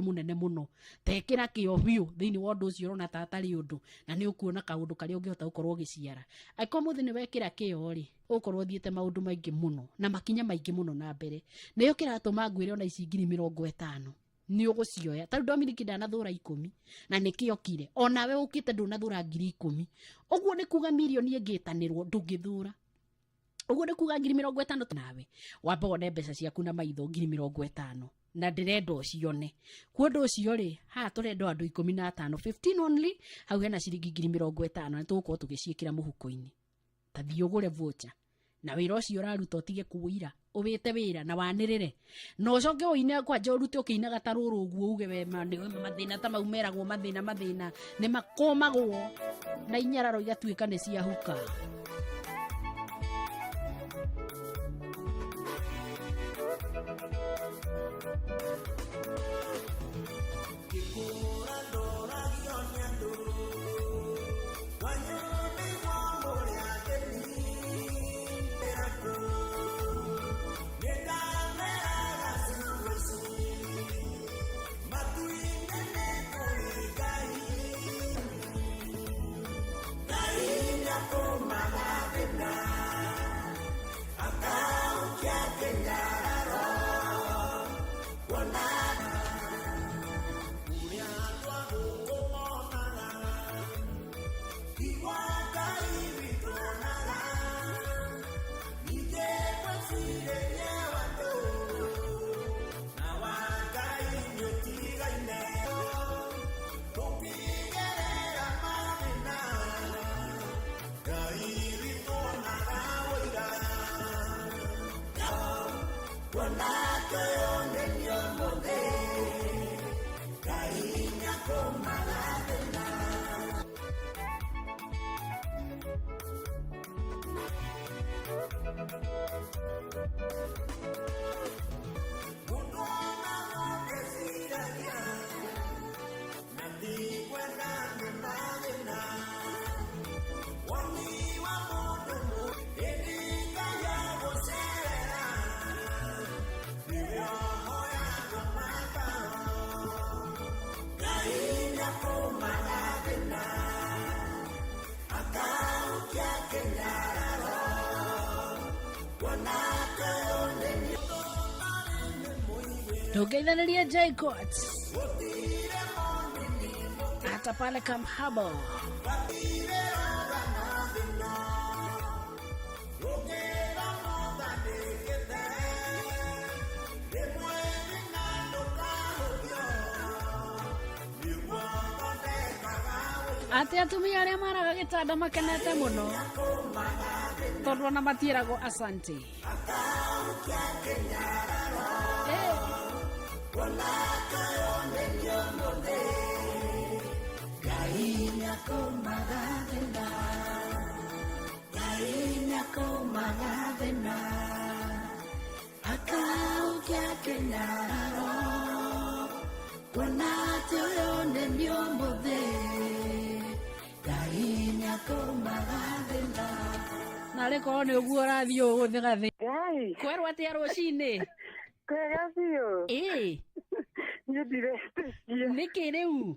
Mũnene mũno tekĩra kĩo biũ thĩinĩ wa ũndũ ũcio ũrona ta atarĩ ũndũ, na nĩ ũkuona kaũndũ karĩa ũngĩhota gũkorwo ũgĩciara. Angĩkorwo mũthĩ nĩ wekĩra kĩo rĩ, ũgũkorwo ũthiĩte maũndũ maingĩ mũno na makinya maingĩ mũno na mbere. Nĩyo kĩratũma ngwĩre ona ici 50,000 nĩ ũgũcioya. Ta rĩu Dominic ndanathũra 10 na nĩkĩo kire onawe ũkĩte ndũnathũra 10,000. Ũguo nĩ kuga mirioni ĩngĩtanĩrwo ndũngĩthũra. Ũguo nĩ kuga 50,000 nawe wambe wone mbeca ciaku na maitho 50,000 na ndĩrenda ũcione. Kwa ũndũ ũcio rĩ, haha tũrenda andũ 15, 15 only. Hau hena ciringi 50,000 na tũgũkorwo tũgĩciĩkĩra mũhuko-inĩ. Ta thiĩ ũgũre voucher na wĩra ũcio ũraruta ũtige kũwĩira, ũwĩte wĩra na wanĩrĩre na ũcoke ũine kwanja ũrute ũkĩinaga ta rũrũ ũguo uge we mathĩna ta mau meragwo mathĩna mathĩna nĩ makũmagwo na inyararo igatuĩka nĩ ciahuka. Tugeithanirie Jacob hata pale Kamhabo. Atĩ atumia arĩa maraga gĩtanda makenete mũno tondũ ona matiĩragwo asante. Eh. Narĩ korwo nĩ ũguo ũrathiĩ ũgũthĩgathĩ. Ngai. Kwerwo atĩa rũcinĩ? Kwega biũ. Ĩĩ. Niĩ ndiretĩkia. Nĩkĩ rĩu?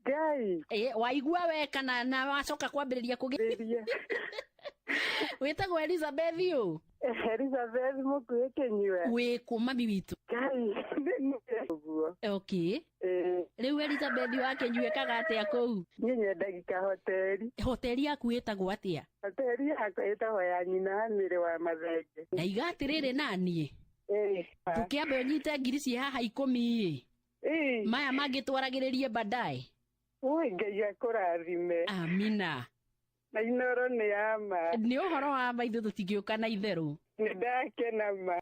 Ngai. Ĩĩ, waigua we kana na wacoka kwambĩrĩria kũgĩ. Rĩria. Wĩtagwo Elizabeth ũ? Elizabeth mũkuĩ kĩnyua. Wĩ kũ mami witũ? Ngai, nĩ ũguo. Okay. Ĩĩ. Rĩu Elizabeth wa kĩnyua ĩkaga atĩa kũu? Niĩ nyendagia kahoteri. Hoteri yaku ĩtagwo atĩa? Hoteri yakwa ĩtagwo ya nyina wa mĩrĩ wa mathenge. Na iga atĩrĩrĩ naniĩ. Ĩĩ. Tũkĩambe ũnyite ngiri ciĩ haha 10 ĩ. Ĩĩ. Maya mangĩ twaragĩrĩrie baadaye. Ui, Ngai akũrathime. Amina. Na inoro nĩ ya ma. Nĩ ũhoro wa ma ithuĩ tũtingĩũka na itherũ. Nĩ ndakena ma.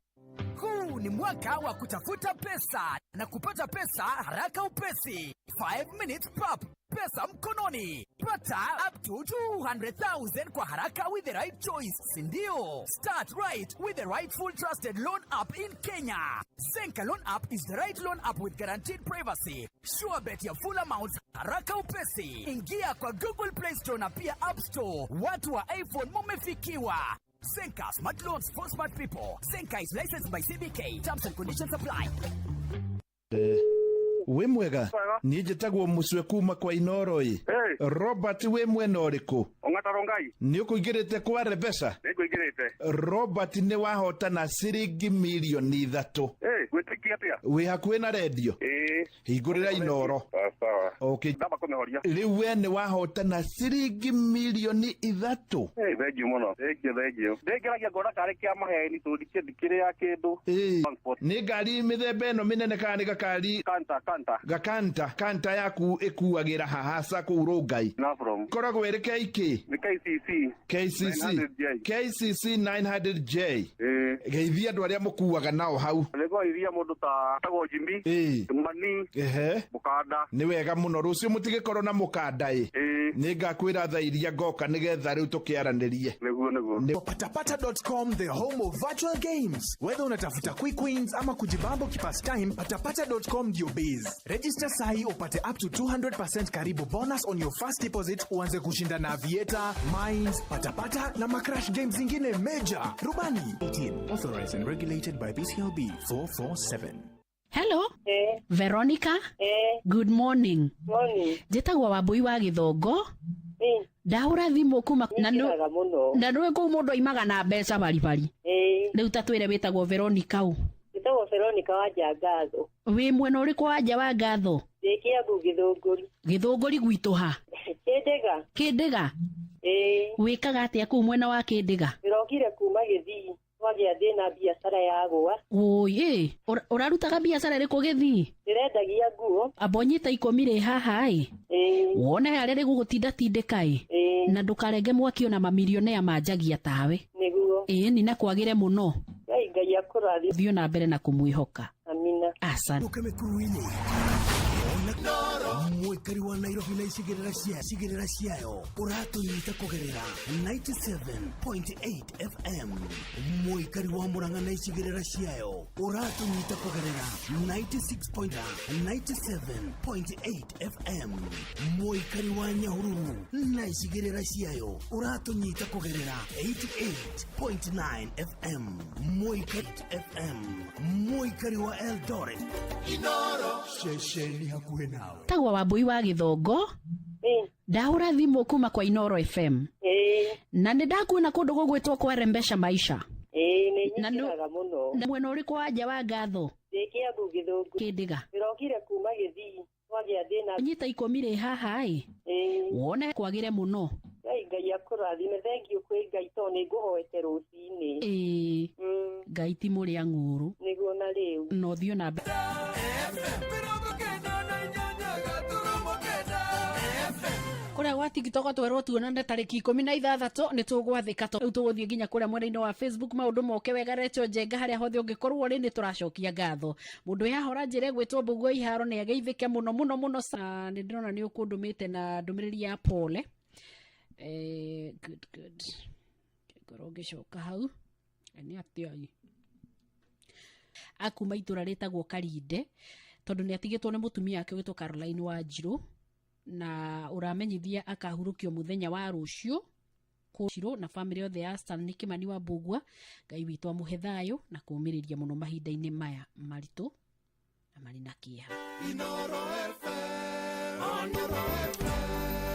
Huu ni mwaka wa kutafuta pesa na kupata pesa haraka upesi. 5 minutes pap, pesa mkononi. Pata up to 200,000 kwa haraka with the right choice, si ndio? Start right with the rightful trusted loan app in Kenya. Zenka Loan App is the right loan app with guaranteed privacy. Sure bet ya full amounts haraka upesi. Ingia kwa Google Play Store na pia App Store. Watu wa iPhone mumefikiwa. Zenka Smart Loans for Smart People. Zenka is licensed by CBK. Terms and conditions apply. Wĩ mwega? Mwega. Niĩ njĩtagwo Mũcwe kuma kwa Inoro ĩ. Ĩ. Robert, wĩ mwena ũrĩkũ? Ong'ata Rongai. Nĩ ũkũingĩrĩte kwa Rebesa? Nĩngũingĩrĩte. Robert, nĩ wahotana ciringi mirioni 3. Ĩ, gwĩtĩkia atĩa? Wĩ hakuhĩ na rendio? Ĩ. Hingũrĩra Inoro. Sawa sawa. Okay. Ndamba kũmĩhoria. Rĩu we nĩ wahotana ciringi mirioni 3. Ĩ, thengiũ mũno. Thengiũ, thengiũ. Ndĩngeragia ngona karĩ kĩa maheni tondũ ndikĩrĩa kĩndũ. Ĩ. Transport. Nĩ ngari mĩthemba ĩno mĩnene kana nĩ gakari? Kanta, kanta. Gakanta. Kanta yaku ĩkuagĩra hahaca kũu Rongai? Na from. Koragwo ĩrĩ KK? Nĩ KCC. KCC. 900J. KCC 900J. Ĩ. Geithia andũ arĩa mũkuaga nao hau. Nĩngũgeithia mũndũ ta tagwo Jimmy. Ĩ. Mani. Ehe. Mũkanda. Nĩ wega mũno, rũciũ mũtigĩkorwo na mũkanda ĩ. Ĩ. Nĩ ngakwĩra thaa iria ngoka nĩgetha rĩu tũkĩaranĩrie. Nĩguo, nĩguo. Nĩ Patapata.com, the home of virtual games. Whether unatafuta quick wins ama kujibambo kipastime, patapata.com ndio base. Register sahi upate up to 200% karibu bonus on your first deposit, uanze kushinda na Aviator, Mines, Patapata na macrash games zingine major. Rubani 18, authorized and regulated by BCLB 447. Hello. Eh. Veronica. Eh. Good morning. Morning. Njĩtagwo Wambui wa Gĩthongo. Ĩ. Ndahũra thimũ kuma na nĩ Nĩkĩraga mũno. na nĩũĩ kũu mũndũ aimaga na mbeca baribari. Ĩ. Rĩu ta twĩre, wĩtagwo Veronica ũ? Njĩtagwo Veronica wa Njangatho. Wĩ mwena ũrĩkũ wa nja wa ngatho? Ndĩ Kĩambu Gĩthũngũri. Gĩthũngũri gwitũ ha? Kĩndĩga. Kĩndĩga? Ĩ. Wĩkaga atĩa kũu mwena wa Kĩndĩga? Ndĩrokire kuma Gĩthii twagĩa thĩna, biacara yagũa. Ũi ĩ, ũrarutaga biacara ĩrĩkũ Gĩthii? Ndĩrendagia nguo. Amba ũnyite 10 rĩ haha ĩ. Ĩ. Wone harĩa rĩgũgũtindatindĩka ĩ. Ĩ. Na ndũkarenge mwaki, ona mamilionea manjagia tawe. Nĩguo. Ĩĩ ni, na kwagĩre mũno. Ngai, Ngai akũrathime. Thiĩ na mbere na kũmwĩhoka. Amina. Asante. Ũke mĩkuru-inĩ mwĩkari wa Nairobi na icigĩrĩra ciayo, ũratũnyita kũgerera 97.8 FM. Mwĩkari wa Mũrang'a na icigĩrĩra ciayo, ũratũnyita kũgerera 96.97.8 FM. Mwĩkari wa Nyahururu na icigĩrĩra ciayo, ũratũnyita kũgerera 88.9 FM. Mwĩkari FM, mwĩkari wa Eldoret, ceceni hakuhĩ nawe. Tagwo Wambui wa Gĩthongo. Ĩ. Ndahũra thimũ kuma kwa Inoro FM. Ĩ. Na nĩ ndakuona kũndũ gũgwĩtwo kwa Rembesha Maisha. Ĩ, nĩ Na nĩ- nyingĩraga mũno. Na mwena ũrĩkũ wa nja wa ngatho? Ndĩ Kĩambu Gĩthũngũri. Kĩndĩga. Ndĩrokire kuma Gĩthii twagĩa thĩna. Nyita 10 rĩ haha ĩ. Ĩ. Wone kwagĩre mũno. Ngai, Ngai akũrathime. Thengiũ kwĩ Ngai tondũ nĩ ngũhoete rũcinĩ. Ĩĩ. Ngai ti mũrĩa ng'ũrũ. Nĩguo na rĩu. Na ũthiĩ na mbere. Kũrĩa gwa TikTok twerwo tuonane tarĩki 16, nĩ tũgwathĩka. Rĩu tũgũthiĩ nginya kũrĩa mwena-inĩ wa Facebook, maũndũ moke wega. Recho Njenga, harĩa hothe ũngĩkorwo rĩ, nĩ tũracokia ngatho. Mũndũ yahora njĩra ĩgwĩtwo Mbũguo Iharo nĩ ageithĩke mũno mũno mũno. Nĩ ndĩrona nĩ ũkũndũmĩte na ndũmĩrĩri ya pole. Good, good. Ngorwo ngĩcoka hau. Nĩ atĩa ĩ? Akuma itũra rĩtagwo Karinde, tondũ nĩ atigĩtwo nĩ mũtumia wake wĩtwo Caroline Wanjirũ, na ũramenyithia akahurũkio mũthenya wa rũciũ kũcirũ na bamĩrĩ yothe ya Stanley Kimani wa Mbugua. Ngai witũ amũhe thayũ na kũũmĩrĩria mũno mahinda-inĩ maya maritũ na marĩ na kĩeha.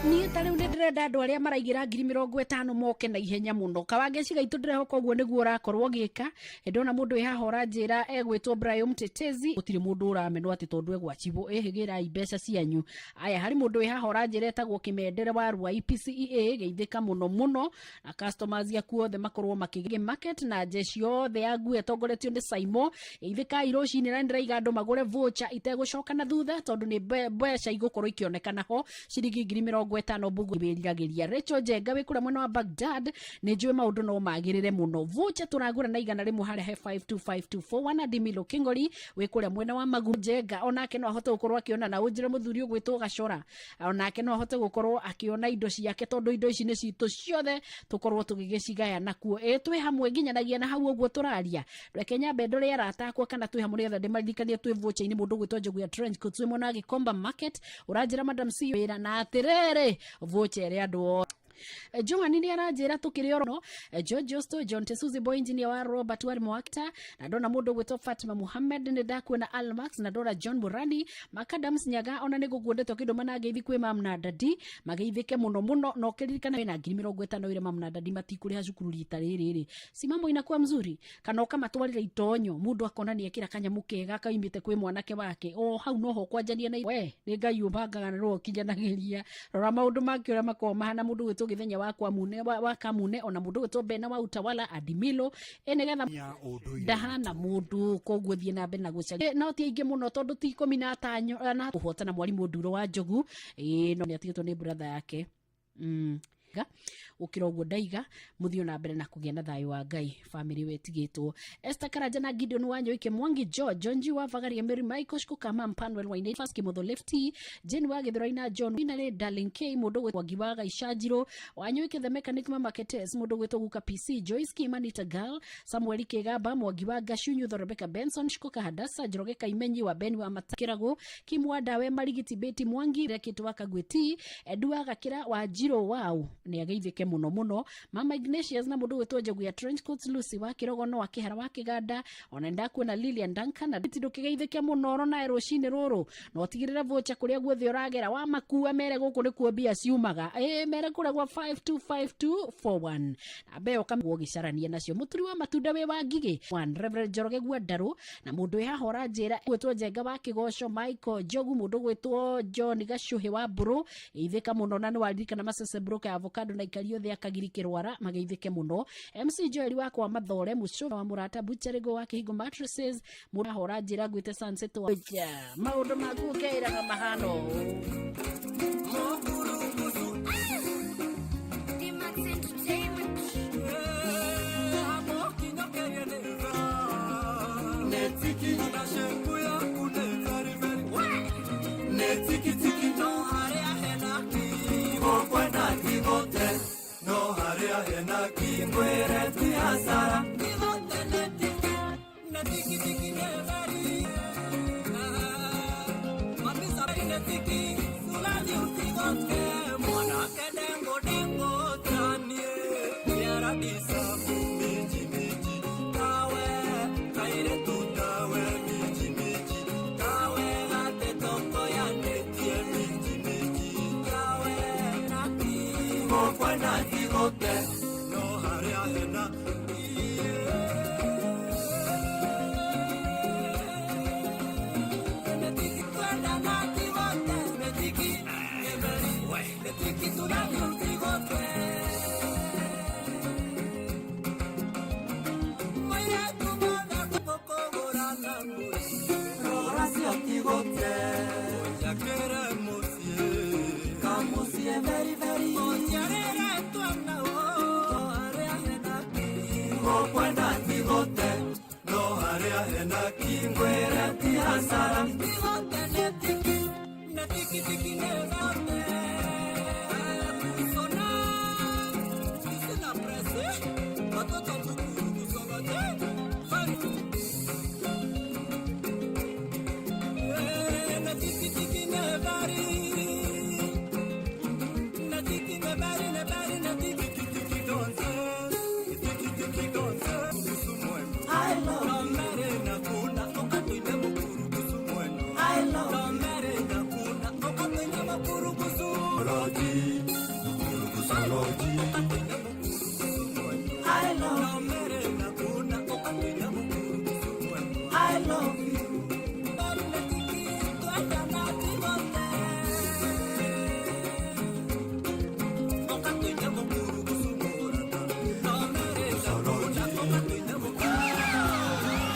Niĩ ta rĩu nĩ ndĩrenda andũ arĩa maraigĩra 50,000 moke na ihenya mũno. Kawangeci gaitũ, ndĩrehoka ũguo nĩguo ũrakorwo ũgĩka. Ndona mũndũ wĩ haha ũranjĩra egwĩtwo Brian Mtetezi, gũtirĩ mũndũ ũramenwo atĩ tondũ egwachibwo. Ĩhĩgĩrai mbeca cianyu. Aya, harĩ mũndũ wĩ haha ũranjĩra etagwo Kĩmendere wa Ruai PCEA, geithĩka mũno mũno na customers aku othe makorwo makĩgĩ market na jeshi yothe ya nguo ĩtongoretio nĩ Saimo. Geithĩkai rũcinĩ, na nĩndĩraiga andũ magũre voucher itegũcoka na thutha, tondũ nĩ mbeca igũkorwo ikĩonekana ho, ciringi 50,000 mbugu wĩriragĩria. Rachel Njenga wĩ kũrĩa mwena wa Baghdad, nĩ njũĩ maũndũ no magĩrĩre mũno. Voucher tũragũra na 100 harĩa he 525241. Dimilo Kingori wĩ kũrĩa mwena wa Magu Njenga, onake no ahote gũkorwo akĩona, na ũnjĩre mũthuri ũgwĩtwo Gacora onake no ahote gũkorwo akĩona indo ciake, tondũ indo ici nĩ citũ ciothe, tũkorwo tũgĩgĩcigaya nakuo. Ĩ, twĩ hamwe nginyanagia na hau ũguo tũraria. Reke nyambe ndore arata akwa kana twĩ hamwe, nĩgetha ndĩmaririkanie twĩ voucher-inĩ. Mũndũ ũgwĩtwo Njogu ya Trench Coats wĩ mwena wa Gikomba Market, ũranjĩra Madam C wĩra na atĩrĩrĩ, voucher ĩrĩa andũ othe. Joan nĩ aranjĩra tũkĩrĩ oro George Osto John Tesuzi Boy engineer wa Robert Wari Mwakta na ndona mũndũ gwĩtwo Fatima Muhammad nĩ ndakuona Almax na ndona John Murani Makadams Nyaga ona nĩ ngũkuondetwo kĩndũ mana ngeithi kwĩ mam na dadi mageithĩke mũno mũno na ũkĩririkana wĩna 50,000 ire mam na dadi matikũrĩha cukuru rita rĩrĩ rĩ simamo inakuwa mzuri kana ũkamatwarĩra itonyo mũndũ akona nĩ ekĩra kanyamũ kega kaimĩte kwĩ mwanake wake o hau noho kwanjania na we nĩ Ngai ũbangaga na nĩwe ũkinyanagĩria. Rora maũndũ make ũrĩa makoragwo mahana mũndũ gwĩtwo Gĩthenya wa Kwamune wa Kamune ona mũndũ gwĩtwo Bena wa Utawala Adimilo ĩ nĩgetha Ya ũndũire ndahana mũndũ koguo thiĩ na mbere na gũcaria. No ti aingĩ mũno tondũ ti 15 na kũhotana mwarimũ Nduro wa Njogu ĩ no nĩatigĩtwo nĩ brother yake ga gũkĩra ũguo ndaiga mũthiĩ na mbere na kũgĩa na thayũ wa Ngai family wetigĩtwo Esther Karanja na Gideon Wanyoike Mwangi George John G wa Vagaria Mary Michael Shiko Kama Mpanwel Waine First Kimotho Lefty Jane wa Githurai na John Winare Darling K mũndũ gwĩtwo Mwangi wa Gaichanjiro Wanyoike the Mechanic Mama Ketes mũndũ gwĩtwo Guka PC Joyce Kimanita Girl Samuel Kigamba Mwangi wa Gashunyu Rebecca Benson Shiko Hadasa Njoroge Kaimenyi wa Ben wa Matakirago Kim wa Dawe Marigiti Beti Mwangi Rekit wa Kagweti Edu wa Gakira wa Njiro wau nĩ ageithĩke mũno mũno Mama Ignatius na mũndũ gwĩtwo Njogu ya Trench Coats Lucy wa Kĩrogono wa Kĩhara wa Kĩganda ona ndakuona Lilian Duncan na ndĩ ndũkĩgeithĩke mũno oro nae rũcinĩ rũrũ na ũtigĩrĩre voucher kũrĩa guothe ũragera wa makua mere gũkũ nĩkuo mbia ciumaga ĩ mere kũrĩa gwa 525241 namba ĩyo ũkamĩguo ũgĩcarania nacio mũturi wa matunda wĩ wa ngigĩ one Reverend Njoroge Gwandarũ na mũndũ wĩ haha ũranjĩra gwĩtwo Njenga wa Kĩgoco Michael Njogu mũndũ gwĩtwo John Gacuhĩ wa Mbũrũ geithĩka mũno na nĩwaririkana Masese Broker avocado na ikari othe akagiri kĩrwara mageithĩke mũno MC Joel wakwa Mathore Mucũva wa Mũrata Butchery wa Kĩhingo Mattresses mũrahora njĩra ngwĩte Sunset wa maũndũ maku ũkeĩraga mahana ũũ. D-Max Entertainment.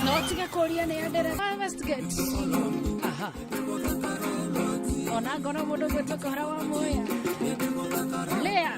No tiga kũria nĩ andereva Westgate. Aha. Ona ngona mũndũ gwĩtwo Kĩhara wa Muya. Lea.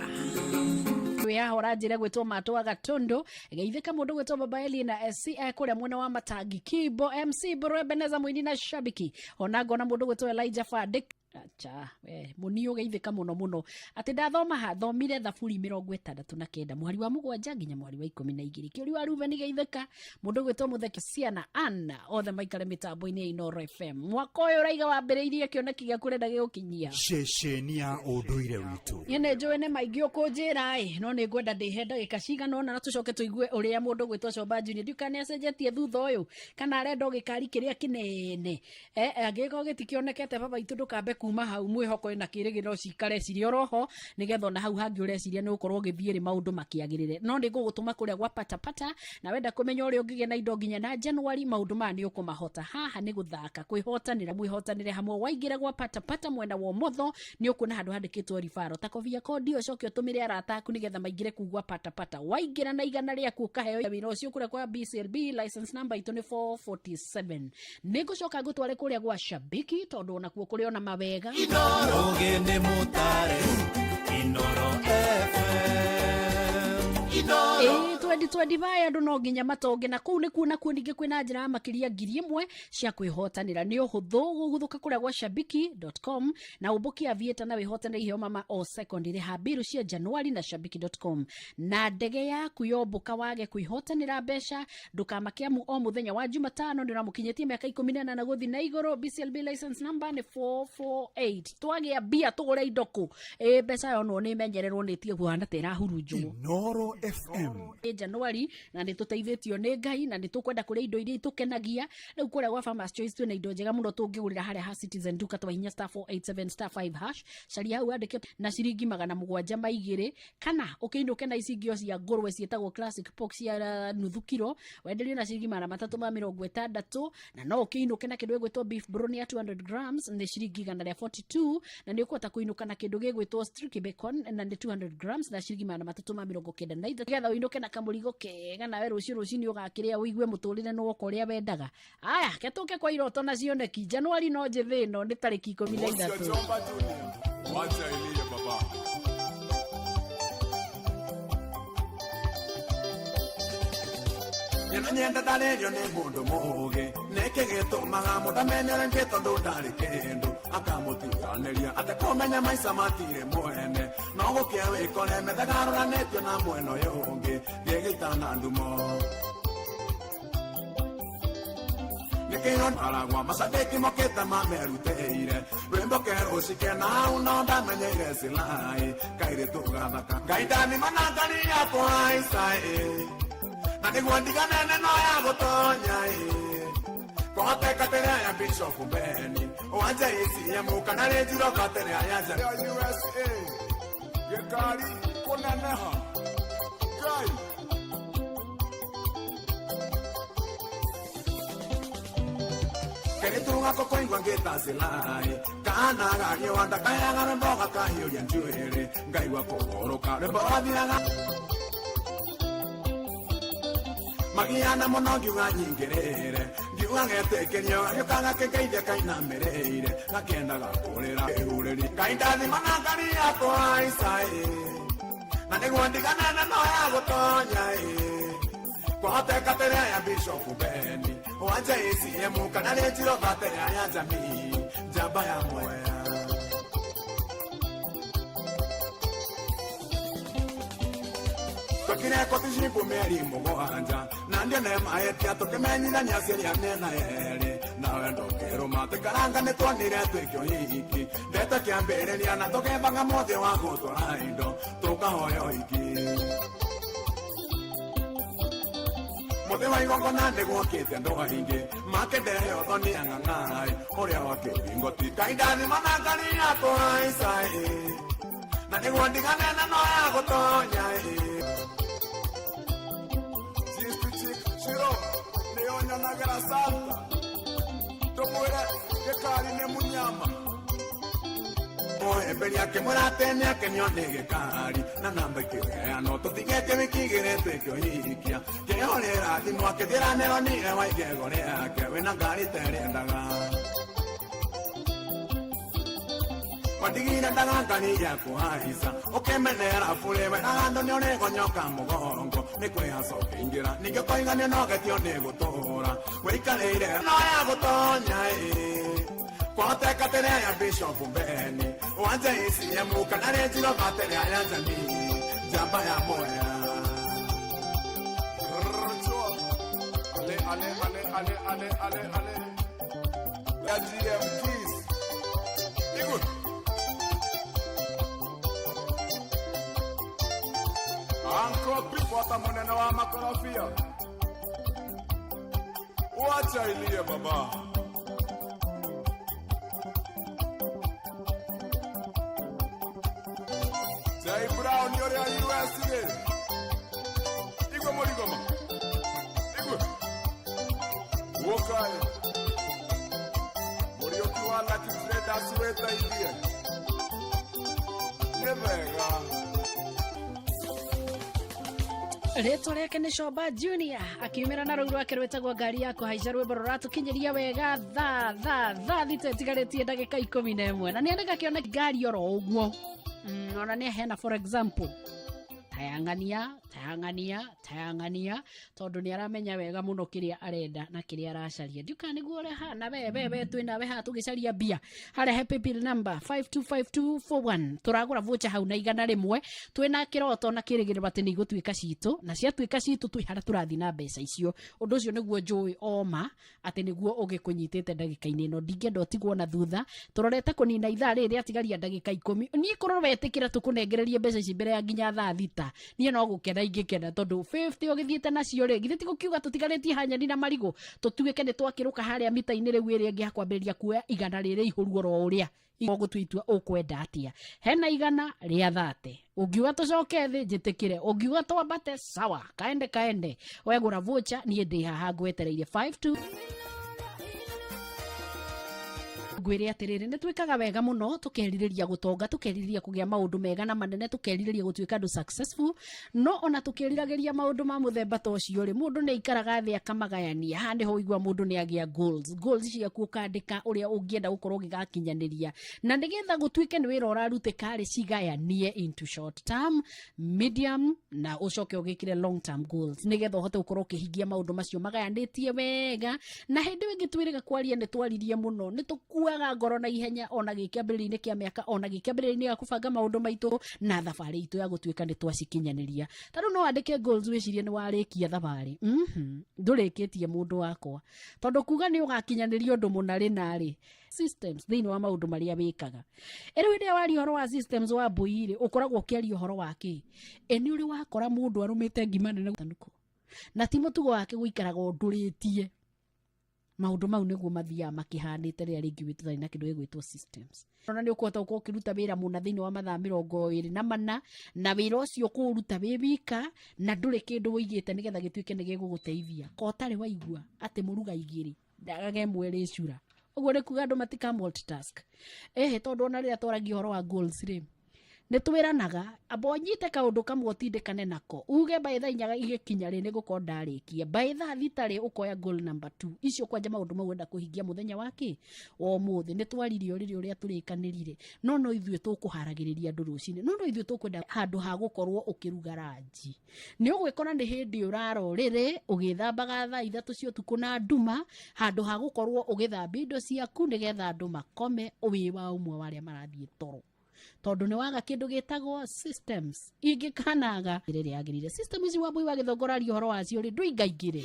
Wĩyahora njĩra gwĩtwo Matũ wa Gatundu geithĩka mũndũ gwĩtwo Baba Eli na SC kũrĩa mwena wa Matangi Kibo MC Bro Ebeneza Mũini na Shabiki. Ona ngona mũndũ gwĩtwo Elijah Fadik. Acha we mũni ũgeithĩka mũno mũno atĩ ndathoma ha thomire Thaburi 69 mũhari wa 7 nginya mũhari wa 12. Kĩũri wa Ruben geithĩka, mũndũ gwĩtwo Mũtheki Ciana Anna, othe maikare mĩtambo-inĩ ya Inooro FM. Mwaka ũyũ ũraiga wambĩrĩirie kĩoneki gĩaku ũrenda gĩgũkinyia. Ceceni ya ũndũire witũ. Niĩ nĩ njũĩ nĩ maingĩ ũkũnjĩra ĩ, no nĩ ngwenda ndĩhe ndagĩka cigana ũna na tũcoke tũigue ũrĩa mũndũ gwĩtwo Comba Junior. Ndiũĩ kana nĩ acenjetie thutha ũyũ kana arenda o gĩkari kĩrĩa kĩnene. Angĩgĩkorwo gĩtikĩonekete baba itũ ndũkambe kuma hau, mwĩhoko na kĩrĩgĩrĩro cikare cirĩ oroho nĩgetha ona hau hangĩ ũreciria nĩ ũgũkorwo ũgĩthiĩ rĩ maũndũ makĩagĩrĩre. No nĩ ngũgũtũma kũrĩa gwa patapata, na wenda kũmenya ũrĩa ũngĩgĩa na indo nginya na January, maũndũ maya nĩ ũkũmahota. Haha nĩ gũthaka kwĩhotanĩra, mwĩhotanĩre hamwe. Waingĩra gwa patapata mwena wa ũmotho nĩ ũkuona handũ handĩkĩtwo ribaro ta kobia kondi, ũcoke ũtũmĩre arata aku nĩgetha maingĩre kuu gwa patapata. Waingĩra na 100 rĩaku ũkaheo wĩra ũcio kũrĩa kwa BCLB, license number itũ nĩ 447. Nĩ ngũcoka ngũtware kũrĩa gwa Shabiki tondũ onakuo kũrĩ ona mawega. Inooro nĩ mũtare Inooro FM. Ĩĩ, 2025 andũ no nginya matonge, na kũu nĩkuo nakuo ningĩ kwĩna njĩra ya makĩria 1000 cia kwĩhotanĩra. Nĩ ũhũthũ gũguthũka kũrĩa gwa shabiki.com na ũmbũkie aviator na wĩhotanĩre iheo mama o second. Rĩha mbiru cia Januari na shabiki.com na ndege yaku yombũka wage kwĩhotanĩra mbeca ndũkamake, amu o mũthenya wa Jumatano nĩ ũramũkinyĩtie mĩaka 18 gũthiĩ na igũrũ. BCLB license number nĩ 448. Twagĩa mbia tũgũre indo kũ? Ĩ mbeca yonwo nĩ imenyererwo nĩ ĩtige kũhana ta ĩrahurunjwo. Inooro FM. Nĩ Januari na nĩ tũteithĩtio nĩ Ngai na nĩ tũkwenda kũrĩa indo iria itũkenagia. Rĩu kũrĩa gwa Farmers Choice twĩna indo njega mũno tũngĩgũrĩra harĩa ha Citizen Duka. Twahinya star 487 star 5 hash, caria hau andĩke na ciringi 702, kana ũkĩinũke na ici ngio cia ngũrwe ciĩtagwo classic pork cia nuthu kiro, wenderio na ciringi 360, na no ũkĩinũke na kĩndũ gĩgwĩtwo beef brownie ya 200 grams nĩ ciringi 142, na nĩ ũkũhota kũinũka na kĩndũ gĩgwĩtwo streaky bacon na nĩ 200 grams na ciringi 393, nĩgetha ũinũke na kamũrigo kega nawe rũciũ rũcinĩ ũgakĩrĩa ũigue mũtũrĩre nĩ woka ũrĩa wendaga. Aya, ke tũke kwa iroto na cioneki. Januari no njĩthĩ ĩno nĩ tarĩki 13. Chomba Junior, wacha ilie baba. Nyenda ndarĩrio nĩ mũndũ mũũgĩ, nĩkĩ gĩtũmaga mũndũ amenyere ngĩ tondũ ndarĩ kĩndũ akamũtiganĩria atekũmenya maica matirĩ mwene, no gũkĩa wĩkore methegarũranĩtio na mwena ũyũ ũngĩ gĩgĩtana ndumo nĩkĩo aragwa macabĩki mokĩte mamerutĩire rwĩmbo kerũcike nau no ndamenyeire cilai kairĩtu gathaka Ngai ndathima na ngari yakwa icai na nĩguo ndiganene no ya gũtonya ĩ kũhoteka tĩrĩa ya Bishop Beni wa JCM kana rĩ njiroka tĩrĩa ya Ya USA gĩkari kũneneha Ngai. Kĩrĩtu gako kũigua ngĩta cilai kana gagĩwa ndakayaga rwĩmbo gakahiũria njuĩrĩ ngaigua kũgũrũka rwĩmbo rwathiraga magiana mũno ngiuga nyingĩrĩre ngiuga getĩkĩrio gagĩũka gakĩngeithia kainamĩrĩire gakĩendaga kũrĩra ĩhurĩri Ngai ndathima na ngari yakwa icai na nĩguo ndiganene no ya gũtonya ĩ kũhoteka tĩrĩa ya Bishop Beni wa JCM kana rĩ njiroka tĩrĩa ya jamii njamba ya Mwea. Twekire koti cimbu mĩeri 7 na ndio nemaĩtia tũkĩmenyithania ciĩria mĩena yerĩ nawe ndũkĩrũma tũikaranga nĩ tuonire twĩkĩo hiki ndeto kĩambĩrĩria na tũkĩbanga mũthĩ wa gũtwara indo tũkahoya ũhiki mũthĩ wa igongona nĩguokĩte andũ aingĩ makĩndehe ũthoni ang'ang'ai ũrĩa wa kĩringoti Ngai ndathima na ngari yakwa icai na nĩguo ndiganene no ya gũtonya ĩ. Chick Shiro nĩyo nyonagĩra Santa tũmwĩre gĩkari nĩ mũnyama. Mũhĩmbĩria akĩmwĩra atĩ nĩakenio nĩ gĩkari na namba ikĩheanwo tũtigĩte wiki igĩrĩ twĩkĩũhikia kĩhũrĩra thimũ akĩthĩra nĩronire wa igego rĩake wĩna ngari terĩendaga watigire ndaga ngari ya kũhaica ũkĩmenera burĩ wendaga andũ nĩ ũrĩgonyoka mũgongo nĩ kwĩhaca ũkĩingĩra ningĩ ũkoiga nĩ ũnogetio nĩ gũtũra wĩikarĩire no ya gũtonya ĩ kũhoteka tĩrĩa ya Bishop Mbeni wa JCM kana Range Rover tene ya jamii njamba ya moya. Ale ale ale ale ale ale ale ya GM Keys. Igu. Anko Pipota munene wa makorofia. Wacha ilie baba. Jay Brown yore ya USA. Igwe morigoma. Igwe. Wokai. Muriuki wa Lucky Traders wetaithie. Nĩ wega. Rĩtwa rĩake nĩ Coba Junior akiumĩra na rũu rwake rwĩtagwo ngari ya kũhaica. Rwĩmbo rũratũkinyĩria wega thaa thaa thaa 6 ĩtigarĩtie ndagĩka 11, na nĩ andĩka kĩone ngari oro ũguo. Ona nĩ aheana, for example, tayang'ania tayang'ania tayang'ania, tondũ nĩ aramenya wega mũno kĩrĩa arenda na kĩrĩa aracaria. Ndiũka nĩguo ũrĩa hana we we we twĩ nawe haha tũgĩcaria mbia harĩa he paybill number 525241. Tũragũra voucher hau na 100, twĩna kĩroto na kĩrĩgĩrĩro atĩ nĩ igũtuĩka citũ, na ciatuĩka citũ twĩ harĩa tũrathiĩ na mbeca icio. Ũndũ ũcio nĩguo njũĩ oma atĩ nĩguo ũgĩkũnyitĩte ndagĩka-inĩ ĩno. Ndingĩenda ũtigwo na thutha. Tũrorete kũnina ithaa rĩrĩ rĩatigaria ndagĩka 10. Niĩ korwo wetĩkĩra tũkũnengererie mbeca ici mbere ya nginya thaa 6, niĩ no gũkena ingĩkena, tondũ 50 ũgĩthiĩte nacio rĩ, githĩ ti gũkiuga tũtigarĩtie hanyani na marigũ, tũtuĩke nĩ twakĩrũka harĩa mita-inĩ rĩu ĩrĩa ĩngĩ hakwambĩrĩria kuoya 100 rĩrĩ ihũru oro ũrĩa ũgũtua itua ũkwenda atĩa. Hena 130, ũngiuga tũcoke thĩ njĩtĩkĩre, ũngiuga twambate sawa, kaende kaende. Wegũra voucher, niĩ ndĩ haha ngwetereire 52. Ngwĩre atĩrĩrĩ, nĩ twĩkaga wega mũno tũkerirĩria gũtonga, tũkerirĩria kũgĩa maũndũ mega na manene, tũkerirĩria gũtuĩka andũ successful. No ona tũkĩriragĩria maũndũ ma mũthemba ta ũcio rĩ, mũndũ nĩ aikaraga thĩ akamagayania. Haha nĩho ũigua mũndũ nĩ agĩa goals. Goals ciaku ũkandĩka ũrĩa ũngĩenda gũkorwo ũgĩgakinyanĩria, na nĩgetha gũtuĩke nĩ wĩra ũrarutĩka rĩ, cigayanie into short term, medium na ũcoke ũgĩkĩre long term goals, nĩgetha ũhote gũkorwo ũkĩhingia maũndũ macio magayanĩtie wega. Na hĩndĩ ĩyo ĩngĩ twĩrĩga kwaria, nĩ twaririe mũno, nĩ tũkuaga ngoro na ihenya, ona gĩkĩambĩrĩria-inĩ kĩa mĩaka, ona gĩkĩambĩrĩria-inĩ gĩa kũbanga maũndũ maitũ na thabarĩ itũ ya gũtuĩka nĩ twacikinyanĩria. Ta rĩu no wandĩke goals wĩcirie nĩ warĩkia thabarĩ, ndũrĩkĩtie mũndũ wakwa, tondũ kuga nĩ ũgakinyanĩria ũndũ mũna rĩ na rĩ systems thĩinĩ wa maũndũ marĩa wĩkaga. Rĩu hĩndĩ ĩrĩa waria ũhoro wa systems wa mbui rĩ, ũkoragwo ũkĩaria ũhoro wa kĩ? Ĩ nĩ ũrĩ wakora mũndũ arũmĩte ngima nene tanuko, na ti mũtugo wake gũikaraga ũndũrĩtie maũndũ mau nĩguo mathiaga makĩhanĩte rĩrĩa rĩngĩ wĩ tũtarĩ na kĩndũ gĩgwĩtwo systems. Ona nĩ ũkũhota gũkorwo ũkĩruta wĩra mũna thĩinĩ wa mathaa 24, na wĩra ũcio kũũruta wĩ wika, na ndũrĩ kĩndũ wũigĩte nĩgetha gĩtuĩke nĩ gĩgũgũteithia. Ko ũtarĩ waigua atĩ mũruga igĩrĩ ndagaga ĩmwe ĩrĩ cura? Ũguo nĩ kuga andũ matika multitask. Ĩhĩ, tondũ ona rĩrĩa twaragia ũhoro wa goals rĩ, nĩ twĩranaga amba ũnyite kaũndũ kamwe ũtindĩkane nako, uge by thaa 4 igĩkinya rĩ, nĩ ngũkorwo ndarĩkia, by thaa 6 rĩ, ũkoya goal number 2. Icio kwanja maũndũ mau wenda kũhingia mũthenya wa kĩ wa ũmũthĩ. Nĩ twaririe ũrĩrĩ ũrĩa tũrĩkanĩrire, no ithuĩ tũkũharagĩrĩria andũ rũcinĩ, no ithuĩ tũkwenda handũ ha gũkorwo ũkĩruga ranji, nĩ ũgwĩkora nĩ hĩndĩ ũrara ũrĩrĩ ũgĩthambaga thaa 3 cia ũtukũ na nduma, handũ ha gũkorwo ũgĩthambia indo ciaku nĩgetha andũ makome, wĩ wa ũmwe wa arĩa marathiĩ toro, tondũ nĩ waga kĩndũ gĩtagwo systems. Ingĩkanaga rĩrĩa yagĩrĩire system ici wa mbui wa gĩthongoraria ũhoro wacio rĩ, ndũingaingĩre.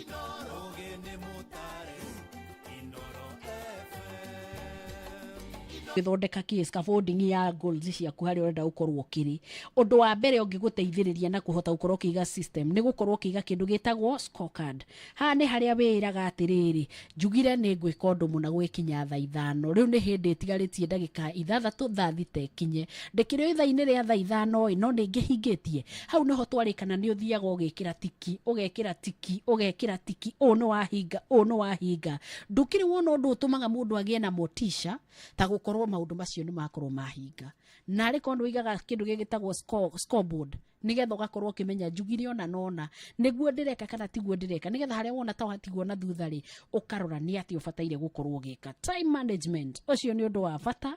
Gĩthondeka kĩ scaffolding ya goals ciaku harĩa ũrenda gũkorwo ũkĩrĩ. Ũndũ wa mbere ũngĩgũteithĩrĩria na kũhota gũkorwo ũkĩiga system nĩ gũkorwo ũkĩiga kĩndũ gĩtagwo scorecard. Haha nĩ harĩa wĩraga atĩrĩrĩ, njugire nĩ ngwĩka ũndũ mũna gwĩkinya thaa 5, rĩu nĩ hĩndĩ ĩtigarĩtie ndagĩka 6 thaa 6 ĩkinye, ndĩkĩrĩ o ithaa-inĩ rĩa thaa 5 ĩ, no nĩ ngĩhingĩtie. Hau nĩho twarĩkana nĩ ũthiaga ũgĩkĩra tiki, ũgekĩra tiki, ũgekĩra tiki, ũũ nĩ wahinga, ũũ nĩ wahinga. Ndũkĩrĩ wona ũndũ ũtũmaga mũndũ agĩe na motisha ta gũkorwo maũndũ macio nĩ makorwo mahinga? Na arĩ korwo nĩ ũigaga kĩndũ gĩgĩtagwo scoreboard, nĩgetha ũgakorwo ũkĩmenya njugire ona nona nĩguo ndĩreka kana tiguo ndĩreka, nĩgetha harĩa wona ta watigwo na thutha rĩ, ũkarora nĩ atĩ ũbataire gũkorwo ũgĩka. Time management, ũcio nĩ ũndũ wa bata.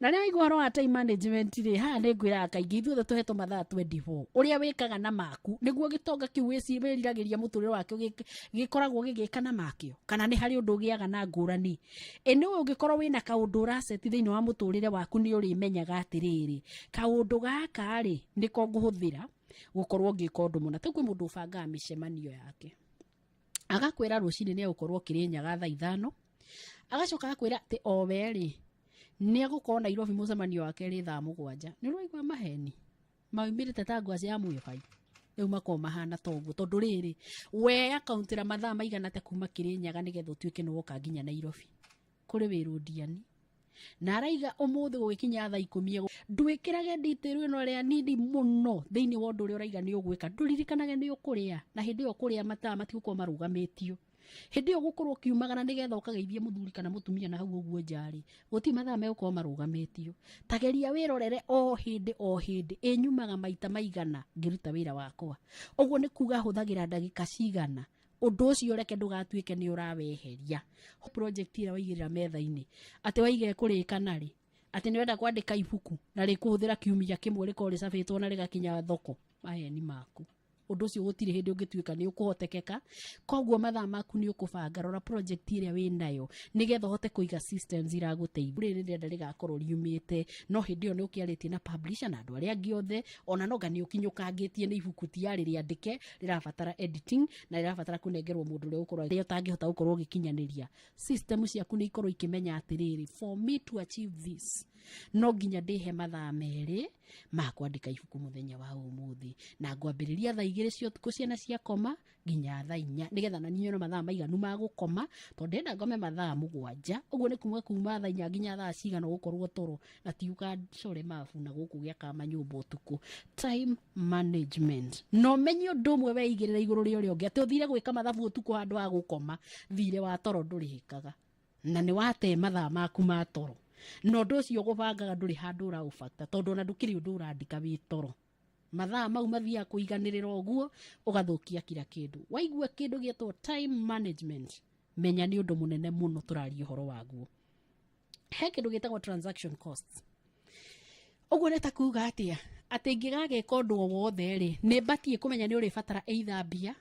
Na rĩrĩa waigua ũhoro wa time management rĩ, haha nĩ ngwĩraga kaingĩ ithuothe tũhetwo mathaa 24. Ũrĩa wĩkaga na maku nĩguo gĩtonga kĩu wĩriragĩria mũtũrĩre wakĩo gĩkoragwo gĩgĩka na makĩo, kana nĩ harĩ ũndũ ũgĩaga na ngũrani. Ĩ nĩ ũngĩkorwo wĩna kaũndũ ũraceti thĩinĩ wa mũtũrĩre waku, nĩ ũrĩmenyaga atĩrĩrĩ, kaũndũ gaka rĩ nĩko ngũhũthĩra gũkorwo ngĩka ũndũ mũna. Ta kwĩ mũndũ ũbangaga mĩcemanio yake, agakwĩra rũcinĩ nĩ egũkorwo Kĩrĩnyaga thaa 5, agacoka agakwĩra atĩ o we rĩ nĩ egũkorwo Nairobi mũcemanio wake rĩ thaa 7. Nĩ ũraigua maheni maumĩrĩte ta ngwacĩ ya mwĩbai, rĩu makorwo mahana ta ũguo, tondũ rĩrĩ we akauntĩra mathaa maigana atĩa kuma Kĩrĩnyaga nĩgetha ũtuĩke nĩ woka nginya Nairobi kũrĩ wĩrũndiani, na araiga ũmũthĩ gũgĩkinya thaa 10 ndwĩkĩrage detail ĩno ĩrĩa nini mũno thĩinĩ wa ũndũ ũrĩa ũraiga nĩ ũgwĩka, ndũririkanage nĩ ũkũrĩa, na hĩndĩ ĩyo kũrĩa mathaa matigũkorwo marũgamĩtio, hĩndĩ ĩyo gũkorwo ũkiumagara nĩgetha ũkageithie mũthuri kana mũtumia na hau ũguo nja-rĩ, gũtirĩ mathaa megũkorwo marũgamĩtio. Tageria wĩrorere o hĩndĩ o hĩndĩ, ĩnyumaga maita maigana ngĩruta wĩra wakwa, ũguo nĩ kuga hũthagĩra ndagĩka cigana. Ũndũ ũcio reke ndũgatuĩke nĩ ũraweheria. Project ĩrĩa waigĩrĩra metha-inĩ atĩ waiga ĩkũrĩka narĩ, atĩ nĩ ũrenda kwandĩka ibuku na rĩkũhũthĩra kiumia kĩmwe rĩkorwo rĩcabĩtwo na rĩgakinya thoko, maheni maku. Ũndũ ũcio gũtirĩ hĩndĩ ũngĩtuĩka nĩ ũkũhotekeka. Koguo mathaa maku nĩ ũkũbanga, rora project ĩrĩa wĩnayo nĩgetha ũhote kũiga systems iragũteithia. Rĩrĩ rĩrenda rĩgakorwo riumĩte, no hĩndĩ ĩyo nĩ ũkĩarĩtie na publisher na andũ arĩa angĩ othe, ona no nga nĩ ũkinyũkangĩtie nĩ ibuku ti yarĩ rĩandĩke, rĩrabatara editing na rĩrabatara kũnengerwo mũndũ ũrĩa ũgũkorwo rĩrĩa ũtangĩhota gũkorwo ũgĩkinyanĩria. System ciaku nĩ ikorwo ikĩmenya atĩrĩrĩ, for me to achieve this no nginya ndĩhe mathaa 2 ma kwandĩka ibuku mũthenya wa ũmũthĩ, na ngwambĩrĩria thaa 2 cia ũtukũ ciana ciakoma nginya thaa 4, nĩgetha na niĩ nyone mathaa maiganu ma gũkoma, tondũ ndĩrenda ngome mathaa 7, ũguo nĩ kuma thaa 4 nginya thaa cigana ũgũkorwo toro, na ti ũgacore mabu na gũkũ gĩakama nyũmba ũtukũ. Time management. Na ũmenye ũndũ ũmwe weigĩrĩra igũrũ rĩa ũrĩa ũngĩ, atĩ ũthire gwĩka mathabu ũtukũ handũ ha gũkoma, thirĩ wa toro ndũrĩhĩkaga, na nĩ wate mathaa maku ma toro, na ũndũ ũcio ũgũbangaga ndũrĩ handũ ũraũbata, tondũ ona ndũkĩrĩ ũndũ ũrandĩka wĩ toro. Mathaa mau mathiaga kũiganĩrĩra ũguo, ũgathũkia kila kĩndũ. Waigua kĩndũ gĩetwo time management, menya nĩ ũndũ mũnene mũno tũraria ũhoro waguo. He kĩndũ gĩtagwo transaction costs. Ũguo nĩ ta kuga atĩa? Atĩ ingĩgagĩka ũndũ o wothe rĩ, nĩ batiĩ kũmenya nĩ ũrĩbatara either mbia,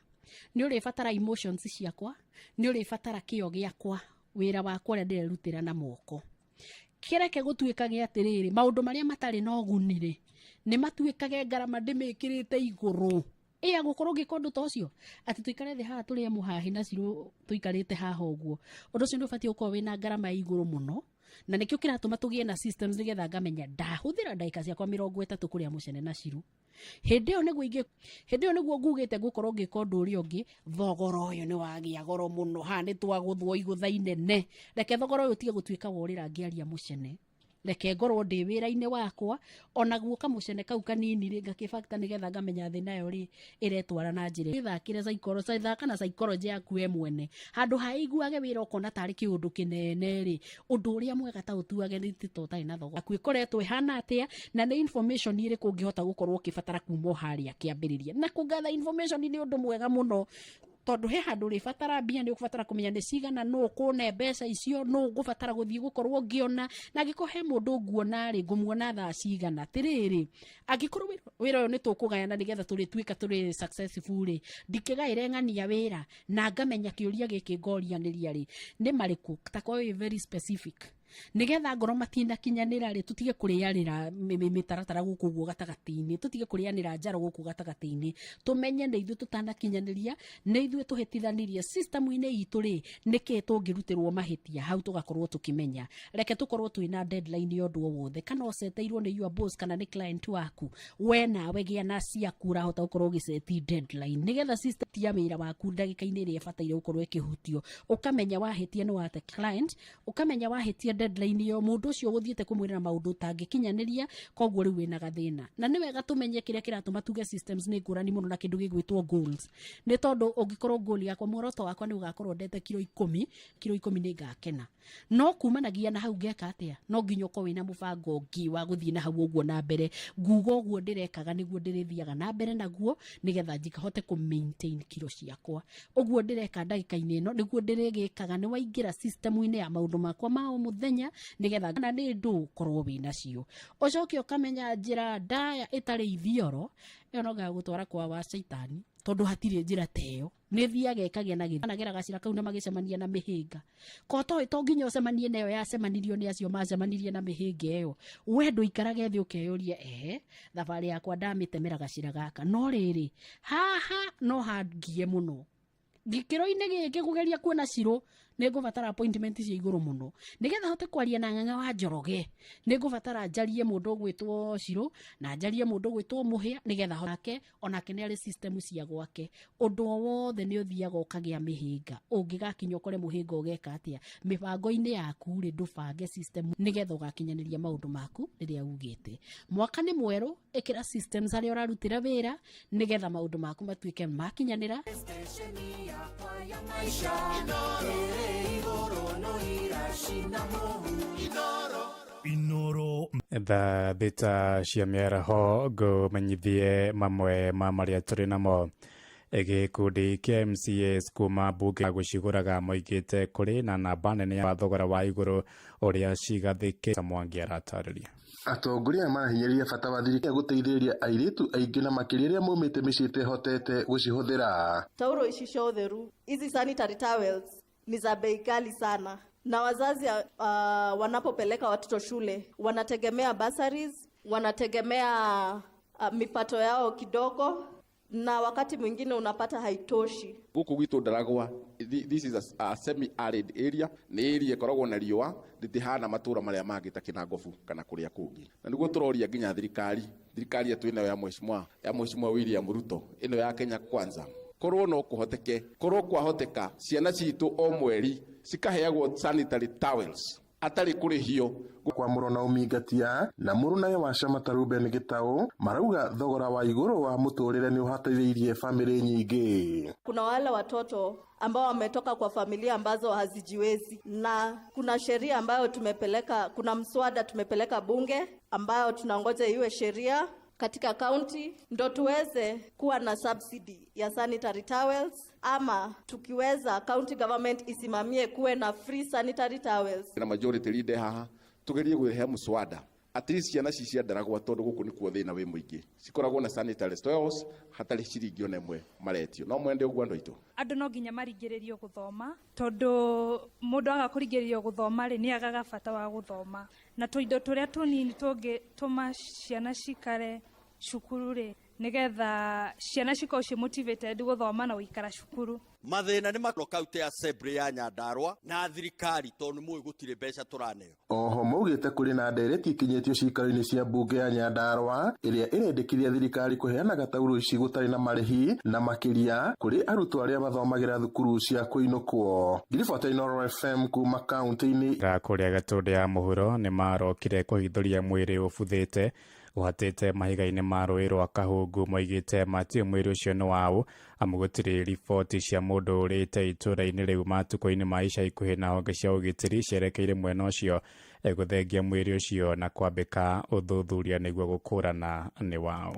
nĩ ũrĩbatara emotions ciakwa, nĩ ũrĩbatara kĩo gĩakwa, wĩra wakwa ũrĩa ndĩrerutĩra na moko. Kĩreke gũtuĩkage atĩrĩrĩ, maũndũ marĩa matarĩ na ũguni rĩ, nĩ matuĩkage ngarama ndĩmĩkĩrĩte igũrũ. Ĩa gũkorwo ngĩka ũndũ ta ũcio, atĩ tũikare thĩ haha tũrĩe mũhahĩ na cirũ tũikarĩte haha ũguo. Ũndũ ũcio nĩ ũbatiĩ gũkorwo wĩna ngarama ya igũrũ mũno, na nĩkĩo kĩratũma tũgĩe na systems nĩgetha ngamenya ndahũthĩra ndagĩka ciakwa 30 kũrĩa mũcene na cirũ. Hĩndĩ ĩyo nĩguo ingĩ, hĩndĩ ĩyo nĩguo ngugĩte ngũkorwo ngĩka ũndũ ũrĩa ũngĩ, thogora ũyũ nĩ wagĩa goro mũno, haha nĩ twagũthwo igũtha inene. Reke thogora ũyũ ũtige gũtuĩka worĩra ngĩaria mũcene. Reke ngorwo ndĩ wĩra-inĩ wakwa, ona guo kamũcene kau kanini rĩ, ngakĩbacta nĩgetha ngamenya thĩ nayo rĩ, ĩretwara na njĩra. Ĩthakĩre psychology, thaka na psychology yaku we mwene. Handũ ha iguage wĩra ũkona tarĩ kĩũndũ kĩnene rĩ, ũndũ ũrĩa mwega ta ũtuage nĩ ta ũtarĩ na thogora. Yaku ĩkoretwo ĩhana atĩa, na nĩ information ĩrĩkũ ũngĩhota gũkorwo ũkĩbatara kuma o harĩa kĩambĩrĩria. Na kũgatha information nĩ ũndũ mwega mũno, tondũ he handũ ũrĩbatara mbia, nĩ ũkũbatara kũmenya nĩ cigana, nũ ũkũne mbeca icio, nũ ngũbatara gũthiĩ gũkorwo ngĩona, na angĩkorwo he mũndũ nguona rĩ, ngũmuona thaa cigana. Atĩrĩrĩ, angĩkorwo wĩra ũyũ nĩ tũkũgayana nĩgetha tũrĩtuĩka tũrĩ successful rĩ, ndikĩgaĩre ng'ania wĩra, na ngamenya kĩũria gĩkĩ ngorianĩria rĩ, nĩ marĩkũ, ta korwo wĩ very specific, nĩgetha ngorwo matinakinyanĩra rĩ, tũtige kũrĩanĩra mĩtaratara gũkũ ũguo gatagatĩ-inĩ, tũtige kũrĩanĩra njaro gũkũ gatagatĩ-inĩ, tũmenye nĩ ithuĩ tũtanakinyanĩria, nĩ ithuĩ tũhĩtithanirie system-inĩ itũ rĩ, nĩkĩ tũngĩrutĩrwo mahĩtia hau tũgakorwo tũkĩmenya. Reke tũkorwo twĩna deadline ya ũndũ o wothe, kana ũceteirwo nĩ your boss kana nĩ client waku, we nawe gĩa na ciaku ũrahota gũkorwo ũgĩceti deadline, nĩgetha system ya wĩra waku ndagĩka-inĩ ĩrĩa ĩbataire gũkorwo ĩkĩhutio, ũkamenya wahĩtia nĩ wate client, ũkamenya wahĩtia deadline ĩyo, mũndũ ũcio ũgũthiĩte kũmwĩrĩra maũndũ ũtangĩkinyanĩria, koguo rĩu wĩna gathĩna. Na nĩ wega tũmenye kĩrĩa kĩratũma tuge systems nĩ ngũrani mũno na kĩndũ gĩgwĩtwo goals. Nĩ tondũ ũngĩkorwo goal yakwa, muoroto wakwa nĩ ũgakorwo ndete kiro 10, kiro 10 nĩ ngakena. No kumanagia na hau ngeka atĩa? No nginya ũkorwo wĩna mũbango ũngĩ wa gũthiĩ na hau ũguo na mbere. Nguga ũguo ndĩrekaga nĩguo ndĩrĩthiaga na mbere naguo, nĩgetha njikahote kũ maintain kiro ciakwa. Ũguo ndĩreka ndagĩka-inĩ ĩno nĩguo ndĩrĩgĩkaga, nĩ waingĩra system-inĩ ya maũndũ makwa ma o mũthenya. ũkamenya nĩgetha na nĩ ndũ ũkorwo wĩnacio. Ũcoke ũkamenya njĩra ndaya ĩtarĩ ithioro, ĩyo no gagũtwara kwa wa caitani, tondũ hatirĩ njĩra ta ĩyo. Nĩ thiaga ĩkagĩa na gĩthana gera gacira kau na magĩcemania na mĩhĩnga. Ko toĩ to nginya ũcemanie nayo yacemanirio nĩ acio macemanirie na mĩhĩnga ĩyo. We ndũikarage thĩ ũkeyũria, ehe, thabarĩ yakwa ndamĩtemera gacira gaka. No rĩrĩ, haha no hangie mũno. Gĩkĩro-inĩ gĩkĩ kũgeria kuona Cirũ, nĩ ngũbatara appointment cia igũrũ mũno. Nĩgetha hote kwaria na Ng'ang'a wa Njoroge, nĩ ngũbatara njarie mũndũ ũgwĩtwo Cirũ, na njarie mũndũ ũgwĩtwo Mũhĩa, nĩgetha nake onake nĩ arĩ system cia gwake. Ũndũ o wothe nĩ ũthiaga ũkagĩa mĩhĩnga. Ũngĩgakinya ũkore mũhĩnga ũgeka atĩa? Mĩbango-inĩ yaku rĩ, ndũbange system nĩgetha ũgakinyanĩria maũndũ maku rĩrĩa ugĩte. Mwaka nĩ mwerũ, ĩkĩra systems harĩa ũrarutĩra wĩra nĩgetha maũndũ maku matuĩke makinyanĩra. Inoro Thaa thita cia mĩaraho ngũmenyithie mamwe ma marĩa tũrĩ namo. Gĩkundi kĩa MCAs kuma mbunge gũcigũraga moigĩte kũrĩ na namba nene ya thogora wa igũrũ ũrĩa cigathĩkĩte. Mwangi aratarĩria. Atongoria aya marahinyĩrĩria bata wa thirikari gũteithĩrĩria airĩtu aingĩ na makĩria arĩa maumĩte mĩciĩ ĩtehotete gũcihũthĩra. Tauro ici cia ũtheru, hizi sanitary towels ni za bei ghali sana, na wazazi wanapopeleka watoto shule wanategemea bursaries, wanategemea mipato yao kidogo, na wakati mwingine unapata haitoshi. Guku gwitu Ndaragwa, this is a semi arid area, ni area ikoragwo na riũa rĩtihana matura marĩa mangĩ ta Kĩnangobu kana kũrĩa kũngĩ. Na nĩguo tũroria nginya thirikari yetu ĩno ya Mheshimiwa William Ruto, ĩno ya Kenya Kwanza, korwo no kũhoteke, korwo kwahoteka ciana citũ o mweri cikaheagwo sanitary towels atarĩ kũrĩhio. Kwa Mũrona Umingatia na mũrũnawe wa Camata Ruben Gitau marauga thogora wa igũrũ wa mũtũrĩre nĩ ũhatĩrĩirie famĩlĩ nyingĩ. Kuna wale watoto ambao wametoka kwa familia ambazo hazijiwezi, na kuna sheria ambayo tumepeleka, kuna mswada tumepeleka bunge ambayo tunangoja iwe sheria katika county ndo tuweze kuwa na subsidy ya sanitary towels, ama tukiweza county government isimamie kuwe na free sanitary towels. Na majority leader haha tugerie gwĩhe mũswada at least ciana ci cia Ndaragwa, tondũ gũkũ nĩkuo thĩna wĩ mũingĩ, cikoragwo na sanitary towels hatarĩ ciringi ona ĩmwe maretio. No mwende ũguo andũ aitũ? Andũ no nginya maringĩrĩrio gũthoma, tondũ mũndũ aga kũringĩrĩrio gũthoma rĩ, nĩ agaga bata wa gũthoma. Na tũindo tũrĩa tũnini tũngĩtũma ciana cikare cukuru rĩ, nĩgetha ciana cikorwo ci motivated gũthoma na gũikara cukuru. Mathĩna nĩ makro kaunti ya Assembly ya Nyandarua na thirikari, tondũ nĩ mũĩ gũtirĩ mbeca tũraneo. Oho maugĩte kũrĩ na ndereti ikinyĩtio ciikaro-inĩ cia mbunge ya Nyandarua ĩrĩa ĩrendekithia thirikari kũheanaga tauro ici gũtarĩ na marĩhi, na makĩria kũrĩ arutwo arĩa mathomagĩra thukuru cia kũinũkwo. Ngiribota Inoro FM kuma kaunti-inĩ ra kũrĩa Gatũndũ ya mũhuro nĩ marokire kũhithũria mwĩrĩ ũbuthĩte ũhatĩte mahiga-inĩ ma rũĩ rwa Kahungu. Moigĩte matiũĩ mwĩrĩ ũcio nĩ waũ, amu gũtirĩ riboti cia mũndũ ũrĩte itũũra-inĩ rĩu matukũ-inĩ ma ica ikuhĩ, na honge cia ũgitĩri cierekeire mwena ũcio gũthengia mwĩrĩ ũcio na kwambĩka ũthuthuria nĩguo gũkũrana nĩ waũ.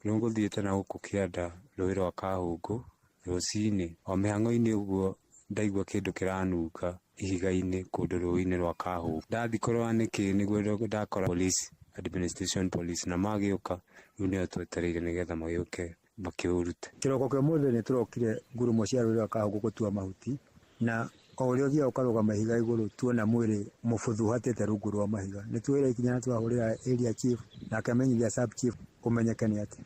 Nĩgũthiĩte na gũkũ kĩanda rũĩ rwa Kahungu rũcinĩ o mĩhang'o-inĩ ũguo ndaigua kĩndũ kĩranunga ihiga-inĩ kũndũ rũĩ-inĩ rwa Kahungu. Ndathi kũrora nĩkĩ nĩguo ndakora police administration police na magĩũka rĩu nĩo twetereire nĩgetha magĩũke makĩũrute. Kĩroko kĩa ũmũthĩ nĩ tũrokire ngurumo cia rũĩ rwa Kahungu gũtua mahuti, na o ũrĩa ũthiaga ũkarũgama ihiga igũrũ tuona mwĩrĩ mũbuthu ũhatĩte rungu rwa mahiga. Nĩ tuoire ikinya na twahũrĩra area chief na akamenyithia sub chief ũmenyeke nĩ atĩa.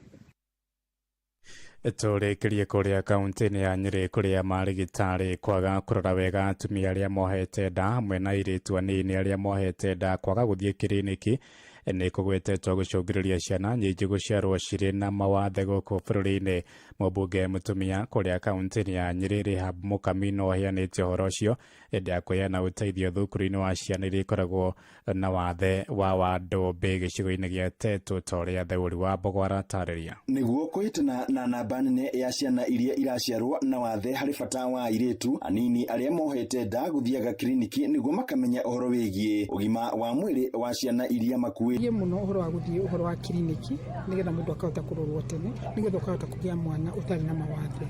Tũrĩkĩrie kũrĩa kaunti-inĩ ya Nyĩrĩ kũrĩa marĩgĩtarĩ kwaga kũrora wega atumia arĩa mohete nda hamwe na airĩtu anini arĩa mohete nda kwaga gũthiĩ kiriniki nĩ kũgwetetwo gũcũngĩrĩria ciana nyingĩ gũciarwo cirĩ na mawathe gũkũ bũrũri-inĩ. Mũmbunge mũtumia kũrĩa kaunti-inĩ ya Nyĩrĩ Rehab Mũkami no aheanĩte ũhoro ũcio hĩndĩ ya kũheana ũteithio thukuru-inĩ wa ciana iria ikoragwo na wathe wa Wandũmbĩ gĩcigo-inĩ gĩa Tetu, ta ũrĩa Theũri wa Mbogo aratarĩria. Nĩguo kũhĩtana na namba nene ya ciana iria iraciarwo na wathe harĩ bata wa airĩtu anini arĩa mohete nda gũthiaga kiriniki nĩguo makamenya ũhoro wĩgiĩ ũgima wa mwĩrĩ wa ciana iria makuĩte. Mũno ũhoro wa gũthiĩ ũhoro wa kiriniki nĩgetha mũndũ akahota kũrorwo tene nĩgetha ũkahota kũgĩa mwana ũtarĩ na mawathe.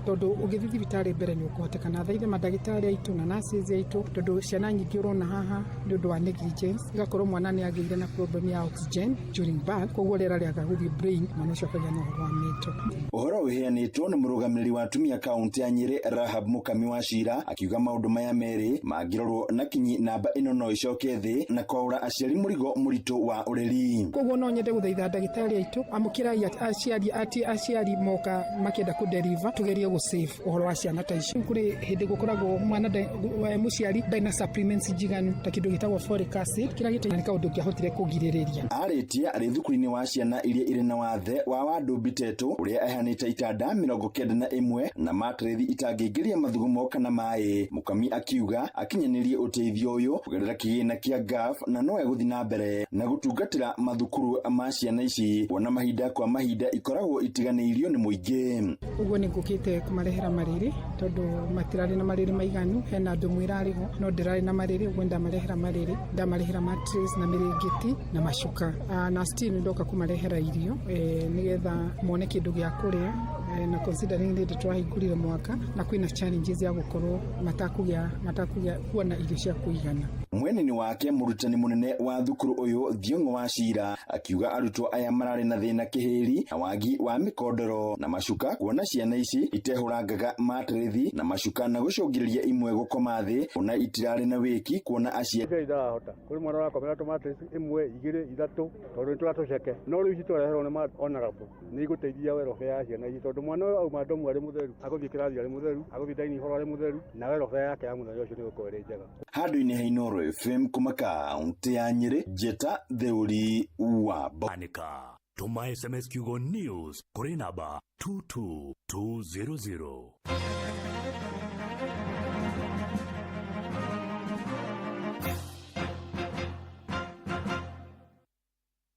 Tondũ ũngĩthiĩ thibitarĩ mbere nĩ ũkũhotekana. Thaithe mandagĩtarĩ aitũ na nurses aitũ, tondũ ciana nyingĩ ũrona haha nĩ ũndũ wa negligence, igakorwo mwana nĩ agĩire na problem ya oxygen during birth, koguo rĩera rĩaga gũthiĩ brain, mwana ũcio akagĩa na ũhoro wa mental. Ũhoro ũheanĩtwo nĩ mũrũgamĩrĩri wa atumia kaunti ya Nyĩrĩ Rahab Mukami wa Cira akiuga maũndũ maya merĩ mangĩrorwo na kinyi namba ĩno no ĩcoke thĩ na kwaũra aciari mũrigo mũritũ wa ũreri. Koguo no nyende gũthaitha ndagĩtarĩ aitũ, amũkĩrai aciari ati aciari moka makĩenda kũdeliver, tugerie gũ save ũhoro wa ciana ta ici. Kũrĩ hĩndĩ gũkoragwo mwana mũciari ndarĩ na supplements njiganu ta kĩndũ gĩtagwo folic acid kĩrĩa gĩteithagia, nĩ kaũndũ ũngĩahotire kũgirĩrĩria. Arĩtie arĩ thukuru-inĩ wa ciana iria irĩ na wathe wa Wandũmbi Tetũ ũrĩa aheanĩte itanda 91 na matĩrĩthi itangĩingĩria mathugumo kana maĩ. Mukami akiuga akinyanĩrie ũteithio ũyũ kũgerera kĩgĩna kĩa GAF na no egũthiĩ na mbere na gũtungatĩra mathukuru ma ciana ici kuona mahinda kwa mahinda ikoragwo itiganĩirio nĩ mũingĩ. Ũguo nĩ ngũkĩte kũmarehera marĩrĩ tondũ matirarĩ na marĩrĩ maiganu, hena andũ mwĩrarĩ ho no ndĩrarĩ na marĩrĩ, ũguo ndamarehera marĩrĩ, ndamarehera mattress na mĩrĩngĩti na macuka, na still ndoka kũmarehera irio nĩgetha mone kĩndũ gĩa kũrĩa, na considering rĩndĩ twahingũrire mwaka na kwĩna challenges ya gũkorwo matakũgĩa kuona irio cia kũigana. Mwenini wake mũrutani mũnene wa thukuru ũyũ Thiong'o wa Cira akiuga arutwo aya mararĩ na thĩna kĩhĩri na wagi wa mĩkondoro na macuka kuona ciana ici itehũrangaga matĩrĩthi na macuka na gũcũngĩrĩria imwe gũkoma thĩ ona itirarĩ na wĩki kuona aciari itarahota. Kũrĩ mwana ũrakomera tũmatĩrĩthi ĩmwe igĩrĩ ithatũ tondũ nĩ tũratũceke, no rĩu ici twareherwo nĩ honorable nĩ igũteithia welfare ya ciana ici tondũ mwana ũyũ auma ndomu arĩ mũtheru, agũthiĩ kĩrathi arĩ mũtheru, agũthiĩ dining hall arĩ mũtheru, na welfare yake ya mũthenya ũcio nĩ gũkorwo ĩrĩ njega. Handũ-inĩ ha Inooro FM kuma kaunti ya Nyĩrĩ, Njĩta Theuri wa Anika tuma SMS kiugo news kuri namba 22200.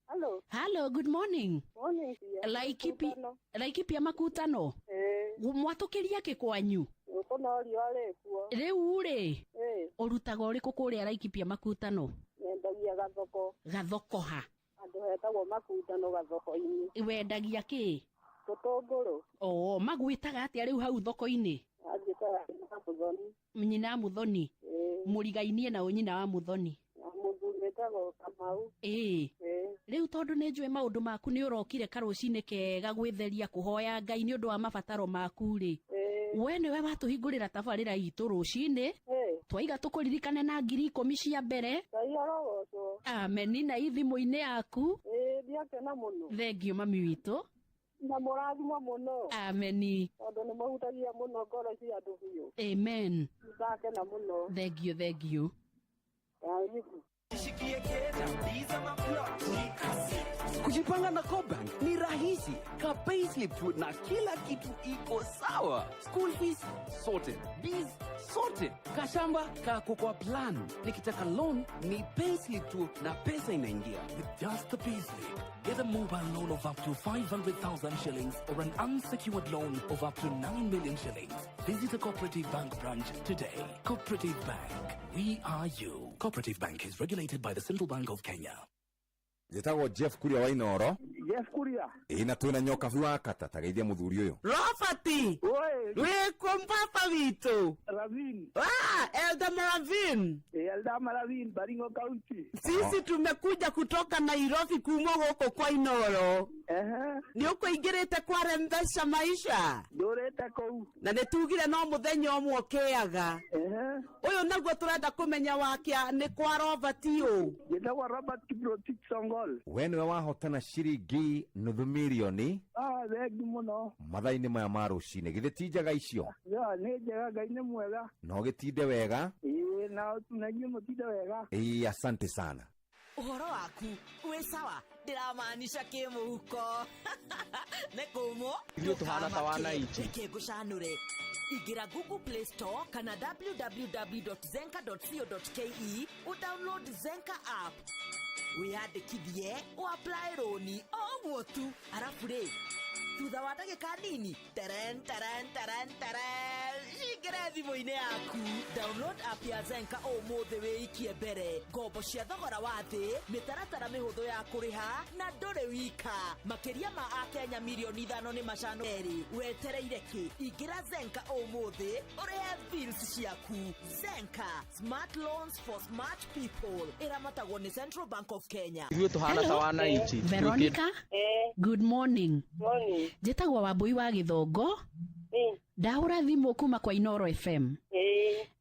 Hello. Hello, good morning. Morning, dear. Laikipia makutano. Mwatũkĩria kĩ kwanyu? Gũkũ no riũa rĩkuo. Rĩu rĩ, ũrutaga ũrĩkũ kũrĩa Laikipia makutano? Nyendagia gathoko. Gathoko ha? Andũ hetagwo makutano gathoko-inĩ. Wendagia kĩ? Tũtũngũrũ. Oo, magwĩtaga atĩa rĩu hau thoko-inĩ? Anjĩtaga nyina Mũthoni. Nyina Mũthoni? Mũrigainie na nyina wa Mũthoni? Na mũthuri wĩtagwo Kamau. Rĩu tondũ nĩ njũĩ maũndũ maku nĩ ũrokire karũcinĩ kega gwĩtheria kũhoya Ngai nĩ ũndũ wa mabataro maku rĩ, we nĩwe watũhingũrĩra tabarĩra itũ rũcinĩ, twaiga tũkũririkane na 10,000 cia mbere. Ngai arogocwo. Ameni na ithimũ-inĩ yaku. Ndiakena mũno. Thengio mami witũ. Na mũrathimwo mũno. Ameni. Tondũ nĩ mũhutagia mũno ngoro cia andũ biũ. Amen. Ndakena mũno. Thengio, thengio. Karibu. Kujipanga na CoBank ni rahisi. Ka payslip tu na kila kitu iko sawa. School fees sorted, bills sorted, kashamba kako kwa plan. Nikitaka loan ni payslip tu na pesa inaingia. With just a payslip, get a mobile loan of up to 500,000 shillings or an unsecured loan of up to 9 million shillings. Visit a Cooperative Bank branch today. Cooperative Bank, we are you. Cooperative Bank is regulated by the Central Bank of Kenya. Njĩtagwo Jeff Kuria wa Inooro. Jeff Kuria. Ĩ na twĩna nyokabi wa kata ta geithia mũthuri ũyũ. Robert. Wĩ mpapa witũ. Ravin. Elder Maravin. Elder Maravin, Baringo County. Sisi tumekuja kutoka Nairobi kuma gũkũ kwa Inooro. Nĩ ũkũingĩrĩte kwa Rembesha Maisha. Ndũrĩte kũu. Na nĩ tugire no mũthenya ũmwe ũkĩaga. Ũyũ naguo tũrenda kũmenya wakĩa nĩ kwa Robert ũ. Njĩtagwo Robert Kiprotich Songol. We nĩwe wahotana ciringi nuthu mirioni. Thengi mũno. Mathaa-inĩ maya ma rũcinĩ githĩ ti njega icio? Nĩ njega, Ngai nĩ mwega. No gĩtinde wega. Ĩĩ, na inyuĩ mũtinde wega. Ĩĩ, asante sana. Ũhoro waku wĩ sawa, ndĩramaanisha kĩmũhuko. Nĩ kũmũ. Ithuĩ tũhana ta wananchi. Reke ngũcanũre. Ingĩra Google Play Store kana www.zenka.co.ke udownload Zenka app. Wĩyandĩkithie, ũapply rũni o ũguo tu. Arabu rĩ, thutha wa ndagĩka nini, teren teren teren teren, Cingĩre thimũ-inĩ yaku. Download app ya Zenka ũmũthĩ wĩikie mbere. Ngombo cia thogora wa thĩ, mĩtaratara mĩhũthũ ya kũrĩha na ndũrĩ wika. Makĩria ma akenya mirioni 5 nĩ macano erĩ. Wetereire kĩ? Ingĩra Zenka ũmũthĩ ũrĩhe bills ciaku. Zenka, smart loans for smart people. Ĩramatagwo nĩ Central Bank of Kenya. Ithuĩ tũhana ta wananchi. Veronica, good morning. Morning. Njĩtagwo Wambui wa Gĩthongo. Ndahũra thimũ kuma kwa Inoro FM.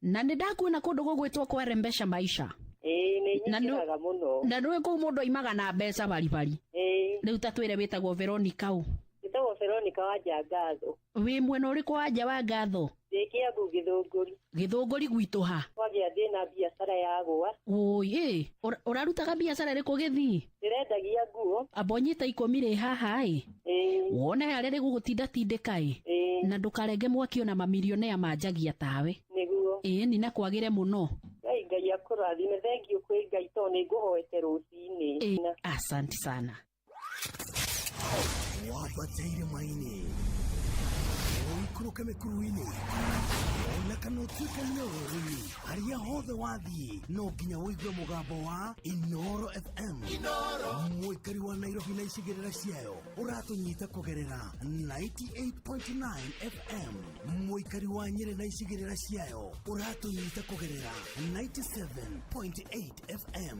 Na nĩ ndakuona kũndũ gũgwĩtwo kwa Rembesha Maisha. Ĩĩ nĩ Na nĩ- nyingĩraga mũno. Na nĩũĩ kũu mũndũ aimaga na mbeca baribari. Ĩĩ. Rĩu ta twĩre wĩtagwo Veronica ũ. Njĩtagwo Veronica wa Njangatho. Wĩ mwena ũrĩkũ wa nja wa ngatho? Ndĩ Kĩambu Gĩthũngũri. Gĩthũngũri gwitũ ha? Kwagĩa ndĩna biacara ya gũa. Wũi ĩ, ũrarutaga biacara ĩrĩkũ gĩthii? Ndĩrendagia nguo. Amba ũnyite 10 rĩ haha ĩ. Ĩĩ. Wone harĩa rĩgũgũtindatindĩka ĩ. Ĩĩ. Na ndũkarenge mwaki ona mamilionea manjagia tawe. Nĩguo. Ĩĩ ni na kwagĩre mũno. Ngai Ngai akũrathime. Thengiũ kwĩ Ngai tondũ nĩ ngũhoete rũcinĩ. Ĩĩ, asante sana. Wambate irĩma-inĩ, ũikũrũke mĩkuru-inĩ, ona kana ũtuĩkanie werũ-inĩ, harĩa hothe wathiĩ no nginya ũigue mũgambo wa Inoro FM. Mũikari wa Nairobi na icigĩrĩra ciayo ũratũnyita kũgerera 98.9 FM. Mũikari wa Nyĩrĩ na icigĩrĩra ciayo ũratũnyita kũgerera 97.8 FM.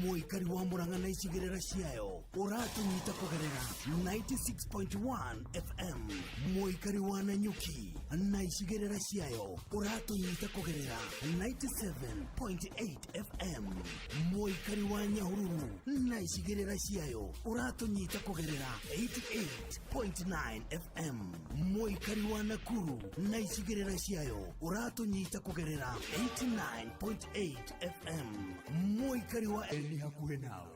Mũikari wa Murang'a na icigĩrĩra ciayo ũratũnyita kũgerera 96.1 FM. Mũikari wa Nanyuki na icigĩrĩra ciayo ũratũnyita kũgerera 97.8 FM. Mũikari wa Nyahururu na icigĩrĩra ciayo ũratũnyita kũgerera 88.9 FM. Mũikari wa Nakuru na icigĩrĩra ciayo ũratũnyita kũgerera 89.8 FM. Mũikari wa nĩ hakuhĩ nawe.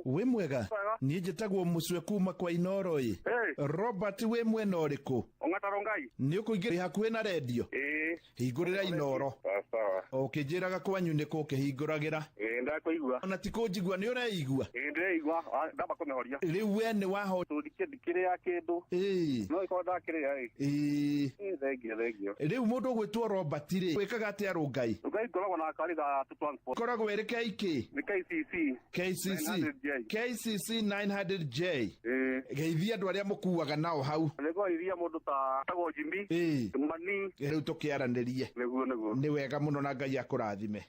Wĩ mwega, niĩ njĩtagwo mũcwe kuma kwa Inoro ĩ. Robert, wĩ mwena ũrĩkũ? Ong'ata Rongai. Nĩ ũkũingĩra hakuhĩ na rendio? Ĩĩ. Hingũrĩra Inoro. Sawa sawa. Ũkĩnjĩraga kwanyu nĩ kũ ũkĩhingũragĩra? Ĩĩ ndakũigua. Ona ti kũnjigua, nĩ ũreigua? Ĩĩ ndĩreigua. Ndamba kũmĩhoria. Rĩu we nĩ waho. Ndikĩrĩa kĩndũ. Ĩĩ. No ĩkorwo ndakĩrĩa ĩ. Ĩĩ. Ĩĩ thengio thengio. Rĩu mũndũ ũgwĩtwo Robert rĩ, wĩkaga atĩa Rũngai? Rongai ngoragwo na kari ga transport. Koragwo ĩrĩ KK? Nĩ KCC. KCC. 900J. KCC 900J. Ĩĩ. Geithia andũ arĩa mũkuaga nao hau. Nĩngũgeithia mũndũ ta tagwo Jimmy. Ĩĩ. Mani. Rĩu tũkĩaranĩrie. Nĩguo nĩguo. Nĩ wega mũno na Ngai akũrathime.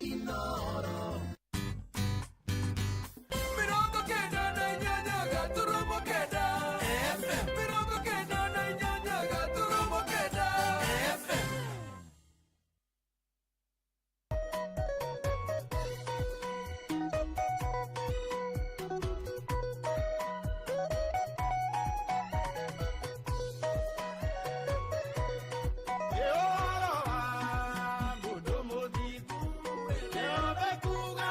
98.9 FM, 98.9 FM. Ĩũhoro wa mũndũ mũthingu, nĩombe kuga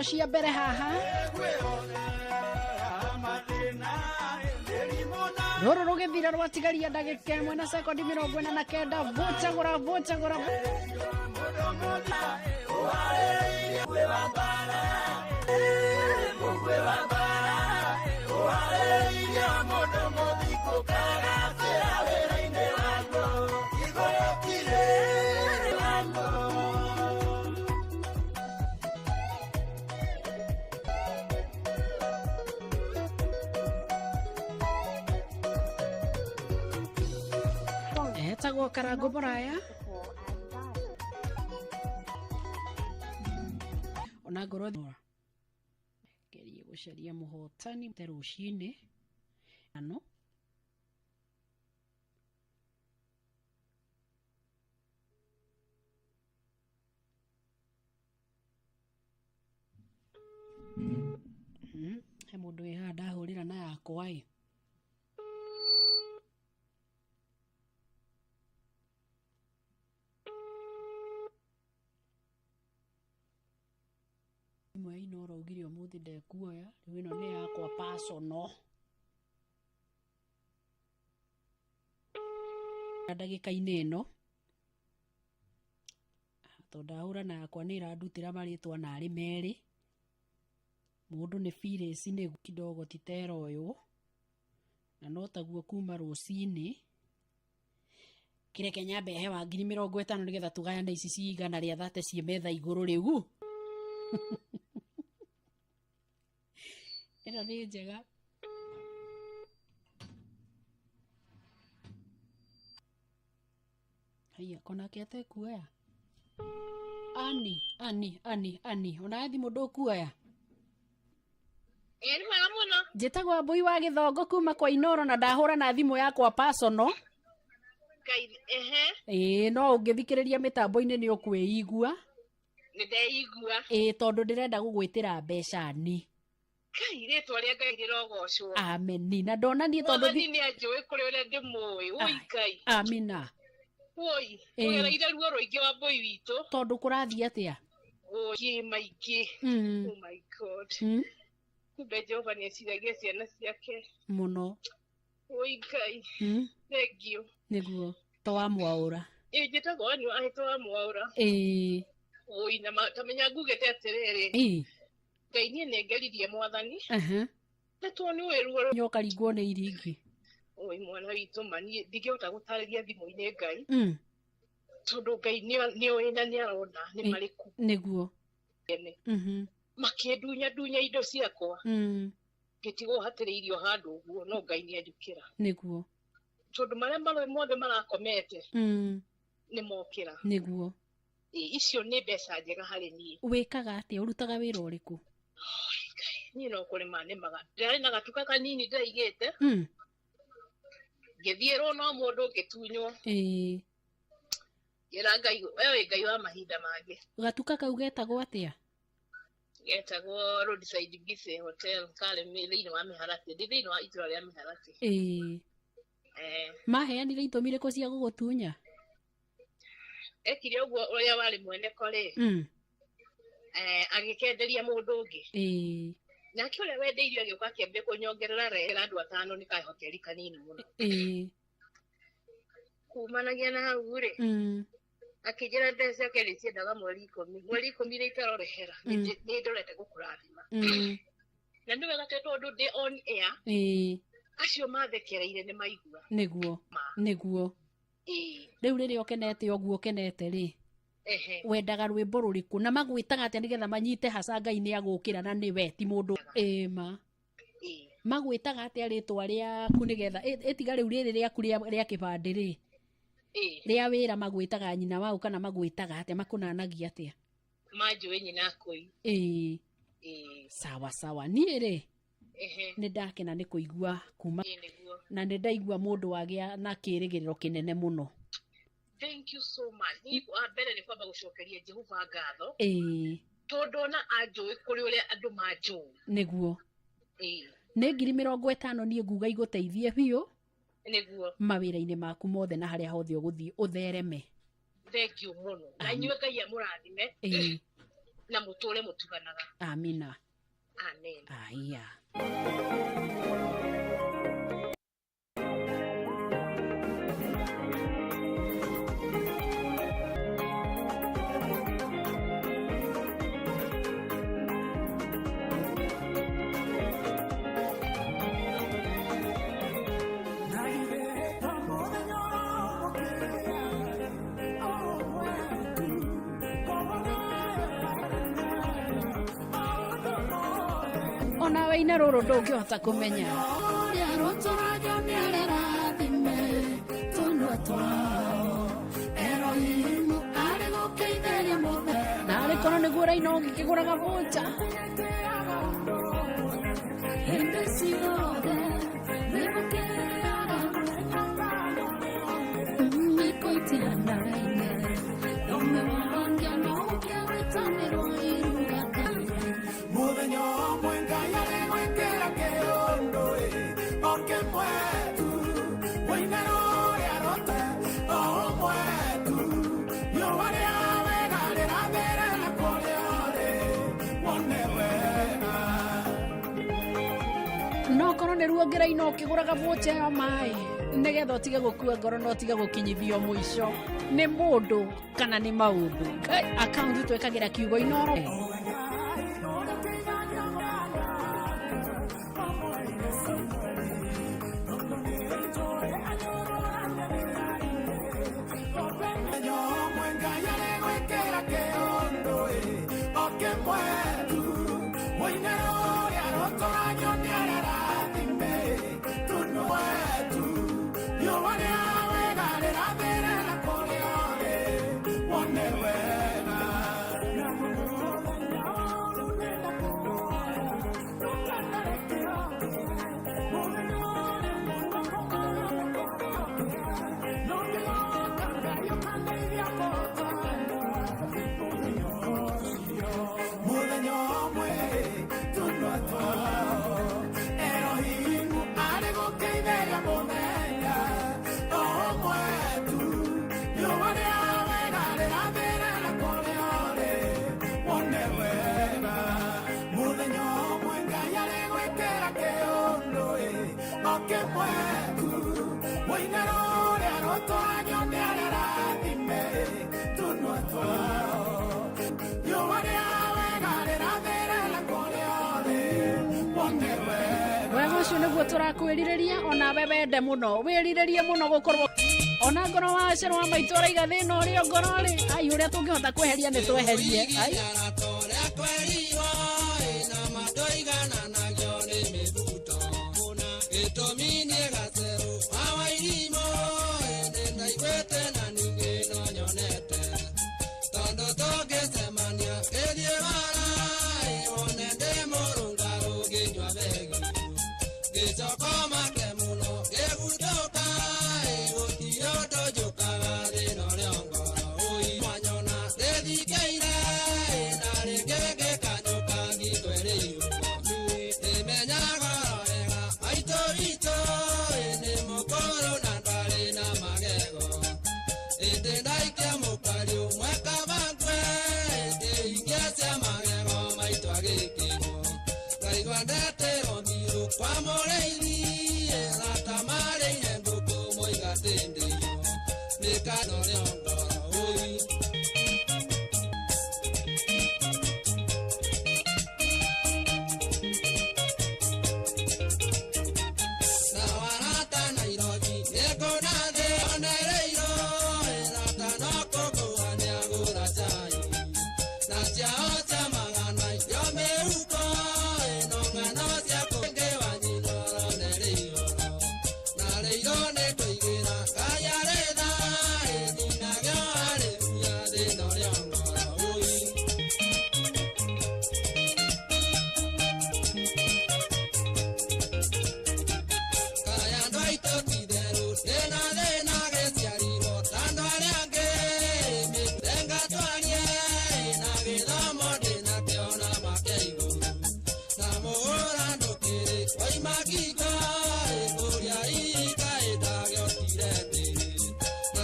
Ithano cia mbere haha. Rũrũ rũgĩthira rwatigaria ndagĩka 1 na sekondi 49. Vũcagũra vũcagũra. Etagwo Karango Mũraya. Ona ngorwo gerie gũcaria mũhotani te rũcinĩ ano. He mũndũ wĩ haha ndahũrĩra na yakwa ĩ. Thimũ ya Inooro augire ũmũthĩ ndekuoya, rĩu ĩno nĩ yakwa personal. Ndagĩka-inĩ ĩno tondũ ndahũra na yakwa nĩ ĩrandutĩra marĩtwa narĩ merĩ. Mũndũ nĩ Phyllis nĩ kidogo titera ũyũ na no taguo kuma rũcinĩ. Kĩreke nyambe he wa 50,000 nĩgetha tũgayane ici ci 130 ciĩ metha igũrũ rĩu. Ĩno nĩ njega. Haiya, konake atekuoya. Ani, ani, ani, ani. Ona thimũ ndũkuoya. Ĩĩ nĩ mwega mũno. Njĩtagwo Mbui wa Gĩthongo kuma kwa Inooro na ndahũra na thimũ yakwa personal. Ngai, ehe, Ĩĩ no ũngĩthikĩrĩria mĩtambo-inĩ nĩ ũkwĩigua. nĩ ndeigua. Ĩĩ tondũ ndĩrenda gũgwĩtĩra mbeca ni. Ngai, rĩtwa rĩa Ngai rĩrogocwo. Ameni. Na ndona niĩ tondũ Mwathani nĩ anjũĩ kũrĩ ũrĩa ndĩmũĩ. Ũi Ngai. Amina. Ũi, Ĩĩ. ũgereire ruo rũingĩ wa mbũi witũ. Tondũ kũrathiĩ atĩa? Ũi maingĩ. Oh my God. Kumbe Jehova nĩ eciragia ciana ciake. Mũno. Ũi Ngai. Thengiũ. Nĩguo. To wa Mwaũra. Ĩĩ njĩtagwo Ann wa Ahĩtũ wa Mwaũra. Ĩĩ. Ũi na tamenya ngugĩte atĩrĩrĩ. Ĩĩ. Ngai niĩ nĩ ngeririe Mwathani. Na to nĩ ũĩ ruo. Nyoka ringwo nĩ iringi. Ũi mwana witũ ma niĩ ndingĩhota gũtarĩria thimũ-inĩ Ngai. Tondũ Ngai nĩoĩ na nĩarona nĩ marĩkũ. Nĩguo. Makĩndunya ndunya indo ciakwa. Ngĩtigwo hatirĩ irio handũ ũguo no Ngai nĩanjũkĩra. Nĩguo. Tondũ marĩa marĩa mothe marakomete nĩ mokĩra. Nĩguo. Icio nĩ mbeca njega harĩ niĩ. Wĩkaga atĩa? Ũrutaga wĩra ũrĩkũ? Niĩ no kũrĩma nĩmaga. Ndĩrarĩ na gatuka kanini ndĩraigĩte. Ngĩthiĩrwo no mũndũ ngĩtunywo. Ĩĩ. Ngĩra Ngai, we wĩ Ngai wa mahinda mangĩ. Gatuka kau getagwo atĩa? Getagwo Roadside Buffet Hotel, karĩ thĩinĩ wa Mĩharatĩ. Ndĩ thĩinĩ wa itũra rĩa Mĩharatĩ. Ĩĩ. Maheanire itũmi irĩkũ cia gũgũtunya? Ekire ũguo ũrĩa warĩ mwene ko rĩ. Agĩkenderia mũndũ ũngĩ. Ĩĩ. Nake ũrĩa wendeirio agĩũka akĩambia kũnyongerera rehera andũ atano nĩ kahoteri kanini mũno. Ĩĩ. Kumanagia na hau rĩ. Akĩnjĩra mbeca ciake nĩ ciendaga mweri 10. Mweri 10 rĩ itarorehera. Nĩ ndorete gũkũrathima. Na nĩ wega tondũ ndĩ on air. Ĩĩ. Acio mathekereire nĩ maigua. Nĩguo. Nĩguo. Rĩu rĩrĩa ũkenete ũguo ũkenete rĩ. Wendaga rwĩmbo rũrĩkũ na magwĩtaga atĩa nĩgetha manyite haca Ngai nĩ agũkĩra na nĩwe ti mũndũ. Ĩĩ ma. Magwĩtaga atĩa rĩtwa rĩaku nĩgetha ĩtiga rĩu rĩrĩ rĩaku rĩa kĩbandĩ rĩ. Rĩa wĩra magwĩtaga nyina wau kana magwĩtaga atĩa makũnanagia atĩa? Manjũĩ nyina akũi. Ĩĩ. Sawa sawa. Niĩ rĩ nĩ ndakena nĩ kũigua kuma na nĩ ndaigua mũndũ wagĩa na kĩrĩgĩrĩro kĩnene mũno. Thank you so much. Niĩ wa mbere nĩ kwamba gũcokeria Jehova ngatho. Ĩĩ. Tondũ ona anjũĩ kũrĩ ũrĩa andũ manjũĩ. Nĩguo. Ĩĩ. Nĩ 50,000 niĩ nguga igũteithie biũ. Nĩguo. Mawĩra-inĩ maku mothe na harĩa hothe ũgũthiĩ ũthereme. Thank you mũno. Na inyuĩ Ngai amũrathime. Ĩĩ. Na mũtũre mũtuganaga. Amina. Amen. Aya. Ona waina rũrũ ndũngĩhota kũmenya. Narĩ korwo nĩguo ũraina ũgĩkĩgũraga voucher. Mũthenya ũmwe Ngai arĩgwĩkĩra kĩũndũ ĩ, oke mwetu, wĩine rũrĩa rũte, o ũmwe tu. Riũa rĩa wega rĩrathĩre na kũrĩa ũrĩ, wone wega. No korwo nĩruo ũngĩraina ũkĩgũraga voucher ya maĩ nĩgetha ũtige gũkua ngoro na ũtige gũkinyithio mũico nĩ mũndũ kana nĩ maũndũ. Akaunti twĩkagĩra kiugo Inoro. Mũthenya ũmwe Ngai arĩgwĩkĩra kĩũndũ ĩ, oke mwetu, wĩine rũrĩa rũtũragio nĩ arĩa arathime, tũnua mwetu. Riũa rĩa wega rĩrathĩre na kũrĩa ũrĩ, wone wega. Mũthenya ũmwe tũnua twao, Elohimu arĩgũkĩithĩria mũthenya, o ũmwe tu. Riũa rĩa wega rĩrathĩre na kũrĩa ũrĩ, wone wega. Mũthenya ũmwe Ngai arĩgwĩkĩra kĩũndũ ĩ, oke mwetu, wĩine rũrĩa rũtũragio nĩ arĩa arathime, tũnua twao. Riũa rĩa wega rĩrathĩre na kũrĩa ũrĩ, wone wega. Wega ũcio nĩguo tũrakwĩrirĩria onawe wende mũno wĩrirĩrie mũno gũkorwo ona ngoro wa cero wa maitũ ũraiga thĩna ũrĩa ngoro rĩ ai ũrĩa tũngĩhota kweheria nĩ tweherie ai.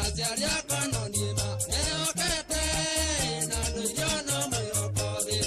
Aciari akwa no niĩ mehokete, na ndũire no mwĩhoko thĩna.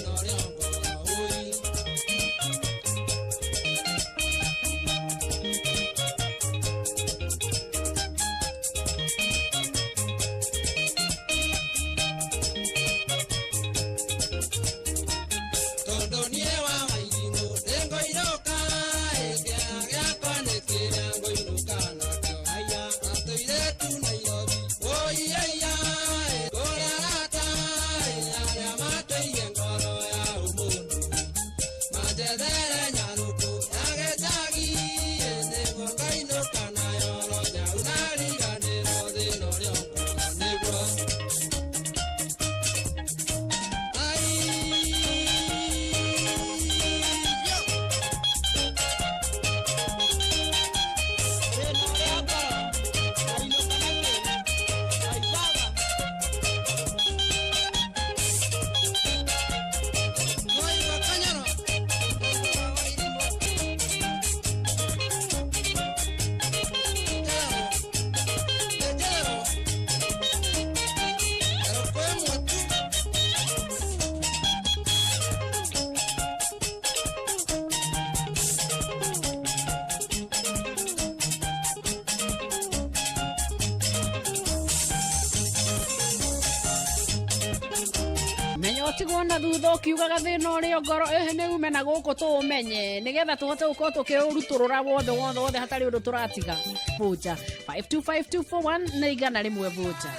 Ndũgatigwo na thutha ũkiugaga thĩna ũrĩa ngoro ĩhĩ nĩ ume na gũkũ tũũmenye nĩgetha tũhote gũkorwo tũkĩũrutũrũra wothe wothe wothe hatarĩ ũndũ tũratiga. Voucher 525241 nĩ 100 voucher.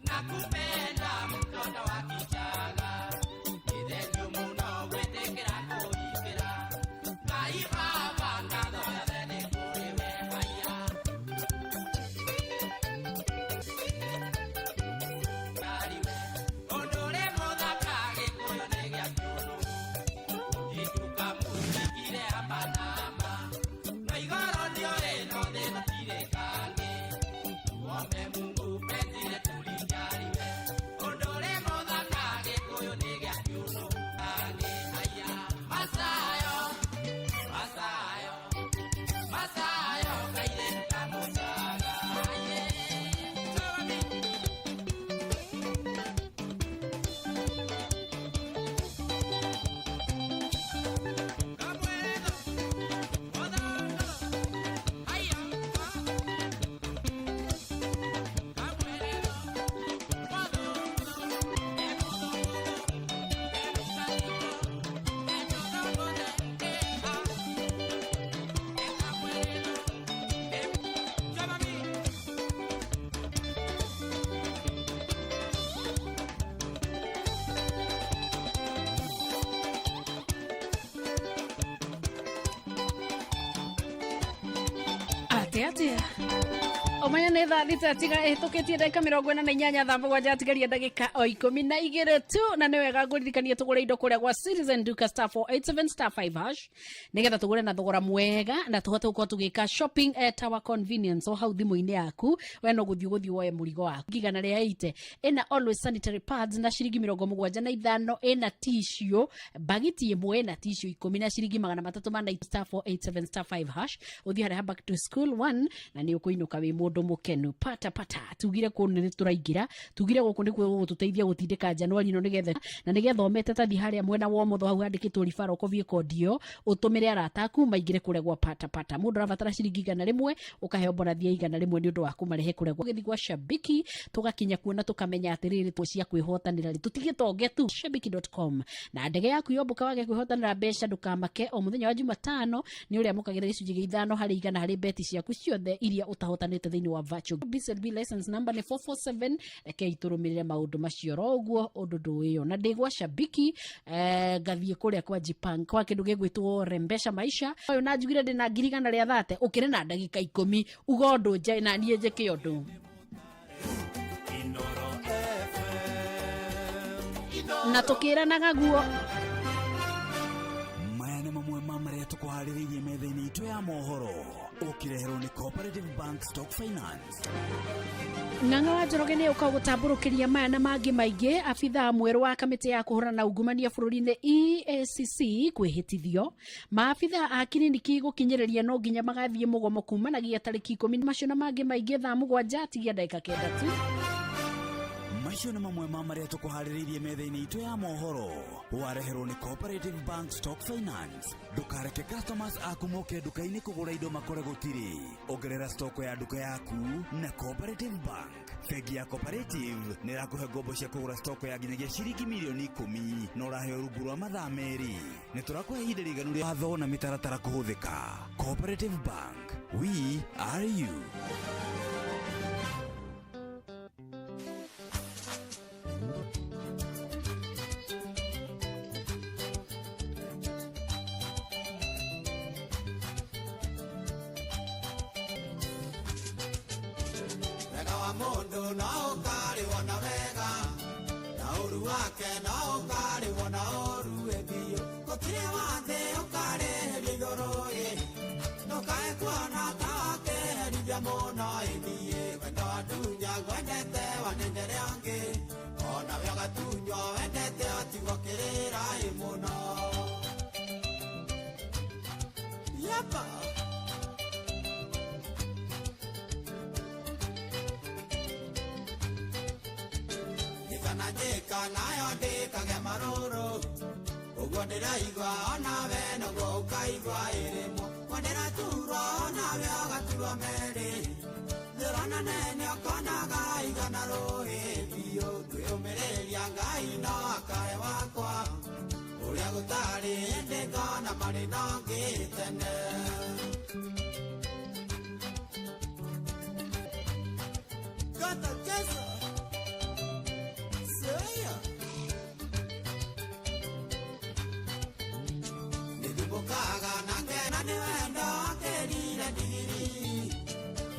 Nakupenda. Ĩ atĩa omanya nĩ thaa 6 tiga ĩhĩtũkĩtie ndagĩka 48 thaa 7 atigaria ndagĩka o 12 tu, na nĩ wega ngũririkanie tũgũre indo kũrĩa gwa Citizen Duka star 487 star 5 hash nĩgetha tũgũre na thogora mwega na tũhote gũkorwo tũgĩka shopping at our convenience o hau thimũ-inĩ yaku. We no gũthiĩ woe mũrigo waku. 180 ĩna always sanitary pads na ciringi 75, ĩna tissue bagiti ĩmwe ĩna tissue 10 na ciringi 390 star 487 star 5 hash. Ũthiĩ harĩa back to school 1 na nĩ ũkũinũka wĩ mũndũ mũkenu. Pata pata tugire kũ nĩ tũraingĩra, tugire gũkũ nĩkuo gũgũtũteithia gũtindĩka Januari ĩno nĩgetha na nĩgetha ũmete tathi harĩa mwena wa ũmotho hau handĩkĩtwo referral ũkobie kodi ĩyo ũtũmĩre arata aku maingĩre kũrĩa gwa pata pata. Mũndũ arabatara ciringi 100 ũkaheo bonathi ya 100 nĩ ũndũ wa kũmarehe kũrĩa gwa gũthiĩ gwa Shabiki tũgakinya kuona tũkamenya atĩrĩrĩ tũ cia kwĩhotanĩra rĩ tũtigĩtonge tu shabiki.com na ndege yaku yomboka wage kwĩhotanĩra mbeca ndũkamake. O mũthenya wa Jumatano nĩ ũrĩa mũkagĩra gĩcunjĩ gĩa 5 harĩ 100 harĩ beti ciaku ciothe iria ũtahotanĩte thĩinĩ wa virtual. BCB license number nĩ 447. Reke itũrũmĩrĩre maũndũ macio ro ũguo ũndũ ndũĩyo na ndĩ gwa Shabiki ngathiĩ kũrĩa kwa Jipang kwa kĩndũ gĩgwĩtwo Rembesha Maisha ũyũ na njugire ndĩ na 130 ũkĩrĩ na ndagĩka 10 uga ũndũ nje na niĩ njĩke ũndũ na tũkĩranaga guo. Maya nĩ mamwe ma marĩa tũkũharĩrĩirie metha-inĩ itũ ya mohoro ũkĩreherwo nĩ Cooperative Bank Stock Finance. Ng'ang'a wa Njoroge nĩ ũka gũtambũrũkĩria maya na mangĩ maingĩ. Abithaa mwerũ wa kamĩtĩ ya kũhũrana na ungumania bũrũri-inĩ EACC kwĩhĩtithio. Maabithaa a kiriniki gũkinyĩrĩria no nginya magathiĩ mũgomo kumanagia tarĩki 10. Macio na mangĩ maingĩ thaa 7 tigia ndagĩka 9 tu. Macio nĩ mamwe ma marĩa tũkũharĩrĩirie metha-inĩ itũ ya mohoro wareherwo nĩ Cooperative Bank Stock Finance. Ndũkareke customers aku moke nduka-inĩ kũgũra indo makore gũtirĩ. Ongerera stock ya nduka yaku na Cooperative Bank. Bengi ya Cooperative nĩ ĩrakũhe ngombo cia kũgũra stock ya nginyagia ciringi mirioni 10 na ũraheo rungu rwa mathaa 2. Nĩ tũrakũhe ihinda rĩiganu rĩa watho na mĩtaratara kũhũthĩka. Cooperative Bank, we are you. Wega wa mũndũ no ũkarĩwo na wega na ũru wake no ũkarĩwo na ũru ĩbiũ. Gũtirĩ wa thĩ ũkarĩhĩrio igũrũ ĩ ndũkae kuona ta wakĩherithia mũno ĩthiĩ. Wendo watunya gwendete wanenere angĩ onawe ũgatunywo wendete ũtigwo kĩrĩra ĩ mũno. Yapa. Njĩka njĩka nayo ndĩkage marũrũ ũguo ndĩraigua onawe noguo ũkaigua ĩrĩmwo. Ndĩraturwo onawe ũgaturwo merĩ ndĩrona nene ũkonaga igana rũĩ biũ. Ngwĩyũmĩrĩria Ngai no akae wakwa ũrĩa gũtarĩ hĩndĩ ngona marĩ na ũngĩ tene. Gata Jesa Seya Nĩthumbũkaga na ngena nĩ wendo akĩrire ndigiri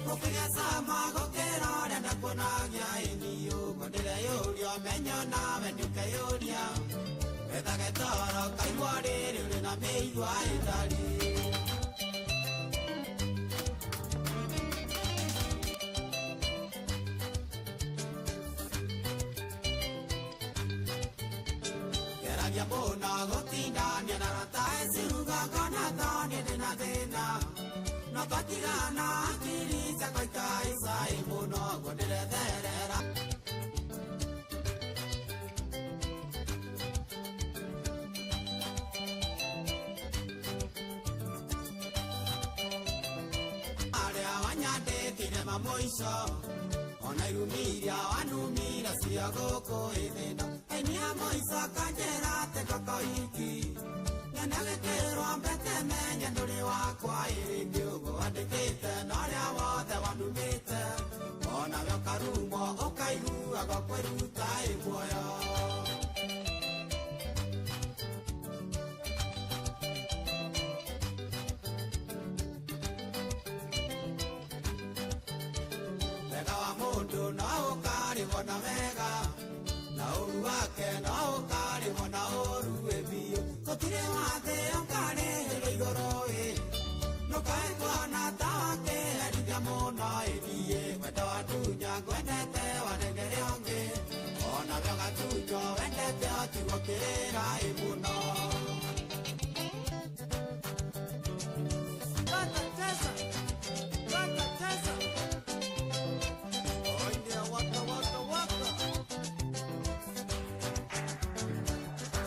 gũkĩgĩa cama gũkĩra ũrĩa ndakuonagia ĩniũ. Ndĩreyũria ũmenyo nawe nĩũkeyũria wethage toro kaigua rĩrĩ ũrĩ na mĩigua ĩtarĩ. Geragia mũno gũtindania na rata eciruga ngona ta niĩ ndĩna thĩna no twatigana hakiri ciakwa ikahaica ĩ mũno ũguo ndĩretherera. Arĩa wanyandĩkire mamũico ona irumiria wanumira cia gũkũ ĩthĩna. Aini a mũico kanjĩra atĩ ngokoiki nyenagĩkĩrwo mbete menye ndũrĩ wakwa ĩrĩngĩ ũguo wandĩkĩte na ũrĩa wothe wandumĩte onawe ũkarumwo ũkaiguaga kwĩruta ĩ muoyo. Mũndũ no ũkarĩhwo na wega na ũru wake no ũkarĩhwo na ũru ĩ biũ. Gũtirĩ wathe ũkarĩhĩrwo igũrũ ĩ ndũkae kuona ta wakĩherithia mũno ĩ niĩ wendo watunya ngwendete wanengere ũngĩ onawe ũgatunywo wendete ũtigwo kĩrĩra ĩ mũno. Kata cheza, kata cheza. Oinde waka waka waka.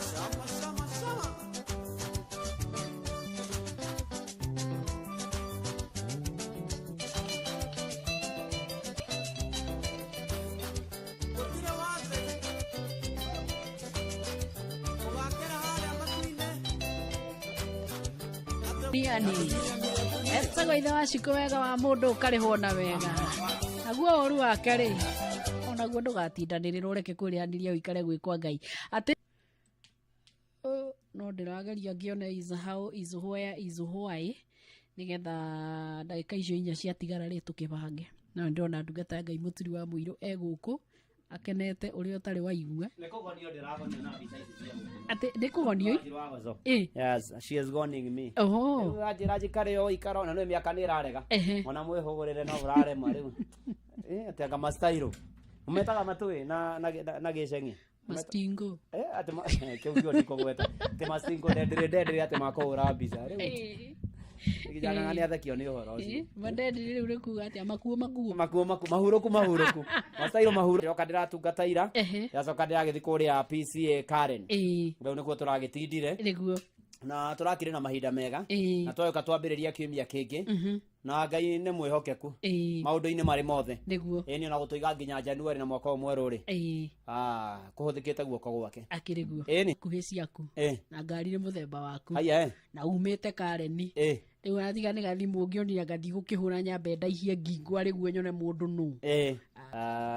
Shama shama shama. Gũtirĩ wathe ũgakĩra harĩa matu-inĩ. Diani etagwo ithe wa Shiko wega wa mũndũ ũkarĩhwo na wega naguo ũru wake rĩ onaguo ndũgatindanĩrĩrwo ũreke kwĩrĩhanĩria ũikare gwĩkwa Ngai atĩ no ndĩrageria ngĩone is how is where is why nĩgetha ndagĩka icio inya ciatigara rĩ tũkĩbange. No ndĩrona ndungata ya Ngai mũturi wa mũirũ e gũkũ akenete ũrĩa ũtarĩ waigua. Nĩ kũgonio ndĩragonio na mbica ici cia gũkũ. Atĩ nĩ kũgonio Wanjiru wa Goco. Ĩ. Yes, she is goning me. Oho. Rĩu anjĩra njikare o ikara ona nĩ mĩaka nĩ ĩrarega. Ehe. Ona mwĩhũgũrĩre no ũrarema rĩu. Atĩ anga mastairo. Mũmetaga matũĩ na gĩceng'i. Mastingo. Atĩ kĩu kĩo ndikũgweta. Atĩ mastingo ndendĩrĩ ndendĩrĩ atĩ makũhũra mbica. Rĩu kijana nĩ athekio nĩ ũhoro ũcio. Mandendĩrĩ rĩu nĩ kuga atĩa makuo makuo. Makuo makuo mahuruku mahuruku. Mastairo mahuruku. Ndĩroka ndĩratungata ira. Ndacoka ndĩragĩthiĩ kũrĩa PCA Karen. Rĩu nĩkuo tũragĩtindire. Nĩguo. Na tũrakĩrĩ na mahinda mega. Na twaũka twambĩrĩria kiumia kĩngĩ. Na Ngai nĩ mwĩhokeku. Maũndũ-inĩ marĩ mothe. Nĩguo. Ĩni ona gũtũiga nginya January na mwaka ũyũ mwerũ rĩ. Kũhũthĩkĩte guoko gwake. Akĩrĩ guo. Ĩni. Kuhĩ ciaku. Na ngari nĩ mũthemba waku. Haya. Na umĩte Kareni. Rĩu atiga nĩ gathimũ ũngĩonire ngathiĩ gũkĩhũra nyambe ndaihie ngingo arĩ guo nyone mũndũ nũ.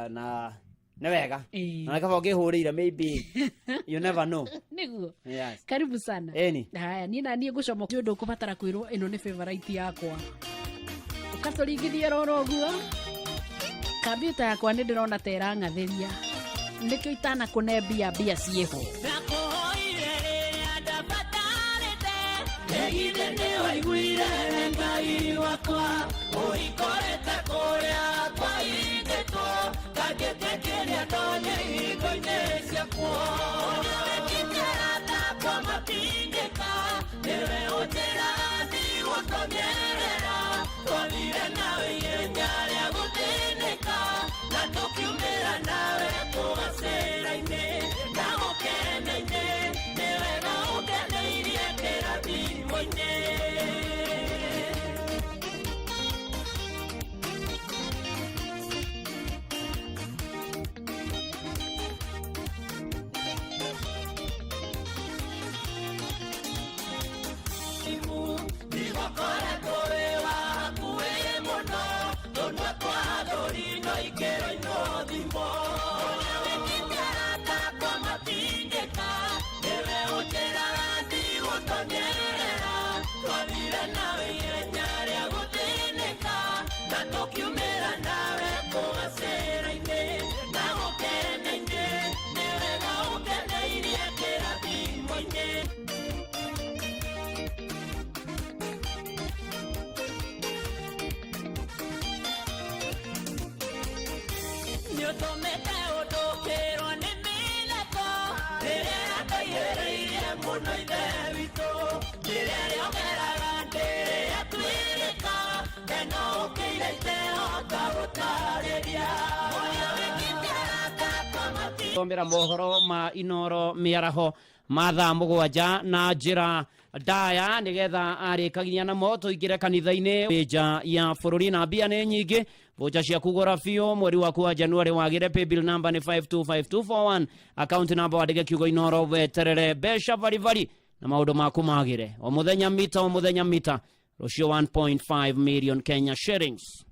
Na nĩ wega. Na kaba ũngĩhũrĩire maybe you never know. Nĩguo. Yes. Karibu sana. Ĩni. Haya, niĩ na niĩ ngũcoma nĩ ũndũ ũkũbatara kwĩrwo ĩno nĩ favorite yakwa. Ũkatũringithia roro ũguo. Kambiuta yakwa nĩ ndĩrona ta ĩrang'athĩria. Nĩkĩo itanakũne mbia mbia ciĩho. Ndakũhoire rĩrĩa ndabatarĩte, ĩgithĩ nĩwaiguire Ngai wakwa, ũikũrĩte kũrĩa kwaigĩtwo, ngangĩtĩkĩria ndonye ihingo-inĩ ciakuo. Ũrĩa wĩkĩte arata matingĩka, nĩwe ũnjĩraga ndigũtonyerera, twathire nawe ihenya rĩa gũthĩnĩka, na tũkiumĩra nawe kũgacĩra-inĩ, na gũkena-inĩ, nĩ wega ũngeneirie kĩrathimo-inĩ. Ndigokoretwo wĩ wa hakuhĩ mũno, tũnua twa thũri no ikĩroinwo thimo. Ũrĩa wĩkĩte arata akwa matingĩka, nĩwe ũnjĩraga ndigũtonyerera, twathire nawe ihenya rĩa gũthĩnĩka, na tũkiumĩra nawe kũgacĩra-inĩ, na gũkena-inĩ, nĩ wega ũngeneirie kĩrathimo-inĩ. Nĩũtũmĩte ũndũkĩrwo nĩ mĩtheko rĩrĩa yakaihĩrĩirie mũno ithe witũ, rĩrĩa rĩongeraga ndĩrĩa twĩrĩka, eno ũkĩire itehota gũtarĩria. Ũrĩa wĩkĩte arata akwa Thomera mohoro ma Inoro mĩaraho ma thaa mũgwanja na njĩra ndaya nĩgetha arĩkagia namo tũingĩre kanitha-inĩ nja ya bũrũri na mbia nĩ nyingĩ vocha cia kũgũra biũ mweri waku wa January wagĩre paybill number nĩ 525241 account number wandĩke kiugo Inoro weterere mbeca baribari na maũndũ maku magĩre o mũthenya mita o mũthenya mita rũciũ 1.5 million Kenya shillings.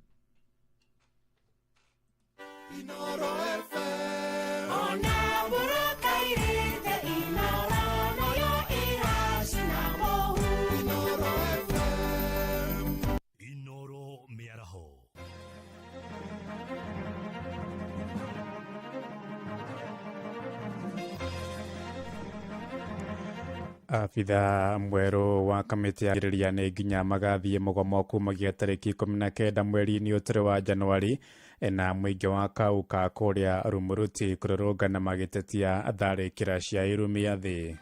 Ona mbura ĩirĩte Inoro nayo ĩracina mũhu. Inoro mĩaraho. Abitha mwerũ wa kamĩtĩ ya girĩria nĩ nginya magathiĩ mũgomo kumagia tarĩki 19 mweri-inĩ ũtũrĩ wa Januari, na mũingĩ wa Kauka kũrĩa Rumuruti kũrũrũngana magĩtetia tharĩkĩra cia irumia thĩ.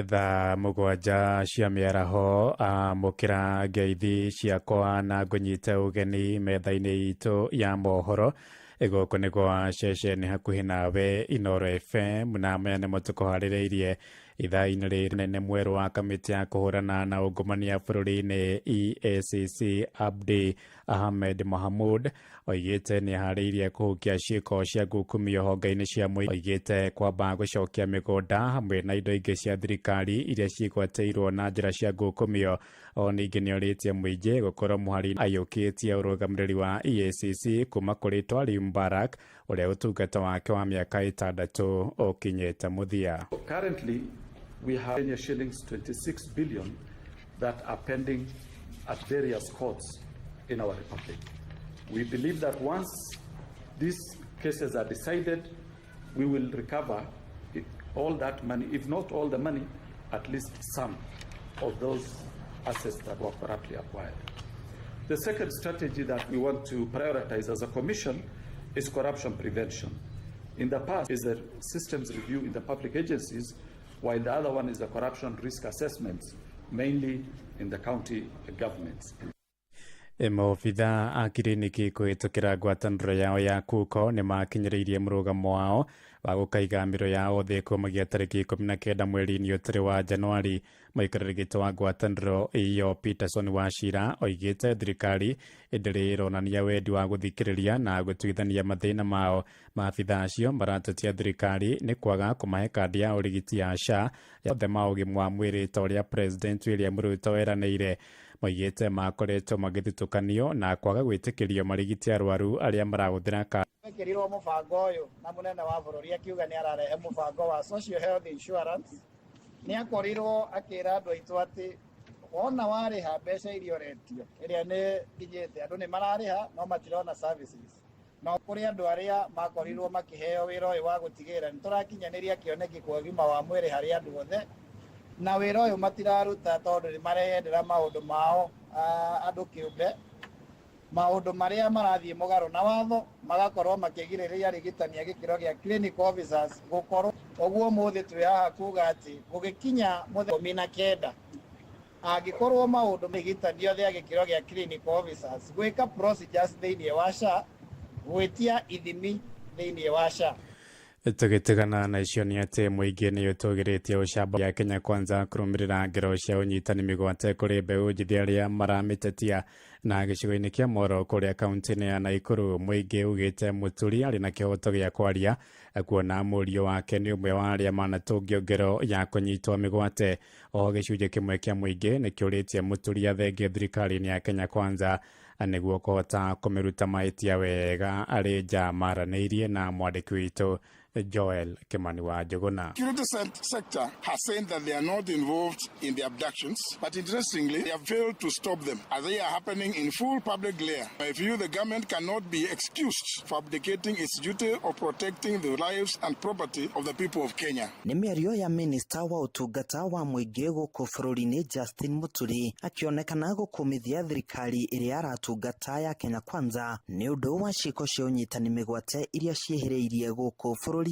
Thaa 7 cia mĩaraho, amũkĩra ngeithi ciakwa na ngũnyite ũgeni metha-inĩ itũ ya mohoro. Gũkũ nĩ gwa ceceni hakuhĩ nawe Inooro FM, na maya nĩmo tũkũharĩrĩirie ithaa-inĩ rĩrĩ. Nene mwerũ wa kamĩtĩ ya kũhũrana na ungumania bũrũri-inĩ EACC Abdi Ahmed Mohamud oigĩte nĩ aharĩirie kũhukia ciĩko cia ngukumio honge-inĩ cia mũingĩ. Oigĩte kwamba gũcokia mĩgũnda hamwe na indo ingĩ cia thirikari iria cigwatĩirwo na njĩra cia ngukumio. O ningĩ nĩ orĩtie mũingĩ gũkorwo mũhari aiyũkĩtie ũrũgamĩrĩri wa EACC kuma kũrĩ Twali Mbarak ũrĩa ũtungata wake wa mĩaka 6 ũkinyĩte mũthia. Currently, we have Kenya shillings 26 billion that are pending at various courts in our republic. We believe that once these cases are decided, we will recover all that money, if not all the money, at least some of those assets that were corruptly acquired. The second strategy that we want to prioritize as a commission is corruption prevention. In the past is the systems review in the public agencies, while the other one is the corruption risk assessments, mainly in the county governments. Maobitha a kiriniki kũhĩtũkĩra ngwatanĩro yao ya kuko nĩ makinyĩrĩirie mũrũgamo wao wa gũkaiga mĩro yao thĩ kumagia tarĩki 19 mweri-inĩ ũtũrĩ wa Januari. Mũikarĩri gĩtĩ wa ngwatanĩro ĩyo Peterson Wachira oigĩte thirikari ndĩrĩ ĩronania wendi wa gũthikĩrĩria na gũtuithania mathĩna mao. Maabitha acio maratetia thirikari nĩ kwaga kũmahe kandi ya ũrigiti ya SHA yothe ma ũgima wa mwĩrĩ ta ũrĩa President William Ruto eranĩire. Moigĩte makoretwo magĩthutũkanio na kwaga gwĩtĩkĩrio marigiti arwaru arĩa marahũthĩra kandi. Ekĩrirwo mũbango ũyũ na mũnene wa bũrũri akiuga nĩ ararehe mũbango wa social health insurance. Nĩ akorirwo akĩra andũ aitũ atĩ wona warĩha mbeca iria ũretio ĩrĩa nĩ nginyĩte andũ nĩ mararĩha no matirona services. No kũrĩ andũ arĩa makorirwo makĩheo wĩra ũyũ wa gũtigĩrĩra nĩ tũrakinyanĩria kĩoneki kwa ũgima wa mwĩrĩ harĩ andũ othe, na wĩra ũyũ matiraruta tondũ nĩ mareyendera maũndũ mao andũ kĩũmbe, maũndũ marĩa marathiĩ mũgarũ na watho, magakorwo makĩgirĩrĩria arigitani a gĩkĩro gĩa clinical officers gũkorwo. Ũguo ũmũthĩ twĩ haha kuga atĩ gũgĩkinya mũthenya 19 angĩkorwo maũndũ arigitani othe a gĩkĩro gĩa clinical officers gwĩka procedures thĩinĩ wa SHA, gwĩtia ithimi thĩinĩ wa SHA. Tũgĩtigana na icio nĩ atĩ mũingĩ nĩ ũtũgĩrĩtie ũcamba ya Kenya Kwanza kũrũmĩrĩra ngero cia ũnyitani mĩgwate kũrĩ mbeũ njĩthĩ arĩa maramĩtetia. Na gĩcigo-inĩ kĩa Moro kũrĩa kaunti-inĩ ya Nakuru, mũingĩ ugĩte Mũturi arĩ na kĩhoto gĩa kwaria kuona mũriũ wake nĩ ũmwe wa arĩa manatũngio ngero ya kũnyitwo mĩgwate. Oho gĩcunjĩ kĩmwe kĩa mũingĩ nĩ kĩũrĩtie Mũturi athenge thirikari-inĩ ya Kenya Kwanza nĩguo kũhota kũmĩruta mahĩtia wega arĩ nja. Maranĩirie na mwandĩki witũ Joel Kimani wa Njuguna. Security sector has said that they are not involved in the abductions, but interestingly, they have failed to stop them as they are happening in full public glare. My view, the government cannot be excused for abdicating its duty of protecting the lives and property of the people of Kenya. Nĩ mĩario ya minista wa ũtungata wa mũingĩ gũkũ bũrũri-inĩ Justin Muturi akĩonekana gũkũmithia thirikari ĩrĩa aratungata ya Kenya Kwanza nĩ ũndũ wa ciĩko cia ũnyitani mĩgwate iria ciĩhĩrĩirie gũkũ bũrũri-inĩ.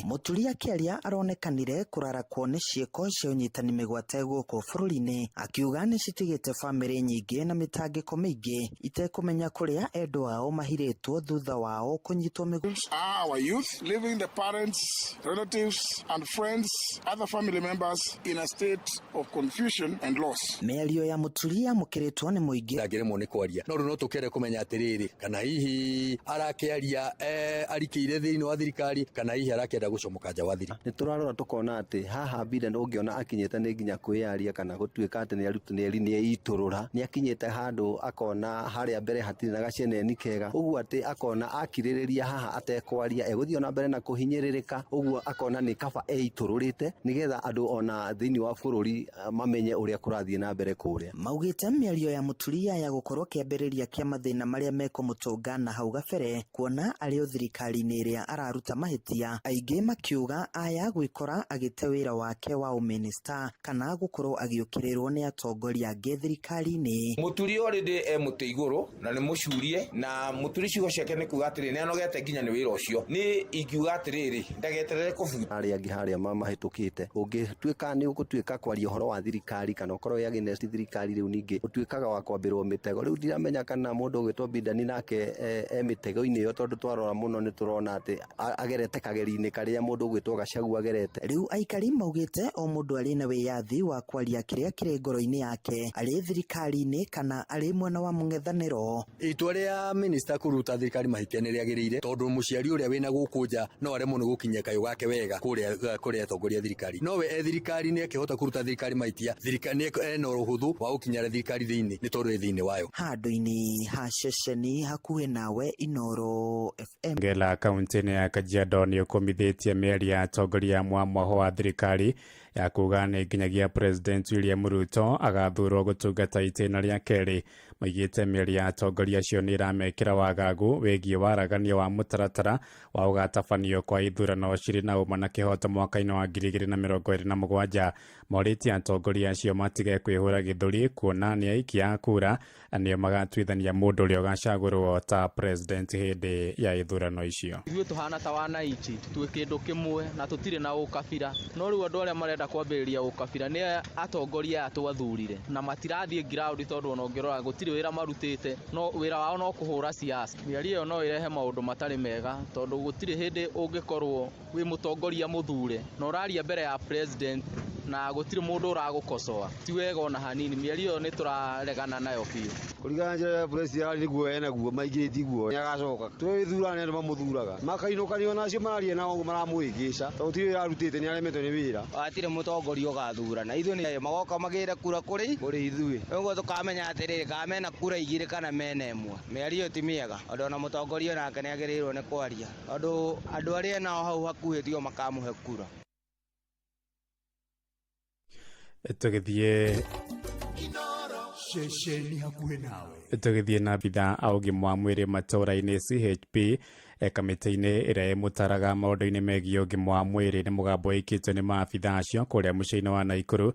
Muturi akĩaria aronekanire kũrarakwo nĩ ciĩko cia ũnyitani mĩgwate gũkũ bũrũri-inĩ, akiuga nĩ citigĩte bamĩrĩ nyingĩ na mĩtangĩko mĩingĩ itekũmenya kũrĩa endwa ao mahirĩtwo thutha wao kũnyitwo mĩgwate. Our youth leaving the parents, relatives and friends, other family members in a state of confusion and loss. Mĩario ya Muturi yamũkĩrĩtwo nĩ mũingĩ. Ndangĩremwo nĩ kwaria no rĩu no tũkere kũmenya atĩrĩrĩ, kana hihi arakĩaria arikĩire thĩinĩ wa thirikari, kana Kana hihi arakĩenda gũcomoka nja wa thirikari. Nĩ tũrarora tũkona atĩ haha Biden ũngĩona akinyĩte nĩ nginya kwĩyaria kana gũtuĩka atĩ nĩ eitũrũra, nĩ akinyĩte handũ akona harĩa mbere hatirĩ na gaceneni kega, ũguo atĩ akona akirĩrĩria haha atekwaria egũthiĩ ona mbere na kũhinyĩrĩrĩka, ũguo akona nĩ kaba eitũrũrĩte nĩgetha andũ ona thĩinĩ wa bũrũri mamenye ũrĩa kũrathiĩ na mbere kũrĩa. Maugĩte mĩario ya Mũturia ya gũkorwo kĩambĩrĩria kĩa mathĩna marĩa mekũmũtũnga na hau gabere, kuona arĩ o thirikari-inĩ ĩrĩa araruta mahĩtia, aingĩ makiuga aya gwĩkora agĩte wĩra wake wa ũminista kana gũkorwo agĩũkĩrĩrwo nĩ atongoria angĩ thirikari-inĩ. Mũturi already e mũtĩ igũrũ na nĩ mũcurie, na Mũturi ciugo ciake nĩ kuga atĩrĩ nĩ anogete nginya nĩ wĩra ũcio. Nĩ ingiuga atĩrĩrĩ, ndageterere kũbuta. Arĩa angĩ harĩa mahĩtũkĩte, ũngĩtuĩka nĩ ũgũtuĩka kwaria ũhoro wa thirikari kana ũkorwo wĩ against thirikari, rĩu ningĩ ũtuĩkaga wa kwambĩrwo mĩtego. Rĩu ndiramenya kana mũndũ ũgwĩtwo Biden nake e mĩtego-inĩ ĩyo, tondũ twarora mũno nĩ tũrona atĩ agerete kageri-inĩ karĩa mũndũ ũgwĩtwo Gachagua agerete. Rĩu aikari maugĩte o mũndũ arĩ na wĩyathi wa kwaria kĩrĩa kĩrĩ ngoro-inĩ yake, arĩ thirikari-inĩ kana arĩ mwena wa mũng'ethanĩro. Itua rĩa minista kũruta thirikari mahĩtia nĩ rĩagĩrĩire, tondũ mũciari ũrĩa wĩna gũkũ nja no aremwo nĩ gũkinyia kayũ gake wega kũrĩa kũrĩa atongoria thirikari, nowe e thirikari nĩ akĩhota kũruta thirikari mahĩtia, thirikari ena ũhũthũ wa gũkinyĩra thirikari thĩinĩ nĩ tondũ ĩ thĩinĩ wayo. Handũ-inĩ ha ceceni hakuhĩ nawe, Inooro FM. Ngela kaunti-inĩ ya Kajiado nĩ ũkũmithĩtie mĩario ya atongoria amwe a mwahũ wa thirikari ya kuga nĩ nginyagia President William Ruto agathurwo gũtungata itĩna rĩa kerĩ. Maigĩte mĩario ya atongoria acio nĩ ĩramekĩra wagagu wĩgiĩ waragania wa mũtaratara wa ũgatabanio kwa ithurano cirĩ na ũma na kĩhoto mwaka-inĩ wa 2027. Morĩtie atongoria acio matige kwĩhũra gĩthũri kuona nĩ aikia a kura nĩo magatuithania mũndũ ũrĩa ũgacagũrwo ta president hĩndĩ ya ithurano icio. Ithuĩ tũhana ta wananchi twĩ kĩndũ kĩmwe na tũtirĩ na ũkabira, no rĩu andũ arĩa marenda kwambĩrĩria ũkabira nĩ atongoria aya twathurire na matirathiĩ ground, tondũ ona ũngĩrora gũtirĩ wĩra marutĩte, no wĩra wao no kũhũra siasa. Mĩario ĩyo no ĩrehe maũndũ matarĩ mega, tondũ gũtirĩ hĩndĩ ũngĩkorwo wĩ mũtongoria mũthure na ũraria mbere ya president na gũtirĩ mũndũ ũragũkosoa, ti wega ona hanini. Mĩario ĩyo nĩ tũraregana nayo biũ. Kũringana na njĩra ya president arĩ guoya ena guo maingĩrĩtie guoya nĩ agacoka twĩthurane andũ mamũthuraga makainũkanio nacio mararia nao maramũhĩngĩca, tondũ gũtirĩ wĩra arutĩte, nĩ aremetwo nĩ wĩra. Hatirĩ mũtongoria ũgathurana, ithuĩ nĩ magoka magĩre kura kũrĩ ithuĩ, ũguo tũkamenya atĩrĩrĩ kana mena kura igĩrĩ kana mena ĩmwe. Mĩario ti mĩega, tondũ ona mũtongoria nake nĩ agĩrĩirwo nĩ kwaria, tondũ andũ arĩa nao hau hakuhĩ tio makamũhe kura. Tũgĩthiĩ ceceni hakuhĩ nawe, tũgĩthiĩ na bitha a ũgima wa mwĩrĩ matũũra-inĩ CHP kamĩtĩ-inĩ ĩrĩa ĩmũtaraga maũndũ-inĩ megiĩ ũgima wa mwĩrĩ nĩ mũgambo wĩkĩtwo nĩ maabitha acio kũrĩa mũciĩ-inĩ wa Naikuru,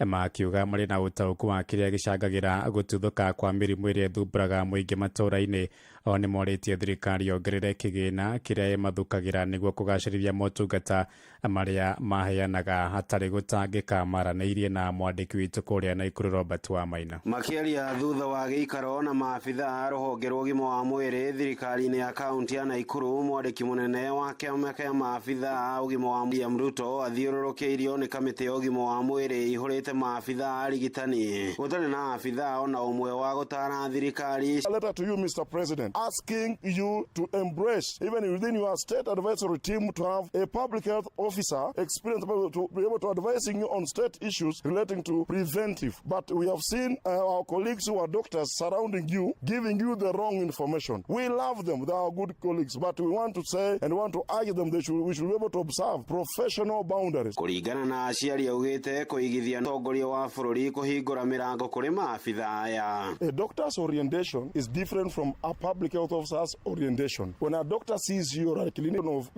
makiuga marĩ na ũtaũku wa kĩrĩa gĩcangagĩra gũtuthũka kwa mĩrimũ ĩrĩa ĩthumbũraga mũingĩ matũũra-inĩ. O nĩ morĩtie thirikari yongerere kĩgĩna kĩrĩa ĩmathukagĩra nĩguo kũgacĩrithia motungata marĩa maheanaga hatarĩ gũtangĩka. Maranĩirie na mwandĩki witũ kũrĩa Naikuru Robert Wamaina. Makĩaria thutha wa gĩikaro na maabitha a rũhonge rwa ũgima wa mwĩrĩ thirikari-inĩ ya kaunti ya Naikuru, mwandĩki mũnene wa kĩama kĩa maabitha a ũgima wa William Ruto athiũrũrũkĩirio nĩ kamĩtĩ ya ũgima wa mwĩrĩ ihũrĩte maabitha a arigitani, gũtarĩ na abitha ona ũmwe wa gũtara thirikari. A letter to you, Mr. President, asking you to embrace, even within your state advisory team, to have a public health officer experienced to be able to advising you on state issues relating to preventive. But we have seen our colleagues who are doctors surrounding you, giving you the wrong information. We love them, they are good colleagues, but we want to say and want to urge them they should, we should be able to observe professional boundaries. Kũringana na aciari augĩte kũigithia mũtongoria wa bũrũri kũhingũra mĩrango kũrĩ maabitha aya. A doctor's orientation is different from a public health officer's orientation. When a doctor sees you or a clinician of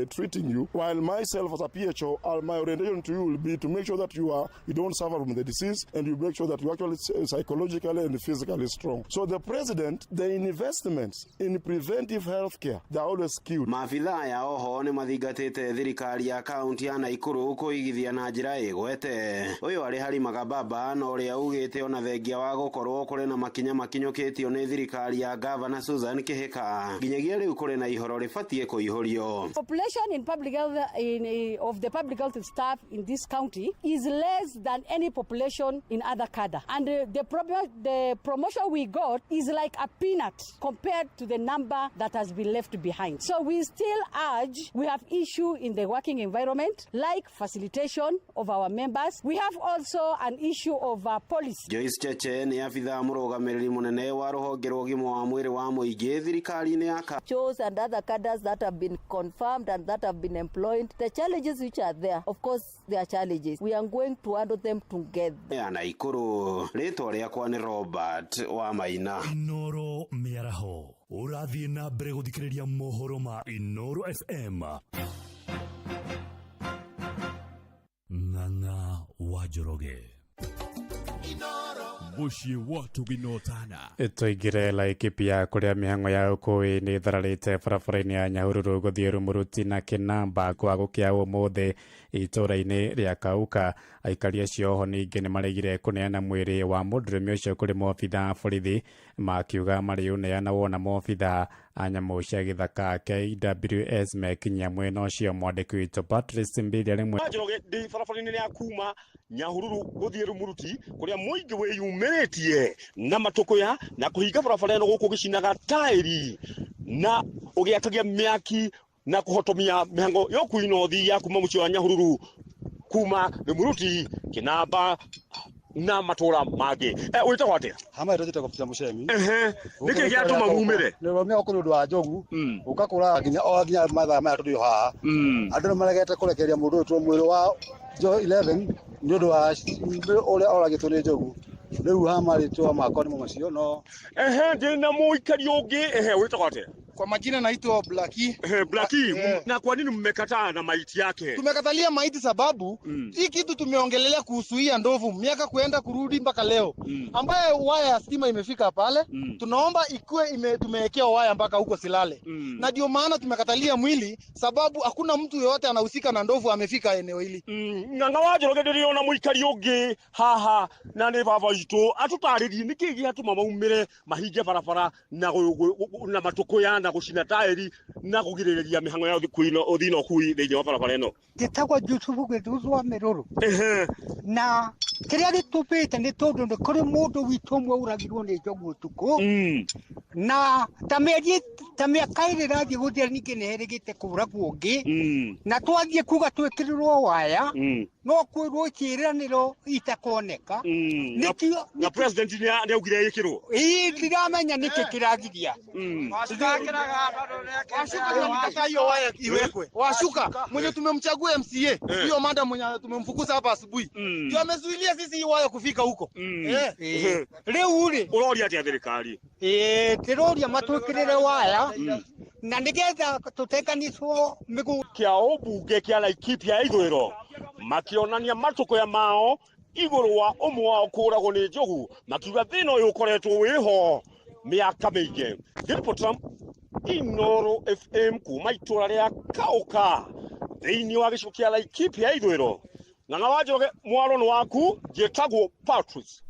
treating you, while myself as a PHO, my orientation to you will be to make sure that you don't suffer from the disease, and you make sure that you actually psychologically and physically strong. So the president, the investments in preventive health care, they are always skewed. Maabitha aya oho nĩ mathingatĩte thirikari ya kaunti ya Naikuru kũigithia na njĩra ĩgwete. Ũyũ arĩ Harry Magababa na ũrĩa ugĩte ona thengia wa gũkorwo kũrĩ na makinya makinyũkĩtio nĩ thirikari ya Gavana Susan Kihika, nginyagia rĩu kũrĩ na ihoro rĩbatiĩ kũihũrio. Population in public health of the public health staff in this county is less than any population in other cadre, and the promotion we got is like a peanut compared to the number that has been left behind. So we still urge, we have issue in the working environment, like facilitation of our members. We have also an issue of policy. Joyce Cheche nĩ abithaa mũrũgamĩrĩri mũnene wa rũhonge rwa ũgima wa mwĩrĩ wa mũingĩ thirikari-inĩ ya ka CHOs and other cadres that have been confirmed and that have been employed. The challenges which are there, of course, there are challenges. We are going to handle them together. Ya Naikuru rĩtwa rĩakwa nĩ Robert wa Maina. Inoro mĩaraho ũrathiĩ na mbere gũthikĩrĩria mohoro ma Inoro FM. Ng'ang'a wa Njoroge. Mũciĩ wa tũginotana. Tũingĩre Laikipia kũrĩa mĩhang'o ya ũkui nĩ ĩthararĩte barabara-inĩ ya Nyahururu gũthiĩ Rumuruti na Kĩnamba kwa gũkĩa ũmũthĩ itũũra-inĩ rĩa Kauka. Aikari acio oho ningĩ nĩ maregire kũneana mwĩrĩ wa mũndũrũme ũcio kũrĩ maobitha a borithi, makiuga marĩũneana wona maobitha a nyamũ cia gĩthaka KWS mekinyia mwena ũcio. Mwandĩki witũ Patrice Mbili arĩ mwe Njoroge ndĩ barabara-inĩ ya kuma Nyahururu gũthiĩ Rumuruti kũrĩa mũingĩ wĩyumĩrĩtie na matũkũya na kũhinga barabara ĩno gũkũ gĩcinaga taĩri na ũgĩakagia mĩaki na kũhotomia mĩhango ya ũkui na ũthii ya kuma mũciĩ wa Nyahururu kuma Rumuruti Kĩnamba na matũra mangĩ. Wĩtagwo atĩa? Hama ĩtwo njĩtagwo Peter Mũcemi. Nĩkĩ gĩatũma mumĩre? Nĩ gũkũ nĩ ũndũ wa njogu ũka kũraga nginya o nginya mathaa maya tũrĩ o haha. Andũ nĩ maregete kũrekereria mũndũ ũyũ mwĩrĩ wa 11 nĩ ũndũ wa ũrĩa oragĩtwo nĩ njogu. Rĩu hama rĩtwa makwa nĩmo macio no. Ndĩ na mũikari ũngĩ. Wĩtagwo atĩa? Kwa majina naitwa Blaki. Blaki, na kwa nini mmekataa na maiti yake? Tumekatalia maiti sababu hii kitu tumeongelelea kuhusu hii ya ndovu miaka kuenda kurudi mpaka leo. Ambaye waya ya stima imefika pale, tunaomba ikue tumewekewa waya mpaka huko Silale. Na ndio maana tumekatalia mwili sababu hakuna mtu yoyote anahusika na ndovu amefika eneo hili. Ng'ang'a wa Njoroge ndĩrĩona mũikari ũngĩ haha na nĩ baba witũ atũtarĩrie nĩkĩ gĩatũma maumĩre mahinge barabara na na matũkũya na gũcina taĩri na kũgirĩrĩria mĩhang'o ya ũthii na ũkui thĩinĩ wa barabara ĩno. Njĩtagwo Jusufu Gĩthuthũ wa Mĩrũrũ. Na kĩrĩa gĩtũmĩte nĩ tondũ nĩ kũrĩ mũndũ witũ ũmwe ũragirwo nĩ njogu ũtukũ. Na ta mĩeri ta mĩaka ĩrĩ ĩrathiĩ gũthira ningĩ nĩ herĩgĩte kũragwo ũngĩ. Na twathiĩ kuga twĩkĩrĩrwo waya no kwĩrwo ciĩranĩro itakoneka. Nĩkĩo na president nĩ augire ĩkĩrwo. Ĩĩ ndiramenya nĩkĩ kĩragiria. Washuka hiyo waya iwekwe. Washuka mwenye tumemchagua MCA, hiyo mada mwenye tumemfukuza hapa asubuhi. Ndio amezuilia sisi hii waya kufika huko. Rĩu rĩ ũroria atĩa thirikari? Ndĩroria matwĩkĩrĩre waya na nĩgetha tũtenganĩcwo mĩgũnda. Kĩa ũmbunge kĩa Laikipia ya ithũĩro makĩonania matũkũya mao igũrũ wa ũmwe wao kũragwo nĩ njogu, makiuga thĩna ũyũ ũkoretwo wĩho mĩaka mĩingĩ. Ngĩribotera Inoro FM kuma itũra rĩa Kauka thĩinĩ wa gĩcigo kĩa Laikipia ya ithũĩro. Ng'ang'a wa Njoroge, mwaro nĩ waku. Njĩtagwo Patrice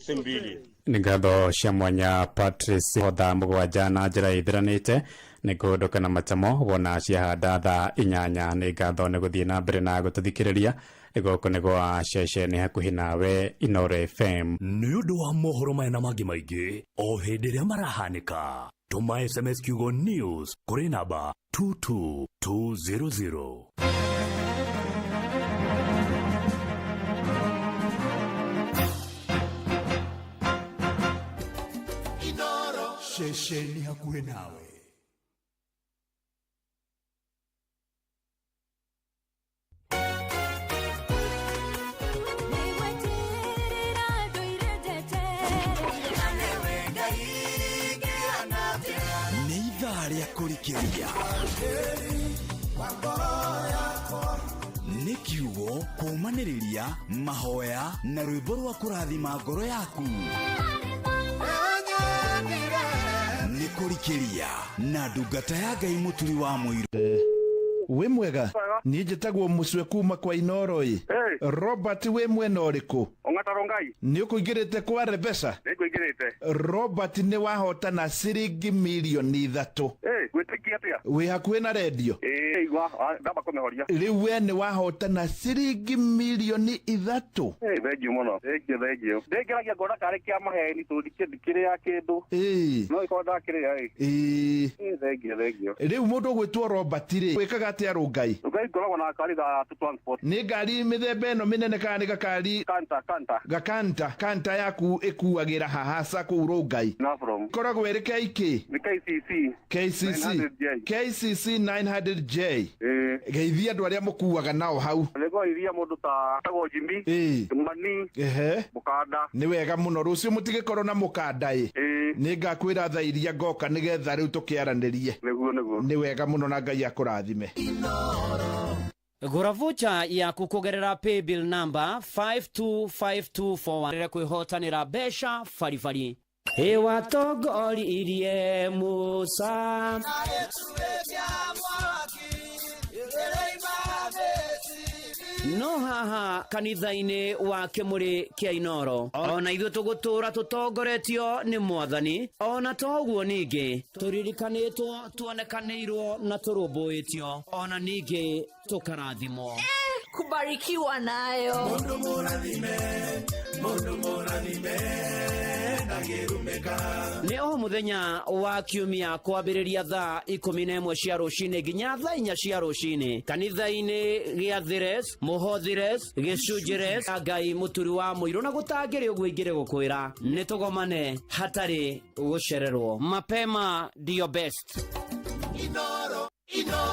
Simbili. Nĩ ngatho cia mwanya Patrice. Thaa 7 na njĩra ĩthiranĩte nĩ kũhũndũka na matamo wona ciahanda thaa 8. Nĩ ngatho nĩ gũthiĩ na mbere na gũtũthikĩrĩria. Gũkũ nĩ gwa ceceni hakuhĩ nawe Inoro FM. Nĩ ũndũ wa mohoro maya na mangĩ maingĩ o hĩndĩ ĩrĩa marahanĩka, tũma SMS kiugo news kũrĩ namba 22200. Ceceni hakuhĩ nawe. Nĩ ithaa rĩa kũrikĩria nĩ kiugo kũũmanĩrĩria mahoya na rwĩmbo rwa kũrathima ngoro yaku. Nĩ kũrikĩria na ndungata ya Ngai Mũturi wa Mũirũ. Wĩ mwega? Niĩ njĩtagwo Mũcwe kuma kwa Inoro ĩ. Robert wĩ mwena ũrĩkũ? Ong'ata Rongai. Nĩ ũkũingĩrĩte kwa Rebesa? ĩrĩkũ ĩingĩrĩte? Robert, nĩ wahotana ciringi mirioni 3. Ĩ, gwĩtĩkia atĩa? Wĩ hakuhĩ na rendio? Ĩ, igua ndamba kũmĩhoria. Rĩu we nĩ wahotana ciringi mirioni 3. Ĩ, thengiũ mũno, thengiũ, thengiũ. Ndĩngeragia ngona karĩ kĩa maheni tondũ ndikĩrĩa kĩndũ. No ĩkorwo ndakĩrĩa ĩ. Ĩ, thengiũ, thengiũ. Rĩu mũndũ ũgwĩtwo Robert rĩ, wĩkaga atĩa Rũngai? Ngai, ngoragwo na gakari ga transport. Nĩ ngari mĩthemba ĩno mĩnene kana nĩ gakari? Kanta, kanta. Gakanta. Kanta yaku ĩkuagĩra hahaca kũu Rũngai? Nafrom. Ĩkoragwo ĩrĩ KK? Nĩ KCC. KCC. 900J. KCC 900J. Geithia andũ arĩa mũkuaga nao hau. Nĩngũgeithia mũndũ ta tagwo Jimmy. Mani. Mũkanda. Nĩ wega mũno, rũciũ mũtigĩkorwo na mũkanda ĩ. Nĩ ngakwĩra thaa iria ngoka nĩgetha rĩu tũkĩaranĩrie. Nĩguo, nĩguo. Nĩ wega mũno na Ngai akũrathime. Gũra vocha yaku kũgerera paybill number 525241 kwĩhotanĩra mbeca baribari. Ĩwatongoririe Musa. No haha kanitha-inĩ wa Kĩmũrĩ kĩa Inoro, ona ithuĩ tũgũtũra tũtongoretio nĩ Mwathani. Ona to ũguo, ningĩ tũririkanĩtwo, tuonekanĩirwo na tũrũmbũĩtio, ona ningĩ tũkarathimwo. Kubarikiwa nayo. Mundu mũrathime, mundu mũrathime, ndangĩrumĩka. Nĩ o mũthenya wa kiumia kwambĩrĩria thaa 11 cia rũcinĩ nginya thaa 4 cia rũcinĩ, kanitha-inĩ gĩa Thires, Mũhothires, Gĩcunjĩres, Ngai Mũturi wa Mũirũ, na gũtangĩrĩ ũguo ingĩrĩ gũkwĩra nĩ tũgomane hatarĩ gũcererwo. Mapema ndio best.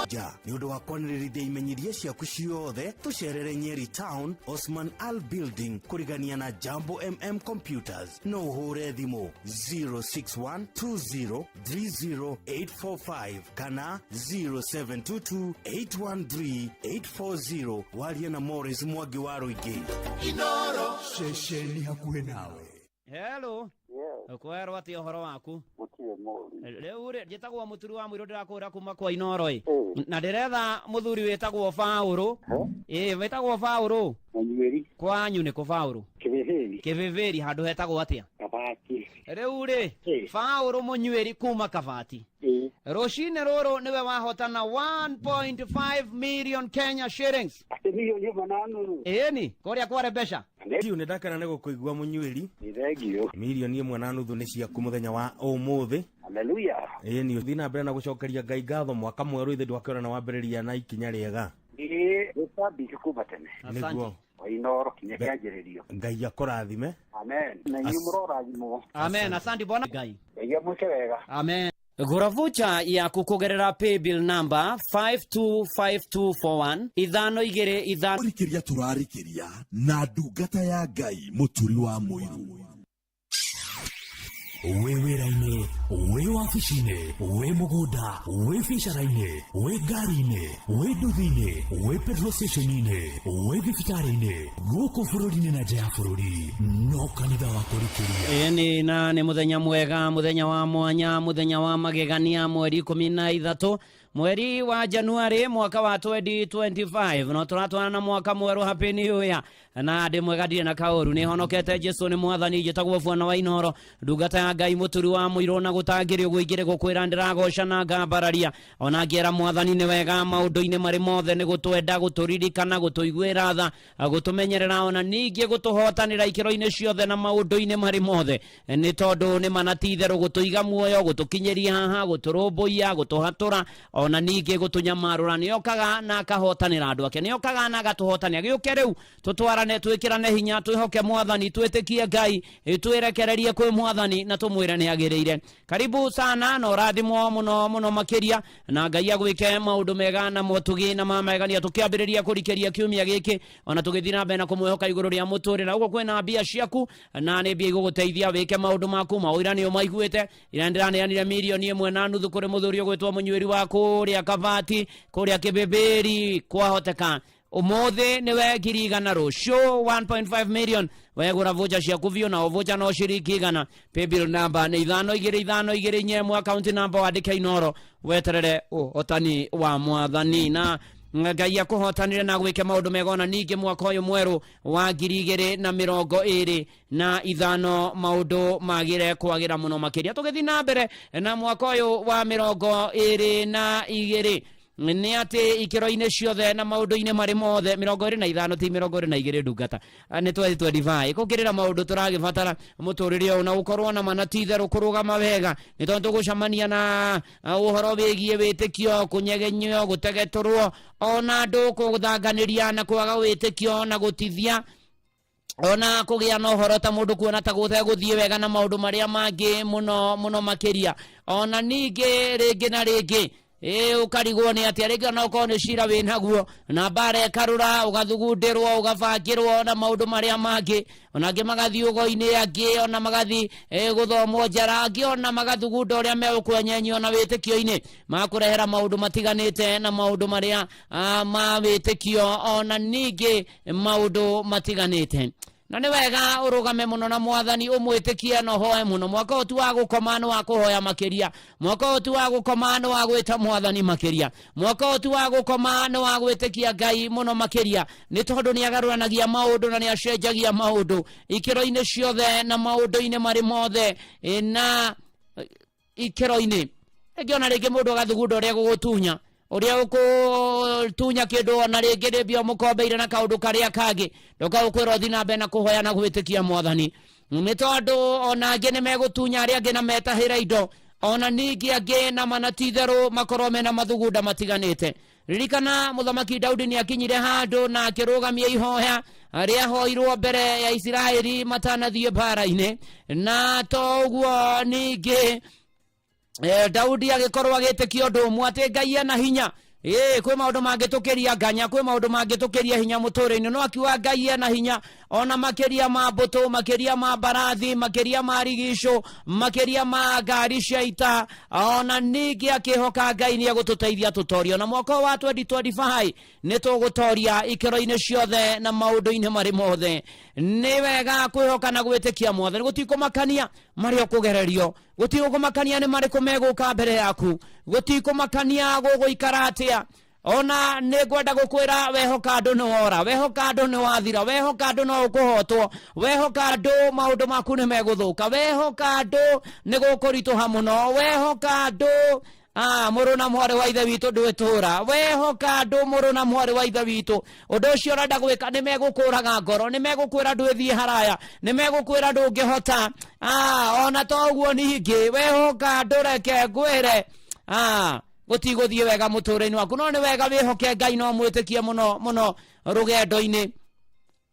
Ja nĩ ũndũ wa kwanĩrĩrithia imenyithia ciaku ciothe, tũcerere Nyeri Town, Osman Al Building, kũrigania na Jambo Computers. No ũhũre thimũ 0612030845 kana 0722813840, warie na Morris Mwangi wa Rũingĩ. Inoro ceceni hakuhĩ nawe. Hello. Kwerwo atĩa ũhoro waku? Gũtirĩ mũru. Rĩu rĩ, njĩtagwo Mũturi wa Mũirũ, ndĩrakũra kuma kwa Inoro ĩ, na ndĩretha mũthuri wĩtagwo Baũrũ. Ĩ, wĩtagwo Baũrũ? Mũnyuĩri. Kwanyu nĩ kũ, Baũrũ? Kĩbĩbĩri. Kĩbĩbĩri, handũ hetagwo atĩa? Kabati. Rĩu rĩ, Baũrũ Mũnyuĩri kuma Kabati, rũcinĩ rũrũ nĩwe wahotana 1.5 million Kenya shillings. Atĩ 1.5? Ĩni, kũrĩa kware mbeca. Thengiũ, nĩ ndakena nĩ gũkũigua, Mũnyuĩri. Nĩ thengiũ. 1.5 million nĩ ciaku mũthenya wa ũmũthĩ. Haleluya. Ĩĩ, nĩ ũthiĩ na mbere na gũcokeria Ngai ngatho. Mwaka mwerũ ithe ndwakĩona na wambĩrĩria na ikinya rĩega. Ĩ, gũtambike kuma tene. Nĩguo. Wa Inoro kinya kĩanjĩrĩrio. Ngai akũrathime. Amen, na inyuĩ mũrorathimwo. Amen, asante bwana Ngai. Ngai amwĩke wega. Amen. Gũra vocha yaku kũgerera paybill number 525241, 525. Rikĩria tũrarikĩria na ndungata ya Ngai Mũturi wa Mũiru. Wĩ wĩra-inĩ, wĩ wabici-inĩ, wĩ mũgũnda, wĩ biacara-inĩ, wĩ ngari-inĩ, wĩ nduthi-inĩ, wĩ petrol station-inĩ, wĩ thibitarĩ-inĩ, gũkũ bũrũri-inĩ na nja ya bũrũri, no kanitha wa kũrikĩria. Ĩni, na nĩ mũthenya mwega, mũthenya wa mwanya, mũthenya wa magegania, mweri 13, mweri wa Januari, mwaka wa 2025, no tũratwarana na mwaka mwerũ. Happy New Year. Na ndĩ mwega, ndirĩ na kaũru, nĩ honokete, Jesu nĩ mwathani. Njĩtagwo bwana wa Inoro, ndungata ya Ngai Mũturi wa Mũirũ, na gũtangĩrĩ ũguo ingĩrĩ gũkwĩra ndĩragoca na ngambararia, ona ngĩera Mwathani nĩ wega maũndũ-inĩ marĩ mothe, nĩ gũtwenda, gũtũririkana, gũtũiguĩra tha, gũtũmenyerera, ona ningĩ gũtũhotanĩra ikĩro-inĩ ciothe na maũndũ-inĩ marĩ mothe, nĩ tondũ nĩ mana ti itherũ gũtũiga muoyo, gũtũkinyĩria haha, gũtũrũmbũiya, gũtũhatũra, ona ningĩ gũtũnyamarũra. Nĩ okaga na akahotanĩra andũ ake, nĩ okaga na agatũhotanĩra. Gĩũke rĩu tũtwarane, twĩkĩrane hinya, twĩhoke Mwathani, twĩtĩkie Ngai, twĩrekererie kwĩ Mwathani na tũmwĩre nĩ agĩrĩire. Karibu sana na ũrathimwo mũno mũno makĩria, na Ngai agwĩke maũndũ mega na motugi na mamegania, tũkĩambĩrĩria kũrikĩria kiumia gĩkĩ, ona tũgĩthiĩ na mbere na kũmwĩhoka igũrũ rĩa mũtũrĩre. Ũguo kwĩna mbia ciaku, na nĩ mbia igũgũteithia wĩke maũndũ maku. Maũira nĩ ũmaiguĩte, ira ndĩraneanire 1.5 million kũrĩ mũthuri ũgwĩtwo Mũnyuĩri wa kũrĩa Kabati, kũrĩa Kĩbĩbĩri. Kwahoteka ũmũthĩ nĩwe 100,000, rũciũ 1.5 million. Wegũra vocha ciaku biũ, na vocha no ciringi 100. Paybill number nĩ 525241, account number wandĩke Inoro, weterere ũhotani wa Mwathani. Na Ngai akũhotanĩre na gwĩke maũndũ mega ona ningĩ mwaka ũyũ mwerũ wa 2025 maũndũ magĩre kwagĩra mũno makĩria. Tũgĩthiĩ na mbere na mwaka ũyũ wa 22 nĩ atĩ ikĩro-inĩ ciothe na maũndũ-inĩ marĩ mothe 25 ti 22 ndungata nĩ 2025 gũkĩrĩra maũndũ tũragĩbatara mũtũrĩre ũyũ na gũkorwo na mana ti itherũ kũrũgama wega nĩ tondũ tũgũcemania na ũhoro wĩgiĩ wĩtĩkio kũnyegenyio gũtegetũrwo ona andũ kũthanganĩria na kwaga wĩtĩkio na gũtithia ona kũgĩa na ũhoro ta mũndũ kuona ta gũtegũthiĩ wega na maũndũ marĩa mangĩ mũno mũno makĩria ona ningĩ rĩngĩ na rĩngĩ ĩ ũkarigwo nĩ atĩa rĩngĩ ona ũkorwo nĩ cira wĩ naguo na mbara ĩkarũra ũgathugundĩrwo ũgabangĩrwo na maũndũ marĩa mangĩ ona angĩ magathiĩ ũgo-inĩ angĩ ona magathiĩ gũthomwo njara angĩ ona magathugunda ũrĩa megũkwenyenyio na wĩtĩkio-inĩ makũrehera maũndũ matiganĩte na maũndũ marĩa ma wĩtĩkio ona ningĩ maũndũ matiganĩte na nĩ wega ũrũgame mũno na mwathani ũmwĩtĩkie na ũhoe mũno. Mwaka ũyũ ti wa gũkoma nĩ wa kũhoya makĩria, mwaka ũyũ ti wa gũkoma nĩ wa gwĩta mwathani makĩria, mwaka ũyũ ti wa gũkoma nĩ wa gwĩtĩkia Ngai mũno makĩria, nĩ tondũ nĩ agarũranagia maũndũ na nĩ acenjagia maũndũ ikĩro-inĩ ciothe na maũndũ-inĩ marĩ mothe na ikĩro-inĩ rĩngĩ ona rĩngĩ mũndũ agathugunda ũrĩa gũgũtunya ũrĩa ũkũtunya kĩndũ ona rĩngĩ nĩ mbia mũkombeire na kaũndũ karĩa kangĩ ndoka gũkwĩra ũthiĩ na mbere na kũhoya na gwĩtĩkia mwathani nĩ tondũ ona angĩ nĩ megũtunya arĩa angĩ na metahĩra indo ona ningĩ angĩ na mana ti itherũ makorwo mena mathugunda matiganĩte. Ririkana mũthamaki Daudi nĩ akinyire handũ na akĩrũgamia ihoya rĩahoirwo mbere ya Isiraeli matanathiĩ mbara-inĩ na to ũguo ningĩ Daudi agĩkorwo agĩtĩkia ũndũ ũmwe atĩ Ngai ena hinya. Kwĩ maũndũ mangĩtũkĩria nganya, kwĩ maũndũ mangĩtũkĩria hinya mũtũrĩre-inĩ, no akiuga Ngai ena hinya ona makĩria ma mbũtũ, makĩria ma mbarathi, makĩria ma rigicũ, makĩria ma ngari cia ita, ona ningĩ akĩhoka Ngai nĩ egũtũteithia tũtorie. Ona mwaka wa 2025 nĩ tũgũtoria ikĩro-inĩ ciothe na maũndũ-inĩ marĩ mothe. Nĩ wega kwĩhoka na gwĩtĩkia mwathani, gũtikũmakania marĩa ũkũgererio, gũtigũkũmakania nĩ marĩkũ megũka mbere yaku, gũtikũmakania gũgũikara atĩa. Ona nĩ ngwenda gũkwĩra wehoka andũ nĩ wora, wehoka andũ nĩ wathira, wehoka andũ no ũkũhotwo, wehoka andũ maũndũ maku nĩ megũthũka, wehoka andũ nĩ gũkũritũha mũno, wehoka andũ mũrũ na mwarĩ wa ithe witũ ndwĩtũra, wehoka andũ mũrũ na mwarĩ wa ithe witũ ũndũ ũcio ũrenda gwĩka nĩ megũkũraga ngoro, nĩ megũkwĩra ndwĩthiĩ haraya, nĩ megũkwĩra ndũngĩhota. Ona to ũguo ningĩ wehoka andũ reke ngwĩre gũtigũthiĩ wega mũtũrĩre-inĩ waku, no nĩ wega wĩhoke Ngai no mwĩtĩkie mũno mũno rũgendo-inĩ.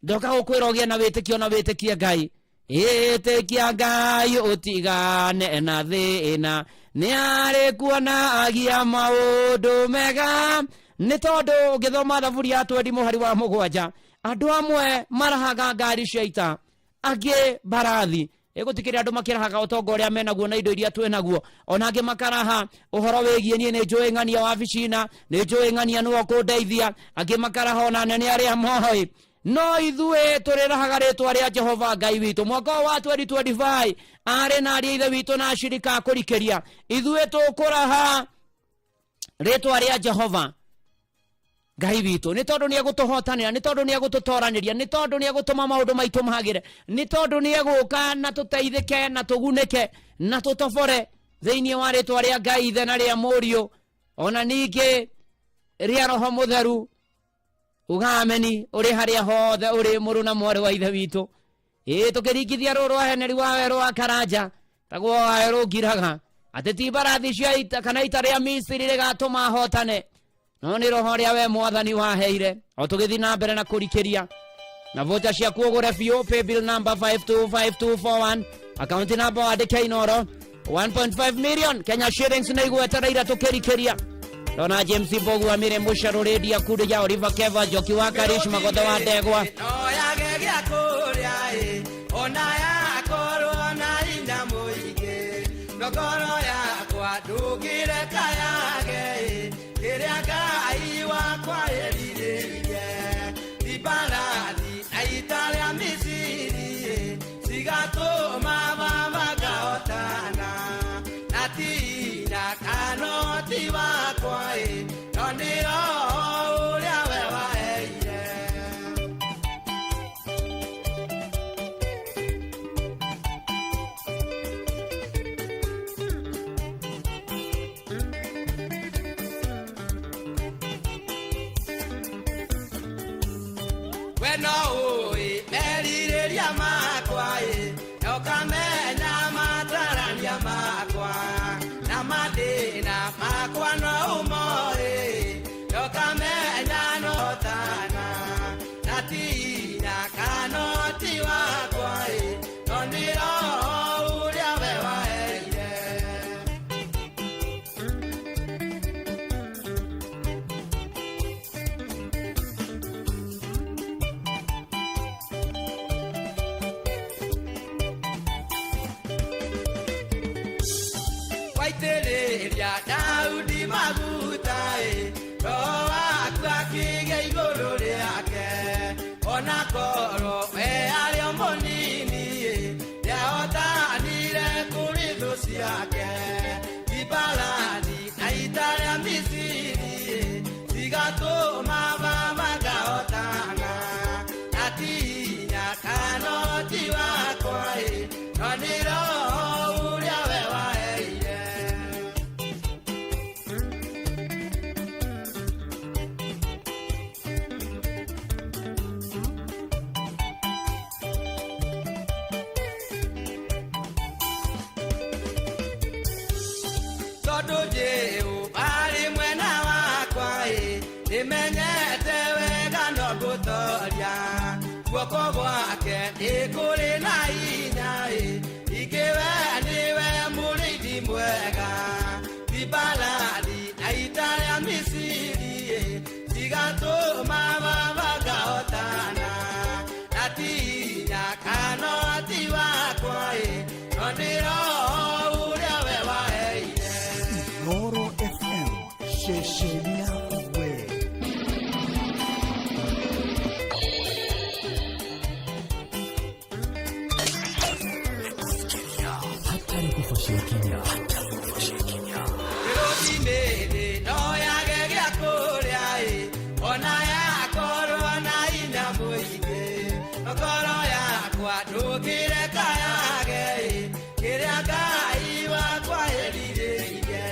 Ndoka gũkwĩra ũgĩe na wĩtĩkio na wĩtĩkie Ngai. Ĩtĩkia Ngai ũtigane na thĩna, nĩ arĩ kuonagia maũndũ mega, nĩ tondũ ũngĩthoma Thaburi ya 20 mũhari wa 7 andũ amwe marahaga ngari cia ita, angĩ mbarathi. Ĩgũtikĩrĩ andũ makĩrahaga ũtonga ũrĩa menaguo na indo iria twĩnaguo, ona angĩ makaraha ũhoro wĩgiĩ niĩ nĩ njũĩ ng'ania wabici-na, nĩ njũĩ ng'ania nĩwe ũkũndeithia, angĩ makaraha ona nene arĩa moĩ. No ithuĩ tũrĩrahaga rĩtwa rĩa Jehova Ngai witũ. Mwaka ũyũ wa 2025 arĩ na ariũ a ithe witũ na ashirika a kũrikĩria, ithuĩ tũkũraha rĩtwa rĩa Jehova Ngai witũ, nĩ tondũ nĩ egũtũhotanĩra, nĩ tondũ nĩ egũtũtoranĩria, nĩ tondũ nĩ egũtũma maũndũ maitũ magĩre, nĩ tondũ nĩ egũka na tũteithĩke na tũgunĩke na tũtobore thĩinĩ wa rĩtwa rĩa Ngai Ithe na rĩa Mũriũ ona ningĩ rĩa Roho Mũtheru. Uga ameni ũrĩ harĩa hothe ũrĩ mũrũ na mwarĩ wa ithe witũ. Tũkĩringithia rũũ rwa Heneri wa werũ wa Karanja taguo wayo rũngiraga atĩ ti mbarathi cia ita kana ita rĩa Misiri rĩgatũma hotane, no nĩ roho ũrĩa we mwathani waheire. O tũgĩthiĩ na mbere na kũrikĩria na vocha ciaku ũgũre biũ, paybill number 525241, account number wandĩke Inoro 1.5 million Kenya shillings nĩ igwetereire tũkĩrikĩria. Ndona James Mbogu Amire Mũcerũ Rĩndia Kundi ya Oliver Keva Njoki wa Karish Magotho wa Ndegwa no ũĩ merirĩria makwa ĩ na ũkamenya matarania makwa na mathĩna makwa no ũmoĩ na ũkamenya no tana na ti hinya kana ti wakwa ĩ no nĩ roho ũrĩa we waheire. Waitĩrĩria Daudi maguta ĩ roho waku akĩgĩa igũrũ rĩake ona korwo we arĩ o mũnini ĩ nĩahotanire kũrĩ thũ ciake Ibarani na ita rĩa Misiri ĩ cigatũma baba ngahotana na ti hinya kana ti wakwa ĩ no nĩ roho ũrĩa we waheire. Tondũ Jesũ arĩ mwena wakwa ĩ nĩmenyete wega no ngũtoria guoko gwake nĩ kũrĩ na hinya ĩ ingĩ we nĩwe mũrĩithi mwega ti mbarathi na ita rĩa Misiri ĩ cigatũma baba ngahotana na ti hinya kana ti wakwa ĩ no nĩ roho ũrĩa we waheire. Inooro FM ceceni yaku we. Hatarĩ kũbocia kinya. Rũcinĩ no yage gĩa kũrĩa ĩ ona yakorwo na hinya mũingĩ ngoro yakwa ndũngĩreka yage ĩ kĩrĩa Ngai wakwa erirĩirie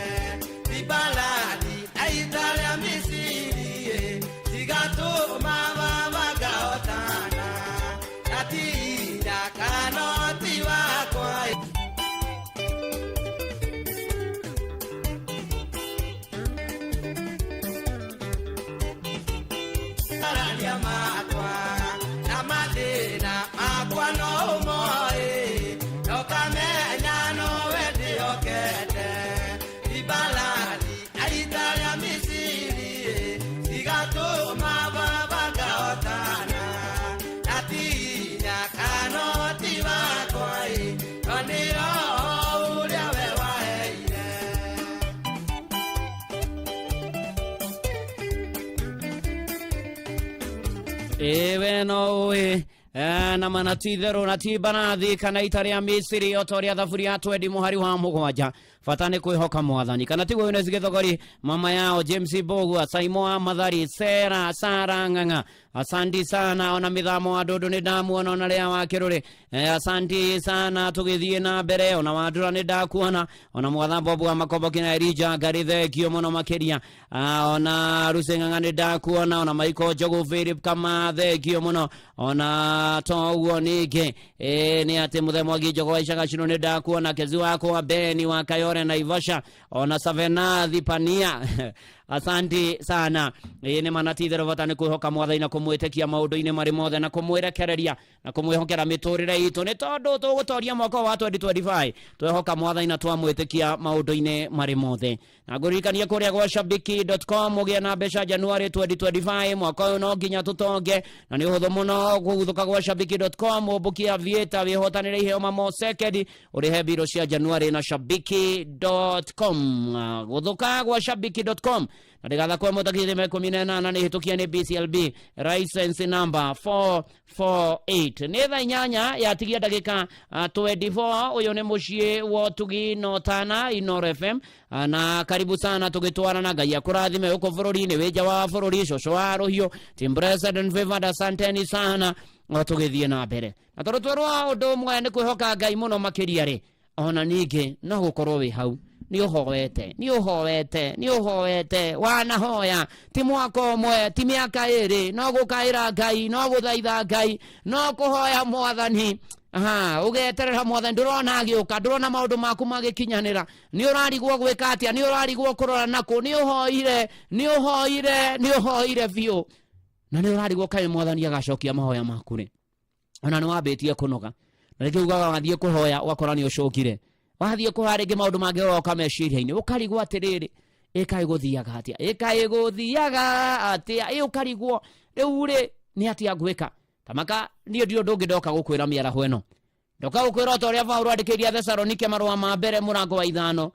ti mbarathi na ita rĩa Misiri ĩ cigatũma baba ngahotana na ti hinya kana ti wakwa ĩ. Matarania makwa na mathĩna makwa no ũmoĩ na ũkamenya nowe ndĩhokete ti mbarathi na ita rĩa Misiri ĩ cigatũma baba ngahotana na ti hinya kana ti wakwa ĩ no nĩ roho ũrĩa we waheire. Ĩwe no ũĩ na mana ti itherũ na ti mbarathi kana ita rĩa Misiri o ta ũrĩa thaburi ya twendi mũhari wa mũgwanja bata nĩ kwĩhoka mwathani kana tiguo Eunice Gĩthogori mama yao James Mbũgua Saimo wa Mathari Sera Sara Ng'ang'a asanti sana ona mĩthamo wa ndũndũ nĩ ndamuona ona rĩa wa kĩrũrĩ asanti sana tũgĩthiĩ na mbere ona wandũra nĩ ndakuona ona mwatha Bobu wa Makombo kina Elija Ngarĩ thengio mũno makĩria ona Rusi Ng'ang'a nĩ ndakuona ona Michael Njogu Philip Kama thengio mũno ona to ũguo ningĩ nĩ atĩ Mũthee Mwangi Njogu wa Icaga Cinũ nĩ ndakuona Kezi wakwa Beni wa Kayore na Ivasha ona Savenathi Pania asanti sana nĩ mana ti itherũ bata nĩ kwĩhoka mwathani na kũmwĩtĩkia maũndũ-inĩ marĩ mothe na kũmwĩrekereria na kũmwĩhokera mĩtũrĩre itũ nĩ tondũ tũgũtoria mwaka wa 2025 twehoka mwathani na twamwĩtĩkia maũndũ-inĩ marĩ mothe na ngũririkanie kũrĩa gwa shabiki.com ũgĩe na mbeca January 2025 mwaka ũyũ no nginya tũtonge na nĩ ũhũthũ mũno kũguthũka gwa shabiki.com ũmbũkie aviator wĩhotanĩre iheo mamo sekendi ũrĩhe mbirũ cia January na shabiki.com gũthũka gwa shabiki.com na ndĩgathakwo mũtakithĩ me 18 nĩ hĩtũkie nĩ BCLB license number 448 nĩ thaa inyanya yatigia ndagĩka 24 ũyũ nĩ mũciĩ wa ũtugi na ũtana Inooro FM na karibu sana tũgĩtwarana Ngai akũrathime gũkũ bũrũri-inĩ wĩ nja wa bũrũri cũcũ wa rũhiũ team blessed and favored asanteni sana o tũgĩthiĩ na mbere na tondũ twerwo ũndũ ũmwe nĩ kwĩhoka Ngai mũno makĩria rĩ ona ningĩ no gũkorwo wĩ hau Nĩ ũhoete, nĩ ũhoete, nĩ ũhoete, wanahoya ti mwaka ũmwe, ti mĩaka ĩrĩ, no gũkaĩra Ngai, no gũthaitha Ngai, no kũhoya Mwathani. Aha, ũgeterera Mwathani, ndũrona agĩũka, ndũrona maũndũ maku magĩkinyanĩra, nĩ ũrarigwo gwĩka atĩa, nĩ ũrarigwo kũrora nakũ, nĩ ũhoire, nĩ ũhoire, nĩ ũhoire biũ, na nĩ ũrarigwo kaĩ Mwathani agacokia mahoya maku rĩ. Ona nĩ wambĩtie kũnoga, na rĩngĩ ugaga wathiĩ kũhoya ũgakora nĩ ũcokire, wathiĩ kũhoya rĩngĩ maũndũ mangĩ ũroka meciria-inĩ, ũkarigwo atĩrĩrĩ, ĩkaĩ gũthiaga atĩa, ĩkaĩ gũthiaga atĩa, ĩ ũkarigwo rĩu rĩ nĩ atĩa ngwĩka. Tamaka niĩ ndirĩ ũndũ ũngĩ ndoka gũkwĩra mĩaraho ĩno, ndoka gũkwĩra o ta ũrĩa Paũlũ andĩkĩire Athesalonike marũa ma mbere mũrango wa 5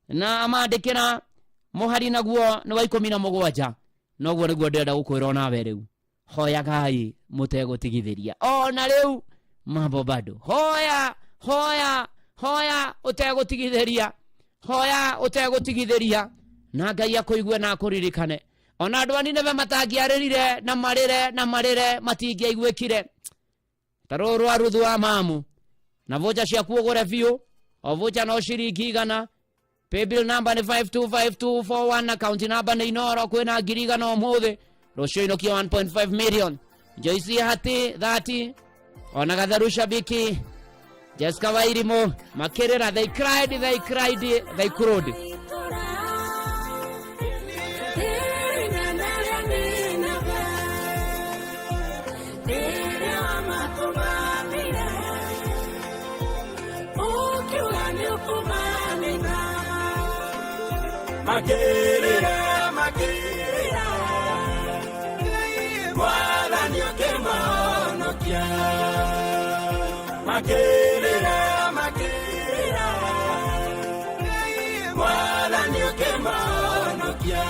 na amandĩkĩra mũhari naguo nĩ wa 17, noguo nĩguo ndĩrenda gũkwĩra onawe rĩu. Hoyagai mũtegũtigithĩria, ona rĩu mambo bado. Hoya, hoya, hoya ũtegũtigithĩria, hoya ũtegũtigithĩria, na Ngai akũigue na akũririkane. Ona andũ a Nineve matangĩarĩrire na marĩre na marĩre matingĩaiguĩkire. Ta rũrũ rwa Ruthu wa mamu, na voucher ciaku ũgũre biũ, o voucher no ciringi 100. Paybill number nĩ 525241, account number nĩ Inoro, kwĩna ngiri igana ũmũthĩ, rũciũ inũkia 1.5 million. Joyce Hati 30, ona Gatheru Shabiki, Jessica Wairimu makĩrĩra, they cried, they cried, they cried. Makirira, makirira, Mwathani ũkĩmahonokia. Makirira, makirira, Mwathani ũkĩmahonokia.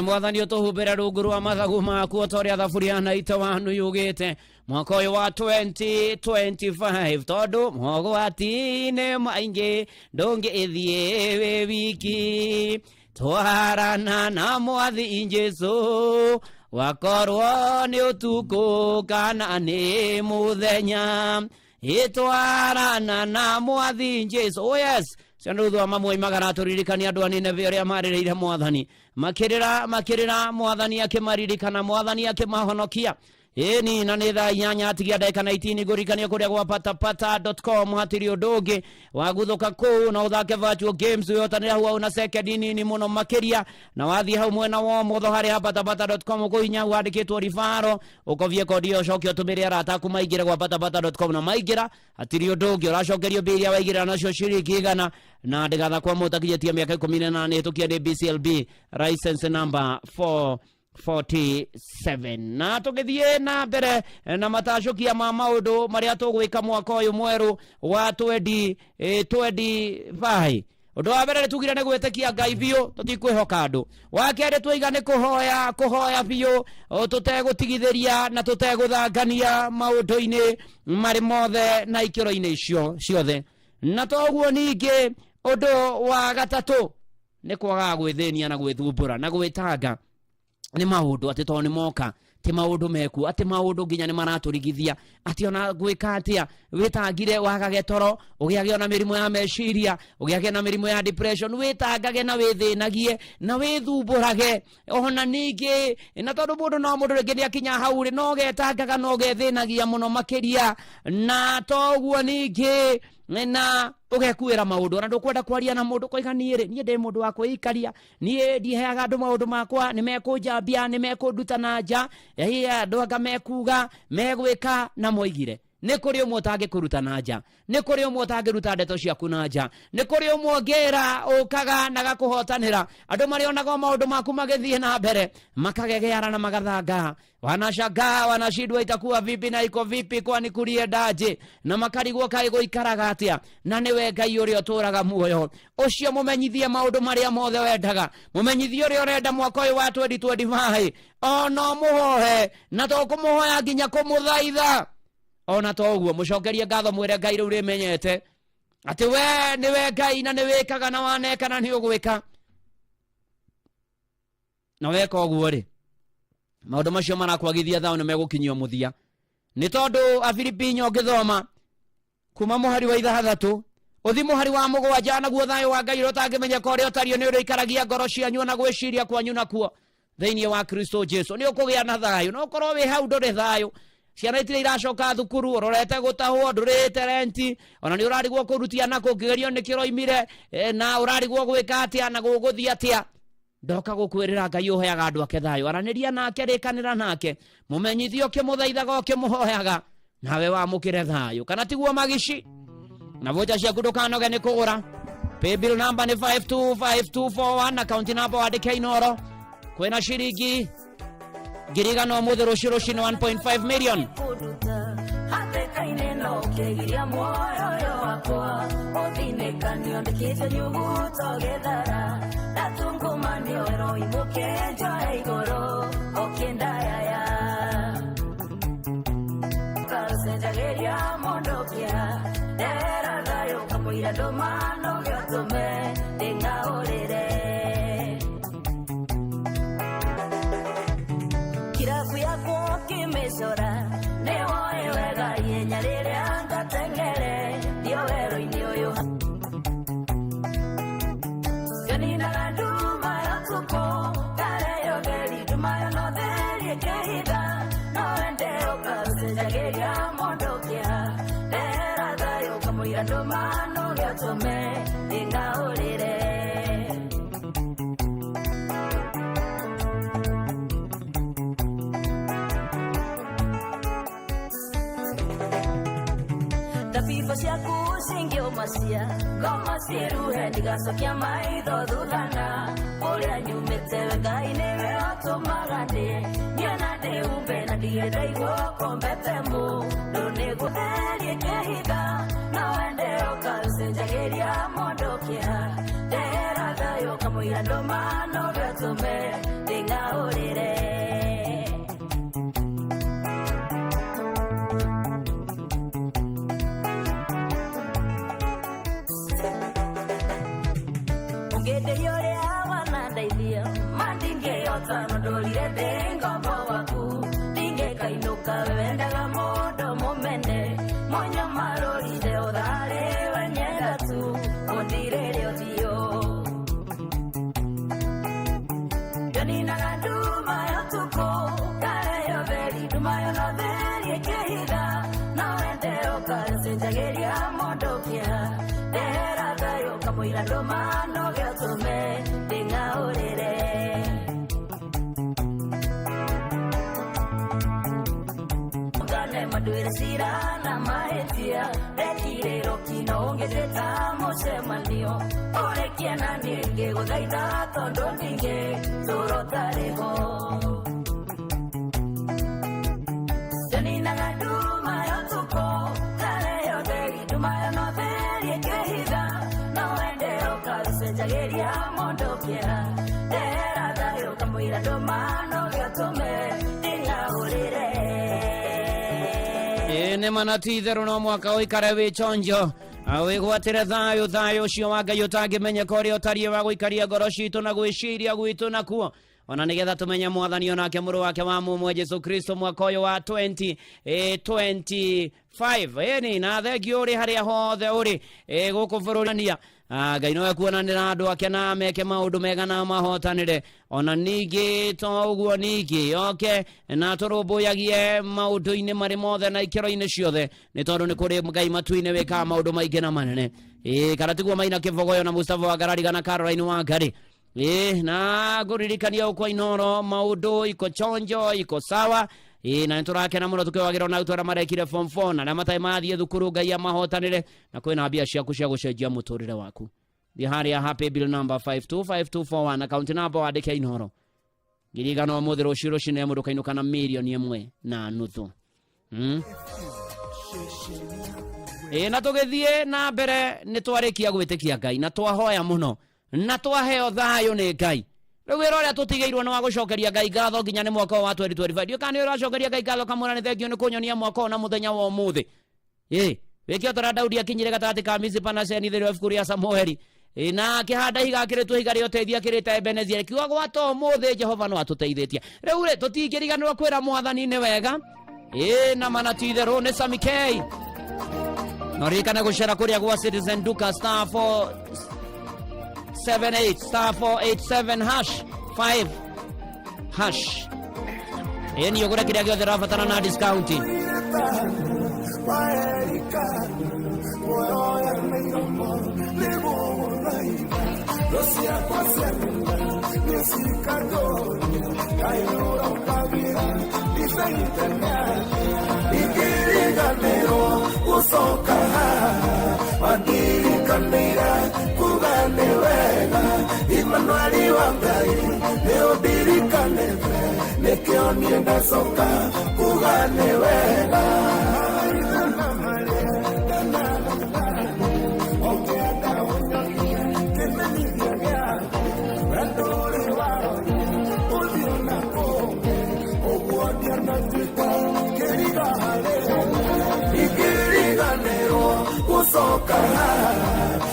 Mwathani ũtũhumbĩre rungu rwa mathagu maku o ta ũrĩa thaburia na ita wanu yugĩte mwaka ũyũ wa 2025, tondũ mogwati-inĩ maingĩ ndũngĩthiĩ wĩ wiki. Twarana na Mwathi Jesũ, wakorwo nĩ ũtukũ kana nĩ mũthenya. Ĩtwarana na mwathi Jesu. Oh yes, cio nĩ thutha wa mamwe imagara tũririkania andũ a Nineve ũrĩa marĩrĩire mwathani, makĩrĩra makĩrĩra, mwathani akĩmaririkana, mwathani akĩmahonokia. Ĩni na nĩ thaa 8 atigia ndagĩka 19 ngũririkania kũrĩa gwa patapata.com hatirĩ ũndũ ũngĩ waguthũka kũu na ũthake virtual games wĩhotanĩre hau hau na sekendi nini mũno makĩria, na wathiĩ hau mwena wa ũmotho harĩa ha patapata.com ũkũhinya hau handĩkĩtwo ribaro, ũkovie kodi ĩyo ũcoke ũtũmĩre arata aku maingĩre gwa patapata.com, na maingĩra hatirĩ ũndũ ũngĩ ũracokerio mbia iria waigĩrĩra nacio ciringi 100, na ndĩgatha kwa mũtakinyĩtie mĩaka 18 ĩtũkia nĩ BCLB license number 447. Na tũgĩthiĩ na mbere na matacũkia ma maũndũ marĩa tũgwĩka mwaka ũyũ mwerũ wa 2025. Ũndũ wa mbere nĩ tugire nĩ gwĩtĩkia Ngai biũ, tũtikwĩhoka andũ. Wa kerĩ twaiga nĩ kũhoya, kũhoya biũ tũtegũtigithĩria na tũtegũthangania maũndũ-inĩ marĩ mothe na ikĩro-inĩ icio ciothe. Na toguo ningĩ ũndũ wa gatatũ nĩ kwagaga gwĩthĩnia na gwĩthumbũra na gwĩtanga nĩ maũndũ atĩ tondũ nĩ moka ti maũndũ mekuo, atĩ maũndũ nginya nĩ maratũrigithia, atĩ ona gwĩka atĩa wĩtangire wagage toro, ũgĩage ona mĩrimũ ya meciria, ũgĩage na mĩrimũ ya depression, wĩtangage na wĩthĩnagie na wĩthumbũrage ona ningĩ, na tondũ mũndũ no mũndũ rĩngĩ nĩ akinya hau rĩ, no getangaga no gethĩnagia mũno makĩria, na toguo ningĩ na ũgekuĩra maũndũ ona ndũkwenda kwaria na mũndũ, koiga niĩ rĩ, niĩ ndĩ mũndũ wa kwĩikaria, niĩ ndiheaga andũ maũndũ makwa, nĩ mekũnjambia, nĩ mekũnduta na nja, andũ anga mekuga megwĩka na moigire. Nĩ kũrĩ ũmwe ũtangĩkũruta na nja, nĩ kũrĩ ũmwe ũtangĩruta ndeto ciaku na nja, nĩ kũrĩ ũmwe ũngĩra ũkaga na gakũhotanĩra. Andũ marĩonaga maũndũ maku magĩthiĩ na mbere makagegeara na magathanga, wanashangaa wanashindwa itakuwa vipi na iko vipi, kwani kuriendaje, na makarigwo kaĩ gũikaraga atĩa, na nĩwe Ngai ũrĩa ũtũraga muoyo. Ũcio mũmenyithie maũndũ marĩa mothe wendaga, mũmenyithie ũrĩa ũrenda mwaka ũyũ wa 2025, ona ũmũhoe na to kũmũhoya nginya kũmũthaitha, ona to ũguo mũcokerie ngatho, mwĩre Ngai rĩu rĩmenyete atĩ we nĩwe Ngai na nĩwĩkaga na waneka na nĩũgwĩka, na weka ũguo rĩ, maũndũ macio marakwagithia thayũ nĩ megũkinyio mũthia. Nĩ tondũ Afilipi 4 ũngĩthoma kuma mũhari wa 6 ũthi mũhari wa 7, naguo thayũ wa Ngai ũrĩa ũtangĩmenyeka ũrĩa ũtariĩ nĩ ũrĩikaragia ngoro cianyu na gwĩciria kwanyu nakuo thĩinĩ wa Kristo Jesu. Nĩ ũkũgĩa na thayũ, no ũkorwo wĩ hau ndũrĩ thayũ, ciana itirĩ iracoka thukuru, ũrorete gũtahwo, ndũrĩte renti, ona nĩ ũrarigwo kũrutia na kũngĩgerio nĩ kĩroimire, na ũrarigwo gwĩka atĩa na gũgũthiĩ atĩa. Ndoka gũkwĩrĩra Ngai ũheaga andũ ake thayũ, aranĩria nake, rĩkanĩra nake, mũmenyithie ũkĩmũthaithaga ũkĩmũhoyaga, nawe wamũkĩre thayũ. Kana tiguo magici? Na vocha ciaku ndũkanoge nĩ kũgũra. Paybill number nĩ 525241, account number wandĩke Inoro. Kwĩna ciringi 100,000 ũmũthĩ, rũciũ rũcinĩ 1.5 million. Hatĩka-inĩ no ũkĩgiria muoyo ũyũ wakwa, ũthinĩkanio ndĩkĩte nyuguto gĩthara, ndatungũmanio ĩroimũke njoe igũrũ ũkĩndayaya, kaũcenjagĩria mũndũ kĩeha, ndehera thayũ kamũira ndũmano gĩotũme ndĩng'aũrĩre. Kirabu yakwa ũkĩmĩcora nĩwoĩ wega ihenya rĩrĩa ngateng'ere ndio werũ-inĩ ũyũ, nganinaga nduma ya ũtukũ ngareheo theri, nduma yo no theri ĩkĩhitha, no wende ũkaũcenjagĩria mũndũ kĩeha, ndehera thayũ kamũira ndũmano gĩotũme ndĩng'aũrĩre. Thabibu ciaku cingĩũmacia ngoma ciĩruhe, ndigacokia maitho thuthana, kũrĩa nyumĩte we Ngai nĩwe ũtũmaga ndĩ niĩ na ndĩhumbe na ndige ndaigua kombete mũndũ nĩgũtherie kĩhitha, no wende ũkaũcenjagĩria mũndũ kĩeha, ndehera thayũ kamũira ndũmano gĩotũme ndĩng'aũrĩre. Ũngĩndeithia ũrĩa wanandeithia, ma ndingĩhota no ndũrire ndĩ ngombo waku, ndingĩkainũka we wendaga mũndũ mũmene, mũnyamaru ũkacenjagĩria mũndũ kĩeha ndehera thayũ kamũira ndũma no gĩatũme ndĩng'aũrĩre. Ngane maduire cira na mahĩtia ndekirĩrwo kino ũngĩtĩta mũcemanio ũrĩkie na niĩ ngĩgũthaitha tondũ ndingĩ tũra ũtarĩ ho. Ndaninaga nduma ya ũtukũ ndarehe ũtheri nduma yo no theri ĩkĩhitha no wende ũkacenjagĩria mũndũ kĩeha ndehera thayũ kamũira ndũma no gĩatũme ndĩng'aũrĩre. Ĩ nĩ ma na ti itherũ no mwaka ũikare wĩ chonjo wĩgwatĩre thayũ thayũ ũcio wa Ngai ũtangĩmenyeka ũrĩa ũtariĩ wa gũikaria ngoro citũ na gwĩciria gwitũ nakuo ona nĩgetha tũmenye mwathani onake mũrũ wake wa mũmwe Jesu Kristo mwaka ũyũ wa 2025. Ĩni na thengio ũrĩ harĩa hothe ũrĩ gũkũ bũrũri-inĩ. Ngai no ekuonanĩra andũ ake na meke maũndũ mega na mahotanĩre ona ningĩ to ũguo ningĩ oke na tũrũmbũyagie maũndũ-inĩ marĩ mothe na ikĩro-inĩ ciothe nĩ tondũ nĩ kũrĩ Ngai matu-inĩ wĩkaga maũndũ maingĩ na manene. Kana tiguo Maina Kĩbogoyo na Mustafa wa Ngarariga na Caroline Wangari. Na ngũririkania ũkwa Inoro maũndũ iko chonjo iko sawa. Na nĩtũrakena mũno tũkĩwagĩrwo na arutwo arĩa marekire form 4 na arĩa matarĩ mathiĩ thukuru Ngai amahotanĩre na kwĩna mbia ciaku cia gũcenjia mũtũrĩre waku. Thiĩ harĩa ha paybill number 525241 account number wandĩke Inoro ngirigana ũmũthĩ rũciũ rũcinĩ mũndũ kainũka na mirioni 1.5. Na tũgĩthiĩ na mbere nĩ twarĩkia gwĩtĩkia Ngai na twahoya mũno na twaheo thayũ nĩ Ngai. Rĩu wĩra ũrĩa tũtigĩirwo nĩ wa gũcokeria Ngai ngatho nginya nĩ mwaka wa 2025. Ndiũĩ kana nĩ ũracokeria Ngai ngatho kamwĩra nĩ thengio nĩ kũnyonia mwaka ũyũ na mũthenya wa ũmũthĩ. Wĩke o ta ũrĩa Daudi akinyire gatagatĩ ka Mizipa na Sheni thĩinĩ wa ibuku rĩa Samueli. Na akĩhanda ihiga akĩrĩtua ihiga rĩa ũteithio akĩrĩta Ebenezeri kiuga gwata ũmũthĩ Jehova no atũteithĩtie. Rĩu rĩ tũtingĩriganĩrwo kwĩra mwathani nĩ wega. Na mana ti itherũ nĩ Sami K. No ririkane gũcera kũrĩa gwa Citizen Duka star 478 star 487 hash 5 hash. Ĩni ũgũre kĩrĩa gĩothe ũrabatara na discount. Emmanuel wa Ngai nĩ ũndirikanĩte nĩkĩo niĩ ndacoka kuga nĩ wega. Ingĩriganĩrwo gũcoka haha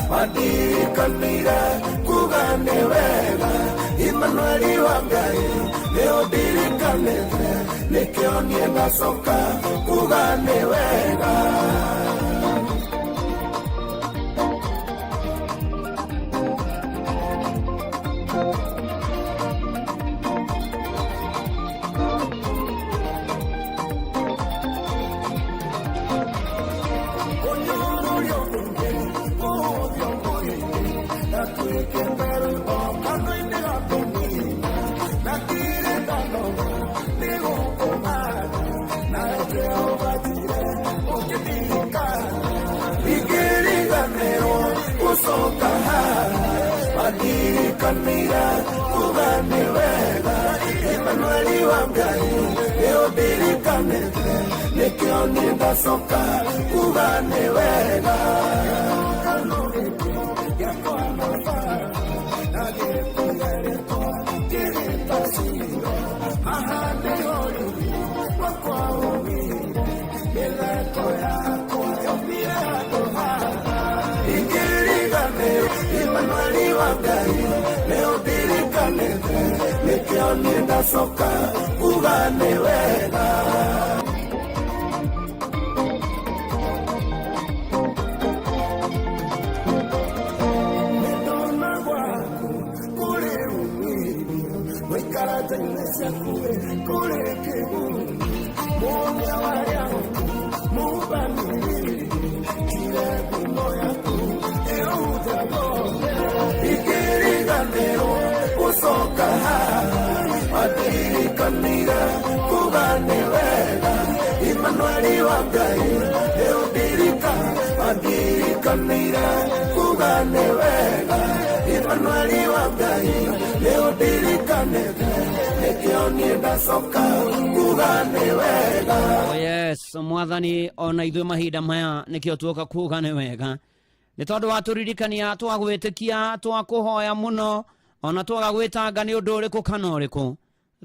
mandirikanĩire kuga nĩ wega. Emmanuel wa Ngai nĩ ũndirikanĩte nĩkĩo niĩ ndacoka kuga nĩ wega. Mandirikanĩire kuga nĩ wega. Emmanuel wa Ngai nĩ ũndirikanĩte nĩkĩo niĩ ndacoka kuga nĩ wega. Emmanuel wa Ngai nĩ ũndirikanĩte nĩkĩo niĩ ndacoka kuga nĩ wega. Nĩndona gwaku kũrĩ umithio gũikara nja-inĩ ciaku kũrĩ kĩguni mũũmia wa arĩa mũmbanĩrĩri Andirikanĩire kuga nĩ wega Imanueli wa Ngai nĩ ũndirikanĩte nĩkĩo niĩ ndacoka kuga nĩ wega. Oh yes, mwathani ona ithuĩ mahinda maya nĩkĩo tuoka kuga nĩ wega nĩ tondũ watũririkania twagwĩtĩkia twakũhoya mũno ona twaga gwĩtanga nĩ ũndũ ũrĩkũ kana ũrĩkũ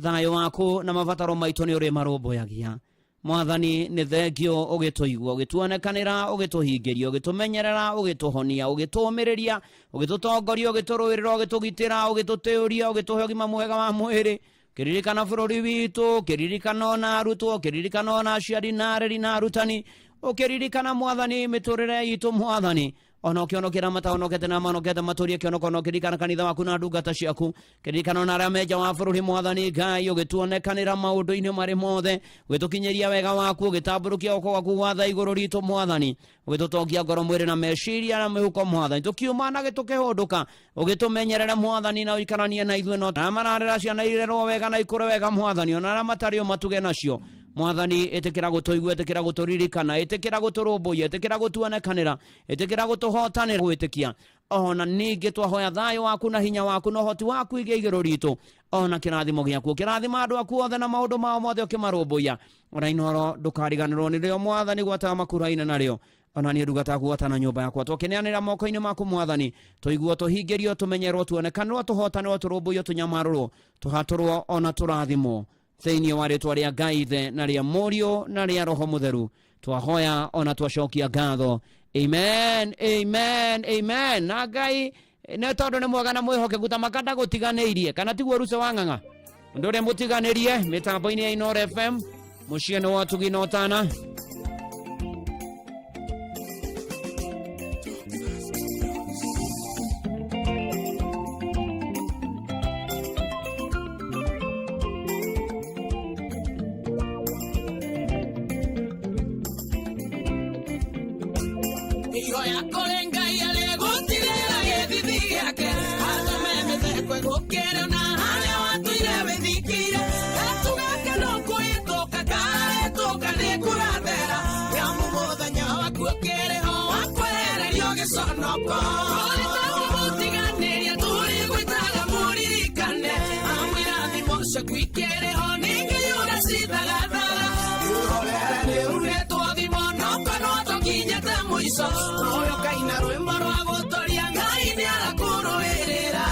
thayũ waku na mabataro maitũ nĩ ũrĩ marũmbũyagia mwathani nĩ thengio ũgĩtũigua ũgĩtuonekanĩra ũgĩtũhingĩria ũgĩtũmenyerera ũgĩtũhonia ũgĩtũũmĩrĩria ũgĩtũtongoria ũgĩtũrũĩrĩra ũgĩtũgitĩra ũgĩtũtĩũria ũgĩtũhe ũgima mwega wa mwĩrĩ ũkĩririkana bũrũri witũ ũkĩririkana ona arutwo ũkĩririkana ona aciari na areri na arutani ũkĩririkana mwathani mĩtũrĩre itũ mwathani ona ũkĩonokera matahonokete na mahonokete matũrie kĩonoko na ũkĩririkana kanitha waku na ndungata ciaku kĩririkana ona arĩa menja wa bũrũri mwathani Ngai ũgĩtuonekanĩra maũndũ-inĩ marĩ mothe ũgĩtũkinyĩria wega waku ũgĩtambũrũkia guoko gwaku gwa tha igũrũ ritũ mwathani ũgĩtũtongia ngoro mwĩrĩ na meciria na mĩhuko mwathani tũkiuma na gĩtũkĩhũndũka ũgĩtũmenyerere mwathani na ũikaranie na ithuĩ no arĩa mararera ciana irerwo wega na ikũre wega mwathani ona arĩa matarĩ ũmatuge nacio mwathani ĩtĩkĩra gũtũigua ĩtĩkĩra gũtũririkana ĩtĩkĩra gũtũrũmbũiya ĩtĩkĩra gũtuonekanĩra ĩtĩkĩra gũtũhotanĩra gwĩtĩkia ona ningĩ twahoya thayũ waku na hinya waku na ũhoti waku igĩ igũrũ ritũ ona kĩrathimo gĩaku ũkĩrathima andũ aku othe na maũndũ mao mothe ũkĩmarũmbũiya ona Inooro ndũkariganĩrwo nĩrĩo mwathani gwataga makuraine narĩo ona niĩ ndungata yaku gwata na nyũmba yakwa tũkĩneanĩra moko-inĩ maku mwathani tũiguo tũhingĩrio tũmenyerwo tuonekanĩrwo tũhotanĩrwo tũrũmbũiyo tũnyamarũrwo tũhatũrwo ona tũrathimwo thĩinĩ wa rĩtwa rĩa Ngai Ithe na rĩa Mũriũ na rĩa Roho Mũtheru twahoya ona twacokia ngatho amen amen amen na Ngai nĩ tondũ nĩ mwega na mwĩhokeku ta maka ndagũtiganĩirie kana tiguo Ruce wa Ng'ang'a ndũrĩ mũtiganĩrie mĩtambo-inĩ ya Inooro FM mũciĩ nĩ wa Ũtugi na Ũtana. Ihoya kũrĩ Ngai arĩ gũtirĩra gĩthithi gĩake atũme mĩtheko ĩgũkĩre na harĩa watũire wĩthikĩire gatu gake no kũhĩtũka kahĩtũka nĩ kũrathera nĩamu mũthenya waku ũkĩrĩ ho wa kwehererio gĩconoko tũrĩ mũtiganĩria tũrĩ gwĩtaga mũririkane amu irathimo ciaku ikĩrĩ ho ningĩ ũracithagathaga ihorere nĩunĩtwo thimo noko no tũkinyĩte mũico ũyũ kaina rwĩmbo rwa gũtũria Ngai nĩ arakũrũĩrĩra.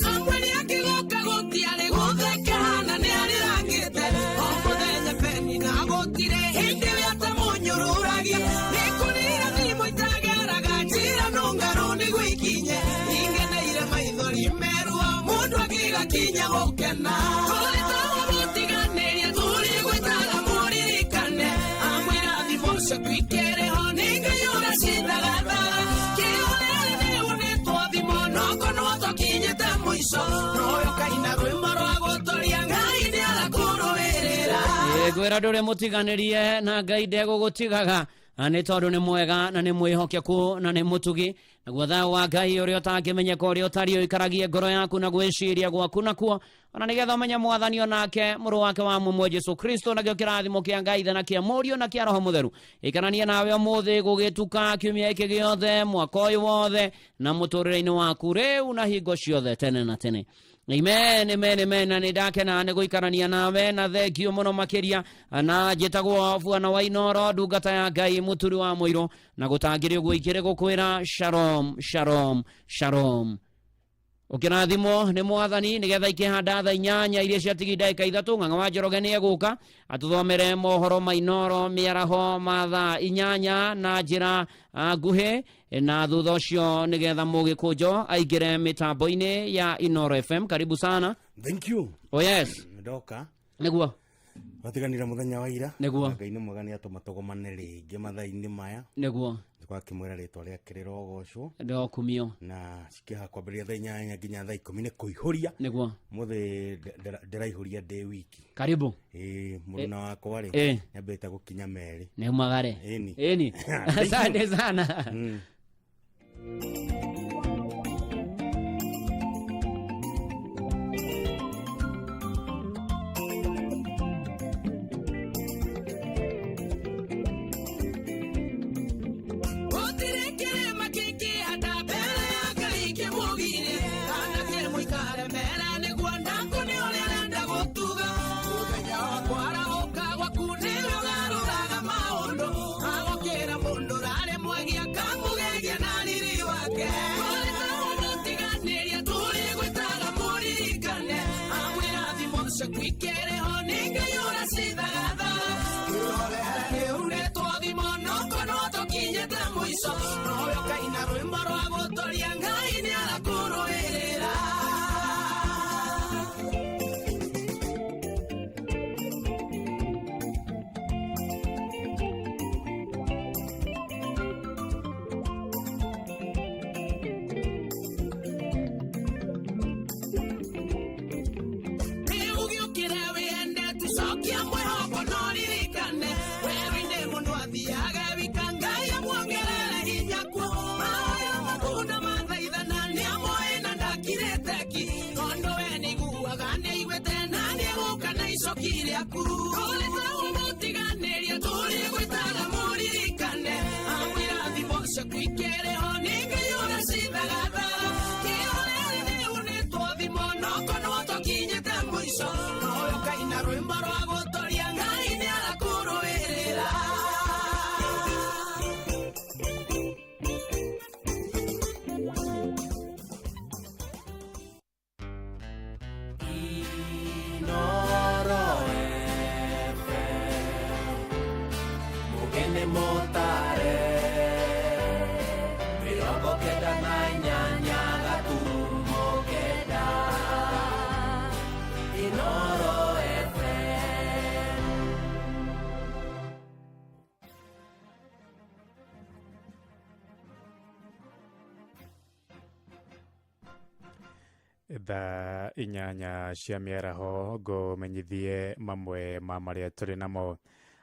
Samueli akĩgũka gũtiarĩ gũtheka na nĩarĩrangĩte o mũthenya Penina gũtirĩ hĩndĩ wĩatamũnyũrũragia nĩkũrĩra thimũ itageraga njĩra nũngarũ nĩguo ikinye ingeneire maithori meruo mũndũ angĩgakinya gũkena tũrĩ tũmũtiganĩria tũrĩ gwĩtaga mũririkane amwĩra thimũ ciaku ikĩrĩ ho ningĩ ũracithagathaga kĩhorere nĩunĩtwo thimo noko no tũkinyĩte mũico noyo kaina rwĩmbo rwa gũtũria Ngai nĩ arakũrũĩrĩra. Ngwĩra ndũrĩ mũtiganĩrie na Ngai ndegũgũtigaga na nĩ tondũ nĩ mwega na nĩ mwĩhokeku na nĩ mũtugi naguo thayũ wa Ngai ũrĩa ũtangĩmenyeka ũrĩa ũtariĩ ũikaragie ngoro yaku na gwĩciria gwaku nakuo ona nĩgetha ũmenye mwathani onake mũrũ wake wa mũmwe Jesu Kristo nakĩo kĩrathimo kĩa Ngai Ithe na kĩa Mũriũ na kĩa Roho Mũtheru ikaranie nawe ũmũthĩ gũgĩtuka kiumia gĩkĩ gĩothe mwaka ũyũ wothe na mũtũrĩre-inĩ waku rĩu na hingo ciothe tene na tene. Amen, amen, amen. Na nĩ ndakena nĩ gũikarania nawe na thengio mũno makĩria na njĩtagwo Bwana wa Inooro ndungata ya Ngai mũturi wa mũirũ na gũtangĩrĩ ũguo ikĩrĩ gũkwĩra shalom shalom shalom. Ũkĩrathimwo nĩ mwathani nĩgetha ikĩhanda thaa 8 iria ciatigi ndagĩka 3 Ng'ang'a wa Njoroge nĩ egũka atũthomere mohoro ma Inooro mĩaraho ma thaa 8 na njĩra nguhĩ na thutha ũcio nĩgetha Mũgĩkũnjo aingĩre mĩtambo-inĩ ya Inooro FM. Karibu sana. Thank you. Oh yes. Ndoka. Nĩguo. Twatiganire muthenya wa ira. Nĩguo. Na Ngai nĩ mwega nĩ atũma tũgomane rĩngĩ mathaa-inĩ maya. Nĩguo. Twakĩmwĩra rĩtwa rĩake rĩrogocwo. Rĩrokumio. Na cikĩhaha kwambĩrĩria thaa 8 nginya thaa 10 nĩ kũihũria. Nĩguo. Mũthĩ ndĩraihũria ndĩ wiki. Karibu. Ĩĩ, mũruna wakwa rĩ. Nĩambĩte gũkinya merĩ. Nĩ umagare. Ĩni. Ĩni. Asante sana. Thaa 8 cia mĩaraho ngũmenyithie mamwe ma marĩa tũrĩ namo.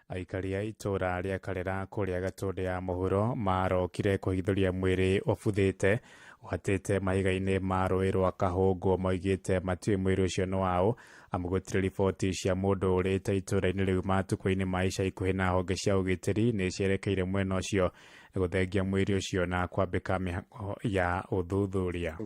Aikari a itũũra rĩa Karera kũrĩa Gatũndũ ya mũhuro marokire kũhithũria mwĩrĩ ũbuthĩte ũhatĩte mahiga-inĩ ma rũĩ rwa Kahũngũ. Moigĩte matiũĩ mwĩrĩ ũcio nĩ waũ, amu gũtirĩ riboti cia mũndũ ũrĩte itũũra-inĩ rĩu matukũ-inĩ ma ica ikuhĩ, na honge cia ũgitĩri nĩ cierekeire mwena ũcio gũthengia mwĩrĩ ũcio na kwambĩka mĩhang'o ya ũthuthuria.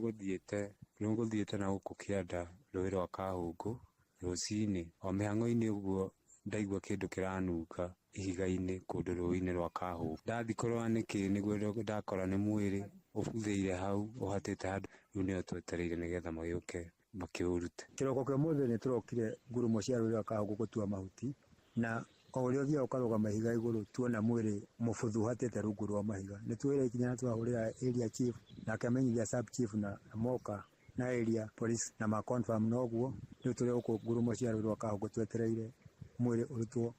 Nĩgũthiĩte na gũkũ kĩanda rũĩ rwa Kahũngũ rũcinĩ o mĩhang'o-inĩ ũguo ndaigua kĩndũ kĩranunga ihiga-inĩ kũndũ rũĩ-inĩ rwa Kahũngũ. Ndathiĩ kũrora nĩkĩ nĩguo ndakora nĩ mwĩrĩ ũbuthĩire hau ũhatĩte handũ, rĩu nĩo twetereire nĩgetha magĩũke makĩũrute. Kĩroko kĩa ũmũthĩ nĩ tũrokire ngurumo cia rũĩ rwa Kahũngũ gũtua mahuti, na o ũrĩa ũthiaga ũkarũgama ihiga igũrũ tuona mwĩrĩ mũbuthu ũhatĩte rungu rwa mahiga. Nĩ tuoire ikinya na twahũrĩra area chief, nake amenyithia sub chief na moka na area police na ma confirm noguo. Rĩu tũrĩ gũkũ ngurumo cia rũĩ rwa Kahũngũ twetereire mwĩrĩ ũrutwo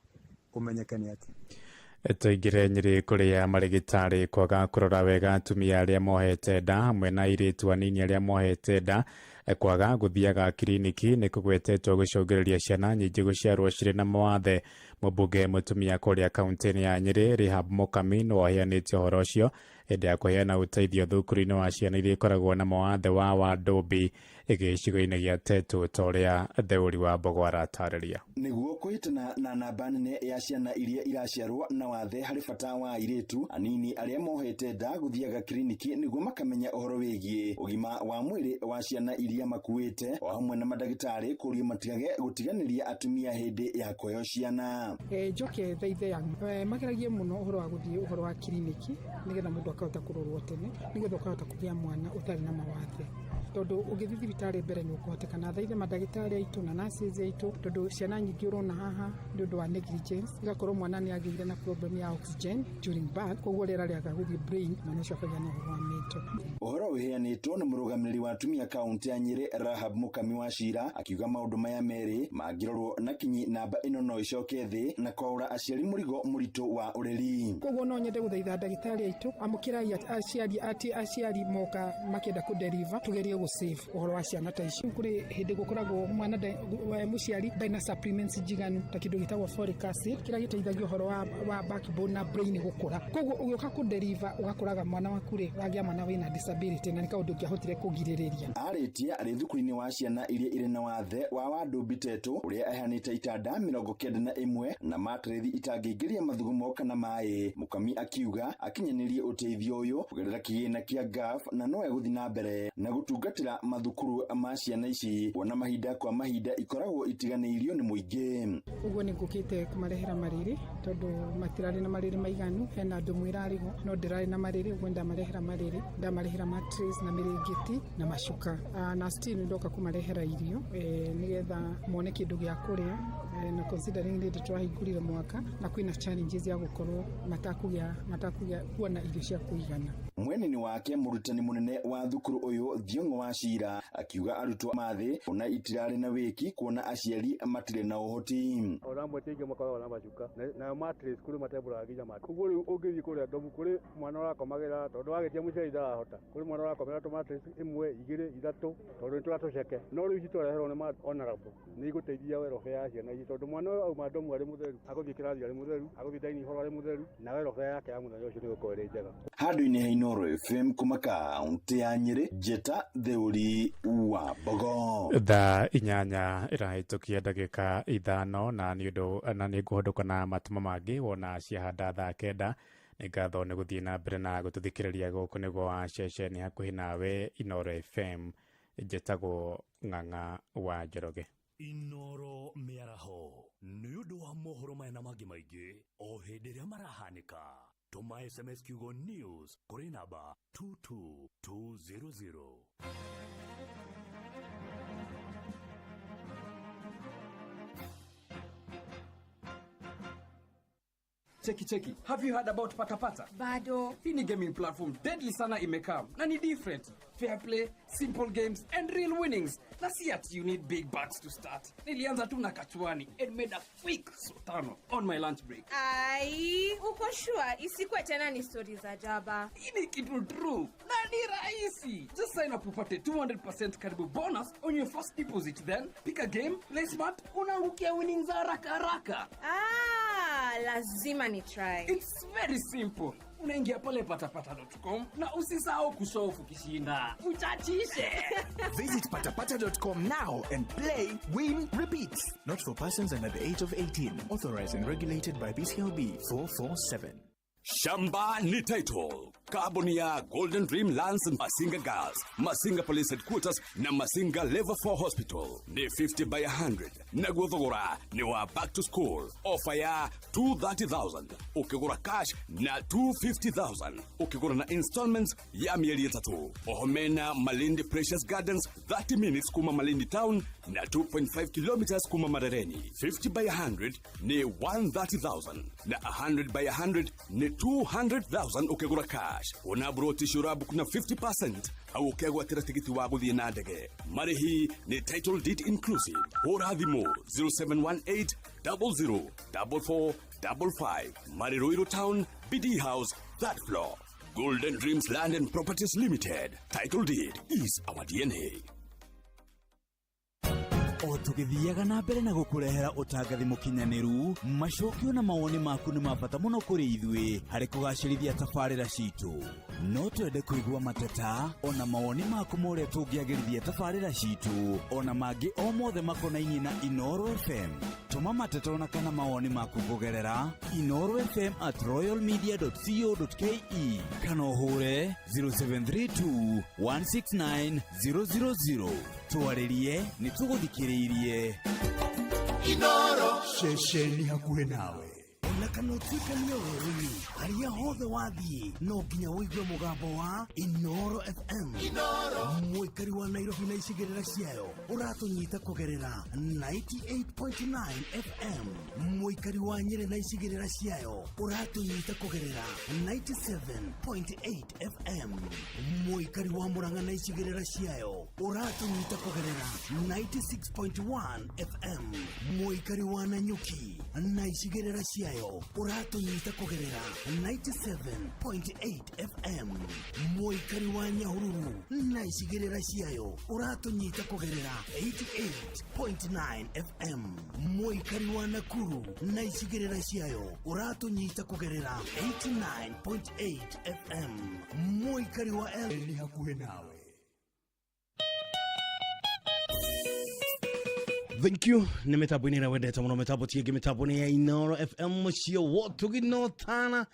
ũmenyeke nĩ atĩa. Tũingĩre Nyĩrĩ kũrĩa marĩgĩtarĩ kwaga kũrora wega atumia arĩa mohete nda hamwe na airĩtu anini arĩa mohete nda kwaga gũthiaga kiriniki nĩ kũgwetetwo gũcũngĩrĩria ciana nyingĩ gũciarwo cirĩ na mawathe. Mũmbunge mũtumia kũrĩa kaunti-inĩ ya Nyĩrĩ Rehab Mukami nĩwe ũheanĩte ũhoro ũcio hĩndĩ ya kũheana ũteithio thukuru-inĩ wa ciana iria ikoragwo na mawathe wa Wandũmbi gĩcigo-inĩ gĩa Tetu, ta ũrĩa Theũri wa Mbogo aratarĩria. Nĩguo kũhĩtana na namba nene ya ciana iria iraciarwo na wathe harĩ bata wa airĩtu anini arĩa mohete nda gũthiaga kiriniki nĩguo makamenya ũhoro wĩgiĩ ũgima wa mwĩrĩ wa ciana iria makuĩte, o hamwe na mandagĩtarĩ kũria matigage gũtiganĩria atumia hĩndĩ ya kũheo ciana. Njoke thaithe mageragie mũno ũhoro wa gũthiĩ ũhoro wa kiriniki nĩgetha mũndũ akahota kũrorwo tene nĩgetha ũkahota kũgĩa mwana ũtarĩ na mawathe. Tondũ ũngĩthiĩ thibitarĩ mbere nĩ ũkũhotekana. Thaithe mandagĩtarĩ aitũ na nurses aitũ, tondũ ciana nyingĩ ũrona haha nĩ ũndũ wa negligence, igakorwo mwana nĩ agĩire na problem ya oxygen during birth, koguo rĩera rĩaga gũthiĩ brain, mwana ũcio akagĩa na ũhoro wa mental. Ũhoro ũheanĩtwo nĩ mũrũgamĩrĩri wa atumia kaunti ya Nyĩrĩ Rahab Mũkami wa Cira akiuga maũndũ maya merĩ mangĩrorwo na kinyi namba ĩno no ĩcoke thĩ na kwaũra aciari mũrigo mũritũ wa ũreri. Koguo no nyende gũthaitha ndagĩtarĩ aitũ, amũkĩrai aciari ati aciari moka makĩenda kũdeliver, tugerie gũ save ũhoro wa ciana ta ici. Kũrĩ hĩndĩ gũkoragwo mwana mũciari ndarĩ na supplements njiganu ta kĩndũ gĩtagwo folic acid kĩrĩa gĩteithagia ũhoro wa backbone na brain gũkũra. Koguo ũgĩũka kũdeliver ũgakoraga mwana waku rĩ wagĩa mwana wĩna disability, na nĩ kaũndũ ũngĩahotire kũgirĩrĩria. Arĩtie arĩ thukuru-inĩ wa ciana iria irĩ na wathe wa Wandũmbi Tetũ ũrĩa aheanĩte itanda 91 na matĩrĩthi itangĩingĩria mathugumo kana maĩ. Mũkami akiuga akinyanĩrie ũteithio ũyũ kũgerera kĩgĩna kĩa GAF na no egũthiĩ na mbere na gũtungatĩra mathukuru ma ciana ici kuona mahinda kwa mahinda ikoragwo itiganĩirio nĩ mũingĩ. Ũguo nĩ ngũkĩte kũmarehera marĩrĩ tondũ matirarĩ na marĩrĩ maiganu, hena andũ mwĩrarĩho no ndĩrarĩ na marĩrĩ, ũguo ndamarehera marĩrĩ, ndamarehera mattress na mĩrĩngĩti na macuka, na still ndoka kũmarehera irio nĩgetha mone kĩndũ gĩa kũrĩa, na considering rĩndĩ tũrahingũrire mwaka na kwĩna challenges ya gũkorwo matakũgĩa kuona irio cia kũigana. Mwenini wake mũrutani mũnene wa thukuru ũyũ Thiong'o wa Cira akiuga arutwo mathĩ ona itirarĩ na wĩki kuona aciari matirĩ na ũhoti. Ona amwe ti aingĩ makoragwo na macuka nayo mattress kũrĩ matembũraga nginya mattress. Koguo rĩu ũngĩthiĩ kũrĩa ndomu kũrĩ mwana ũrakomagĩra tondũ wagĩtia mũciari ndarahota, kũrĩ mwana ũrakomera tũ mattress ĩmwe igĩrĩ ithatũ tondũ nĩ tũratũceke. No rĩu ici twareherwo nĩ honorable nĩ igũteithia welfare ya ciana ici tondũ mwana ũyũ auma ndomu arĩ mũtheru, agũthiĩ kĩrathi arĩ mũtheru, agũthiĩ dining hall arĩ mũtheru, na welfare yake ya mũthenya ũcio nĩ ĩgũkorwo ĩrĩ njega. Handũ-inĩ ha Inooro FM kuma kaunti ya Nyĩrĩ, Njĩta Theuri wa Mbogo. Thaa 8 ĩrahĩtũkia ndagĩka 5 na nĩ ũndũ na nĩ ngũhũndũka na matuma mangĩ wona ciahanda thaa 9. Nĩ ngatho nĩ gũthiĩ na mbere na gũtũthikĩrĩria gũkũ nĩguo wa ceceni hakuhĩ nawe Inooro FM. Njĩtagwo Ng'ang'a wa Njoroge. Inooro mĩaraho nĩ ũndũ wa mohoro maya na mangĩ maingĩ o hĩndĩ ĩrĩa marahanĩka. Tũma SMS kiugo news kũrĩ namba 22200. Cheki cheki, have you heard about Patapata? Bado. Hii ni gaming platform deadly sana imekam na ni different. Fair play, simple games and real winnings. Na si ati you need big bucks to start. Nilianza tu na kachuani and made a quick sotano on my lunch break. Ai, uko sure isikuwe tena ni stories za jaba? Hii ni kitu true na ni rahisi. Just sign up upate 200% karibu bonus on your first deposit, then pick a game, play smart, unaangukia winnings haraka haraka. Ah, lazima ni try. It's very simple. Unaingia pale patapata.com na usisahau kushow ukishinda. Uchachishe. Visit patapata.com now and play, win, repeat. Not for persons under the age of 18. Authorized and regulated by BCLB 447. Shamba ni title. Carbon ya Golden Dream Lands, Masinga Girls, Masinga Police Headquarters na Masinga Level 4 Hospital. Ni 50 by 100. Naguo thogora ni wa back to school. Offer ya 230,000. Ukigura cash na 250,000. Ukigura na installments ya mieri 3. Ohomena Malindi Precious Gardens 30 minutes kuma Malindi Town na 2.5 kilometers kuma Marereni. 50 by 100 ni 130,000. Na 100 by 100 ni 200,000 ukigura cash. Unabroti shurabu kuna 50% au ukegwatĩra tigiti wa gũthiĩ na ndege. Marĩhi ni title deed inclusive. Hũra thimũ 0718 00 44 55. Marĩ Ruiru Town, BD House, 3rd floor. Golden Dreams Land and Properties Limited. Title deed is our DNA. O tũgĩthiaga na mbere na gũkũrehera ũtangathi mũkinyanĩru, macokio na mawoni maku nĩ ma bata mũno kũrĩ ithuĩ harĩ kũgacĩrithia tabarĩra citũ. No twende kũigua mateta ona mawoni maku ma ũrĩa tũngĩagĩrithia tabarĩra citũ ona mangĩ o mothe makonainie na Inooro FM. Tũma mateta ona kana mawoni maku kũgerera inoorofm@royalmedia.co.ke kana ũhũre 0732 169 000. Twarĩrie nĩ tũgũthikĩrĩirie. Inooro ceceni hakuhĩ nawe. Na kana ũtuĩkanie werũ-inĩ, harĩa hothe wathiĩ no nginya ũigue mũgambo wa Inoro FM. Mũikari wa Nairobi na icigĩrĩra ciayo ũratũnyita kũgerera 98.9 FM. Mũikari wa Nyĩrĩ na icigĩrĩra ciayo ũratũnyita kũgerera 97.8 FM. Mũikari wa Murang'a na icigĩrĩra ciayo ũratũnyita kũgerera 96.1 FM. Mũikari wa Nanyuki na icigĩrĩra ciayo ũratũnyita kũgerera 97.8 FM. Mũikari wa Nyahururu na icigĩrĩra ciayo ũratũnyita kũgerera 88.9 FM. Mũikari wa Nakuru na icigĩrĩra ciayo ũratũnyita kũgerera 89.8 FM. Mũikari wa El nĩ hakuhĩ nawe. Thank you. Nä mä tambo-inä ä rä a wendete må no, mä tambo tiängä, mä tambo nä ya Inoro FM, må ciä wotugino tana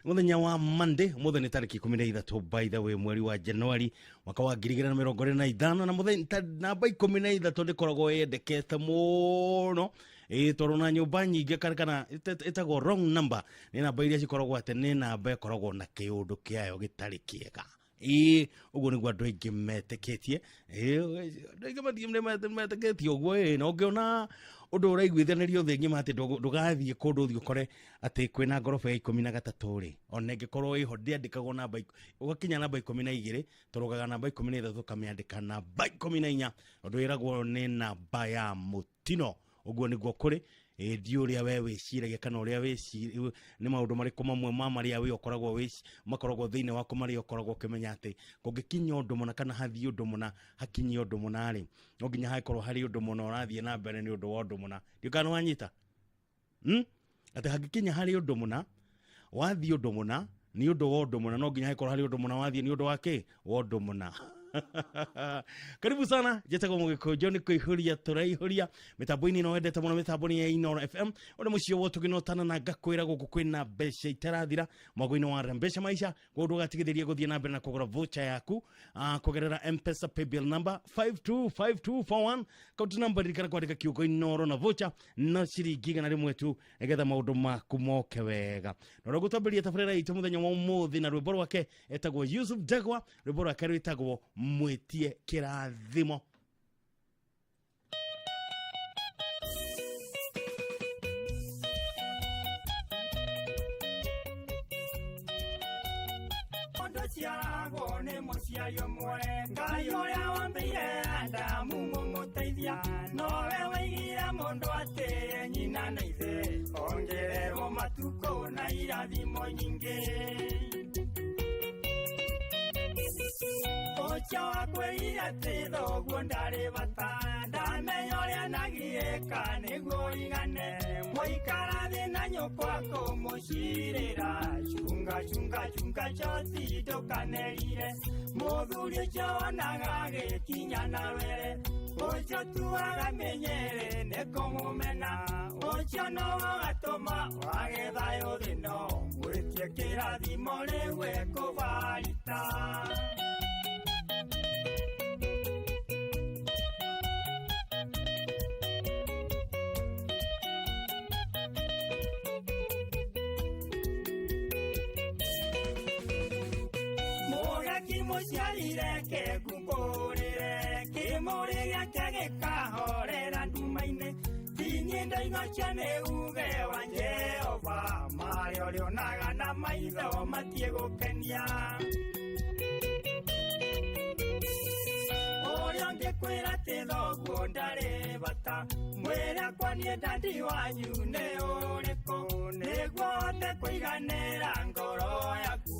muthenya wa Monday, muthenya nä tarä ki 13, by the way, mweri wa Januari mwaka wa 2025, na muthenya namba 13 ndä koragwo yendekete må no, ä tondå na nyå mba nyingä kana ĩtagwo wrong number, nä namba iria cikoragwo atä nä namba ĩkoragwo na kä å ndå kä ayo gä tarä kä ega. Ä å guo nä guo andå aingä metäkä tie, andå aingä metäkä tie å guo. Ä na å ngä ona å ndå å raiguithanä thä ng'ima atä ndå gathiä kå ndå å thiä å kore atä kwä na ngoroba ya 13 rä, ona ä ngä korwo ä ho ndäandä kagwo namba, å gakinya namba 12 tå rå namba 13 kamä andä ka namba 14, å ndå wä ragwo nä namba ya må tino. Å guo nä guo kå rä ndi å rä a we wä ciragia kana å rä a nä maå ndå marä kå mamwe ma marä a we ũkoragwo makoragwo thä inä waku marä a ũkoragwo ũkĩmenya atä kå ngä kinya å ndå mũna kana hathiĩ ũndũ mũna hakinyie ũndũ mũna rĩ, no nginya hagĩkorwo harĩ ũndũ mũna ũrathiĩ na mbere nĩ ũndũ wa ũndũ mũna. Ndiũ kana wanyita, Atĩ hangĩkinya harĩ ũndũ mũna wathiĩ ũndũ mũna nĩ ũndũ wa ũndũ mũna, no nginya hagĩkorwo harĩ ũndũ mũna wathiĩ nĩ ũndũ wa kĩ wa ũndũ mũna. Karibu sana, njĩtagwo Mũgĩkũnjũ, nĩ kũihũria tũraihũria mĩtambo-inĩ ĩno wendete mũno, mĩtambo-inĩ ya Inoro FM, ũrĩ mũciĩ wotũgĩnotana na ngakwĩra gũkũ kwĩna mbeca itarathira mwago-inĩ wa Rembesha Maisha. Koguo ndũgatigithĩrie gũthiĩ na mbere na kũgũra voucher yaku kũgerera M-Pesa paybill number 525241, account number ririkana kwandĩka kiugo Inoro na voucher na ciringi 100 tu, nĩgetha maũndũ maku moke wega. Na ũrĩa gũtambĩria tabarĩra itũ mũthenya wa ũmũthĩ na rwĩmbo rwake etagwo Yusuf Jagwa, rwĩmbo rwake rwĩtagwo Mwĩtie Kĩrathimo. Mũndũ ciaragwo nĩ mũciari ũmwe, Ngai ũrĩa wambĩire Adamu mũmũteithia, nowe waigire mũndũ atĩe nyina na ithe, ongererwo matukũ na irathimo nyingĩ. Ũcio wakwĩrire atĩ thoguo ndarĩ bata, ndamenya ũrĩa nagiĩka nĩguo igane, mũikara thĩ na nyũkwa kũmũcirĩra, cunga cunga cunga choti ndũkanerire, mũthuri ũcio wonaga agĩkinya na were, ũcio tuaga mĩnyere nĩ kũmũmena, ũcio nowe ũgatũma wage thayũ thĩ no, mwĩtie kĩrathimo rĩu ekũbarita. Mũciarire kĩngumbũrĩre, kĩmũrĩ gĩake gĩkahorera nduma-inĩ, tinyi ndoigocio nĩ uge wa Jehova, marĩa ũrĩonaga na maitho matiĩ gũkenia. Ũrĩa ũngĩkwĩra atĩ thoguo ndarĩ bata, mwĩre akwa niĩ ndandi wanyu nĩ ũrĩkũ, nĩguo hote kũiganĩra ngoro yaku,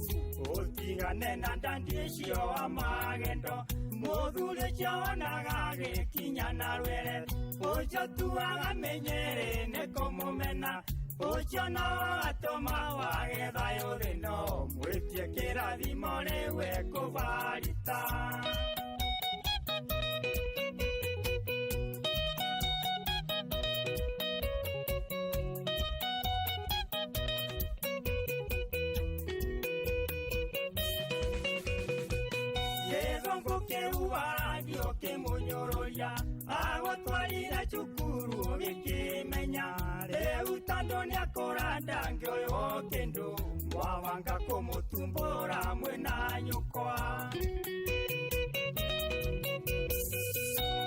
ũtigane na ndandi ũcio wa magendo, mũthuri ũcio wonaga agĩkinya na rwere, ũcio tuaga mĩnyĩrĩ nĩ kũmũmena, ũcio nowe ũgatũma wage thayũ thĩ no, mwĩtie kĩrathimo rĩu ekũbarita. Kĩuwarandio kĩmũnyũrũria, agũtwarire cukuru ũgĩkĩmenya, rĩu tondũ nĩakũra ndangĩũra. nyũkwa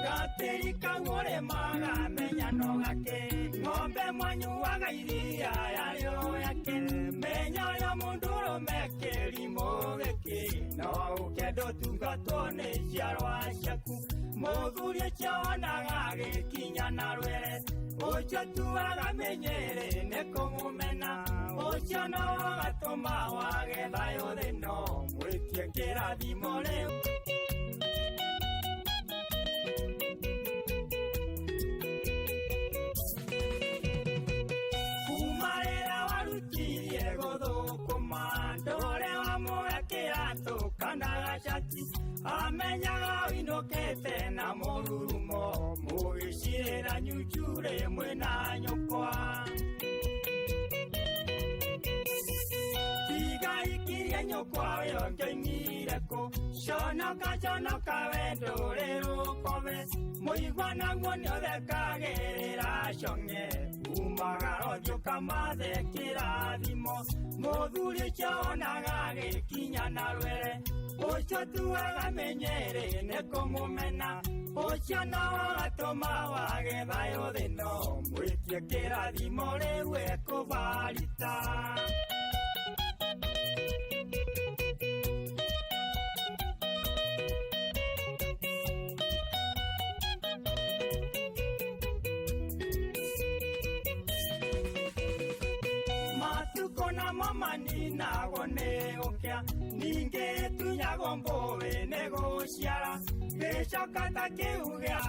gatĩri kau ũrĩmaga menya no gake ng'ombe mwanyuaga iria yarĩo yake menya ũrĩa mũndũrũme kĩrimũ gĩkĩ no ũke ndũtungatwo nĩ ciarwa ciaku mũthuri ũcio wonaga gĩkinya na rwere ũcio tuaga mĩnyĩrĩ nĩ kũmũmena ũcio no gatũma wage thayũ thĩ no mwĩtie kĩrathimo rĩu. Kuma rĩrĩa warutirie gũthũkũma ndũre wamũhe kĩratũ kana gacati amenyaga ũinũkĩte na mũrurumo mũgĩcirĩra nyunjurĩ mwĩna nyũkwa tiga ikirie nyũkwa ũyũ ngĩoimire kũ conoka conoka we ndũrĩ rũkobe mũigua naguo nĩũthekagĩrĩra cong'e umaga rothiũ kamathe kĩrathimo mũthuri ũcio wonaga gĩkinya na rwere ũcio tuaga mĩnyĩrĩ nĩ kũmũmena ũcio no gatũma wage thayũ thĩ no mwĩtie kĩrathimo rĩu ekũbarita. Matukũ namo maninagwo nĩ gũkĩa ningĩ tunyagwo mbũĩ nĩ gũciara gĩcoka ta kĩu gĩa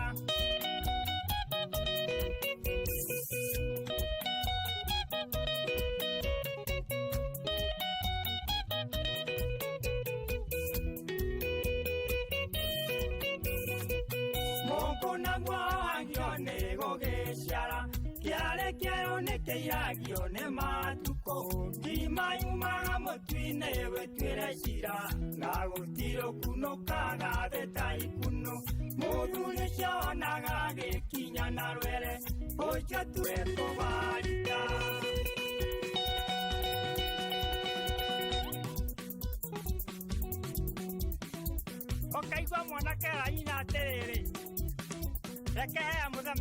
mũngũ naguo wagio nĩ gũgĩciara kĩarĩ kĩerũ nĩ kĩiragio nĩ matukũ ngima yumaga mũtu-inĩ wĩtuĩre cira na gũtirĩ kunũkaga thĩ ta ikunũ mũthuri ũcio wonaga gĩkinya na rwere ũcio tuwe kũbarita. Ũkaigua mwanake era nyina atĩrĩrĩ reke hea mũthe 200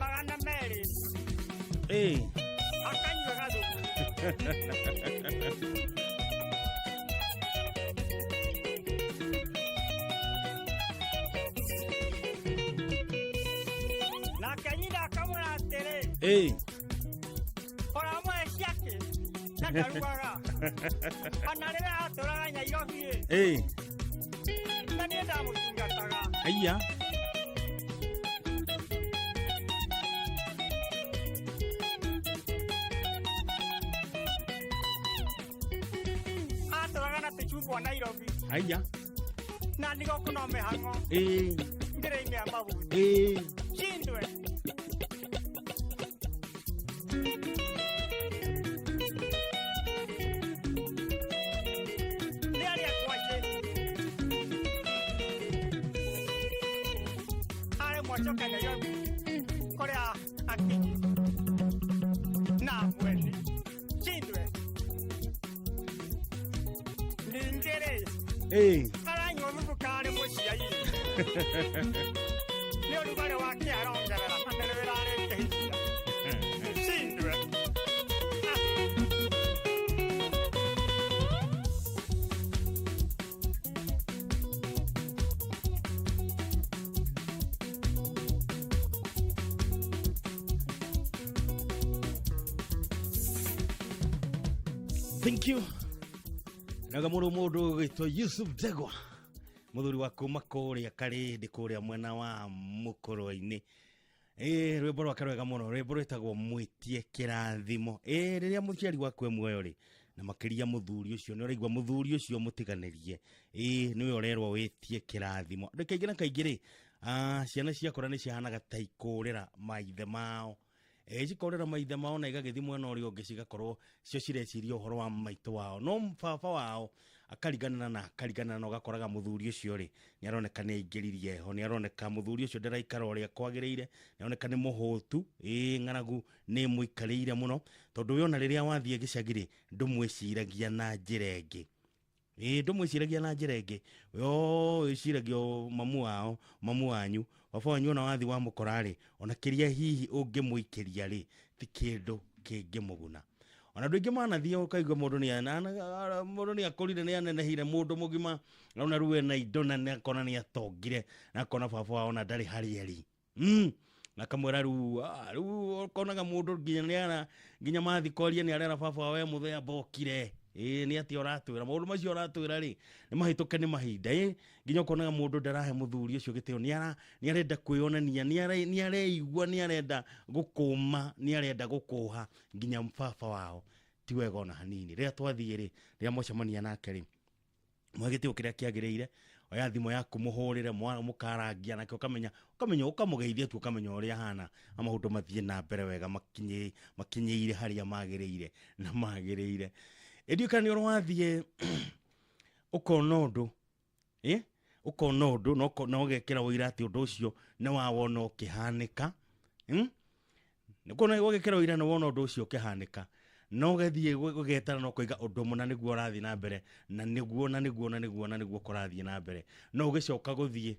akanyue gathubu. Nake nyina akamwĩra atĩrĩ ũramũhe ciake na ndarugaga ona rĩrĩa atũraga Nyairobi ĩ na niĩ ndamũtungataga. Aya. Atũraga na tũcungwa Nairobi. Aya. Na ndigoko no mĩhang'o ngĩrĩ-inĩ ya mabuti cindwe. Nĩ arĩa kwacĩ arĩ mwacoka Nairobi kũrĩa akinyi na mweni cindwe ningĩ rĩ aranyua thubu karĩ mũciai nĩ ũrugarĩ wake arongerera na nĩ wĩra arĩkĩhithia cindwe. Thank you. Naga mũrũ mũndũ ũgwĩtwo Yusuf Ndegwa mũthuri wa kuma kũrĩa Karĩndĩ kũrĩa mwena wa Mũkũrwe-inĩ. Rwĩmbo rwake rwega mũno, rwĩmbo rwĩtagwo Mwĩtie Kĩrathimo. Rĩrĩa mũciari waku e muoyo rĩ, na makĩria mũthuri ũcio, nĩ ũraigua mũthuri ũcio mũtiganĩrie. Nĩwe ũrerwo wĩtie kĩrathimo. Andũ kaingĩ na kaingĩ rĩ, ciana ciakũra nĩ cihanaga ta ikũrĩra maithe mao. Cikorera maithe mao na igagĩthiĩ mwena ũrĩa ũngĩ cigakorwo cio cireciria ũhoro wa maitũ wao, no baba wao akariganĩra na akariganĩra, na ũgakoraga mũthuri ũcio rĩ nĩ aroneka nĩ aingĩririe ho, nĩ aroneka mũthuri ũcio ndaraikara ũrĩa kwagĩrĩire, nĩ aroneka nĩ mũhũtu, ng'aragu nĩ mũikarĩire mũno, tondũ we ona rĩrĩa wathiĩ gĩcagi rĩ ndũmwĩciragia na njĩra ĩngĩ. Ĩĩ, ndũmwĩciragia na njĩra ĩngĩ. Yo wĩciragia o mamu wao, mamu wanyu, baba wanyu, ona wathi wamũkora rĩ, ona kĩrĩa hihi ũngĩmũikĩria rĩ, ti kĩndũ kĩngĩmũguna. Ona andũ aingĩ manathiĩ, ũkaigua mũndũ nĩ mũndũ nĩ akũrire, nĩ anenehire, mũndũ mũgima, ona rĩu ena indo na nĩ akona nĩ atongire, na akona baba wao ona ndarĩ harĩa arĩ. Na akamwĩra rĩu, rĩu ũkonaga mũndũ nginya nĩ ara nginya mathi kwaria nĩ arera baba wao, we mũthee ambokire. Ĩĩ, nĩ atĩa ũratwĩra maũndũ macio ũratwĩra rĩ, nĩ mahĩtũke nĩ mahinda. Ĩ nginya ũkonaga mũndũ ndarahe mũthuri ũcio gĩtĩo, nĩ ara nĩ arenda kwĩyonania, nĩ areigua nĩ arenda gũkũma, nĩ arenda gũkũha nginya baba wao. Ti wega ona hanini. Rĩrĩa twathiĩ rĩ, rĩrĩa mwacemania nake rĩ, mwe gĩtĩo kĩrĩa kĩagĩrĩire, oya thimũ yaku mũhũrĩre, mũkarangia nake, ũkamenya ũkamũgeithia tu, ũkamenya ũrĩa ahana, na maũndũ mathiĩ na mbere wega, makinyĩire harĩa magĩrĩire na magĩrĩire. Ĩndĩ kana nĩ ũrĩ wathiĩ ũkona ũndũ, ĩ ũkona ũndũ na ũgekĩra ũira atĩ ũndũ ũcio nĩ wawona ũkĩhanĩka, Nĩkuona ũgekĩra ũira nĩ wona ũndũ ũcio ũkĩhanĩka, no ũgathiĩ ũgetara na ũkoiga ũndũ mũna nĩguo ũrathiĩ na mbere, na nĩguo na nĩguo na nĩguo na nĩguo kũrathiĩ na mbere, no ũgĩcoka gũthiĩ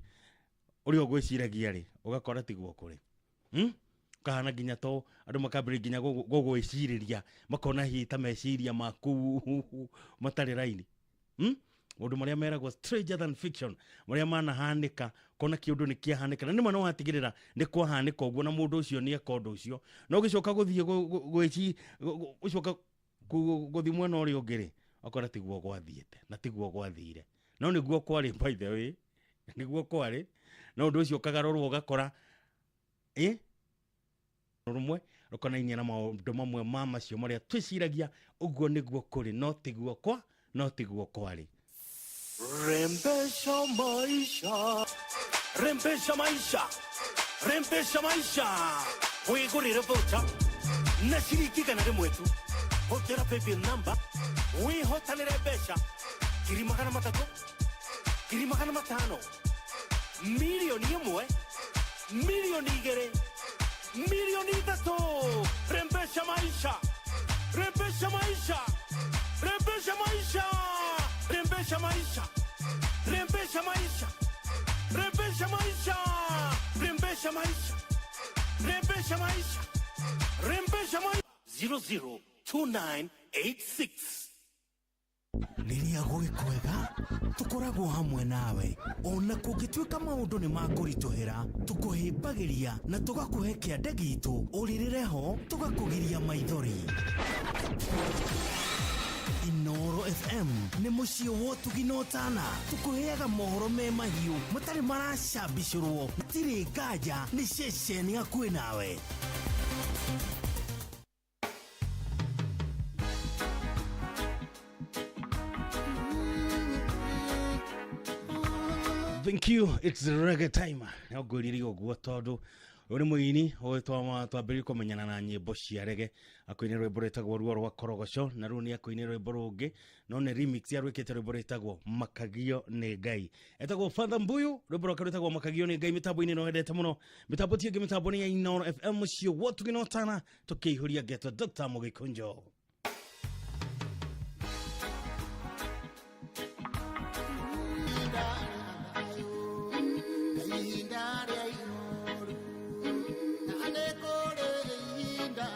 ũrĩa ũgwĩciragia rĩ, ũgakora tiguo kũrĩ. Ũkahana nginya to andũ makambĩrĩria nginya gũgwĩcirĩria, makona hihi ta meciria maku matarĩ raini. Maũndũ marĩa meragwo stranger than fiction, marĩa manahanĩka, kona kĩũndũ nĩ kĩahanĩka, na nĩma no watigĩrĩra nĩ kwahanĩka ũguo, na mũndũ ũcio nĩ eka ũndũ ũcio, no ũgĩcoka gũthiĩ gũcoka gũthiĩ mwena ũrĩa ũngĩ rĩ, ũkora tiguo gwathiĩte na tiguo gwathire, no nĩguo kwarĩ, by the way, nĩguo kwarĩ, no ũndũ ũcio ũkagarũrwo, ũgakora ĩ rũmwe rũkonainie na maũndũ mamwe ma macio marĩa twĩciragia ũguo nĩguo kũrĩ, no tiguo kwa no tiguo kwarĩ. Rembesha maisha, rembesha maisha, rembesha maisha. Wigurire voucher na ciringi 100 tu. Hũthĩra paybill number wĩhotanĩre mbeca 300,000, 500,000, 1,000,000, 2,000,000, 3,000,000. Rembesha maisha, rembesha maisha, rembesha maisha, rembesha maisha, rembesha maisha, rembesha maisha, rembesha maisha, rembesha maisha, rembesha maisha. 002986. Rĩrĩa gwĩ kwega tũkoragwo hamwe nawe, ona kũngĩtuĩka maũndũ nĩ makũritũhĩra, tũkũhĩmbagĩria na tũgakũhe kĩande gitũ, ũrĩrĩre ho tũgakũgiria maithori. Inoro FM nĩ mũciĩ wa ũtugi na ũtana, tũkũheaga mohoro me mahiũ matarĩ maracambicũrwo, matirĩ nganja, nĩ ceceni hakuhĩ nawe. Thank you. It's the reggae time. No ngwĩrire ũguo tondũ ũyũ nĩ mũini ũyũ twambĩrĩirie kũmenyana na nyĩmbo cia reggae, akũinĩ rwĩmbo rwĩtagwo Ruo rwa Korogoco, na rĩu nĩ akũinĩ rwĩmbo rũngĩ no nĩ remix arwĩkĩte, rwĩmbo rwĩtagwo Makagio nĩ Ngai. Etagwo Father Mbuyu, rwĩmbo rwake rwĩtagwo Makagio nĩ Ngai. Mĩtambo-inĩ no wendete mũno, mĩtambo ti ĩngĩ, mĩtambo nĩ ya Inooro FM, mũciĩ wotugi na ũtana, tũkĩihũria ngeto Dr. Mũgĩkũnjo. Ihinda rĩa ihoru, na nĩ kũrĩ ihinda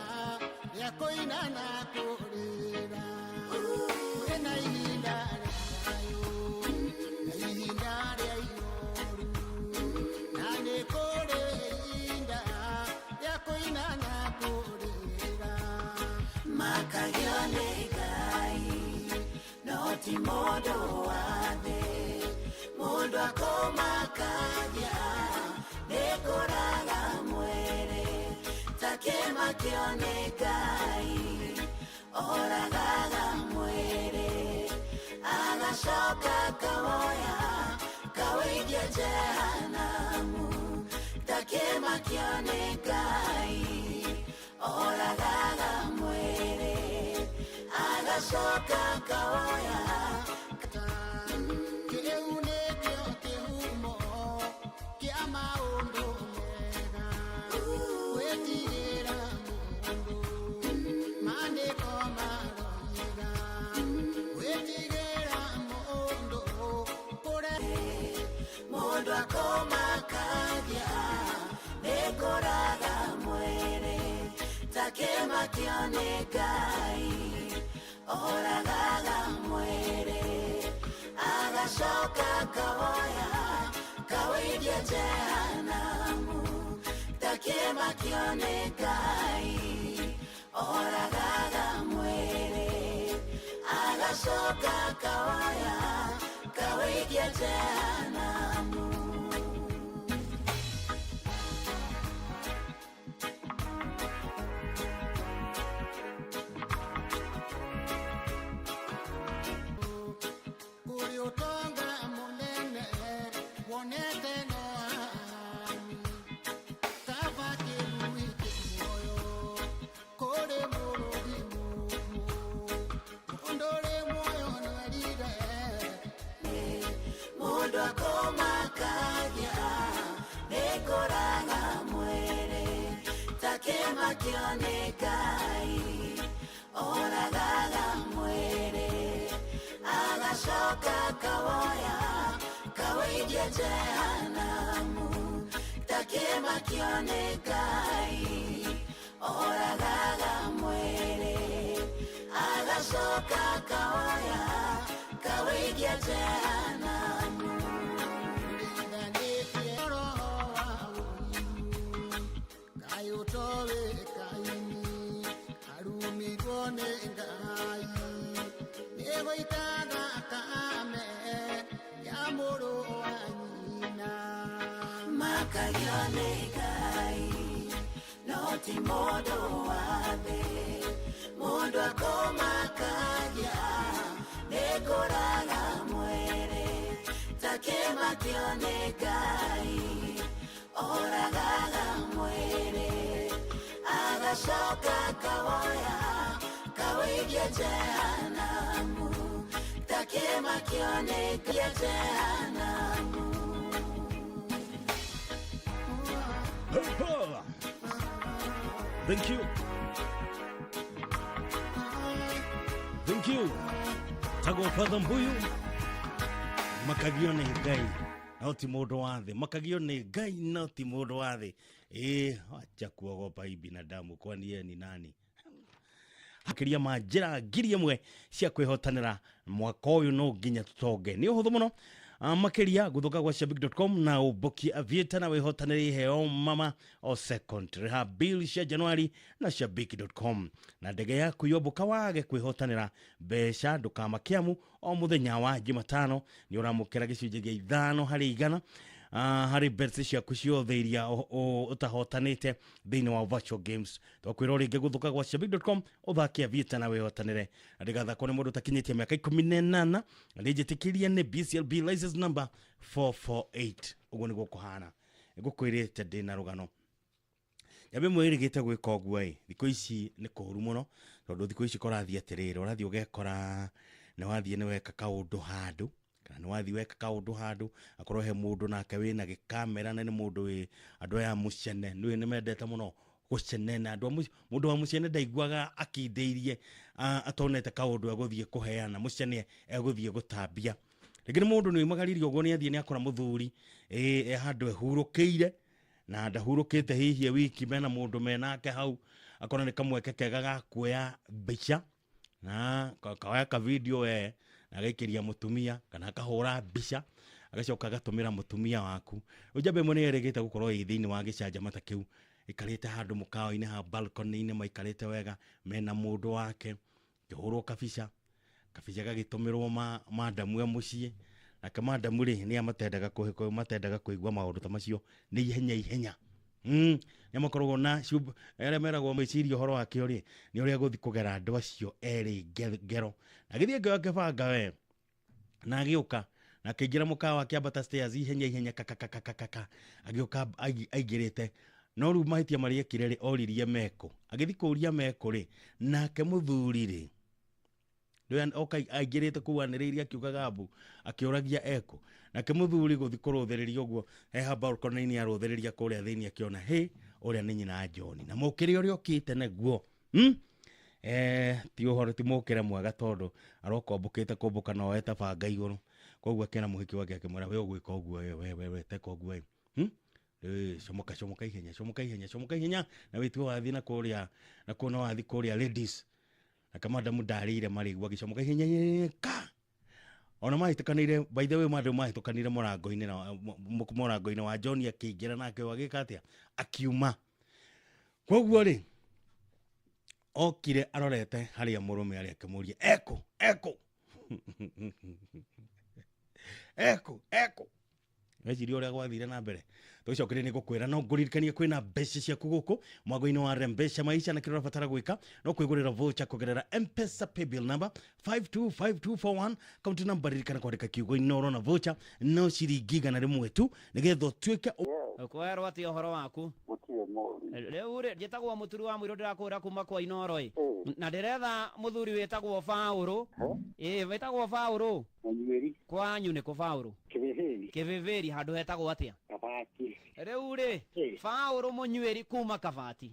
rĩa kũina na kũrĩra. Kwĩna ihinda rĩa thayũ na ihinda rĩa ihoru, na nĩ kũrĩ ihinda rĩa kũina na kũrĩra. Makagio nĩ Ngai, no ti mũndũ wa thĩ. Mũndũ akũmakagia nĩ kũraga mwĩrĩ, ta kĩmakio nĩ Ngai oragaga mwĩrĩ, agacoka akawoya kawĩikia jehanamu. Ta kĩmakio nĩ Ngai oragaga mwĩrĩ, agacoka akawoya. Kĩu nĩkĩo kĩhumo kĩa maũndũ mega, gwĩtigĩra mũndũ, maandĩko maroiga gwĩtigĩra mũndũ. Takĩmakio nĩ Ngai oragaga mwĩrĩ agacoka kawoya kawĩirie Jehanamu. Takĩmakio nĩ Ngai oragaga mwĩrĩ agacoka kawoya kawĩirie Jehanamu. Kũrĩ ũtonga mũnene wonete no ami kaba kĩrui kĩ muoyo kũrĩ mũrũthi mũmũ mũndũ ũrĩ muoyo nĩerire. Mũndũ akũmakagia nĩ kũraga mwĩrĩ takĩmakio nĩ Ngai oragaga mwĩrĩ agacoka kawoya kawĩirie Jehanamu. Takĩmakio nĩ Ngai oragaga mwĩrĩ agacoka kawoya kawĩirie Jehanamu. Ringanĩtie roho wa ũiru kaĩ ũtoĩ Kaini arumirwo nĩ Ngai nĩgũita thakame ya mũrũ wa nyina. Makagio nĩ Ngai no ti mũndũ wa thĩ mũndũ akũmakagia nĩ kũraga mwĩrĩ takĩmakio nĩ Ngai oragaga mwĩrĩ agacoka kawoya kawĩirie Jehanamu. Takĩmakio nĩ Jehanamu. Thank you. Thank you. Tagwo Father Mbuyu. Makagio nĩ Ngai no ti mũndũ wa thĩ. Makagio nĩ Ngai no ti mũndũ wa thĩ. Acha kuogopa hii binadamu, kwani yeye ni nani? Makĩria ma njĩra 1000 cia kwĩhotanĩra mwaka ũyũ no nginya tũtonge. Nĩ ũhũthũ mũno. Makĩria gũthũka gwa shabik.com na ũmboki avieta na wĩhotanĩre iheo mama o second reha bill cia Januari na shabik.com na ndege yaku yombũka wage kwĩhotanĩra mbeca ndũkamakiamu o mũthenya wa Jumatano nĩ ũramũkĩra gĩcunjĩ gĩa 5 harĩ 100 harĩ bets ciaku ciothe iria ũtahotanĩte thĩinĩ wa virtual games. Twakwĩra rĩngĩ gũthũka gwa shabik.com ũthake avieta na wĩhotanĩre na ndĩgathakwo nĩ mũndũ ũtakinyĩtie mĩaka 18 na nĩnjĩtĩkĩrie nĩ BCLB license number 448. Ũguo nĩguo kũhana. Ngũkwĩrĩte ndĩna rũgano nyambe ĩmwe ĩrĩgĩte gwĩka ũguo ĩ thikũ ici nĩ kũũru mũno tondũ thikũ ici kũrathiĩ atĩrĩrĩ ũrathiĩ ũgekora nĩ wathiĩ nĩ weka kaũndũ handũ kana nĩ wathiĩ weka kaũndũ handũ akorwo he mũndũ nake wĩna gĩkamera na nĩ mũndũ wĩ andũ aya mũcene nĩ mendete mũno gũcenena andũ mũndũ wa mũcene ndaiguaga akindĩirie atonete kaũndũ egũthiĩ kũheana mũcene egũthiĩ gũtambia rĩngĩ nĩ mũndũ nĩ oimagaririe ũguo nĩ athiĩ nĩ akora mũthuri e handũ ehurũkĩire na ndahurũkĩte hihi wiki mena mũndũ menake hau akona nĩ kamweke kega ga kuoya mbica na kawaya ka video we na agaikĩria mũtumia kana akahũra mbica agacoka agatũmĩra mũtumia waku. Rĩu njamba ĩmwe nĩ ĩrĩgĩte gũkorwo ĩ thĩinĩ wa gĩcanjama ta kĩu ĩkarĩte handũ mũkawa-inĩ ha balcony-inĩ maikarĩte wega mena mũndũ wake kĩhũrwo kabica kabica gagĩtũmĩrwo mandamu e mũciĩ nake mandamu rĩ nĩ matendaga kũigua maũndũ ta macio nĩ ihenya ihenya. Nĩ makoragwo na arĩa meragwo meciria ũhoro wakĩo rĩ nĩ ũrĩa gũthiĩ kũgera andũ acio erĩ ngero na gĩthiĩ ngĩoya kĩbanga we na agĩũka na akĩingĩra mũkawa akĩambata stairs ihenya ihenya kakakakakaka agĩũka aingĩrĩte no rĩu mahĩtia marĩa ekire rĩ oririe meko agĩthiĩ kũũria meko rĩ nake mũthuri rĩ oka aingĩrĩte kũu anĩrĩire akiugaga mbu akĩũragia eko nake mũthuri gũthiĩ kũrũthĩrĩria ũguo heha balcony-inĩ arũthĩrĩria kũrĩa thĩinĩ akĩona hĩ ũrĩa nĩ nyina John na mũkĩre ũrĩa ũkĩte naguo ti ũhoro ti mũkĩre mwega tondũ aroka ombũkĩte kũmbũka na oete banga igũrũ koguo akĩra mũhiki wake akĩmwĩra we ũgwĩka ũguo we we we teka ũguo. Comoka comoka ihenya, comoka ihenya, comoka ihenya, na wĩtue wathi na kũrĩa na kuona wathi kũrĩa ladies na kamadamu ndarĩire marĩgu agĩcomoka ihenya ka ona mahĩtũkanĩire. By the way, madam mahĩtũkanĩire mũrango-inĩ na mũrango-inĩ wa John akĩingĩra nake agĩka atĩa, akiuma. Koguo rĩ, okire arorete harĩa mũrũme arĩa, akĩmũria eko eko eko eko. Weciria ũrĩa gwathire na mbere tũgĩcokeria nĩ ngũkwĩra, no ngũririkanie kwĩna mbeca ciaku gũkũ mwango-inĩ wa Rembesha Maisha, na kĩrĩa ũrabatara gwĩka no kwĩgũrĩra voucher kũgerera M-Pesa paybill number 525241, kaunti number, ririkana kwandĩka kiugo Inoro, na voucher no ciringi 100 tu nĩgetha ũtuĩke Kwerwo atia ũhoro waku? Gũtirĩ mũru. Rĩu rĩ, njĩtagwo Mũturi wa Mũirũ, ndĩrakũra kuma kwa Inoro ĩ, na ndĩretha mũthuri wĩtagwo Baũrũ, ĩ wĩtagwo Baũrũ. Mũnyuĩri. Kwanyu nĩ kũ, Baũrũ? Kĩbĩbĩri. Kĩbĩbĩri, handũ hetagwo atĩa? Kabati. Rĩu rĩ, Baũrũ Mũnyuĩri kuma Kabati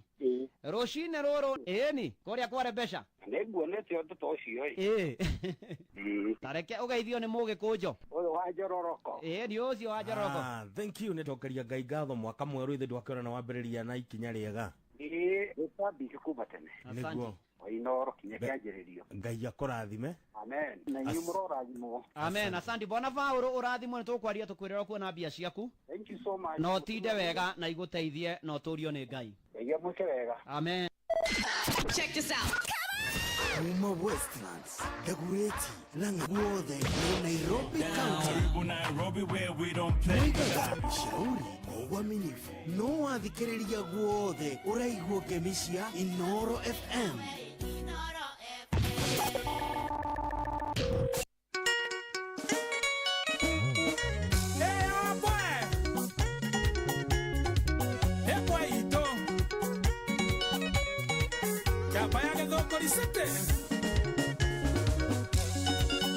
rũcinĩ rũrũ, ĩni kũrĩa kware mbeca. Nĩnguonete ũndũ ta ũcio ĩ. Ĩ tareke ũgeithio nĩ Mũgĩkũnjo. Ũyũ wa Njororoko. Ĩ ni ũcio wa Njororoko. Ah, thank you, nĩtokeria Ngai ngatho. Mwaka mwerũ ithe ndwakĩona na wambĩrĩria na ikinya rĩega. Ĩ nĩtwambire kuma tene. Nĩguo. O Inoro kinya kĩanjĩrĩrio. Ngai akũrathime. Amen. Na inyuĩ mũrorathimwo. Amen, asante bwana Baũrũ, ũrathimwo. Nĩ tũkwaria tũkwĩrĩra kuona mbia ciaku. Thank you so much. Na ũtinde wega na igũteithie na ũtũrio nĩ Ngai. Ngai amwĩke wega. Amen. Check this out. Kuma Westlands, Dagoretti na guothe na Nairobi County. Nairobi where we don't play. Moigaga shauri kwa uaminifu no wathikĩrĩria guothe ũraigua ngemi cia Inoro FM.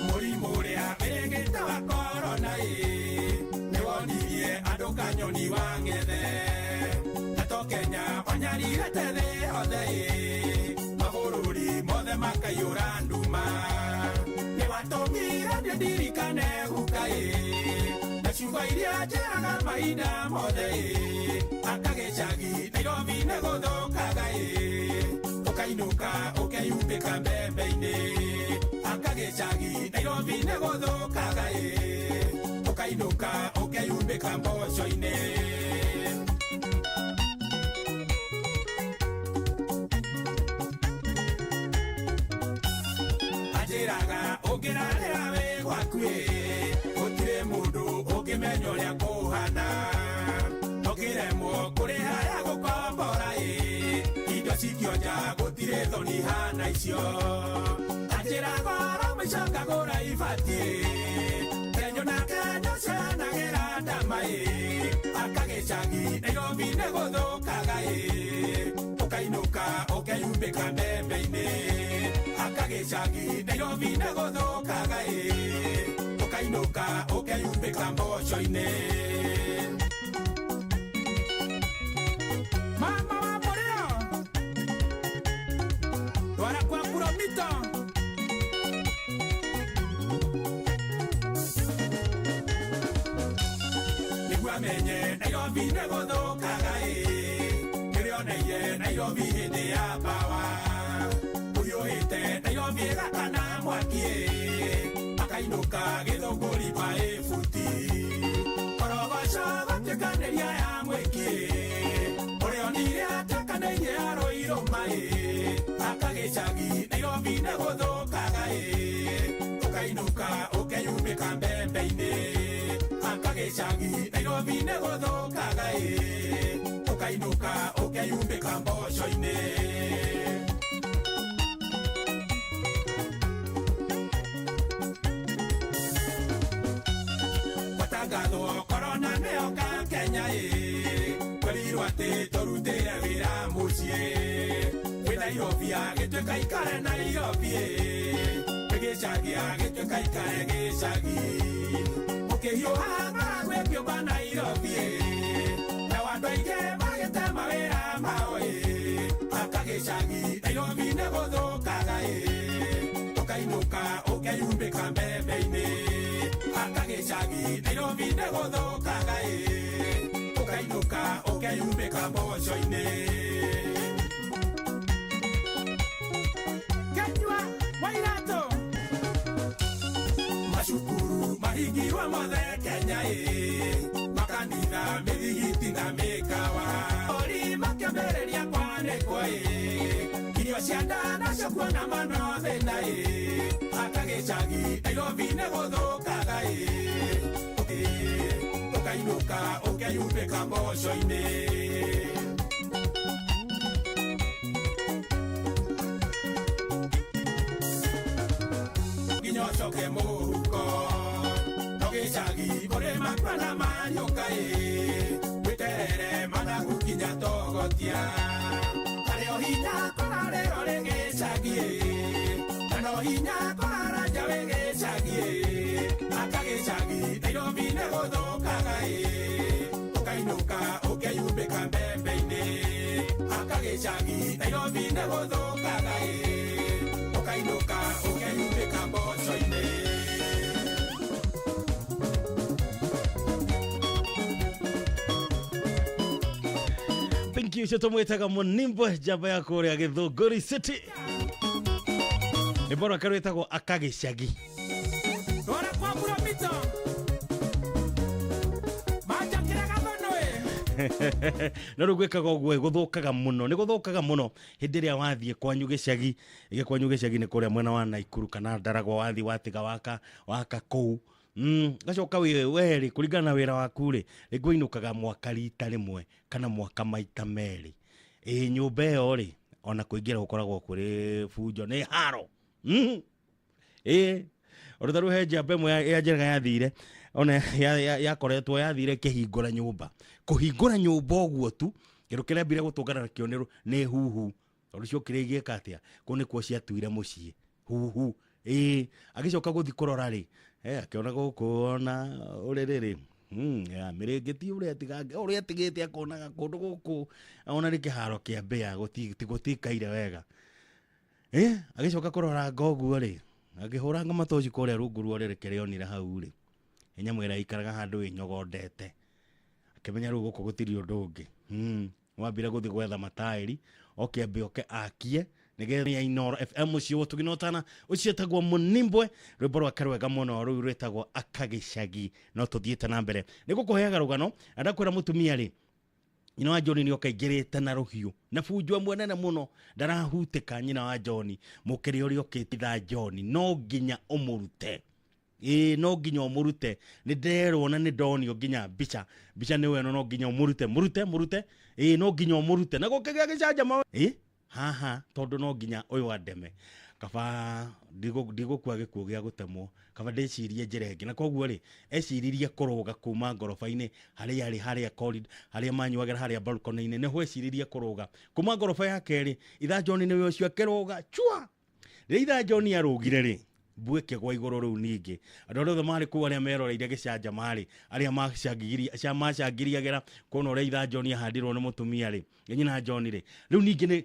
Mũrimũ ũrĩa wĩgĩte wa korona ĩ nĩwonirie andũ kanyoni wa ng'ethe, na to Kenya onyarirĩte thĩ yothe ĩ, mabũrũri mothe makaiyũra nduma. Nĩwatũmire ndĩndirikane guka ĩ, na ciugo iria njĩraga mahinda mothe ĩ, akagĩcagi Nairobi nĩ gũthũkaga ĩ, ũkainũka ũkeyumbĩka mbembe-inĩ, akagĩcagi Nairobi nĩ gũthũkaga ĩ, ũkainũka ũkeyumbĩka mboco-inĩ. Anjĩraga ũngĩrarĩra wĩ gwaku ĩ, gũtirĩ mũndũ ũngĩmenya ũrĩa kũhana, ũngĩremwo kũrĩha ya gũkombora ĩ, indo cikĩonja gũtirĩ thoni hana icio. Anjĩraga oro mũico ngagũra ibati, Kenyo na Kenyo cianagĩra ndama ĩ, akagĩcagi Nairobi nĩ gũthũkaga ĩ, ũkainũka ũkeyumbĩka mbembe-inĩ, akagĩcagi Nairobi nĩ gũthũkaga ĩ, ũkainũka ũkeyumbĩka mboco-inĩ. Mama wa mũrĩo twara kwa Promito. Nĩguo amenye Nairobi nĩ gũthũkaga ĩ, nĩrĩoneire Nairobi hĩndĩ ya pawa, ũhiũhĩte Nairobi ĩgakana mwaki ĩ, akainũka gĩthũngũri maĩ buti, korogoco gũtuĩkanĩria ya mwĩki ĩ, ũrĩonire atuĩkanĩirie arũirũ maĩ, akagĩcagi Nairobi nĩ gũthũkaga ĩ, ũkainũka ũkeyumbĩka mbembe-inĩ, akagĩcagi Nairobi nĩ gũthũkaga ĩ, ũkainũka ũkeyumbĩka mboco-inĩ. Gwatangathwo korona nĩyoka Kenya ĩ, twerirwo atĩ tũrutĩre wĩra mũciĩ, kwĩ Nairobi agĩtuĩka ikare Nairobi ĩ, kwĩ gĩcagi agĩtuĩka ikare gĩcagi, ũkĩhiũha ng'aragu ĩkĩũmba Nairobi ĩ, nao andũ aingĩ magĩte mawĩra mao ĩ, akagĩcagi Nairobi nĩ gũthũkaga ĩ, ũkainũka ũkeyumbĩka mbembe-inĩ, akagĩcagi Nairobi nĩ gũthũkaga ĩ, ũkainũka Ũkainũka ũkeyumbĩka mboco-inĩ. Kenyua Wairatũ. Macukuru mahingirwo mothe Kenya ĩ, makanitha, mĩthigiti na mĩkawa, ori makĩambĩrĩria kwanĩkwo ĩ, irio cia nda nacio kuona mũno thĩna ĩ, akagĩcagi Nairobi nĩ gũthũkaga ĩ, ũkainũka ũkeyumbĩka mboco-inĩ. Nginya ũcoke mũhuko no gĩcagi kũrĩma kwana mariũka ĩ, wĩterere managu nginya togotia, harĩ o hinya kũrarĩro rĩ gĩcagi ĩ, na no hinya kũrara nja wĩ gĩcagi ĩ, akagĩcagi Nairobi nĩ gũthũkaga ĩ, ũkainũka ũkeyumbĩka mbembe-inĩ, akagĩcagi Nairobi nĩ gũthũkaga ĩ, ũkainũka ũkeyumbĩka mboco-inĩ. Thank you. Ũcio tũmwĩtaga Mũnimbo, njamba ya kũrĩa Gĩthũngũri City. Rwĩmbo rwake rwĩtagwo Akagĩcagi. Rora kwa Muromito manjakĩra gathono ĩ. No rĩu gwĩkaga ũguo gũthũkaga mũno, nĩ gũthũkaga mũno hĩndĩ ĩrĩa wathiĩ kwanyu gĩcagi. Ĩgĩ kwanyu gĩcagi nĩ kũrĩa mwena wa Naikuru kana Ndaragwa, wathiĩ watiga waka kũu, gacoka werĩ kũringana na wĩra waku rĩ, rĩngĩ ũinũkaga mwaka rita rĩmwe kana mwaka maita merĩ. Ĩ nyũmba ĩyo rĩ, ona kũingĩra gũkoragwo kũrĩ bunjo, nĩ haro. Ĩ ona tarĩu he njamba ĩmwe ya njeraga yathire, ona yakoretwo yathire kĩhingũra nyũmba, kũhingũra nyũmba ũguo tu, kĩndũ kĩrĩa ambire gũtũngana nakĩo nĩ huhu, tondũ ciokire igĩka atĩa, kũu nĩkuo ciatuire mũciĩ, huhu. Ĩ agĩcoka gũthiĩ kũrora rĩ, akĩona gũkũ ona ũrĩrĩ rĩ, ya mĩrĩngĩti ũrĩa ũrĩa atigĩte, akonaga kũndũ gũkũ ona nĩ kĩharo kĩa mbĩa, gũtikaire wega. Agĩcoka kũrora ũguo rĩ, akĩhũranga matoci kũrĩa rungu rwa ũrĩrĩ, kĩrĩa onire hau rĩ, nĩ nyamũ ĩrĩa ĩikaraga handũ ĩnyogondete, akĩmenya rĩu gũkũ gũtirĩ ũndũ ũngĩ. Wambire gũthiĩ gwetha mataĩri, oke ambe oke akie nĩgetha ya Inooro FM mũciĩ wa ũtugi na ũtana. Ũcio etagwo Mũnimbwe, rwĩmbo rwake rwega mũno rũu rwĩtagwo Akagĩcagi. No tũthiĩte na mbere nĩ gũkũheaga rũgano, na ndakwĩra mũtumia rĩ, nyina wa John nĩ oka aingĩrĩte na rũhiũ na bunjo ĩmwe nene mũno, ndarahutĩka. Nyina wa John mũkĩrĩ ũrĩa ũkĩte itha John, no nginya ũmũrute. Ĩ no nginya ũmũrute, nĩ nderwo na nĩ ndonio nginya mbica, mbica nĩ weno, no nginya ũmũrute, mũrute, mũrute. Ĩ no nginya ũmũrute na gũkĩgĩa gĩcanjama ĩ haha, tondũ no nginya ũyũ andeme, kaba ndigũkua gĩkuũ gĩa gũtemwo, kaba ndĩcirie njĩra ĩngĩ. Na koguo rĩ, eciririe kũrũga kuma ngoroba-inĩ harĩa arĩ, harĩa corridor, harĩa manyuagĩra, harĩa balcony-inĩ, nĩho eciririe kũrũga kuma ngoroba ya kerĩ. Itha John nĩwe ũcio akĩrũga chua. Rĩrĩa itha John arũgire rĩ, mbuu ĩkĩgwa igũrũ. Rĩu ningĩ andũ arĩa othe marĩ kũu, arĩa meroreire gĩcanjama rĩ, arĩa macangiriagĩra kuona ũrĩa itha John ahandirwo nĩ mũtumia rĩ, nĩ nyina John rĩ, rĩu ningĩ nĩ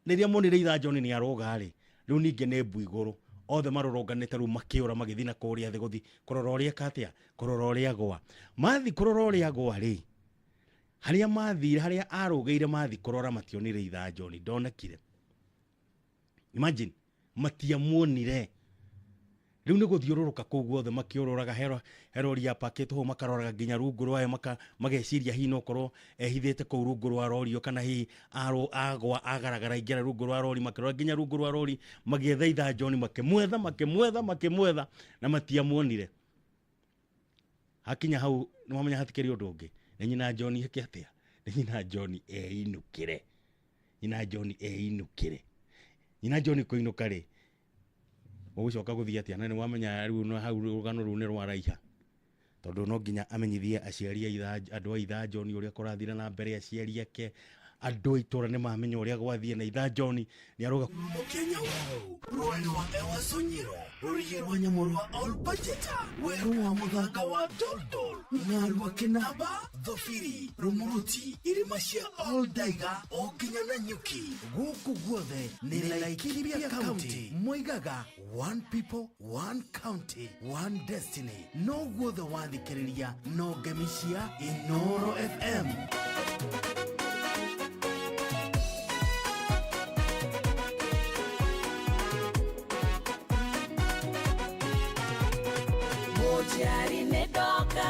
rĩrĩa monire itha John nĩ arũga rĩ, rĩu ningĩ nĩ mbu igũrũ, othe marũrũnganĩte rĩu makĩũra magĩthiĩ na kũrĩa thĩ gũthiĩ kũrora ũrĩa eka atĩa, kũrora ũrĩa agwa. Mathiĩ kũrora ũrĩa agwa rĩ, harĩa mathire, harĩa arũgĩire, mathiĩ kũrora mationire itha John, ndonekire. Imagine, matiamuonire. Rĩu nĩ gũthiũrũrũka kũu guothe makĩũrũraga, herori yapakĩtwo hau, makaroraga nginya rungu rwayo, mageciria hihi no korwo ehithĩte kũu rungu rwa rori ĩyo, kana hihi agwa agaragara aingĩra rungu rwa rori, makĩrora nginya rungu rwa rori magĩetha itha John, makĩmwetha, makĩmwetha, makĩmwetha na matiamuonire. Hakinya hau nĩ wamenya hatikĩrĩ ũndũ ũngĩ, nĩ nyina John eke atĩa, nĩ nyina John einũkĩre, nyina John einũkĩre. Nyina John kũinũka rĩ, ũgũcoka gũthiĩ atĩa? Na nĩ wamenya rĩu no hau rũgano rũu nĩ rwaraiha, tondũ no nginya amenyithie aciari a itha, andũ a itha John ũrĩa kũrathire na mbere, aciari ake, andũ a itũra nĩ mamenya ũrĩa gwathiĩ, na itha John nĩ arũga. Kenya wau rwani rwa Ewaso Nyiro, rũrigi rwa nyamũ rwa Olpajeta, werũ wa mũthanga wa Doldol. Ng'arua Kĩnamba, Thobiri, Rumuruti, irĩma cia Oldaiga o nginya Nanyuki. Gũkũ guothe nĩ Laikipia County. Moigaga one people, one county, one destiny. No guothe wathikĩrĩria no ngemi cia Inoro FM. Mũciari nĩ ndoka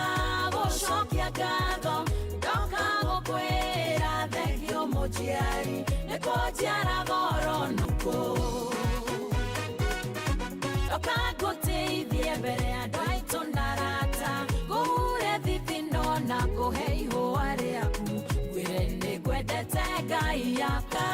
gũcokia ngatho, ndoka gũkwĩra thengio mũciari nĩ kũnjiara goro nũkũ. Ndoka ngũteithie mbere ya andũ aitũ na arata, ngũhure thithino na ngũhe ihũa rĩaku, ngwĩre nĩ ngwendete Ngai aka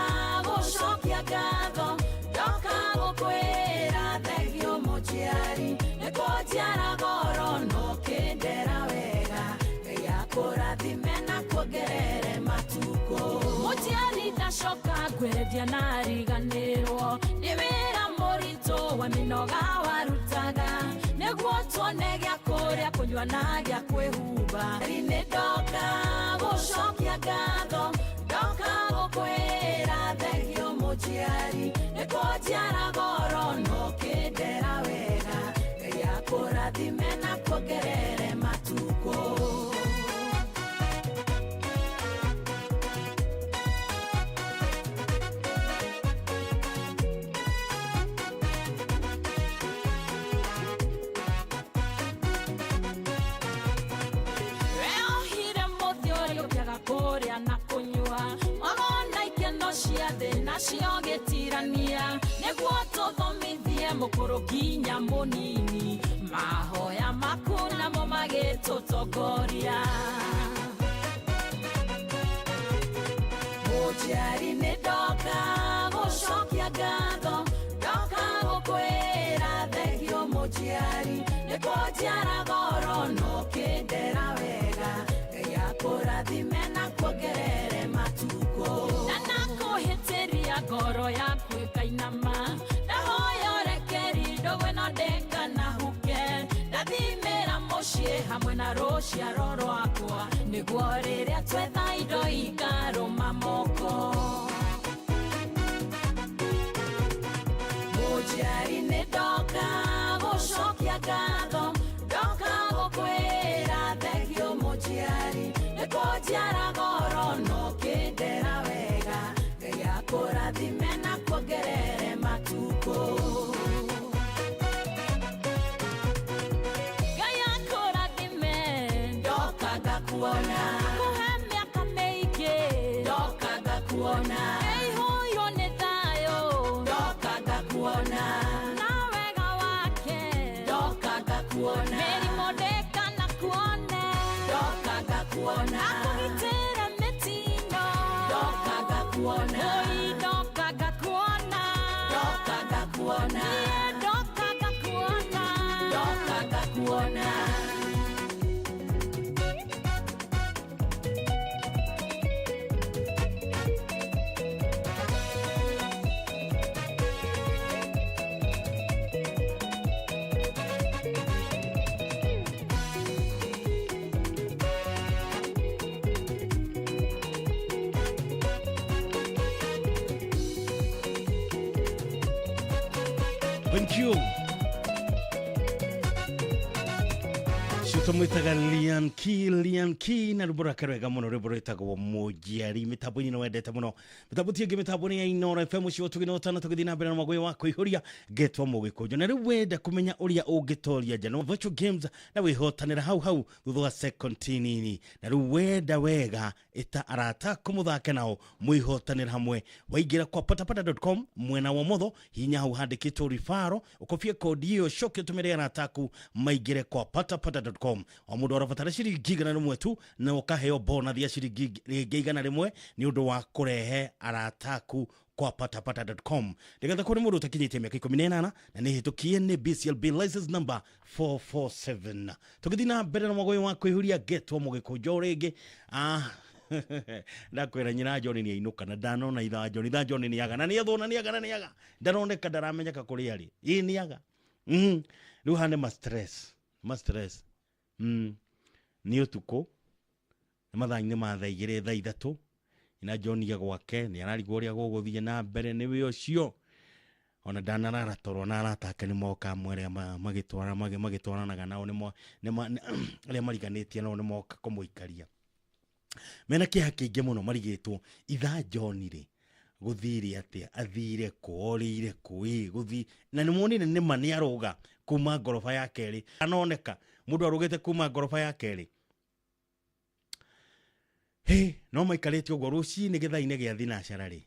gũcokia ngatho, ndoka gũkwĩra thengio mũciari nĩ kũnjiara goro no kĩndera wega, Ngai akũrathime na kuongerere matukũ. Mũciari ndacoka ngwendia na riganĩrwo nĩ wĩra mũritũ wa mĩnoga warutaga, nĩguo tuone gĩa kũrĩa kũnyua na gĩa kwĩhumba. Nĩ ndoka gũcokia ngatho, ndoka gũkwĩra thengio mũciari nĩ kũnjiara goro no kĩndera wega, Ngai akũrathime na kuongerere matukũ. Weohire mũthiori ũkĩaga kũrĩa na kũnyua, wagona ikeno cia thĩ nacio gĩtirania, nĩguo tũthomithie mũkũrũ nginya mũnini, mahoya maku namo magĩtũtongoria. Mũciari nĩ ndoka gũcokia ngatho, ndoka gũkwĩra thengio mũciari nĩ kũnjiara goro no kĩndera wega, Ngai akũrathime na kuongerere matukũ. Na nakũhĩtĩria ngoro yaku ĩkainama, ndahoya ũrekeri ndũgwe no ndĩkanahuke, ndathimĩra mũciĩ hamwe na rũciaro rwakwa, nĩguo rĩrĩa twetha indo ikarũma moko. Mũciari nĩ ndoka gũcokia ngatho, ndoka gũkwĩra thengio mũciari nĩ kũnjiara goro no kĩndera wega, Ngai akũrathime na kuongerere matukũ. Ngai akũrathime, ndoka ngakuona, akũhe mĩaka mĩingĩ, ndoka ngakuona, ĩihũirwo nĩ thayũ, ndoka ngakuona, na wega wake, ndoka ngakuona, mĩrimũ ndĩkanakuone, ndoka ngakuona, akũgitĩre mĩtino, ndoka ngakuona, ũi ndoka ngakuona, ndoka ngakuona, niĩ ndoka ngakuona, ndoka ngakuona. Thank you. Cio Lian Key, Lian Key na rwĩmbo rwake rwega mũno, rwĩmbo rwĩtagwo Mũnjiari. Mĩtambo-inĩ nĩ wendete mũno, mĩtambo ti ĩngĩ, mĩtambo nĩ ya Inoro FM ũcio tũgĩ na tũgĩthiĩ na mbere na magũyũ wa kũihũria ngetwo Mũgĩkũnjũ. Na rĩu wenda kũmenya ũrĩa ũngĩtoria njano virtual games na wĩhotanĩra hau hau thutha wa second nini, na rĩu wenda wega ĩta arata kũmũthake nao mwĩhotanĩra hamwe. Waingĩra kwa patapata.com mwena wa motho, hinya hau handĩkĩtwo rifaro, ũkobie kodi ĩyo coke ũtũmĩre arata aku maingĩre kwa patapata.com. O mũndũ arabatara ciringi 100 tu na ũkaheo bonathi ya ciringi rĩngĩ 100 nĩ ũndũ wa kũrehe arata aku kwa patapata.com. Nĩgetha kũrĩ mũndũ ũtakinyĩtie mĩaka 18 na nĩ hĩtũkie nĩ BCLB license number 447. Tũgĩthiĩ na mbere na magũyũ wa kũihũria ngetwo Mũgĩkũnjũ rĩngĩ. Ndakwĩra nyina John nĩ ainũka na ndanona itha John, itha John nĩ aga na nĩ athona nĩ aga na nĩ aga, ndaroneka ndaramenyeka kũrĩa arĩ, ĩ nĩ aga. Rĩu hane ma stress, ma stress. Nĩ ũtukũ, nĩ mathaa-inĩ ma thaa 2 thaa 3, nyina John e gwake, nĩ ararigwo ũrĩa gũgũthiĩ na mbere nĩwe ũcio. Ona ndanarara toro na arata ake nĩ moka amwe arĩa magĩtwaranaga nao arĩa mariganĩtie nao nĩ moka kũmũikaria. Mena kĩeha kĩingĩ mũno marigĩtwo itha John rĩ gũthire atĩa, athire kũ, orĩire kũ, ĩ gũthi na nĩ muonire nĩma nĩ arũga kuma ngoroba ya kerĩ, anoneka mũndũ arũgĩte kuma ngoroba ya kerĩ. Hĩ, no maikarĩte ũguo rũcinĩ gĩthaa-inĩ gĩa thinacara rĩ,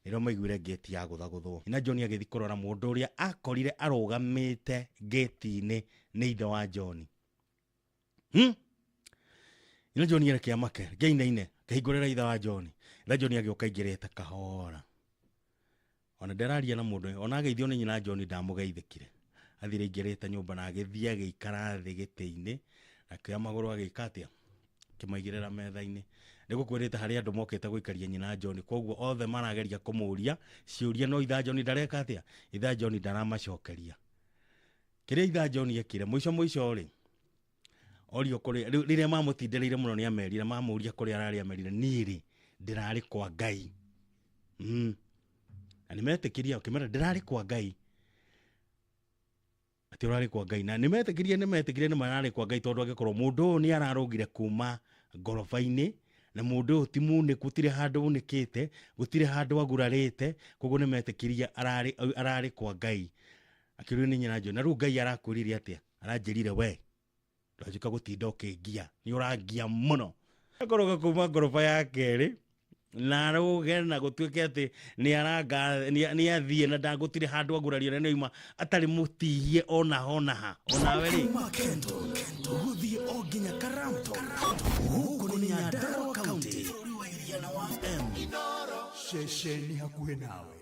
nĩrĩo maiguire ngĩti ya gũthagũthwo. Na John agĩthiĩ kũrora mũndũ ũrĩa akorire arũgamĩte ngĩti-inĩ nĩ ithe wa John. Ina John areke amake, ngĩinaine, akĩhingũrĩra ithe wa John. Ithe John agĩũka aingĩrĩte kahora. Ona ndararia na mũndũ, ona ageithio nĩ nyina John ndamũgeithĩkire. Athire aingĩrĩte nyũmba na agĩthiĩ agĩikara thĩ gĩtĩ-inĩ, akĩoya magũrũ agĩka atĩa? Akĩmaigĩrĩra metha-inĩ. Nĩgũkwĩrĩte harĩ andũ mokĩte gũikaria nyina John, koguo othe marageria kũmũria ciũria, no itha John ndareka atĩa? Itha John ndaramacokeria. Kĩrĩa itha John ekire mũico mũico rĩ, orio kũrĩ rĩrĩa mamũtindereire mũno nĩ amerire, mamũria kũrĩa ararĩ amerire, niĩ rĩ ndĩrarĩ kwa Ngai. Na nĩmetĩkirie, akĩmera ndĩrarĩ kwa Ngai. Atĩ ũrarĩ kwa Ngai. Na nĩmetĩkirie nĩ mararĩ kwa Ngai, tondũ angĩkorwo mũndũ ũyũ nĩ ararũgire kuma ngoroba-inĩ, na mũndũ ũyũ ti munĩku, gũtirĩ handũ unĩkĩte, gũtirĩ handũ agurarĩte, koguo nĩmetĩkirie ararĩ kwa Ngai. Akĩũrio nĩ nyina John, na rĩu Ngai arakwĩrire atĩa? Aranjĩrire we ndwajũka gũtinda ũkĩngia, nĩ ũrangia mũno. Akoroga kuma ngoroba ya kerĩ na arũge na gũtuĩke atĩ nĩ athiĩ na ndagũtirĩ handũ agurario na nĩoima atarĩ mũtihie ona hona ha onawe rĩ. Kuma Kenton gũthiĩ o nginya Karamto, gũkũ nĩ Nyandarua County, bũrũri wa iria na wa M. Ceceni hakuhĩ nawe.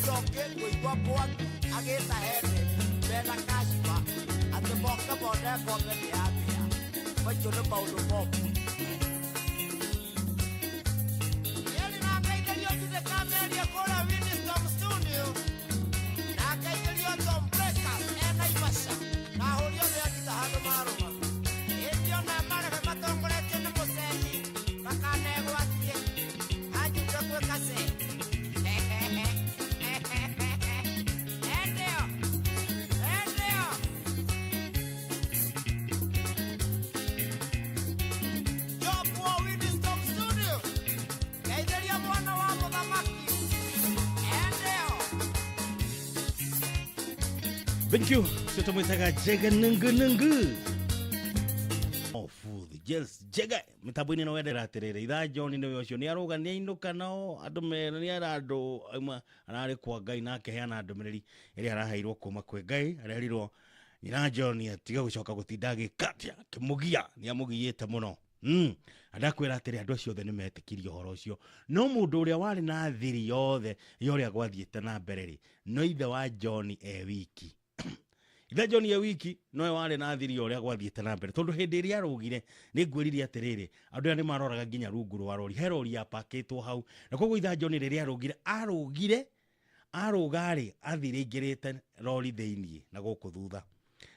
Ũcio ũngĩ ngũigua Mwangi agĩta Henry mena kashifa atĩ moke mone ng'ombe nĩ yambĩa. Macio nĩ maũndũ mobu. Yeri na ngaithĩrio Jude Kameria kũrĩa Winston Studio na ngaithĩrio Tom Breakers e Naivasha na ahũri othe a ngita handũ marũma. Ĩndĩ ona marebe matongoretio nĩ mũceni makanegwatie anjute gwĩka ce. Endio, endio. Job wa Winston Studio ngeithĩria mwana wa mũthamaki. Endio. Thank you. Cio tũmwĩtaga Jega nungu nungu. Ofuthi Jels Jega mitambo-inĩ no wendera atĩrĩrĩ itha John nĩwe ũcio nĩ arũga nĩ ainũka nao andũ mera nĩ ara andũ auma ararĩ kwa Ngai na akeheana ndũmĩrĩri ĩrĩa araheirwo kuma kwĩ Ngai arerirwo nyina John atiga gũcoka gũtinda agĩka atĩa akĩmũgia nĩ amũgiĩte mũno. Ndakwĩra atĩrĩ andũ acio othe nĩ metĩkirie ũhoro ũcio no mũndũ ũrĩa warĩ na thiri yothe ya ũrĩa gwathiĩte na mbere rĩ no ithe wa John e wiki. Ithe John e wiki nowe warĩ na thiri ya ũrĩa gwathiĩte na mbere tondũ hĩndĩ ĩrĩa arũgire nĩ ngwĩrire atĩrĩrĩ andũ aya nĩ maroraga nginya rungu rwa rori he rori yapakĩtwo hau na koguo ithe John rĩrĩa arũgire arũgire arũga rĩ athire aingĩrĩte rori thĩiniĩ na gũkũ thutha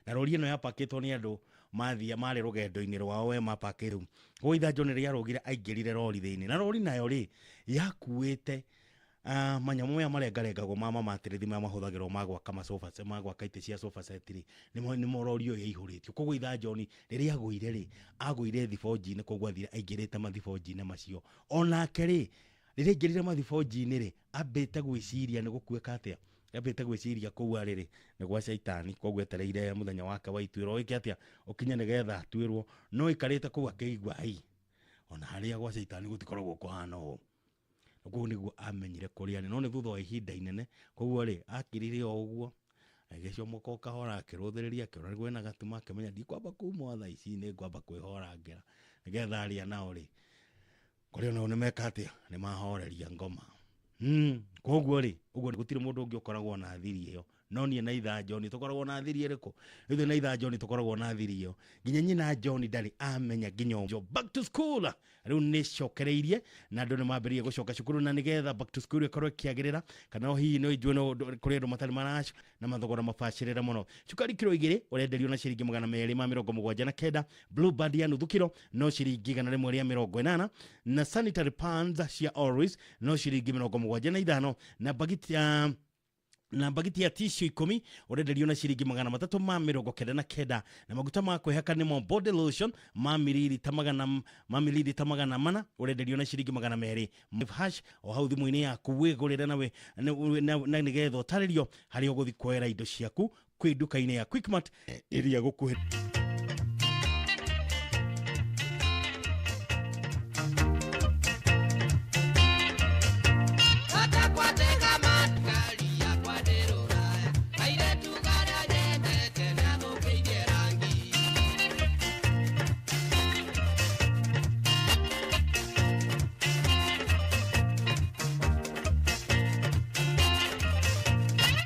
na rori ĩno yapakĩtwo nĩ andũ mathia marĩ rũgendo-inĩ rwao we mapakĩrwo koguo ithe John rĩrĩa arũgire aingĩrire rori thĩiniĩ na rori nayo rĩ yakuĩte manyamũ maya marengarengagwo ma mamatĩrĩthi maya mahũthagĩrwo ma gwaka masofa ma gwaka itĩ cia sofa set rĩ nĩmo rori ĩyo yaihũrĩtio koguo itha John rĩrĩa agũire rĩ agũire thibonji-inĩ koguo athire aingĩrĩte mathibonji-inĩ macio onake rĩ rĩrĩa aingĩrire mathibonji-inĩ rĩ ambĩte gwĩciria nĩ gũkuĩka atĩa ambĩte gwĩciria kũu arĩ rĩ nĩ gwa caitani koguo etereire mũthenya wake wa ituĩro wĩke atĩa ũkinye nĩgetha atuĩrwo no aikarĩte kũu akĩigua ai ona harĩa gwa caitani gũtikoragwo kũhana ũũ koguo nĩguo amenyire kũrĩa arĩ no nĩ thutha wa ihinda inene koguo rĩ akirire o ũguo agĩcomoka o kahora akĩrũthĩrĩria akĩona kwĩna gatuma akĩmenya ndikwamba kuma thaa ici nĩ ngwamba kwĩhorangĩra nĩgetha arĩa nao rĩ kũrĩa nao nĩmeka atĩa nĩmahoreria ngoma. Koguo rĩ ũguo gũtirĩ mũndũ ũngĩ ũkoragwo na thiri ĩyo no niĩ na itha John tũkoragwo na thiri ĩrĩkũ ithuĩ na itha John tũkoragwo na thiri ĩyo nginya nyina John ndarĩ amenya nginya ũmũthĩ. Back to school rĩu nĩ cokereirie na andũ nĩ mambĩrĩria gũcoka cukuru na nĩgetha back to school ĩkorwo ĩkĩagĩrĩra kana o hihi no ijuĩ no kũrĩ andũ matarĩ maraca na mathogora mabacĩrĩre mũno. Cukari kiro 2 ũrenderio na ciringi 279 Blue Band ya nuthu kiro no ciringi 180 na sanitary pans cia Always no ciringi 75 na bagiti ya na bagiti ya tissue 10 ũrenderio na ciringi 399 na maguta ma kwĩhaka nĩmo body lotion ma mililita 400 ũrenderio na ciringi 200 hash o hau thimũ-inĩ yaku wĩgũrĩre nawe na nĩgetha ũtarĩrio harĩa ũgũthiĩ kuoera indo ciaku kwĩ nduka-inĩ ya Quickmart ĩrĩa gũkuhĩ.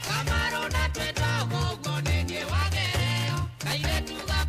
Kamaru na twendwa ũguo nĩ niĩ wagereo kairĩtu ga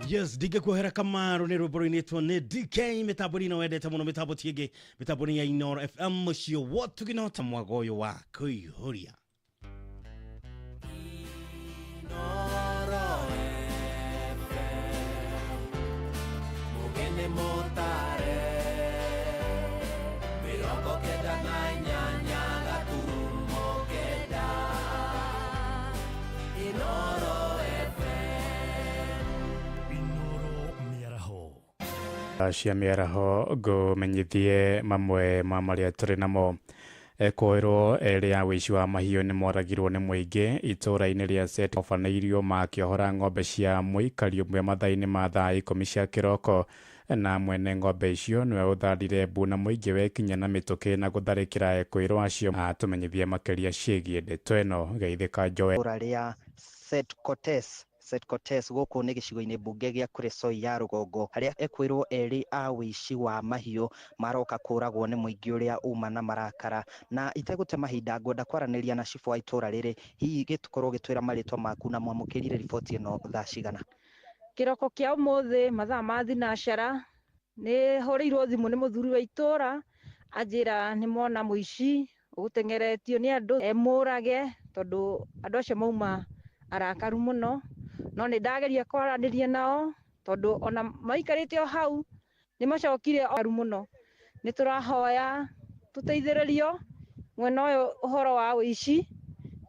Yes, ndingĩkuohera Kamaru nĩ rwĩmbo rũinĩtwo nĩ DK mĩtambo-inĩ ĩno wendete mũno, mĩtambo ti ĩngĩ, mĩtambo nĩ ya Inoro FM, mũciĩ wotuginota mwago ũyũ wa kũihũria. Mugene motare 98 gaturumo 9 Inoro FM. Inoro mĩaraho. Cia mĩaraho ngũmenyithie mamwe ma marĩa tũrĩ namo. Ekũĩrwo erĩ a wĩici wa mahiũ nĩ moragirwo nĩ mũingĩ itũũra-inĩ rĩa Set obanĩirio makĩohora ng'ombe cia mũikari ũmwe mathaa-inĩ ma thaa 10 cia kĩroko, na mwene ng'ombe icio nĩwe ũthandire mbu na mũingĩ wekinya na mĩtũkĩ na gũtharĩkĩra ekũĩrwo acio. Atũmenyithie makĩria ciĩgiĩ ndeto ĩno. Geithĩka Joel. Itũũra rĩa Set Cortez, Set Cortez gũkũ nĩ gĩcigo-inĩ mbunge gĩa Kuresoi ya rũgongo, harĩa ekwĩrwo erĩ a wĩici wa mahiũ maroka kũragwo nĩ mũingĩ ũrĩa uma na marakara. Na itegũte mahinda, ngwenda kwaranĩria na cibũ wa itũũra rĩrĩ, hihi gĩtũkorwo gĩtwĩra marĩtwa maku na mwamũkĩrire riboti ĩno thaa cigana? Kĩroko kĩa ũmũthĩ mathaa ma thinacara nĩ hũrĩirwo thimũ nĩ mũthuri wa itũũra, anjĩra nĩ mona mũici ũgũteng'eretio nĩ andũ emũrage, tondũ andũ acio mauma arakaru mũno. No nĩ ndageria kwaranĩria nao, tondũ ona maikarĩte o hau nĩ macokire aru mũno. Nĩ tũrahoya tũteithĩrĩrio mwena ũyũ ũhoro wa ũici,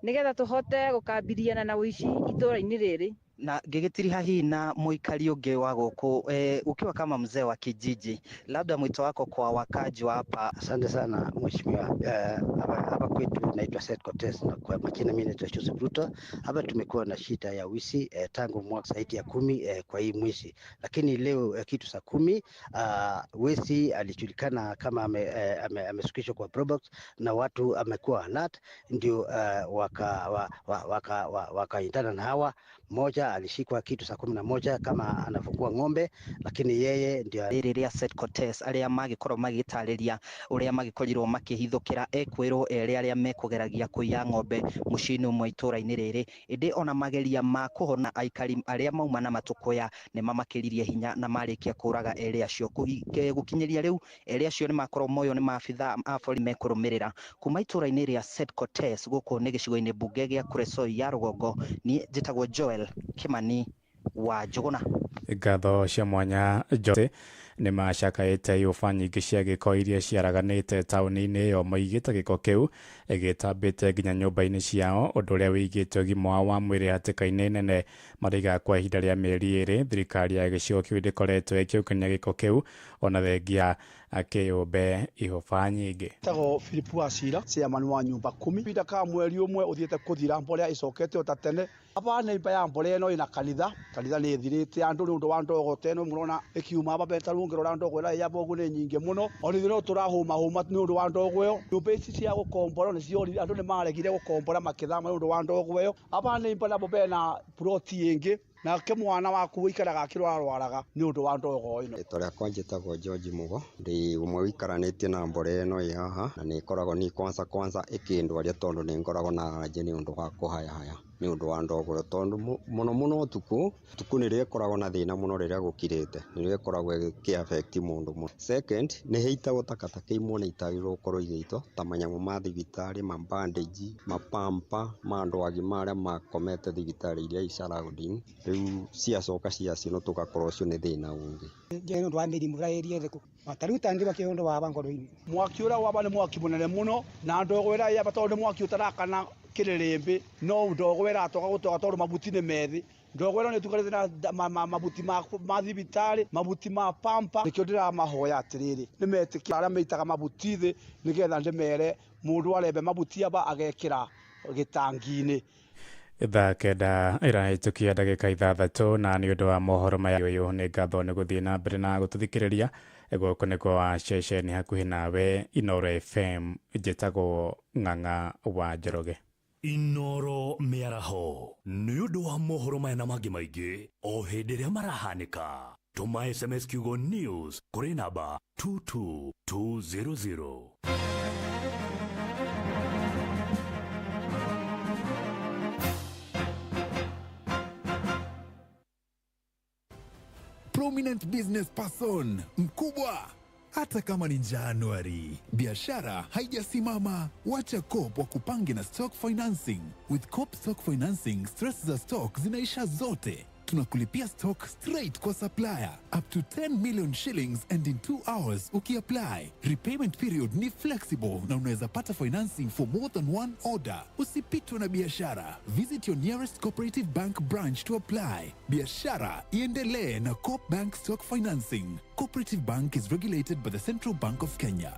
nĩgetha tũhote gũkambiriana na ũici itũũra-inĩ rĩrĩ. Na ngĩgĩtiriha hihi na mũikari ũngĩ wa gũkũ, ukiwa kama mzee wa kijiji, labda mwito wako kwa wakaji wa hapa? Asante sana mheshimiwa. Hapa kwetu naitwa Seth Cortez na kwa majina mimi naitwa Joseph Ruto. Hapa tumekuwa na shida ya wizi tangu mwaka zaidi ya 10 kwa hii mwezi, lakini leo kitu saa 10 wezi alijulikana kama amesukishwa kwa probox na watu amekuwa alert, ndio wakaindana na hawa. Mmoja alishikwa kitu saa 11 kama anafungua ng'ombe, lakini yeye ndio rĩrĩ rĩa Seth Cortez arĩa magĩkorwo magĩtarĩria ũrĩa magĩkorirwo makĩhithũkĩra ekwĩrwo erĩ arĩa mekũgeragia kũiya ng'ombe mũciĩ-inĩ ũmwe itũũra-inĩ rĩrĩ, ĩndĩ ona mageria ma kũhona aikari arĩa mauma na matũkũya nĩ mamakĩririe hinya na marĩkia kũraga erĩ acio. Gũkinyĩria rĩu erĩ acio nĩ makorwo moyo nĩ maabitha a borithi mekũrũmĩrĩra. Kuma itũũra-inĩ rĩa Seth Cortez gũkũ nĩ gĩcigo-inĩ mbunge gĩa Kuresoi ya rũgongo, niĩ njĩtagwo Joel Kimani wa Njũgũna. Ngatho cia mwanya Jose nĩ macakaĩte iũba nyingĩ cia gĩko iria ciaraganĩte taũni-inĩ ĩyo, moigĩte gĩko kĩu gĩtambĩte nginya nyũmba-inĩ ciao, ũndũ ũrĩa wĩigĩte ũgima wao wa mwĩrĩ hatĩka-inĩ nene. Maraiga kwa ihinda rĩa mĩeri 2 thirikari ya gĩcigo kĩu ndĩkoretwo ĩkĩũngania gĩko kĩu ona thengia akĩyũmbe ihũba nyingĩ. Tagwo Philip Wacira, chairman wa nyumba 10. Ihinda ka mweri ũmwe ũthiĩte kũthira, mbolea ĩcokete o ta tene. Aba nĩ ya mbolea ĩno ĩna kanitha, kanitha nĩ ĩthirĩte andũ nĩ ũndũ wa ndogo ta ĩno mũrona ĩkiuma aba beta rũngĩrora ndogo ĩrĩa ya bogu nĩ nyingĩ mũno. Ona ithuĩ no tũrahũmahũma nĩ ũndũ wa ndogo ĩyo. Nyũmba ici cia gũkombora nĩ ciorire, andũ nĩ maregire gũkombora makĩthama nĩ ũndũ wa ndogo ĩyo. Aba nĩ nabo bena ploti ĩngĩ, nake mwana waku ũikaraga akĩrwararwaraga nĩ ũndũ wa ndogo ĩno. Rĩtwa rĩakwa njĩtagwo George Mugo, ndĩ ũmwe ũikaranĩtie na mborera ĩno ĩ haha, na nĩ ĩkoragwo ni kwanza kwanza ĩkĩndwaria tondũ nĩ ngoragwo na allergy nĩ ũndũ wa kũhayahaya nĩ ũndũ wa ndogo ĩyo, tondũ mũno mũno ũtukũ, ũtukũ nĩrĩo ĩkoragwo na thĩna mũno rĩrĩa gũkirĩte, nĩrĩo ĩkoragwo ĩkĩ affect mũndũ mũno. Second, nĩ ĩitagwo takataka imwe nĩ itagĩrĩirwo gũkorwo igĩitwo ta manyamũ ma thibitarĩ, ma bandage, mapampa ma andũ agima arĩa makomete thibitarĩ iria i surrounding, rĩu ciacoka ciacinwo tũgakorwo ũcio nĩ thĩna ũngĩ. Nĩ ũndũ wa mĩrimũ ĩrĩa ĩrĩ thĩ ta rĩu ta ndĩ ũndũ wa ngoro-inĩ. Mwaki ũrĩa waba nĩ mwaki mũnene mũno, na ndogo ĩrĩa yaba tondũ nĩ mwaki ũtarakana kĩrĩrĩmbĩ, no ndogo ĩratoka gũtoka tondũ mabuti nĩ methĩ. Ndogo ĩno nĩ ĩtukanĩte na mabuti ma thibitarĩ, mabuti ma pampa. Nĩkĩo ndĩramahoya atĩrĩrĩ, nĩ metĩkia arĩa meitaga mabuti thĩ, nĩgetha ndĩmere mũndũ arembe mabuti aba agekĩra gĩtangi-inĩ. Thaa 9 ĩrahĩtũkia ndagĩka 6, na nĩ ũndũ wa mohoro maya ũyũ nĩ ngatho nĩ gũthiĩ na mbere na gũtũthikĩrĩria. Gũkũ nĩkuo wa ceceni hakuhĩ nawe Inoro FM, njĩtagwo Ng'ang'a wa Njoroge. Inoro mĩaraho nĩ ũndũ wa mohoro maya na mangĩ maingĩ o hĩndĩ ĩrĩa marahanĩka. Tũma SMS kiugo news kũrĩ namba 22200. Prominent business person mkubwa. Hata kama ni Januari, biashara haijasimama. Wacha Coop wakupange na stock financing. With Coop stock financing, stress za stock zinaisha zote. Tunakulipia stock straight kwa supplier up to 10 million shillings and in 2 hours ukiapply. Repayment period ni flexible na unaweza pata financing for more than one order. Usipitwe na biashara. Visit your nearest cooperative bank branch to apply. Biashara iendelee na Coop Bank Stock Financing. Cooperative Bank is regulated by the Central Bank of Kenya.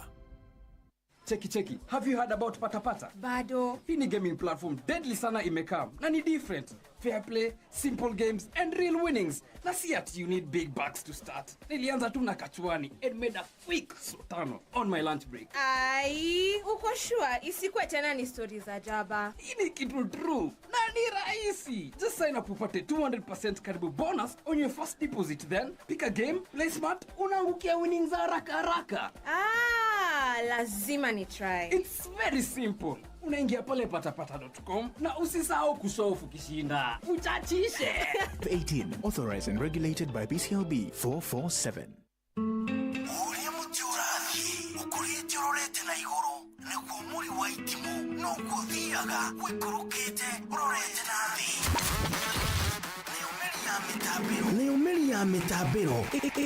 Cheki cheki, have you heard about Patapata? Bado. Hii ni gaming platform deadly sana imekam na ni different. Fair play, simple games and real winnings. Na si ati you need big bucks to start. Nilianza tu na kachuani and made a quick sultano on my lunch break. Ai, uko sure isikuwe tena ni stori za jaba? Hii ni kitu true na ni rahisi. Just sign up upate 200% karibu bonus on your first deposit, then pick a game, play smart, unaangukia winnings haraka haraka. Ah, lazima ni try. It's very simple. Unaingia pale patapata.com na usisahau kushofu ukishinda. Uchachishe. 18. Authorized and regulated by BCLB 447. Ũrĩa mũtĩ ũrathiĩ ũkũrĩte ũrorete na igũrũ nĩguo mũri wa itimũ noguo ũthiaga wĩikũrũkĩte ũrorete na thĩ. Nayo mĩri ya mĩtambĩro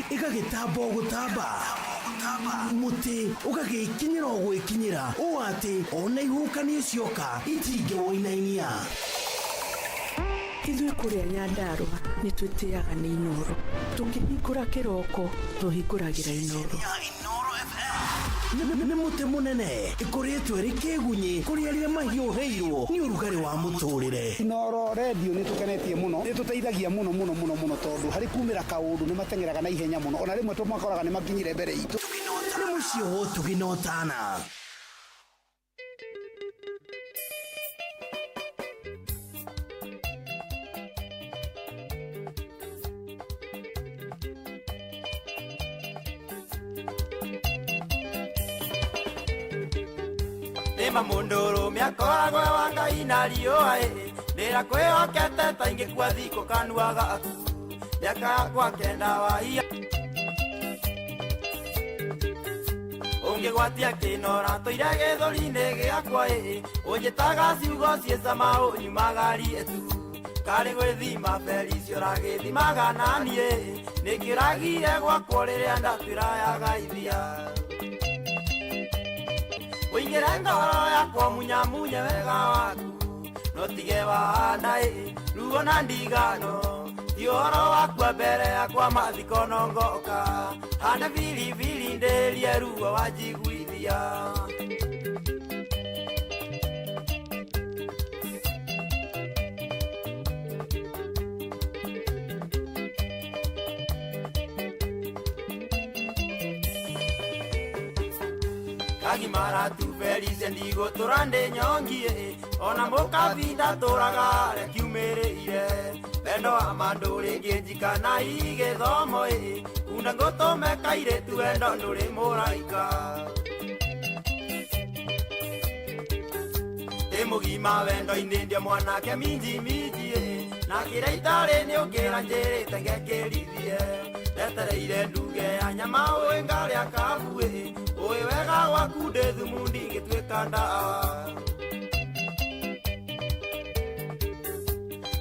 ĩgagĩtamba o gũtamba, mũtĩ ũgagĩkinyĩra o gwĩkinyĩra ũũ atĩ ona ihuhũkanio cioka itingĩwũinainia. Ithuĩ kũrĩa Nyandarũa nĩ twĩtĩaga nĩ Inoro. Tũkĩhingũra kĩroko tũhingũragĩra Inoro. Nĩ mũtĩ mũnene ĩkũrĩtwo ĩrĩ kĩgunyĩ kũrĩ arĩa mahiũhĩirwo nĩ ũrugarĩ wa mũtũrĩre. Inoro redio nĩ tũkenetie mũno, nĩ tũteithagia mũno mũno mũno mũno, tondũ harĩ kumĩra kaũndũ nĩ mateng'eraga na ihenya mũno, ona rĩmwe tũmakoraga nĩ makinyire mbere itũ. Nĩ mũciĩ wa ũtugi na ũtana. Nĩma mũndũrũme akoragwo e wa Ngai na riũa ĩ ndĩra kwĩhokete ta ingĩkua thikũ kanua gaku mĩaka yakwa kenda waia ũngĩgwatia kĩnora tũire gĩthũri-inĩ gĩakwa ĩ ũnjĩtaga ciugo ciĩ cama ũnyumagarie tu karĩ gwĩthima Felicia ũragĩthimaga naniĩ nĩkĩragire gwakwo rĩrĩa ndatwĩra yagaithia ũingĩre ngoro yakwa munyamunye wega waku no tige wahana ĩ ruo na ndigano ti ũhoro wakua mbere yakwa mathiko no ngoka hande biribiri ndĩrie ruo wanjiguithia. Kagimara tu Felicia ndigũtũra ndĩ nyongie ona mũkabinda tũraga arĩa kiumĩrĩire wendo wa mandũ rĩngĩ njikana igĩthomo ĩ kunda ngũtũme kairĩtu wendo ndũrĩ mũraika ndĩ mũgima wendo-inĩ ndĩ mwanake minji minji ĩ na kĩrĩa itarĩ nĩ ũkĩra njĩrĩte ngekĩrithie ndetereire nduge ya nyama ũĩ ngarĩa kabu ĩ ũĩ wega waku ndĩ thumu ndingĩtuĩka ndawa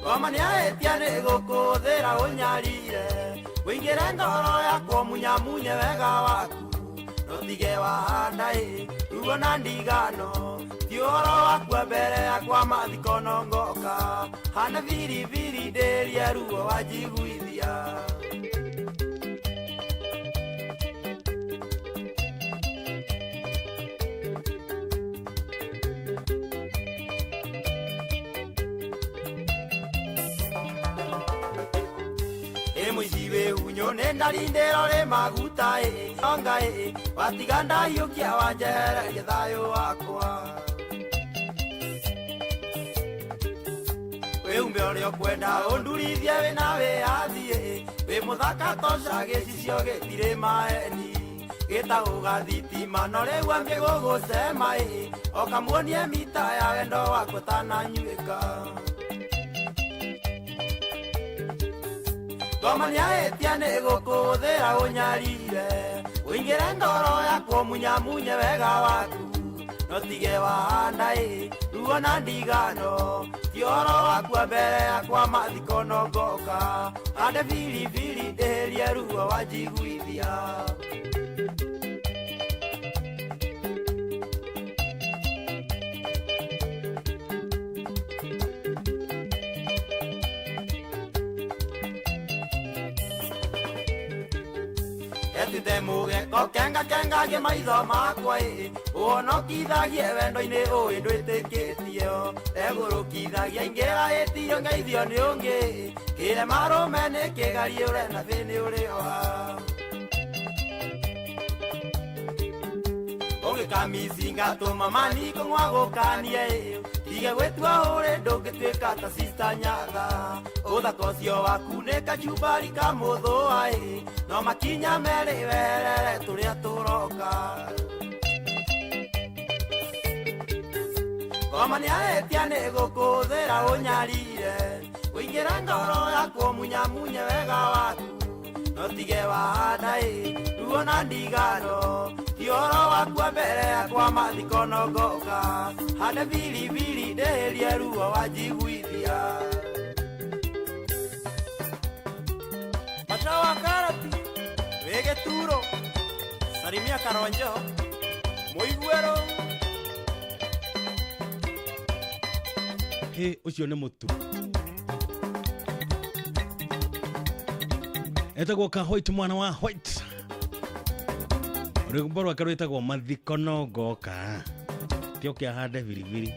ngoma nĩahĩtia nĩ gũkũthĩra ũnyarire ũingĩre ngoro yakwa munyamunye wega waku no tige wahanda ĩ ruo na ndigano ti ũhoro wakua mbere yakwa mathiko no ngoka hana biribiri ndĩrie ruo wanjiguithia. Mũici wĩhunyũ nĩ ndarindĩro rĩ maguta ĩ onga ĩ watiga ndahiũkia wanjehererie thayũ wakwa wĩume ũrĩa ũkwenda ũndurithie wĩna wĩyathi ĩ wĩ mũthaka toca gĩcicio gĩtirĩ maeni gĩtagũga thitima no rĩu ambie gũgũcema ĩ okamuonie mita ya wendo wakwa ũtananyuĩka. Ngoma nĩahĩtia nĩ gũkũhũthĩra ũnyarire ũingĩre ngoro yakwa ũmunyamunye wega waku no tige wahanda ĩ ruo na ndigano ti ũhoro wakua mbere yakwa mathiko no ngoka hande biribiri ndĩhĩrie ruo wanjiguithia. Etite mũgeko kenga kengagie maitho makwa ĩ ũhonokithagie wendo-inĩ ũyũ ndwĩtĩkĩtio egũrũkithagia ingĩra ĩtio ngeithio nĩ ũngĩ kĩre marũme nĩ kĩgarie ũre na thĩ nĩ ũrĩoha ũgĩkamicinga tũma mani kũng'wa gũkanie tige gwĩtua ũrĩ ndũngĩtuĩka ta sista nyatha ũthaka ũcio waku nĩ kachumbari ka mũthũa ĩ no makinya merĩ werere tũrĩa tũroka. Ngoma nĩahĩtia nĩ gũkũhũthĩra ũnyarire ũingĩre ngoro yakwa ũmunyamunye wega waku no tige wahanda ĩ ruo na ndigano ti ũhoro wakua mbere yakwa mathiko no ngoka hande biribiri ndĩhĩrie ruo wanjiguithia. Macha wa karati wĩ gĩturo salimia Karonjo mũiguero. Hĩ ũcio nĩ mũtu etagwo ka White mwana wa White rwĩmbo rwake rwĩtagwo mathiko no ngoka ti ũke ahande biribiri.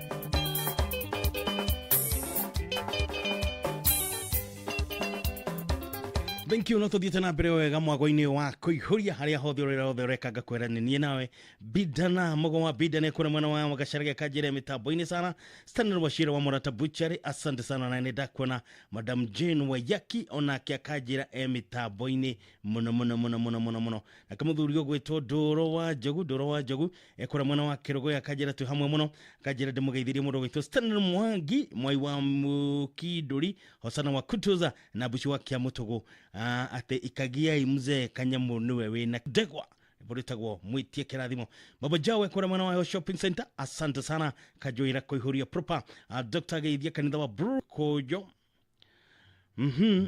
Thank you no tuthiĩte na mbere wega mwago-inĩ wa kũihũria harĩa hothe ũrĩa hothe ũreka ngakwĩra nĩ niĩ nawe bidana mũgo wa bidana kũrĩa mwena wa gacaragia kanjĩra mĩtambo-inĩ sana Stanley Wachira wa Murata Butchery asante sana na nĩ ndakuona Madam Jane Wayaki onake akanjĩra e mĩtambo-inĩ mũno mũno mũno mũno mũno mũno nake mũthuri ũgwĩtwo Ndũrũ wa Njogu Ndũrũ wa Njogu ekũrĩa mwena wa Kĩrũgũya akanjĩra twĩ hamwe mũno akanjĩra ndĩmũgeithirie mũndũ ũgwĩtwo Stanley Mwangi mwai wa Mũkindũri Hosana wa Kutuza na Mbuci wa Kĩamũtũgũ ate ikagiai mzee kanyamu niwe wina ndegwa rwĩtagwo mwitie kĩrathimo baba jawe kũrĩa mwena wa shopping center asante sana kajoira kũihũria proper Dr. Geithia kanitha wa Brukojo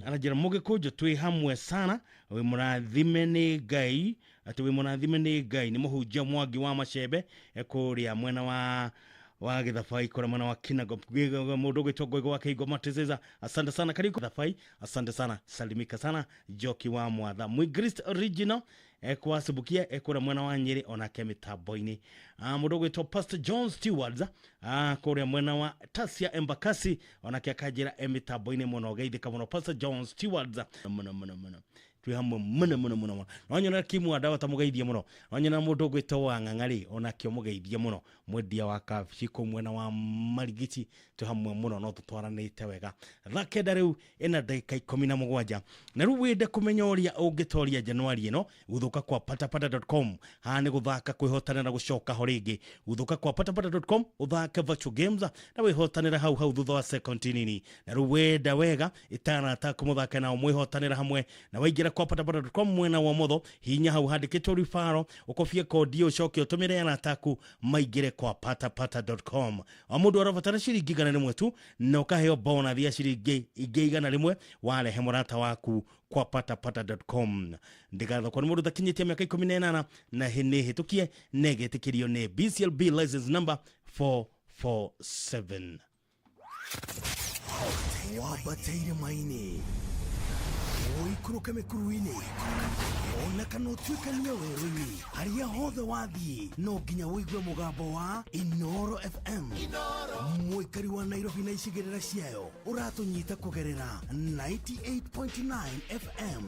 anajira mũgĩkũnjo twĩ hamwe sana wĩ mũrathime nĩ Ngai atĩ wĩ mũrathime nĩ Ngai nĩ mũhunjia Mwangi wa Macembe kũrĩa mwena wa gĩthabai kũrĩa mwena wa Kinago mũndũ ũgwĩtwo Ngoigo wa Kĩhingo Matezeza asante sana karibu gĩthabai asante sana salimika sana Njoki wa Mwatha Mwingrist original ekwa Subukia ekũrĩa mwena wa Nyĩrĩ onake mĩtambo-inĩ mũndũ ũgwĩtwo Pastor John Stewart kũrĩa mwena wa Tasia Embakasi onake akanjĩra e mĩtambo-inĩ mũno geithĩka mũno Pastor John Stewart mũno mũno mũno twĩ hamwe mũno mũno mũno mũno nonyona Kimu wa ndawa tamũgeithie mũno nonyona mũndũ ũgwĩtwo wa Ng'ang'arĩ onake ũmũgeithie mũno mwendia wa kabici kũu mwena wa Marigiti twĩ hamwe mũno no tũtwaranĩte wega thaa kenda rĩu ĩna ndagĩka 17 na rĩu wende kũmenya ũrĩa ũngĩtoria Januari ĩno gũthũka kwa patapata.com haha nĩ gũthaka kwĩhotanĩra na gũcoka ho rĩngĩ gũthũka kwa patapata.com ũthake virtual games na wĩhotanĩra hau hau thutha wa second nini na rĩu wenda wega ĩtanata kũmũthaka nao mwĩhotanĩra hamwe na waingĩra kwa patapata.com mwena wa motho hinya hau handĩkĩtwo rifaro ũkobie kodi ũcoke ũtũmĩre arata aku maingĩre kwa patapata.com o mũndũ arabatara ciringi 100 tu na ũkaheo bonus ya ciringi ingĩ 100 warehe mũrata waku kwa patapata.com ndigathokwo nĩ mũndũ ũtakinyĩtie mĩaka 18 na nĩ hĩtũkie na ĩgetĩkĩrio nĩ BCLB license number 447. Wambateire maini ũikũrũke mĩkuru-inĩ ona kana ũtuĩkanie werũ-inĩ harĩa hothe wathiĩ no nginya ũigue mũgambo wa Inoro FM mũikari wa Nairobi na icigĩrĩra ciayo ũratũnyita kũgerera 98.9 FM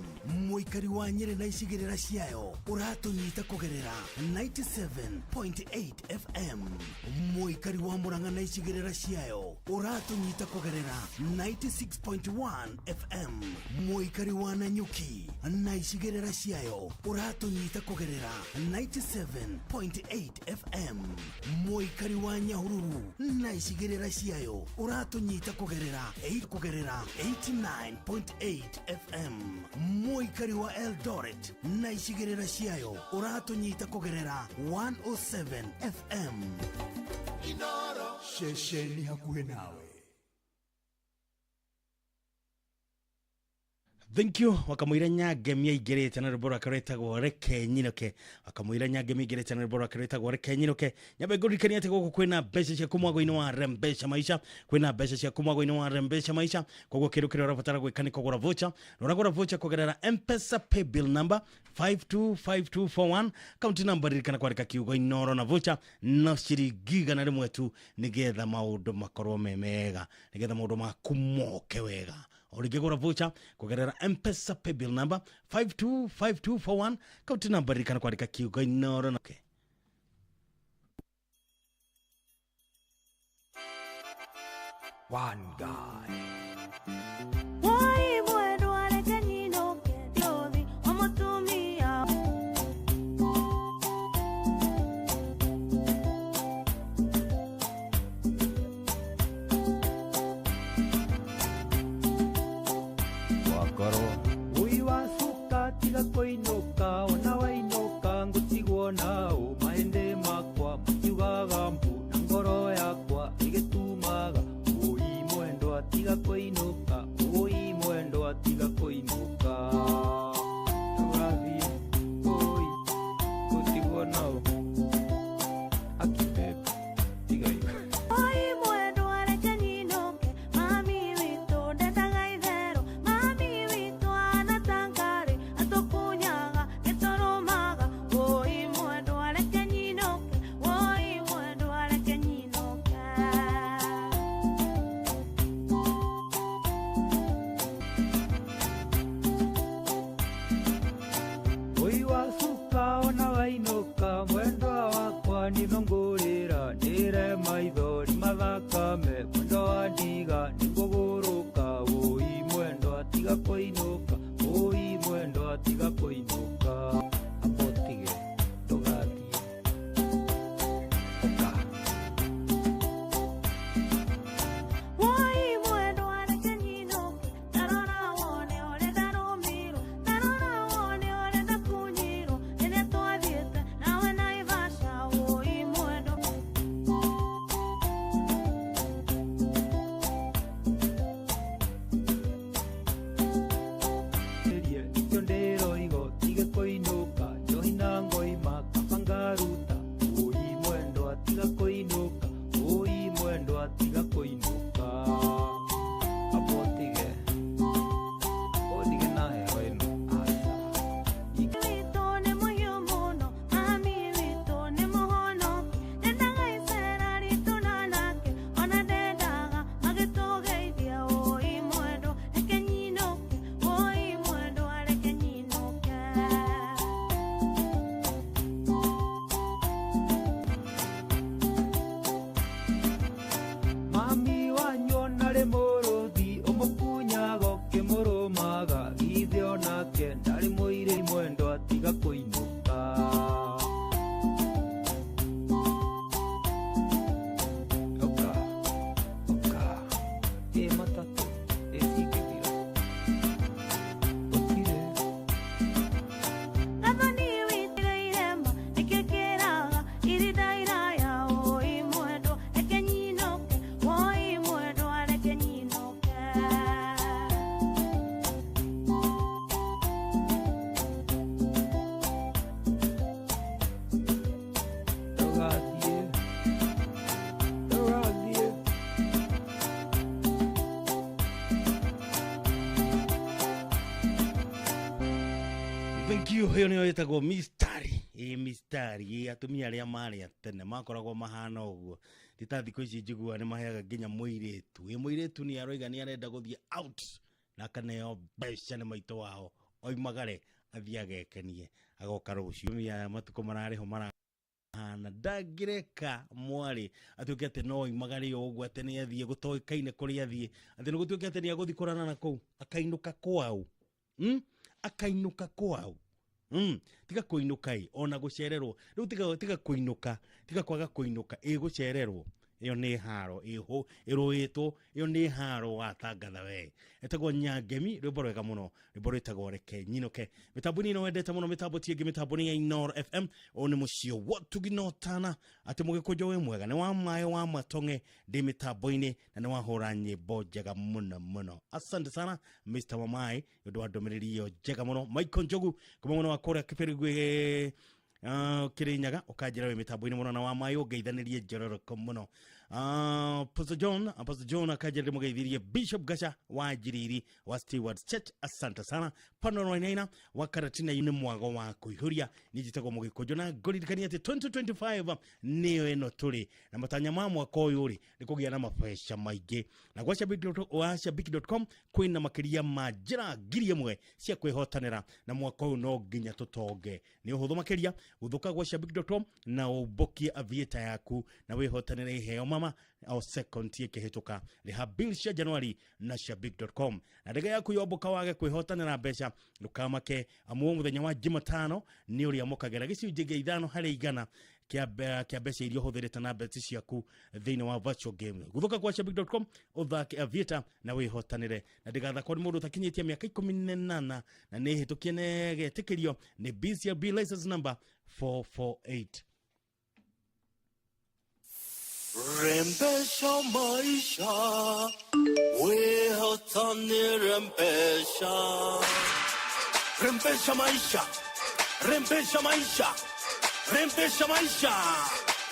mũikari wa Nyĩrĩ na icigĩrĩra ciayo ũratũnyita kũgerera 97.8 FM mũikari wa Murang'a na icigĩrĩra ciayo ũratũnyita kũgerera 96.1 FM mũikari wa Nanyuki na icigĩrĩra ciayo ũratũnyita kũgerera 97.8 FM mũikari wa Nyahururu na icigĩrĩra ciayo ũratũnyita kũgerera 8 kũgerera 89.8 FM mũikari wa Eldoret na icigĩrĩra ciayo ũratũnyita kũgerera 107 FM. Inoro ceceni hakuhĩ nawe. Thank you. Wakamwira Nyangemi aingĩrĩte na rwĩmbo rwake rwĩtagwo Reke Nyinũke. Wakamwira Nyangemi aingĩrĩte na rwĩmbo rwake rwĩtagwo Reke Nyinũke. Nyambe ngũririkanie atĩ gũkũ kwĩna mbeca ciaku mwago-inĩ wa Rembesha Maisha, kwĩna mbeca ciaku mwago-inĩ wa Rembesha Maisha. Koguo kĩndũ kĩrĩa ũrabatara gwĩka nĩ kũgũra voucher, na ũragũra voucher kũgerera M-Pesa paybill number 525241, kaunti namba, ririkana kwandĩka kiugo Inoro na voucher no ciringi 100 tu, nĩgetha maũndũ makorwo me mega, nĩgetha maũndũ maku moke wega. Ũrĩngĩgũra voucher kũgerera M-Pesa paybill number 525241, kaunti namba, ririkana kwandĩka kiugo Inoro na okay. One guy. Woi mwendwa reke nyinũke ndĩũthi o mũtumia. Wakorwo Ui wacuka tiga kũinũka, ona wainũka ngũtigwo nao, mahĩndĩ makwa makiugaga mbu na ngoro yakwa ĩgĩtumaga. Ui mwendwa tiga kũinũka, ui mwendwa tiga kũinũka, ndũgathiĩ ui ngũtigwo nao akibebe tiga iwe. Woi mwendwa reke nyinũke, mami witũ ndendaga itherũ, mami witũ anatangarĩ atũkunyaga gĩtũrũmaga. Woi mwendwa reke nyinũke, woi mwendwa reke nyinũke. Ui wacuka ona wainũka, mwendwa wakwa nĩmangũrĩra, ndĩre maithori mathakame, mwendwa wa ndiga nĩngũgũrũka. Ui mwendwa tiga kũinũka, ui mwendwa tiga kũinũka, amba ũtige ndũgathiĩ. Woi mwendwa reke nyinũke, ndarora wone ũrĩa ndarũmirwo, ndarora wone ũrĩa ndakunyirwo, rĩrĩa twathiĩte nawe Naivasha. Woi mwendwa. Rie ikĩo ndĩroigo tige kũinũka, njohi na ngoima kaba ngaruta. Ui mwendwa tiga kũinũka, ui mwendwa tiga kũinũka, amba ũtige ũndige na heho ĩno aca. Witũ nĩ mũhiũ mũno, mami witũ nĩ mũhonoki, ndendaga icera ritũ na nake, ona ndendaga magĩtũgeithia. Woi mwendwa reke nyinũke, woi mwendwa reke nyinũke. Mami wanyu ona rĩ mũrũthi ũmũkunyaga ũkĩmũrũmaga, githĩ onake ndarĩ mũirĩ mwendwa tiga kũinũka. Ũka ũka ĩ matatũ ĩ cingĩthira gũtirĩ. Gathoni witũ irema nĩkĩo kĩraga irinda iraya. Woi mwendwa reke nyinũke, woi mwendwa reke nyinũke. Ndũgathiĩ ndũgathiĩ. Thank you. Ĩyo nĩyo ĩtagwo mistari. Ĩ mistari, ĩ atumia arĩa marĩ a tene makoragwo mahana ũguo. Ti ta thikũ ici njiguaga nĩ maheaga nginya mũirĩtu. Ĩ mũirĩtu nĩ aroiga nĩ arenda gũthiĩ out na akaneo mbeca nĩ maitũ wao, oimagare athiĩ agekenie, agoka rũciũ. Atumia aya matukũ mararĩho marahana ndangĩreka mwarĩ atuĩke atĩ no oimagare o ũguo, atĩ nĩ athiĩ gũtoĩkaine kũrĩa athiĩ, atĩ nĩ gũtuĩke atĩ nĩ agũthiĩ kũrana na kũu, akainũka kwao. Akainũka kwao. Tiga kũinũka ĩ, ona gũcererwo rĩu, tiga kũinũka, tiga kwaga kũinũka ĩ, gũcererwo Ĩyo nĩ haro ĩho ĩrũĩtwo, ĩyo nĩ haro watangatha we. Ĩtagwo Nyangemi, rwĩmbo rwega mũno, rwĩmbo rwĩtagwo Reke Nyinũke. Mĩtambo-inĩ ĩno wendete mũno, mĩtambo ti ĩngĩ, mĩtambo nĩ ya Inooro FM. Ũyũ nĩ mũciĩ wa Tugino Tana, atĩ mũgĩkũnjũ wĩ mwega, nĩ wa maĩ wa matong'e ndĩ mĩtambo-inĩ na nĩ wahũra nyĩmbo njega mũno mũno. Asante sana Mr. Wamai nĩ ũndũ wa ndũmĩrĩri ĩyo njega mũno. Michael Njogu kuma mwena wa kũrĩa Kĩbĩrĩgwe Kĩrĩnyaga, ũkanjĩra wĩ mĩtambo-inĩ mũno na wa maĩ ũngeithanĩrie njororoko mũno. Pastor John, Pastor John akanjĩra ndĩmũgeithirie Bishop Gasha wa Njiriri wa Stewart Church, asante sana. Pano Wainaina wa Karatina nĩ mwago wa kũihũria. Niĩ njĩtagwo Mũgĩkũnjũ na ngũririkania atĩ 2025 nĩyo ĩno tũrĩ na matanya ma mwaka ũyũ rĩ nĩ kũgĩa na mabeca maingĩ, na gwa shabiki.com kwĩna makĩria ma njĩra 1000 cia kwĩhotanĩra, na mwaka ũyũ no nginya tũtonge. Nĩ ũhũthũ makĩria gũthũka gwa shabiki.com na ũmbokie aviator yaku na wĩhotanĩre iheo mama o second ĩkĩhĩtũka. Rĩha bill cia Januari na shabik.com, na ndege yaku yomboka wage kwĩhotanĩra mbeca ndũkamake, amu mũthenya wa Jumatano nĩ ũrĩa mũkagera gĩcunjĩ gĩa 5% kĩa mbeca iria ũhũthĩrĩte na mbeca ciaku thĩinĩ wa virtual game. Gũthũka kwa shabik.com ũthake aviator na wĩhotanĩre, na ndĩgathakwo nĩ mũndũ ũtakinyĩtie mĩaka 18 na nĩ hĩtũkie nĩ getĩkĩrio nĩ BCLB license number 448. Rembesha maisha, wehotani rembesha. Rembesha maisha, rembesha maisha, rembesha maisha.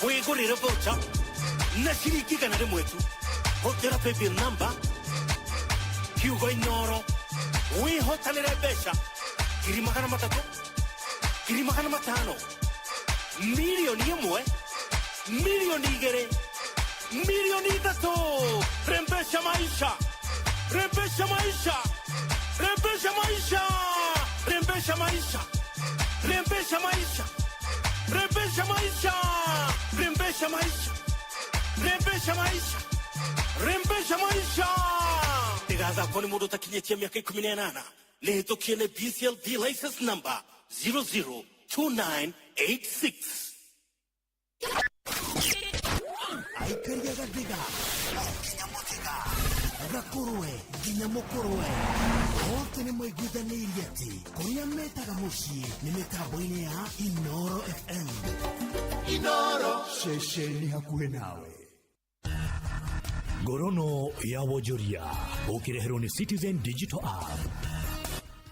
Wigurire voucher na ciringi 100 tu. Hũthĩra paybill number kiugo Inooro wĩhotanĩre mbeca 300,000, 500,000, 1,000,000, 2,000,000, 3,000,000. Rembesha maisha, rembesha maisha, rembesha maisha, rembesha maisha, rembesha maisha, rembesha maisha, rembesha maisha, rembesha maisha, rembesha maisha. Ndĩgathakwo nĩ mũndũ ũtakinyĩtie mĩaka 18, nĩ hĩtũkie nĩ BCLB license number 002986. Aikaria gathiga nginya mũthĩga, gakũrwe nginya mũkũrwe, othe nĩ maiguithanĩirie atĩ kũrĩa metaga mũciĩ nĩ mĩtambo-inĩ ya Inooro FM. Inooro, ceceni hakuhĩ nawe. Ngorono ya wonjoria ũkĩreherwo nĩ Citizen Digital App.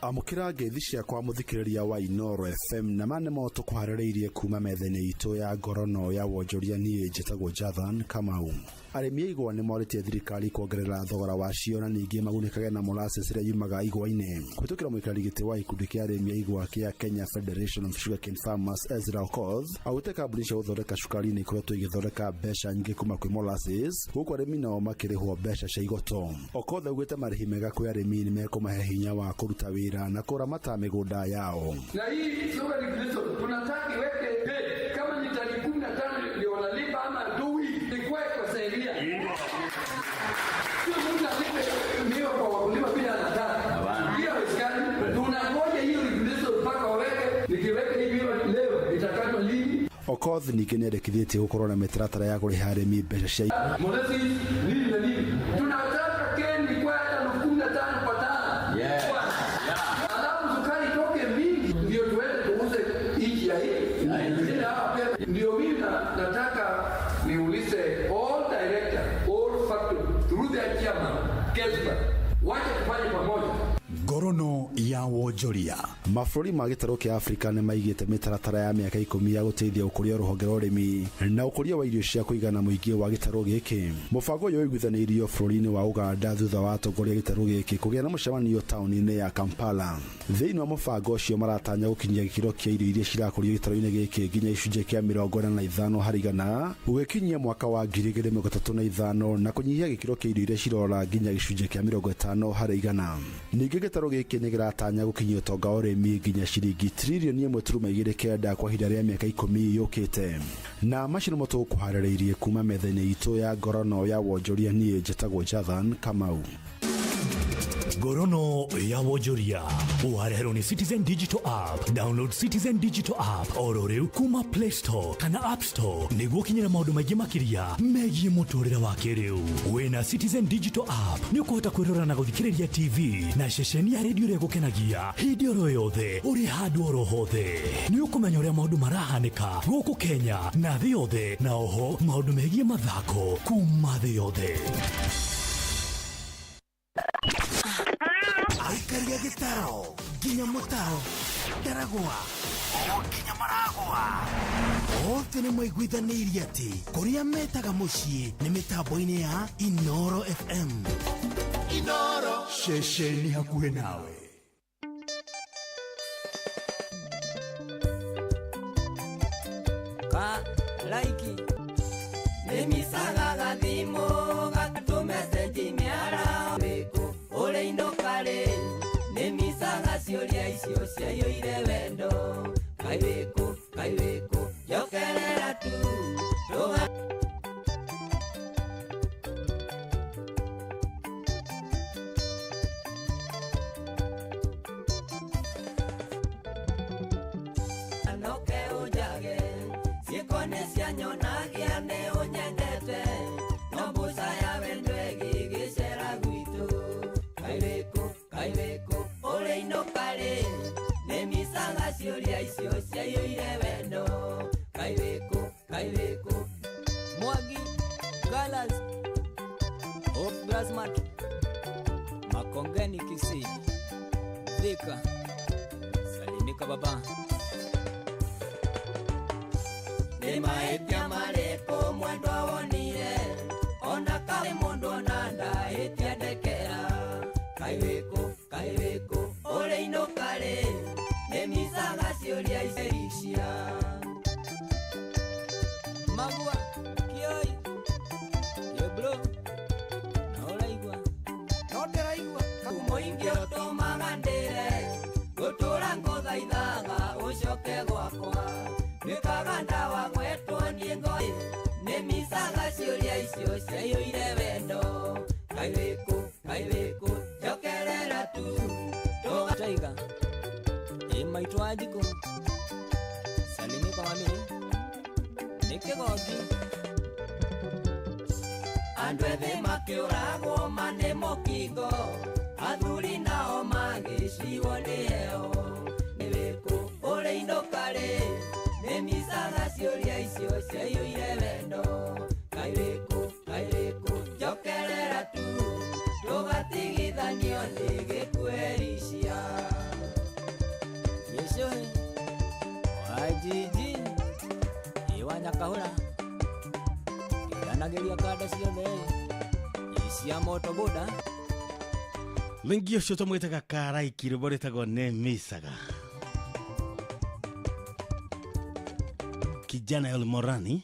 Amũkĩra ngeithi ciakwa mũthikĩrĩria wa Inooro FM, na ma nĩmo tũkũharĩrĩirie kuma metha-inĩ itũ ya ngorono ya wonjoria. Niĩ njĩtagwo Jathan Kamau. Arĩmi a igwa nĩ morĩtie thirikari kuongerera thogora wacio na ningĩ magunĩkage na molasses ĩrĩa yumaga igwa-inĩ. Kũhĩtũkĩra mũikarĩri gĩtĩ wa gĩkundi kĩa arĩmi a igwa kĩa Kenya Federation of Sugarcane Farmers Ezra Okoth augĩte kambuni cia gũthondeka cukari nĩ ikoretwo igĩthondeka mbeca nyingĩ kuma kwĩ molasses, gũkũ arĩmi nao makĩrĩhwo mbeca cia igoto. Okoth augĩte marĩhi mega kwĩ arĩmi nĩ mekũmahe hinya wa kũruta wĩra na kũramata mĩgũnda yao. Na hii sugar regulation tunataka iweke date, kama ni tarehe 15 ndio wanalipa ama 2 weeks, ikuwe kwa sheria. Sio mtu alipe miwa kwa wakulima bila anataka. Hiyo haiwezekani. Tunangoja hiyo regulation mpaka waweke, nikiweka hii miwa leo itakatwa lini? Okoth ningĩ nĩendekithĩtie gũkorwo na mĩtaratara ya kũrĩha arĩmi mbeca cia Molasses nini na nini. Tunataka cane ikuwe hata 15,000 kwa tani. Alafu sukari itoke mingi ndio tuende tuuze nchi ya hii. Sina hapa pia. Ndio mimi nataka niulize all director, all factory through their chairman, KESBA, wache tufanye pamoja. Ngorono ya wonjoria. Mabũrũri ma gĩtarũ kĩa Afrika nĩ maigĩte mĩtaratara ya mĩaka 10 ya gũteithia ũkũria rũhonge rwa ũrĩmi na ũkũria wa irio cia kũigana mũingĩ wa gĩtarũ gĩkĩ. Mũbango ũyũ ũiguithanĩirio bũrũri-inĩ wa Uganda thutha wa atongoria a gĩtarũ gĩkĩ kũgĩa na mũcemanio taũni-inĩ ya Kampala. Thĩinĩ wa mũbango ũcio maratanya gũkinyia gĩkĩro kĩa irio iria cirakũrio gĩtarũ-inĩ gĩkĩ nginya gĩcunjĩ kĩa 45% gũgĩkinyia mwaka wa 2035, na kũnyihia gĩkĩro kĩa irio iria cirora nginya gĩcunjĩ kĩa 50%. Ningĩ gĩtarũ gĩkĩ nĩ kĩratanya gũkinyia ũtonga wa ũrĩmi nginya ciringi 1.29 trillioni kwa ihinda rĩa mĩaka 10 yũkĩte. Na macio nĩmo tũgũkũharĩrĩirie kuma metha-inĩ itũ ya ngorono ya wonjoria. Niĩ njĩtagwo Jathan Kamau. Ngorono ya wonjoria wareherwo nĩ Citizen Digital App. Download Citizen Digital App oro rĩu kuma Play Store kana App Store nĩguo ũkinyĩre maũndũ maingĩ makĩria megiĩ mũtũrĩre wa kĩrĩu. Wĩna Citizen Digital App nĩ ũkũhota kwĩrora na gũthikĩrĩria TV na ceceni ya redio ĩrĩa ĩgũkenagia hĩndĩ oro yothe ũrĩ handũ oro hothe. Nĩ ũkũmenya ũrĩa maũndũ marahanĩka gũkũ Kenya na thĩ yothe, na oho maũndũ megiĩ mathako kuma thĩ yothe. Aikaria gĩtaro nginya mũtaro ndaragwa o nginya maragwa othe nĩ maiguithanĩirie atĩ kũrĩa metaga mũciĩ nĩ mĩtambo-inĩ ya Inoro FM. Inoro ceceni hakuhĩ nawe. Ka laiki nĩmicaga gathimũ gatũmecenji mĩarahũ ũrĩ inũka-rĩ nĩmicaga ciũria icio ciaiyũire wendo kaĩ wĩkũ kaĩ wĩkũ njokerera tu tũga. Noke ũnjage ciĩko nĩ cianyonagia nĩ ũnyendete no mbuca ya wendo ĩgĩgĩcera gwitũ kaĩ wĩkũ kaĩ wĩkũ ũrĩ inũka-rĩ nĩmicaga ciũria icio ciaiyũire wendo kaĩ wĩkũ kaĩ wĩkũ. Mwangi Galas Hope Glasmat Makongeni Kisii Thika Salimika baba. Nĩ mahĩtia marĩkũ mwendwa wonire ona karĩ mũndũ ona ndahĩtia ndekera kaĩ wĩkũ kaĩ wĩkũ ũrĩ inũka-rĩ nĩmicaga ciũria icia. Magua Kioi Yebro na ũraigua no ndĩraigua mũingĩ ũtũmaga ndĩre gũtũra ngũthaithaga ũcoke gwakwa nĩkaga ndawa gwetwo niĩ ngoi nĩmicaga ciũria icio ciaiyũire wendo kaĩ wĩkũ kaĩ wĩkũ njokerera tu tũga. Taiga ĩ maitũ wa njikũ salimika mami nĩ kĩgongi. Andũ ethĩ makĩũragwo manĩ mũkingo athuri nao magĩciwo nĩ heho nĩ wĩkũ ũrĩ inũka-rĩ nĩmicaga ciũria icio ciaiyũire wendo kaĩ wĩkũ kaĩ wĩkũ njokerera tu tũgatigithanio nĩ gĩkuericia. Gĩcũhĩ wa jiji ĩ wa Nyakahũra kĩranagĩria kanda ciothe ĩ cia moto boda. Thengi ũcio tũmwĩtaga Karaiki rwĩmbo rwĩtagwo Nĩmicaga. Kijana El Morani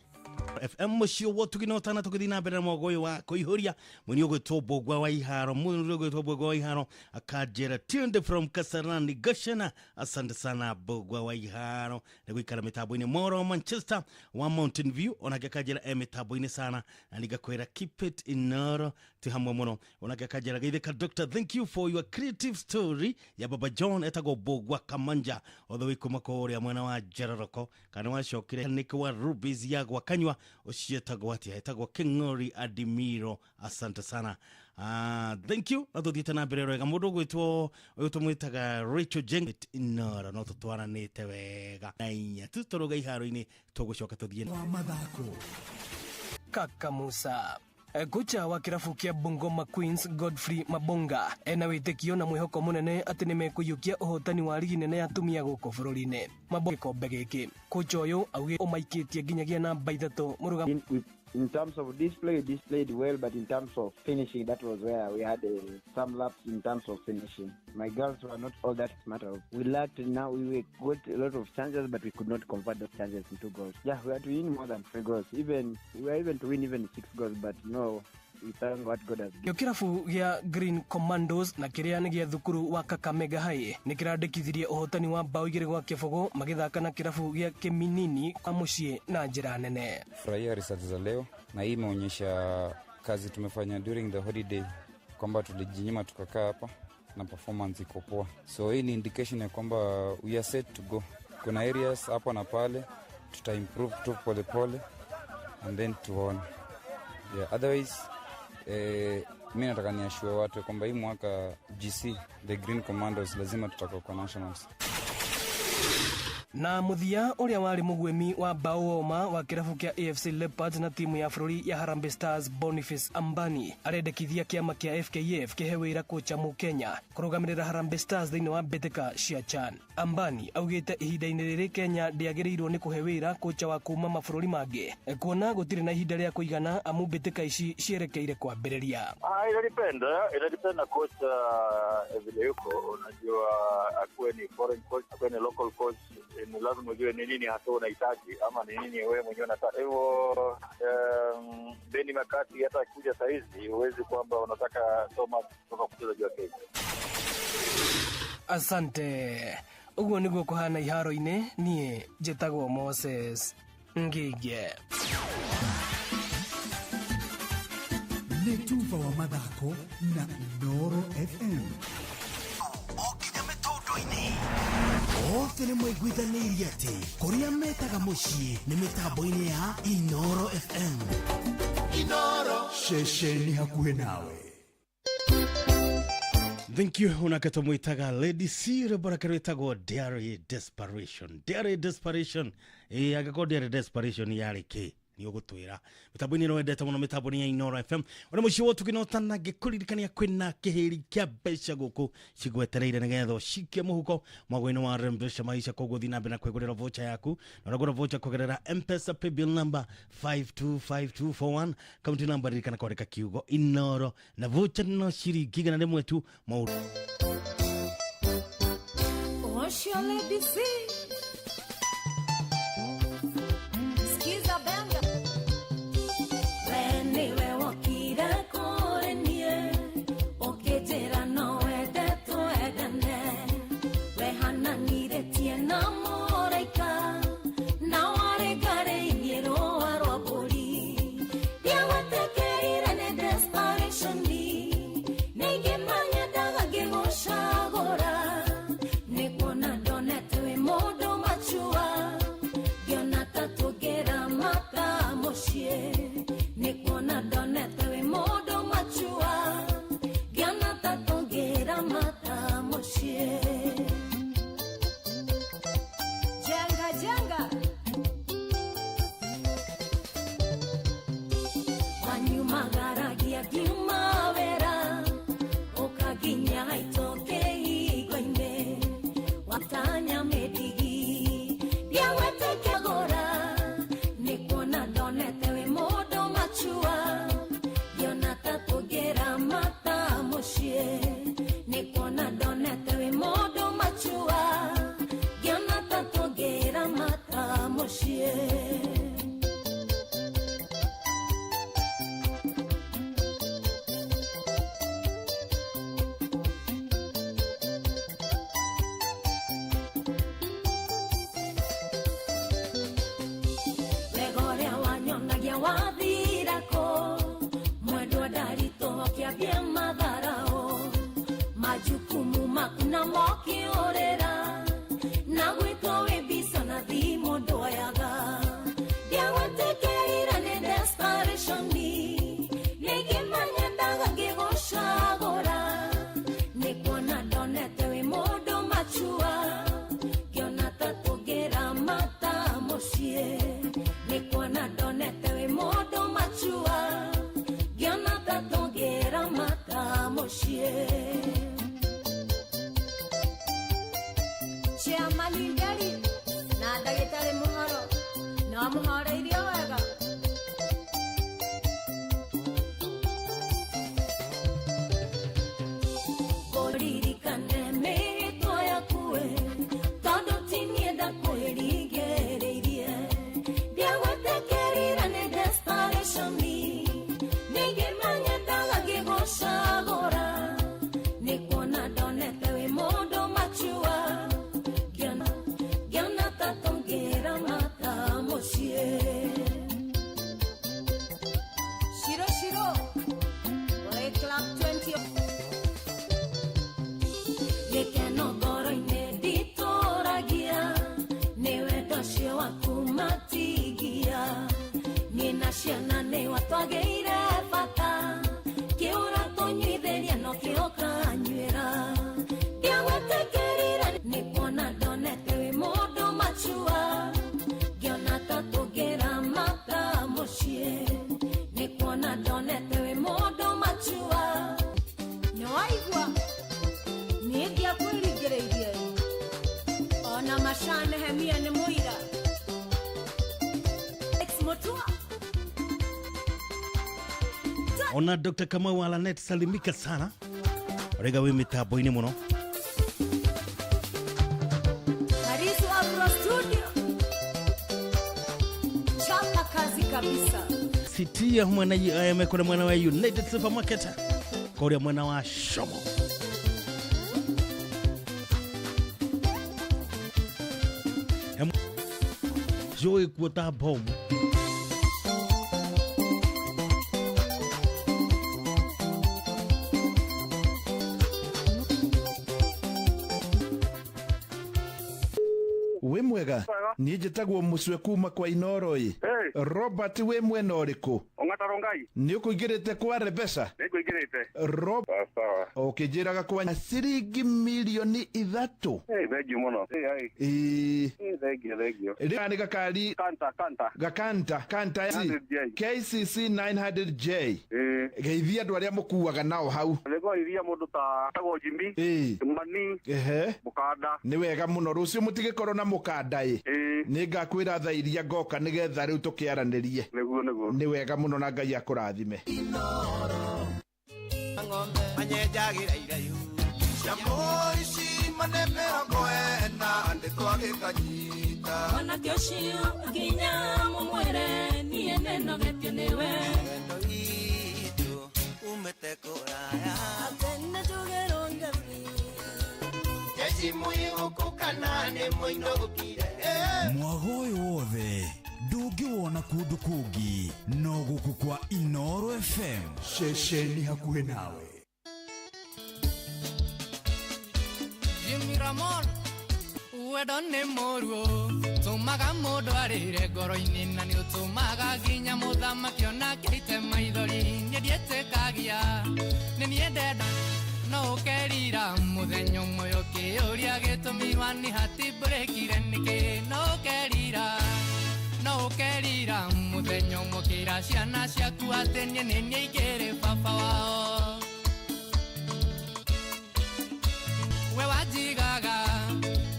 FM mũciĩ wotugino tana tũgĩthiĩ na mbere na mwago ũyũ wa kũihũria mũini ũgwĩtwo Mbũgua wa Iharo mũini ũgwĩtwo Mbũgua wa Iharo akanjĩra tuned from Kasarani Gashena. Asante sana Mbũgua wa Iharo nĩ gũikara mĩtambo-inĩ Moro Manchester wa Mountain View onake akanjĩra e mĩtambo-inĩ sana na nĩngakwĩra keep it Inoro ti hamwe mũno onake akanjĩra geithĩka Doctor thank you for your creative story ya Baba John etagwo Mbũgua Kamanja othe wĩ kuma kũrĩa mwena wa Njeroroko kana wacokire nĩkĩ wa Rubies ya Gwakanyua ũcio etagwo atĩa etagwo King'ori Adimiro. Asante sana. Thank you na tũthiĩte na mbere wega mũndũ ũgwĩtwo ũyũ tũmwĩtaga Rachel Jeng Inoro no tũtwaranĩte wega na inya tu tũrũga iharo-inĩ tũgũcoka tũthiĩ wa mathako. Kaka Musa Kocha wa kirabu kia Bungoma Queens Godfrey Mabonga ena wĩtĩkio na mwĩhoko mũnene atĩ nĩmekũiyũkia ũhotani wa rigi nene ya atumia gũkũ bũrũri-inĩ. Mabonga gĩkombe gĩkĩ kocha ũyũ augĩte ũmaikĩtie nginyagia namba 3 mũrũgamo. In terms of display, we displayed well, but in terms of finishing, that was where we had some laps in terms of finishing. My girls were not all that smart. We lacked now, we got a lot of chances, but we could not convert those chances into goals. Yeah, we had to win more than 3 goals. Even we were even to win even 6 goals, but no. Kĩo kĩrabu gĩa Green Commandos na kĩrĩa nĩ gĩa thukuru wa Kakamega High nĩ kĩrandĩkithirie ũhotani wa bao 2-0 magĩthaka na kĩrabu gĩa Kĩminini kwa mũciĩ na njĩra nene. Furahia results za leo na hii imeonyesha kazi tumefanya during the holiday kwamba tulijinyima tukakaa hapa na performance iko poa, so hii ni indication ya kwamba we are set to go. Kuna areas hapa na pale tuta improve tu polepole and then tuone. Yeah, otherwise mi nataka niashue watu kwamba hii mwaka GC the Green Commandos lazima tutakuwa kwa nationals. Na muthia uria wari mugwemi wa bao woma wa kirabu kia AFC Leopards na timu ya bururi ya Harambee Stars Boniface Ambani arendekithia kiama kia FKF kihe wira kocha Mukenya kurugamirira Harambee Stars thiini wa mbitika cia CHAN. Ambani augite ihinda-ini riri Kenya ndiagiriirwo ni kuhe wira kocha wa kuma mabũrũri mangi kuona gutiri na ihinda ria kuigana amu mbitika ici cierekeire kwambiriria. Inadepend na coach vile yuko. Unajua akuwe ni foreign coach, akuwe ni local coach, ni lazima ujue ni nini hasa unahitaji ama ni nini wewe mwenyewe unataka. Hivyo Benni McCarthy hata akikuja saa hizi huwezi kwamba unataka so much kutoka kucheza juu ya Kenya. Asante. Uguo niguo kuhana iharo-ini. Nie njĩtagwo Moses Ngige. Nĩ tuba wa mathako na Inooro FM. Othe nĩ maiguithanĩirie atĩ kũrĩa metaga mũciĩ nĩ mĩtambo-inĩ ya Inooro FM. Inooro, ceceni hakuhĩ nawe. Thank you. Unake tumwitaga Lady C, rwimbo rwake rwitagwo Diary Desperation. Diary Desperation. Angĩkorwo Diary Desperation yarĩ kĩ nĩ ũgũtwĩra mĩtambo-inĩ ĩno wendete mũno, mĩtambo-inĩ ya Inooro FM. Ona mũciĩ wa ũtugi ngĩkũririkania kwĩna kĩhĩri kĩa mbeca gũkũ cigwetereire nĩgetha ũcikie mũhuko mwagũ-inĩ wa Rembesha Maisha. Koguo thiĩ na mbere na kwĩgũrĩra voucher yaku, na ũragũra voucher kũgerera M-Pesa paybill number 525241, kaunti namba ririkana kwandĩka kiugo Inooro, na voucher no ciringi 100 tu. Maũndũ Ũcio Lady C. Sikiza benga. We nĩwe wokire kũrĩ niĩ, ũkĩnjĩra no wende twendane. We hananirĩtie na mũraika, na warĩ ngarĩ-inĩ rũa rwa mbũri. Ndiagwĩtĩkĩrire nĩ desperation, ningĩ manyendaga ngĩgũcagũra. Nĩkuona ndonete wĩ mũndũ machua, ngĩona ta tũngĩramata mũciĩ. Nĩkuona ndonete wĩ mũndũ machua, ngĩona ta tũngĩramata mũciĩ. Jenga jenga wanyumagaragia ngiuma wĩra, ũkanginya haitũ kĩhingo-inĩ, watanya mĩndigi ndiagwĩtĩkĩgũra. Nĩkuona ndonete wĩ mũndũ machua, ngĩona ta tũngĩramata mũciĩ. Nĩkuona ndonete wĩ mũndũ machua, ngĩona ta tũngĩramata mũciĩ. Wega ũrĩa wanyonagia wathirako, mwendwa ndaritũha ũkĩambia matharao, majukumu maku na mokĩũrĩra, na gwĩtwo wĩ mbica na thimũ ndwoyaga. Ndiagwĩtĩkĩrire nĩ desperation, ningĩ manyendaga ngĩgũcagũra. Nĩkuona ndonete wĩ mũndũ machua, ngĩona ta tũngĩramata mũciĩ. Nĩkuona ndonete wĩ mũndũ machua, ngĩona ta tũngĩramata mũciĩ. Chairman Nderi na ndagĩtarĩ Mũhoro no mũhoreirio wega. Ngũririkane mĩhĩtwa yaku ĩ, tondũ ti niĩ ndakwĩringĩrĩirie. Ndiagwĩtĩkĩrire nĩ desperation, ningĩ manyendaga ngĩgũcagũra. Nĩkuona ndonete wĩ mũndũ machua, ngĩona ta tũngĩramata mũciĩ. Nĩnyonete wĩ mũndũ machua. Nĩwaigua niĩ ndiakwĩringĩrĩirie ona Masha Nehemia nĩ mũira. Ex Mutua. Ona Dr. Kamau Alanet, salimika sana, rega wĩ mĩtambo-inĩ mũno. Harisu Afro Studio. Chapa kazi kabisa. Sitia mwena mekore mwena wa United Supermarket koria mwena wa Shomo. Joy kuota bomu. Wĩ mwega, niĩ njĩtagwo mũcwe kuma kwa Inoro. Robert, wĩ mwena ũrĩkũ? Ong'ata Rongai. Nĩ ũkũingĩrĩte kwa Rebesha? Nĩngũingĩrĩte. Rob ũkĩnjĩraga kwa ciringi mirioni 3. Hey, thank you mũno. Hey, hey. Ĩĩ. Hey, thank you, thank you. Rĩ nĩ gakari? Kanta, Kanta. Gakanta Kanta 900J. KCC 900J. Geithia andũ arĩa mũkuaga nao hau. Nĩngwarĩria mũndũ ta tagwo Jimmy. Mani. Ehe. Mũkanda. Nĩ wega mũno, rũciũ mũtigĩkorwo na mũkanda. Ĩ, nĩ ngakwĩra thaa iria ngoka nĩgetha rĩu tũkĩaranĩrie. Nĩguo, nĩguo. Nĩ wega mũno na Ngai akũrathime. Manyenjagĩra iraihu cia mũici mane 40 ndĩtwagĩkanyita. Mwanake ũcio nginya mũmwĩre niĩ nĩnogetio nĩwe. Wendo witũ umĩte kũraya. Atene njuge Rongavi. Jeshi mũigũkũ kana nĩ mũinũkire. Mwago ũyũ wothe ndũngĩwona kũndũ kũngĩ no gũkũ kwa Inoro FM. Ceceni hakuhĩ nawe. Jimmy Ramon, wendo nĩ mũruo tũmaga mũndũ arĩre ngoro-inĩ na nĩ ũtũmaga nginya mũthamaki onake aite maithori. Niĩ ndiĩtĩkagia nĩ niĩ ndenda no ũkerira mũthenya ũmwe ũkĩũria gĩtũmi wani hatimbũrĩkire nĩkĩ. No ũkerira, no ũkerira mũthenya ũmwe ũkĩra ciana ciaku atĩ niĩ nĩ niĩ ingĩrĩ baba wao. We wanjigaga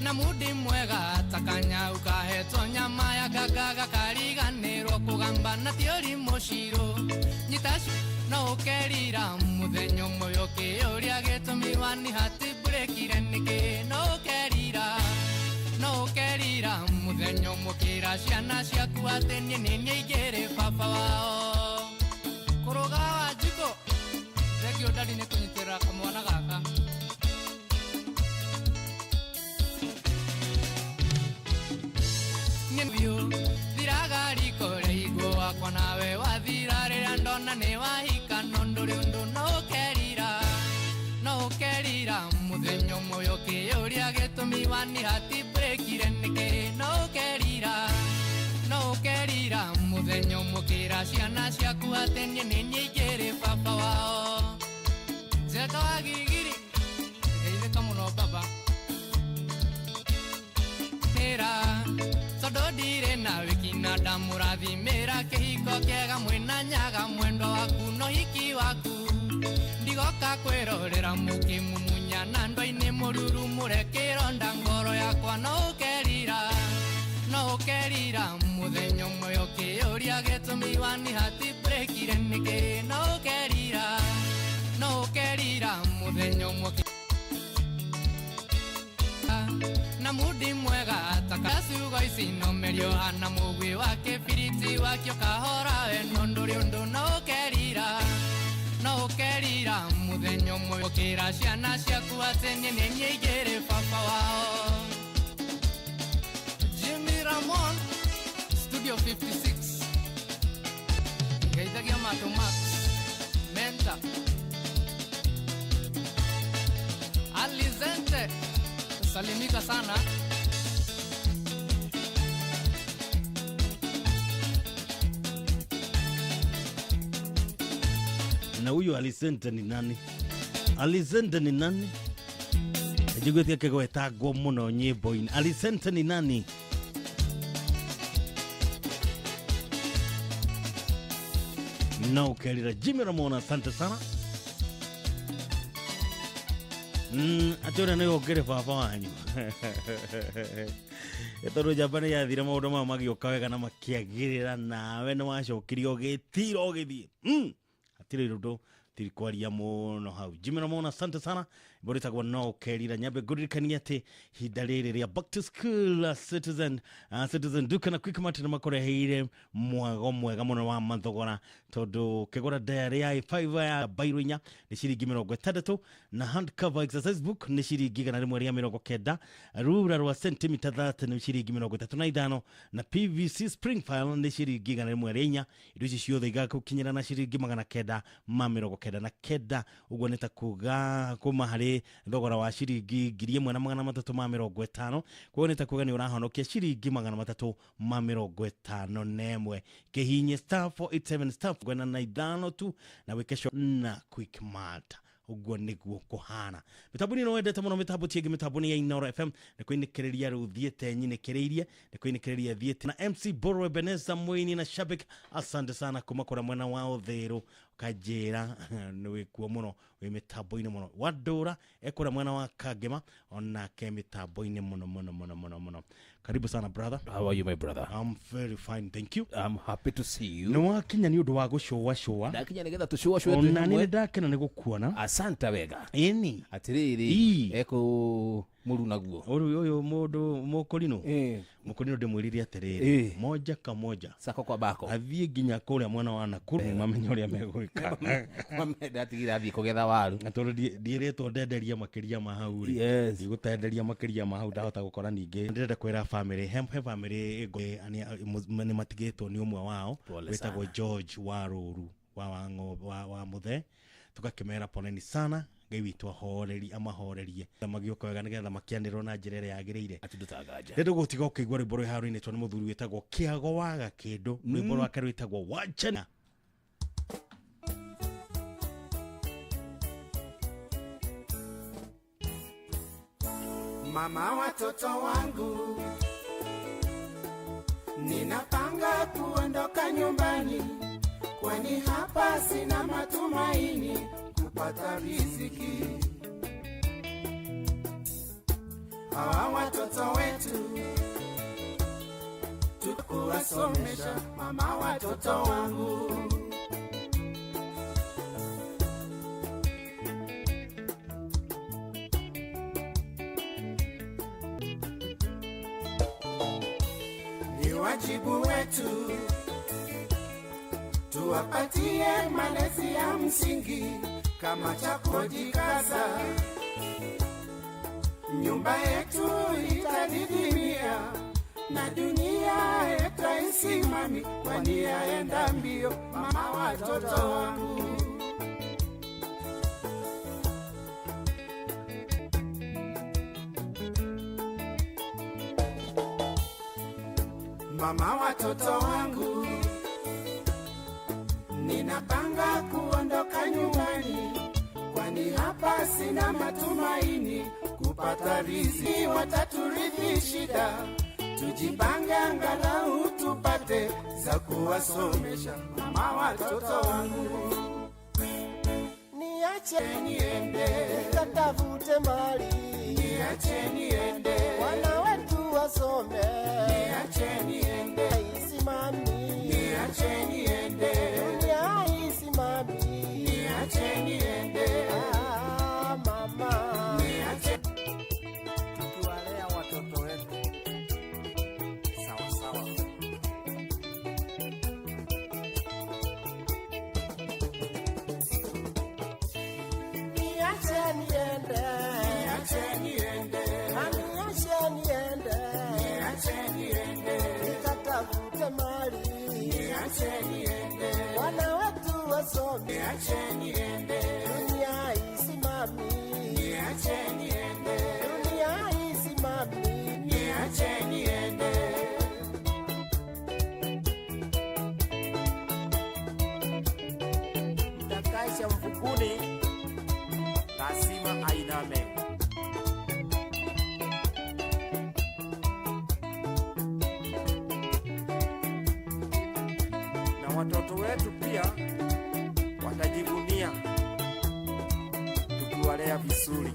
na mudi mwega ta kanyau kahetwo nyama ya gaga gakariganĩrwo kũgamba na ti ũrimũ ciro nyita no ũkerira mũthenya ũmwe ũkĩũria gĩtũmi wani hatimbũrĩkire nĩkĩ. No ũkerira, no ũkerira mũthenya ũmwe ũkĩra ciana ciaku atĩ niĩ nĩ niĩ ingĩrĩ baba wao. Kũrũga wa njiko thengio ndari nĩ kũnyitĩrĩra kamwana gaka. Nĩ thiraga riko rĩa igũ wakwa nawe wathira rĩrĩa ndona nĩ wahika no ndũrĩ ũndũ. No ũkerira, no ũkerira mũthenya ũmwe ũkĩũria gĩtũmi wani hatimbũrĩkire nĩkĩ. No ũkerira, no ũkerira mũthenya ũmwe ũkĩra ciana ciaku atĩ niĩ nĩ niĩ ingĩrĩ baba wao. Njeka wa girigiri geithĩka mũno baba. Mĩra tondũ ndirĩ na wĩki na ndamũrathimĩra kĩhiko kĩega mwĩna nyaga mwendwa waku no hiki waku. Ndigoka kwĩrorera mũkĩmumunya na ndwa-inĩ mũruru mũrekĩronda ngoro yakwa. No ũkerira, no ũkerira mũthenya ũmwe ũkĩũria gĩtũmi wani hatimbũrĩkire nĩkĩ. No ũkerira, no ũkerira mũthenya ũmwe na mudi mwega taka ciugo ici no merio hana mũgui wa kĩbiriti wakio kahora we no ndũrĩ ũndũ. No ũkerira, no ũkerira mũthenya ũmwe ũkĩra ciana ciaku atĩ niĩ nĩ niĩ ingĩrĩ baba wao. Jimmy Ramon, Studio 56. Ngeithagia Mato Max Menta Alizente, salimika sana. Na huyu Alizente ni nani? Alizente ni nani? Njiguĩte akĩgwetangwo mũno nyĩmbo-inĩ. Alizente ni nani? No Ũkerira. Jimmy Ramona, asante sana. Atĩ ũrĩa nĩ ũngĩrĩ baba wanyu tondũ njamba nĩ yathire maũndũ maya magĩũka wega na makĩagĩrĩra nawe nĩ wacokirie ũgĩtira ũgĩthiĩ. Hatirĩ ũndũ tiri kwaria mũno hau. Jimmy Ramona, asante sana. Rwĩmbo rwĩtagwo No Ũkerira. Nyambe ngũririkanie atĩ ihinda rĩrĩ rĩa back to school, Citizen, Citizen Duka na Quickmart nĩ makũreheire mwago mwega mũno wa mathogora, tondũ ũkĩgũra diary ya A5 ya bairo 4 nĩ ciringi 60, na hardcover exercise book nĩ ciringi 190, rura rwa sentimita 30 nĩ ciringi 35, na PVC spring file nĩ ciringi 104. Indo ici ciothe igagũkinyĩra na ciringi 999. Ũguo nĩ ta kuga kuma harĩ thogora wa ciringi 1350. Koguo nĩ ta kuga nĩ ũrahonokia ciringi 351. Kĩhinye star 487 star 45 tu na wĩke na Quickmart. Ũguo nĩguo kũhana. Mĩtambo-inĩ ĩno wendete mũno, mĩtambo ti ĩngĩ, mĩtambo nĩ ya Inooro FM. Nĩ kũinĩkĩrĩria rĩu thiĩte nyinĩkĩrĩirie, nĩ kũinĩkĩrĩria thiĩte na MC Boro Ebeneza Mwini na Shabik. Asante sana kuma kũrĩa mwena wa Ũthĩrũ, ũkanjĩra nĩ wĩkuo mũno, wĩ mĩtambo-inĩ mũno. Wandũra ekũrĩa mwena wa Kangema, onake mĩtambo-inĩ mũno mũno mũno mũno mũno. Karibu sana brother. How are you, my brother? I'm very fine, thank you. I'm happy to see you. Nĩ wakinya nĩ ũndũ wa gũcũa cũa. Ndakinya nĩgetha tũcũa cũe. Ona nĩ ndakena nĩ gũkuona. Asante wega. Ĩni. Atĩrĩrĩ, eko mũru naguo. Ũyũ mũndũ mũkũrinũ. Mũkũrinũ ndĩmwĩrire atĩrĩrĩ, moja ka moja. Sako kwa bako. Athiĩ nginya kũrĩa mwena wa Nakuru mamenye ũrĩa megwĩka. Ndatigire athiĩ kũgetha waru. Na tondũ ndiĩrĩtwo ndenderia makĩria ma hau rĩ. Yes. Ndigũtenderia makĩria ma hau, ndahota gũkora ningĩ. Ndĩrenda kwĩra family, he family nĩ matigĩtwo nĩ ũmwe wao wĩtagwo George wa Rũru wa Mũthee. Tũgakĩmera poleni sana, Ngai witũ ahoreri amahorerie magĩũka wega nĩgetha makĩanĩrwo na njĩra ĩrĩa yagĩrĩire. Atindũtanganja. Rĩu gũtiga ũkĩigua rwĩmbo rwĩ haha rũinĩtwo nĩ mũthuri wĩtagwo Kĩago wa Gakĩndũ. Rwĩmbo rwake rwĩtagwo Wanjana. Mama watoto wangu, ninapanga kuondoka nyumbani, kwani hapa sina matumaini kupata riziki. Hawa watoto wetu tukuwasomesha, mama watoto wangu. Ni wajibu wetu tuwapatie malezi ya msingi kama cha kujikaza. Nyumba yetu itadidimia na dunia yetu haisimami, kwani yaenda mbio, mama watoto wangu. Mama watoto wangu, ninapanga kuondoka nyumbani, kwani hapa sina matumaini kupata riziki. Wataturithi shida, tujipange angalau tupate za kuwasomesha, mama watoto wangu. Niache niende nikatafute mali, niache niende wana wetu wasome, niache niende isimami, niache niende dunia isimami, niache niende. Ah, mama niache. Tukiwalea watoto wetu sawa sawa. Niache niende, niache niende, niache niende, niache niende nikatafute mali, niache niende wana wetu wasome, niache niende dunia isimami, niache niende dunia isimami, niache niende. Mtakaisha mfukuni lazima ainame. Na watoto wetu pia tukiwalea vizuri.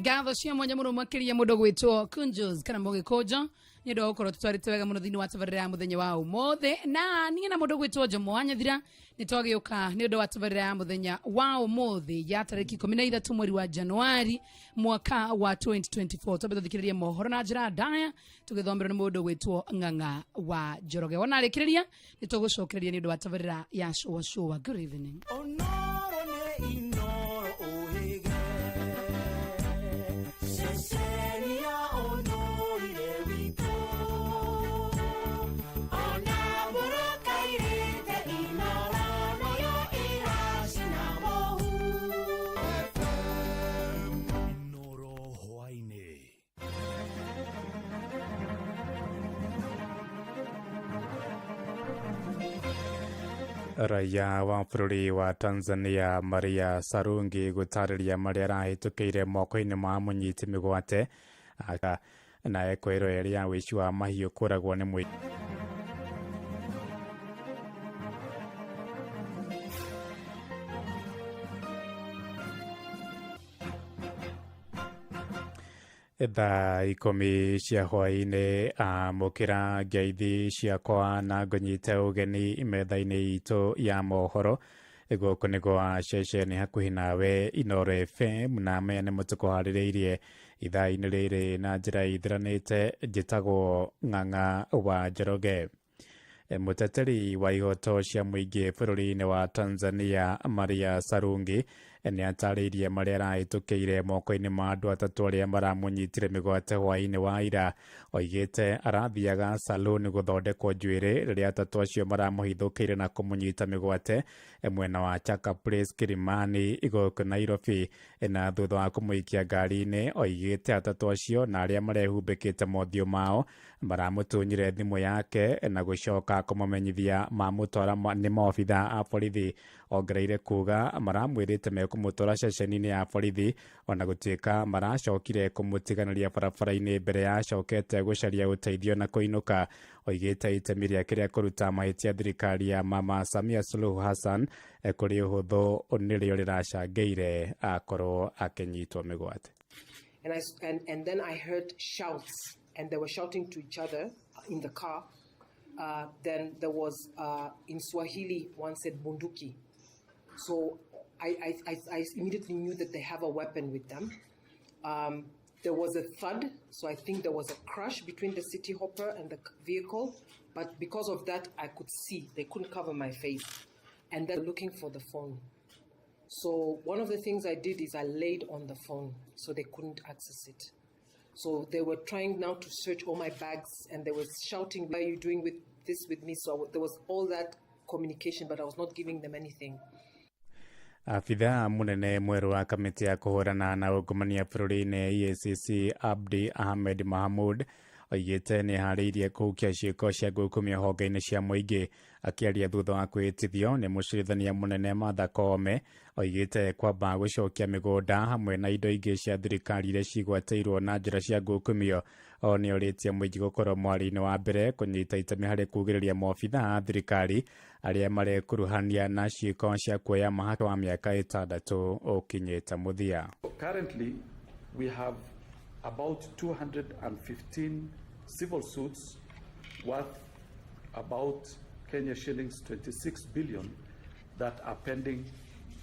Ngatho cia mwanya muno makiria mundu gwitwo Kunjos kana Mũgĩkũnjo nĩ ũndũ wa gũkorwo tũtwarĩte wega mũno thĩinĩ wa tabarĩra ya mũthenya wa ũmũthĩ, na niĩ na mũndũ gwĩtwo Jomo wa Nyathira nĩ twagĩũka nĩ ũndũ wa tabarĩra ya mũthenya wa ũmũthĩ ya tarĩki 13 mweri wa Januari mwaka wa 2024. Twambe tũthikĩrĩrie mohoro na njĩra ndaya tũgĩthomerwo nĩ mũndũ gwĩtwo Ng'ang'a wa Njoroge. Wona arĩkĩrĩria nĩ tũgũcokereria nĩ ũndũ wa tabarĩra ya Shũa Shũa. Good evening. Onoro nĩ Inoro ũhĩge ceceni ya ũndũire witũ ona mũrakairĩte Inoro nayo ĩracina mũhu. Inoro hwaĩ-inĩ. Raia wa bũrũri wa Tanzania Maria Sarungi gũtarĩria marĩa arahĩtũkĩire moko-inĩ ma mũnyiti mĩgwate na ekwĩrwo ĩrĩ ya wĩici wa mahiũ kũragwo nĩ mũingĩ. Thaa 10 cia hwaĩ-inĩ amũkĩra ngeithi ciakwa na ngũnyite ũgeni metha-inĩ itũ ya mohoro. Gũkũ nĩ gwa ceceni hakuhĩ nawe Inoro FM, na maya nĩmo tũkũharĩrĩirie ithaa-inĩ rĩrĩ na njĩra ithiranĩte. Njĩtagwo Ng'ang'a wa Njoroge. Mũteteri wa ihoto cia mũingĩ bũrũri-inĩ wa Tanzania Maria Sarungi nĩ atarĩirie marĩa arahĩtũkĩire moko-inĩ ma andũ atatũ arĩa maramũnyitire mĩgwate hwaĩ-inĩ wa ira. Oigĩte arathiaga saluni gũthondekwo njuĩrĩ rĩrĩa atatũ acio maramũhithũkĩire na kũmũnyita mĩgwate mwena wa Chaka Place Kilimani gũkũ Nairobi, na thutha wa kũmũikia ngari-inĩ oigĩte atatũ acio na arĩa marehumbĩkĩte mothiũ mao maramũtunyire thimũ yake na gũcoka kũmũmenyithia mamũtwara nĩ maobitha a borithi. Ongereire kuga maramwĩrĩte mekũmũtwara ceceni-inĩ ya borithi ona gũtuĩka maracokire kũmũtiganĩria barabara-inĩ mbere ya acokete gũcaria ũteithio na kũinũka. Oigĩte itemi rĩake rĩa kũruta mahĩtia thirikari ya Mama Samia Suluhu Hassan kũrĩ ũhũthũ nĩrĩo rĩracangĩire akorwo akĩnyitwo mĩgwate. And then I heard shouts, and they were shouting to each other in the car. Then there was, in Swahili, one said bunduki. So I immediately knew that they have a weapon with them. There was a thud, so I think there was a crash between the city hopper and the vehicle. But because of that, I could see. They couldn't cover my face. And they're looking for the phone. So one of the things I did is I laid on the phone so they couldn't access it. So they were trying now to search all my bags, and they were shouting, "What are you doing with this with me?" So there was all that communication, but I was not giving them anything. Abithaa munene mwerũ wa kamĩtĩ ya kũhũrana na ungumania bũrũri-inĩ EACC Abdi Ahmed Mahamud oigĩte nĩ harĩirie kũhukia ciĩko cia ngukumio honge-inĩ cia mũingĩ. Akĩaria thutha wa kwĩhĩtithio nĩ mũcirithania mũnene Martha Koome, oigĩte kwamba gũcokia mĩgũnda hamwe na indo ingĩ cia thirikari iria cigwatĩirwo na njĩra cia ngukumio. O nĩ orĩtie mũingĩ gũkorwo mwari-inĩ wa mbere kũnyita itemi harĩ kugĩrĩria maobitha a thirikari arĩa marekuruhania na ciĩko cia kuoya mahaki wa mĩaka 6 ũkinyĩte mũthia. Currently, we have about 215 civil suits worth about Kenya shillings 26 billion that are pending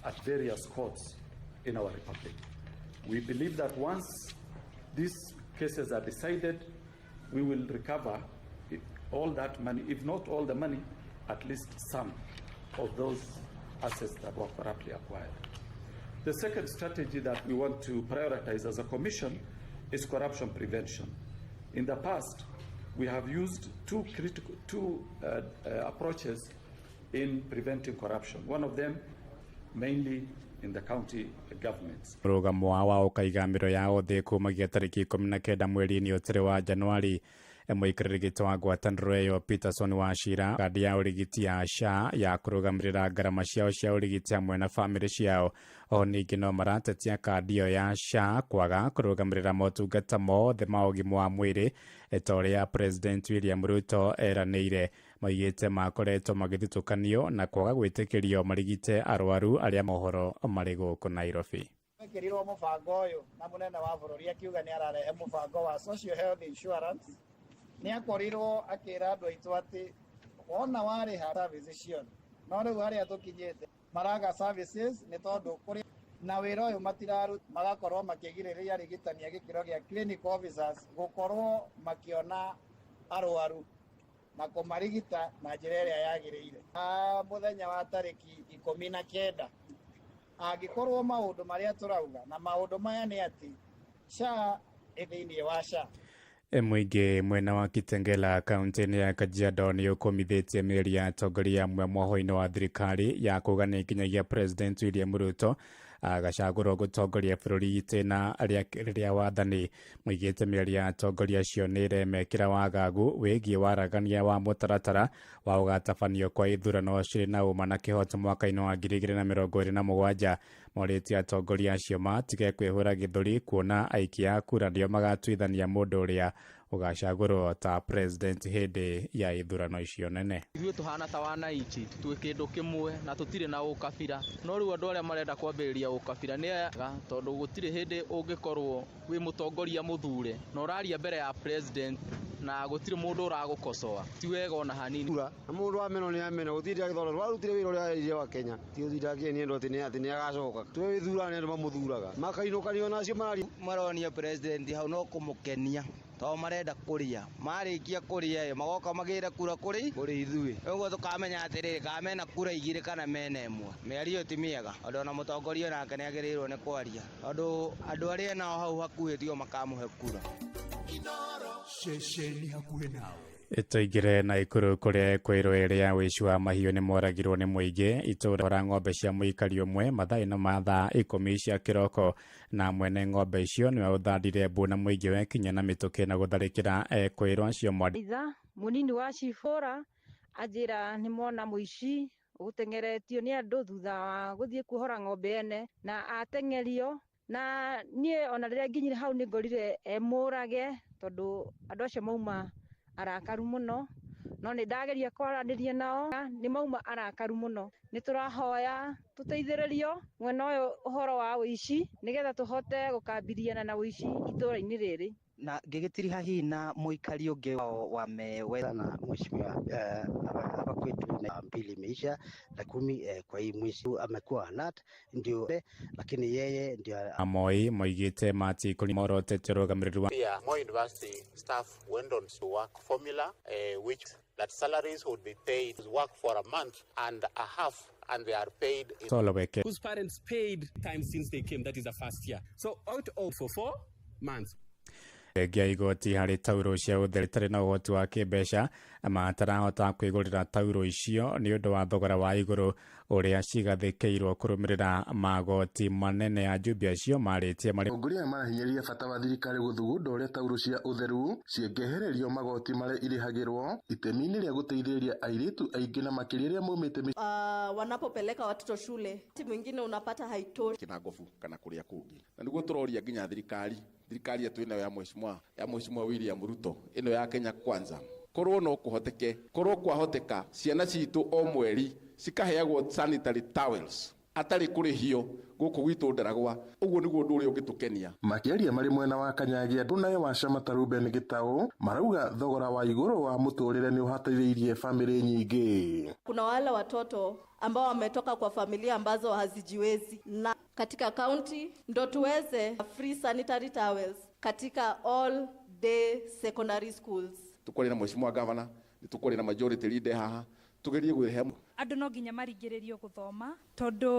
at various courts in our republic. We believe that once these cases are decided, we will recover all that money, if not all the money, at least some of those assets that were corruptly acquired. The second strategy that we want to prioritize as a commission is corruption prevention. In the past, we have used two approaches in preventing corruption. One of them, mainly in the county governments. Mũrũgamo wa ũkaiga mĩro ya othe kumagia tarĩki 19 mweri-inĩ ũtĩrĩ wa Januari. Mũikarĩri gĩtĩ wa ngwatanĩro ĩyo Peterson Wachira kandi ya ũrigiti ya SHA ya kũrũgamĩrĩra ngarama ciao cia ũrigiti hamwe na bamĩrĩ ciao. O ningĩ no maratetia kandi ĩyo ya SHA kwaga kũrũgamĩrĩra motungata mothe ma ũgima wa mwĩrĩ ta ũrĩa President William Ruto eranĩire. Maugĩte makoretwo magĩthutũkanio na kwaga gwĩtĩkĩrio marigite arwaru arĩa mohoro marĩ gũkũ Nairobi. Ekĩrirwo mũbango ũyũ na mũnene wa bũrũri akiuga nĩ ararehe mũbango wa social health insurance. Nĩ akorirwo akĩra andũ aitũ atĩ wona warĩha services ciothe, no rĩu harĩa tũkinyĩte maraga services nĩ tondũ kũrĩ na wĩra ũyũ matiraruta, magakorwo makĩgirĩrĩria arigitani a gĩkĩro gĩa clinical officers gũkorwo makĩona arwaru na kũmarigita na njĩra ĩrĩa yagĩrĩire. Mũthenya wa tarĩki 19 angĩkorwo maũndũ marĩa tũrauga na maũndũ maya nĩ atĩ SHA ĩ thĩinĩ wa SHA. Mũingĩ mwena wa Kitengela kaunti-inĩ ya Kajiado nĩ ũkũmithĩtie mĩario ya atongoria amwe mwoho-inĩ wa thirikari ya kuga nĩ nginyagia President William Ruto agacagũrwo gũtongoria bũrũri itĩna rĩa wathani. Moigĩte mĩario ya atongoria acio nĩ ĩremekĩra wagagu wĩgiĩ waragania wa mũtaratara wa ũgatabanio kwa ithurano cirĩ na ũma na kĩhoto mwaka-inĩ wa 2027. Morĩtie atongoria acio matige kwĩhũra gĩthũri kuona aikia a kura nĩo magatuithania mũndũ ũrĩa ũgacagũrwo ta president hĩndĩ ya ithurano icio nene. Ithuĩ tũhana ta wananchi twĩ kĩndũ kĩmwe na tũtirĩ na ũkabira, no rĩu andũ arĩa marenda kwambĩrĩria ũkabira nĩ ega, tondũ gũtirĩ hĩndĩ ũngĩkorwo wĩ mũtongoria mũthure na ũraria mbere ya president na gũtirĩ mũndũ ũragũkosoa, ti wega ona hanini. Na mũndũ ameno nĩ ameno, gũtirĩ agĩthondeka warutire wĩra ũrĩa erire wa Kenya, ti ũthinda akĩenia andũ atĩ nĩ agacoka. Twĩ wĩthuraga nĩ andũ mamũthuraga makainũkanio nacio maronia president hau no kũmũkenia tondũ marenda kũrĩa, marĩkia kũrĩa ĩ magoka magĩre kura kũrĩ ithuĩ, ũguo tũkamenya atĩrĩrĩ kana mena kura 2 kana mena 1. Mĩario ti mĩega tondũ ona mũtongoria nake nĩ agĩrĩirwo nĩ kwaria, tondũ andũ arĩa nao hau hakuhĩ tio makamũhe kura. Ceceni hakuhĩ nawe. Tũingĩre Naikuru kũrĩa kwĩrwo ĩrĩa ya ũici wa mahiũ nĩ moragirwo nĩ mũingĩ itũũra ng'ombe cia mũikari ũmwe mathaa-inĩ ma thaa 10 cia kĩroko, na mwene ng'ombe icio nĩwe ũthandire mbu na mũingĩ wekinya na mĩtũkĩ na gũtharĩkĩra ekwĩrwo acio. Itha mũnini wa cibũra anjĩra nĩ mona mũici ũgũteng'eretio nĩ andũ thutha wa gũthiĩ kuohora ng'ombe ene na ateng'erio, na niĩ ona rĩrĩa nginyire hau nĩ ngorire emũrage tondũ andũ acio mauma arakaru mũno, no nĩ ndageria kwaranĩria nao nĩ mauma arakaru mũno. Nĩ tũrahoya tũteithĩrĩrio mwena ũyũ ũhoro wa ũici nĩgetha tũhote gũkambiriana na ũici itũũra-inĩ rĩrĩ. Na ngĩgĩtiriha hihi na mũikari ũngĩ wameweza na mheshimiwa hapa kwetu na 2 imeisha na 10 kwa hii mwezi amekuwa alert ndio, lakini yeye ndio Moi moigite mati kuri morotete rũgamĩrĩri wa Pia Moi University staff went on to work formula which that salaries would be paid work for a month and a half and they are paid Soloweke whose parents paid time since they came, that is the first year, so out of for 4 months. Thengia igoti harĩ tauro cia ũtheru itarĩ na ũhoti wa kĩmbeca matarahota kwĩgũrĩra tauro icio nĩ ũndũ wa thogora wa igũrũ ũrĩa cigathĩkĩirwo kũrũmĩrĩra magoti manene. Ajumbe acio marĩtie marĩ Atongoria aya marahinyĩrĩria bata wa thirikari gũthugunda ũrĩa tauro cia ũtheru cingĩehererio magoti marĩa irĩhagĩrwo itemi-inĩ rĩa gũteithĩrĩria airĩtu aingĩ na makĩria arĩa maumĩte wanapopeleka watoto shule ti mwingine unapata haitoshi kina ngobu kana kũrĩa kũngĩ, na nĩguo tũroria nginya thirikari yetu ĩno ya mheshimiwa William Ruto ĩno ya Kenya Kwanza, korwo no kũhoteke, korwo kwahoteka ciana citũ o mweri cikaheagwo sanitary towels atarĩ kũrĩhio gũkũ gwitũ Ndaragwa, ũguo nĩguo ũndũ ũrĩa ũngĩtũkenia. Makĩaria marĩ mwena wa Kanyagia naye wa Chama Ruben Gitau marauga thogora wa igũrũ wa mũtũrĩre nĩ ũhatĩrĩirie famĩlĩ nyingĩ. Kuna wale watoto ambao wametoka kwa familia ambazo hazijiwezi, na katika county ndo tuweze free sanitary towels katika all day secondary schools. Tukore na mheshimiwa governor, ni tukore na majority leader haha, tugerie gwĩhe Andũ no nginya maringĩrĩrio gũthoma, tondũ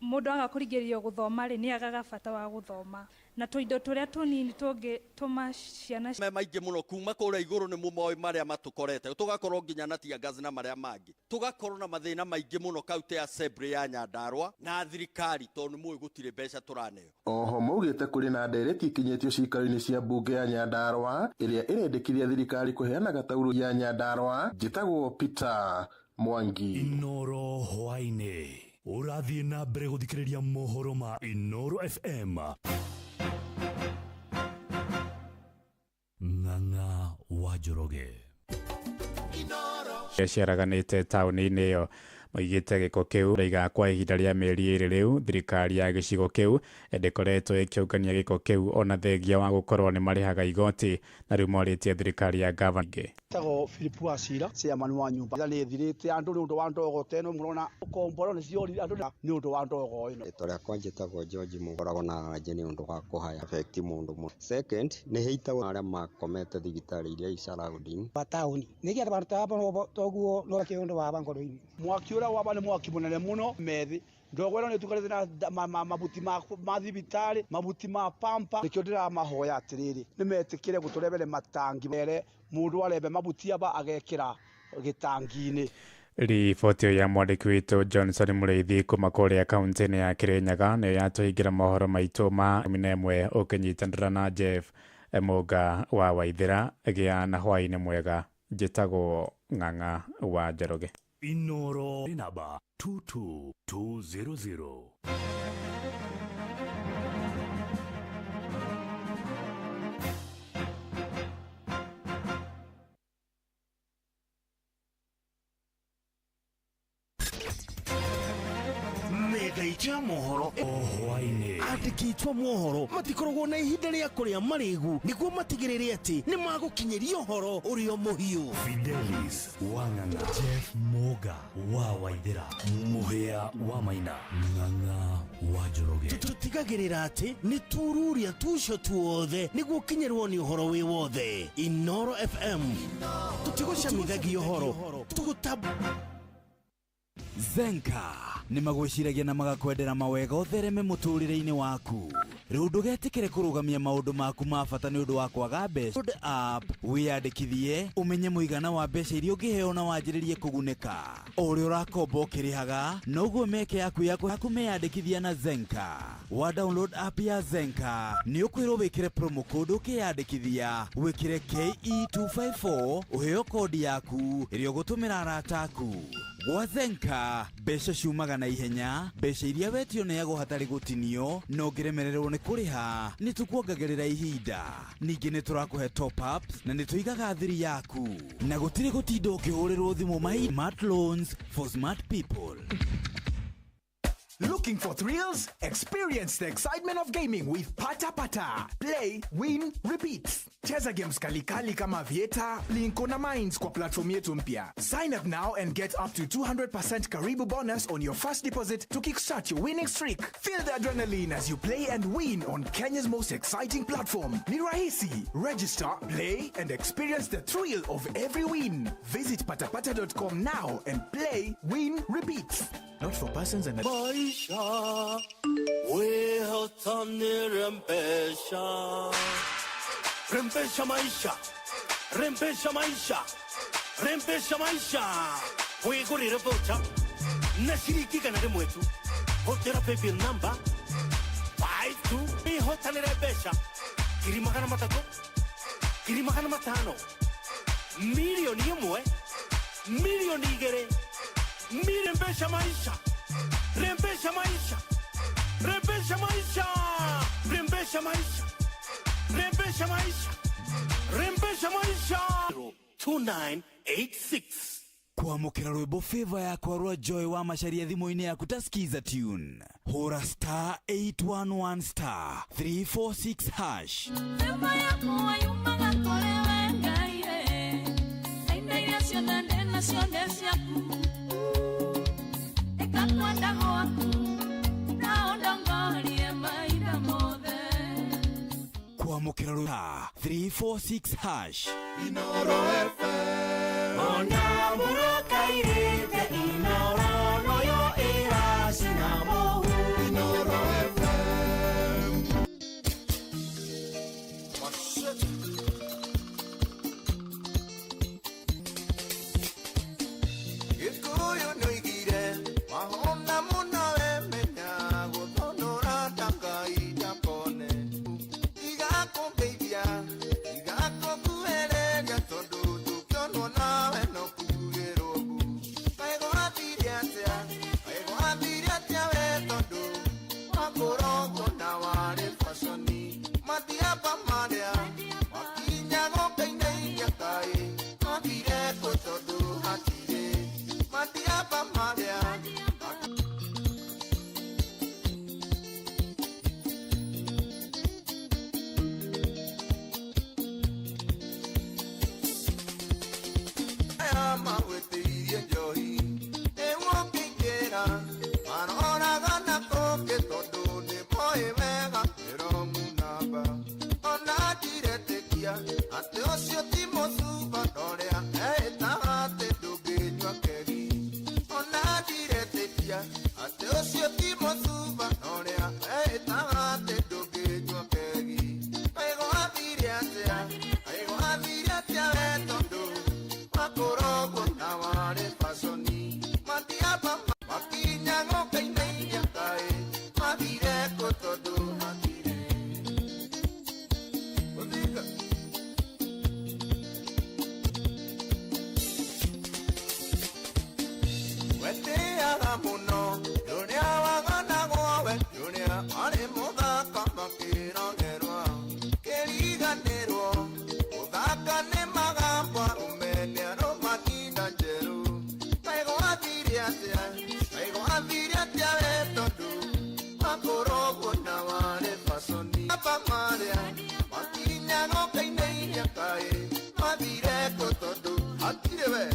mũndũ aga kũringĩrĩrio gũthoma rĩ, nĩ agaga bata wa gũthoma, na tũindo tũrĩa tũnini tũngĩtũma ciana me maingĩ mũno kuma kũrĩa igũrũ nĩ mũmoĩ marĩa matũkorete, tũgakorwo nginya na tear gas na marĩa mangĩ, tũgakorwo na mathĩna maingĩ mũno kaunti ya assembly ya Nyandarua na thirikari, tondũ nĩ mũĩ gũtirĩ mbeca tũraneo. Oho maugĩte kũrĩ na ndereti ikinyĩtio ciikaro-inĩ cia mbunge ya Nyandarua ĩrĩa ĩrendekithia thirikari kũheana gataurũ ya Nyandarua. Njĩtagwo Peter Mwangi. Inoro hwaĩ-inĩ ũrathiĩ na mbere gũthikĩrĩria mohoro ma Inoro FM. Ng'ang'a wa Njoroge. Ciaraganĩte taũni-inĩ ĩyo maigĩte gĩko kĩu raiga kwa ihinda rĩa mĩeri 2 rĩu thirikari ya gĩcigo kĩu ndĩkoretwo ĩkĩũngania gĩko kĩu ona thengia wa gũkorwo nĩ marĩhaga igoti, na rĩu morĩtie thirikari ya gavana. Tagwo Philip Wacira, chairman wa nyumba nĩ ĩthirĩte andũ nĩ ũndũ wa ndogo teno mũrona komboro nĩ ciorire andũ nĩ ũndũ wa ndogo ĩno. Rĩtwa rĩakwa njĩtagwo George Mũgoragwo na allergy nĩ ũndũ wa kũhaya affect mũndũ mũno. Second, nĩ hĩitagwo arĩa makomete thibitarĩ iria i surrounding wa taũni nĩgetha bandũ ta aba toguo no kĩũndũ wa ngoro-inĩ. Mwaki ũrĩa waba nĩ mwaki mũnene mũno methi ndogo ĩno nĩ ĩtukanĩte na mabuti ma thibitarĩ, mabuti ma pampa. Nĩkĩo ndĩramahoya atĩrĩrĩ, nĩ metĩkĩre gũtũrebere matangi mere mũndũ arebe mabuti aba agekĩra gĩtangi-inĩ. Riboti ya mwandĩki witũ Johnson Mũrĩithi kuma kũrĩa kaunti-inĩ ya Kirinyaga nĩyo yatũhingĩra mohoro maitũ ma 11 ũkĩnyitanĩra na Jeff Mũnga wa Waithĩra. Gĩa na hwaĩ-inĩ mwega, njĩtagwo Ng'ang'a wa Njoroge. Inoro namba 22200. Metha mohoro hwaĩ-inĩ. Andĩki a mohoro matikoragwo na ihinda rĩa kũrĩa marĩgu nĩguo matigĩrĩre atĩ nĩ magũkinyĩria ũhoro ũrĩa mũhiũ. Fidelis Wang'ang'a, Jeff Moga wa Waithĩra, Mũhĩa wa Maina, Ng'ang'a wa Njoroge. Tũtigagĩrĩra atĩ nĩ tururia tucio tuothe nĩguo ũkinyĩrwo nĩ ũhoro wĩ wothe. Inoro FM tũtigũcamithagia ũhoro, tũgũtab Zenka nĩ magwĩciragia na magakwendera mawega ũthereme mũtũrĩre-inĩ waku. Rĩu ndũgetĩkĩre kũrũgamia maũndũ maku ma bata nĩ ũndũ wa kwaga mbeca. Download app wĩyandĩkithie ũmenye mũigana wa mbeca iria ũngĩheo na wanjĩrĩrie kũgunĩka. O ũrĩa ũrakomba ũkĩrĩhaga noguo mĩeke yaku ya kũmeyandĩkithia na Zenka. Wa download app ya Zenka nĩ ũkwĩrwo wĩkĩre promo code ũkĩyandĩkithia, wĩkĩre KE254 ũheo kodi yaku ĩrĩa ũgũtũmĩra arata aku. Gwa Zenka mbeca ciumaga na ihenya, mbeca iria wetio neagwo hatarĩ gũtinio, na ũngĩremererwo nĩ kũrĩha nĩ tũkuongagĩrĩra ihinda. Ningĩ nĩ tũrakũhe top ups na nĩ tũigaga thiri yaku, na gũtirĩ gũtinda ũkĩhũrĩrwo thimũ mahinda. Smart loans for smart people. Looking for thrills? Experience the excitement of gaming with Pata Pata. Play, win, repeat. Cheza games kalikali kama Vieta, Plinko na Mines kwa platform yetu mpya. Sign up now and get up to 200% Karibu bonus on your first deposit to kickstart your winning streak. Feel the adrenaline as you play and win on Kenya's most exciting platform. Ni rahisi. Register, play, and experience the thrill of every win. Visit patapata.com now and play, win, repeat. Not for persons under... Maisha wehotanire mbesha, rembesha maisha, rembesha maisha, rembesha maisha, wigurire voucher na ciringi igana rĩmwe tu, hũthĩra paybill number 52 wĩhotanĩre mbeca 300,000, 500,000, 1,000,000, 2,000,000, rembesha maisha, rembesha maisha, rembesha maisha, rembesha maisha, rembesha maisha, rembesha maisha 2986. Kwamũkĩra rwĩmbo favor yakwa rwa Joy wa Macharia thimũ-inĩ yaku ta skiza tune, hũra star 811 star 346 hash. Favor yakwa yumaga kũrĩ we Ngai, na indo iria ciothe ndĩ nacio nĩ ciaku. Ĩka kwenda gwaku na ũndongorie mahinda mothe. Kwamũkĩra rwĩmbo 346 hash. Inoro FM. Ona mũrakairĩte Inoro. kũ tondũ hatirĩ Gũthinga. Wetĩaga mũno ndũrĩa waganagwo we ndũrĩa warĩ mũthaka makĩrogerwa kĩriganĩrwo gũthaka nĩ magambo arũme nĩ arũmatinda njerũ kaĩ gwathire atĩa kaĩ gwathire atĩa we tondũ wakorwo ũguo na warĩ baconi aba marĩa makinyaga ũkainainia kaĩ mathire kũ tondũ hatirĩ we.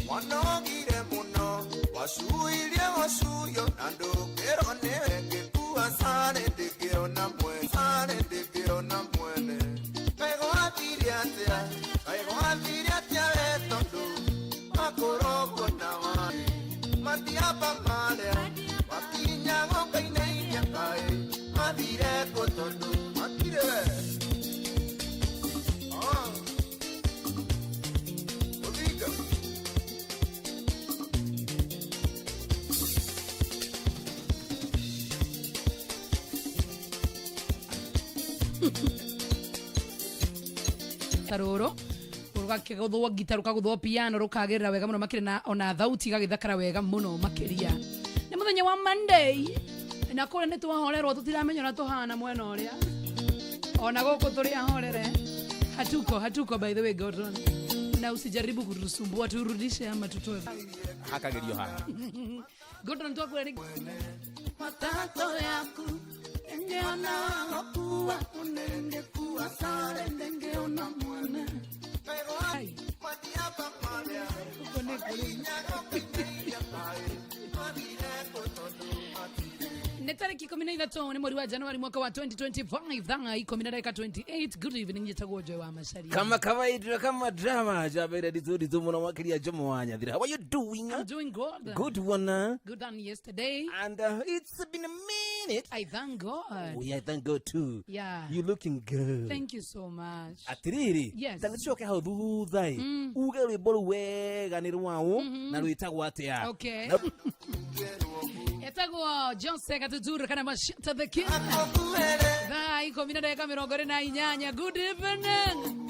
Wanogire muno wacuirie gũcuio na ndũkĩrwo nĩwe ngĩkua sare ndĩngĩona mwene sare ndĩngĩona mwene kaĩ gwathire atĩa kaĩ gwathire atĩa we tondũ wakorwo ũguo na warĩ matiamba marĩa makinyaga ũkainainia kaĩ mathire kũ tondũ matirĩ we. Ah. Ũthinga. Ta rũrũ rũgakĩgũthwo ngita rũkagũthwo piano rũkagĩrĩra wega mũno makĩria na ona thauti igagĩthakara wega mũno makĩria. Nĩ mũthenya wa Monday na kũrĩa nĩ twahorerwo tũtiramenya ũrĩa tũhana mwena ũrĩa ona gũkũ tũrĩ ahorere hatuko hatuko. By the way, Gordon, na usijaribu kutusumbua, turudishe ama tutoe. Hakagerio haha. Gordon, twakwĩra nĩ matato yaku ndengeona gũkua unengekuwa sare ndengeona mwene. Ai. Huko nĩ kũrĩ. Nĩ tarĩki 13 nĩ mweri wa Januari mwaka wa 2025 thaa 10:28. Good evening, njĩtagwo Joy wa Macaria. Kama kawaida, kama drama jabeire dithu muno makiria Jomo wa Nyathira. How are you doing? I'm doing good. Good one. Good than yesterday. And it's been a minute. I thank God. Oh, yeah, thank God too. Yeah. You looking good. Thank you so much. Atiriri. Yes. Tangĩcoke hau thutha ĩ uge rwĩmbo rũu wega nĩ rwaũ na rwĩtagwo atĩa. Okay. Na- Etagwo Jose Gatutura kana Mashata the King. Thaa 10:28. Good evening.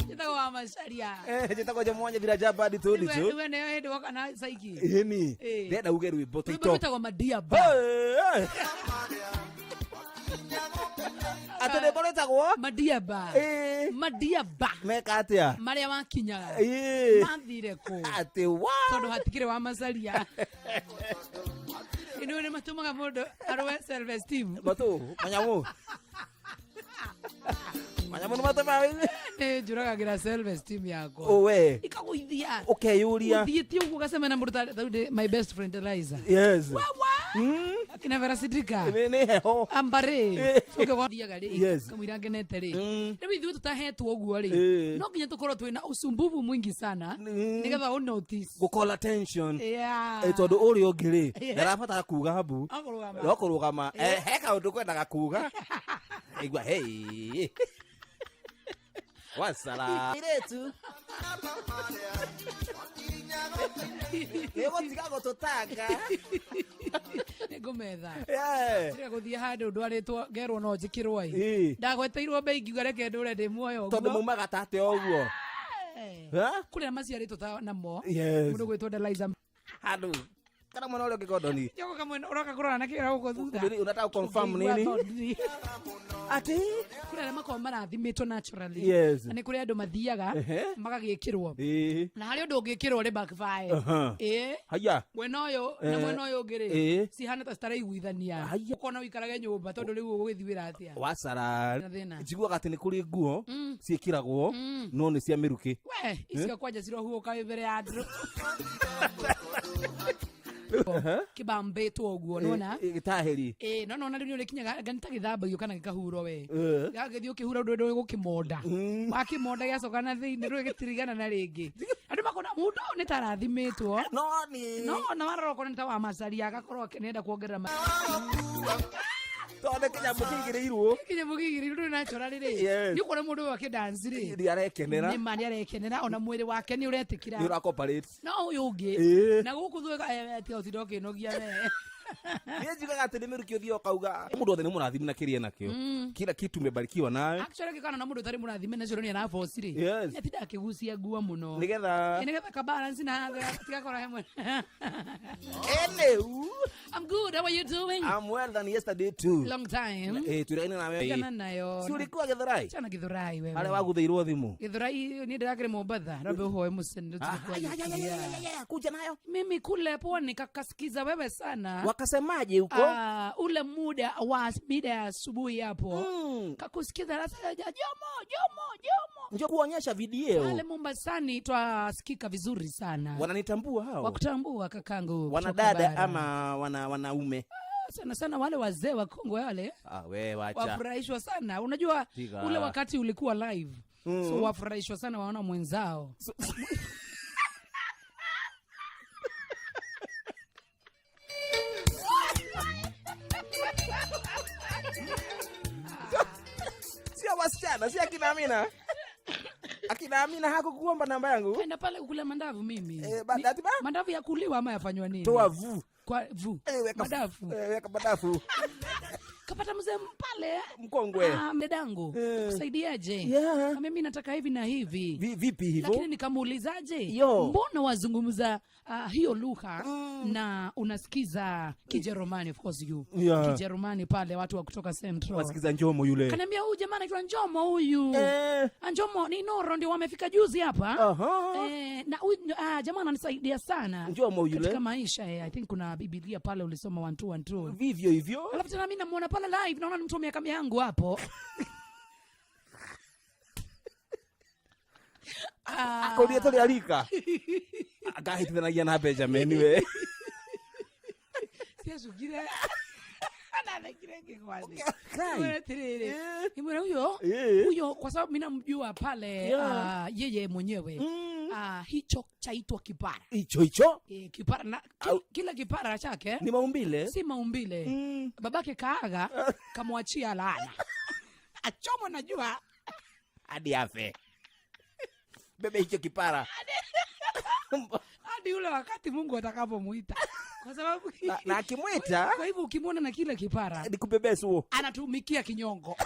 Njĩtagwo wa Macaria. Eh, njĩtagwo Jomo wa Nyathira jamba nditũ nditũ. We nĩyo hĩndĩ woka na saiki. Ĩni. Eh. Ndĩrenda uge rwĩmbo Rwĩmbo TikTok. rwĩtagwo Madiaba. Hey, hey. Atĩ rwĩmbo rwĩtagwo Madiaba. Madiaba. Meka atĩa? Marĩa wakinyaga. Ĩĩ. Mathire kũ? Atĩ wa? Tondũ hatikĩrĩ wa Macaria. Ĩno nĩ matũmaga mũndũ arũe self esteem. Matũ, manyamũ. Manyamũ nĩ matũmaga Nĩ njũragagĩra self esteem yakwa. Owe. Ikagũithia. Ũkeyũria. Ũthiĩte ũguo ũgacemania na mũndũ ta rĩu my best friend Eliza. Yes. Akina Vera Sidika. Nĩ heho. Ambare. Ũke gwathiaga rĩ. Yes. Kamũira ngenete rĩ. Rĩu ithuĩ tũtahetwo ũguo rĩ. Eh. No nginya tũkorwo twĩna usumbufu mwingi sana nĩgetha ũ notice. Gũ call attention. Yeah. Eh, tondũ ũrĩa ũngĩ rĩ Yeah. ndarabatara kuga mbu No kũrũgama. no kũrũgama. Eh, he kaũndũ kwendaga kuga igua hey wasara iretu nĩgũtiga gũtũtanga. Nĩngũmetha. Yeah. Tiga gũthiĩ handũ ndwarĩtwo ngerwo no njĩkĩrwo ĩ. Ĩ. Ndagweteirwo mbei ngiuga reke ndũre ndĩ muoyo tondũ ũguo. maumaga tate ũguo. Ha? Kũrĩ arĩa maciarĩtwo ta namo. Yes. Mũndũ gwĩtwo Deliza. Handũ kana mwena ũrĩa ũngĩ Gordon. Joko kamwe ũroka kũrora na kĩra gũkũ thutha. Unataka confirm nini? Ati kũrĩ arĩa makoragwo marathimĩtwo naturally. Yes. Na nĩ kũrĩ andũ mathiaga Ehe. magagĩkĩrwo. Ĩĩ. Na harĩ ũndũ ũngĩkĩrwo rĩ backfire. Aha. Ĩĩ. Haya. Mwena ũyũ na Eh. mwena ũyũ ũngĩ rĩ Ĩĩ. cihana ta citaraiguithania. Ũkona ũikarage nyũmba tondũ rĩu ũgũgĩthiĩ wĩra atĩa. Wacara Na thĩna. njiguaga atĩ nĩ kũrĩ nguo Mm. ciĩkĩragwo Mm. no nĩ cia mĩrukĩ. We icio kwanja cirohuũka wĩ mbere ya andũ. Kĩbambĩtwo ũguo nona. Gĩtahĩri. Ĩĩ no nona rĩu nĩ ũrĩkinyaga anga nĩ ta gĩthambagio kana gĩkahurwo we. Eh. Gagĩthiĩ ũkĩhura ũndũ ndũĩ gũkĩmonda. Wakĩmonda gĩacoka na thĩinĩ rĩu gĩtirigana na rĩngĩ. Andũ makona mũndũ ũyũ nĩ ta arathimĩtwo. No nĩ. No ona warora ũkona nĩ ta wa Macaria agakorwo nĩenda kuongerera. Tondũ kĩnyamũ kĩigĩrĩirwo. Kĩnyamũ kĩigĩrĩirwo ndũrĩ natural rĩ. Yes. Nĩ ũkuona mũndũ ũyũ akĩdance rĩ. Nĩ arekenera. Nĩ ma nĩ arekenera ona mwĩrĩ wake nĩ ũretĩkĩra. Nĩ ũra-cooperate. No ũyũ ũngĩ. Ĩĩ. Na gũkũ thuĩ tiga ũtinda ũkĩnogia we. Niĩ njugaga atĩ nĩ mĩrukĩ ũthiaga ũkauga mũndũ wothe nĩ mũrathime na kĩrĩa nakĩo. Kila kitu umebarikiwa nayo. Actually gĩkana na mũndũ ũtarĩ mũrathime nacio nĩ araboci rĩ. Yes. Nĩ atindaga akĩgucia nguo mũno. Nĩgetha- Ĩ, nĩgetha ka balance na tigakora hemwe. Anywho, I'm good. How are you doing? I'm well than yesterday too. Long time. Eh, twĩraine nawe. Tigana nayo. Si ulikuwa Githurai? Chana Githurai wewe. Harĩa waguthĩirwo thimũ. Githurai niĩ ndĩrakĩrĩ Mombatha. Rambe ũhoe mũcene kuja nayo. Mimi kule pwani kakasikiza wewe sana. Wakasemaje huko? Ah, ule muda wa mida ya asubuhi hapo. Kakusikiza sasa Jomo, Jomo, Jomo. Njoo kuonyesha video. Pale Mombasani twasikika vizuri sana. Wananitambua hao. Wakutambua kakangu. kutoka Wanadada bara. ama wana wanaume. Sana sana wale wazee wakongwe wale Ah, we wacha. wafurahishwa sana. Unajua Tiga. ule wakati ulikuwa live. So wafurahishwa sana waona mwenzao. Sio wasichana, si akina Amina. Akina Amina hakukuomba namba yangu. Kaenda pale kukula mandavu mimi. Eh, Mandavu ya kuliwa ama yafanywa nini? Toa vu. Kwa vu. Weka Madafu. Weka madafu. Kapata mzee pale mkongwe. Ah, mdedangu. Kusaidiaje? Yeah. Na mimi nataka hivi na hivi. Vipi hivyo? Lakini nikamuulizaje? Yo. Mbona wazungumza hiyo lugha na unasikiza Kijerumani, of course you. Yeah. Kijerumani pale watu wa kutoka Central. Wasikiza Njomo yule. Kaniambia huyu jamaa anaitwa Njomo huyu. Njomo ni Noro ndio wamefika juzi hapa. Na huyu jamaa ananisaidia sana. Njomo yule. Katika maisha I think kuna Biblia pale ulisoma 1 2 1 2. Vivyo hivyo. Alafu tena mimi namuona pale live naona ni mtu wa miaka yangu hapo. Akoria tuli alika. Akahitithanagia na Benjamin we. Siacukire. Anathekire ngĩgwa Kai. thĩ. Atiriri. Nimwĩra huyo huyo kwa sababu mimi namjua pale Yeah. yeye mwenyewe. Hicho chaitwa kipara. Hicho hicho? Kipara na kila kipara chake Ni maumbile? Si maumbile. Babake kaaga kamwachia laana. Achomwa na jua hadi afe. Bebe hicho kipara. Hadi ule wakati Mungu atakapomuita. Kwa sababu Na akimwita kwa hivyo ukimwona na kile kipara ni kubebesu. Anatumikia kinyongo.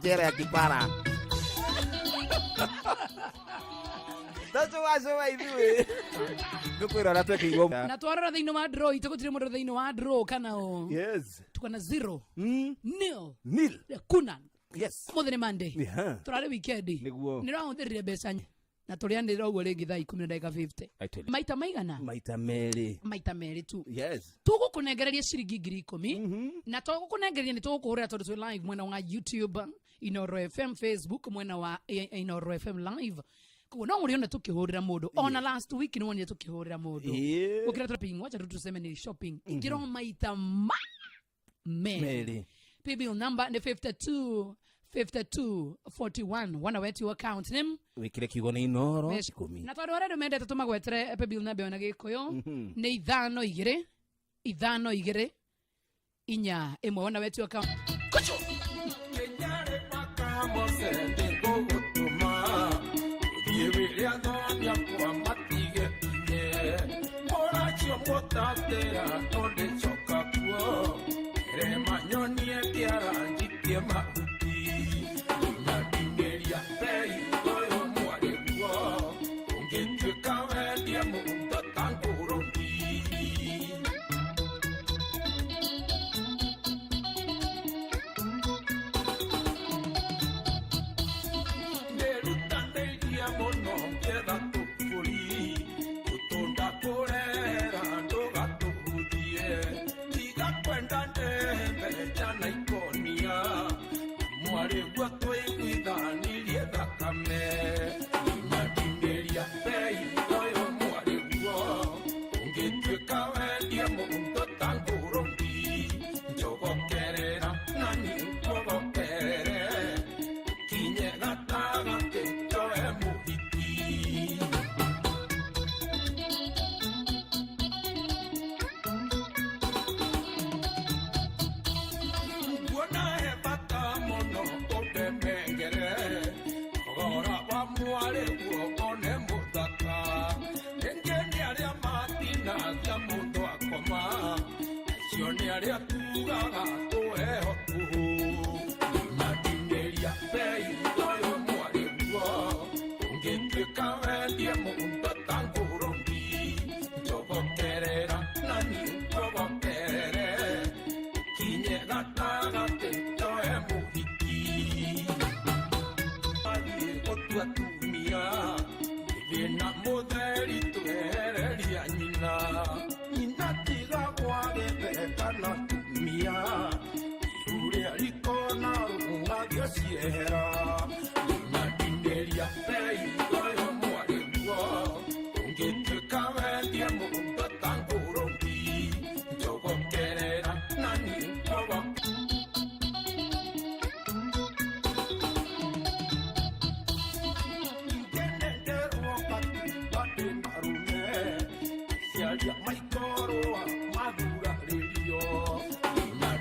Jera ya kipara. Tacho wacho wa ithuĩ. Nĩkwĩra ũrĩa twekĩirwo. Na twarora thĩinĩ wa draw itũ gũtirĩ mũndũ thĩinĩ wa draw kana o. Yes. Tuko na 0. Nil. Nil. Kuna. Yes. Ũmũthĩ nĩ Monday. Yeah. Tũrarĩ weekend. Nĩguo. Nĩrahũthĩrire mbeca na tũrĩanĩrĩra ũguo rĩngĩ thaa 10 na ndagĩka 50. I tell you. Maita maigana? Maita merĩ. Maita merĩ tu. Yes. Tũgũkũnengereria ciringi 10,000 na tũgũkũnengereria nĩ tũgũkũhũrĩra tondũ twĩ live mwena wa YouTube Inoro FM, Facebook mwena wa Inoro FM live. Koguo no mũrĩone tũkĩhũrĩra mũndũ. Ona last week nĩ wonire tũkĩhũrĩra mũndũ. Gũkĩra shopping, wacha tu tuseme ni shopping. Ingĩrwo maita merĩ. Merĩ. Paybill number nĩ 52 52 41. Wana wetu account name Wĩkĩre kiugo nĩ Inoro Mbeca. 10. Na tondũ arĩa andũ mendete tũmagwetere paybill number ĩyo na Gĩkũyũ nĩ 5 2 5 2 4 1. Wana wetu account. Kuchu! Arĩa tugaga tũheho tũhũ Ndinĩria bei ũyũ mwarĩguo Ũngĩtuĩka wendie mũndũ ta ngũrũki Njogokerera na niĩ njogokerere Kinye gatagatĩ njoe mũhiki Athiĩ gũtua tumia Thĩna mũtheri twehereria nyina Nyina tiga gwagĩtheka na tumia Ihu rĩa riko na rũng'athio ciehera Ndinĩria bei ũyũ mwarĩguo Ũngĩtuĩka wendie mũndũ ta ngũrũki Njogokerera na niĩ njogokerere Ciaria maikorwo mathurarĩrio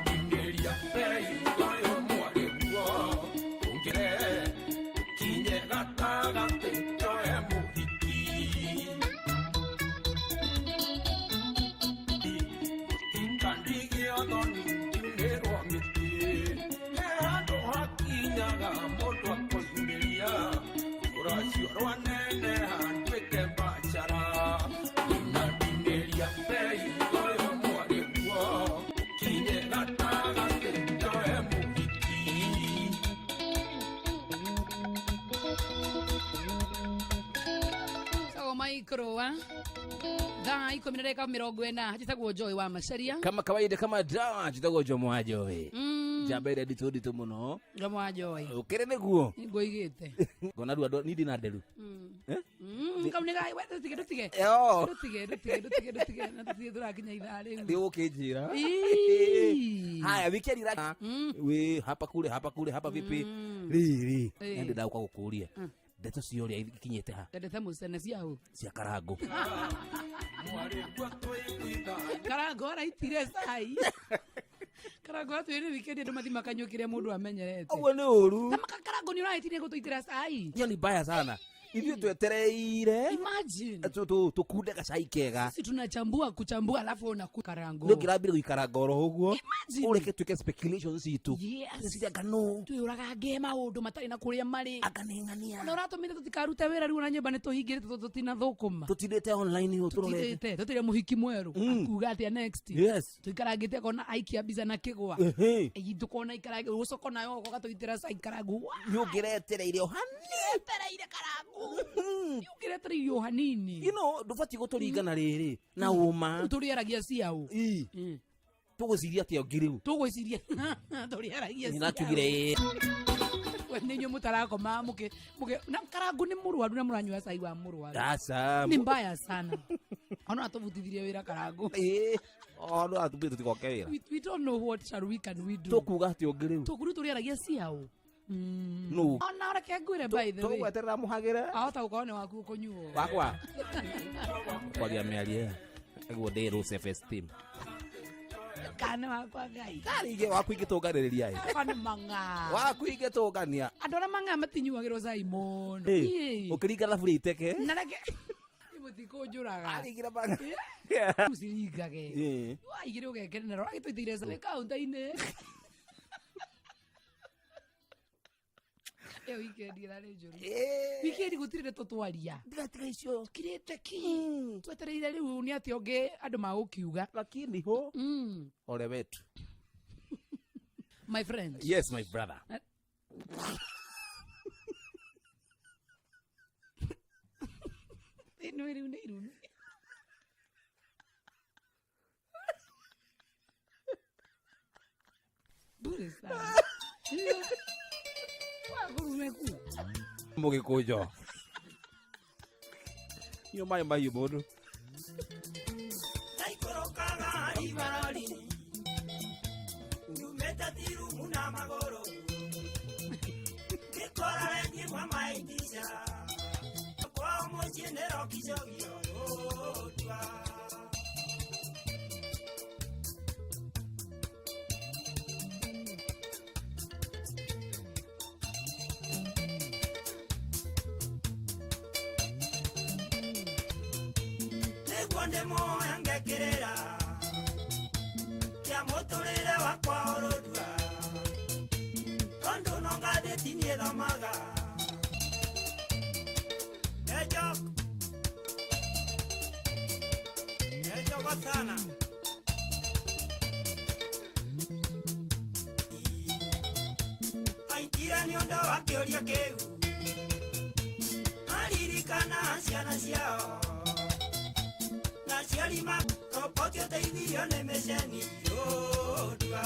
Ndinĩria bei ũyũ mwarĩguo Ũngĩre kinye gatagatĩ njoe mũhiki Ikandigio thoni ngiunĩrwo mĩtĩ He handũ hakinyaga mũndũ akoimĩria Rũracio rwaneneha nduĩke mbacara Ndinĩria bei ũyũ mwarĩguo Kinye gatagatĩ njoe mũhiki Sawa maikroa thaa 10:40 njitagwo Joy wa Macharia Kama kawaida kama dawa njitagwo Jomo wa Joy. Njamba ĩrĩa nditũ nditũ mũno. Jomo wa Joy Ũkĩrĩ nĩguo. Ngũigĩte Ngona rĩu andũ niĩ ndina nderu. Kau nĩ gai we ndũtige ndũtige Yo. ndũtige ndũtige ndũtige ndũtige na tũtige tũrakinya ithaa rĩu Nĩ ũkĩnjĩra. Ii. Haya wikendi ra we hapa kule hapa kule hapa vipi rĩrĩ Ĩĩ. na ndĩndagũka gũkũria ndeto cia ũrĩa ikinyĩte ha Ndendete mũcene cia ũ cia karango Karango araitire cai Karango atwĩrĩ wikendi andũ mathi makanyue kĩrĩa mũndũ amenyerete ũguo nĩ ũru Na Karango nĩ ũraĩtire gũtũitĩra cai hiyo ni mbaya sana ithuĩ twetereire Imagine tũkunde gacai kega sisi tunachambua kuchambua alafu unaku karango nĩ ũngĩrambire gũikaranga oro ũguo Imagine. ũreke tuĩke speculations citũ Yes. Ciria no twĩũragange maũndũ matarĩ na kũrĩa marĩ akaneng'ania na ũratũmĩte tũtikarute wĩra rĩu ona nyũmba nĩ tũhingĩrĩte tondũ tũtinathũkũma tũtindĩte online ũũ tũrorete tũtindĩte tũtire mũhiki mwerũ akuga atĩa next Yes. tũikarangĩte akona aikia mbica na kĩgwa Ehe. Ĩ, tũkona ikarange gũcoka nayo ũgatũitĩra cai karangu nĩ ũngĩretereire o hanini etereire karangu nĩ ũngĩretereire o hanini you know ndũbatiĩ gũtũringana rĩrĩ na ũma tũrĩaragia ciaũ tũgũciria atĩa ũngĩ rĩu tũgwĩciria tũrĩaragia nĩnakiugire ĩĩ We nĩ inyuĩ mũtarakoma mũkĩ mũkĩ na karangu nĩ mũrwaru na mũranyua cai wa mũrwaru aca nĩ mbaya sana ona atũbutithirie wĩra karangu ĩĩ no atũmbire tũtigoke wĩra we don't know what shall we can we do tũkuga atĩa ũngĩ rĩu tũkuru tũrĩaragia ciaũ nũ ona reke ngwĩre by the way tũgweterera mũhagĩre ahota gũkorwo nĩ waku ũkũnyuo wakwa kwaria mĩario ĩguo ndĩ low self esteem kana wakwa ngai karĩ waku ingĩtũnganĩrĩria ĩ wakwa nĩ mang'a waku ingĩtũngania andũ arĩa mang'a matinyuagĩrwo cai mũno Ĩĩ. ũkĩringa thaburia iteke na reke mũtikũnjũraga Arĩngira mang'a ũciringage Ĩĩ. waigĩre ũgekenera ũragĩtũitĩire cai kaunta-inĩ ĩyo wikendi ĩrarĩ njũru wikendi gũtirĩ ndeto twaria tiga icio kirĩte ki twetereire rĩu nĩ atĩa ũngĩ andũ magũkiuga lakini ho ole wetu my friend yes my brother ĩno rĩu nĩ irumi bure sana Wakurume ku mũgĩkũnjo nyua maĩ mahiũ mũndũ Ndaikũrũkaga ibarori nyumĩte tirumu na magũrũ ngĩkora rengi mwa maitisha kwao mũciĩ nĩ rokicogio rũtua nĩguo ndĩmuoya ngekĩrĩra kĩa Ndĩreciria mũtũrĩre wakwa ũrũndua tondũ no ngathĩti niĩ thomaga. Ejok Ejoko sana. Aitira nĩ ũndũ wa kĩũria kĩu maririkana ciana ciao na aciari makoboti ũteithio nĩ mĩceni yũndua.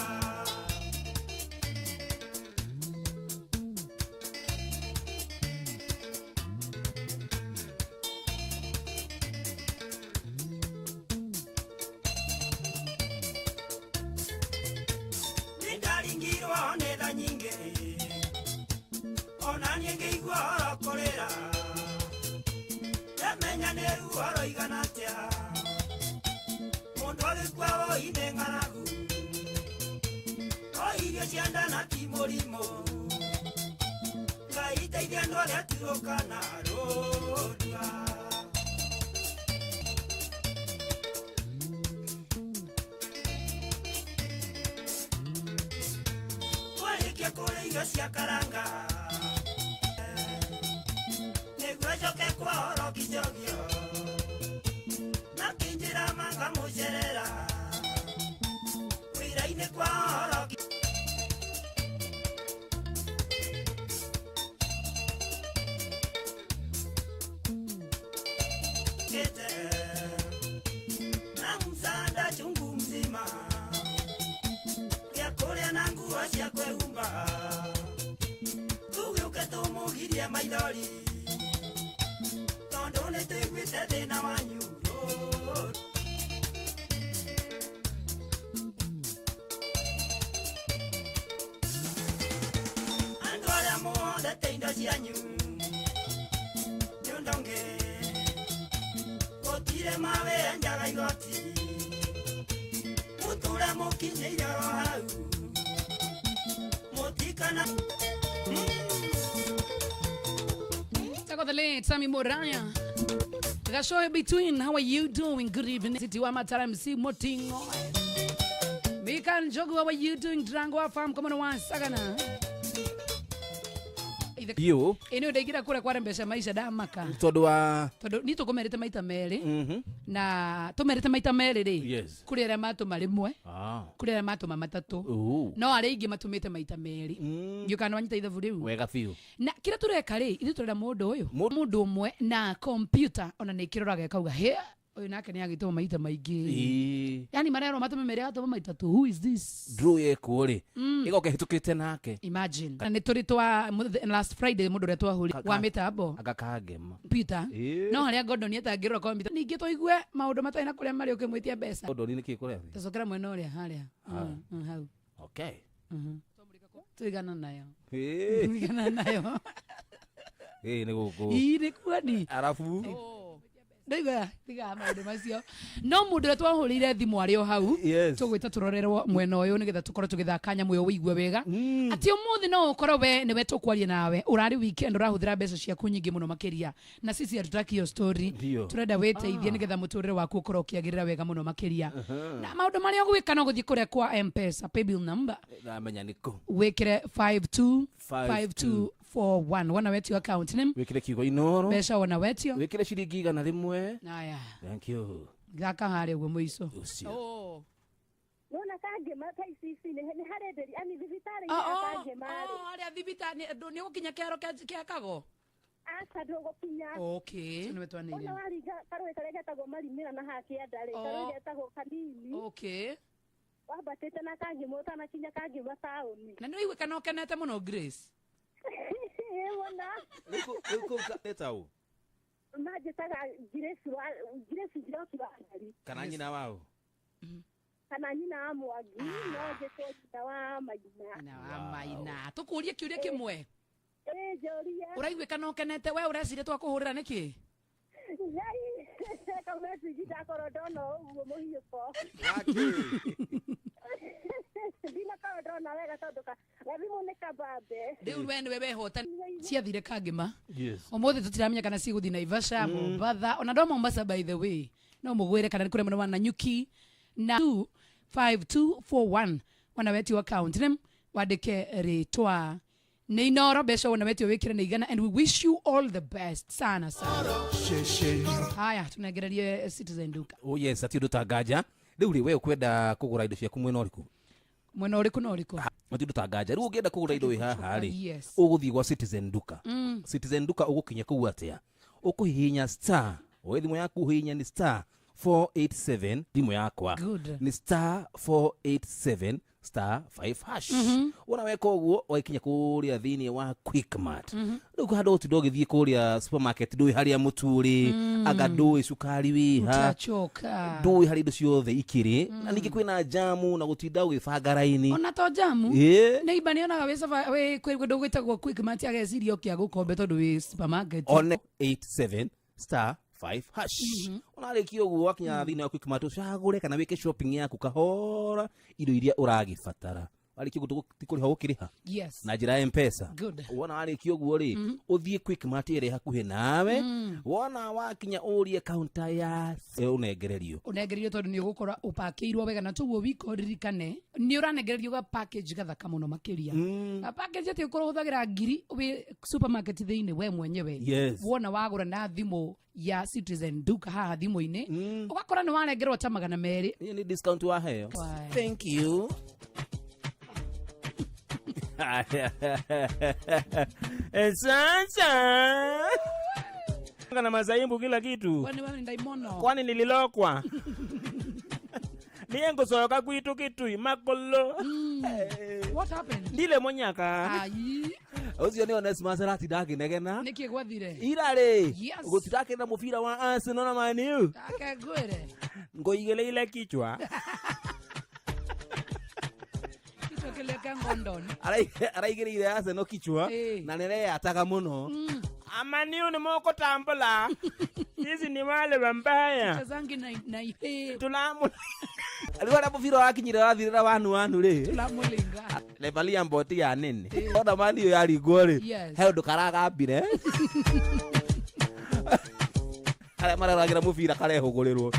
Nĩndaringirwo nĩ tha nyingĩ ona niĩ ngĩigua oro kũrĩra ndamenya nĩ ruo rũigana atĩa mũndũ agĩkua woi nĩ ng'aragu o irio cia nda na ti mũrimũ. Ngai teithia andũ arĩa turũkana rũndua. Twarĩkia kũrĩa irio cia karanga nĩguo njoke kwa oro kijogio na kĩnjĩra mangamũcerera wĩra-inĩ kwa oro. Kete na msanda chungu mzima gĩa kũrĩa na nguo cia kwĩhumba tũgĩũke tũmũgirie maithori tondũ nĩtũiguĩte thĩna wanyu. Andũ arĩa muothete indo cianyu nĩ ũndũ ũngĩ gũtirĩ mawĩenjaga igoti mũtũre mũkinyĩire oro hau mũtikana. Tako the late Sammy Moraya. Gashoe between, how are you doing? Good evening. City wa Matara MC Motingo. Mika Njogu, how are you doing? Drango wa farm kama wa sagana. Biũ Ĩno ndaingĩra kũrĩa kwa mbeca maisha ndamaka. Tondũ wa Tondũ ni tũkũmerĩte maita merĩ na tũmerĩte maita merĩ rĩ Yes. kũrĩ arĩa matũma rĩmwe Ah. kũrĩ arĩa matũma matatũ Ooh. no arĩa aingĩ matũmĩte maita merĩ ngiũka nĩ wanyita ithabu rĩu Wega biũ. Na kĩrĩa tũreka rĩ ithuĩ tũrera mũndũ ũyũ mũndũ ũmwe na kompyuta ona nĩ ĩkĩroraga ĩkauga he ũyũ nake nĩ agĩtũma maita maingĩ. Ĩĩ. Yani marerwo matũme merĩ agatũma maita who is this? Draw yekwo rĩ ĩgoka ĩhĩtũkĩte nake. Imagine. Na nĩ tũrĩ twa last Friday mũndũ ũrĩa twahũri wa mĩtambo Anga kangema. Peter Ĩĩ. no harĩa Gordon etangĩrora kompiuta ningĩ tũigue maũndũ matarĩ na kũrĩa marĩ ũkĩmwĩtia mbeca. Gordon nĩ kĩ kũrĩa? Tũcokera mwena ũrĩa harĩa. Ah. Hau. Okay. Tũigana nayo. Ĩĩ. Tũigana nayo. Ĩĩ nĩ gũkũ. Ĩĩ nĩ kuoni. Arabu. Ndaigua tiga maũndũ macio no mũndũ ũrĩa twahũrĩire thimũ arĩ o hau Yes. tũgwĩta tũrorerwo mwena ũyũ nĩgetha tũkorwo tũgĩthaka nyamũ ĩyo wĩigue wega atĩ ũmũthĩ no ũkorwo we nĩwe tũkwaria nawe ũrarĩ weekend ũrahũthĩra mbeca ciaku nyingĩ mũno makĩria na sisi hatutaki hiyo story Ndio. tũrenda wĩteithie nĩgetha mũtũrĩre waku ũkorwo ũkĩagĩrĩra wega mũno makĩria na maũndũ marĩa ũgwĩka no gũthiĩ kũrĩa kwa Mpesa paybill number Ndamenya nĩ kũ. wĩkĩre 525241 wona wetio account name Wĩkĩre kiugo Inooro. mbeca wona wetio Wĩkĩre ciringi 100. Aya. Thank you. Thaka harĩa ũguo mũico. Ũcio. Nona kangema ta ici ici nĩ harenderi ani thibitarĩ Oh, ya oh, kangema rĩ. oh, harĩa thibitarĩ nĩ ũgũkinya kĩharo kĩa Kago? Aca ndũgũkinya. Okay. Nĩwe twanĩire. Ona waringa karũĩ karĩa getagwo Marimĩra na haha kĩanda rĩ, Oh. karũĩ getagwo kanini. Okay. Wambatĩte na kangema ũtanakinya kangema taũni. Na nĩ ũraigua kana ũkenete mũno Grace? Ĩ mũno. Rĩu kũu nĩ ta ũ? Manjĩtaga Grace wa Grace Njoki wa Ngari. Kana nyina wao? Kana nyina wa Mwangi, no njĩtwo nyina wa Maina. Nyina wa Maina. Tũkũrie kĩũria kĩmwe. Ĩ njũria. Ũraigua kana ũkenete we ũreciria twakũhũrĩra nĩkĩ? Yai, kameciji ndakorwo ndona ũguo mũhiũko. Ndinakorwo ndona wega tondũ gathimũ nĩ kabambe. Rĩu we nĩwe wehota ciathire Kangema. Yes. Ũmũthĩ tũtiramenya kana cigũthiĩ Naivasha, Mombatha, ona ndo Mombasa by the way. No mũgwĩre kana nĩ kũrĩa mwena wa Nanyuki na 2 5241 wona wetio account name wandĩke rĩtwa nĩ Inoro, mbeca wona wetio wĩkĩre nĩ 100, and we wish you all the best sana sana. Haya, tunengererie Citizen Duka. Oh yes, ati undu ta nganja riu ri, we ukwenda kugura indo ciaku mwena uriku? Mwena ũrĩkũ na ũrĩkũ? Ati undu ta nganja riu ungienda kugura indo wi haha ri, uguthii gwa Citizen Duka. Citizen Duka ugukinya kuu atia? Ukuhihinya star, we thimu yaku uhihinya ni star 487, thimu yakwa Good. ni star 487 star 5 hash. Wona weka ũguo, waikinya kũrĩa thĩinĩ wa Quickmart. Rĩu handũ ũtinda ũgĩthiĩ kũrĩa supermarket, ndũĩ harĩa mũtu ũrĩ, anga ndũĩ cukari wĩha, utachoka, ndũĩ harĩa indo ciothe ikĩrĩ, na ningĩ kwĩna jamu na gũtinda ũgĩbanga raini. Ona to jamu. Ĩĩ. Nĩ iba nĩonaga wĩ saba wĩ kwĩ kũndũ gwĩtagwo Quickmart, ageciria ũkĩa gũkombe tondũ wĩ supermarket. One 87 star 5 hash. Ũnarĩkia ũguo, wakinya thĩinĩ wa Quickmart, ũcagũre kana wĩke shopping yaku kahora, indo iria ũragĩbatara. Warĩkia ũguo, ti kũrĩha ũkĩrĩha na njĩra ya Mpesa. Wona warĩkia ũguo rĩ, ũthiĩ Quickmart ĩrĩa hakuhĩ nawe. Wona wakinya, ũrie counter ya ũnengererio. Ũnengererio tondũ nĩ ũgũkora ũpakĩirwo wega, na toguo wika ũririkane nĩ ũranengererio ga package gathaka mũno makĩria. Ga package atĩ ũkorwo ũhũthagĩra 1000 wĩ supermarket thĩinĩ we mwenyewe. Wona wagũra na thimũ ya Citizen Duka haha thimũ-inĩ, ũgakora nĩ warengerwo ta 200. Hiyo ni discount waheo. Why? Thank you. Sasa na mazaimbu kila kitu. Kwani wewe ni ndaimono? Kwani nililokwa niye ngusoka kwitu Kitui makolo. What happened? Ndile monyaka. Ai. Ũcio nĩ Onesmus aratinda akĩnegena. Nĩkĩ gwathire? Ira rĩ, gũtirakĩna mũbira wa Arsenal na Man U. Ake ngwĩre. Ngoigeleile kichwa. Kichwa kile kĩa ngondon. Araigĩrĩire Arsenal kichwa na nĩareyataga mũno. Amaniu ni moko tambula. Sisi ni wale wambaya. Chezangi na ihe. Tulamu. Rĩu arĩa mũbira wakinyire wathirĩra wanu wanu rĩ, Tulamulinga. rebalia mboti ya nene ona Man U yaringwo rĩ, he ũndũ karagambire arĩa mararagĩra mũbira karehũgũrĩrwo.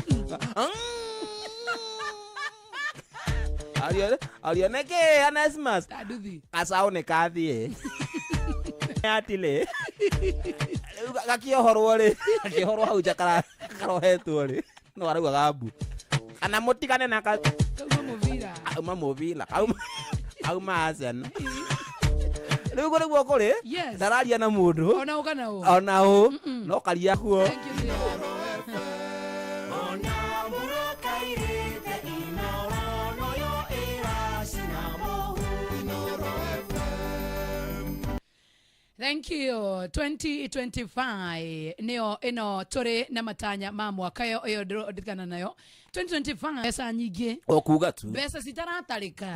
Ario nĩkĩ Onesmus? Nduthi. Gacaũ nĩ kathiĩ. Atile. Rĩu gakĩohorwo rĩ, gakĩohorwo hau nja karohetwo rĩ, no arauga gambu kana mutigane na ka Kauma mũbira. Auma mũbira, auma Arsenal. Rĩu kũ nĩguo kũrĩ, ndararia na mũndũ Ona ũ kana ũ? Ona ũ no karia kuo. Thank you, dear. Thank you. 2025 nĩyo ĩno tũrĩ na matanya ma mwaka ĩyo ĩyo ndĩrokana nayo 2025, mbeca nyingĩ. O kuga tu. Mbeca citaratarĩka.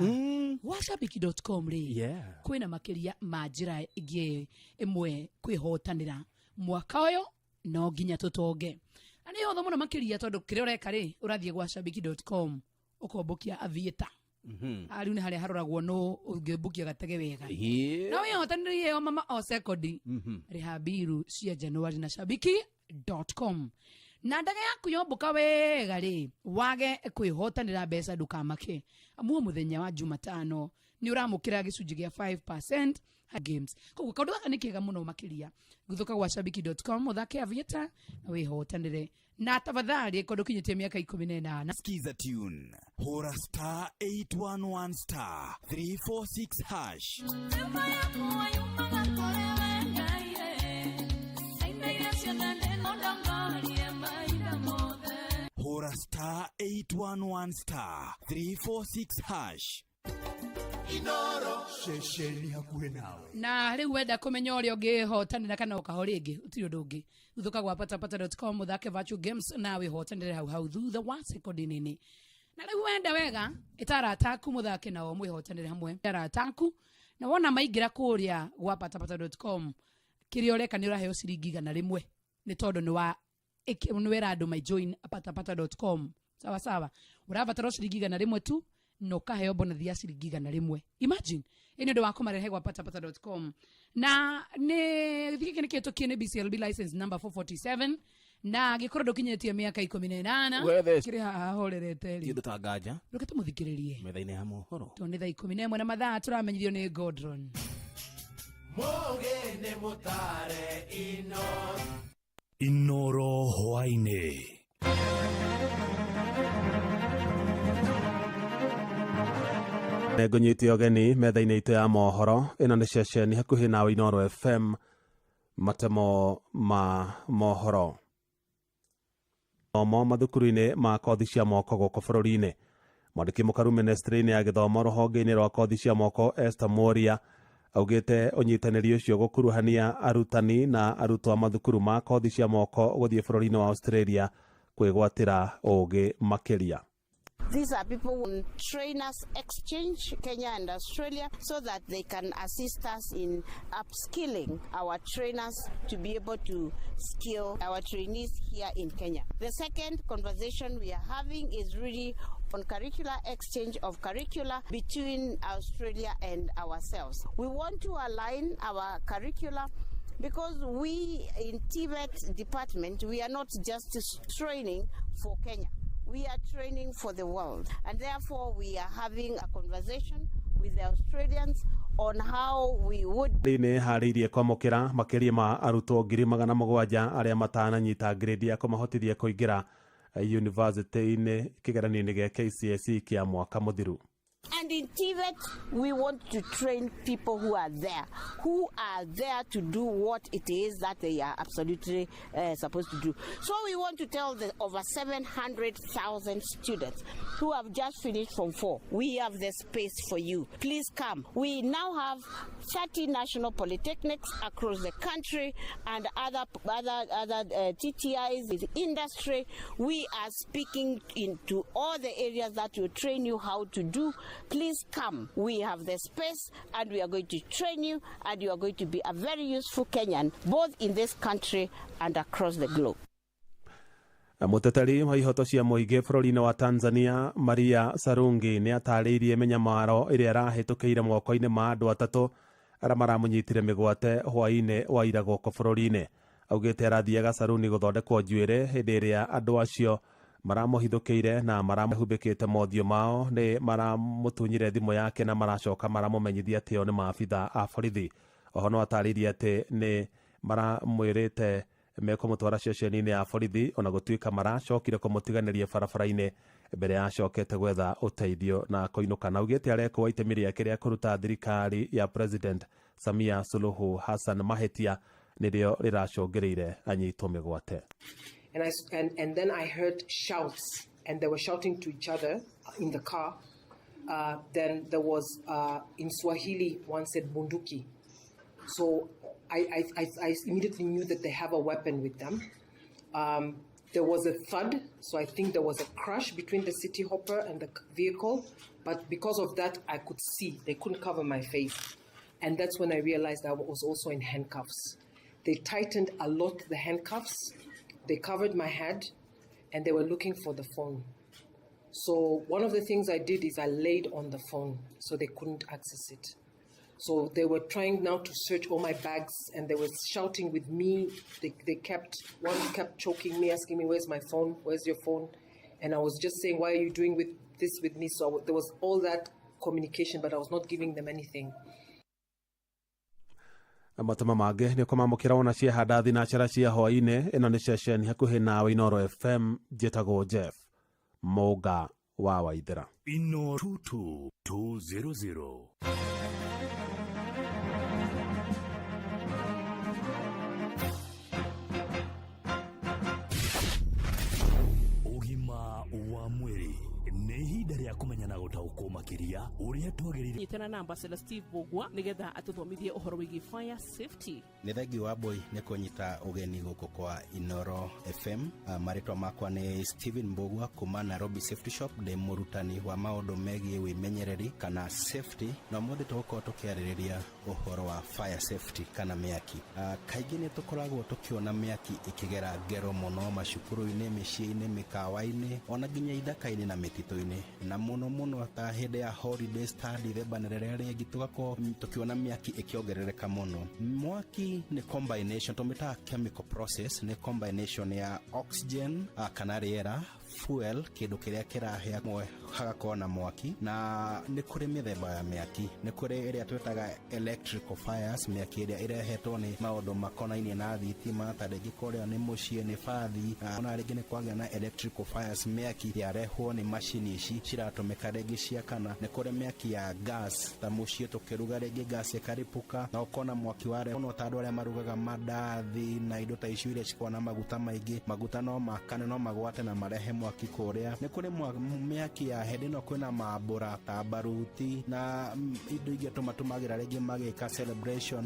Washabiki.com rĩ, kwĩna makĩria ma njĩra ĩngĩ ĩmwe kwĩhotanĩra mwaka ũyũ, no nginya tũtonge, na nĩ hũthũ mũno makĩria tondũ kĩrĩa ũreka rĩ, ũrathiĩ gwa shabiki.com ũkombũkia avieta. Rĩu nĩ harĩa haroragwo nũ ũngĩmbukia gatege wega. No wĩhotanĩre iheo mama o sekondi. Rĩha mbiru cia Januari na shabiki.com, na ndege yaku yombũka wega rĩ, wage kwĩhotanĩra mbeca, ndũkamake, amuo mũthenya wa Jumatano nĩ ũramũkĩra gĩcunjĩ gĩa 5% games. Koguo kaũndũ gaka nĩ kega mũno makĩria. Guthũka gwa shabiki.com, ũthake avieta na wĩhotanĩre, na tafadhali korwo ndũkinyĩtie mĩaka 18. Skiza tune. Hora star 811 star 346 hash. Nyumba yakwa yumaga kũrĩ we Ngai ĩ. Indo iria ciothe ndĩmũndongorie mahinda mothe. Hora star 811 star 346 hash. Inoro ceceni hakuhĩ nawe. Na rĩu wenda kũmenya ũrĩa ũngĩhotanĩra kana ũkaho rĩngĩ, ũtirĩ ũndũ ũngĩ, guthũka gwa patapata.com, ũthake virtual games na wĩhotanĩre hau hau thutha wa sekondi nini. Na rĩu wenda wega, ĩta arata aku mũthake nao mwĩhotanĩre hamwe, arata aku, na wona maingĩra kũrĩa gwa patapata.com, kĩrĩa ũreka nĩ ũraheo ciringi 100 nĩ tondũ nĩ wa nĩ wera andũ mai join patapata.com. Sawa sawa, ũrabatara o ciringi 100 tu. Na ũkaheo bonathi ya ciringi 100. Imagine, ĩ nĩ ũndũ wa kũmarehe gwa patapata.com. Na nĩ gĩkĩ nĩ kĩhĩtũkie nĩ BCLB license number 447, na gĩkorwo ndũkinyĩtie mĩaka 18. Wethe. Kĩrĩ haha horerete ti rĩ ũndũ ta nganja. Reke tũmũthikĩrĩrie metha-inĩ ya mohoro. Tondũ nĩ thaa 11 na mathaa tũramenyithio nĩ Godron. Mũgĩ nĩ mũtare ino. Inoro hwainĩ. Ngũnyite ũgeni metha-inĩ itũ ya mohoro. Ĩno nĩ ceceni hakuhĩ nawe, Inoro FM. Matemo ma mohoro gĩthomo mathukuru-inĩ ma kothi cia moko gũkũ bũrũri-inĩ. Mwandĩki mũkaru ministry-inĩ ya gĩthomo rũhonge-inĩ rwa kothi cia moko, Esther Moria, augĩte ũnyitanĩri ũcio gũkuruhania arutani na arutwo a mathukuru ma kothi cia moko gũthiĩ bũrũri-inĩ wa Australia kwĩgwatĩra ũgĩ makĩria. These are people who train us, exchange Kenya and Australia, so that they can assist us in upskilling our trainers to be able to skill our trainees here in Kenya. The second conversation we are having is really on curricular exchange of curricula between Australia and ourselves. We want to align our curricula because we in TVET department, we are not just training for Kenya. We are training for the world. And therefore, we are having a conversation with the Australians on how we would Nĩ harĩirie kwamũkĩra makĩria ma arutwo 700,000 arĩa matananyita grade ya kũmahotithia kũingĩra yunivasĩtĩ-inĩ kĩgeranio-inĩ gĩa KCSE kĩa mwaka mũthiru. And in TVET, we want to train people who are there to do what it is that they are absolutely supposed to do. So we want to tell the over 700,000 students who have just finished Form 4, we have the space for you. Please come. We now have 30 national polytechnics across the country and other TTIs with industry. We are speaking into all the areas that will train you how to do. Please come. We have the space and we are going to train you, and you are going to be a very useful Kenyan, both in this country and across the globe. Mũteteri wa ihoto cia mũingĩ bũrũri-inĩ wa Tanzania, Maria Sarungi, nĩ atarĩirie mĩnyamaro ĩrĩa arahĩtũkĩire moko-inĩ ma andũ atatũ arĩa maramũnyitire mĩgwate hwaĩ-inĩ wa ira gũkũ bũrũri-inĩ. Augĩte arathiaga caruni gũthondekwo njuĩrĩ hĩndĩ ĩrĩa andũ acio maramũhithũkĩire na marahumbĩkĩte mothiũ mao, nĩ maramũtunyire thimũ yake na maracoka maramũmenyithia atĩ o nĩ maabitha a borithi. Oho no atarĩirie atĩ nĩ maramwĩrĩte mekũmũtwara ceceni-inĩ ya borithi, ona gũtuĩka maracokire kũmũtiganĩria barabara-inĩ mbere ya acokete gwetha ũteithio na kũinũka. Na augĩte arekwo itemi rĩake rĩa kũruta thirikari ya President Samia Suluhu Hassan mahĩtia nĩrĩo rĩracũngĩrĩire anyitwo mĩgwate. And then I heard shouts, and they were shouting to each other in the car. Then there was, in Swahili, one said bunduki. So I immediately knew that they have a weapon with them. There was a thud, so I think there was a crash between the city hopper and the vehicle. But because of that, I could see. They couldn't cover my face. And that's when I realized I was also in handcuffs. They tightened a lot the handcuffs. They covered my head, and they were looking for the phone. So one of the things I did is I laid on the phone so they couldn't access it. So they were trying now to search all my bags, and they were shouting with me. One kept choking me, asking me, where's my phone? Where's your phone? And I was just saying, why are you doing with this with me? So there was all that communication, but I was not giving them anything. Matama mangĩ nĩ ũkũmamũkĩra wona ciahanda thinacara cia hwaĩ-inĩ. Ĩno nĩ ceceni hakuhĩ nawe, Inoro FM. Njĩtagwo Jeff Mũnga wa Waithera. Ino 22200. Ũgima wa mwĩrĩ nĩ ihinda rĩa kũmenya na gũtaũkwo makĩria ũrĩa twagĩrĩire. Nyitana na Ambassador Steve Bogwa nigetha atũthomithie ũhoro wĩgiĩ fire safety. Nĩ thengiũ wa Mbui nĩ kũnyita ũgeni gũkũ kwa Inoro FM. Marĩtwa makwa nĩ Steven Mbugua kuma Nairobi Safety Shop. Ndĩ mũrutani wa maũndũ megiĩ wĩmenyereri kana safety, na ũmũthĩ tũgũkorwo tũkĩarĩrĩria ũhoro wa fire safety kana mĩaki. Kaingĩ nĩ tũkoragwo tũkĩona mĩaki ĩkĩgera ngero mũno macukuru-inĩ, mĩciĩ-inĩ, mĩkawa-inĩ, ona nginya ithaka-inĩ na mĩtitũ. mĩtitũ-inĩ, na mũno mũno ta hĩndĩ ya holidays ta Dithemba na rĩrĩa rĩngĩ tũgakorwo tũkĩona mĩaki ĩkĩongerereka mũno. Mwaki nĩ combination, tũmĩtaga chemical process, nĩ combination ya oxygen kana rĩera, fuel, kĩndũ kĩrĩa kĩrahĩa mwe hagakorwo na mwaki. Na nĩ kũrĩ mĩthemba ya mĩaki, nĩ kũrĩ ĩrĩa twĩtaga electrical fires, mĩaki ĩrĩa ĩrehetwo nĩ maũndũ makonainie na thitima, ta rĩngĩ kũrĩa nĩ mũciĩ, nĩ bathi, ona rĩngĩ nĩ kwagĩa na electrical fires, mĩaki yarehwo nĩ macini ici ciratũmĩka rĩngĩ ciakana. Nĩ kũrĩ mĩaki ya gas, ta mũciĩ tũkĩruga rĩngĩ gas ĩkaripũka na ũkona mwaki warehwo no ta andũ arĩa marugaga mandathi na indo ta icio iria cikoragwo na maguta maingĩ, maguta no makane, no magwate na marehe mwaki kũrĩa. Nĩ kũrĩ mĩaki ya hĩndĩ ĩno kwĩna mambũra ta baruti na indo ingĩ tũmatũmagĩra rĩngĩ magĩka celebration,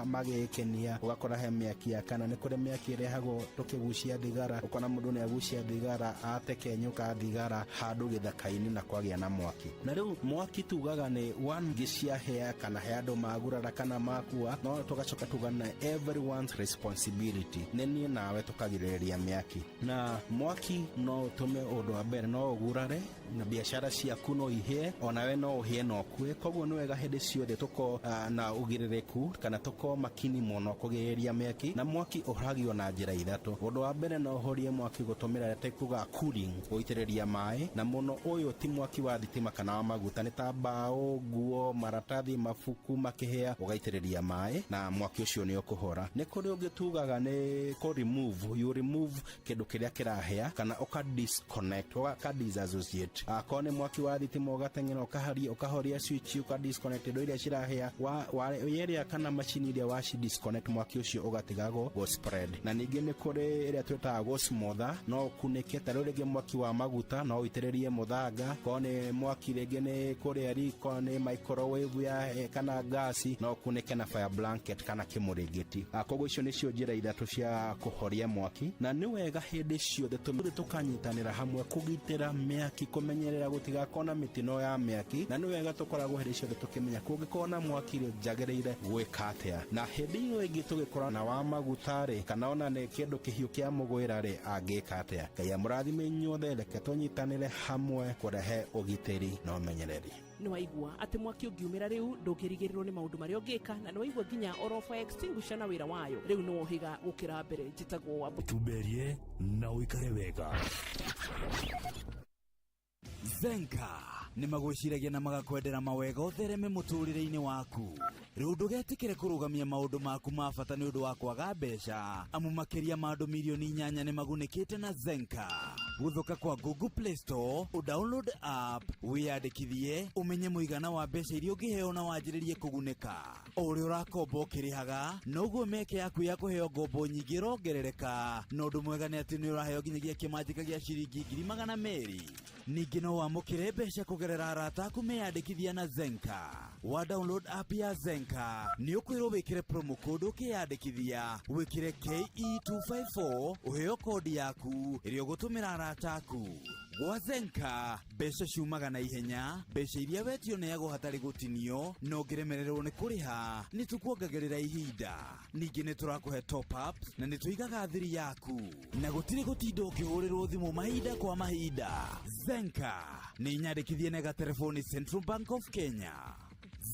magĩkenia, ũgakora he mĩaki ya kana. Nĩ kũrĩ mĩaki ĩrehagwo tũkĩgucia thigara, ũkona mũndũ nĩ agucia thigara, atekenyũka thigara handũ gĩthaka-inĩ na kwagĩa na mwaki. Na rĩu mwaki tugaga nĩ one gĩciahĩa kana he andũ magurara kana makua, no tũgacoka tuga na everyone's responsibility, nĩ niĩ nawe tũkagirĩrĩria mĩaki. Na mwaki no ũtũme ũndũ wa mbere no ũgurare na biacara ciaku no ihĩe, onawe no ũhĩe na ũkue. Koguo nĩ wega hĩndĩ ciothe tũkorwo na ũgirĩrĩku kana tũkorwo makini mũno kũgirĩrĩria mĩaki. Na mwaki ũhagio na njĩra ithatũ. Ũndũ wa mbere, no ũhorie mwaki gũtũmĩra ĩrĩa tugaga cooling, gũitĩrĩria maĩ, na mũno ũyũ ti mwaki wa thitima kana wa maguta, nĩ ta mbaũ, nguo, maratathi, mabuku makĩhĩa, ũgaitĩrĩria maĩ na mwaki ũcio nĩ ũkũhora. Nĩ kũrĩ ũngĩ tugaga nĩ kũ remove, you remove kĩndũ kĩrĩa kĩrahĩa kana ũka disconnect, ũka disassociate. Akorwo nĩ mwaki wa thitima, ũgateng'era ũkaharia, ũkahoria switch, ũka disconnect indo iria cirahĩa wa ĩrĩa kana macini iria waci disconnect, mwaki ũcio ũgatigagwo go spread. Na ningĩ nĩ kũrĩ ĩrĩa twĩtaga go smother, no ũkunĩke, ta rĩu rĩngĩ mwaki wa maguta no ũitĩrĩrie mũthanga. Korwo nĩ mwaki rĩngĩ nĩ kũrĩa riko, nĩ microwave ya kana gasi, no ũkunĩke na fire blanket kana kĩmũrĩngĩti. Koguo icio nĩcio njĩra ithatũ cia kũhoria mwaki. Na nĩ wega hĩndĩ ciothe tũkanyitanĩra hamwe kũgitĩra mĩaki, kũmenyerera gũtigakorwo na mĩtino ya mĩaki. Na nĩ wega tũkoragwo hĩndĩ ciothe tũkĩmenya kũngĩkorwo na mwaki rĩ, njagĩrĩire gwĩka atĩa, na hĩndĩ ĩyo ĩngĩ tũgĩkorwo na wa maguta rĩ, kana ona nĩ kĩndũ kĩhiũ kĩa mũgwĩra rĩ, angĩka atĩa. Ngai amũrathime inyuothe, reke tũnyitanĩre hamwe kũrehe ũgitĩri na ũmenyereri. Nĩ waigua atĩ mwaki ũngiumĩra rĩu ndũngĩrigĩrĩrwo nĩ maũndũ marĩa ũngĩka, na nĩ waigua nginya oro fire extinguisher na wĩra wayo rĩu nĩ wohĩga gũkĩra mbere. Njĩtagwo wa Tumberie na ũikare wega. Zenka nĩ magwĩciragia na magakwendera mawega ũthereme mũtũrĩre-inĩ waku. Rĩu ndũgetĩkĩre kũrũgamia maũndũ maku ma bata nĩ ũndũ wa kwaga mbeca, amu makĩria ma andũ 8 milioni nĩ magunĩkĩte na Zenka. Gũthũka kwa Google Play Store, ũdownload app, wĩyandĩkithie, ũmenye mũigana wa mbeca iria ũngĩheo na wanjĩrĩrie kũgunĩka. O ũrĩa ũrakomba ũkĩrĩhaga, noguo mĩeke yaku ya kũheo ngombo nyingĩ ĩrongerereka, na ũndũ mwega nĩ atĩ nĩ ũraheo nginyagia kĩmanjĩka gĩa ciringi 200,000. Ningĩ no wamũkĩre mbeca kũgerera arata aku meyandĩkithia na Zenka. Wa download app ya Zenka, nĩ ũkwĩrwo wĩkĩre promo code ũkĩyandĩkithia, wĩkĩre KE254 ũheo kodi yaku ĩrĩa ũgũtũmĩra arata aku. Gwa Zenka, mbeca ciumaga na ihenya, mbeca iria wetio neagwo hatarĩ gũtinio, na ũngĩremererwo nĩ kũrĩha nĩ tũkuongagĩrĩra ihinda. Ningĩ nĩ tũrakũhe top ups na nĩ tũigaga thiri yaku, na gũtirĩ gũtinda ũkĩhũrĩrwo thimũ mahinda kwa mahinda. Zenka nĩ nyandĩkithie na gatelefoni Central Bank of Kenya.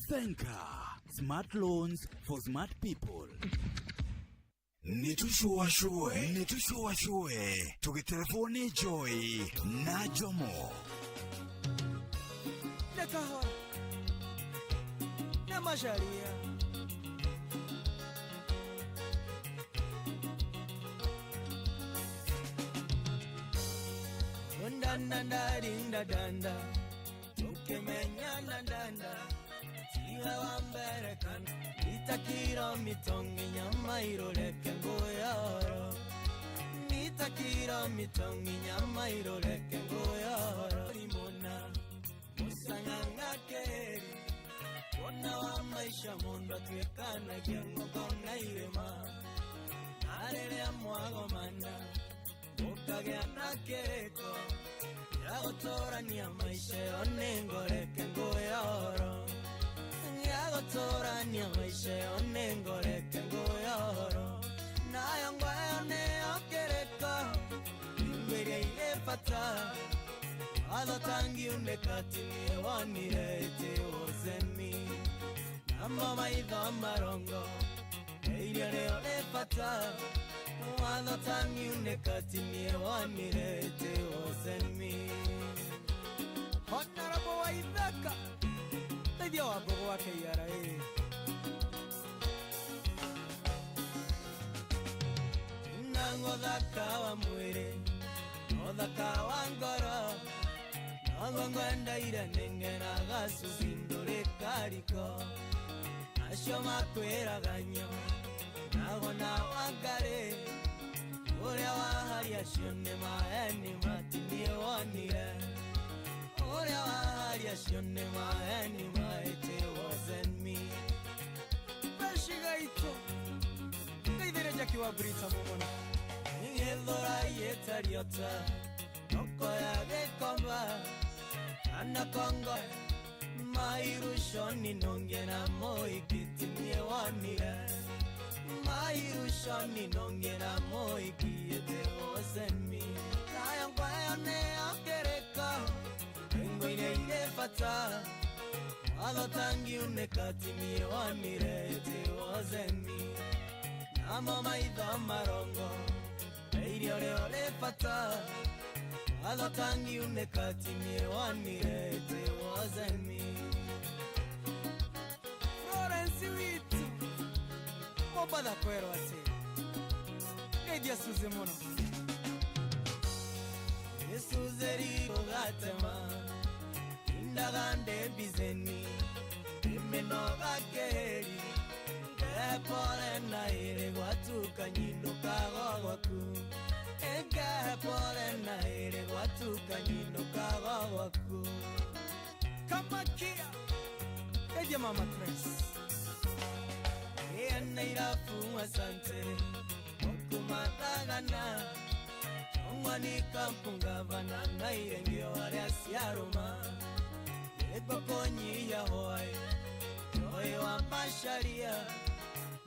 Zenka, smart loans for smart people. Nĩ tũcuacue tũgĩterebwo nĩ Joy na Jomo. Nĩ kahora, nĩ macaria. Ndandandadindadanda tukimenyana ndanda tiwe wa mbere kana itakiro mitongi nyama iroreke nguyoro nitakiro mitongi nyama iroreke nguyoro rimona musang'ang'a keri wona wa maisha mundu atuikanagia ng'oko na irĩma na rĩrĩa mwagomana mũkagĩa na kĩrĩko ya gũtũrania maisha yo nĩ ngoreke nguyoro ya gũtũrania maisha yo nĩ ngoreke nguyoro nayo ngwayo nĩyo kĩrĩko ngwĩria irĩ bata. Watho tangiunĩka ti niĩ wonire it wasn't me. Namo maitho marongo irio rĩo rĩ bata. Watho tangiunĩka ti niĩ wonire it wasn't me. Honorable Waithaka teithia wa mbogo wa KRA. Nango thaka wa mwĩrĩ no thaka wa ngoro noguo ngwendaire neng'eraga cubi ndũrĩ kariko acio makwĩraga nyo nagona wangarĩ ũrĩa waharia acio nĩ maheni matinie wonire ũrĩa waharia acio nĩ maheni ma it wasn't me. Beshigaito ndeithĩrĩria Jackie wa Brita mũmona. Gĩthũra gĩtariota thoko ya Gĩkomba kana Kongo mairushoni nonge na mũhiki ti niĩ wonire mairushoni nonge na mũhiki it wasn't me. Nayo ngwayo nĩyo kĩrĩko ngo-inĩ irĩ bata watho tangiunĩka ti niĩ wonire it wasn't me. Namo maitho marongo irio rĩo rĩ bata watho tangiunĩka ti niĩ wonire it wasn't me. Florence witũ Mombatha kwerwo atĩ ngeithia Suzy mũno. Gĩcunjĩ gatema indaga ndĩ mbiceni ndĩmĩnoga kĩhĩri ngepore na ĩrĩ gwatuka nyinũkaga gwaku ngepore na ĩrĩ gwatuka nyinũkaga gwaku. Kamakia ngeithia Mama Trace. Ĩna irabu asante okumathagana Chongwani kampungavana na irengio arĩa ciarũma nĩngũkũnyihia hwaĩ Joy wa Macharia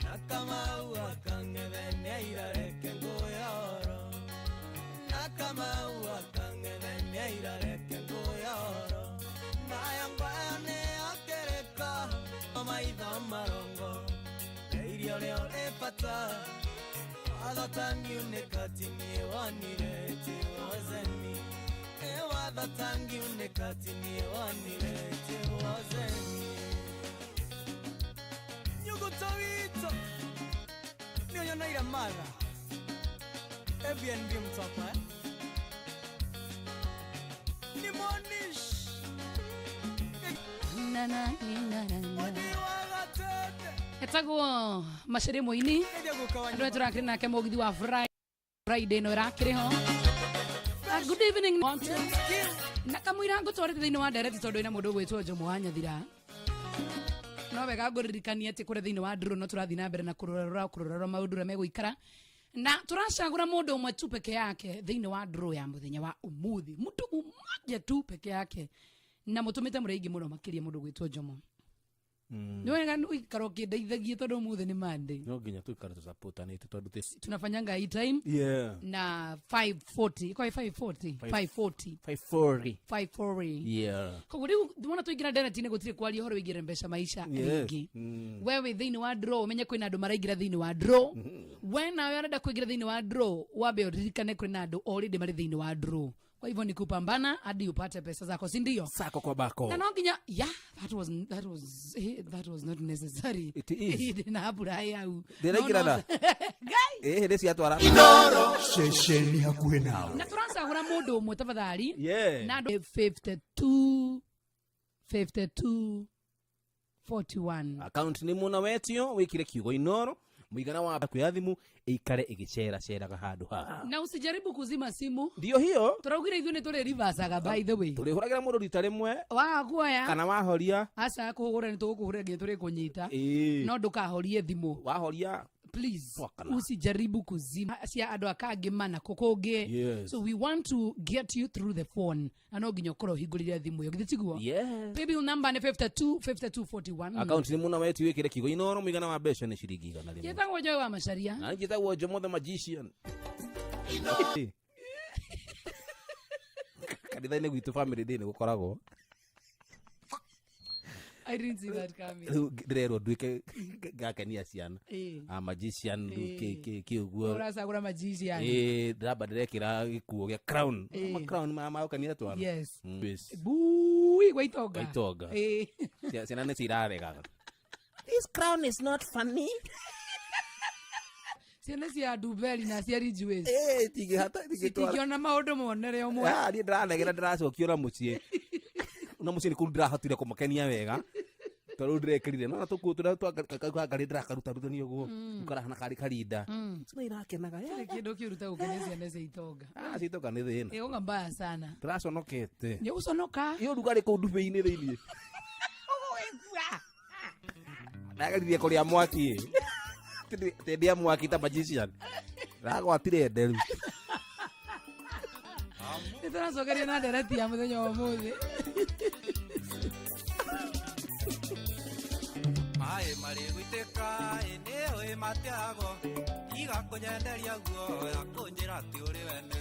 na Kamau akang'ethe irareke ngũyoro na Kamau akang'ethe irareke ngũyoro nayo ngwayo nĩyo kĩrĩko maitho marongo irio rĩo rĩ bata watho tangiunĩka ti niĩ wonire it wasn't me. Watho tangiunĩka ti niĩ wonire it wasn't me. Nyuguto witũ nĩũnyonaire matha Airbnb mtwakwa eh? Ni Monish Na, na, na, na, na. Odi wa Gatete Etagwo Macharia Mũini ngeithia guka wa andũ aya tũrakĩrĩ nake mũgithi wa Friday ĩno ĩrakĩrĩ ho. Good evening na kamũira ngũtwarĩte thĩinĩ wa ndereti tondũ ĩna mũndũ ũgwĩtwo Jomo wa Nyathira no wega ngũririkanie atĩ kũrĩa thĩinĩ wa ndũrũ no tũrathiĩ na mbere na kũrorarora kũrorarora maũndũ ũrĩa megũikara na tũracagũra mũndũ ũmwe tu peke yake thĩinĩ wa ndũrũ ya mũthenya wa ũmũthĩ mtu mmoja tu peke yake na mũtũmĩte mũrĩ aingĩ mũno makĩria mũndũ ũgwĩtwo Jomo. Nĩ wega ũikara ũkĩndeithagia tondũ ũmũthĩ nĩ Monday. No nginya tuikare tũsupportanĩte tondũ this Tunafanyanga hii time yeah na 540 kwa 540 540 540 540 yeah koguo rĩu wona twaingĩra ndereti-inĩ gũtirĩ kwaria ũhoro wĩgiĩ mbeca maisha Yes. rĩngĩ we wĩ thĩinĩ wa draw ũmenye kwĩna andũ maraingĩra thĩinĩ wa draw we nawe ũrenda kũingĩra thĩinĩ wa draw wambe ũririkane kwĩna andũ already marĩ thĩinĩ wa draw kwa hivyo ni kupambana hadi upate pesa zako si ndio sako kwa bako na no nginya yeah that was not necessary It is. na habura yau Ndĩraingĩra na? Guy ĩĩ nĩ ciatwara Inoro. Ceceni hakuhĩ nawe. Na tũracagũra mũndũ ũmwe tafadhali Yeah. na andũ 52 52 41 Account nĩ mũna wetio wĩkire kiugo Inoro mũigana wa yaku ya thimũ ĩikare ĩgĩceraceraga handũ haha na usijaribu kuzima simu ndio hiyo tũraugire ithuĩ nĩ tũrĩ reversaga by the way tũrĩhũragĩra mũndũ rita rĩmwe waga kuoya kana wahoria aca kũhũra nĩ tũgũkũhũrĩra nginya tũrĩkũnyita Ĩĩ. no ndũkahorie thimũ wahoria please Twakana. usijaribu kuzima cia andũ akangĩ mana kũkũngĩ Yes. So we want to get you through the phone na no nginya ũkorwo ũhingũrĩre thimũ ĩyo githĩ tiguo Yes. Paybill number nĩ 52 52 41 Account nĩ mũna wetio wĩkire kiugo Inoro mũigana wa mbeca nĩ ciringi 100. Njĩtagwo Joy wa Macharia Na njĩtagwo Jomo the magician. Kanitha-inĩ gwitũ family day nĩ gũkoragwo. I didn't see that coming. Rĩu ndĩrerwo nduĩke ngakenia ciana. Ĩĩ. A magician rĩu Ĩĩ. kĩ ũguo. Ũracagũra magician. Ĩĩ, ndĩramba ndĩrekĩra gĩkuo gĩa crown. Ĩĩ. Ma crown maya ma gũkenia twana. Yes. Yes. Bui gwa itonga. Gwa itonga. Ĩĩ. Ciana nĩ ciraregaga. This crown is not funny. Ciana cia Dubeli na cia Ridgeways. Ĩĩ, tingĩhata tingĩtwara. Citingĩona maũndũ monere ũmwe. Ah, niĩ ndĩranegera ndĩracokio na mũciĩ. Na mũciĩ nĩ kũu ndĩrahotire kũmakenia wega. Tondũ rĩu ndĩrekĩrire. No na tũkuo tũrĩa twa ngari ndĩrakarutaruthania ũguo. Karahana karĩ karinda. Ciana irakenaga. Gũtirĩ kĩndũ kĩũru ta gũkenia ciana cia itonga. Ah, cia itonga nĩ thĩna. Ĩĩ, mbaya sana. Tũraconokete. Nĩ ũgũconoka. Ĩ ũrugarĩ kũu ndubĩ-inĩ thĩiniĩ. Ndageririe kũrĩa mwaki. Tendĩa mwaki ta magician. Ndagwatire nderu. Nĩ tũracokeria na ndereti ya mũthenya wa ũmũthĩ. Maĩ marĩ gũitĩka ĩ nĩũĩ matiagwo tiga kũnyenderia guoya kũnjĩra atĩ ũrĩ wene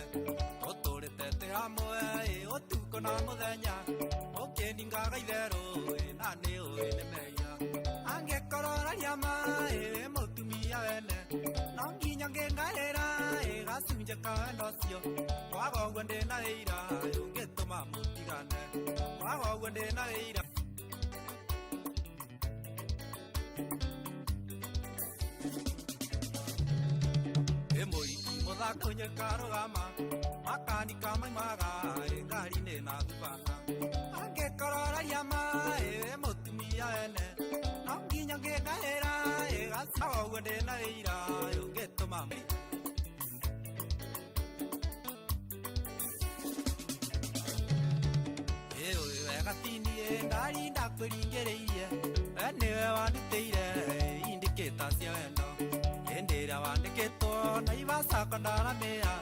tũtũrĩte twĩ hamwe ĩ ũtukũ na mũthenya ũkĩningaga itherũ ĩ na nĩũĩ nĩ mehia angĩkorwo ũraria ma ĩ wĩ mũtumia wene no nginya ngĩngaĩra ĩ gacunjĩ ka wendo ũcio kwaga ũguo ndĩna wĩira ũngĩtũma mũtigane kwaga ũguo ndĩna wĩira. Mũhiki mũthako nyĩkarũgama makanika maimaga ĩ ngari-inĩ na thubana angĩkorwo ũraria ma ĩ wĩ mũtumia wene no nginya ngĩngaĩra ĩ gacaga ũguo ndĩna wĩira ũngĩtũma ĩ ũĩ wega ti niĩ ndarinda kwĩringĩrĩirie we nĩwe wandutĩire indicators cia wendo hĩndĩ ĩrĩa wandĩkĩtwo Naivasha ndaramĩa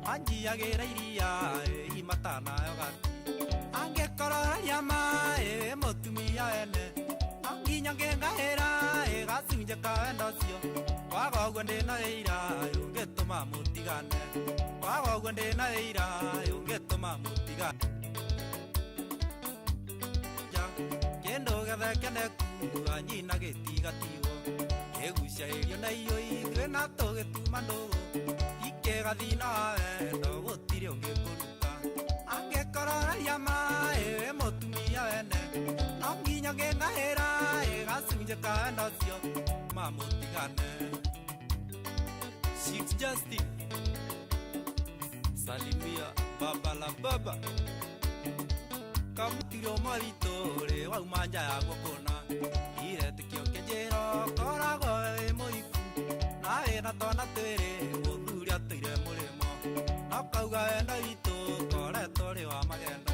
wanjiagĩra iria ĩ matanayo gati angĩkorwo ũraria ma ĩ wĩ mũtumia wene no nginya ngĩngaĩra ĩ gacunjĩ ka wendo ũcio kwaga ũguo ndĩna wĩira ũngĩtũma mũtigane kwaga ũguo ndĩna wĩira ũngĩtũma mũtigane kĩndũ gĩothe kĩonekua nyina gĩtigatigwo kĩgucagĩrio na irio ithuĩ na tũgĩtuma ndũgũ ikĩgathina wa wendo gũtirĩ ũngĩkũruta angĩkorwo ũraria ma ĩ wĩ mũtumia wene no nginya ngĩngaĩra ĩ gacunjĩ ka wendo ũcio ma mũtigane. Six Justin Salimia baba la baba kamutiro ũmwe witũ rĩ wauma nja ya guokũna iretĩkio kĩnjĩro koragwo wĩ mũhiku na wĩna twana twĩrĩ mũthuri atũire mũrĩmo no kauga wendo witũ koretwo rĩ wa magendo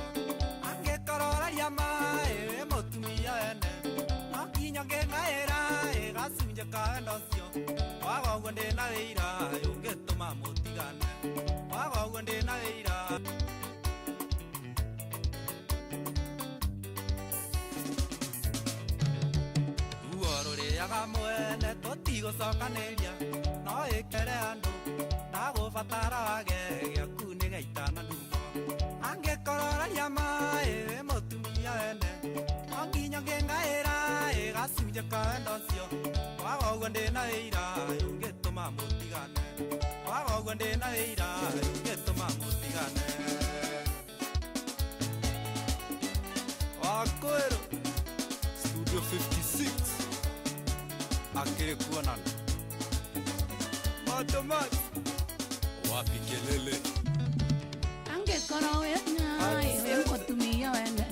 angĩkorwo ũraria ma ĩ wĩ mũtumia wene no nginya ngĩng'aĩra ĩ gacunjĩ ka wendo ũcio kwaga ũguo ndĩna wĩira ũngĩtũma mũtigane kwaga ũguo ndĩna wĩira. Rũrĩaga mwene tũtigũcokanĩria no ĩkere andũ ndagũbatara wage gĩaku nĩ gĩaitana ndumo angĩkorwo ũraria ma ĩ wĩ mũtumia wene no nginya ngĩngaĩra ĩ gacunjĩ ka wendo ũcio kwaga ũguo ndĩna wĩira ũngĩtũma mũtigane kwaga ũguo ndĩna wĩira ũngĩtũma mũtigane. Wakwĩrũ Studio 56 akiri kuonana Matomat wapi kelele angĩkorwo wĩna wĩ mũtumia wene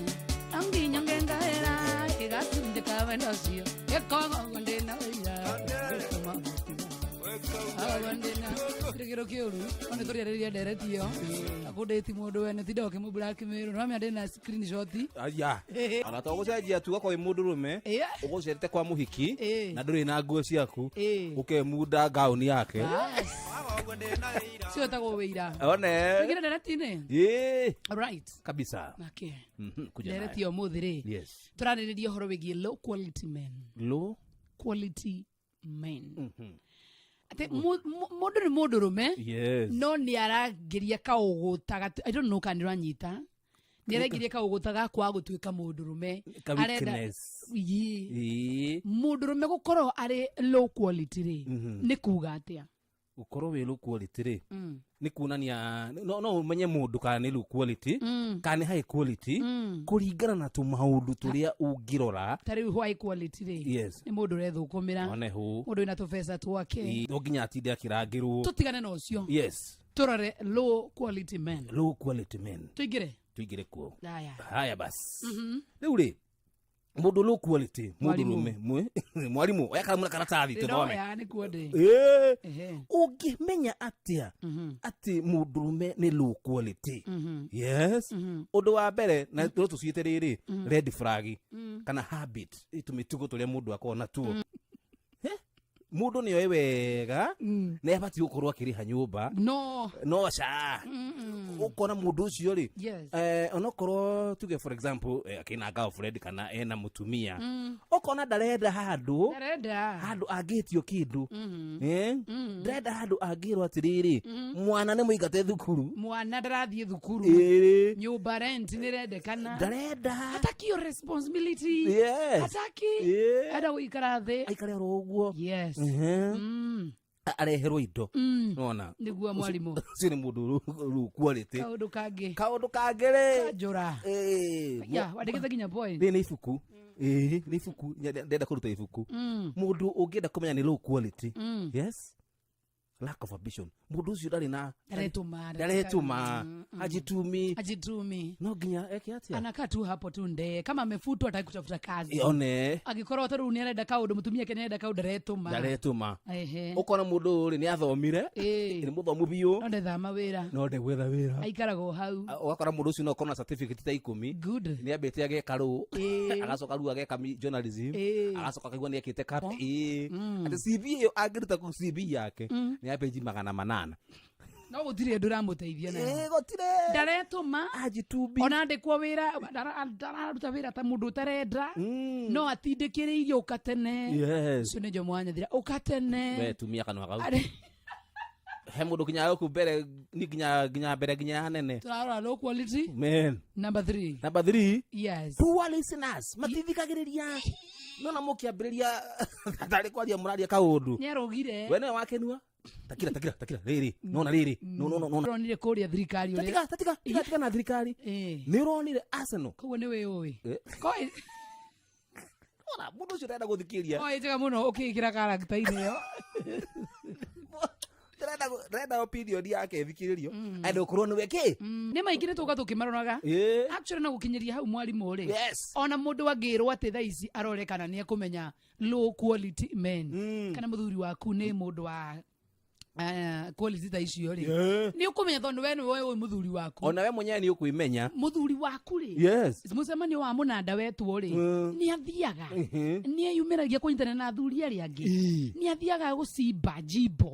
no nginya ngĩngaĩra ĩ gacunjĩ ka wendo ũcio gĩkorwo ũguo ndĩna wĩira ũngĩtũma mũtigane Ũguo ndĩna gũtirĩ kĩndũ kĩũru no nĩ tũrĩarĩrĩria ndereti ĩyo akũndĩti mũndũ wene tinda ũkĩmũ blackmail no amenya ndĩna screenshot. Aya. Ona to gũcenjia tu okorwo wĩ mũndũrũme ũgũcerete kwa mũhiki na ndũrĩ na nguo ciaku ũkemunda ngaũni yake. Bas. Cio ĩtagwo wĩira. One. Tũingĩre ndereti-inĩ. Ĩĩ. Right. Kabisa. Okay. Kuja nayo. Ndereti ya ũmũthĩ rĩ. Yes. Tũrarĩrĩria ũhoro wĩgiĩ low quality men. Low quality men. Atĩ mũndũ nĩ mũndũrũme Yes. no nĩ arageria kaũgũta I don't know kana nĩ ũranyita. Nĩ araingĩria kaũgũta ga kwaga gũtuĩka mũndũrũme. Ka Arenda- weakness. Ii. Ĩĩ. Mũndũrũme gũkorwo arĩ low quality rĩ, nĩ kuga atĩa? Gũkorwo wĩ low quality rĩ, nĩ kuonania no ũmenye mũndũ kana nĩ low quality kana nĩ high quality kũringana na tũmaũndũ tũrĩa ũngĩrora. Ta rĩu high quality rĩ, Yes. nĩ mũndũ ũrethũkũmĩra, One hũ. mũndũ wĩna tũbeca twake. Ĩĩ, no nginya atinde akĩrangĩrwo. Tũtigane na ũcio. Yes. Tũrore low quality men. Low quality men. Tũingĩre. Tũingĩre kuo. Haya. Haya basi. Rĩu rĩ, mũndũ low quality, Mwarimũ. mũndũrũme mwarimũ oya karamu na karatathi tũthome. Ndĩroya nĩ kuo ndĩ. Ĩĩ. Ehe. Ũngĩmenya atĩa atĩ mũndũrũme nĩ low quality? Yes. Ũndũ wa mbere na no tũciĩte rĩrĩ red flag kana habit, tũmĩtugo tũrĩa mũndũ akoragwo natuo. Mũndũ nĩ oĩ wega nĩ abatiĩ gũkorwo akĩrĩha nyũmba, no no ca ũkona mũndũ ũcio rĩ, Yes. onokorwo tuge for example, akĩna girlfriend kana ena mũtumia, ũkona ndarenda handũ Ndarenda. handũ angĩtio kĩndũ. Ndarenda handũ angĩrwo atĩrĩrĩ, mwana nĩ mũingate thukuru, mwana ndarathiĩ thukuru, Ĩĩ. nyũmba rent nĩ ĩrendekana, Ndarenda. Hataki yo responsibility. Yes. Hataki. Ĩĩ. Enda gũikara thĩ. Aikare oro ũguo. Yes. Areherwo indo. Nona Nĩguo mwarimũ. Ũcio nĩ mũndũ low quality. Kaũndũ kangĩ. Kaũndũ kangĩ rĩ, Kanjũra. Ya, wandĩkĩte nginya point. Rĩ nĩ ibuku. Ĩĩ, nĩ ibuku. Ndenda kũruta ibuku. Mũndũ ũngĩenda kũmenya nĩ low quality, yes, lack of ambition. Mũndũ ũcio ndarĩ na Ndaretũma. Ndaretũma, ajitumi. Ajitumi. No nginya eke atĩa? Anakaa tu hapo tu ndee. Kama amefutwa, hataki kutafuta kazi. One. Angĩkorwo ta rĩu nĩ arenda kaũndũ, mũtumia ake nĩ arenda kaũndũ, ndaretũma. Ndaretũma. Ehe. Ũkona mũndũ ũyũ rĩ nĩ athomire, Ĩĩ. nĩ mũthomu biũ, no ndethama wĩra. No ndegwetha wĩra. Aikaraga o hau. Ũgakora mũndũ ũcio no akorwo na certificate ta 10. Good. Nĩ ambĩte ageka rũ, Ĩĩ. agacoka rĩu ageka journalism, Ĩĩ. agacoka akaigua nĩ ekĩte cap. Ĩĩ, atĩ CV ĩyo angĩruta kũ CV yake nĩ ya peji 800. No gũtirĩ ũndũ ũramũteithia nayo. Ĩĩ, gũtirĩ. Ndaretũma. Ajitubi. Ona andĩkwo wĩra, ndararuta wĩra ta mũndũ ũtarenda, no atindĩkĩrĩirio ũka tene. Yes. Ũcio nĩ Jomo Wanyathira, ũka tene. We tumia kanua kau. Arĩ- He mũndũ nginya gũkũ mbere ni nginya mbere nginya ya nene. Tũrarora low quality. Man. Number 3. Number 3. Yes. Poor listeners, matithikagĩrĩria. Nona mũkĩambĩrĩria tarĩ kwaria mũraria kaũndũ. Nĩarũgire. We nĩwe wakenua. Takira takira takira rĩrĩ nona rĩrĩ no no no no. Ũronire kũrĩa thirikari ũrĩa. Tatiga tatiga tiga tiga na thirikari. Nĩ ũronire Arsenal. Koguo nĩ wĩũĩ. Eh. Koi. Ora mũndũ ũcio ũrenda gũthikĩria. Oi njega mũno ũkĩĩkĩra karakta-inĩ ĩyo. Ndĩrenda opinion yake ĩthikĩrĩrio. Enda ũkorwo nĩwe kĩ? Nĩ maingĩ nĩ tũka tũkĩmaroraga. Ĩĩ. Actually no gũkinyĩria hau mwarimũ rĩ. Yes. Ona mũndũ angĩrwo atĩ thaa ici arore kana nĩ ekũmenya low quality men. Kana mũthuri waku nĩ mũndũ wa quality ta icio rĩ. Yeah. Nĩ ũkũmenya tondũ we nĩwe ũĩ mũthuri waku. Ona we mwenyewe nĩ ũkwĩmenya. Mũthuri waku rĩ. Yes. Mũcemanio wa mũnanda wetwo rĩ, nĩ athiaga, nĩ eyumĩragia kũnyitana na athuri arĩa angĩ, nĩ athiaga gũcimba njimbo,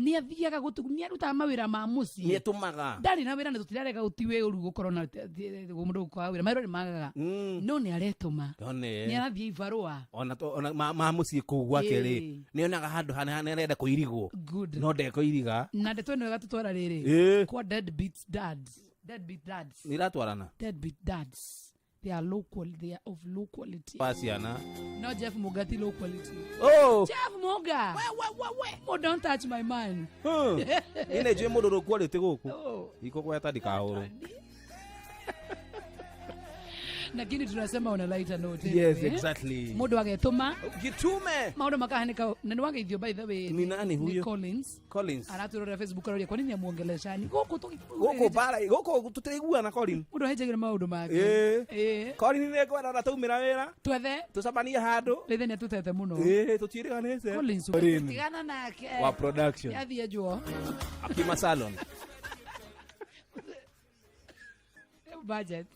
nĩ athiaga nĩ arutaga mawĩra ma mũciĩ, Nĩ etũmaga. Ndarĩ na wĩra na tũtirarega gũti wĩ ũru gũkorwo na mũndũ gũkwaga wĩra, mawĩra nĩ magaga, no nĩ aretũma, One. nĩ arathiĩ ibarũa. Ona ona ma mũciĩ kũu gwake rĩ, Ĩĩ. nĩ onaga handũ hana nĩ arenda kũirigwo. Good. No ndekũiriga. Na ndeto ĩno ĩgatũtwara rĩrĩ Ĩĩ. kwa deadbeat dads. Deadbeat dads. Nĩ iratwarana. Deadbeat dads, they are low quality, they are of low quality. Wa ciana. No Jeff Muga ti low quality. Oh. Jeff Muga. We. Oh, don't touch my man. Niĩ nĩ njũĩ mũndũ low quality gũkũ. Oh. Ikũgweta ndikahũrwo. Lakini tunasema on a lighter note. Yes, anyway. exactly. Mũndũ agetũma. Gitume. Maũndũ makahanĩka na nĩ wageithio by the way. Ni nani huyo? Ni Collins. Collins. Aratũrora Facebook aroria kwa nini amuongeleshani. Gũkũ Gũkũ bara gũkũ tũtiraiguana Colin. Mũndũ ahenjagĩra maũndũ make. Ĩĩ. Ĩĩ. Colin nĩ ngwenda ona taumĩra wĩra. Twethe. Tũcemanie handũ. Rĩthĩ nĩ atũtete mũno. Ĩĩ, tũtiĩrĩganĩte. Collins. Colin. Tigana nake. Wa production. Nĩathiĩ njuo. Akima salon. Budget.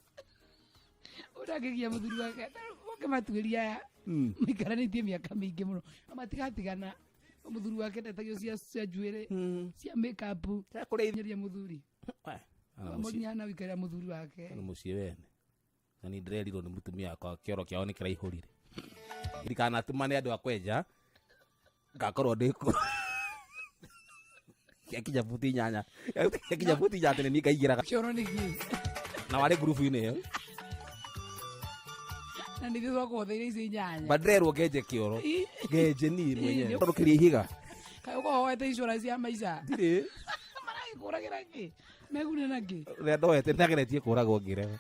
Ũrangĩgia mũthuri wake ũkĩmatuĩria aya maikaranĩtie mĩaka mĩingĩ mũno na matigatigana. Mũthuri wake ndetagio cia njuĩrĩ, cia makeup, nyeria mũthuri mũnyana wĩikarĩra mũthuri wake. Nĩ mũciĩ wene na nĩ ndĩrerirwo nĩ mũtumia wakwa kĩoro kĩao nĩ kĩraihũrire. Ndikanatũmane andũ a kwenja ngakorwo ndĩ kũ gĩakinya buti 8 gĩakinya buti 8 nĩ niĩ ngaingĩraga. Kĩoro nĩ kĩĩ? Na warĩ ngurubu-inĩ ĩyo. Na nithuĩ twakũhũthĩire icio inyanya. Bandirerwo ngenje kĩoro. Ngenje niĩ mwenyewe. Ĩ, Tondũkĩria ihiga. Kaĩ ũkohoete insurance ya maica? Ndirĩ. Maragĩkũragĩra kĩ? Megune na kĩ? Rĩrĩa ndoete ndageretie kũragwo ngĩrega.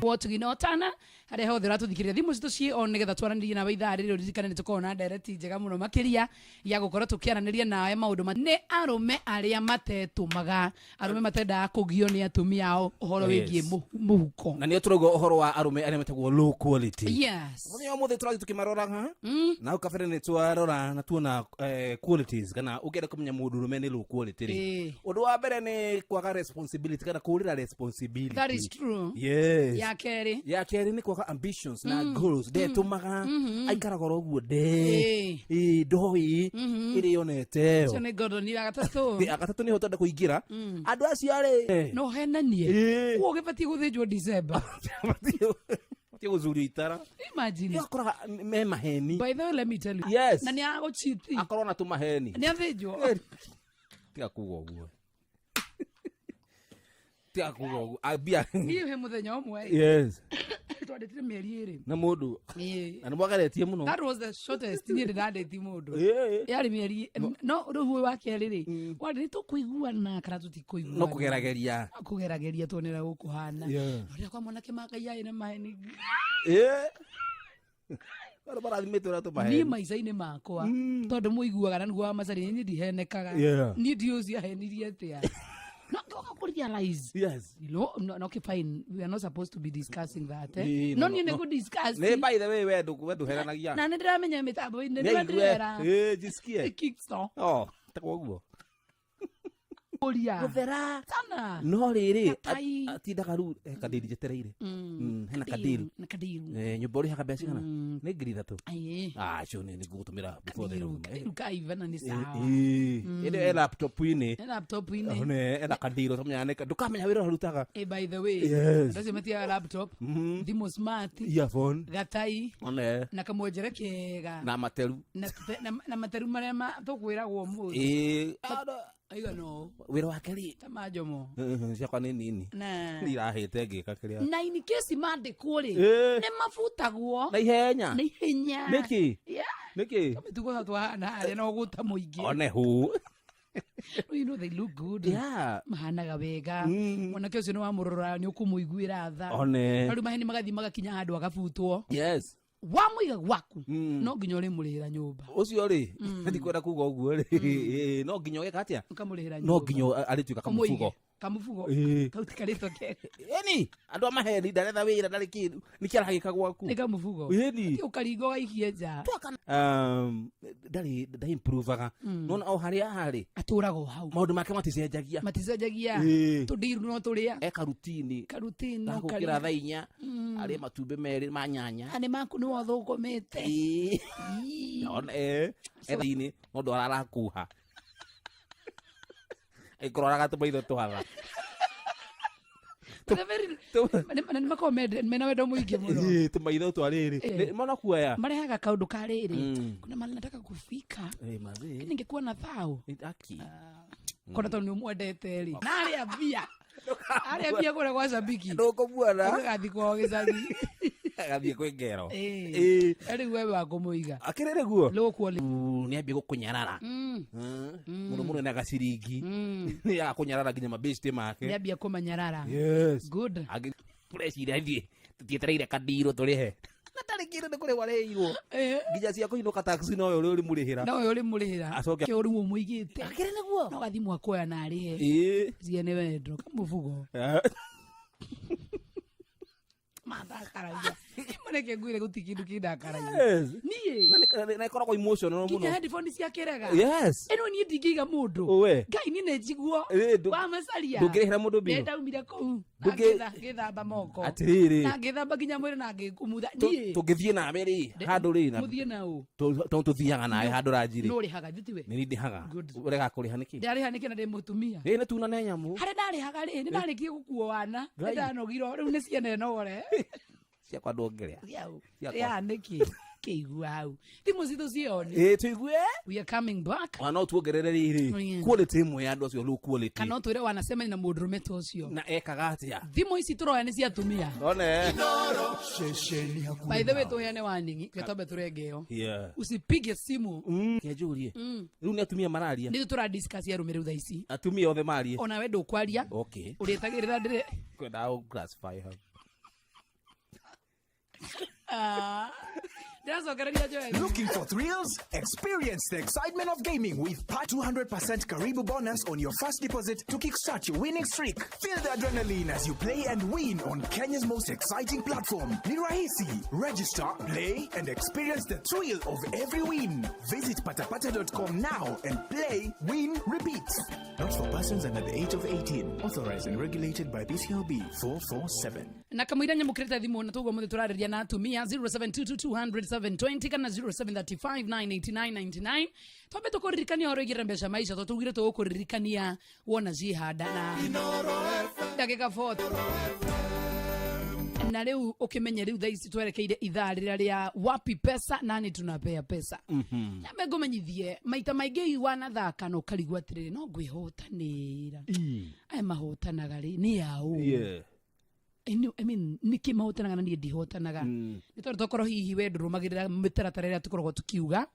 Wotugina otana haria hothe ũratũthikĩrĩria thimũ citũ ciĩ on nĩgetha twaranĩrie nawe ithaa rĩrĩ ũririkane nĩ tũkoragwo na ndereti njega mũno makĩria ya gũkorwo tũkĩaranĩria nawe maũndũ ma nĩ arũme arĩa matetũmaga, arũme matendaga kũgio nĩ atumia ao ũhoro wĩgiĩ mũhuko. Na nĩo tũrauga ũhoro wa arũme arĩa metagwo low quality. Yes. Mũthenya wa ũmũthĩ tũrathiĩ tũkĩmaroraga na hau kabere nĩ twarora na tuona qualities kana ũngĩenda kũmenya mũndũ ũrũme nĩ low quality rĩ. Ũndũ wa mbere nĩ kwaga responsibility kana kũũrĩra responsibility. That is true. Yes. Ya kerĩ. Ya kerĩ nĩ kwaga ambitions na goals. Ndetũmaga aikaraga oro ũguo nde. Ĩ ndoi ĩrĩa yonete ĩyo. Ũcio nĩ Gordon ya gatatũ. Ya gatatũ nĩho twenda kũingĩra. Andũ acio arĩ. No henanie. Kuo ũgĩbatiĩ gũthĩnjwo December. Batiĩ gũcurio itara. Imagine. Nĩakoraga me maheni. By the way, let me tell you. Yes. Na nĩagũchiti. Akorwo na tũmaheni. Nĩathĩnjwo. Tiga kuga ũguo. Tiga kuga ũguo. Ambia. Niĩ he mũthenya ũmwe. Yes. Twandĩtire mĩeri 2. Na mũndũ. Ĩĩ. Na nĩ mwageretie mũno. That was the shortest niĩ ndĩ ndandĩti mũndũ. Ĩĩ. Yarĩ mĩeri no rĩu ũyũ wa kerĩ rĩ warĩ nĩ tũkũiguana kana tũtikũiguana. No kũgerageria. No kũgerageria tuone ũrĩa gũkũhana. Yeah. No rĩrĩa kwa mwanake makai arĩ na maheni. Ĩĩ. Andũ marathimĩtwo na tũmaheni. Niĩ maica-inĩ makwa tondũ mũiguaga na nĩguo wa macari niĩ ndihenekaga. Yeah. Niĩ ndiũĩ ũcio ahenirie atĩa. No ngoka kũ realize. Yes. No, no, no, okay, fine. We are not supposed to be discussing that. Eh? Ĩĩ, No, no, niĩ no. nĩ kũ discuss. Nĩ by the way we ndũheranagia. Na nĩ ndĩramenya mĩtambo-inĩ nĩ Nĩaigue. ndĩrera. Ĩĩ, jisikie. Kikso. Oh, ta koguo. Kũria. Gũthera. Sana. No rĩrĩ Gatai. atindaga rĩu he kadiri njetereire. Hena kadiri. Na kadiru. Eh, nyũmba ũrĩhaga mbeca cigana? Nĩ 3,000. Aye. Ah, cio nĩ ngũgũtũmĩra before the Kadiru, end. kadiru ka Ivana nĩ sawa. Ĩĩ. Ĩndĩ e laptop-inĩ. Nĩ laptop-inĩ. One ena kadiro tamenya nĩ ndũkamenya wĩra ũrutaga. Eh, by the way. Yes. Andũ acio matiaga laptop. Thimũ smart. Earphone. Gatai. One Na kamwenjere kega. na materu. Na materu marĩa tũkwĩragwo ũmũthĩ. Ĩĩ. Aigana ũũ. Wĩra wake rĩ. Ta manjomo. Ciakwa nĩ nini. Na. Nĩ irahĩte ngĩka kĩrĩa. Na in case mandĩkwo rĩ, Ĩĩ. nĩ mabutagwo. Na ihenya. Na ihenya. Nĩkĩ? Yeah. Nĩkĩ? Mĩtugo ta twahana harĩa no gũta mũingĩ. One hũ. You know they look good. Yeah. Mahanaga wega. Mwanake ũcio nĩ wamũrora nĩ ũkũmũiguĩra tha. One. Na rĩu maheni magathiĩ magakinya handũ agabutwo. Yes. Wamũiga gwaku no nginya ũrĩmũrĩhĩra nyũmba. Ũcio rĩ, ndikwenda kuga ũguo rĩ. Ĩĩ, no nginya ũgeka atĩa? Ũkamũrĩhĩra No nyũmba. nginya arĩtuĩka kamũbugo. Ũmũige. Kamũbugo. Ĩĩ. Kau ti karĩtwa kega. Ĩni, andũ a maheni ndaretha wĩra ndarĩ kĩndũ. Nĩkĩ aragĩka gwaku? Nĩ kamũbugo. Ĩni. Ti ũkaringa ũgaikie nja. Ndarĩ ndaimprovaga. Nona o harĩa arĩ. Atũraga o hau. Maũndũ make maticenjagia. Maticenjagia. Ĩĩ. Tũndiru no tũrĩa. E karutini. Karutini no Gũkĩra karĩa. thaa 4. Arĩe matumbĩ 2 ma nyanya. Na nĩ maku nĩ wothũkũmĩte. Ĩĩ. One etha-inĩ no ndwara arakuha. Ĩkũroraga tũmaitho tũhatha. Na nĩ makoragwo mena wendo mũingĩ mũno. Ĩĩ, tũmaitho twa rĩrĩ. Ĩĩ. Nĩ- Mona kuoya. Marehaga kaũndũ ka rĩrĩ. Kuna mahali nataka kufika. Ĩĩ, mazee. Ningekuwa na thao. Aki. Kona tondũ nĩ ũmwendete rĩ. Na arĩa mbia. Arĩa mbia kũrĩa gwa Shabiki. Ndũkũmuona. Ũgathiĩ kwao gĩcagi. Agathiĩ kwĩ ngero. Ĩĩ. Rĩu we wa kũmũiga. Akĩrĩ nĩguo. Low quality. Nĩ ambie gũkũnyarara. Mũno mũno nĩ agaciringi. Nĩ agakũnyarara nginya mabĩcitĩ make. Nĩ ambia kũmanyarara. Yes. Good. Angĩ tũreciria ithuĩ tũtietereire kadiro tũrĩhe. Na ndarĩ kĩndũ nĩ kũrĩhwo arĩhirwo. Nginya cia kũinũka taxi nowe ũrĩ ũrĩmũrĩhĩra. Nowe ũrĩmũrĩhĩra. Acoke. Kĩ ũrĩ ũmũigĩte. Akĩrĩ nĩguo. No gathimũ akoya na arĩhe. Ĩĩ. Cie nĩ wendo. Kamũbugo. Mathakaragia. Mareke ngwĩre gũtirĩ kĩndũ kĩndakaragia. Yes. Niĩ. Na ĩkoragwo emotional Nginya mũno. headphone cia kĩrega. Yes. Ĩno niĩ ndingĩiga mũndũ. Ũwe. Ngai niĩ nĩ njiguo. Ĩĩ, Wa macaria. ndũngĩrĩhĩra mũndũ bill? Nĩ ndaumire kũu. Na Ndũngĩ- ngĩthamba moko. Atĩrĩrĩ. Na ngĩthamba nginya mwĩrĩ na ngĩkumutha. Niĩ. Tũngĩthiĩ nawe rĩ handũ rĩ na Mũthiĩ na ũ. tondũ tũthiaga nawe handũ ranji rĩ. Nũ ũrĩhaga ithuĩ tiwe. Nĩ niĩ ndĩhaga. Ũrega kũrĩha nĩkĩ? Ndarĩha nĩkĩ na ndĩ mũtumia. Ĩĩ nĩ tuna ne nyamũ. Harĩa ndarĩhaga rĩ, nĩ ndarĩkie gũkuo wana. Nĩ Ngai. ndanogirwo rĩu nĩ ciana ĩnogore. Ciakwa ndũngĩrĩa. Ciau. Ciakwa. Ya nĩkĩ? Kĩigua hau. Thimũ citũ cioni. Ĩĩ tũigue. We are coming back. Ona no tuongerere rĩrĩ. Yeah. Quality ĩmwe ya andũ acio low quality. Kana ũtwĩre wanacemania na mũndũrũme ta ũcio. Na ekaga atĩa? Thimũ ici tũroya nĩ cia atumia. One. Ceceni hakuhĩ By the way tũheane warning, reke twambe tũrenge ĩyo. Yeah. Usipige simu. Kĩanjũrie. Rĩu nĩ atumia mararia. Nĩ tũra discuss arũme rĩu thaa ici. Atumia othe marie. Ona we ndũkwaria. Okay. Ũrĩtagĩrĩra ndĩrĩ. Kwendaga gũ classify hau. Ah. Ndĩracokereria Joel. Looking for thrills? Experience the excitement of gaming with part 200% Karibu bonus on your first deposit to kickstart your winning streak. Feel the adrenaline as you play and win on Kenya's most exciting platform. Ni rahisi. Register, play, and experience the thrill of every win. Visit patapata.com now and play, win, repeat. Not for persons under the age of 18. Authorized and regulated by BCLB 447. Na kamũira nyamũkĩrĩte thimũ na tũguo mũthĩ tũrarĩria na atumia 0722200720 kana 07359899 twambe tũkũririkania ũhoro wĩgiĩ mbeca maica tondũ tugire tũgũkũririkania wona ciĩhanda na ndagĩka 40 na rĩu ũkĩmenye rĩu thaa ici twerekeire ithaa rĩrĩa rĩa wapi pesa nani tunapea pesa. Nyambe ngũmenyithie maita maingĩ wanathaka na ũkarigwo atĩrĩrĩ no ngwĩhotanĩra aya mahotanaga rĩ nĩ aũ. Yeah. I mean, nĩkĩ mahotanaga na niĩ ndihotanaga? Nĩ tondũ tokorwo hihi we ndũrũmagĩrĩra mĩtaratara ĩrĩa tũkoragwo tũkiuga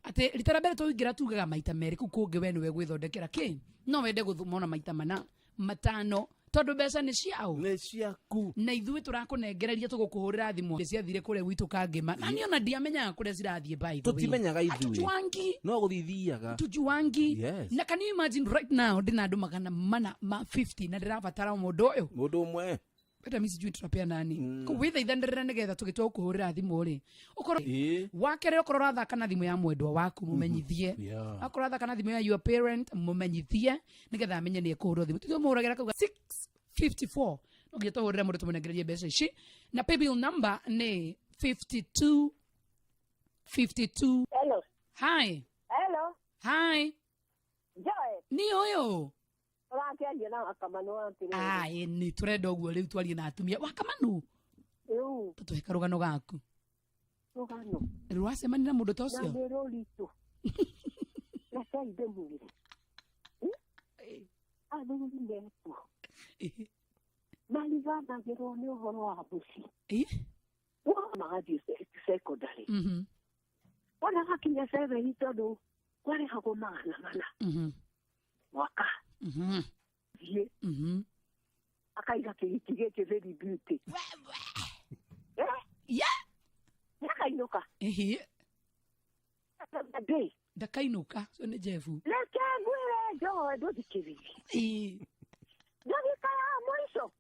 atĩ rita rĩa mbere twaingĩra tugaga maita merĩ, kũu kũngĩ we nĩwe gwĩthondekera kĩ no wende gũthoma ona maita mana matano, tondũ mbeca nĩ ciao, nĩ ciaku, na ithuĩ tũrakũnengereria tũgũkũhũrĩra thimũ ciathire kũrĩa gwitũ kangĩma, na niĩ ona ndiamenyaga kũrĩa cirathiĩ, by the way. Tũtimenyaga ithuĩ. Hatujuangi. No gũthithiaga. Tujuangi. Yes. Na can you imagine, right now ndĩna andũ 450 na ndĩrabatara mũndũ ũyũ. Mũndũ ũmwe. Hata mi sijui tutapea nani. Wĩthaithanĩrĩre nĩgetha tũgĩtua gũkũhũrĩra thimũ rĩ, ũkorwo wakerĩ ũkorwo ũrathaka na thimũ ya mwendwa waku, mũmenyithie. Akorwo ũrathaka na thimũ ya your parent, mũmenyithie nĩgetha amenye nĩ ekũhũrwo thimũ. Tithuĩ mũhũragĩra kauga 654, no nginya tũhũrĩre mũndũ tũmũnengererie mbeca ici, na paybill number nĩ 52 52. Hello. Hi. Hello. Hi. Joy. Ni ũyũ. Ũrakĩaria na Wakamanu atĩrĩrĩ. Aĩ, nĩ tũrenda ũguo rĩu twarie na atumia. Wakamanu, Rĩu tũtũhe karũgano gaku. Rũgano. Rwacemania na mũndũ ta Na ũcio. nĩ rũritũ. Rekei ndĩmwĩre. Athuri mekuo. Mariganagĩrwo nĩ ũhoro wa mũciĩ. Wona magathiĩ secondary. Wona gakinya seven, tondũ kwarĩhagwo 400 mwaka. Thiĩ. Akaiga kĩhiki gĩkĩ very beauty. Eh? Yeah. Nĩakainũka. Ĩhĩ. Ndĩ. Ndakainũka, ũcio nĩ Jefu. Reke ngwĩre Joe, ndũthikĩrĩrie. Ndagĩka ya mũico.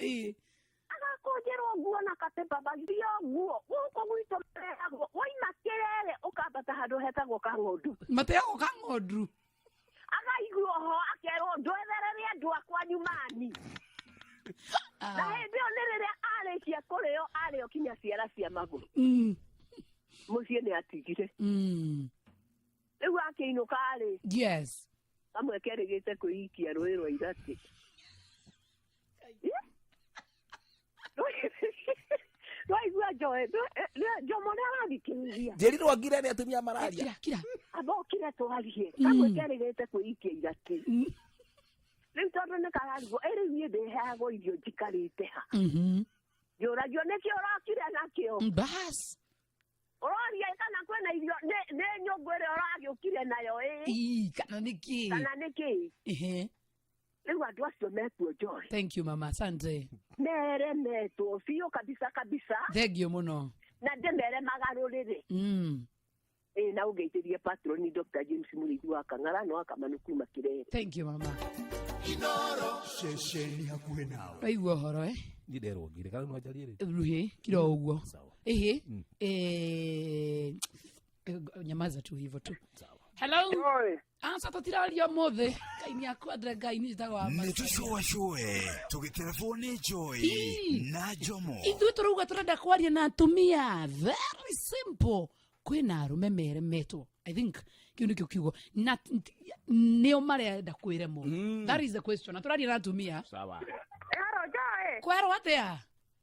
Agakũnjĩrwo nguo na kapĩpa bagio nguo gũkũ gwitũ mareagwo waima kĩrere ũkambata handũ hetagwo Kang'ondu. Mateagwo Kang'ondu. Akaiguo ho akerwo ndwetherere andũ akwa nyumani. Na hĩndĩ ĩyo nĩ rĩrĩa arĩkia kũrĩo, arĩo kinya ciara cia magũrũ. Mũciĩ nĩ atigire. Rĩu akĩinũka rĩ, kamwe kerĩgĩte kwĩikia rũĩ rwa iratĩ. Rwaigua Joe, Jomo nĩ arathikĩrĩria. Njĩrirwo ngire nĩ atumia mararia. Kira. Ambokire twarie. Kamwe kerĩgĩte kwĩikia iratĩ. Rĩu tondũ nĩ kararigwo, ĩ rĩu niĩ ndĩheagwo irio njikarĩte ha? Njũragio nĩkĩ ũrokire nakĩo? Bas. Ũroria kana kwĩna irio, nĩ nyũngũ ĩrĩa ũragĩũkire nayo ĩ? Ii, kana nĩkĩ? Kana nĩkĩ? Ehe. Rĩu andũ acio mekuo, Joy. Thank you, mama, asante. Meremetwo biũ kabisa kabisa. Thank you mũno. Na ndĩmere magarũrĩre. Ĩ na ũngeithĩrie patroni Dr. James Mũrĩithi wa Kang'ara no Akamanu kuma Kĩrere. Thank you, mama. Inoro ceceni hakuhĩ nawe. Waigua ũhoro, eh? Niĩ nderwo ngire kana no njarie rĩ. Ruhĩ kira ũguo. Ĩhĩ. Eh, nyamaza tu hivyo tu. Hello. Aca tũtiraria ũmũthĩ. Ngai nĩ akwendre, Ngai nĩ njĩtagwo wa Nĩ tũcũacũe tũgĩterebwo nĩ Joy Ii. na Jomo. Ithuĩ tũrauga tũrenda kwaria na atumia, very simple. Kwĩna arũme meremetwo, I think kĩu nĩkĩo kiugo, na nĩo marenda kwĩremwo. That is the question, na tũraria na atumia. Sawa. Hello, Joy. Kwerwo atĩa?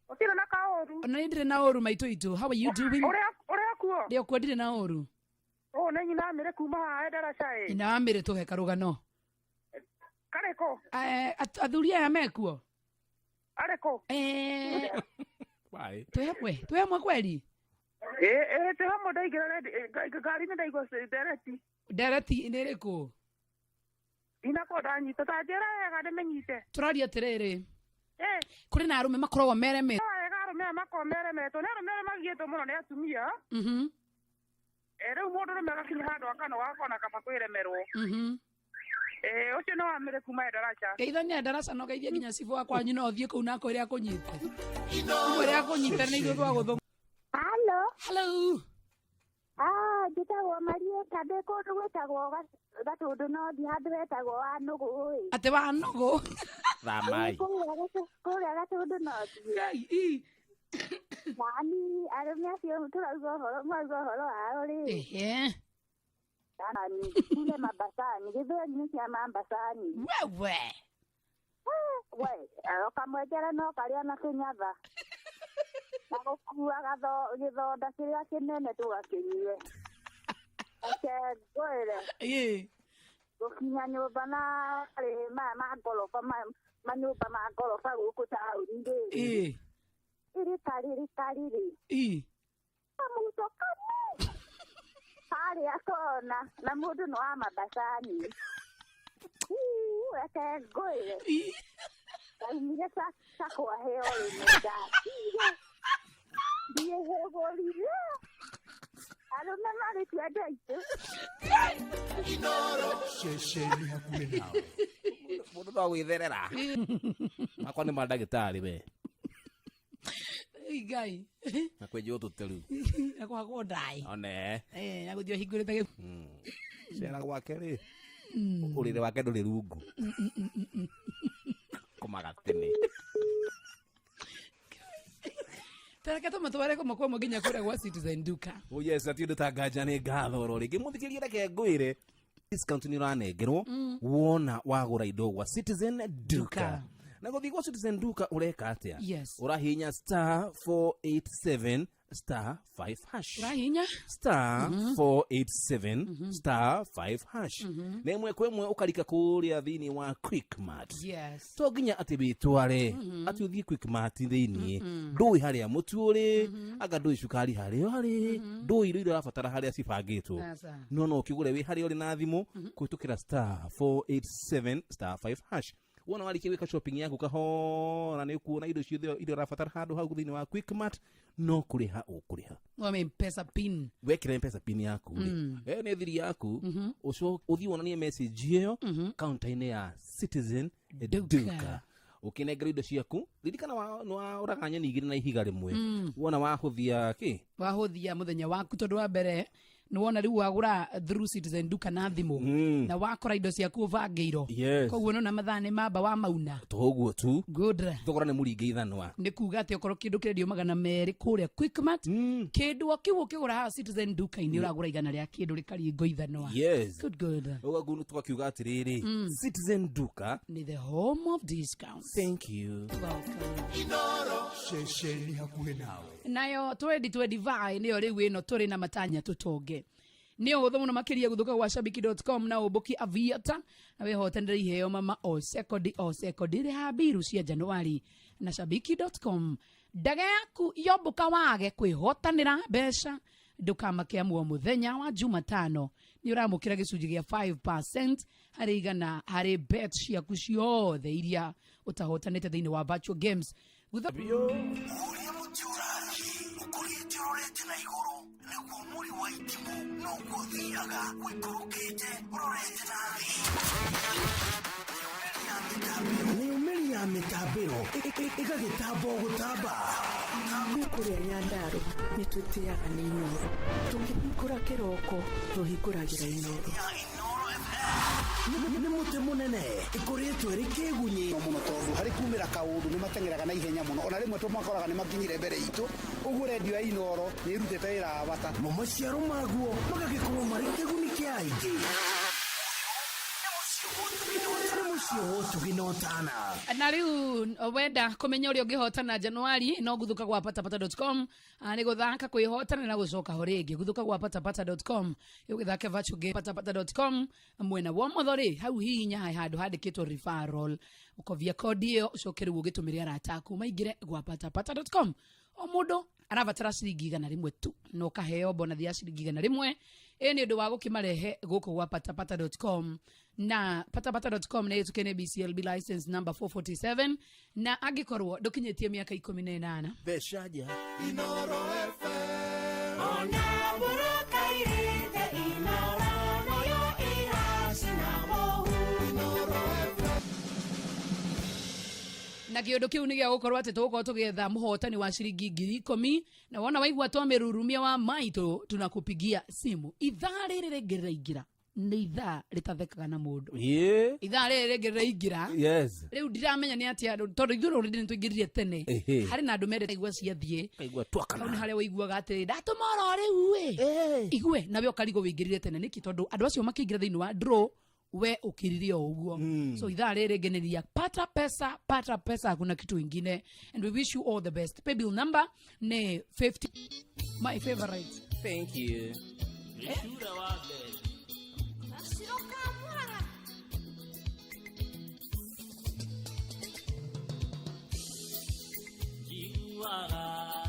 Ũtirĩ na kaũru. Ona niĩ ndirĩ na ũru, maitũ itũ. How are you doing? Ũrĩa kuo? Ndĩ okuo, ndirĩ na ũru. Ũũ nĩ nyina Mĩrĩ kuma haha ndaraca ĩ. Nyina wa Mĩrĩ, tũhe karũgano. Karĩkũ? Eh, athuri aya mekuo. Arĩkũ? Eh, Why? twĩ hamwe, twĩ hamwe kweri. Ĩ ĩ twĩ hamwe, ndaingĩra ngari-inĩ ndaigua ndereti. Ndereti nĩ ĩrĩkũ? Ndinakorwo ndanyita, ta njĩra wega ndĩmĩnyite. Tũraria atĩrĩrĩ, Ĩ. kũrĩ na arũme makoragwo meremetwo. Wega, arũme aya makoragwo meremetwo nĩ arũme arĩa magiĩtwo mũno nĩ atumia. Ĩ rĩu mũndũrũme agakinya handũ akanoga akona kaba kwĩremerwo. Ĩ ũcio nĩ wa Mĩrĩ kuma ndaraca. Geithania ndaraca, no geithie nginya cibũ wa kwanyu, no ũthiĩ kũu na akwĩre akũnyite, mwĩre akũnyite nĩ ithuĩ twagũthũma. Hello. Hello. Ah, njĩtagwo Marieta, ndĩ kũndũ gwĩtagwo Gatũndũ Nothi, handũ hetagwo wa Nũgũ ĩ. Atĩ wa Nũgũ? Thamai. Kũrĩa Gatũndũ Nothi. Ngai. Nani arũme acio tũrauga ũhoro, marauga ũhoro wao rĩ. Ehe. Nani kule Mambasani, gĩthweri nĩ kĩa Mambasani. Wewe. We, kamwenjera no karĩa na kĩnyatha. Na gũkua gĩthonda kĩrĩa kĩnene tũgakĩnyue. Reke ngwĩre. Ĩĩ. Gũkinya nyũmba na rĩ maya ma ngoroba, manyũmba ma ngoroba gũkũ taũni rĩ. Ĩĩ. Karĩrĩ karĩrĩ. Ii. Kamuto kami. Harĩa kona na mũndũ nĩ wa mabacani. Reke ngwĩre. Kaumire ta kwaheo rĩmwe ndatigire. Ndiĩhũgũrire. Arũme marĩ tu andũ aitũ. Inoro ceceni hakuhĩ nawe. Mũndũ no gwĩtherera. Makwa nĩ ma ndagĩtarĩ we. Ĩ Ngai. Na kwenjwo tũte rĩu. Na kũhakwo ndaĩ. One. Eh, na gũthiĩ ũhingũrĩte gĩ. Cera gwake rĩ. Ũrĩrĩ wake ndũrĩ rungu. Komaga tene. Tareke tũmatware kũmwe kwa nginya kũrĩa gwa Citizen Duka. Oh yes, ati ũndũ ta nganja nĩ ngatho oro rĩngĩ. Mũthikĩrĩria reke ngwĩre discount nĩ ũranengerwo wona wagũra indo gwa Citizen Duka. Na gũthiĩ gwa Citizen Duka ũreka atĩa? Yes. Ũrahihinya star 487 star 5 hash. Ũrahihinya? Star 487 star 5 hash. Na ĩmwe kwa ĩmwe ũkarika kũrĩa thĩinĩ wa Quickmart. Yes. To nginya atĩ wĩtware atĩ ũthiĩ Quickmart thĩinĩ ndũĩ harĩa mũtu ũrĩ anga ndũĩ cukari harĩa ũrĩ ndũĩ indo iria ũrabatara harĩa cibangĩtwo Aca. no ũkĩgũre wĩ harĩa ũrĩ na thimũ kũhĩtũkĩra star 487 star 5 hash. Wona warĩkia gwĩka shopping yaku kahora nĩ ũkuona indo ciothe iria ũrabatara handũ hau thĩinĩ wa Quickmart no kũrĩha ũkũrĩha. Wame M-Pesa pin. Wekĩra M-Pesa pin yaku rĩ ĩyo nĩ thiri yaku ũcoke ũthiĩ wonanie message ĩyo counter-inĩ ya Citizen Duka ũkĩnengera indo ciaku ririkana nĩwaũraga nyoni igĩrĩ na ihiga rĩmwe wona wahũthia kĩ Wahũthia mũthenya waku tondũ wa mbere nĩ wona rĩu wagũra through Citizen Duka na thimũ na wakora indo ciaku ũbangĩirwo. Yes. Koguo nona mathaa nĩ mamba wa mauna. Toguo tu. Good. Thogora nĩ mũringe ithanwa. Nĩ kuga atĩ okorwo kĩndũ kĩrendio 200 kũrĩa Quickmart kĩndũ o kĩu ũkĩgũra haha Citizen Duka-inĩ ũragũra 100 rĩa kĩndũ rĩkaringwo ithanwa. Yes. Good, good. Ũguo tũgakiuga atĩrĩrĩ Citizen Duka ni the home of discounts. Thank you. Welcome. Inoro ceceni hakuhĩ nawe. Nayo 2025 nĩyo rĩu ĩno tũrĩ na matanya tũtonge. Nĩ ũhũthũ mũno makĩria gũthũka gwa shabiki.com na ũmbũki aviata na wĩhotanĩre iheo mama o sekondi o sekondi rĩha mbiru cia Januari na shabiki.com. Ndege yaku yombũka wage kwĩhotanĩra mbeca ndũkamake amu o mũthenya wa Jumatano nĩ ũramũkĩra gĩcunjĩ gĩa 5% harĩ igana harĩ bet ciaku ciothe iria ũtahotanĩte thĩinĩ wa virtual games. Ũkũrĩte ũrorete na igũrũ nĩguo mũri wa itimũ noguo ũthiaga ũikũrũkĩte ũrorete na thĩ. Mĩumĩri ya mĩtambĩro ĩgagĩtamba o gũtamba. Kũrĩa Nyandarũa nĩ twĩtĩaga nĩ Inooro. Tũkĩhingũra kĩroko tũhingũragĩra Inooro. Nĩ mũtĩ mũnene ĩkũrĩtwo ĩrĩ kĩgunyĩ mũno tondũ harĩ kumĩra kaũndũ nĩ mateng'eraga na ihenya mũno ona rĩmwe tũmakoraga nĩ makinyire mbere itũ ũguo rendio ya Inooro nĩ ĩrutĩte wĩra wa bata. Mo maciaro maguo magagĩkorwo marĩ kĩguni kĩa aingĩ. Nĩ mũciĩ wa ũtugi na ũtana. Na rĩu wenda kũmenya ũrĩa ũngĩhotana Januari no gũthũka gwa patapata.com nĩ gũthaka kwĩhotana na gũcoka ho rĩngĩ gũthũka gwa patapata.com ũgĩthake virtual game patapata.com mwena wa ũmotho rĩ hau hihinya he handũ handĩkĩtwo referral ũkovia kodi ĩyo ũcoke rĩu ũgĩtũmĩre arata aku maingĩre gwa patapata.com. O mũndũ arabatara ciringi 100 tu na ũkaheo bonathi ya ciringi 100 ĩ nĩ ũndũ wa gũkĩmarehe gũkũ gwa patapata.com na patapata.com nĩ ĩtũke nĩ BCLB license number 447 na angĩkorwo ndũkinyĩtie mĩaka 18 mbeca nja. Inoro FM. Ona mũraka irĩte Inoro nayo ĩracina mũhu. Inoro FM. Na kĩũndũ kĩu nĩ gĩa gũkorwo atĩ tũgũkorwo tũgĩetha mũhotani wa ciringi 10,000 na wona waigua twamĩrurumia wa maitũ tunakupigia simu ithaa rĩrĩ rĩngĩ rĩraingĩra nĩ ithaa rĩtathekaga na mũndũ. Yeah. Ithaa rĩrĩ rĩngĩ rĩraingĩra. Yes. Rĩu ndiramenya nĩ atĩa tondũ ithuĩ rũrĩrĩ nĩ tũingĩrire tene. Ehe. Harĩ na andũ mendete igua ciathiĩ. Kaigua twakana. Hau nĩ harĩa ũiguaga atĩrĩ ndatũma oro rĩu ĩ. Igue nawe ũkarigwo wĩingĩrire tene nĩkĩ tondũ andũ acio makĩingĩra thĩinĩ wa draw we ukiririe o ũguo. So ithaa rĩrĩ rĩngĩ nĩ ria pata pesa pata pesa hakuna kitu ingine and we wish you all the best. Pay bill number nĩ 50 my favorite. Thank you. Njiguaga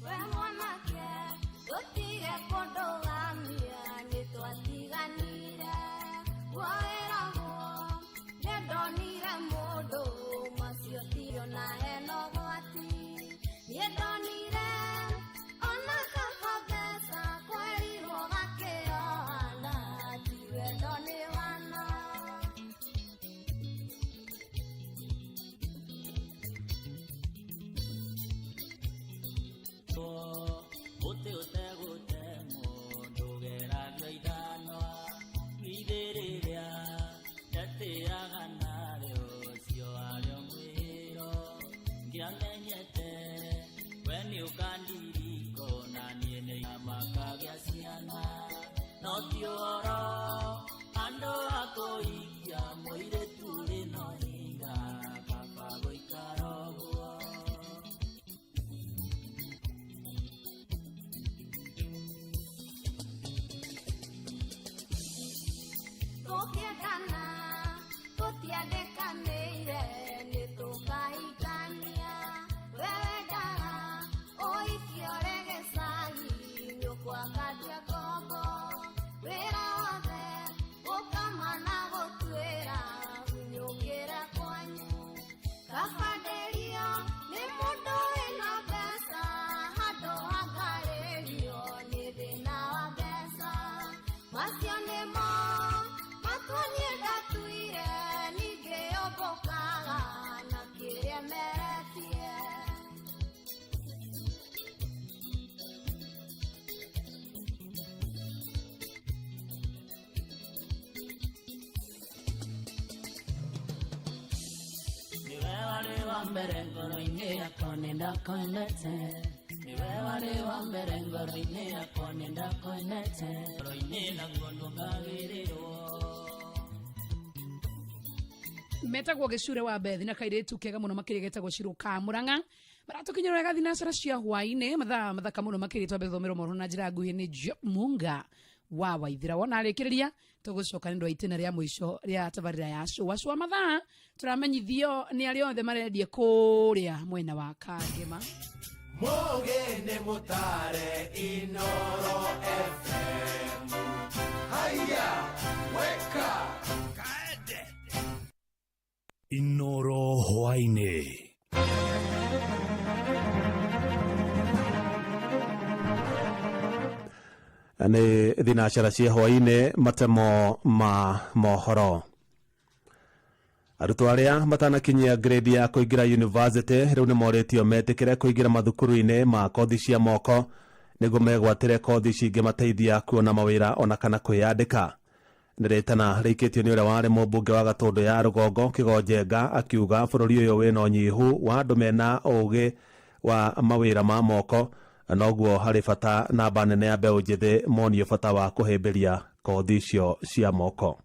We mwanake tũtige kũndũgamia nĩ twatiganire woeragwo nĩ ndonire mũndũ macio tio na hena ũgwati niĩ ndonire ona kaba mbeca kwerirwo gakĩohana ti wendo nĩ wana. Mũtĩ ũtegũtemwo ndũgeragio ithanwa githĩ rĩrĩa ndatĩaga narĩo ũcio warĩo mwĩro ngĩamenyete we nĩũkandiriko na niĩ nĩ makagĩa ciana no ti ũhoro andũ a kũhikia mũirĩtu ũrĩ na ũhinga kaba gũikara ũguo. Tũkĩendana tũtiandĩkanĩire nĩ tũkahikania we wendaga ũhiki ũrĩ gĩcagi nyũkwa akandia ngombo wĩra wothe gũkama na gũtuĩra hunyũkĩra kwanyu kaba ndĩrio nĩ mũndũ wĩna mbeca handũ hangarĩrio nĩ thĩna wa mbeca macio nĩmo matuanie ndatuire ningĩ ũmbũkaga na kĩrĩa meretie. Niwe warĩ wa mbere ngoro-inĩ yakwa nĩndakwendete niwe warĩ wa mbere ngoro-inĩ yakwa nĩndakwendete ngoro-inĩ naguo ndũngagĩrĩrwo. Metagwo gĩcure wa bethi na kairĩtu kega mũno makĩria getagwo Shiro ka Murang'a maratũkinyĩra wega thinacara cia hwaĩ-inĩ mathaa mathaka mũno makĩria twambe gũthomerwo mohoro na njĩra nguhĩ nĩ Job Munga wa Waithira wona arĩkĩrĩria tũgũcoka nĩ ũndũ wa itĩna rĩa mũico rĩa tabarĩra ya cũa cũa mathaa tũramenyithio nĩ arĩa othe marendia kũrĩa mwena wa Kangema. Mũgĩ nĩ mũtare Inoro FM. Haya, weka kaende. Inoro hwaĩ-inĩ. Nĩ thinacara cia hwaĩ-inĩ matemo ma mohoro. Arutwo arĩa matanakinyia grade ya kũingĩra university rĩu nĩ morĩtio metĩkĩre kũingĩra mathukuru-inĩ ma kothi cia moko nĩguo megwatĩre kothi cingĩmateithia kuona mawĩra ona kana kwĩyandĩka. Nĩ rĩtana rĩikĩtio nĩ ũrĩa warĩ mũmbunge wa Gatũndũ ya rũgongo Kĩgonjenga akiuga bũrũri ũyũ wĩna ũnyihu wa andũ mena ũgĩ wa mawĩra ma moko noguo harĩ bata namba nene ya mbeũ njĩthĩ monio bata wa kũhĩmbĩria kothi icio cia moko.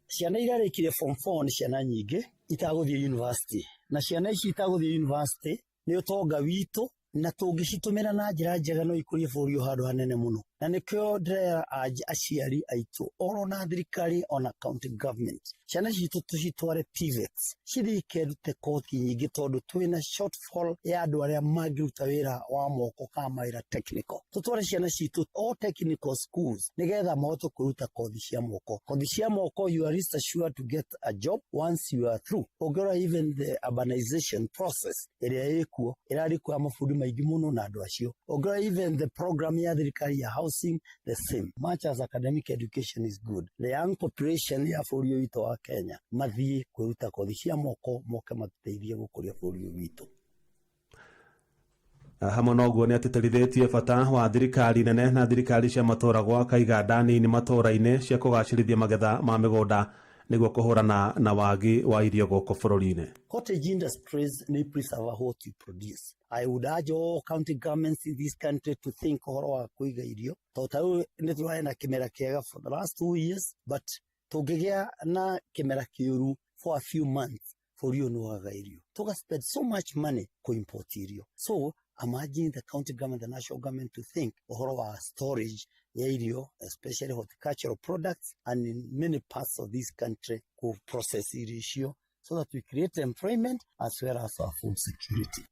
Ciana iria rĩkire form 4 nĩ ciana nyingĩ itagũthiĩ university na ciana ici itagũthiĩ university nĩ ũtonga witũ na tũngĩcitũmĩra na njĩra njega no ikũrie bũrũri ũyũ handũ hanene mũno na nĩkĩo ndĩrera aciari aitũ oro na thirikari ona county government ciana citũ tũcitware TVETs cithiĩ ikerute kothi nyingĩ tondũ twĩna shortfall ya andũ arĩa mangĩruta wĩra wa moko kana mawĩra technical tũtware ciana citũ all technical schools nĩgetha mahote kwĩruta kothi cia moko. Kothi cia moko you are rest assured to get a job once you are through. Ũngĩrora even the urbanization process ĩrĩa ĩkuo ĩrarĩ mabundi maingĩ mũno na andũ acio. Ũngĩrora even the program ya thirikari ya housing the same. Much as academic education is good, the young population ya bũrũri ũyũ witũ wa Kenya mathiĩ kwĩruta kothi cia moko moke matũteithie gũkũria bũrũri ũyũ witũ. Hamwe na ũguo nĩ atĩtĩrithĩtie bata wa thirikari nene na thirikari cia matũũra gwaka iganda nini matũũra-inĩ cia kũgacĩrithia magetha ma mĩgũnda nĩguo kũhũrana na wagi wa irio gũkũ bũrũri-inĩ. Cottage industries nĩ preserve what you produce. I would urge all county governments in this country to think ũhoro wa kũiga irio tondũ ta rĩu nĩ tũrarĩ na kĩmera kĩega for the last 2 years but tũngĩgĩa na kĩmera kĩũru for a few months bũrũri ũyũ nĩ wagaga irio. Tũga spend so much money kũ import irio. So I'm urging the county government, the national government to think ũhoro wa storage ya irio, especially horticultural products, and in many parts of this country ku process irio icio so that we create employment as well as our food security.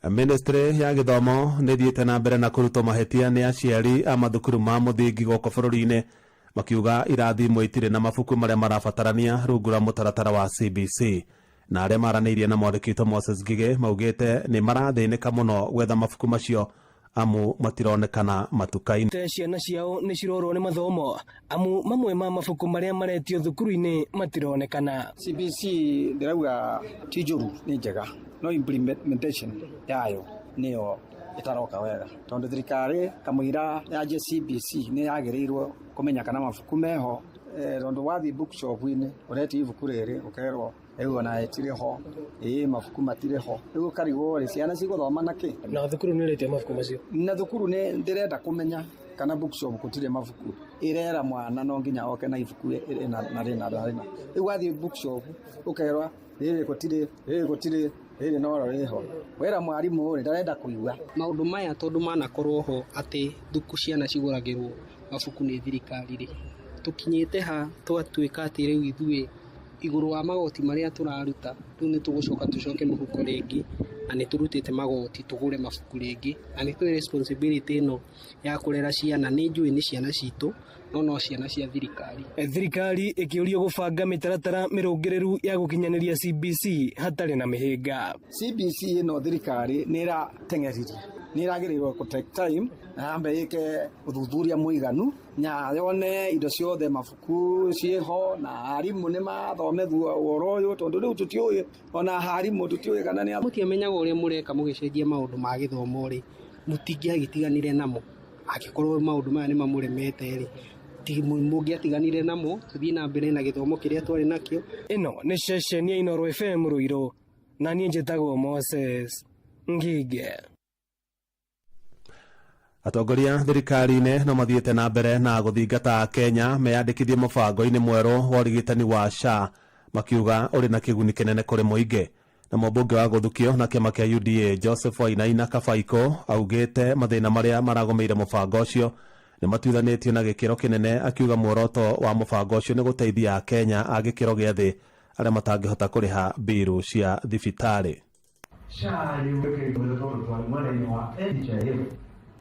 Ministry ya gĩthomo nĩ ĩthiĩte na mbere na kũrutwo mahĩtia nĩ aciari a mathukuru ma mũthingi gũkũ bũrũri-inĩ, makiuga irathi imwe itirĩ na mabuku marĩa marabatarania rungu rwa mũtaratara wa CBC. Na arĩa maranĩirie na mwandĩki witũ Moses Ngigĩ maugĩte nĩ marathĩnĩka mũno gwetha mabuku macio amu matironekana matuka-inĩ. Te ciana ciao nĩ cirorwo nĩ mathomo amu mamwe ma mabuku marĩa maretio thukuru-inĩ matironekana. CBC ndĩrauga ti njũru, nĩ njega, no implementation yayo nĩyo ĩtaroka wega, tondũ thirikari kamũira yanjie CBC nĩ yagĩrĩirwo kũmenya kana mabuku meho, tondũ wathiĩ bookshop-inĩ ũretia ibuku rĩrĩ ũkerwo rĩu ona ĩtirĩ ho, ĩĩ mabuku matirĩ ho, rĩu ũkarigwo rĩ ciana cigũthoma na kĩ? Na thukuru nĩ ĩretia mabuku macio? Na thukuru nĩ ndĩrenda kũmenya kana bookshop gũtirĩ mabuku, ĩrera mwana no nginya oke na ibuku rĩna na rĩna na rĩna. Rĩu wathiĩ bookshop ũkerwa rĩrĩ gũtirĩ, rĩrĩ gũtirĩ, rĩrĩ no rĩho. Wera mwarimũ rĩ ndarenda kũigua. Maũndũ maya tondũ manakorwo ho atĩ thuku ciana cigũragĩrwo mabuku nĩ thirikari rĩ, tũkinyĩte ha twatuĩka atĩ rĩu ithuĩ igũrũ wa magoti marĩa tũraruta rĩu nĩ tũgũcoka tũcoke mũhuko rĩngĩ, na nĩ tũrutĩte magoti tũgũre mabuku rĩngĩ, na nĩ tũĩ responsibility ĩno ya kũrera ciana, nĩ njũĩ nĩ ciana citũ no ciana cia thirikari. Thirikari ĩkĩũrio gũbanga mĩtaratara mĩrũngĩrĩru ya gũkinyanĩria CBC hatarĩ na mĩhĩnga. CBC ĩno thirikari nĩ ĩrateng'eririe, nĩ ĩragĩrĩirwo kũ take time na yambe ĩke ũthuthuria mũiganu na yone indo ciothe mabuku ciĩho na arimũ nĩ mathomethio ũhoro ũyũ, tondũ rĩu tũtiũĩ ona arimũ tũtiũĩ kana nĩ mũtiamenyaga ũrĩa mũreka mũgĩcenjia maũndũ ma gĩthomo rĩ, mũtingĩagĩtiganire namo. Angĩkorwo maũndũ maya nĩ mamũremete rĩ, mũngĩatiganire namo tũthiĩ na mbere na gĩthomo kĩrĩa twarĩ nakĩo. Ĩno nĩ ceceni ya Inooro FM Ruiru, na niĩ njĩtagwo Moses Ngige. Atongoria thirikari-inĩ no mathiĩte na mbere na gũthingata Kenya meyandĩkithie mũbango-inĩ mwerũ wa ũrigitani wa SHA, makiuga ũrĩ na kĩguni kĩnene kũrĩ mũingĩ. Na mũmbunge wa gũthukio na kĩama kĩa UDA Joseph Wainaina Kabaiko augĩte mathĩna marĩa maragũmĩire mũbango ũcio nĩ matuithanĩtio na gĩkĩro kĩnene, akiuga muoroto wa mũbango ũcio nĩ gũteithia Kenya a gĩkĩro gĩa thĩ arĩa matangĩhota kũrĩha mbiru cia thibitarĩ. SHA rĩu tondũ twarĩ mwena-inĩ wa NHIF.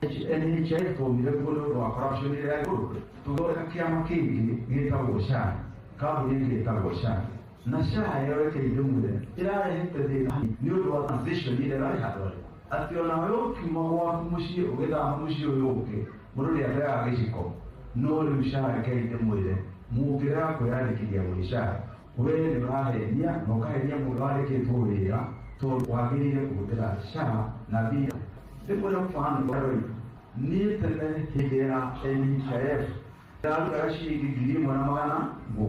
NHIF twaumire kuo nĩ ũndũ wa corruption ĩrĩa ĩrĩ igũrũ, tũthondeka kĩama kĩngĩ gĩtagwo SHA, kambuni ĩngĩ ĩtagwo SHA, na SHA ĩyo reke ndĩmwĩre ĩrarehete thĩna nĩ ũndũ wa transition ĩrĩa ĩrarĩ handũ harĩa atĩ onawe ũkiuma gwaku mũciĩ ũgĩthama mũciĩ ũyũ ũngĩ mũndũ nĩateaga gĩciko, no rĩu SHA reke ndĩmwĩre mũngĩrega kwĩyandĩkithia gwĩ SHA we nĩ ũrahenia na ũkahenia mũndũ wandĩkĩtwo wĩra, tondũ wagĩrĩire kũhũthĩra SHA na mbia. Ndĩmwĩre mũbano niĩ tene hĩndĩ ya NHIF ndarutaga ciringi 1,700 o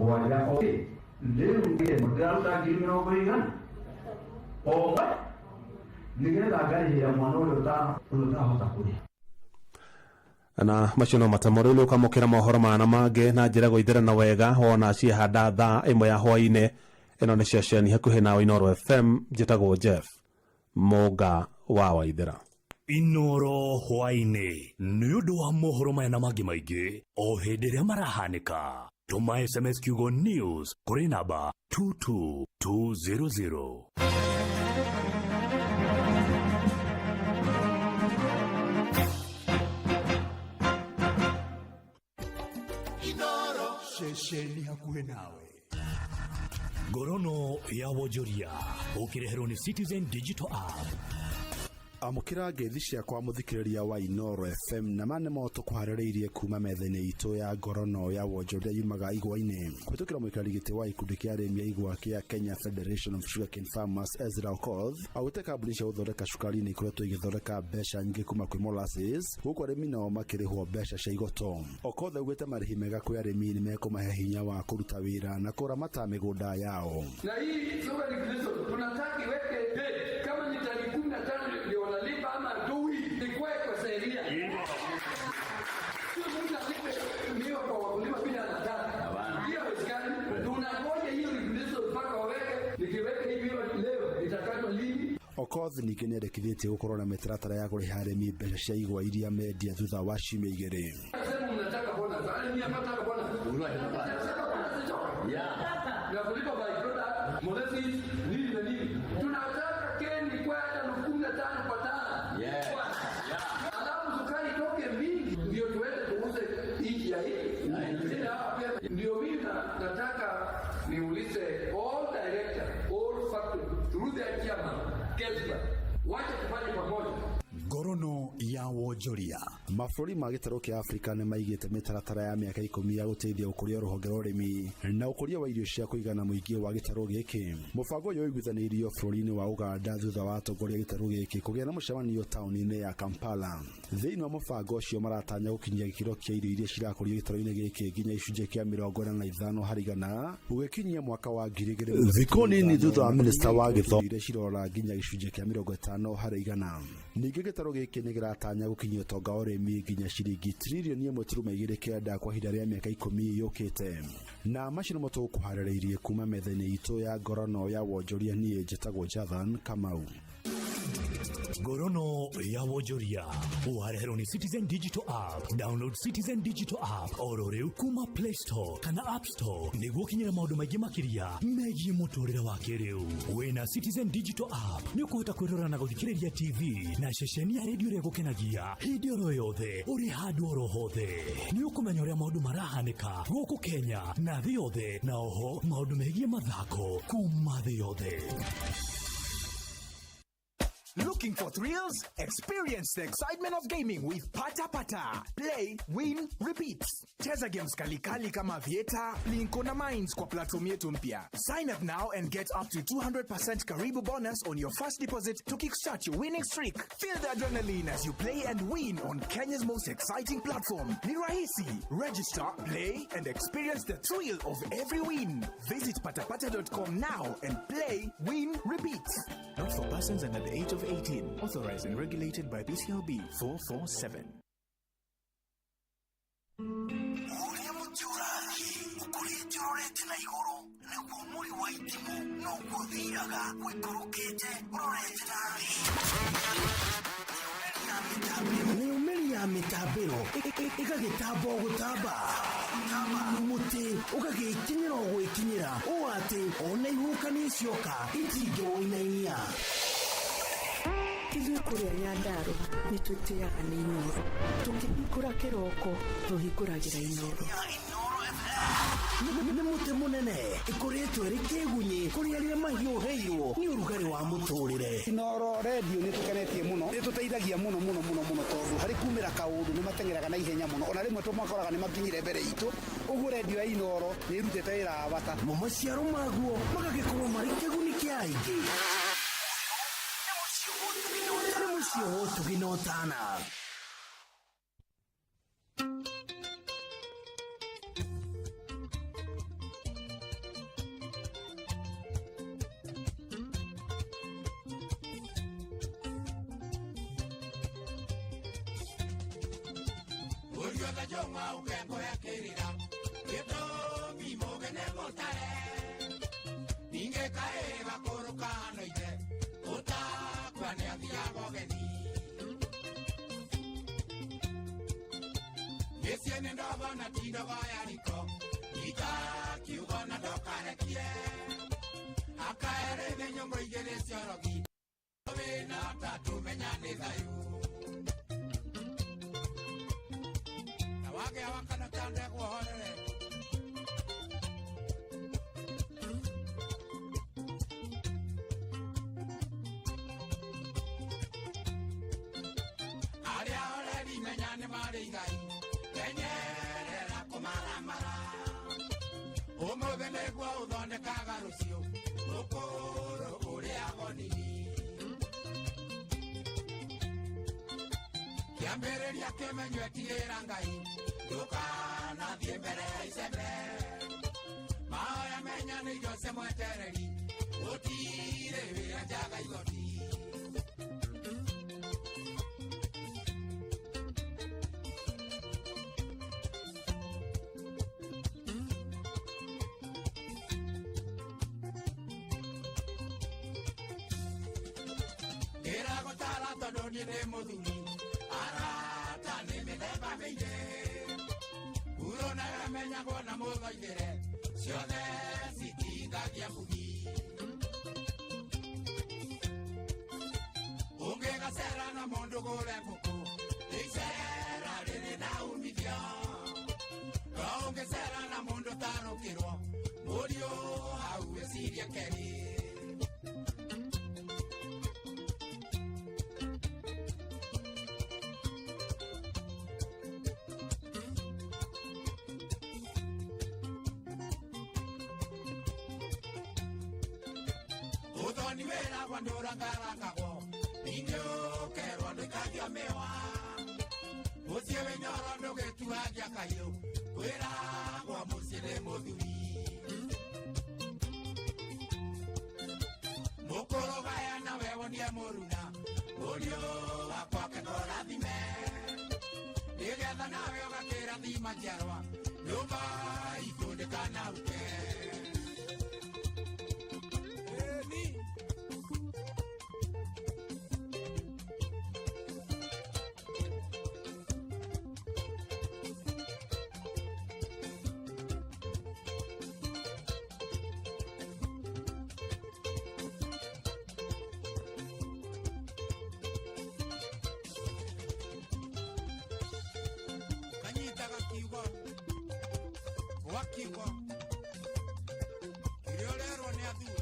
rĩu ndĩraruta 40,000 o mwe nĩgetha ngarĩhĩra mwana ũrĩa ũtarahota kũrĩha. Na macio no matemo rĩu nĩ ũkamũkĩra mohoro mana mangĩ na njĩra gũithĩrana wega wona ciehanda thaa 1 ya hwaĩ-inĩ. Ĩno nĩ ceceni hakuhĩ nawe Inooro FM, njĩtagwo Jeff Mũnga wa Waithĩra. Inooro hwaĩ-inĩ nĩ ũndũ wa mohoro maya na mangĩ maingĩ o hĩndĩ ĩrĩa marahanĩka. Tũma SMS kiugo news kũrĩ namba 22200. Inooro ceceni hakuhĩ nawe. Ngorono ya wonjoria ũkĩreherwo nĩ Citizen Digital App. Amũkĩra ngeithi ciakwa mũthikĩrĩria wa Inooro FM na ma nĩmo tũkũharĩrĩirie kuma metha-inĩ itũ ya ngorono ya wonjoria yumaga igwa-inĩ. Kũhĩtũkĩra mũikarĩri gĩtĩ wa gĩkundi kĩa arĩmi a igwa kĩa Kenya Federation of Sugarcane Farmers Ezra Okoth augĩte kambuni cia gũthondeka cukari nĩ ikoretwo igĩthondeka mbeca nyingĩ kuma kwĩ molasses, gũkũ arĩmi nao makĩrĩhwo mbeca cia igoto. Okoth augĩte marĩhi mega kwĩ arĩmi nĩ mekũmahe hinya wa kũruta wĩra na kũramata mĩgũnda yao. Na hii sugar regulation tunataka iweke date kama ni tarehe 15 ndio wanalipa ama 2 weeks, ikuwe kwa sheria. Sio mtu alipe miwa kwa wakulima bila anataka. Hiyo haiwezekani. Tunangoja hiyo regulation mpaka waweke. Nikiweka hii miwa leo itakatwa lini? Okoth ningĩ nĩendekithĩtie gũkorwo na mĩtaratara ya kũrĩha arĩmi mbeca cia igwa iria mendia thutha wa ciumia igĩrĩ. Sema mnataka bonus. Arĩmi abataka bonus. Na kulipa by product, molasses, nini na nini. Tunataka keni kwa 15,000 kwa tani. Alafu sukari itoke mingi ndio tuende tuuze nchi ya hii. Tena hapa pia ndio mimi nataka niulize all director, all factory through their chairman, KESBA. Wacha tufanye pamoja. Ngorono ya wonjoria. Mabũrũri ma gĩtarũ kĩa Afrika nĩ maigĩte mĩtaratara ya mĩaka 10 ya gũteithia ũkũria rũhonge rwa ũrĩmi na ũkũria wa irio cia kũigana mũingĩ wa gĩtarũ gĩkĩ. Mũbango ũyũ ũiguithanĩirio bũrũri-inĩ wa Uganda thutha wa atongoria a gĩtarũ gĩkĩ kũgĩa na mũcemanio taũni-inĩ ya Kampala. Thĩinĩ wa mũbango ũcio maratanya gũkinyia gĩkĩro kĩa irio iria cirakũrio gĩtarũ-inĩ gĩkĩ nginya icunjĩ kĩa 45 harĩ igana gũgĩkinyia mwaka wa 2000. Thikũ nini thutha wa minista wa gĩthomo iria cirora nginya gĩcunjĩ kĩa 50 harĩ igana. Ningĩ gĩtarũ gĩkĩ nĩ kĩratanya gũkinyia ũtonga wa ũrĩmi nginya ciringi tririoni 1.29 kwa ihinda rĩa mĩaka 10 yũkĩte. Na macio nĩmo tũgũkũharĩrĩirie kuma metha-inĩ itũ ya ngorono ya wonjoria. Niĩ njĩtagwo Jathan Kamau. Ngorono ya wonjoria wareherwo nĩ Citizen Digital App. Download Citizen Digital App oro rĩu kuma Play Store kana App Store nĩguo ũkinyĩre maũndũ maingĩ makĩria megiĩ mũtũrĩre wa kĩrĩu. Wĩna Citizen Digital App nĩ ũkũhota kwĩrora na gũthikĩrĩria TV na ceceni ya redio ĩrĩa ĩgũkenagia hĩndĩ oro yothe ũrĩ handũ oro hothe. Nĩ ũkũmenya ũrĩa maũndũ marahanĩka gũkũ Kenya na thĩ yothe, na oho maũndũ megiĩ mathako kuma thĩ yothe. Looking for thrills? Experience the excitement of gaming with Pata Pata. Play, win, repeat. Cheza games kalikali kama Aviator, Plinko na Mines kwa platform yetu mpya. Sign up now and get up to 200% Karibu bonus on your first deposit to kickstart your winning streak. Feel the adrenaline as you play and win on Kenya's most exciting platform. Ni rahisi. Register, play, and experience the thrill of every win. Visit patapata.com now and play, win, repeat. Not for persons under the age of 18. Authorized and regulated by BCLB 447. Ũrĩa mũtĩ ũrathiĩ ũkũrĩte ũrorete na igũrũ nĩguo mũri wa itimũ noguo ũthiraga ũikũrũkĩte ũrorete na thĩ. Mĩumĩri ya mĩtambĩro ĩgagĩtamba o gũtamba, mũtĩ ũgagĩkinyĩra o gwĩkinyĩra ũũ atĩ ona ihuhũkanio cioka itingĩwũinainia. Ithuĩ kũrĩa Nyandarũa nĩ twĩtĩaga nĩ Inooro. Tũkĩhingũra kĩroko tũhingũragĩra Inooro. Nĩ mũtĩ mũnene ĩkũrĩtwo ĩrĩ kĩgunyĩ kũrĩ arĩa mahiũhĩirwo nĩ ũrugarĩ wa mũtũrĩre. Inooro redio nĩ tũkenetie mũno, nĩ tũteithagia mũno mũno mũno mũno tondũ harĩ kumĩra kaũndũ nĩ mateng'eraga na ihenya mũno, ona rĩmwe tũmakoraga nĩ makinyire mbere itũ. Ũguo redio ya Inooro nĩ ĩrutĩte wĩra wa bata. Mo maciaro maguo magagĩkorwo marĩ kĩguni kĩa aingĩ. Nĩ mũciĩ wa ũtugi na ũtana. Kĩambĩrĩria kĩmenywe tigĩra Ngai ndũkanathiĩ mbere ya icembe mahoya menya nĩ indo cia mwetereri gũtirĩ wĩra njaga igoti. Ndingĩikara tondũ niĩ ndĩ mũthuri. Arata nĩ mĩthemba mĩingĩ. Huro nayo ĩmenyagwo na mũthoithĩre. Ciothe citingagia bugi. Ũngĩgacera na mũndũ gũre ngũkũ, icera rĩrĩ na umithio. No ũngĩcera na mũndũ ũtarũkĩrwo, mũriũ hau wĩcirie kerĩ. Ũthoni wĩragwo ndũrangarangagwo, ningĩ ũkerwo ndũikagio mĩwa. Mũciĩ wĩ nyoro ndũgĩtuagia kahiũ, kwĩragwo mũciĩ nĩ mũthuri. Mũkũrũgaya nawe wonie mũruna, mũriũ wakwa kĩkũrathime. Nĩgetha nawe ũgakĩrathima njiarwa, nyũmba itũ ndĩkanauke. Kanyitaga kiugo gwa kiugo kĩrĩa ũrerwo nĩ athuri.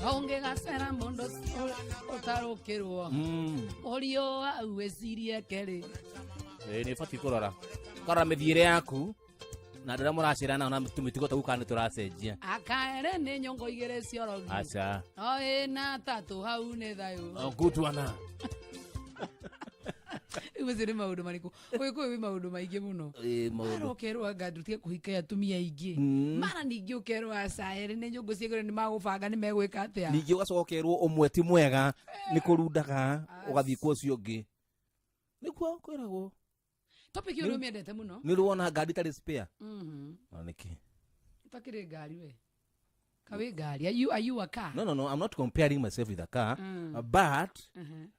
Ũngĩgacera mũndũ ũtarũkĩrwo, ũrio hau wĩcirie kerĩ. Ĩĩ, nĩ ũbatiĩ kũrora ũkarora mĩthiĩre yaku na andũ arĩa mũracera nao na tũmĩtugo tũu kana nĩ tũracenjia. Akaere nĩ nyongo igĩrĩ ciorogi. Aca. No ĩna tatũ hau nĩ thayũ. Oh, good one. Rĩu macio nĩ maũndũ marĩkũ? Ũgĩkũyũ wĩ maũndũ maingĩ mũno. Ĩĩ, maũndũ. Mara ũkerwo anga ndũtige kũhika atumia aingĩ. Mara ningĩ ũkerwo aca erĩ nĩ nyũngũ ciagĩrĩire nĩ magũbanga nĩ megwĩka atĩa. Ningĩ ũgacoka ũkerwo ũmwe ti mwega nĩ kũrundaga ũgathiĩ kwa ũcio ũngĩ. Nĩkuo kwĩragwo. Topic ĩyo nĩ ũmĩendete mũno. Nĩ ũrĩ wona ngari itarĩ spare? Mhm. Na nĩkĩ? Ũtakĩrĩ ngari we. Kawĩ ngari. Are you a car? No, no, no, I'm not comparing myself with a car, but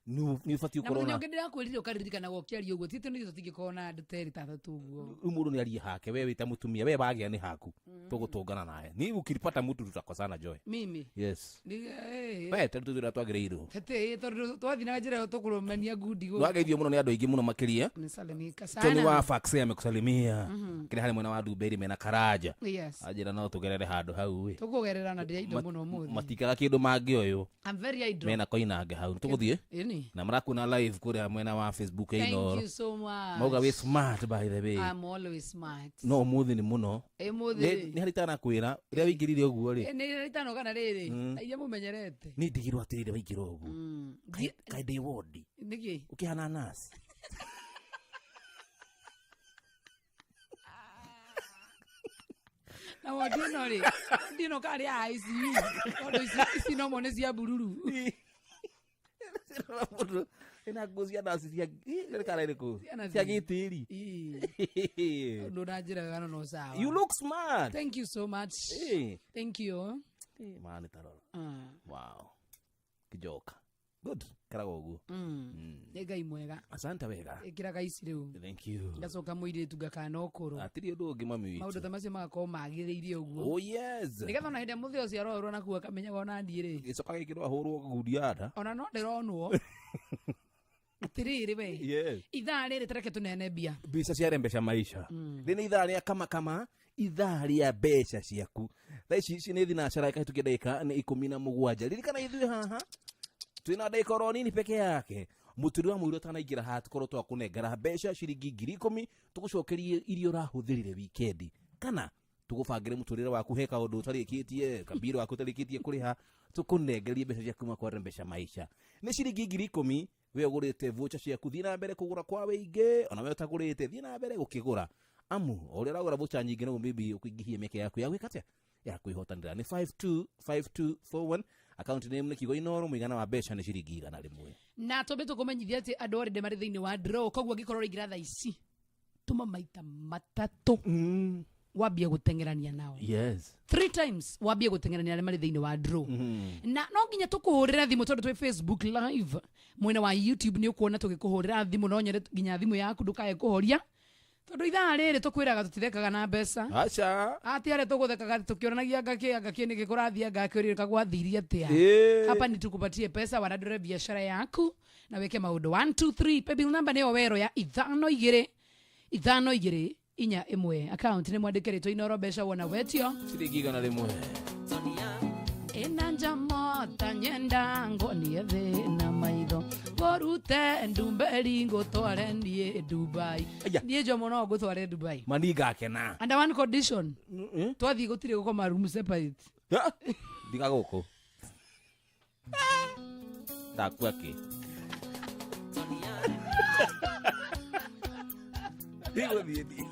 nĩ ũbatiĩ Na gũkorwo mũthenya na ũngĩ ndĩrakwĩrire ũkaririkana ũkĩaria ũguo ti atĩ nĩ tũtingĩkorwo na andũ ta erĩ ta atatũ ũguo. Rĩu mũndũ nĩ arie hake, we wĩ ta mũtumia, we wagĩa nĩ haku, tũgũtũngana nawe. Ni ukipata mtu tutakosana, Joy. Mimi. Yes. Ni We tondũ tũrĩa twagĩrĩirwo. Tete tondũ twathiĩ na njĩra ĩyo tũkũrũmania ngundi gũkũ. Nĩwageithio mũno nĩ andũ aingĩ mũno makĩria. Nisalimika Tony sana. wa Faxe amekusalimia. Kĩrĩa harĩ mwena wa Ndumberi mena Karanja. Yes. Anjĩra no tũgerere handũ hau ĩ. Tũkũgerera na ndĩ indo mũno ũmũthĩ. Matikaga kĩndũ mangĩ ũyũ. I'm very idle. Mena koinange hau. Tũgũthiĩ. Ĩni. Na marakuona live kũrĩa mwena wa Facebook ya Thank Inooro. you so much. Mauga wĩ smart by the way. I'm always smart. No ũmũthĩ nĩ mũno. Ĩ mũthĩ. Nĩ harĩ itanakwĩra rĩrĩa waingĩrire ũguo rĩ. Nĩ ritano kana rĩrĩ. Mm. Na iria mũmenyerete. Nĩ ndigirwo atĩrĩrĩ waingĩra ũguo. Kaĩ ndĩ wondi. Nĩkĩ? Ũkĩhana nurse. Na wondi ĩno rĩ, wondi ĩno karĩ ya ICU. Tondũ ici no mone cia bururu. Mũndũ ĩna nguo cia nurse cia ĩ, kana ĩrĩkũ? Cia Cia gĩtĩri. Ũndũ ũranjĩraga no sawa. You look smart. Thank you so much. Eh. Thank you. Mani tarora. Ah. Wow. Kijoka. Good. Karagwo ũguo. Nĩ Ngai mwega. Asante wega. Ĩkĩraga ici rĩu. Thank you. Ngacoka mũirĩtu ngakana ũkũrũ. Hatirĩ ũndũ ũngĩ mami Maũndũ witũ. ta macio magakorwo magĩrĩire ũguo. Oh yes. Nĩgetha ona hĩndĩ ĩrĩa mũthĩ ũcio aroerwo nakuo akamenyaga ona niĩ rĩ. Gĩcoka gĩkĩrwo ahũrwo ngundi ya nda. Ona no ndĩronwo. Atĩrĩrĩ we. Yes. Ithaa rĩrĩ tareke tũneane mbia. Mbeca cia mbeca maisha. Rĩ nĩ ithaa rĩa kama kama ithaa rĩa mbeca ciaku. Thaa ici ici nĩ thinacara ĩkahĩtũkia ndagĩka nĩ 17. Ririkana ithuĩ haha twĩna ndagĩka oro nini peke yake. Mũturi wa mũirũ ũtanaingĩra haha tũkorwo twakũnengera mbeca ciringi 10,000 tũgũcokerie iria ũrahũthĩrire wikendi kana tũgũbangĩre mũtũrĩre waku he kaũndũ ũtarĩkĩtie kambiro waku ũtarĩkĩtie kũrĩha tũkũnengerie mbeca ciaku kuma kwa mbeca maisha nĩ ciringi 10,000. We ũgũrĩte voucher ciaku thiĩ na mbere kũgũra kwa wĩingĩ, ona we ũtagũrĩte thiĩ na mbere gũkĩgũra, amu o ũrĩa ũragũra voucher nyingĩ noguo maybe ũkũingĩhia mĩeke yaku ya gwĩka atĩa ya kwĩhotanĩra. Nĩ 525241. Account name nĩ kiugo Inoro, mũigana wa mbeca nĩ ciringi 100. Na twambe tũkũmenyithia atĩ andũ already marĩ thĩinĩ wa draw, koguo angĩkorwo ũraingĩra thaa ici tũma maita matatũ wambie gũteng'erania nao. Yes. Three times wambie gũteng'erania arĩa marĩ thĩinĩ wa draw. Na no nginya tũkũhũrĩra thimũ tondũ twĩ Facebook live, mwena wa YouTube nĩ ũkuona tũgĩkũhũrĩra thimũ, no nyone nginya thimũ yaku ndũkae kũhoria tondũ ithaa rĩrĩ tũkwĩraga tũtithekaga na mbeca. Aca. Ati arĩa tũgũthekaga tũkĩonanagia ngakĩ ngakĩ nĩkĩ kũrathiĩ ngakĩ kagwathirie atĩa. Ĩĩ. Hapa ni tukupatie pesa wanadore biashara yaku na weke maũndũ 1 2 3. Paybill number nĩyo wero ya 5 2 5 2 4 1. Account nĩ mwandĩke rĩtwa Inoro, mbeca wona wetio ciringi 100. Ina njamota nyenda ngonie thĩna maitho ngũrute ndumberi ngũtware niĩ Dubai. Niĩ Jomo no ngũtware Dubai. Mani ngakena. Under one condition, twathiĩ gũtirĩ gũkoma room separate. Ndiga gũkũ ndakua kĩ ndigũthiĩ ndi.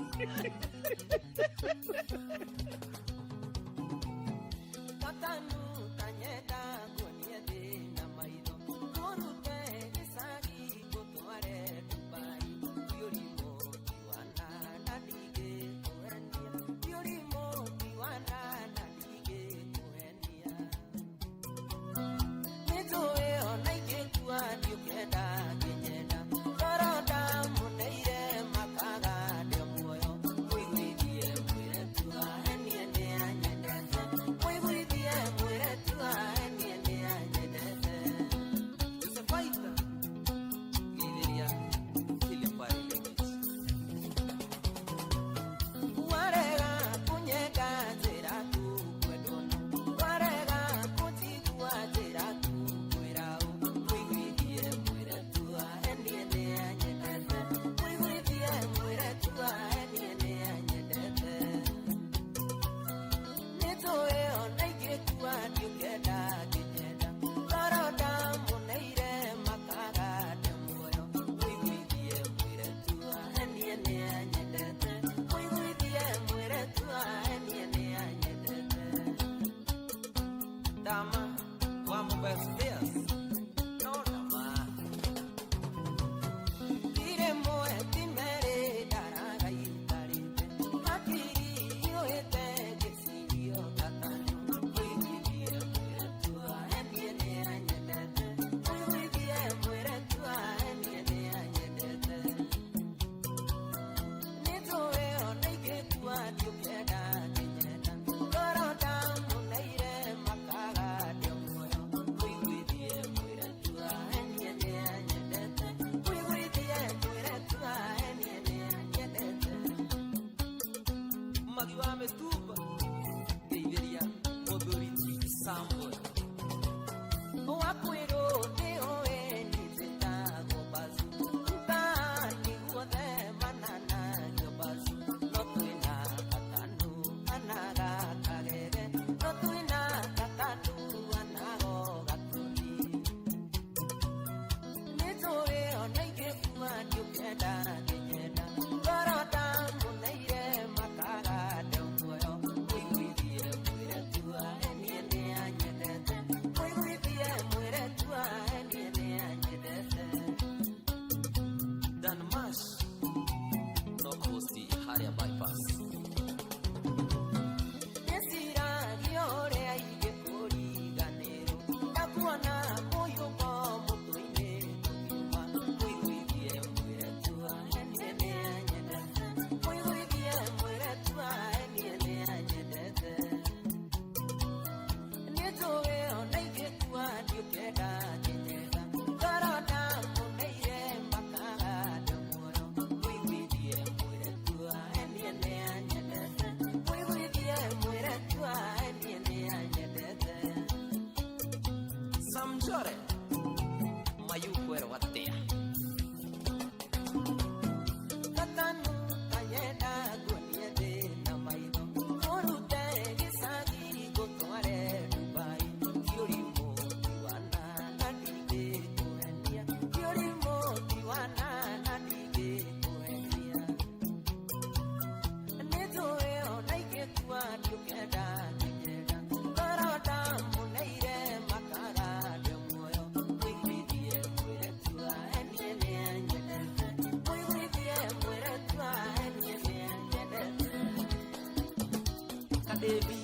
Devi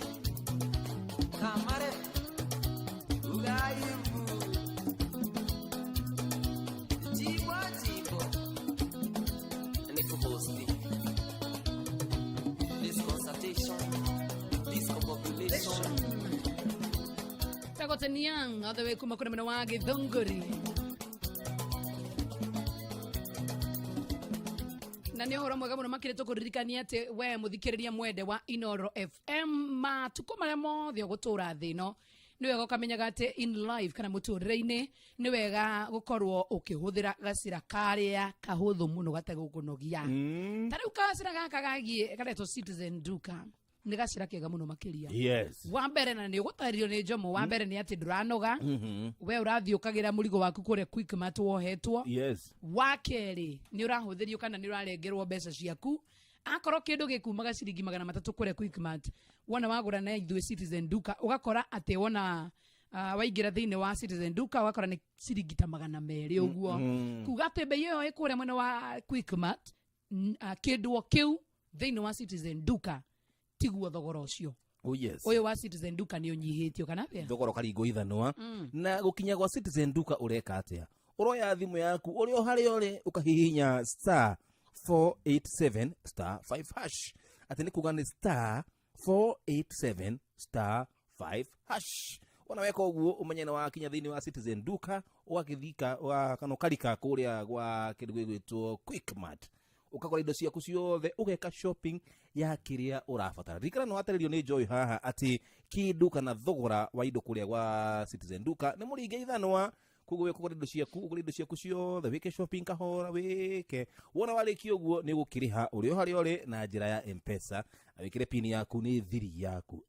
Kamare Ugaivu Jibo Jibo Nikubosti This consultation This population Tagoteniang all the way kuma kũrĩ mwena wa Gĩthũngũri na nä å horo mwega må no makä rä tå kå ririkania atä we må thikä rä ria mwende wa Inoro FM matukå marä a mothe å gå tå ra thä no nä wega å kamenyaga atä in life kana må tå rä re-inä nä wega gå korwo å kä hå thä ra gacä ra karä a kahå thå må no gategå kå nogia ta rä u gacä ra gaka gagiä karetwo Citizen Duka nä gacä ra kega må no makä ria Yes. wa mbere na nä å gå tarĩrio nä njomo wa mbere nä atä ndå ranoga we å rathiä å kagä ra må rigo waku kå rä a Quickmart wohetwo Yes. wa kerä nä å rahå thä rio kana nä å rarengerwo mbeca ciaku akorwo kä ndå gä kumaga ciringi 300 kå rä a Quickmart wona wagå ra na ithuä Citizen Duka ũgakora atä wona waingä ra thä inä wa Citizen Duka ũgakora nä ciringi ta 200 å guo kuga atä mbei ä yo ä kå rä a mwena wa Quickmart kä ndå o kä u thä inä wa Citizen Duka tiguo thogora å cio Oh yes. å yå wa Citizen Duka nä å nyihä tio kana atä Thogora ũkaringwo ithanwa na gũkinya gwa Citizen Duka ũreka atĩa? Ũroya thimũ yaku ũrĩ o harĩa ũrĩ ũkahihinya star 487 star 5 hash atĩ nĩ kuga nĩ star 487 star 5 hash wona weka ũguo ũmenye nĩ wakinya thĩinĩ wa Citizen Duka ũgagĩthika kana ũkarika kũrĩa gwa kĩndũ gĩgwĩtwo Quickmart ũkagũra indo ciaku ciothe ũgeka shopping ya kĩrĩa ũrabatara ririkana nĩ watarĩrio nĩ Joy haha atĩ kĩndũ kana thogora wa indo kũrĩa gwa Citizen Duka nĩ mũringe ithanwa koguo we kũgũra indo ciaku ũgũre indo ciaku ciothe wĩke shopping kahora wĩke wona warĩkia ũguo nĩ ũgũkĩrĩha ũrĩ o harĩa ũrĩ na njĩra ya Mpesa na wĩkĩre pin yaku nĩ thiri yaku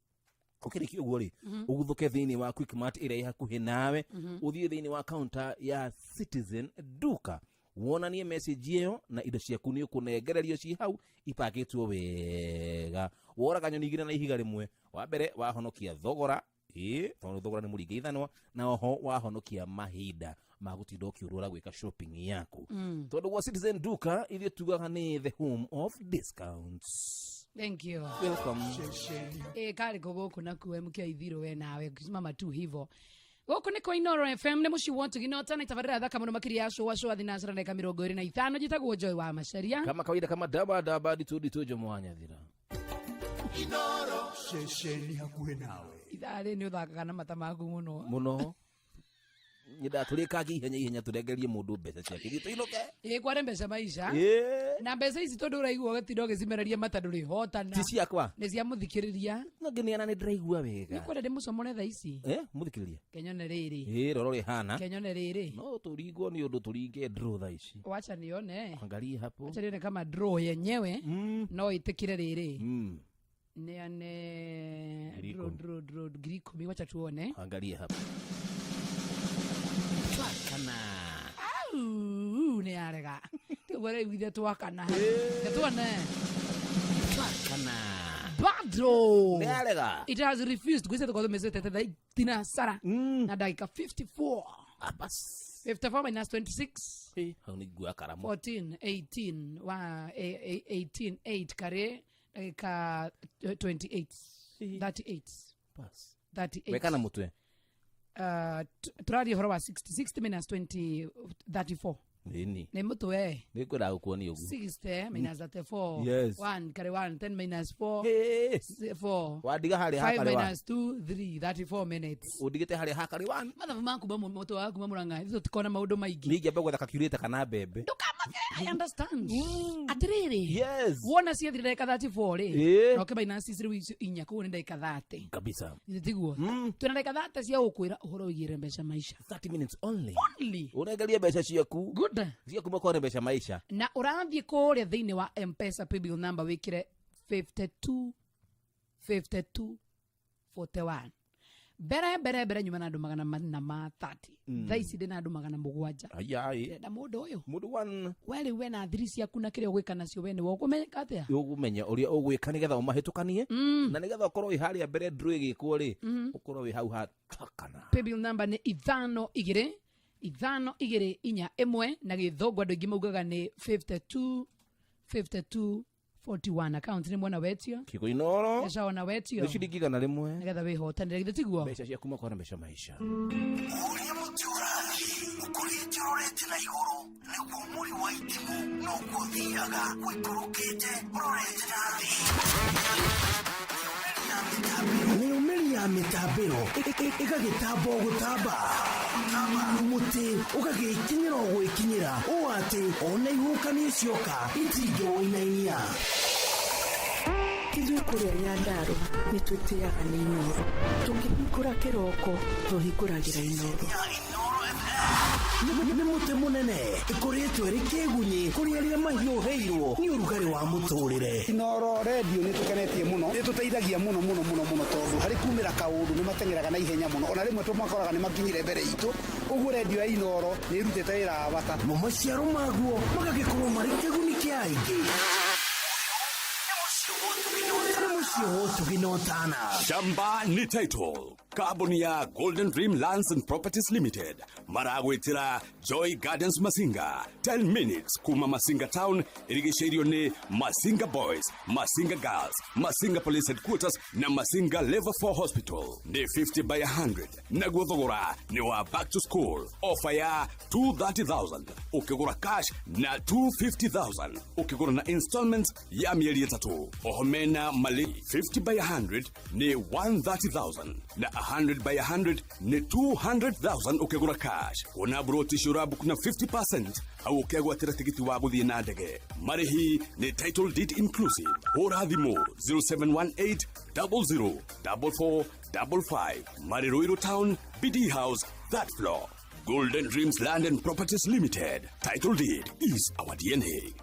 ũkĩrĩkia ũguo rĩ ũguthũke thĩinĩ wa Quickmart ĩrĩa ĩ hakuhĩ nawe ũthiĩ thĩinĩ wa counter ya Citizen Duka wonanie message ĩyo na indo ciaku nĩ ũkũnengererio ci hau ipakĩtwo wega woraga nyoni igĩrĩ na ihiga rĩmwe wa mbere wahonokia thogora ĩĩ tondũ thogora nĩ mũringe ithanwa na oho wahonokia mahinda ma gũtinda ũkĩũrũra gwĩka shopping yaku tondũ gwa Citizen Duka ithuĩ tugaga nĩ the home of discounts. Thank you. Welcome. Ä karä kå gå kå nakuo mkä ithirå we nawe mama tu hivo gå kå nä kwa Inoro FM nä må ciĩ wotu ginota na itabarä ra thaka må no makä ria ya cåa cåa thinacara ndagä ka 25 njätagwo Joy wa Macaria kama kawaida kama daba daba ditu ditu jomo wa nyathira Inoro ceceni hakuhĩ nawe ithaa rä nä å thakaga na mata maku må no muno nyendaga ihenya ihenya tũrengerie mũndũ mbeca ciake ithuĩ tũinũke ä kware mbeca maica Ĩĩ. na mbeca ici tondå å raigua å gatinda å gä cimereria mata ndå rä hotana ti ciakwa nä cia må thikä rä ria no ngĩneana nĩ ndĩraigua nä wega kwenda ndä må comore tha ici Eh, mũthikĩrĩria kenyone rä rä ĩ rora ũrĩa ĩhana kenyone rä rä no tũringwo nĩ ũndũ tũringe draw thaa ici wacha nione angalia hapo wacha nione kama draw yenyewe no itikire riri neane Ngiri draw ikũmi. draw draw 10,000 wacha tuone angalia hapo twakana Au, nĩ yarega tiguo rĩu twakana tuone twakana bado Nĩ yarega. it has refused gwĩcia tũkorwo tũmĩcĩtete thaa itina sara na ndagĩka 54 Abas. 54 minus 26 Ĩ, hau nĩ nguoya karamu 14 18 wa 18 8 karĩ ndagĩka 28 38 Bas. 38 weka na mũtwe tũraria ũhoro wa 60 60 minus 20 34 ĩni nĩ mũtwe nĩ ngwendaga gũkuonia ũguo 60 minus 34 Yes. 1 carry 1 10 minus 4 4 wandiga harĩa 5 hakarĩ wa minus 2 3 34 minutes ũndigĩte harĩa hakarĩ one mathabu maku mũtwe waku mamũrang'a ithuĩ tũtikona maũndũ maingĩ ningĩamba gwetha calculator kana mbembe I understand atiriri yes wona ciathire ndagĩka 34 rĩ Ĩĩ. na ũkĩmaina rĩu icio inya koguo nĩ ndagĩka 30 kabisa Githĩ tiguo twĩna ndagĩka 30 cia gũkwĩra ũhoro wĩgiĩ mbeca maisha 30 minutes only only ũrengerie mbeca ciaku good cia kuma kore mbeca maisha na ũrathiĩ kũrĩa thĩinĩ wa mpesa paybill number wĩkĩre 52 52 41 mbere mbere mbere nyuma na andũ 430 thaa ici ndĩ na andũ 700 ayai ndĩrenda mũndũ ũyũ mũndũ one we rĩu we na thiri ciaku na kĩrĩa ũgwĩka nacio we nĩwe ũkũmenyeka atĩa ũgũmenya ũrĩa ũgwĩka nĩgetha ũmahĩtũkanie na nĩgetha ũkorwo wĩ harĩa mbere ndrũ ĩgĩkwo rĩ ũkorwo wĩ hau hatakana paybill number nĩ 5 2 5 2 4 1 na gĩthũngũ andũ aingĩ maugaga nĩ 52 52 41. Account nĩ mwena wetio. Kiko Inoro. Mbeca ona wetio. Nĩ ciringi 100. Nĩgetha wĩhotanĩre githĩ tiguo? Mbeca cia kuma kwana mbeca maisha. Ũrĩa mũtĩ ũrathiĩ ũkũrĩte ũrorete na igũrũ nĩguo mũri wa itimũ noguo ũthiaga ũikũrũkĩte ũrorete na thĩ. Mĩumĩri ya mĩtambĩro ĩgagĩtamba o gũtamba, mũtĩ ũgagĩkinyĩra o gwĩkinyĩra ũũ atĩ ona ihuhũkanio cioka itingĩwũinainia. Ithuĩ kũrĩa Nyandarũa nĩ twĩtĩaga nĩ Inooro. Tũkĩhingũra kĩroko tũhingũragĩra Inooro. Nĩ mũtĩ mũnene ĩkũrĩtwo ĩrĩ kĩgunyĩ kũrĩ arĩa mahiũhĩirwo nĩ ũrugarĩ wa mũtũrĩre. Inooro redio nĩ tũkenetie mũno, nĩ tũteithagia mũno mũno mũno mũno tondũ harĩ kumĩra kaũndũ nĩ mateng'eraga na ihenya mũno, ona rĩmwe tũmakoraga nĩ makinyire mbere itũ, ũguo redio ya Inooro nĩ ĩrutĩte wĩra wa bata. Mo maciaro maguo magagĩkorwo marĩ kĩguni kĩa aingĩ. Nĩ mũciĩ wa ũtugi na ũtana. Shamba ni title. Kambuni ya Golden Dream Lands and Properties Limited maragwĩtĩra Joy Gardens Masinga, 10 minutes kuma Masinga Town, ĩrigicĩirio nĩ Masinga Boys, Masinga Girls, Masinga Police Headquarters na Masinga Level 4 Hospital. Nĩ 50 by 100 naguo thogora nĩ wa back to school offer ya 230,000 ũkĩgũra cash na 250,000 ũkĩgũra na installments ya mĩeri 3. Oho mena mali 50 by 100 nĩ 130,000 na 100 by 100 nĩ 200,000 ũkĩgũra cash. Kuona broti ũrabook na 50% au ũkegwatĩra tigiti wa gũthiĩ na ndege. Marĩhi nĩ title deed inclusive. Hũra thimũ 0718 00 44 55. Marĩ Ruiru Town, BD House, third floor. Golden Dreams Land and Properties Limited. Title deed is our DNA.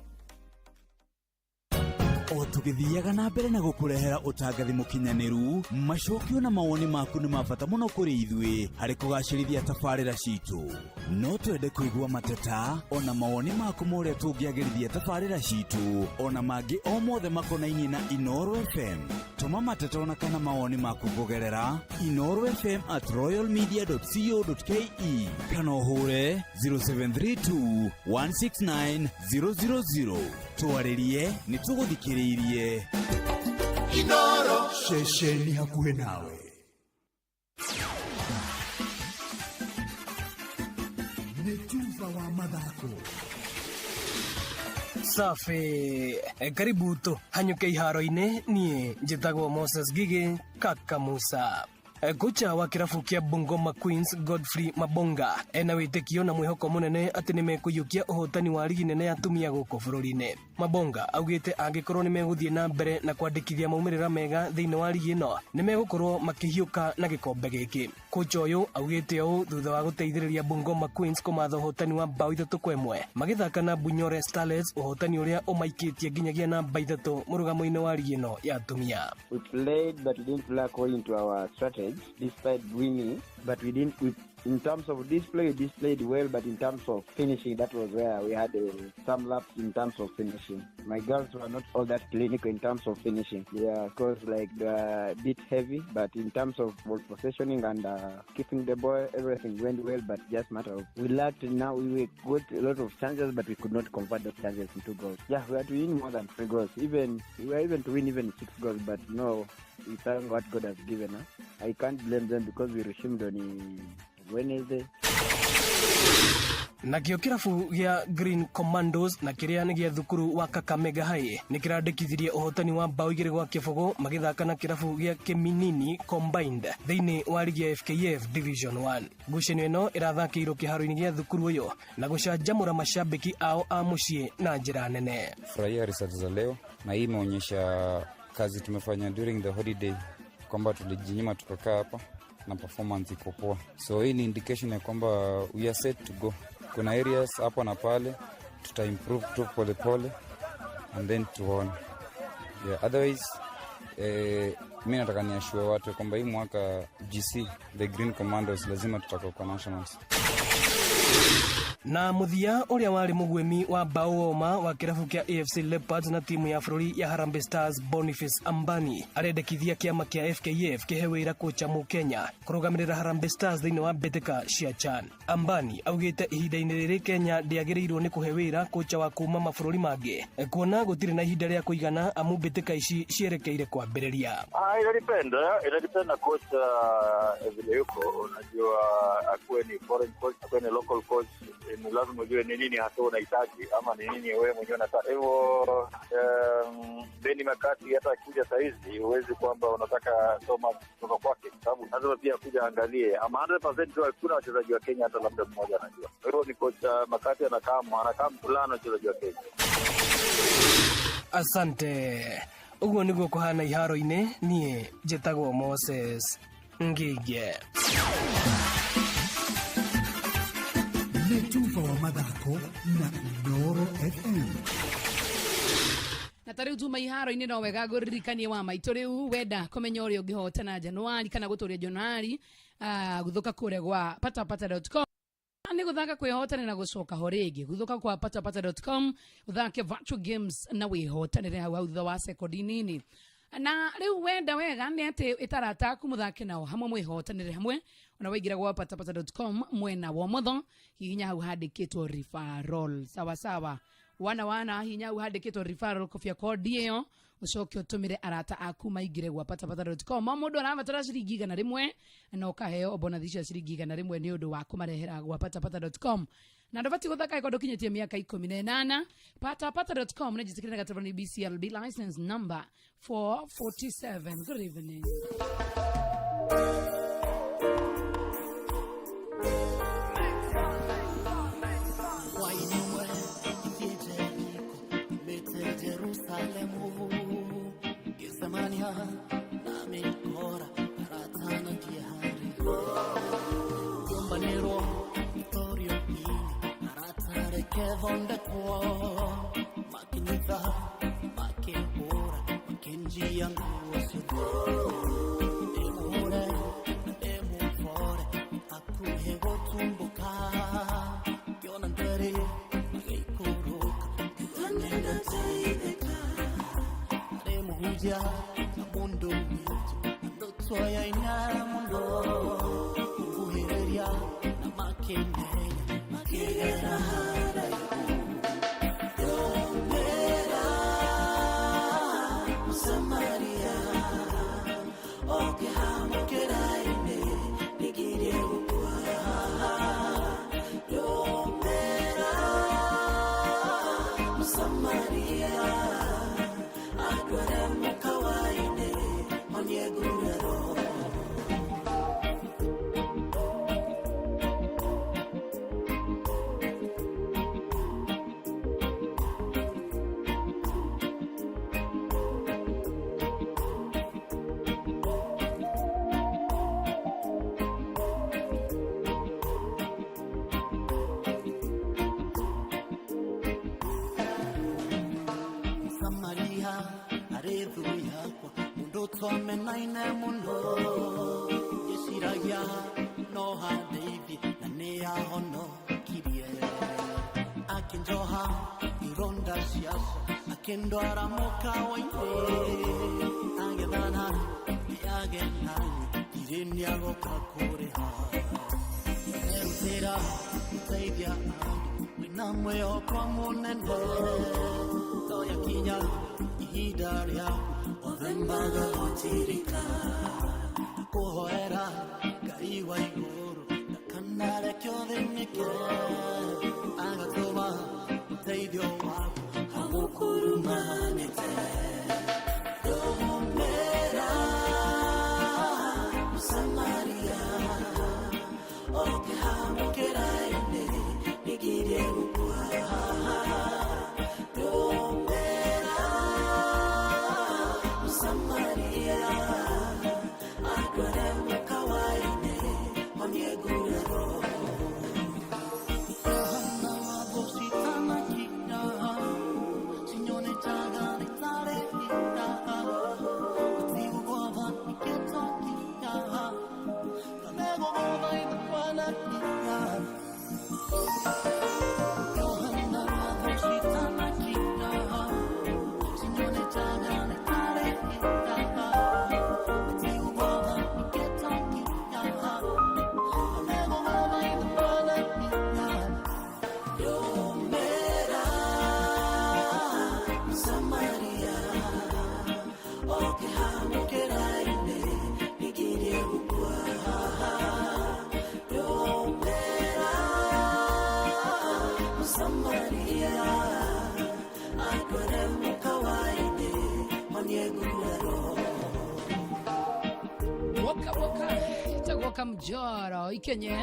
O tũgĩthiaga na mbere na gũkũrehera ũtangathi mũkinyanĩru, macokio na mawoni maku nĩ ma bata mũno kũrĩ ithuĩ harĩ kũgacĩrithia tabarĩra citũ. No twende kũigua mateta ona mawoni maku ma ũrĩa tũngĩagĩrithia tabarĩra citũ ona mangĩ o mothe makonainie na Inooro FM. Tũma mateta ona kana mawoni maku kũgerera inoorofm@royalmedia.co.ke kana ũhũre 0732 169 000. Twarĩrie nĩ tũgũthikĩrĩirie. Inooro, ceceni hakuhĩ nawe. Nĩ tuba wa mathako. Safi. Karibu tu hanyuke iharo-inĩ. Niĩ njĩtagwo Moses Gigi Kaka Musa. Kocha wa kĩrabu kĩa Bungoma Queens Godfrey Mabonga ena wĩtĩkio na mwĩhoko mũnene atĩ nĩ mekũiyũkia ũhotani wa rigi nene ya atumia gũkũ bũrũri-inĩ. Mabonga augĩte angĩkorwo nĩ megũthiĩ na mbere na kwandĩkithia maumĩrĩra mega thĩinĩ wa rigi ĩno nĩ megũkorwo makĩhiũka na gĩkombe gĩkĩ. Kocha ũyũ augĩte ũũ thutha wa gũteithĩrĩria Bungoma Queens kũmatha ũhotani wa bao 3-1 magĩthaka na Bunyore Starlets, ũhotani ũrĩa ũmaikĩtie nginyagia namba 3 mũrũgamo-inĩ wa rigi ĩno ya atumia. We played, but we didn't play according to our strategy, despite winning. But we didn't, we, in terms of display, we displayed well, but in terms of finishing, that was where we had some lapse in terms of finishing. My girls were not all that clinical in terms of finishing. Yeah, because like they were a bit heavy, but in terms of ball possessioning and keeping the ball, everything went well, but just matter of we lacked now, we got a lot of chances, but we could not convert those chances into goals. Yeah, we had to win more than 3 goals. Even we were even to win even 6 goals, but no, we thank what God has given us. I can't blame them because we resumed on Wednesday. Nakĩo kĩrabu gĩa Green Commandos na kĩrĩa nĩ gĩa thukuru wa Kakamega High nĩ kĩrandĩkithirie ũhotani wa bao 2-0 magĩthaka na kĩrabu gĩa Kĩminini Combined thĩinĩ wa rigi ya FKF Division 1. Ngucanio ĩno ĩrathakĩirwo kĩharo-inĩ gĩa thukuru ũyũ na gũcanjamũra mashabiki ao a mũciĩ na njĩra nene. Furahia results za leo, na hii imeonyesha kazi tumefanya during the holiday, kwamba tulijinyima tukakaa hapa na performance iko poa. So hii ni indication ya kwamba we are set to go. Kuna areas hapa na pale tuta improve tu pole pole and then tuone. Yeah, otherwise mi nataka niashue watu kwamba hii mwaka GC, the Green Commandos, lazima tutakuwa kwa nationals. Na muthia uria wari mugwemi wa bao woma wa kirabu kia AFC Leopards na timu ya bururi ya Harambee Stars Boniface Ambani arendekithia kiama kia FKF kihe wira kocha mu Kenya kurugamirira Harambee Stars thiini wa mbitika cia CHAN. Ambani augite ihinda-ini riri Kenya ndiagiriirwo ni kuhe wira kocha wa kuma mabũrũri mangi kuona gutiri na ihinda ria kuigana amu mbitika ici cierekeire kwambiriria. Inadepend na kocha vile yuko. Unajua akuwe ni foreign coach, akuwe ni local coach, ni lazima ujue ni nini hasa unahitaji ama ni nini wewe mwenyewe unataka. Hivyo Benni McCarthy hata akikuja saa hizi huwezi kwamba unataka soma kutoka kwake, sababu lazima pia kuja angalie ama 100% hakuna wachezaji wa Kenya hata labda mmoja anajua. Kwa hivyo ni kocha McCarthy anakaa mfulano wachezaji wa Kenya. Asante. Uguo niguo kuhana iharo-ini. Nie njĩtagwo Moses Ngige. Nĩ tuba wa mathako na Inooro FM. Na ta rĩu tuma iharo-inĩ no wega ngũririkanie wa maitũ rĩu wenda kũmenya ũrĩa ũngĩhotana Januari kana gũtũria Januari, gũthũka kũrĩa gwa patapata.com nĩ gũthaka kwĩhotanĩra na gũcoka ho rĩngĩ. Gũthũka kwa patapata.com ũthake virtual games na wĩhotanĩre hau hau thutha wa sekondi nini. Na rĩu wenda wega nĩ atĩ ĩtarata aku mũthake nao hamwe mwĩhotanĩre hamwe. Ona waingĩra gwa patapata.com mwena wa ũmotho hihinya hau handĩkĩtwo referral, sawa sawa wana wana, hihinya hau handĩkĩtwo referral, kobia kodi ĩyo ucoke ũtũmĩre arata aku maingĩre gwa patapata.com. O mũndũ arabatara ciringi 100 na ũkaheo bonathi cia ciringi 100 nĩ ũndũ wa kũmarehera gwa patapata.com. Na ndũbatiĩ gũthaka ĩkorwo ndũkinyĩtie mĩaka 18. Patapata.com nĩ njĩtĩkĩrĩte gatabo nĩ BCLB license number 447. Good evening. Thank you. Hamũkĩra-inĩ ngirie gũkua Ndũmĩra Mũsamaria Andware mũkawa-inĩ Monie nguraro. Woka woka ĩtagwo Kamjoro ikenye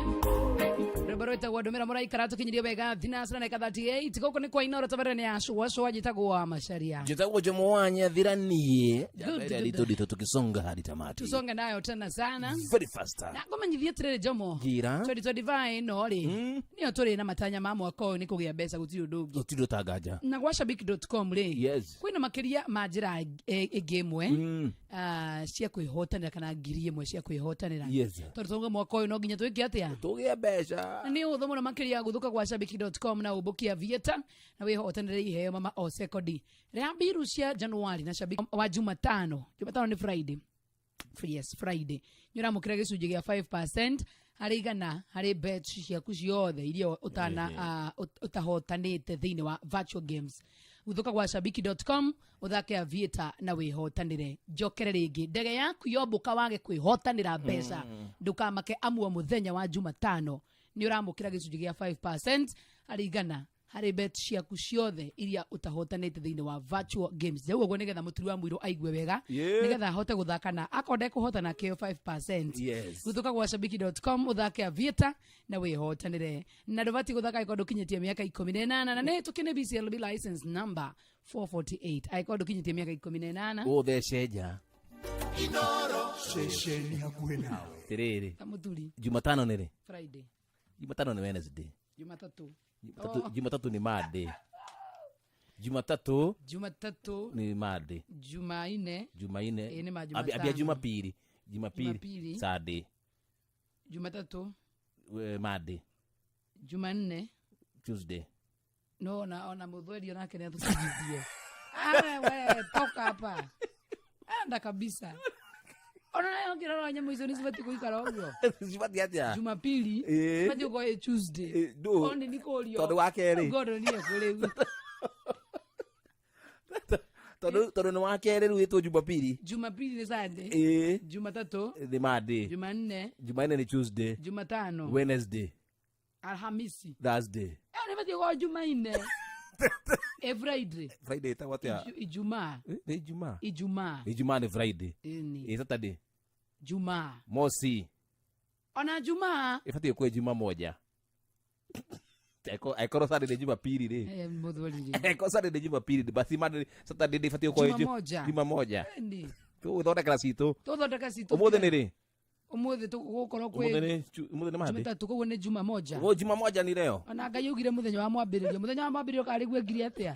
rwĩmbo rwĩtagwo Ndũmĩra. Mũraikara tũkinyirie wega thinacera na 38 gũkũ nĩ kwa Inoro tabarĩra nĩ ya cũa njĩtagwo Macharia. Njĩtagwo Jomo wa Nyathiranie. Good, good. Ndito ndito tukisonga hadi tamati. Tusonge nayo tena sana. Very fast. Na ngũmenyithie atĩrĩrĩ Jomo, Njĩra. 2025 ĩno rĩ, nĩyo tũrĩ na matanya ma mwaka ũyũ nĩ kũgĩa mbeca, gũtirĩ ũndũ ũngĩ. Gũtirĩ ũtanganja. Na gwa shabik.com rĩ, kwĩna makĩria ma njĩra ĩngĩ ĩmwe cia kwĩhotanĩra kana 1,000 cia kwĩhotanĩra. Tondũ tauga mwaka ũyũ no nginya twĩke atĩa? Tũgĩe mbeca. Na nĩ ũhũthũ mũno makĩria gũthũka gwa shabiki.com na ũmbũkia Aviator na wĩhotanĩre iheo mama o sekondi rĩa mbiru cia Januari na shabiki wa Jumatano. Jumatano nĩ Friday, yes, Friday, nĩ ũramũkĩra gĩcunjĩ gĩa 5% harĩ igana harĩ bet ciaku ciothe iria ũtana ũtahotanĩte thĩinĩ wa virtual games. Gũthũka gwa shabiki.com, ũthake Aviator na wĩhotanĩre. Njokere rĩngĩ, ndege yaku yombũka wage kwĩhotanĩra mbeca, ndũkamake amua mũthenya wa Jumatano nĩ ũramũkĩra gĩcunjĩ gĩa 5% harĩ igana harĩ bet ciaku ciothe iria ũtahotanĩte thĩinĩ wa virtual games. Rĩu ũguo nĩgetha mũturi wa mũirũ aigue wega, nĩgetha ahote gũthaka na akorwo ndekũhotana kĩo 5%. Gũthũka gwa shabiki.com, ũthake Aviator na wĩhotanĩre, na ndũbatiĩ gũthaka angĩkorwo ndũkinyĩtie mĩaka 18, na nĩ tũkĩ nĩ BCLB license number 448, angĩkorwo ndũkinyĩtie mĩaka 18. Ũthece nja. Inoro ceceni hakuhĩ nawe. Tirĩrĩ. Kamũthuri. Jumatano nĩ rĩ? Friday. Jumatano nĩ Wednesday. Jumatatu. Jumatatu. Oh. Jumatatu nĩ Monday. Jumatatu Jumatatu. nĩ Monday. Jumaine. Jumaine. Ĩĩ, nĩ ma Ambia Jumatano. Jumapili. Jumapili. Jumapili. Sunday. Jumatatu. Monday. Jumanne. Tuesday. No ona muthweri onake nĩ atũcigithie. Awe we toka hapa, enda kabisa. Ona nayo ngĩrora nyamũ icio nĩ cibatiĩ gũikara ũguo. Cibatiĩ atĩa? Jumapili cibatiĩ gũkorwo ĩ Tuesday. Ndũ. Oni nĩ kũrio. Tondũ wa kerĩ. Gordon nĩ ekũrĩu. Tondũ nĩ wa kerĩ rĩu ĩtwo Jumapili. Jumapili nĩ Sunday. Jumatatu. Nĩ Monday. Jumanne. Jumanne nĩ Tuesday. Jumatano. Wednesday. Alhamisi. Thursday. Ĩyo nĩ batiĩ gũkorwo Jumaine. Ĩ Friday. Friday ĩtagwo atĩa? Ijumaa. Nĩ Ijumaa. Ijumaa. Ijumaa nĩ Friday. Ĩni. Ĩ Saturday. Jumaa. Mosi. Ona Jumaa. Ĩbatiĩ gũkorwo Juma moja. Angĩkorwo Saturday nĩ Jumapili rĩ. Mũthuri rĩ. Angĩkorwo Saturday nĩ Jumapili rĩ, basi Monday, Saturday nĩ ĩbatiĩ gũkorwo Juma moja. Juma moja. Ĩni. Tũgũthondekera citũ. Tũthondeka citũ. Ũmũthĩ nĩ rĩ? Ũmũthĩ tũgũkorwo kwĩ Ũmũthĩ nĩ ũmũthĩ nĩ Monday. Jumatatu, koguo nĩ Juma moja. Ũguo Juma moja nĩ leo. Ona Ngai augire mũthenya wa mwambĩrĩrio. Mũthenya wa mwambĩrĩrio karĩ gwekire atĩa?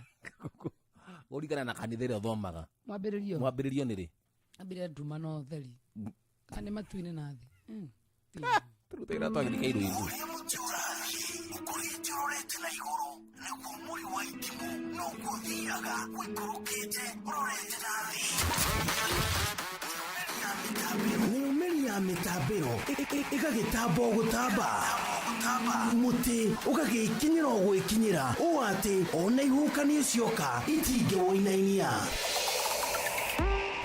Ũringana na kanitha ĩrĩa ũthomaga. Mwambĩrĩrio. Mwambĩrĩrio nĩ rĩ? Ambĩrĩria nduma na ũtheri. Kana nĩ matu-inĩ na thĩ. Tũrutĩra twagĩrĩire ithuĩ. Ũkũrĩte ũrorete na igũrũ nĩguo mũri wa itimũ noguo ũthiaga ũikũrũkĩte ũrorete na thĩ. Mĩrũmĩri ya mĩtambĩro ĩgagĩtamba o gũtamba, mũtĩ ũgagĩkinyĩra o gwĩkinyĩra ũũ atĩ ona ihuhũkanio cioka itingĩwũinainia.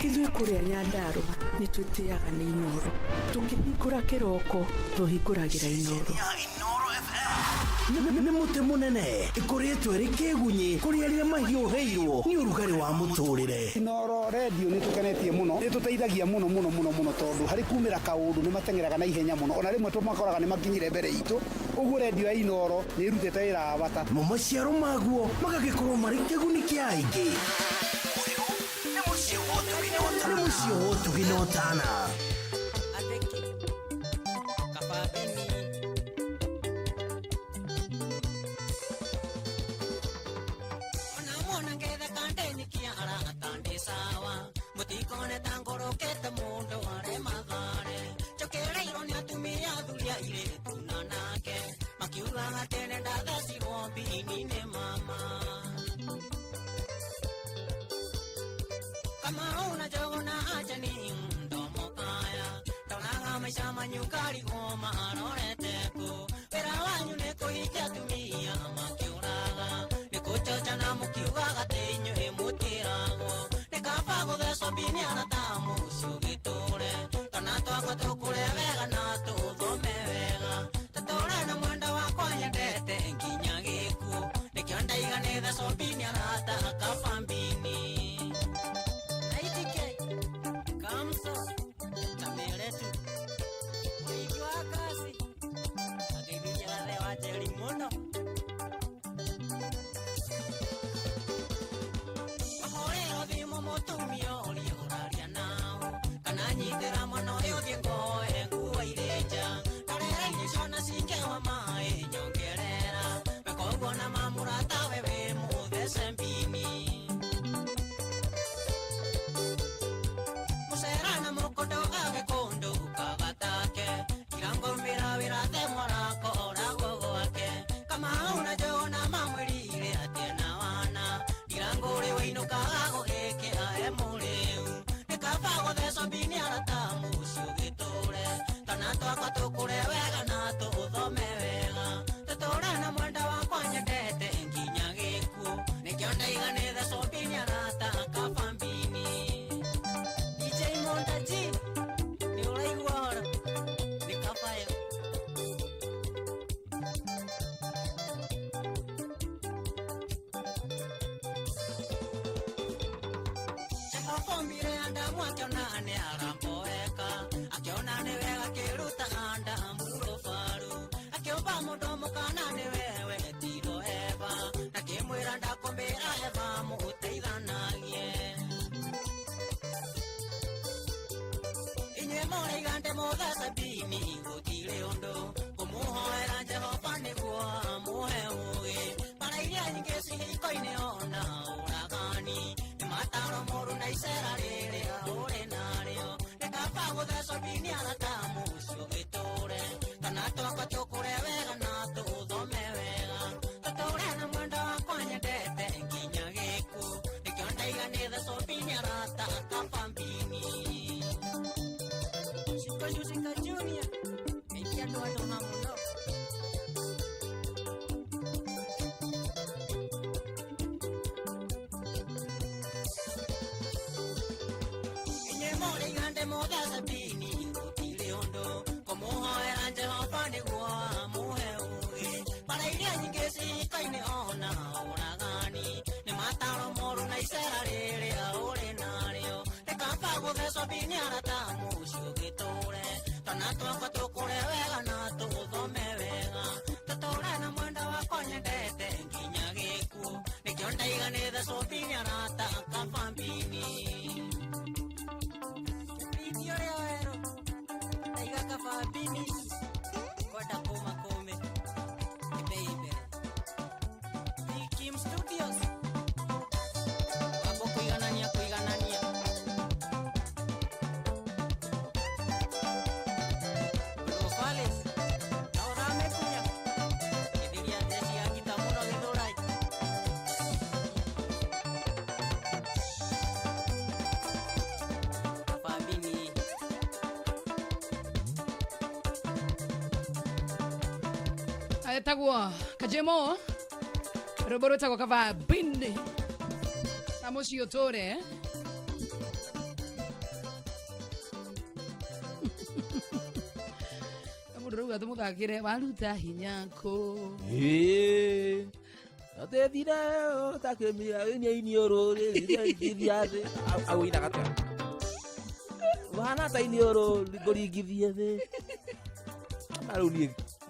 Ithuĩ kũrĩa Nyandarũa nĩ twĩtĩaga nĩ Inoro. Tũkĩhingũra kĩroko tũhingũragĩra Inoro. Nĩ mũtĩ mũnene ĩkũrĩtwo ĩrĩ kĩgunyĩ kũrĩ arĩa mahiũhĩirwo nĩ ũrugarĩ wa mũtũrĩre. Inoro redio nĩ tũkenetie mũno, nĩ tũteithagia mũno mũno mũno mũno, tondũ harĩ kumĩra kaũndũ nĩ mateng'eraga na ihenya mũno, ona rĩmwe tũmakoraga nĩ makinyire mbere itũ. Ũguo redio ya Inoro nĩ ĩrutĩte wĩra wa bata. Mo maciaro maguo magagĩkorwo marĩ kĩguni kĩa aingĩ. Nĩ mũciĩ wa ũtugi na ũtana. Jehova ombire Adamu akiona nĩ aramboeka, akiona nĩ wega akĩruta Adamu rũbaru, akĩũmba mũndũ mũkana nĩ wewe tiro Eva, akĩmwĩra ndakũmbĩra Eva mũteithanagie. Inyuĩ mũraiga ndĩmũthe sabini gũtirĩ ũndũ, kũmũhoera Jehova nĩguo amũhe ũũgĩ. Bara iria nyingĩ cihiko-inĩ ona ũragani, nĩ mataro moru na icera rĩrĩa ũrĩ narĩo. Nĩ kaba gũthecwo mbini arata mũciĩ ũgĩtũre, kana twakwa tũkũre wega na tũthome wega, tũtũre na mwendo wakwa nyendete nginya gĩkuũ. Nĩkĩo ndaiga nĩthecwo mbini arata kaba mbini. Shika Shika Junior, nĩkĩ andũ andũ mũno. Inyuĩ mũraiga ndĩmũthe sabini gũtirĩ ũndũ, kũmũhoera Jehova nĩguo amũhe ũũgĩ. Bara iria nyingĩ cihiko-inĩ ona ũragani, nĩ mataro moru na icera rĩrĩa ũrĩ narĩo. Nĩ kaba gũthecwo mbini arata mũciĩ ũgĩtũre, twana twakwa tũkũre wega na tũthome wega, tũtũre na mwenda wakwa nyendete nginya gĩkuũ. Nĩkĩo ndaiga nĩthecwo mbini arata kaba mbini. Mbini ũrĩa werũ ndaiga kaba mbini, kwenda kũma kũme nĩ baby. Kim Studios wambo kũiganania kũiganania. Gonzales na ũramekunya gĩthiria jeshi ya ngita mũno Gĩthũrai. Kaba mbini. Etagwo Kajemo, rwĩmbo rwĩtagwo kaba bini na mũciĩ ũtũre. Mũndũ rauga tũmũthakĩre waruta hinya kũ. Ĩĩ. Atethire ũtakĩmira iniũrũ rĩringithia thĩ. Awĩinaga atĩa? Ũhana ta iniũrũ ngũringithie thĩ. Ma rĩu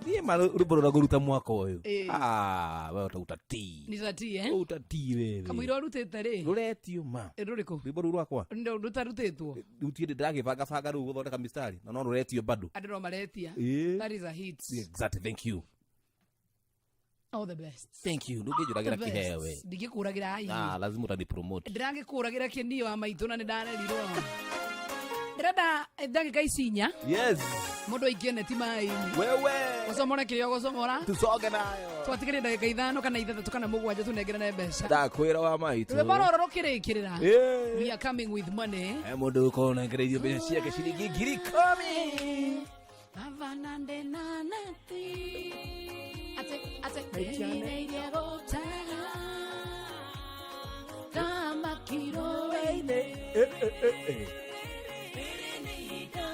niĩ ma rwĩmbo rũrĩa ngũruta mwaka ũyũ. Ĩĩ. Ah, we ũtaũtatii. Nĩ tatii, eh? Ũtatii wewe. Kamũira ũrutĩte rĩ? Rũretio ma. Rũrĩkũ? Rwĩmbo rũu rwakwa. Rũtarutĩtwo. Rĩu tiĩ ndĩragĩbangabanga rĩu gũthondeka mistari na no rũretio bado. Andũ no maretia. Ĩĩ. That is a hit. Exactly, thank you. All the best. Thank you. Ndũngĩnjũragĩra The best. kĩheo we. Ndingĩkũragĩra ai. Ah, lazima utanipromote. Ndĩragĩkũragĩra kĩnio wa maitũ na nĩndarerirwo. Ndĩrenda ndagĩka ici inya. Yes. Mũndũ aikie neti maĩ-inĩ. Wewe. Ũcomore kĩrĩa ũgũcomora. Tucoke nayo. Twatigĩrie ndagĩka 5 kana 6 kana 7 tũnengerane mbeca. Ndakwĩra wa maitũ. Rwĩmbo rũrũ rũkĩrĩkĩrĩra. Ĩĩ. We are coming with money. He mũndũ ũkorwo ũnengereirio mbeca ciake ciringi 10,000. Avanande na neti. Ate ate ndĩrirĩirie gũtega thamaki rũĩ-inĩ.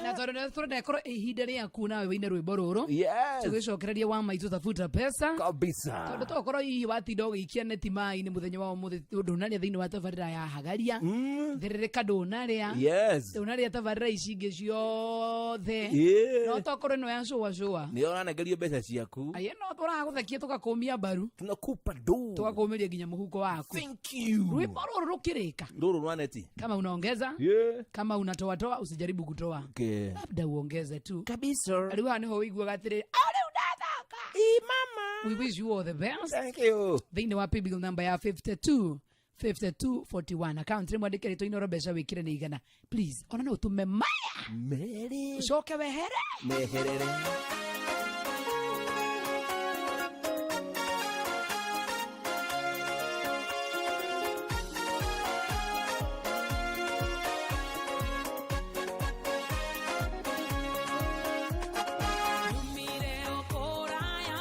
Na tondũ nĩ tũrenda ĩkorwo ĩ ihinda rĩaku nawe wĩine rwĩmbo rũrũ. Yes. Tũgĩcokereria wa maitũ tafuta pesa kabisa. Tondũ tokorwo hihi watinda ũgĩikia neti maĩ-inĩ mũthenya wa ũmũthĩ ndũnarĩa thĩinĩ wa tabarĩra ya hagaria. Thĩrĩrĩka ndũnarĩa. Yes. Ndũnarĩa tabarĩra ici ingĩ ciothe. Ĩĩ. No tokorwo ĩno ya cũa cũa. Nĩ ũranengerio mbeca ciaku. Aye no tũragũthekia tũgakũmia mbaru. Tunakupa do. Tũgakũmĩria nginya mũhuko waku. Thank you. Rwĩmbo rũrũ rũkĩrĩka. Rũrũ rwa neti. Kama unaongeza. Yeah. Kama unatoatoa usijaribu kutoa. Okay. Labda uongeze tu. Kabisa. Rĩu haha nĩho ũiguaga atĩrĩrĩ, "Ah, rĩu ndathaka." Ĩ mama. We wish you all the best. Thank you. Thĩinĩ wa paybill number ya 52 52 41 account rĩmwe andĩke rĩtwa Inooro mbeca wĩkĩre nĩ igana. Please, ona no ũtũme maya. Merĩ. Ũcoke wehere. Meherere. Nyumire okoraya,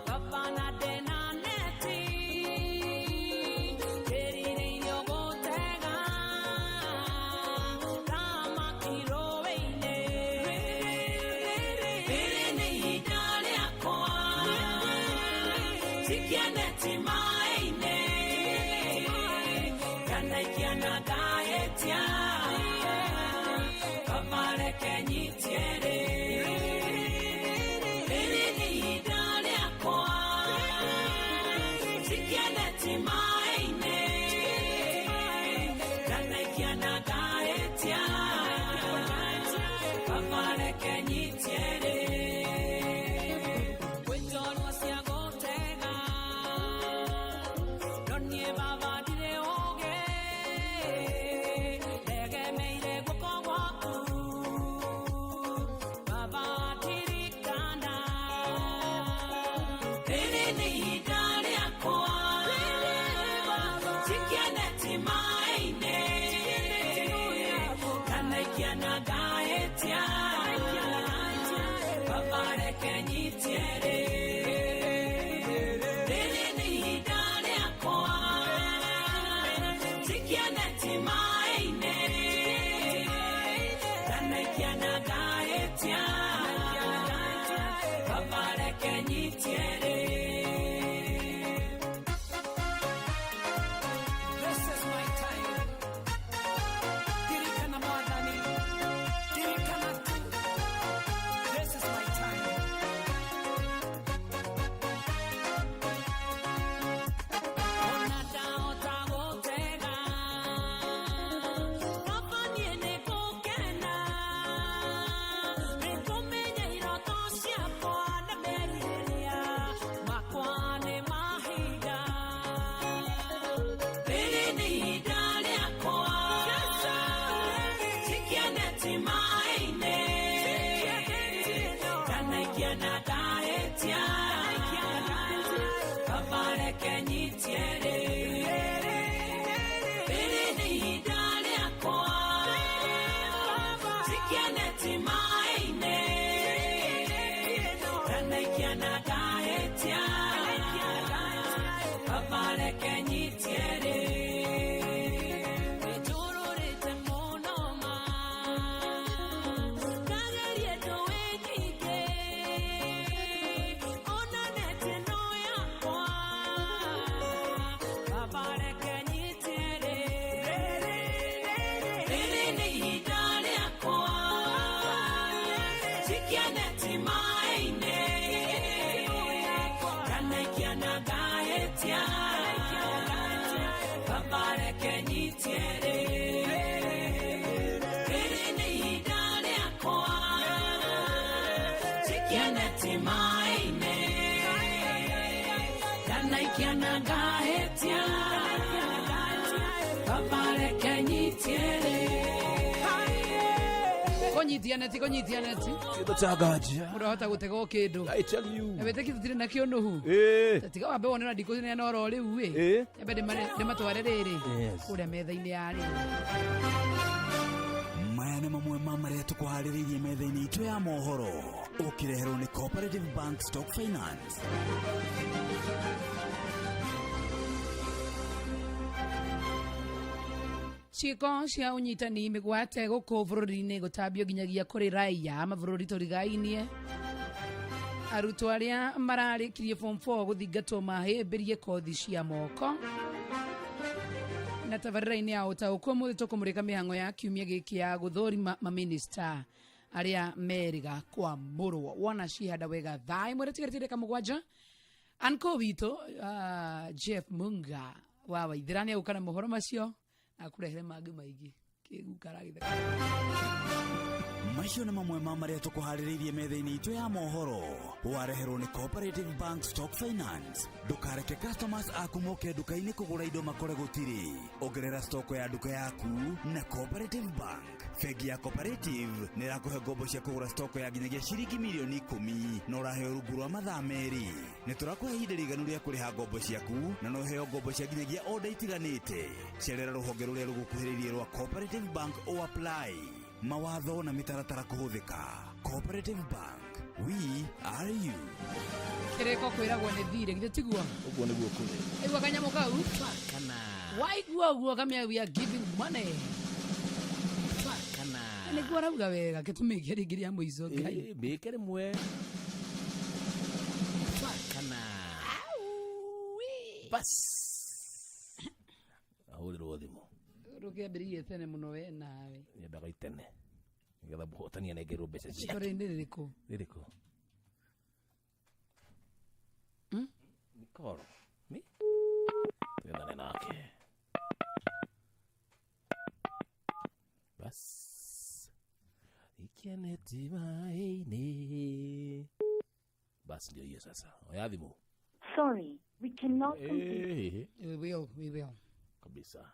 baba na ndena neti, ndĩrirĩirio gũtega thamaki rũĩ-inĩ. nĩ ihinda rĩakwa Jikie maĩ-inĩ Ndanaikĩa na ngahĩtia Baba reke nyitie rĩ Rĩrĩ nĩ ihinda rĩakwa Jikie neti maĩ-inĩ Ndanaikĩa na ngahĩtia Baba reke nyitie rĩ. This is my time. Dirikana mwathani, dirikana tu. This is my time. Ona ndahota gũtega, baba niĩ nĩngũkena. Nĩngũmenya iroto ciakwa na merirĩria makwa nĩ mahinda. Rĩrĩ nĩ ihinda rĩakwa Jikia neti maĩ-inĩ Ndanaikia na ndahĩtia Baba reke nyitie rĩ Rĩrĩ nĩ ihinda rĩakwa Jikia neti maĩ-inĩ Ndanaikia na ndahĩtia Baba reke nyitie rĩ. Nĩnjũrũrĩte mũno ma Ngageria njũĩ nyingĩ Ona neti ĩno yakwa Baba reke nyitie rĩ. Rĩrĩ nĩ ihinda rĩakwa Jikia neti maĩ-inĩ Ndanaikia na ngahĩtia Baba reke nyitie rĩ. Rĩrĩ nĩ ihinda rĩakwa Jikia neti maĩ-inĩ Ndanaikia na ngahĩtia Baba reke nyitie rĩ. Kũnyitia neti, kũnyitia neti. Kĩndũ cha nganja. Mũndũ ahota gũtega o kĩndũ. I tell you. Na wĩtĩki tũtirĩ nakĩo nũhu. Ĩĩ. Tiga wambe wone na ndikũneana oro rĩu ĩ. Ĩĩ. Nyambe ndĩmatware rĩrĩ. Yes. Kũrĩa metha-inĩ ya rĩ. Maya nĩ mamwe ma marĩa tũkũharĩrĩirie metha-inĩ itũ ya mohoro ũkĩreherwo nĩ Cooperative Bank Stock Finance. Ciĩko cia ũnyitani mĩgwate gũkũ bũrũri-inĩ gũtambio nginyagia kũrĩ raia mabũrũri tũrigainie. Arutwo arĩa mararĩkirie form 4 gũthingatwo mahĩmbĩrie kothi cia moko. Na tabarĩra-inĩ ya ũtaũku ũmũthĩ tũkũmũrĩka mĩhang'o ya kiumia gĩkĩ ya gũthũrima mamĩnĩsta arĩa merĩga kwamũrwo. Wona cihanda wega thaa ĩmwe rĩtigarĩte ndagĩka 7. Anko witũ Jeff Munga wa Waithĩra nĩegũka na mohoro macio akũrehere mangĩ maingĩ kĩguka aragĩtheka. Macio nĩ mamwe ma marĩa tũkũharĩrĩirie metha-inĩ itũ ya mohoro wareherwo nĩ Cooperative Bank Stock Finance. Ndũkareke customers aku moke nduka-inĩ kũgũra indo makore gũtirĩ. Ongerera stoko ya nduka yaku na Cooperative Bank. Bengi ya Cooperative nĩ ĩrakũhe ngombo cia kũgũra stoko ya nginyagia ciringi mirioni 10 na ũraheo rungu rwa mathaa 2. Nĩ tũrakũhe ihinda rĩiganu rĩa kũrĩha ngombo ciaku na no ũheo ngombo cia nginyagia oda itiganĩte. Cerera rũhonge rũrĩa rũgũkuhĩrĩirie rwa Cooperative Bank o apply. Mawatho na mĩtaratara kũhũthĩka. Cooperative Bank, we are you. Kĩrĩko kwĩragwo nĩ thirĩ, githĩ tiguo? Ũguo nĩguo kũrĩ. Aigua kanyamũ kau? Kana. Waigua ũguo kamĩa we are giving money. Kana. Nĩguo arauga wega gĩtũmĩke rĩngĩ rĩa mũico Ngai. Ĩĩ, mĩke rĩmwe. Kana. Bas. Ahũrĩrwo thimũ. Rũkĩambĩrĩirie tene mũno we nawe. Nyendaga itene. Nĩgetha mũhotani anengerwo mbeca ciake. Rĩtwa rĩrĩ nĩ rĩrĩkũ? Rĩrĩkũ? Nĩ koro. Mi? Twethane nake. Bas. Ikia neti maĩ-inĩ. Bas ndio hiyo sasa. Oya thimũ. Sorry, we cannot complete. We will, we will. Kabisa.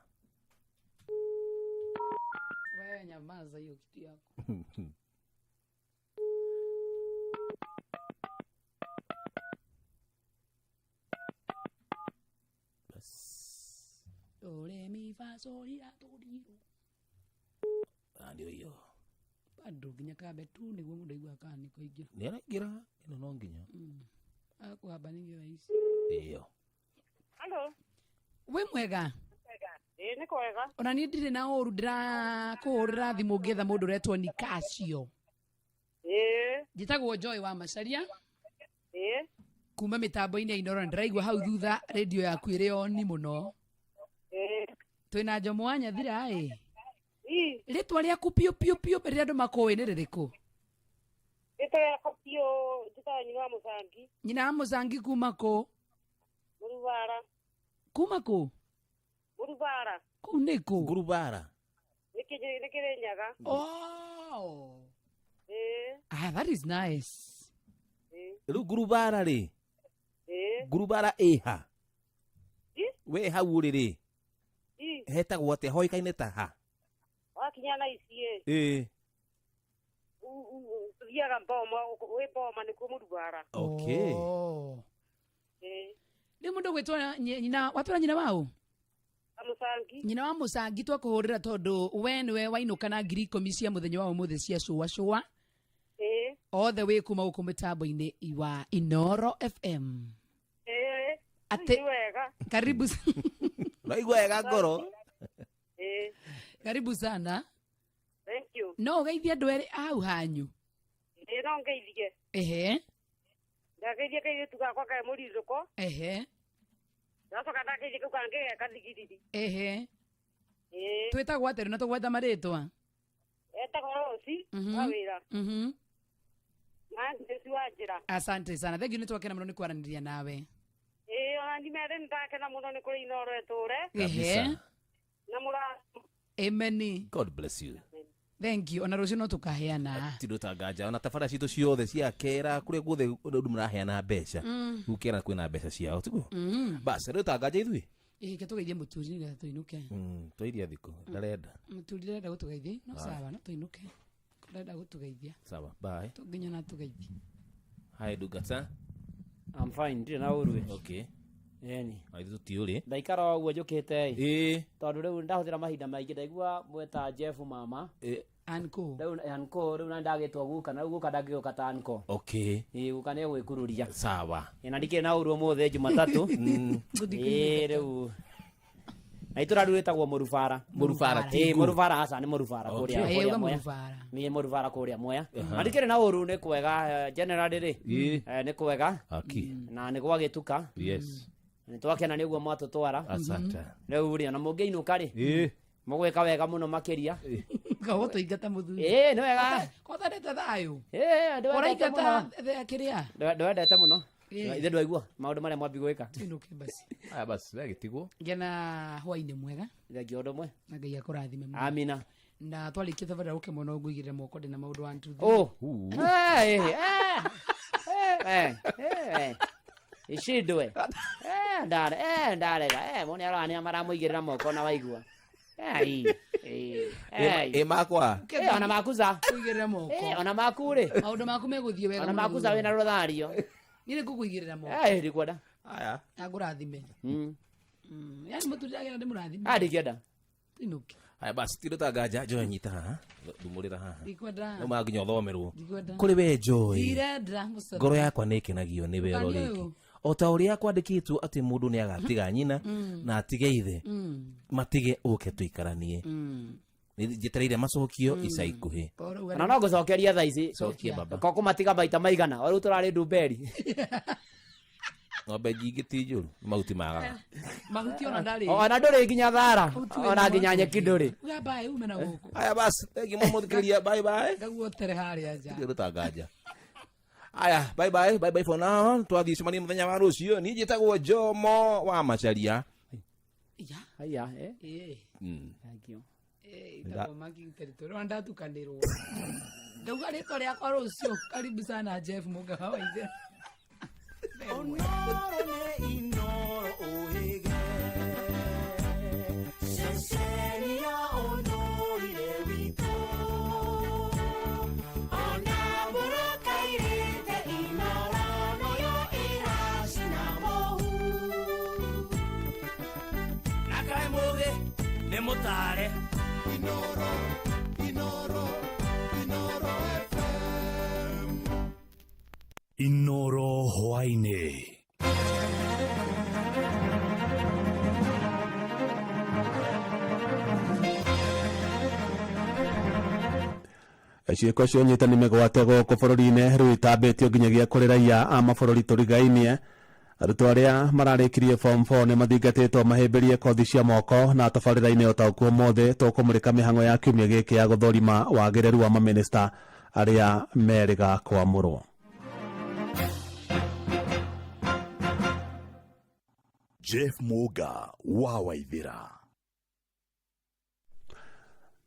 Wewe nyamaza hiyo kitu yako. Ndĩracoria tũrirũ. Ndio hiyo. Bado nginya kambe tu nĩguo mũndũ aiguaga kana nĩ kũingĩra. Nĩ araingĩra ĩno no nginya. Akũhamba nĩ thaa ici. Ĩyo. Halo. Wĩ mwega? Ĩĩ nĩ kwega. Ona niĩ ndirĩ na ũru, ndĩrakũhũrĩra thimũ ngĩetha mũndũ ũretwo Nicasio. Ĩĩ. Njĩtagwo Joy wa Macaria. Ĩĩ. Kuma mĩtambo-inĩ ya Inoro, na ndĩraigua hau thutha rĩndio yaku ĩrĩ oni mũno. Ĩĩ. Twĩna Njomo wa Nyathira ĩ. Ĩ. Rĩtwa rĩaku piũ piũ piũ rĩrĩa andũ makũĩ nĩ rĩrĩkũ? Rĩtwa rĩakwa piũ njĩtagwo nyina wa Mũcangi. Nyina wa Mũcangi kuma kũ? Mũrubara. Kuma kũ? Mũrubara. Kũu nĩ kũ? Ngurubara. Nĩ Kĩrĩnyaga. Oh. Ĩĩ. Ah, that is nice. Rĩu ngurubara rĩ? Ĩĩ. Ngurubara ĩha? We hau ũrĩ rĩ? Ĩ. Hetagwo atĩa? Hoĩkaine ta ha? Wakinya na ici ĩ. Ĩĩ. Tũthiaga Boma, wĩ Boma nĩkuo Mũrubara. Okay. Oh. Ĩĩ. Rĩu mũndũ gwĩtwo nyina, watwĩra nyina waũ? Mũcangi. Nyina wa Mũcangi twakũhũrĩra tondũ we nĩwe wainũka na 10,000 cia mũthenya wa ũmũthĩ cia cũa cũa. Ĩĩ. Othe wĩ kuma gũkũ mĩtambo-inĩ wa Inoro FM. Ĩĩ. Atĩ Nĩ wega. Karibu. Ũraigua wega ngoro? Ĩĩ. Karibu sana. Thank you. No ũgeithie andũ erĩ hau hanyu. Ĩĩ no ngeithie. Ehe. Ndageithie kairĩtu gakwa ke mũrirũko. Ehe. Ndacoka ndageithie kau kangĩ ge kathigiriri. Ehe. Ĩĩ. Twĩtagwo atĩrĩ na tũgwetha marĩtwa? Etagwo Rosi wa wĩra. Na Grace wa njĩra. Asante sana. Thank you, nĩ twakena mũno nĩ kwaranĩria nawe. Ĩĩ ona ndimere nĩ ndakena mũno nĩ kũrĩ Inoro ĩtũre. Ehe. Na mũra. Amen. God bless you. Thank you. Ona rũciũ no tũkaheana. Ti ndũtanganja ona tabara citũ ciothe cia kera kũrĩa guothe andũ maraheana mbeca. Rĩu kera kwĩna mbeca ciao tiguo? Bas rĩu tanganja ithuĩ. Ĩĩ ke tũgeithie mũturi nĩgetha tũinũke. Twairia thikũ ndarenda. Mũturi ndarenda gũtũgeithia. No sawa, no tũinũke. Ndarenda gũtũgeithia. Sawa, bye. Tũnginya na tũgeithie. Hi Ndungata. I'm fine, ndirĩ na ũru. Okay. Ĩni. Ithuĩ tũtiũrĩ. Ndaikara o ũguo njũkĩte ĩ. Ĩĩ. Tondũ rĩu ndahũthĩra mahinda maingĩ ndaigua mweta Jeff mama. Ĩĩ. Anko. Rĩu anko rĩu na ndagĩtwo guka na rĩu guka ndangĩũka ta anko. Okay. Ĩĩ guka nĩ egwĩkururia. Sawa. Ĩ na ndikĩrĩ na ũru ũmũthĩ Jumatatũ. Ĩĩ rĩu. Na itũra rĩu rĩtagwo Mũrubara. Mũrubara ti Ĩĩ ngũ. Mũrubara aca nĩ Mũrubara Okay. kũrĩa Ĩĩ, kũrĩa uga Mwea. Mũrubara. Nĩ Mũrubara kũrĩa Mwea. Aha. Na ndikĩrĩ na ũru nĩ kwega generally rĩ. Ĩĩ. Nĩ kwega. Aki. Na nĩ gwagĩtuka. Yes. Nĩ twakena nĩ ũguo mwatũtwara. Asante. Rĩu rĩ ona mũngĩinũka rĩ. Ĩĩ. Mũgwĩka wega mũno makĩria. Gagũtũingata mũthuri. Ĩĩ nĩ wega. Kothandete thayũ. Ĩĩ ndwendete Ũraingata mũno. kĩrĩa? Ndwendete mũno. Ĩĩ. Ithe ndwaigua maũndũ marĩa mwambi gwĩka. Tũinũke basi. Aya basi we gĩtigwo. Ngĩa na hwainĩ mwega. Thengiũ ũndũ ũmwe. Na Ngai akũrathime mũno. Amina. Na twarĩkia thabarĩ ũke mũno ngũigĩrĩre moko ndĩna maũndũ 1 2 3. Oh. Eh eh eh. Icindwe. Ndare ndarega. Mone arania maramũigĩrĩra moko na waigua. Ĩ makwa. Ona makuza. Kũigĩrĩra moko. Ona maku rĩ. Maũndũ maku megũthiĩ wega. Ona makuza wĩna rũthario. Niĩ nĩngũkũigĩrĩra moko. Ndikwenda. Aya. Na ngũrathime. Yaani mũturi agenda ndĩmũrathime. Ndingĩenda. Tũinũke. Aya basi ti ndũtanganja Joy nyita haha. Ndumũrĩra haha. Ndikwenda. No ma nginya ũthomerwo. Ndikwenda. Kũrĩ we Joy. Ndirenda mũcoro. Ngoro yakwa nĩ ĩkenagio nĩ we oro Ndũkanie rĩngĩ. ũyũ. O ta ũrĩa kwandĩkĩtwo atĩ mũndũ nĩ agatiga nyina na atige ithe matige ũke tũikaranie. Nĩ njetereire macokio ica ikuhĩ. Ona no ngũcokeria thaa ici. Cokia baba. Ko kũmatiga maita maigana. O rĩu tũrarĩ ndumberi. Ng'ombe nyingĩ ti njũru, mahuti magaga. Mahuti ona ndarĩ. Ona ndũrĩ nginya thara. Ona nginya nyeki ndũrĩ. Uga bye ume na gũkũ. Aya basi, thengiũ mũno mũthikĩrĩria, bye bye. Ngaguotere harĩa nja. Ndirĩ ndũtanganja. Aya, bye bye, bye bye for now. Twathiĩ cemanie mũthenya wa rũciũ. Niĩ njĩtagwo Jomo wa Macharia. Haya, eh. Ĩĩ. Thank you. Ĩtagwo marking territory. Ona ndatukanĩrwo. Ndauga rĩtwa rĩakwa rũciũ. Karibu sana Jeff Mũgawa wa ithe. Onoro ne Inoro ũhĩge. Ceceni ya ũndũire witũ. Ona mbũrũka irĩte Inoro noyo ĩracina mũhu. Na kaĩ mũgĩ nĩ mũtũ Tũtare. Inoro, Inoro, Inoro FM. Inoro hwaĩ-inĩ. Ciĩko cia ũnyitani mĩgwate gũkũ bũrũri-inĩ rĩu itambĩtio nginyagia kũrĩ raiya a mabũrũri tũrigainie. Arutwo arĩa mararĩkirie form 4 nĩ mathingatĩtwo mahĩmbĩrie kothi cia moko na tabarĩra-inĩ ũtaũku ũmũthĩ tũkũmũrĩka mĩhang'o ya kiumia gĩkĩ ya gũthũrima wagĩrĩru wa mamĩnĩsta arĩa merĩga kwamũrwo. Jeff Muga wa Waithira.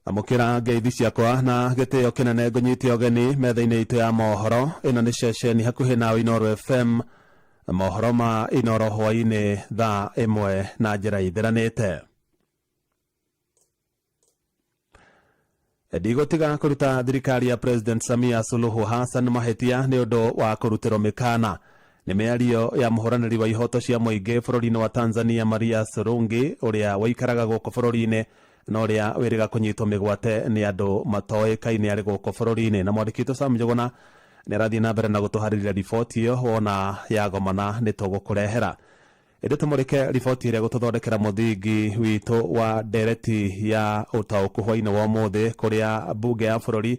Amũkĩra ngeithi ciakwa na gĩtĩo kĩnene ngũnyite ũgeni metha-inĩ itũ ya mohoro. Ĩno nĩ ceceni hakuhĩ nawe Inoro FM, mohoro ma Inoro hwaĩ-inĩ thaa 1 na njĩra ithiranĩte. Ndigũtiga kũruta thirikari ya President Samia Suluhu Hassan mahĩtia nĩ ũndũ wa kũrutĩrwo mĩkana. Nĩ mĩario ya mũhũranĩri wa ihoto cia mũingĩ bũrũri-inĩ wa Tanzania Maria Surungi ũrĩa waikaraga gũkũ bũrũri-inĩ na ũrĩa wĩrĩga kũnyitwo mĩgwate nĩ andũ matoĩkaine arĩ gũkũ bũrũri-inĩ. Na mwandĩki witũ Sam Njũgũna nĩ arathiĩ na mbere na gũtũharĩria riboti ĩyo, wona yagomana nĩ tũgũkũrehera. Ĩndĩ tũmũrĩke riboti ĩrĩa gũtũthondekera mũthingi witũ wa ndereti ya ũtaũku hwaĩ-inĩ wa ũmũthĩ, kũrĩa mbunge ya bũrũri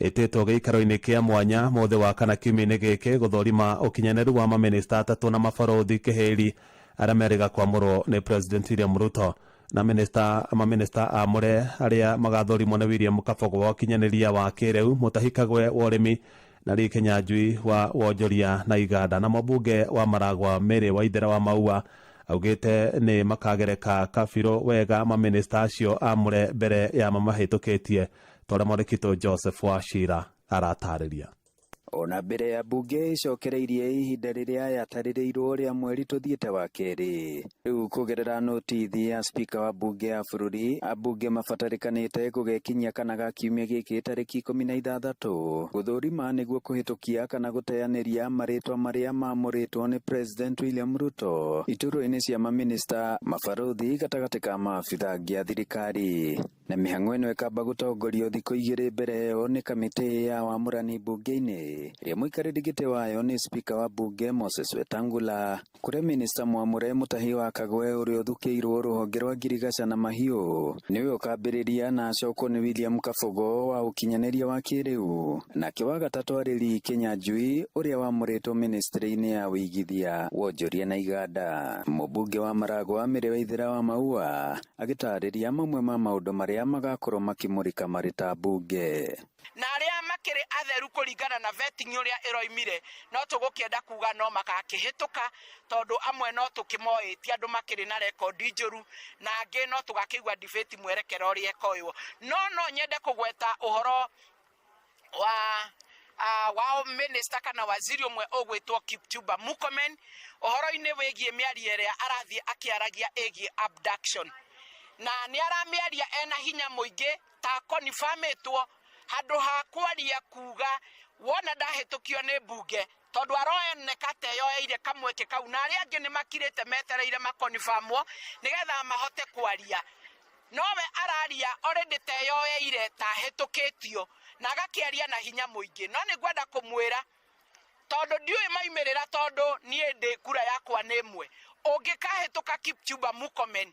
ĩtĩtwo gĩikaro-inĩ kĩa mwanya mũthĩ wa kana kiumia-inĩ gĩkĩ gũthũrima ũkinyanĩru wa mamĩnĩsta atatũ na mabarũthi kĩhĩri arĩa merĩga kwamũrwo nĩ President William Ruto. Na mamĩnĩsta amũre arĩa magathũrimwo nĩ William Kabogo wa ũkinyanĩria wa kĩrĩu, Mutahi Kagwe wa ũrĩmi na Lee Kinyanjui wa wonjoria na iganda. Na mũmbunge wa Maragwa Mary Waithera wa Maua augĩte nĩ makagereka kabirũ wega mamĩnĩsta acio amũre mbere ya mamahĩtũkĩtie, ta ũrĩa mwandĩki witũ Joseph Wachira aratarĩria. Ona mbere ya mbunge ĩcokereirie ihinda rĩrĩa yatarĩrĩirwo rĩa mweri tũthiĩte wa kerĩ. Rĩu kũgerera notithi ya spika wa mbunge ya bũrũri, ambunge mabatarĩkanĩte gũgekinyia kana ga kiumia gĩkĩ tarĩki 16 gũthũrima nĩguo kũhĩtũkia kana gũteanĩria marĩtwa marĩa mamũrĩtwo nĩ President William Ruto iturwa-inĩ cia mamĩnĩsta, mabarũthi gatagatĩ ka maabitha angĩ a thirikari. Na mĩhang'o ĩno ĩkamba gũtongorio thikũ 2 mbere ĩyo nĩ kamĩtĩ ya wamũrani mbunge-inĩ ĩrĩa mũikarĩri gĩtĩ wayo nĩ spika wa mbunge Moses Wetangula, kũrĩa minista mwamũre Mutahi wa Kagwe ũrĩa ũthukĩirwo rũhonge rwa ngirigaca na mahiũ nĩwe ũkambĩrĩria na acokwo nĩ William Kabogo wa ũkinyanĩria wa kĩrĩu, nake wa gatatũ arĩ Lee Kinyanjui ũrĩa wamũrĩtwo ministry-inĩ ya ũigithia, wonjoria na iganda. Mũmbunge wa Maragwa Mary Waithera wa Maua agĩtarĩria mamwe ma maũndũ marĩa magakorwo makĩmũrĩka marĩ ta mbunge. Na arĩa makĩrĩ atheru kũringana na vetting ũrĩa ĩroimire, no tũgũkĩenda kuga no magakĩhĩtũka, tondũ amwe no tũkĩmoĩ ti andũ makĩrĩ na rekondi njũru, na angĩ no tũgakĩigua debate mwerekera ũrĩa ĩkoywo. No no nyende kũgweta ũhoro wa minister kana waziri ũmwe ũgwĩtwo Kipchumba Murkomen ũhoro-inĩ wĩgiĩ mĩario ĩrĩa arathiĩ akĩaragia ĩgiĩ abduction, na nĩ aramĩaria ena hinya mũingĩ ta confirmĩtwo handũ ha kwaria kuga wona ndahĩtũkio nĩ mbunge, tondũ aroneka ta eyoeire kamweke kau, na arĩa angĩ nĩ makirĩte metereire makonfirmwo nĩgetha mahote kwaria. Nowe araria already ta eyoeire ta ahĩtũkĩtio, na agakĩaria na hinya mũingĩ. No nĩ ngwenda kũmwĩra tondũ ndiũĩ maumĩrĩra, tondũ niĩ ndĩ kura yakwa nĩ ĩmwe. Ũngĩkahĩtũka Kipchumba Murkomen,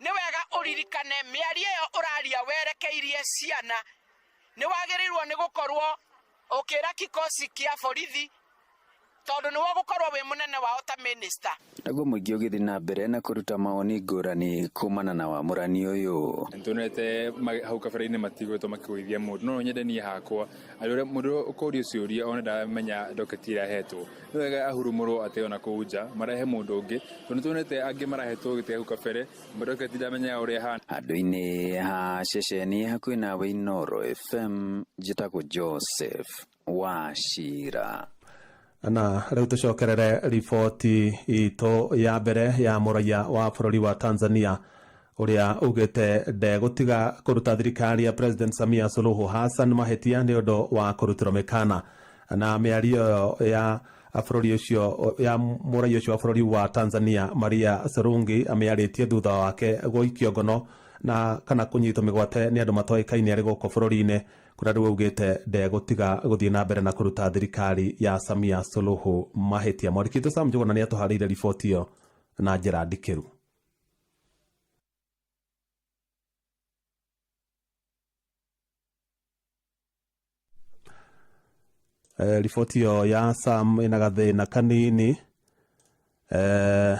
nĩ wega ũririkane mĩario ĩyo ũraria werekeirie ciana. Nĩ wagĩrĩirwo nĩ gũkorwo ũkĩra kikosi kĩa borithi, tondũ nĩwe ũgũkorwo wĩ mũnene wao ta minister. Naguo mũingĩ ũgĩthiĩ na mbere na kũruta mawoni ngũrani kumana na wamũrani ũyũ. Nĩtuonete hau kabere-inĩ matigwetwo makĩgũithia mũndũ, no nyende niĩ hakwa arĩ ũrĩa mũndũ ũkũrio ciũria one ndamenya doketi ĩrĩa ahetwo, nĩ wega ahurumũrwo ateo na kũu nja marehe mũndũ ũngĩ, tondũ nĩtuonete angĩ marahetwo gĩtĩ hau kabere doketi ndamenya ũrĩa ĩhana. Handũ-inĩ ha ceceni hakuhĩ nawe Inooro FM, njĩtagwo Joseph Wachira. Na rĩu tũcokerere riboti itũ ya mbere ya mũraiya wa bũrũri wa Tanzania ũrĩa ugĩte ndegũtiga kũruta thirikari ya President Samia Suluhu Hassan mahĩtia nĩ ũndũ wa kũrutĩrwo mĩkana. Na mĩario ĩyo ya bũrũri ũcio ya mũraiya ũcio wa bũrũri wa Tanzania Maria Sarungi amĩarĩtie thutha wake gũikio ngono na kana kũnyitwo mĩgwate nĩ andũ matoĩkaine arĩ gũkũ bũrũri-inĩ kũrĩa rĩu augĩte ndegũtiga gũthiĩ na mbere na kũruta thirikari ya Samia Suluhu mahĩtia. Mwandĩki witũ Sam Njuguna nĩ atũharĩirie riboti ĩyo na njĩra ndikĩru. Riboti ĩyo ya Sam ĩna gathĩna kanini,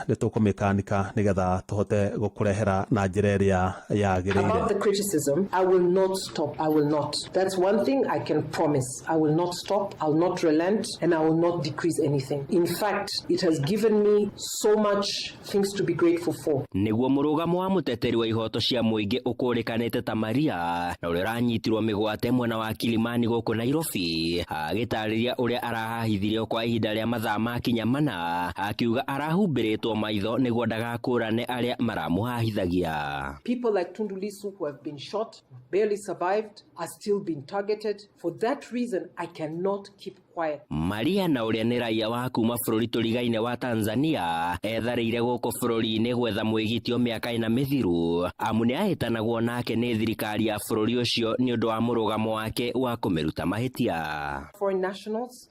nĩ tũkũmĩkanika nĩgetha tũhote gũkũrehera na njĩra ĩrĩa yagĩrĩire. About the criticism, I will not stop. I will not. That's one thing I can promise. I will not stop. I'll not relent, and I will not decrease anything. In fact, it has given me so much things to be grateful for. Nĩguo mũrũgamo wa mũteteri wa ihoto cia mũingĩ ũkũrĩkanĩte ta Maria na ũrĩa ũranyitirwo mĩgwate mwena wa Kilimani gũkũ Nairobi, agĩtarĩria ũrĩa arahahithirio kwa ihinda rĩa mathaa makinya mana, akiuga arahumbĩrĩtwo maitho nĩguo ndagakũrane arĩa maramũhahithagia. People like Tundu Lissu, who have been shot, barely survived, are still being targeted. For that reason, I cannot keep quiet. Maria na ũrĩa nĩ raia wa kuma bũrũri tũrigaine wa Tanzania etharĩire gũkũ bũrũri-inĩ gwetha mwĩgitio mĩaka ĩna mĩthiru, amu nĩ ahĩtanagwo nake nĩ thirikari ya bũrũri ũcio nĩ ũndũ wa mũrũgamo wake wa kũmĩruta mahĩtia. Foreign nationals,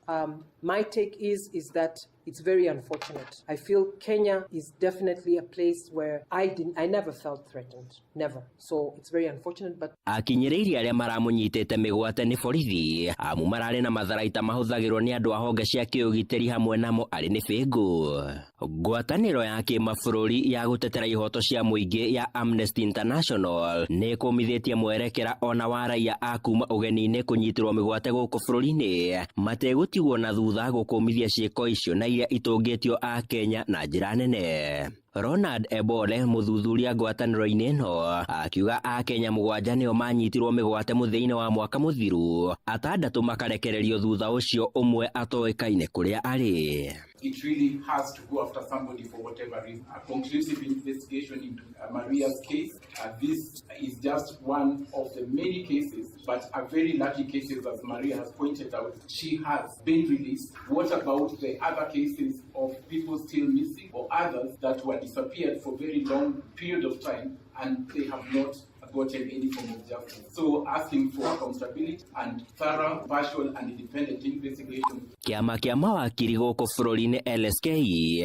my take is that it's very unfortunate. I feel Kenya is definitely a place where I never felt threatened, never. So it's very unfortunate, but akinyĩrĩirie arĩa maramũnyitĩte mĩgwate nĩ borithi, amu mararĩ na matharaita mahũthagĩrwo nĩ andũ a honge cia kĩũgitĩri hamwe namo arĩ nĩ bĩngũ. Ngwatanĩro ya kĩmabũrũri ya gũtetera ihoto cia mũingĩ ya Amnesty International nĩ ĩkũmithĩtie mwerekera ona wa raia a kuma ũgeni-inĩ kũnyitĩrwo mĩgwate gũkũ bũrũri-inĩ mategũtigwo na thutha gũkũmithia ciĩko icio na iria itũngĩtio a Kenya na njĩra nene. Ronald Ebole mũthuthuria ngwatanĩro-inĩ ĩno akiuga a Kenya 7 nĩo manyitirwo mĩgwate mũthia-inĩ wa mwaka mũthiru, 6 makarekererio thutha ũcio ũmwe atoĩkaine kũrĩa arĩ. It really has to go after somebody for whatever reason. A conclusive investigation into Maria's case. This is just one of the many cases, but a very lucky cases, as Maria has pointed out. She has been released. What about the other cases of people still missing or others that were disappeared for very long period of time and they have not gotten any form of justice? So asking for accountability and thorough, partial and independent investigation. Kĩama kĩa mawakiri gũkũ bũrũri-inĩ LSK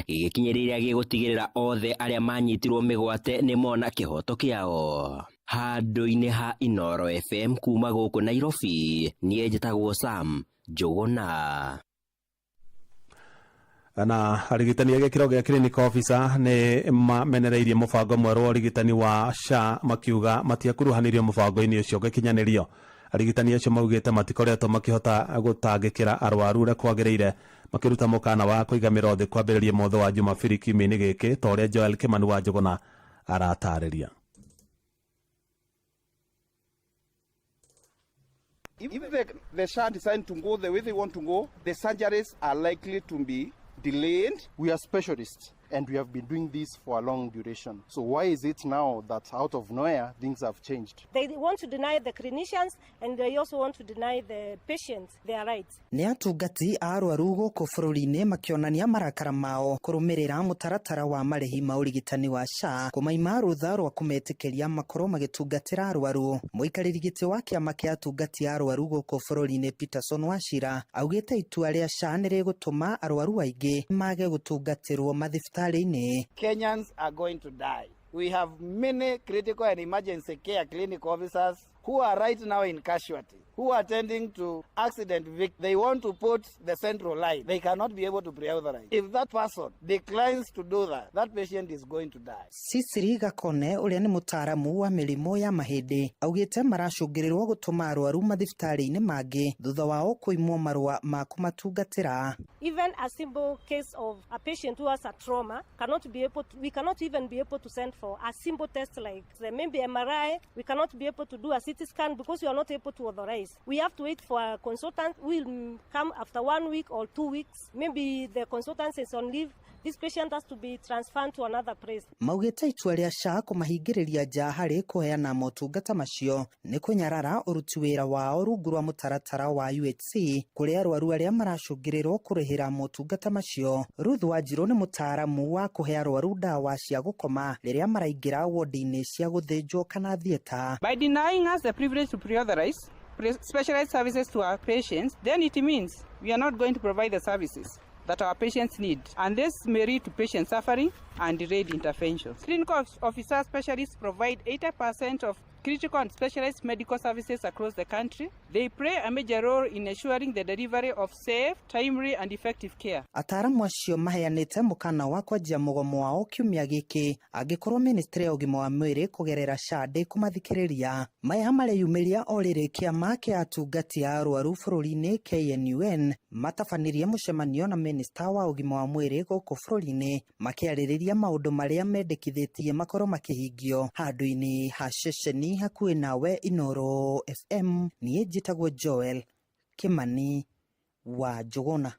gĩgĩkinyĩrĩria gĩgũtigĩrĩra othe arĩa manyitirwo mĩgwate nĩ mona kĩhoto kĩao. Handũ-inĩ ha Inoro FM kuma gũkũ Nairobi, niĩ njĩtagwo Sam Njuguna. Na arigitani a gĩkĩro gĩa clinic officer nĩ mamenereirie mũbango mwerũ wa ũrigitani wa SHA makiuga matiakuruhanirio mũbango-inĩ ũcio ũgĩkinyanĩrio. Arigitani acio maugĩte matikoretwo makĩhota gũtangĩkĩra arwaru ũrĩa kwagĩrĩire, makĩruta mũkana wa kũiga mĩro thĩ kwambĩrĩria mũthĩ wa Jumabiri kiumia-inĩ gĩkĩ, ta ũrĩa Joel Kimani wa Njuguna aratarĩria. If the SHA decide to go the way they want to go, the surgeries are likely to be delayed. We are specialists and we have been doing this for a long duration. So why is it now that out of nowhere things have changed? They want to deny the clinicians and they also want to deny the patients their rights. Nĩ atungati a arwaru gũkũ bũrũri-inĩ makĩonania marakara mao kũrũmĩrĩra mũtaratara wa marĩhi ma ũrigitani wa SHA kũmaima rũtha rwa kũmetĩkĩria makorwo magĩtungatĩra arwaru. Mũikarĩri gĩtĩ wa kĩama kĩa atungati a arwaru gũkũ bũrũri-inĩ Peterson Wachira augĩte itua rĩa SHA nĩ rĩgũtũma arwaru aingĩ mage gũtungatĩrwo mathibitarĩ. Kenyans are going to die. We have many critical and emergency care clinic officers who are right now in casualty, who are attending to accident victims. They want to put the central line. They cannot be able to pre-authorize. If that person declines to do that, that patient is going to die. Cicily Gakone ũrĩa nĩ mũtaaramu wa mĩrimũ ya mahĩndĩ augĩte maracũngĩrĩrwo gũtũma arwaru mathibitarĩ-inĩ mangĩ thutha wao kũimwo marũa ma kũmatungatĩra. Even a simple case of a patient who has a trauma cannot be able to, we cannot even be able to send for a simple test like maybe MRI. We cannot be able to do a CT scan because we are not able to authorize. place. We have to wait for a consultant who will come after 1 week or 2 weeks. Maybe the consultant is on leave. This patient has to be transferred to another place. Maugĩte itua rĩa SHA kũmahingĩrĩria nja harĩ kũheana motungata macio nĩ kũnyarara ũruti wĩra wao rungu rwa mũtaratara wa UHC kũrĩ arwaru arĩa maracũngĩrĩrwo kũrĩhĩra motungata macio. Ruth Wanjirũ nĩ mũtaaramu wa kũhe arwaru ndawa cia gũkoma rĩrĩa maraingĩra wodi-inĩ cia gũthĩnjwo kana theatre. By denying us the privilege to pre-authorize specialized services to our patients, then it means we are not going to provide the services that our patients need, and this may lead to patient suffering and delayed interventions. Clinical officer specialists provide 80% of critical and specialized medical services across the country. They play a major role in ensuring the delivery of safe, timely and effective care. Ataaramu acio maheanĩte mũkana wa kwanjia mũgomo wao kiumia gĩkĩ angĩkorwo ministry ya ũgima wa mwĩrĩ kũgerera SHA ndĩkũmathikĩrĩria. Maya mareyumĩria o rĩrĩ kĩama kĩa atungati a arwaru bũrũri-inĩ KNUN matabanirie mũcemanio na minista wa ũgima wa mwĩrĩ gũkũ bũrũri-inĩ makĩarĩrĩria maũndũ marĩa mendekithĩtie makorwo makĩhingio handũ-inĩ ha ceceni hakuhĩ nawe Inoro FM. Niĩ njĩtagwo Joel Kimani wa Njũgũna.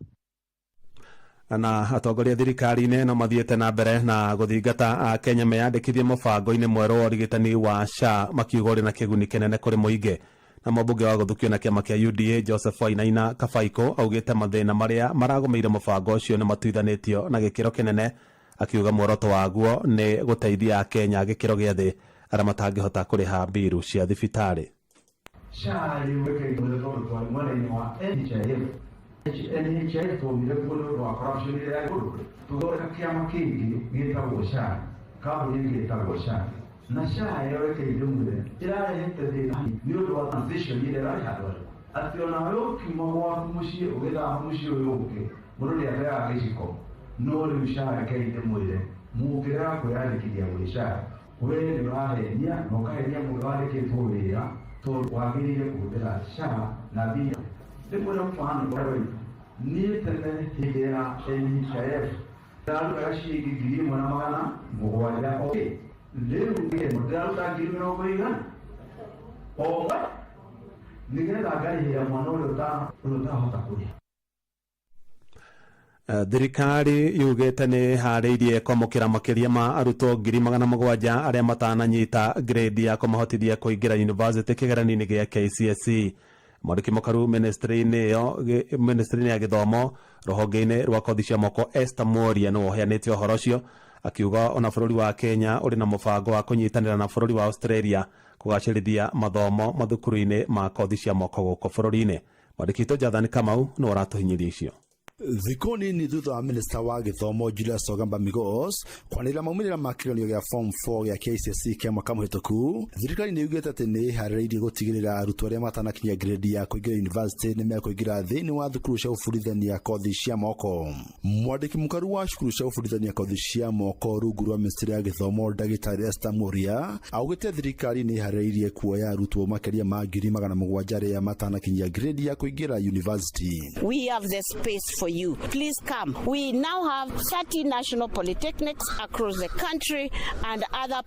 Na atongoria thirikari-inĩ no mathiĩte na mbere na gũthingata Akenya meyandĩkithie mũbango-inĩ mwerũ wa ũrigitani wa SHA makiuga ũrĩ na kĩguni kĩnene kũrĩ mũingĩ. Na mũmbunge wa gũthukio na kĩama kĩa UDA Joseph Wainaina Kabaikũ augĩte mathĩna marĩa maragũmĩire mũbango ũcio nĩ matuithanĩtio na gĩkĩro kĩnene, akiuga muoroto waguo nĩ gũteithia Akenya gĩkĩro gĩa thĩ arĩa matangĩhota kũrĩha mbiru cia thibitarĩ. SHA yũĩkaine tondũ twarĩ mwena-inĩ wa NHIF. NHIF twaumire kuo nĩ ũndũ wa corruption ĩrĩa yarĩ kũndũ. Tũthondeka kĩama kĩngĩ gĩtagwo SHA, kambuni ĩngĩ ĩtagwo SHA. Na SHA ĩyo reke ndĩmwĩre ĩrarehete thĩna nĩ ũndũ wa transition ĩrĩa ĩrarĩ handũ harĩa atĩ onawe ũkiuma gwaku mũciĩ ũgĩthama mũciĩ ũyũ ũngĩ mũndũ nĩ ateaga gĩciko. No rĩu SHA reke ndĩmwĩre mũngĩrega kwĩyandĩkithia gwĩ SHA we nĩ ũrahenia na ũkahenia mũndũ wandĩkĩtwo wĩra tondũ wagĩrĩire kũhũthĩra SHA na mbia. Ndĩmwĩre mũhano niĩ tene hĩndĩ ya NHIF ndarutaga ciringi 1,700 rĩu ndĩraruta 40,000 o mwe nĩgetha ngarĩhĩra mwana ũrĩa ũtahota kũrĩha. Thirikari yugĩte nĩ ĩharĩirie kwamũkĩra makĩria ma arutwo 700,000 arĩa matananyita grade ya kũmahotithia kũingĩra university kĩgeranio-inĩ gĩa KCSE. Mwandĩki mũkaru ministry-inĩ ĩyo ministry-inĩ ya gĩthomo rũhonge-inĩ rwa kothi cia moko Esther Mworia nĩwe ũheanĩte ũhoro ũcio, akiuga ona bũrũri wa Kenya ũrĩ na mũbango wa kũnyitanĩra na bũrũri wa Australia kũgacĩrithia mathomo mathukuru-inĩ ma kothi cia moko gũkũ bũrũri-inĩ. Mwandĩki witũ Jathani Kamau nĩwe ũratũhinyĩria icio. Thikũ nini thutha wa minista wa gĩthomo Julius Ogamba Migos kwanĩrĩra maumĩrĩra ma kĩgeranio gĩa form 4 gĩa KCSE kĩa mwaka mũhĩtũku, thirikari nĩ yugĩte atĩ nĩ ĩharĩrĩirie gũtigĩrĩra arutwo arĩa matanakinyia grade ya kũingĩra university nĩ mekũingĩra thĩinĩ wa thukuru cia gũbundithania kothi cia moko. Mwandĩki mũkaru wa cukuru cia gũbundithania kothi cia moko rungu rwa ministry ya gĩthomo Ndagĩtarĩ Esther Mworia augĩte thirikari nĩ ĩharĩrĩirie kuoya arutwo makĩria ma 700,000 arĩa matanakinyia grade ya kũingĩra university. We have the space for you. Please come. We now have 30 national polytechnics across the country and other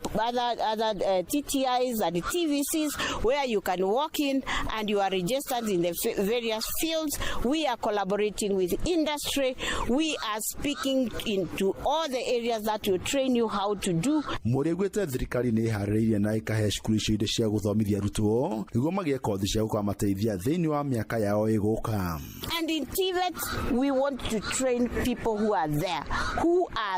TTIs and TVCs where you can walk in and you are registered in the various fields. We are collaborating with industry. We are speaking into all the areas that will train you how to do. Mũrĩguĩte thirikari nĩ ĩharĩrĩirie na ĩkahe cukuru icio indo cia gũthomithia arutwo nĩguo magĩe kothi cia gũkamateithia thĩinĩ wa mĩaka yao ĩgũka. And in TVET, we want to train people who are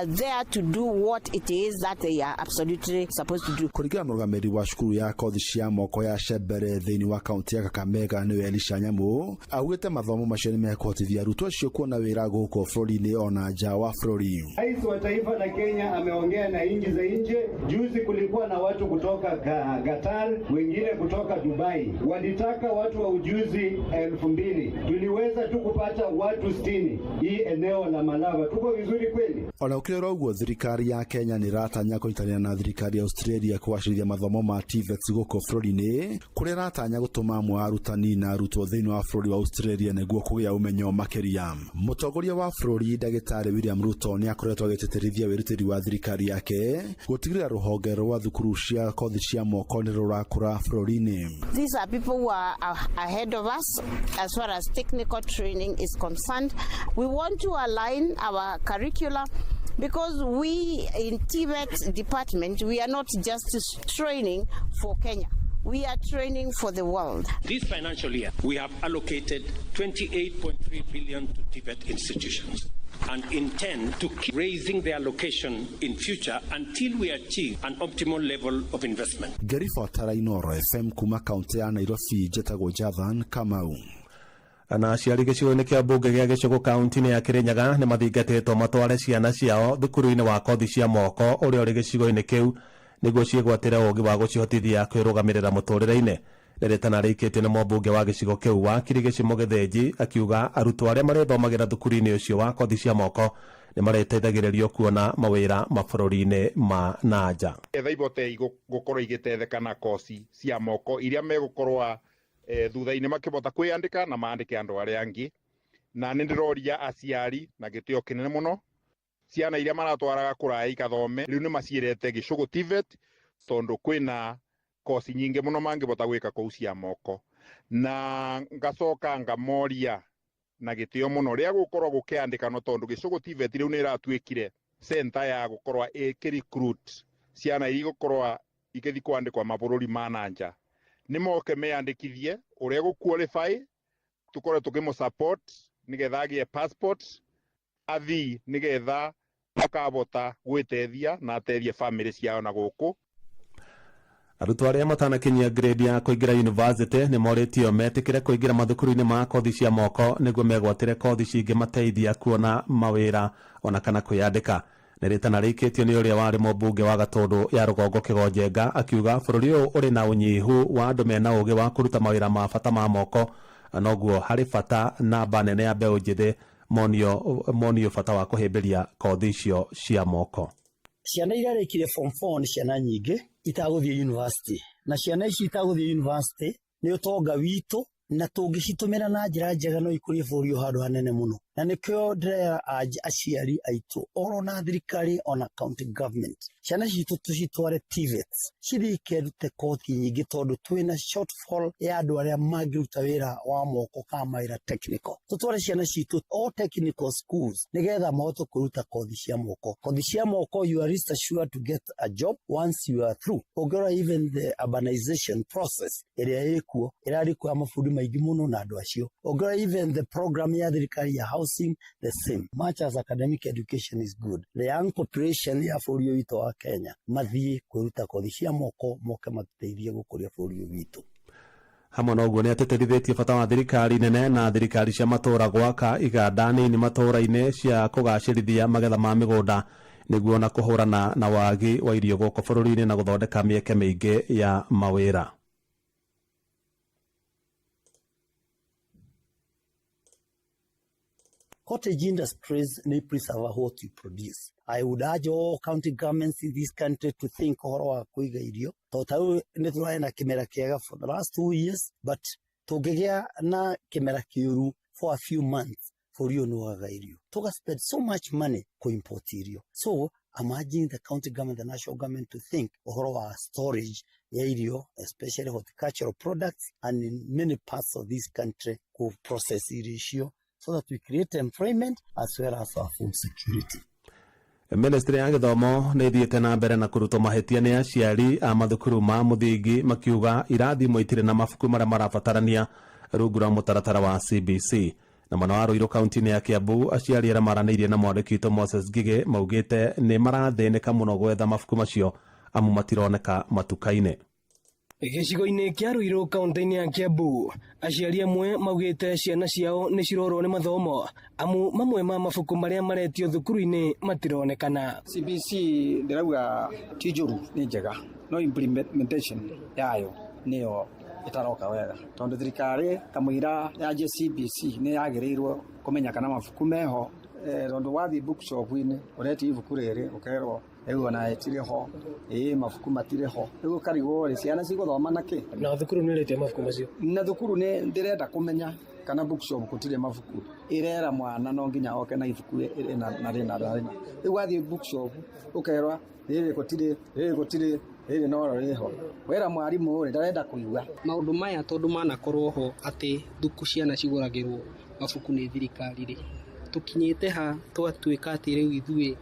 there to do what it is that they are absolutely supposed to do. Kũringana na mũrũgamĩrĩri wa cukuru ya kothi cia moko ya Shembere thĩinĩ wa kaunti ya Kakamega nĩwe Elisha Nyamu augĩte mathomo macio nĩ mekũhotithia arutwo acio kuona wĩra gũkũ bũrũri-inĩ ona nja wa bũrũri. Rais wa taifa la Kenya ameongea na nchi za nje. Juzi kulikuwa na watu kutoka Qatar, wengine kutoka Dubai. Walitaka watu wa ujuzi 2000. Tuliweza tu tu kupata watu 60 hii eneo la Malava, tuko vizuri kweli? Ona gũkĩrĩ ũguo, thirikari ya Kenya nĩ ĩratanya kũnyitanĩra na thirikari ya Australia kũgacĩrithia mathomo ma TVETs gũkũ bũrũri-inĩ, kũrĩa ĩratanya gũtũma amwe a arutani na arutwo thĩinĩ wa bũrũri wa Australia nĩguo kũgĩa ũmenyo makĩria. Mũtongoria wa bũrũri Ndagĩtarĩ William Ruto nĩ akoretwo agĩtĩtĩrithia wĩrutĩri wa thirikari yake gũtigĩrĩra rũhonge rwa thukuru cia kothi cia moko nĩ rũrakũra bũrũri-inĩ. These are people who are ahead of us as far as technical training is concerned. We want to align our curricula because we in TVET department, we are not just training for Kenya. We are training for the world. This financial year, we have allocated 28.3 billion to TVET institutions and intend to keep raising the allocation in future until we achieve an optimal level of investment. Ngĩribotera Inooro FM kuma kaunti ya Nairobi, njĩtagwo Jathan Kamau. Na aciari gĩcigo-inĩ kĩa mbunge gĩa Gĩcũgũ kaunti-inĩ ya Kĩrĩnyaga nĩ mathingatĩtwo matware ciana ciao thukuru-inĩ wa kothi cia moko ũrĩa ũrĩ gĩcigo-inĩ kĩu nĩguo ciĩgwatĩre ũũgĩ wa gũcihotithia kwĩrũgamĩrĩra mũtũrĩre-inĩ. Rĩrĩtana rĩikĩtio nĩ mũmbunge wa gĩcigo kĩu Wakiri Gĩcimo Gĩthĩnji akiuga arutwo arĩa marĩthomagĩra thukuru-inĩ ũcio wa kothi cia moko nĩ marĩteithagĩrĩrio kuona mawĩra mabũrũri-inĩ ma na nja. Getha ibote gũkorwo igĩtetheka na koci cia moko iria megũkorwo thutha-inĩ makĩbota kwĩyandĩka na maandĩke andũ arĩa angĩ. Na nĩ ndĩroria aciari na gĩtĩo kĩnene mũno, ciana iria maratwaraga kũraya ikathome rĩu nĩ maciĩrete Gĩcũgũ TVET tondũ kwĩna koci nyingĩ mũno mangĩbota gwĩka kũu cia moko. Na ngacoka ngamoria na gĩtĩo mũno rĩa gũkorwo gũkĩandĩkanwo tondũ Gĩcũgũ TVET rĩu nĩ ĩratuĩkire center ya gũkorwo ĩkĩ recruit ciana iria igũkorwo igĩthiĩ kwandĩkwo mabũrũri ma na nja. Nĩ moke meyandĩkithie ũrĩa gũ qualify tũkorwo tũkĩmũ support nĩgetha agĩe passport athii nĩgetha akabota gwĩteithia na ateithie family ciao na gũkũ. Arutwo arĩa matanakinyia grade ya kũingĩra university nĩ morĩtio metĩkĩre kũingĩra mathukuru-inĩ ma kothi cia moko nĩguo megwatĩre kothi cingĩmateithia kuona mawĩra ona kana kwĩyandĩka. Nĩ rĩtana rĩikĩtio nĩ ũrĩa warĩ mũmbunge wa Gatũndũ ya rũgongo Kĩgonjenga akiuga bũrũri ũyũ ũrĩ na ũnyihu wa andũ mena ũũgĩ wa kũruta mawĩra ma bata ma moko, noguo harĩ bata namba nene ya mbeũ njĩthĩ monio bata wa kũhĩmbĩria kothi icio cia moko. Ciana iria arĩkirie form 4 nĩ ciana nyingĩ itagũthiĩ university, na ciana ici itagũthiĩ university nĩ ũtonga witũ, na tũngĩcitũmĩra na njĩra njega no ikũrie bũrũri ũyũ handũ hanene mũno. Na nĩkĩo ndĩrera aciari aitũ oro na thirikari ona county government, ciana citũ tũcitware TVETs cithiĩ ikerute kothi nyingĩ tondũ twĩna shortfall ya andũ arĩa mangĩruta wĩra wa moko kana mawĩra technical. Tũtware ciana citũ all technical schools nĩgetha mahote kwĩruta kothi cia moko. Kothi cia moko, you are rest assured to get a job once you are through. Ũngĩrora even the urbanization process ĩrĩa ĩkuo ĩrarĩ ya mabundi maingĩ mũno na andũ acio. Ũngĩrora even the program ya thirikari ya housing, the same. Much as academic education is good, the young population ya bũrũri ũyũ witũ wa Kenya mathiĩ kwĩruta kothi cia moko moke matũteithie gũkũria bũrũri ũyũ witũ. Hamwe na ũguo nĩ atĩtĩrithĩtie bata wa thirikari nene na thirikari cia matũũra gwaka iganda nini matũũra-inĩ cia kũgacĩrithia magetha ma mĩgũnda nĩguo na kũhũrana na wagi wa irio gũkũ bũrũri-inĩ na gũthondeka mĩeke mĩingĩ ya mawĩra. Cottage industries may preserve what you produce. I would urge all county governments in this country to think ũhoro wa kũiga irio tondũ ta rĩu nĩ tũrarĩ na kĩmera kĩega for the last 2 years, but tũngĩgĩa na kĩmera kĩũru for a few months bũrũri ũyũ nĩ wagaga irio. Tũga spend so much money kũ import irio. So I'm urging the county government, the national government to think ũhoro wa storage ya irio, especially horticultural products, and in many parts of this country kũ process irio icio so that we create employment as well as our food security. Ministry ya gĩthomo nĩ ĩthiĩte na mbere na kũrutwo mahĩtia nĩ aciari a mathukuru ma mũthingi makiuga irathi imwe itirĩ na mabuku marĩa marabatarania rungu rwa mũtaratara wa CBC. Na mwena wa Ruiru kaunti-inĩ ya Kiambu, aciari arĩa maranĩirie na mwandĩki witũ Moses Ngigĩ maugĩte nĩ marathĩnĩka mũno gwetha mabuku macio amu matironeka matuka-inĩ. Gĩcigo-inĩ kĩa Ruiru kaunti-inĩ ya Kiambu, aciari amwe maugĩte ciana ciao nĩ cirorwo nĩ mathomo amu mamwe ma mabuku marĩa maretio thukuru-inĩ matironekana. CBC ndĩrauga ti njũru, nĩ njega, no implementation yayo nĩyo ĩtaroka wega tondũ thirikari kamũira yanjie CBC nĩ yagĩrĩirwo kũmenya kana mabuku meho tondũ wathiĩ bookshop-inĩ ũretia ibuku rĩrĩ ũkerwo rĩu ona ĩtirĩ ho, ĩĩ mabuku matirĩ ho, rĩu ũkarigwo rĩ ciana cigũthoma na kĩ? Na thukuru nĩ ĩretia mabuku macio? Na thukuru nĩ ndĩrenda kũmenya kana bookshop gũtirĩ mabuku, ĩrera mwana no nginya oke na ibuku rĩna na rĩna na rĩna. Rĩu wathiĩ bookshop ũkerwa rĩrĩ gũtirĩ, rĩrĩ gũtirĩ, rĩrĩ no rĩho. Wera mwarimũ rĩ ndarenda kũigua. Maũndũ maya tondũ manakorwo ho atĩ thuku ciana cigũragĩrwo mabuku nĩ thirikari rĩ, tũkinyĩte ha twatuĩka atĩ rĩu ithuĩ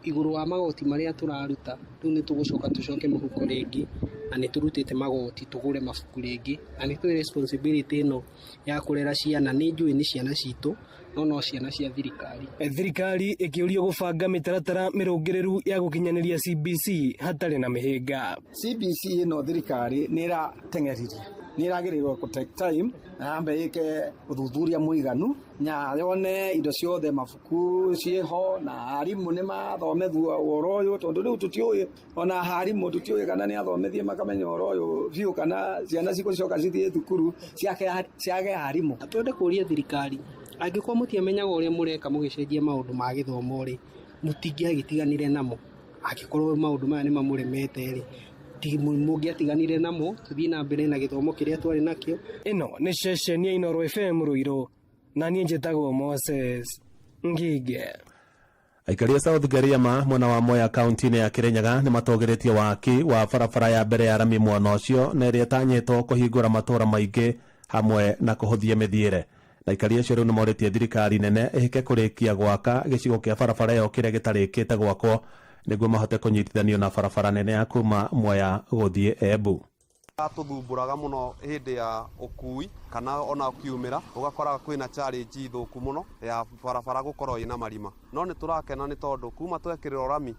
igũrũ wa magoti marĩa tũraruta rĩu nĩ tũgũcoka tũcoke mũhuko rĩngĩ na nĩ tũrutĩte magoti tũgũre mabuku rĩngĩ na nĩ tũĩ responsibility ĩno ya kũrera ciana nĩ njũĩ nĩ ciana citũ no no ciana cia thirikari. Thirikari ĩkĩũrio gũbanga mĩtaratara mĩrũngĩrĩru ya gũkinyanĩria CBC hatarĩ na mĩhĩnga. CBC ĩno thirikari nĩ ĩrateng'eririe, nĩ ĩragĩrĩirwo kũ take time na yambe ĩke ũthuthuria mũiganu na yone indo ciothe mabuku ciĩho na arimũ nĩ mathomethio ũhoro ũyũ tondũ rĩu tũtiũĩ ona arimũ tũtiũĩ kana nĩ athomithie makamenya ũhoro ũyũ biũ kana ciana cigũcoka cithiĩ thukuru ciage arimũ. Twende kũria thirikari angĩkorwo mũtiamenyaga ũrĩa mũreka mũgĩcenjia maũndũ ma gĩthomo rĩ, mũtingĩagĩtiganire namo. Angĩkorwo maũndũ maya nĩ mamũremete rĩ, mũngĩatiganire namo tũthiĩ na mbere na gĩthomo kĩrĩa twarĩ nakĩo. Ĩno nĩ ceceni ya Inooro FM Ruiru na niĩ njĩtagwo Moses Ngige. Aikari a South Gariama mwena wa Mwea kaunti-inĩ ya Kirinyaga nĩ matũgĩrĩtie waki wa barabara ya mbere ya rami mwena ũcio na ĩrĩa ĩtanyĩtwo kũhingũra matũũra maingĩ hamwe na kũhũthia mĩthiĩre. Na aikari acio rĩu nĩ morĩtie thirikari nene ĩhĩke kũrĩkia gwaka gĩcigo kĩa barabara ĩyo kĩrĩa gĩtarĩkĩte gwakwo nĩguo mahote kũnyitithanio na barabara nene ya kuma Mwea gũthiĩ Embu. Tũthumbũraga mũno hĩndĩ ya ũkui kana ona ũkiumĩra ũgakoraga kwĩna challenge thũku mũno ya barabara gũkorwo ĩna marima, no nĩ tũrakena nĩ tondũ kuma twekĩrĩrwo rami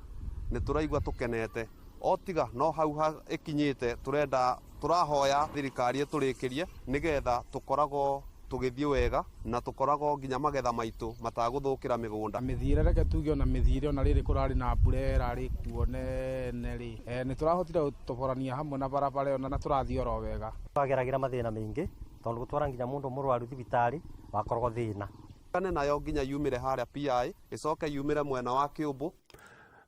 nĩ tũraigua tũkenete, o tiga no hau ĩkinyĩte tũrenda tũrahoya thirikari ĩtũrĩkĩrie nĩgetha tũkoragwo tũgĩthiĩ wega na tũkoragwo nginya magetha maitũ matagũthũkĩra mĩgũnda. Mĩthiĩre reke tuge ona mĩthiĩre ona rĩrĩ kũrarĩ na mbura ĩrarĩ kuo nene rĩ, nĩ tũrahotire gũtoborania hamwe na barabara ĩyo na tũrathiĩ oro wega. Twageragĩra mathĩna maingĩ tondũ gũtwara nginya mũndũ mũrwaru thibitarĩ wakoragwo thĩna. Kane nayo nginya yumĩre harĩa PI ĩcoke yumĩre mwena wa Kĩũmbũ.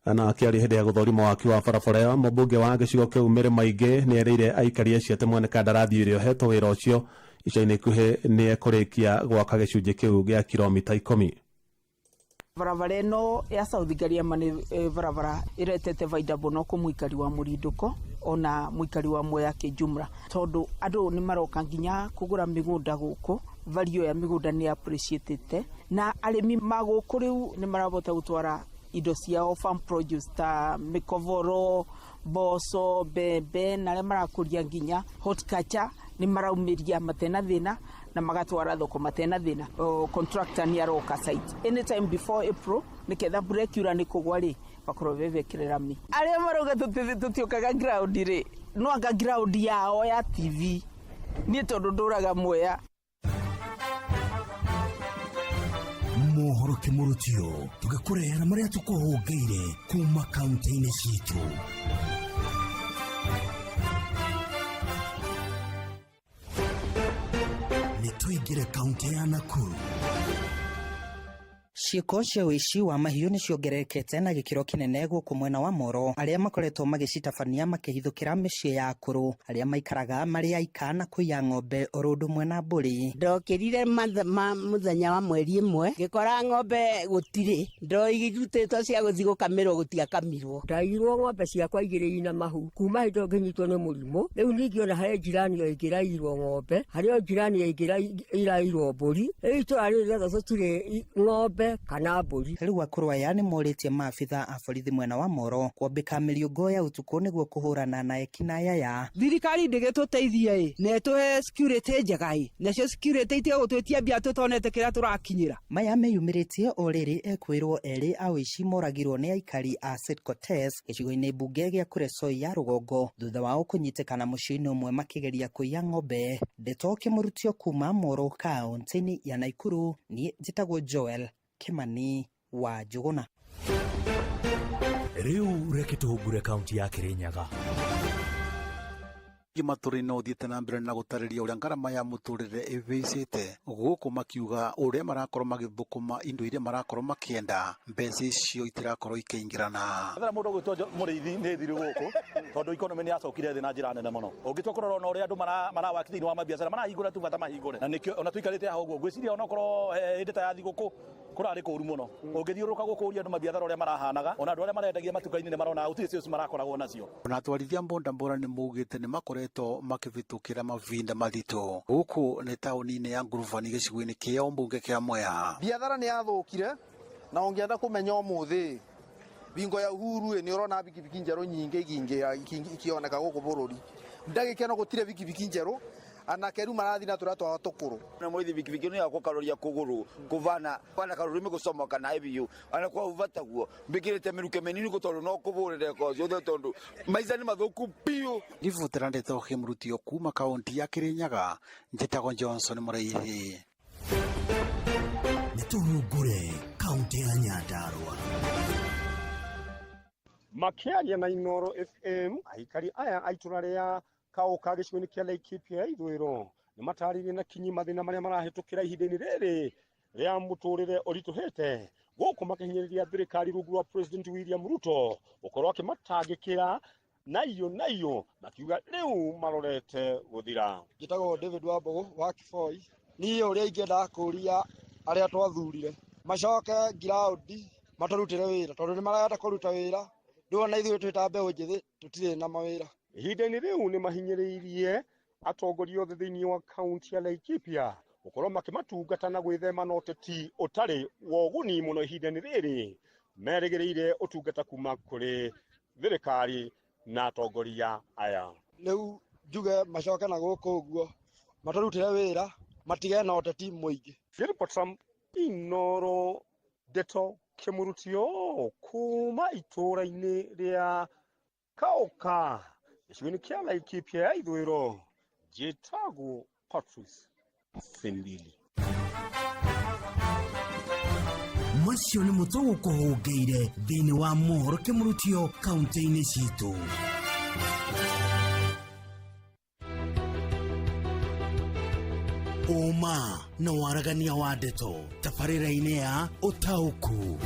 Na akĩaria hĩndĩ ya gũthũrima waki wa barabara ĩyo, mũmbunge wa gĩcigo kĩu Mĩrĩ Maingĩ nĩ erĩire aikari acio atĩ mwene kandarathi ũrĩa ũhetwo wĩra ũcio ica-inĩ ikuhĩ nĩ ekũrĩkia gwaka gĩcunjĩ kĩu gĩa kilomita 10. Barabara ĩno ya South Gariama nĩ barabara ĩretete baida mũno kũ mũikari wa Mũrindũko ona mũikari wa Mwea kĩjumla, tondũ andũ nĩ maroka nginya kũgũra mĩgũnda gũkũ, value ya mĩgũnda nĩ appreciated na arĩmi ma gũkũ rĩu nĩ marahota gũtwara indo ciao farm produce ta mĩkoboro, mboco, mbembe na arĩa marakũria nginya horticulture nĩ maraumĩria matena thĩna na magatwara thoko matena thĩna. Contractor nĩ aroka site anytime before April nĩketha mbura ĩkiura nĩ kũgwa rĩ makorwo bebekĩre rami. Arĩa marauga tũtiũkaga ground rĩ, no anga ground yao ya TV niĩ tondũ ndũraga Mwea. Mohoro kĩmũrũtio tũgĩkũrehera marĩa tũkũhũngĩire kuma kaunti-inĩ citũ. Nĩ tũingĩre kaunti ya Nakuru. Ciĩko cia ũici wa mahiũ nĩ ciongererekete na gĩkĩro kĩnene gũkũ mwena wa Moro, arĩa makoretwo magĩcitabania makĩhithũkĩra mĩciĩ ya akũrũ arĩa maikaraga marĩ aika na kũiya ng'ombe oro ũndũ ũmwe na mbũri. Ndokĩrire mũthenya wa mweri ĩmwe ngĩkora ng'ombe gũtirĩ, ndoirutĩtwo cia gũthiĩ gũkamĩrwo gũtiakamirwo. Ndaiyirwo ng'ombe ciakwa igĩrĩ ina mahu kuma hĩndĩ ĩyo ngĩnyitwo nĩ mũrimũ. Rĩu ningĩ ona harĩ njirani ĩngĩ ĩraiyirwo ng'ombe, harĩ o njirani ĩngĩ ĩraiyirwo mbũri. Rĩu itũra rĩrĩ rĩothe tũtirĩ ng'ombe kana mbũri. Rĩu akũrũ aya nĩ morĩtie maabitha a borithi mwena wa Moro kwambĩka mĩriũngũ ya ũtukũ nĩguo kũhũrana na ekinaĩ aya. Thirikari ndĩgĩtũteithie ĩ na ĩtũhe security njega ĩ, nacio security itige gũtwĩtia mbia tũtonete kĩrĩa tũrakinyĩra. Maya meyumĩrĩtie o rĩrĩ ekwĩrwo erĩ a ũici moragirwo nĩ aikari a Sitkotes gĩcigo-inĩ mbunge gĩa Kuresoi ya rũgongo thutha wao kũnyitĩkana mũciĩ-inĩ ũmwe makĩgeria kũiya ng'ombe. Ndeto kĩmũrutio kuma Moro kaunti-inĩ ya Nakuru, niĩ njĩtagwo Joel Kimani wa Njũgũna. Rĩu reke tũhungure kaunti ya Kirinyaga. Matũrĩ-inĩ ũthiĩte na mbere na gũtarĩria ũrĩa ngarama ya mũtũrĩre ĩhĩcĩte gũkũ makiuga ũrĩa marakorwo magĩthũkũma indo iria marakorwo makĩenda mbeca icio itirakorwo ikĩingĩrana. Ethera mũndũ ũgwĩtwo Mũrĩithi nĩ thiru gũkũ tondũ economy nĩ yacokire thĩ na njĩra nene mũno. Ũngĩtua kũrora ona ũrĩa andũ marawaki thĩinĩ wa mabiacara marahingũra tu bata mahingũre, na nĩkĩo ona tũikarĩte haha ũguo ngwĩciria onokorwo hĩndĩ ta ya thigũkũ kũrarĩ kũru mũno. Ũngĩthiũrũrũka gũkũ ũrie andũ mabiathara ũrĩa marahanaga, ona andũ arĩa marendagia matuka-inĩ nĩ marona gũtirĩ sales marakoragwo nacio. Ona atwarithia bodaboda nĩ maugĩte nĩ makoretwo makĩhĩtũkĩra mavinda maritũ gũkũ nĩ taũni-inĩ ya Ngurubani gĩcigo-inĩ kĩa ũmbunge kĩa Mwea. Biathara nĩ yathũkire na ũngĩenda kũmenya ũmũthĩ bingo ya Uhuru nĩ ũrona bikibiki njerũ nyingĩ ikioneka gũkũ bũrũri. Ndagĩka ĩno gũtirĩ bikibiki njerũ, anake rĩu marathiĩ na tũrĩa twao tũkũrũ. Na mũithi bikibiki ĩno yakwa karoria kũgũrũ kũvana kana karũrĩmĩ gũcomoka na biũ ona kwa uvataguo mbikirĩte mĩruke mĩnini kũ tondũ no kũbũrĩre ko ciothe tondũ maica nĩ mathũku biũ. Ngĩbutĩra ndeto kĩmũrutio kuma kaunti ya Kirinyaga, njĩtagwo Johnson Mũraithi. Nĩ tũhungure kaunti ya Nyandarua. Makĩaria na Inooro FM, aikari aya a itũra rĩa Kaũka gĩcigo-inĩ kĩa Laikipia ya ithũĩro nĩ matarĩirie na kinyi mathĩna marĩa marahĩtũkĩra ihinda-inĩ rĩrĩ rĩa mũtũrĩre ũritũhĩte gũkũ makĩhinyĩrĩria thirikari rungu rwa President William Ruto gũkorwo akĩmatangĩkĩra na iyo makiuga rĩu marorete gũthira. Njĩtagwo David Wambũgũ wa Kiboi. Niĩ ũrĩa ingĩendaga kũria arĩa twathurire macoke ngiraundi matũrutĩre wĩra tondũ nĩ marenda kũruta wĩra rĩu ona ithuĩ twĩ ta mbeũ njĩthĩ tũtirĩ na mawĩra. Ihinda-inĩ rĩu nĩ mahinyĩrĩirie atongoria othe thĩinĩ wa kaunti ya Laikipia gũkorwo makĩmatungata na gwĩthema na ũteti ũtarĩ wa ũguni mũno ihinda-inĩ rĩrĩ merĩgĩrĩire ũtungata kuma kũrĩ thirikari na atongoria aya. Rĩu njuge macoke na gũkũ ũguo matũrutĩre wĩra matige na ũteti mũingĩ. Philip Inooro, ndeto kĩmũrutio kuma itũũra-inĩ rĩa Kaũka gĩcigo-inĩ kĩa Laikipia ya ithũĩro, njĩtagwo Patrice Simbili. Macio nĩ mũtwe gũkũhũngĩire thĩinĩ wa mohoro kĩmũrutio kaunti-inĩ citũ. Ũma na waragania wa ndeto tabarĩra-inĩ ya ũtaũku.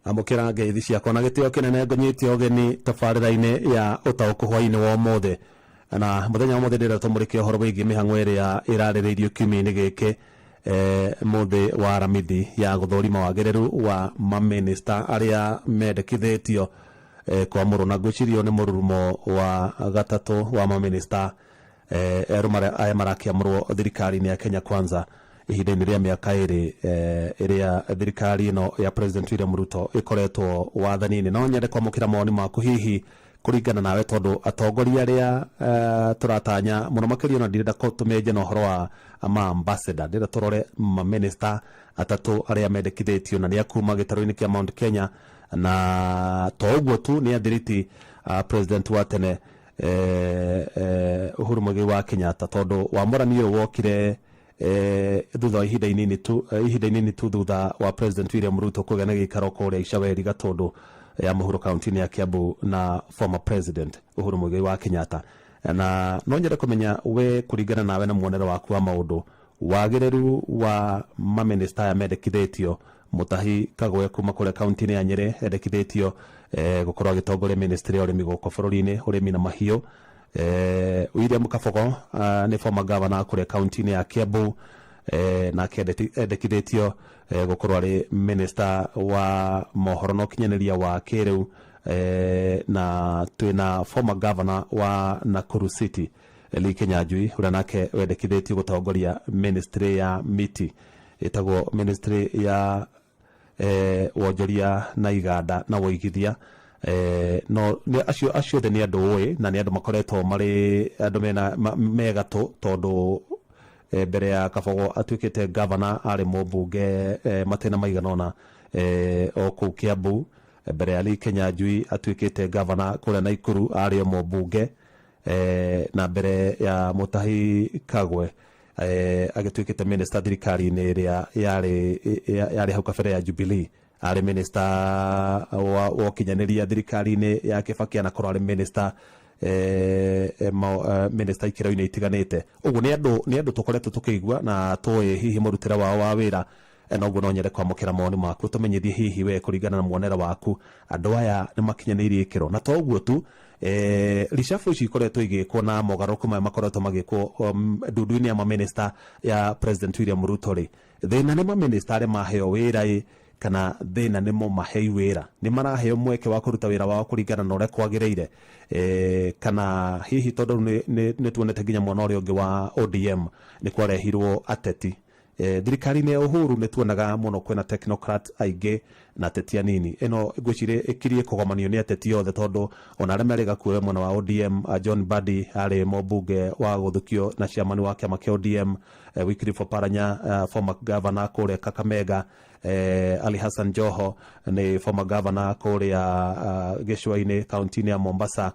Amũkĩra ngeithi ciakwa na gĩtĩo kĩnene ngũnyite ũgeni tabarĩra-inĩ ya ũtaũku hwaĩ-inĩ wa ũmũthĩ. Na mũthenya wa ũmũthĩ ndĩrenda tũmũrĩke ũhoro wĩgiĩ mĩhang'o ĩrĩa ĩrarĩrĩirio kiumia-inĩ gĩkĩ mũthĩ wa Aramithi ya gũthũrima wagĩrĩru wa mamĩnĩsta arĩa mendekithĩtio kwamũrwo, na ngwĩciria nĩ mũrurumo wa gatatũ wa mamĩnĩsta erũ aya marakĩamũrwo thirikari-inĩ ya Kenya Kwanza ihinda-inĩ rĩa mĩaka ĩrĩ ĩrĩa thirikari ĩno ya President William Ruto ĩkoretwo wathani-inĩ. No nyende kwamũkĩra mawoni maku hihi kũringana nawe tondũ atongoria arĩa tũratanya mũno makĩria, ona ndirenda tũmenje na ũhoro wa ma ambassador, ndĩrenda tũrore mamĩnĩsta atatũ arĩa mendekithĩtio na nĩ a kuma gĩtarũ-inĩ kĩa Mount Kenya, na to ũguo tu nĩ athiriti president wa tene Uhuru Muigai wa Kenyatta, tondũ wamũrani ũyũ wokire thutha wa ihinda inini tu thutha wa President William Ruto kũgĩa na gĩikaro kũrĩa Icaweri Gatũndũ ya mũhuro kaunti-inĩ ya Kiambu na former President Uhuru Muigai wa Kenyatta. Na no nyende kũmenya we kũringana nawe na muonere waku wa maũndũ wagĩrĩru wa mamĩnĩsta aya mendekithĩtio. Mutahi Kagwe kuma kũrĩa kaunti-inĩ ya Nyĩrĩ endekithĩtio gũkorwo agĩtongoria ministry ya ũrĩmi gũkũ bũrũri-inĩ, ũrĩmi na mahiũ. William Kabogo nĩ former governor kũrĩa kaunti-inĩ ya Kiambu, nake endekithĩtio gũkorwo arĩ minister wa mohoro na ũkinyanĩria wa kĩrĩu, na twĩna former governor wa Nakuru City Lee Kinyanjui ũrĩa nake wendekithĩtio gũtongoria ministry ya miti ĩtagwo ministry ya wonjoria na iganda na wũigithia. No acio othe nĩ andũ ũĩ na nĩ andũ makoretwo marĩ andũ mena megatũ, tondũ mbere ya Kabogo atuĩkĩte governor arĩ mũmbunge matĩna maigana ũna o kũu Kiambu. Mbere ya Lee Kinyanjui atuĩkĩte governor kũrĩa Nakuru arĩ o mũmbunge. na mbere ya Mutahi Kagwe agĩtuĩkĩte minister thirikari-inĩ ĩrĩa yarĩ hau kabere ya Jubilee, arĩ minister wa ũkinyanĩria thirikari-inĩ ya Kibaki, anakorwo arĩ minister minister ikĩro-inĩ itiganĩte. Ũguo nĩ andũ tũkoretwo tũkĩigua na tũĩ hihi mũrutĩre wao wa wĩra, noguo no nyende kwamũkĩra mawoni maku, tũmenyithie hihi we kũringana na muonere waku andũ aya nĩ makinyanĩirie ikĩro. Na to ũguo tu, reshuffle ici ikoretwo igĩkwo na mogarũrũku maya makoretwo magĩkwo ndundu-inĩ ya maminista ya President William Ruto rĩ, thĩna nĩ maminista arĩa maheo wĩra ĩ kana thĩna nĩ mo mahei wĩra, nĩ maraheo mweke wa kũruta wĩra wao kũringana na ũrĩa kwagĩrĩire, kana hihi tondũ nĩ tuonete nginya mwena ũrĩa ũngĩ wa ODM nĩ kwarehirwo ateti. Thirikari-inĩ ya Uhuru nĩ tuonaga mũno kwĩna technocrat aingĩ na ateti anini. Ĩno ngwĩciria ĩkirie kũgomanio nĩ ateti othe, tondũ ona arĩa merĩga kuoya mwena wa ODM, John Mbadi arĩ mũmbunge wa gũthukio na chairman wa kĩama kĩa ODM, Wycliffe Oparanya, former governor kũrĩa Kakamega, Ali Hassan Joho nĩ former governor kũrĩa gĩcũa-inĩ kaunti-inĩ ya Mombasa,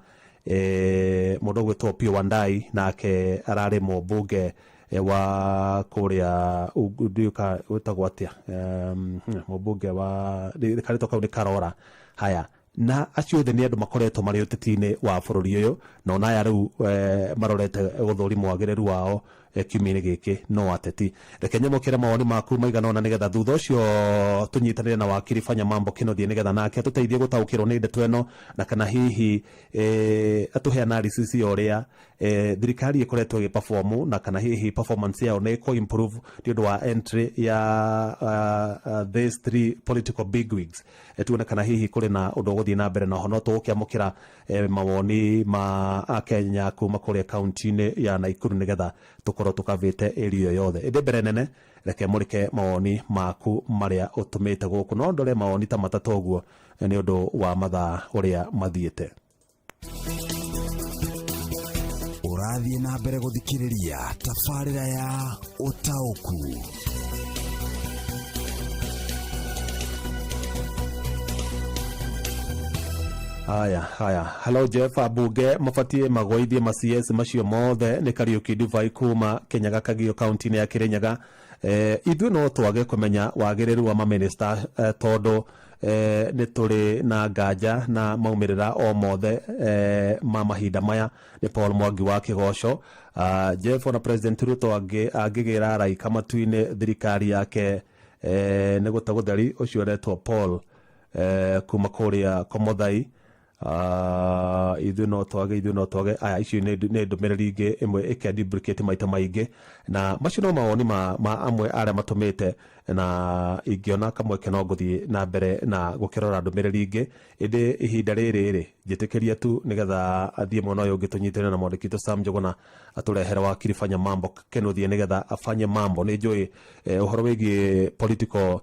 mũndũ ũgwĩtwo Opiyo Wandayi nake ararĩ mũmbunge wa kũrĩa wĩtagwo atĩa, mũmbunge wa karĩtwa kau nĩ Karora. Haya, na acio othe nĩ andũ makoretwo marĩ ũteti-inĩ wa bũrũri ũyũ, na ona aya rĩu marorete gũthũrimwo wagĩrĩru wao kiumia-inĩ gĩkĩ no ateti. Reke nyamũkĩre mawoni maku maigana ũna, nĩgetha thutha ũcio tũnyitanĩre na wakiri Fanya Mambo Kĩnuthia, nĩgetha nake atũteithie gũtaũkĩrwo nĩ ndeto ĩno, na kana hihi atũhe analysis ya ũrĩa thirikari ĩkoretwo ĩgĩ-perform, na kana hihi performance yao nĩ ĩkũ improve nĩ ũndũ wa entry ya these three political bigwigs. Tuone kana hihi kũrĩ na ũndũ ũgũthiĩ na mbere. Na oho no tũgũkĩamũkĩra mawoni ma Akenya kuma kũrĩa kaunti-inĩ ya Nakuru, nĩgetha tũkorwo tũkavĩte area yothe. Ĩndĩ mbere nene, reke mũrĩke mawoni maku marĩa ũtũmĩte gũkũ, no ndore mawoni ta matatũ ũguo nĩ ũndũ wa mathaa ũrĩa mathiĩte. Ũrathiĩ na mbere gũthikĩrĩria tabarĩra ya Ũtaũku. Haya haya, hello Jeff, abunge mabatie magũithie ma CS macio mothe. Nĩ Kariũki Dubai kuma Kinyaga Kagio kaunti-inĩ ya Kirinyaga. Ithuĩ no twage kũmenya wagĩrĩru wa maminista, tondũ nĩ tũrĩ na nganja na maumĩrĩra o mothe ma mahinda maya. Nĩ Paul Mwangi wa Kĩgoco. Jeff, ona President Ruto angĩgĩra araika matu-inĩ, thirikari yake nĩ gũte gũtheri. Ũcio ũretwo Paul kuma kũrĩa Komothai. Ithuĩ no twage, ithuĩ no twage. Aya, icio nĩ ndũmĩrĩri ingĩ ĩmwe ĩkĩa duplicate maita maingĩ, na macio no mawoni ma amwe arĩa matũmĩte, na ingĩona kamweke no ngũthiĩ na mbere na gũkĩrora ndũmĩrĩri ingĩ. Ĩndĩ ihinda rĩrĩ rĩ, njĩtĩkĩria tu nĩgetha athiĩ mwena ũyũ ũngĩ, tũnyitĩrĩre na mwandĩki witũ Sam Njũgũna atũrehere wakiri Fanya Mambo Kĩnuthia, nĩgetha afanye mambo. Nĩ njũĩ ũhoro wĩgiĩ political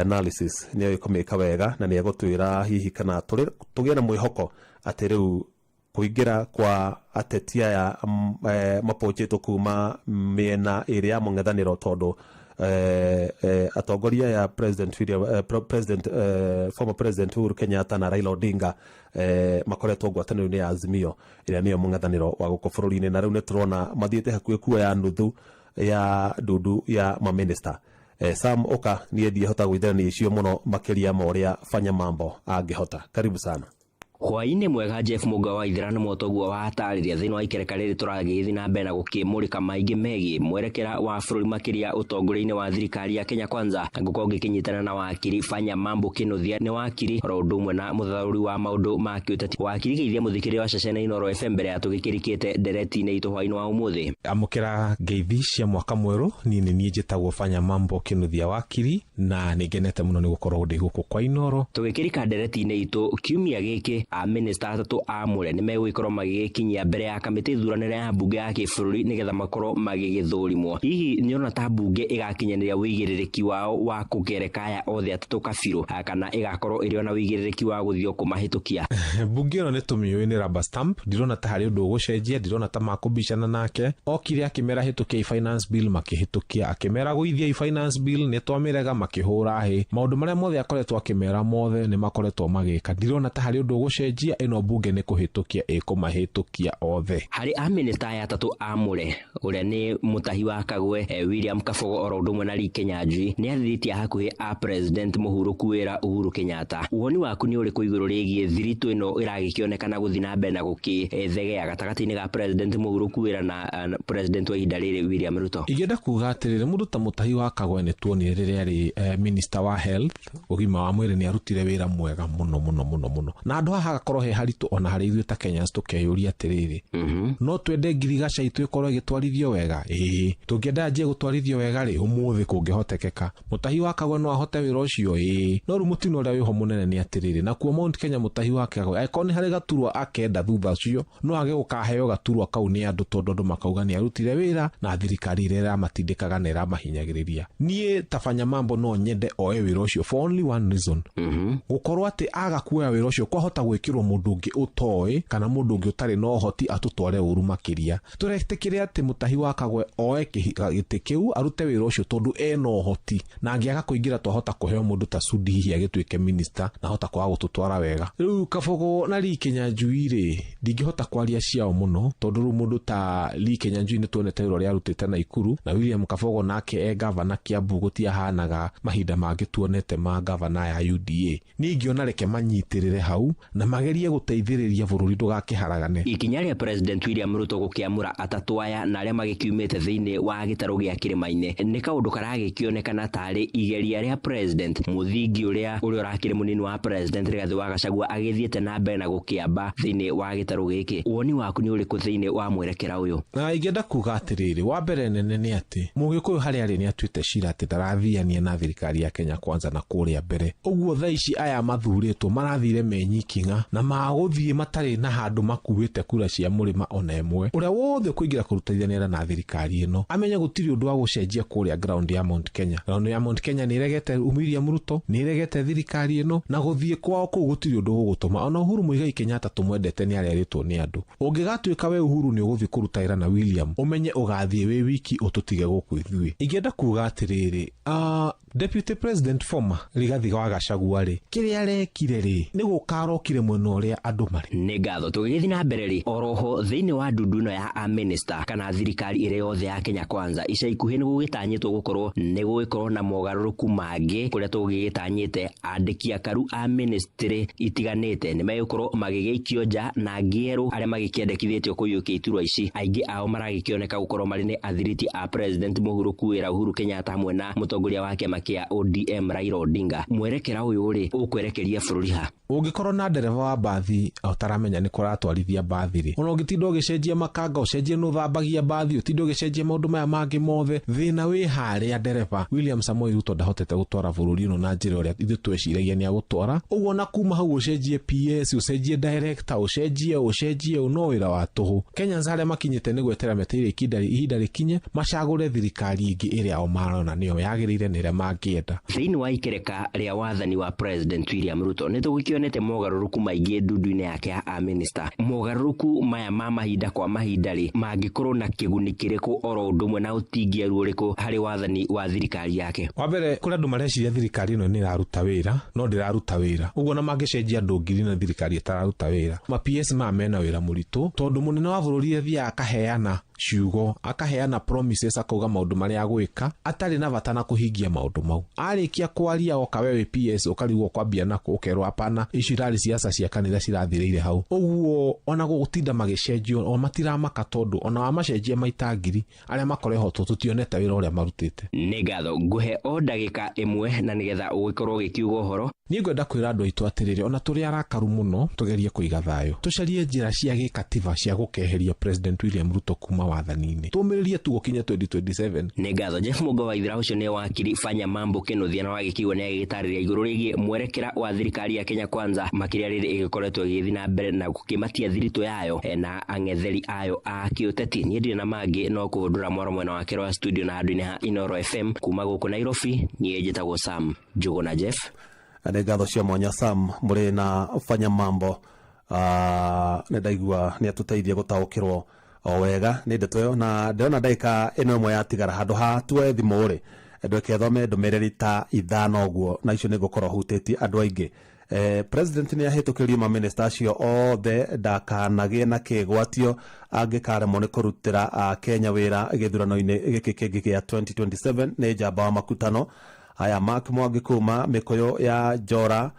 analysis nĩ kũmĩka wega, na nĩ egũtwĩra hihi kana tũgĩe na mwĩhoko atĩ rĩu kũingĩra kwa ateti aya mapochĩtwo kuma mĩena ĩrĩa ya mũng'ethanĩro, tondũ atongoria ya President William, President, former President Uhuru Kenyatta na Raila Odinga makoretwo ngwatanĩro-inĩ ya Azimio ĩrĩa nĩyo mũng'ethanĩro wa gũkũ bũrũri-inĩ, na rĩu nĩ tũrona mathiĩte hakuhĩ kuoya nuthu ya ndundu ya maminista. Sam, ũka, niĩ ndiĩhota gũitherania icio mũno makĩria ma ũrĩa Fanya Mambo angĩhota. Karibu sana. Hwainĩ mwega Jeff Mũga wa Ithirano, motoguo wa hatarĩria thĩinĩ wa ikereka rĩrĩ tũragĩthiĩ na mbere na gũkĩmũrĩka maingĩ megiĩ mwerekera wa bũrũri, makĩria ũtongoria-inĩ wa thirikari ya Kenya Kwanza, na ngũkorwo ngĩkĩnyitana na wakiri Fanya Mambo Kĩnuthia. Nĩ wakiri oro ũndũ ũmwe na mũthathaũri wa maũndũ ma kĩũteti. Wakiri, geithia mũthikĩrĩria wa ceceni Inooro FM mbere ya tũgĩkĩrikĩte ndereti-inĩ itũ hwainĩ wa ũmũthĩ. Amũkĩra ngeithi cia mwaka mwerũ. Niĩ nĩ niĩ njĩtagwo Fanya Mambo Kĩnuthia, wakiri, na nĩ ngenete mũno nĩ gũkorwo ndĩ gũkũ kwa Inooro. Tũgĩkĩrika ndereti-inĩ itũ kiumia gĩkĩ, amĩnĩsta atatũ amũre nĩ megũgĩkorwo magĩgĩkinyia mbere ya kamĩtĩ thuranĩre ya mbunge ya kĩbũrũri, nĩgetha makorwo magĩgĩthũrimwo. Hihi nĩũrona ta mbunge ĩgakinyanĩria wĩigĩrĩrĩki wao wa kũgereka aya othe atatũ kabirũ, kana ĩgakorwo ĩrĩ ona wĩigĩrĩrĩki wa gũthiĩ o kũmahĩtũkia? Mbunge ĩno nĩ tũmĩũĩ nĩ rubber stamp. Ndirona ta harĩ ũndũ ũgũcenjia, ndirona ta makũbicana nake. Okire akĩmera hĩtũkiai finance bill, makĩhĩtũkia. Akĩmera gũithiai finance bill, nĩ twamĩrega, makĩhũra hĩ. Maũndũ marĩa mothe akoretwo akĩmera mothe nĩ makoretwo magĩka. Ndirona ta harĩ ũndũ ũgũcenjia. gũcenjia, ĩno mbunge nĩ kũhĩtũkia ĩkũmahĩtũkia othe. Harĩ amĩnĩsta aya atatũ amũre, ũrĩa nĩ Mutahi wa Kagwe, William Kabogo oro ũndũ ũmwe na Lee Kinyanjui, nĩ athiriti a hakuhĩ a President mũhurũku wĩra Uhuru Kenyatta. Woni waku nĩ ũrĩkũ igũrũ rĩgiĩ thiritũ ĩno ĩragĩkĩonekana gũthiĩ na mbere na gũkĩthegea gatagatĩ-inĩ ga President mũhurũku wĩra na President wa ihinda rĩrĩ William Ruto? Ingĩenda kuga atĩrĩrĩ, mũndũ ta Mutahi wa Kagwe nĩ tuonire rĩrĩa arĩ minister wa health, ũgima wa mwĩrĩ, nĩ arutire wĩra mwega mũno mũno mũno mũno, na handũ haha hagakorwo he haritũ ona harĩ ithuĩ ta Kenyans tũkeyũria atĩrĩrĩ, no twende ngirigaca itũ ĩkorwo ĩgĩtwarithio wega? Ĩĩ. Tũngĩenda yanjie gũtwarithio wega rĩ, ũmũthĩ kũngĩhotekeka Mutahi wa Kagwe no ahote wĩra ũcio? Ĩĩ. No rĩu mũtino ũrĩa wĩho mũnene nĩ atĩrĩrĩ, nakuo Mount Kenya Mutahi wa Kagwe angĩkorwo nĩ harĩ gaturwa akenda thutha ũcio, no age gũkaheo gaturwa kau nĩ andũ, tondũ andũ makauga nĩ arutire wĩra na thirikari ĩrĩa ĩramatindĩkaga na ĩramahinyagĩrĩria. Niĩ tabanya mambo no nyende oe wĩra ũcio for only one reason, gũkorwo atĩ aga kuoya wĩra ũcio kwahota gwĩkĩrwo mũndũ ũngĩ ũtoĩ kana mũndũ ũngĩ ũtarĩ na ũhoti atũtware ũru makĩria. Tũretĩkĩre atĩ Mutahi wa Kagwe oe gĩtĩ kĩu arute wĩra ũcio tondũ ena ũhoti, na angĩaga kũingĩra twahota kũheo mũndũ ta Sudi hihi agĩtuĩke minister na ahota kwaga gũtũtwara wega. Rĩu Kabogo na Lee Kinyanjui rĩ, ndingĩhota kwaria ciao mũno tondũ rĩu mũndũ ta Lee Kinyanjui nĩ tuonete wĩra ũrĩa arutĩte Naikuru, na William Kabogo nake e gavana Kiambu gũtiahanaga mahinda mangĩ tuonete ma gavana ya UDA. Niĩ ingĩona reke manyitĩrĩre hau na magerie gũteithĩrĩria bũrũri ndũgakĩharagane. Ikinya rĩa President William Ruto gũkĩamũra atatũ aya na arĩa magĩkiumĩte thĩinĩ wa gĩtarũ gĩa kĩrĩma-inĩ nĩ kaũndũ karagĩkĩonekana tarĩ igeria rĩa President, mũthingi ũrĩa ũrakĩrĩ mũnini wa President Rigathĩ wa Gachagua agĩthiĩte na mbere na gũkĩamba thĩinĩ wa gĩtarũ gĩkĩ. Woni waku nĩ ũrĩkũ thĩinĩ wa mwerekera ũyũ? Na ingĩenda kuga atĩrĩrĩ, wa mbere nene nĩ atĩ Mũgĩkũyũ harĩa arĩ nĩ atuĩte cira atĩ ndarathiania na thirikari ya Kenya Kwanza na kũrĩa mbere. Ũguo thaa ici aya mathurĩtwo marathire menyiking'a na magũthiĩ matarĩ na handũ makuĩte kura cia mũrĩma ona ĩmwe. Ũrĩa wothe ũkũingĩra kũrutithania na thirikari ĩno amenye gũtirĩ ũndũ wa gũcenjia kũrĩa ground ya Mount Kenya. Ground ya Mount Kenya nĩ ĩregete William Ruto, nĩ ĩregete thirikari ĩno, na gũthiĩ kwao kũu gũtirĩ ũndũ gũgũtũma. Ona Uhuru Muigai Kenyatta tũmwendete nĩ arerĩtwo nĩ andũ. Ũngĩgatuĩka we Uhuru nĩ ũgũthiĩ kũruta wĩra na William, ũmenye ũgathiĩ wĩ wiki ũtũtige gũkũ ithuĩ. Ingĩenda kuga atĩrĩrĩ, Deputy President former Rigathi wa Gachagua rĩ, kĩrĩa arekire rĩ, nĩ gũka arokire mwena ũrĩa andũ marĩ. Nĩ ngatho. Tũgĩgĩthiĩ na mbere rĩ, oroho thĩinĩ wa ndundu ĩno ya amĩnĩsta kana thirikari ĩrĩa yothe ya Kenya Kwanza, ica ikuhĩ nĩ gũgĩtanyĩtwo gũkorwo nĩ gũgĩkorwo na mogarũrũku mangĩ kũrĩa tũgĩgĩtanyĩte andĩki akaru a ministry itiganĩte nĩ megũkorwo magĩgĩikio nja na angĩ erũ arĩa magĩkĩendekithĩtio kũiyũkia iturwa ici. Aingĩ ao maragĩkĩoneka gũkorwo marĩ nĩ athiriti a President mũhurũku wĩra Uhuru Kenyatta hamwe na mũtongoria wa kĩama kĩa ODM Raila Odinga. Mwerekera ũyũ rĩ, ũkwerekeria bũrũri ha? Ũngĩkorwo na ndereba wa mbathi ũtaramenya nĩ kũratwarithia mbathi rĩ, ona ũngĩtinda ũgĩcenjia makanga, ũcenjie nĩ ũthambagia mbathi, ũtinde ũgĩcenjia maũndũ maya mangĩ mothe, thĩna wĩ harĩa ndereba William Samoei Ruto ndahotete gũtwara bũrũri ũyũ na njĩra ĩrĩa ithuĩ tweciragia nĩ agũtwara. Ũguo na kuma hau ũcenjie PS, ũcenjie director, ũcenjie no wĩra wa tũhũ. Kenyans arĩa makinyĩte nĩ gweterera metereire ihinda rĩkinye macagũre thirikari ĩngĩ ĩrĩa o marona nĩyo yagĩrĩire na ĩrĩa mangĩenda. Thĩinĩ wa ikereka rĩa wathani wa President William Ruto nĩ tũgĩkĩonete mogarũrũku maingĩ ndundu-inĩ yake ya amĩnĩsta. Mogarũrũku maya ma mahinda kwa mahinda rĩ, mangĩkorwo na kĩguni kĩrĩkũ oro ũndũ ũmwe na ũtingiaru ũrĩkũ harĩ wathani wa thirikari yake? Wa mbere, kũrĩ andũ mareciria thirikari ĩno nĩ ĩraruta wĩra, no ndĩraruta wĩra. Ũguo na mangĩcenjia andũ ngiri na thirikari ĩtararuta wĩra. Ma PS maya mena wĩra mũritũ tondũ mũnene wa bũrũri athiaga akaheana ciugo, akaheana promises, akauga maũndũ marĩa agwĩka atarĩ na bata na kũhingia maũndũ mau. Arĩkia kwaria oka we wĩ PS ũkarigwo kwambia nako, ũkerwo hapana, icio irarĩ ciaca cia kanitha cirathirĩire hau. Ũguo ona gũtinda magĩcenjio o matiramaka tondũ ona wamacenjia maita ngiri arĩa makorehotwo tũtionete wĩra ũrĩa marutĩte. Nĩ ngatho, ngũhe o ndagĩka ĩmwe na nĩgetha ũgĩkorwo ũgĩkiuga ũhoro. Niĩ ngwenda kwĩra andũ aitũ atĩrĩrĩ, ona tũrĩ arakaru mũno tũgerie kũiga thayũ, tũcarie njĩra cia gĩkatiba cia gũkeheria President William Ruto kuma wathani-inĩ, tũmĩrĩrie tu gũkinya 2027. Nĩ ngatho Jeff Mũgo wa Ithira, ũcio nĩ wakiri Fanya Mambo Kĩnuthia, na wagĩkiuga nĩ agĩgĩtarĩria igũrũ rĩgiĩ mwerekera wa thirikari ya Kenya Kwanza makĩria rĩrĩ ĩgĩkoretwo ĩgĩthiĩ na mbere na gũkĩmatia thiritũ yayo na ang'etheri ayo a kĩũteti. Niĩ ndirĩ na mangĩ no kũhũndũra mwaro mwena wake wa studio na handũ-inĩ ha Inooro FM kuma gũkũ Nairobi. Niĩ njĩtagwo Sam Njũgũna Jeff. Nĩ ngatho cia mwanya Sam mũrĩ na Fanya Mambo. Nĩ ndaigua nĩ atũteithia gũtaũkĩrwo o wega nĩ ndeto ĩyo, na ndĩrona ndagĩka ĩno ĩmwe yatigara handũ ha tuoe thimũ rĩ, ndweke thome ndũmĩrĩri ta ithano ũguo, na icio nĩ ngũkorwo hutĩtie andũ aingĩ. President nĩ ahĩtũkĩrie mamĩnĩsta acio othe ndakanagĩe na kĩgwatio angĩkaremwo nĩ kũrutĩra Akenya wĩra gĩthurano-inĩ gĩkĩ kĩngĩ gĩa 2027. Nĩ njamba wa makutano aya. Mark Mwangi kuma Mĩkũyũ ya Njora,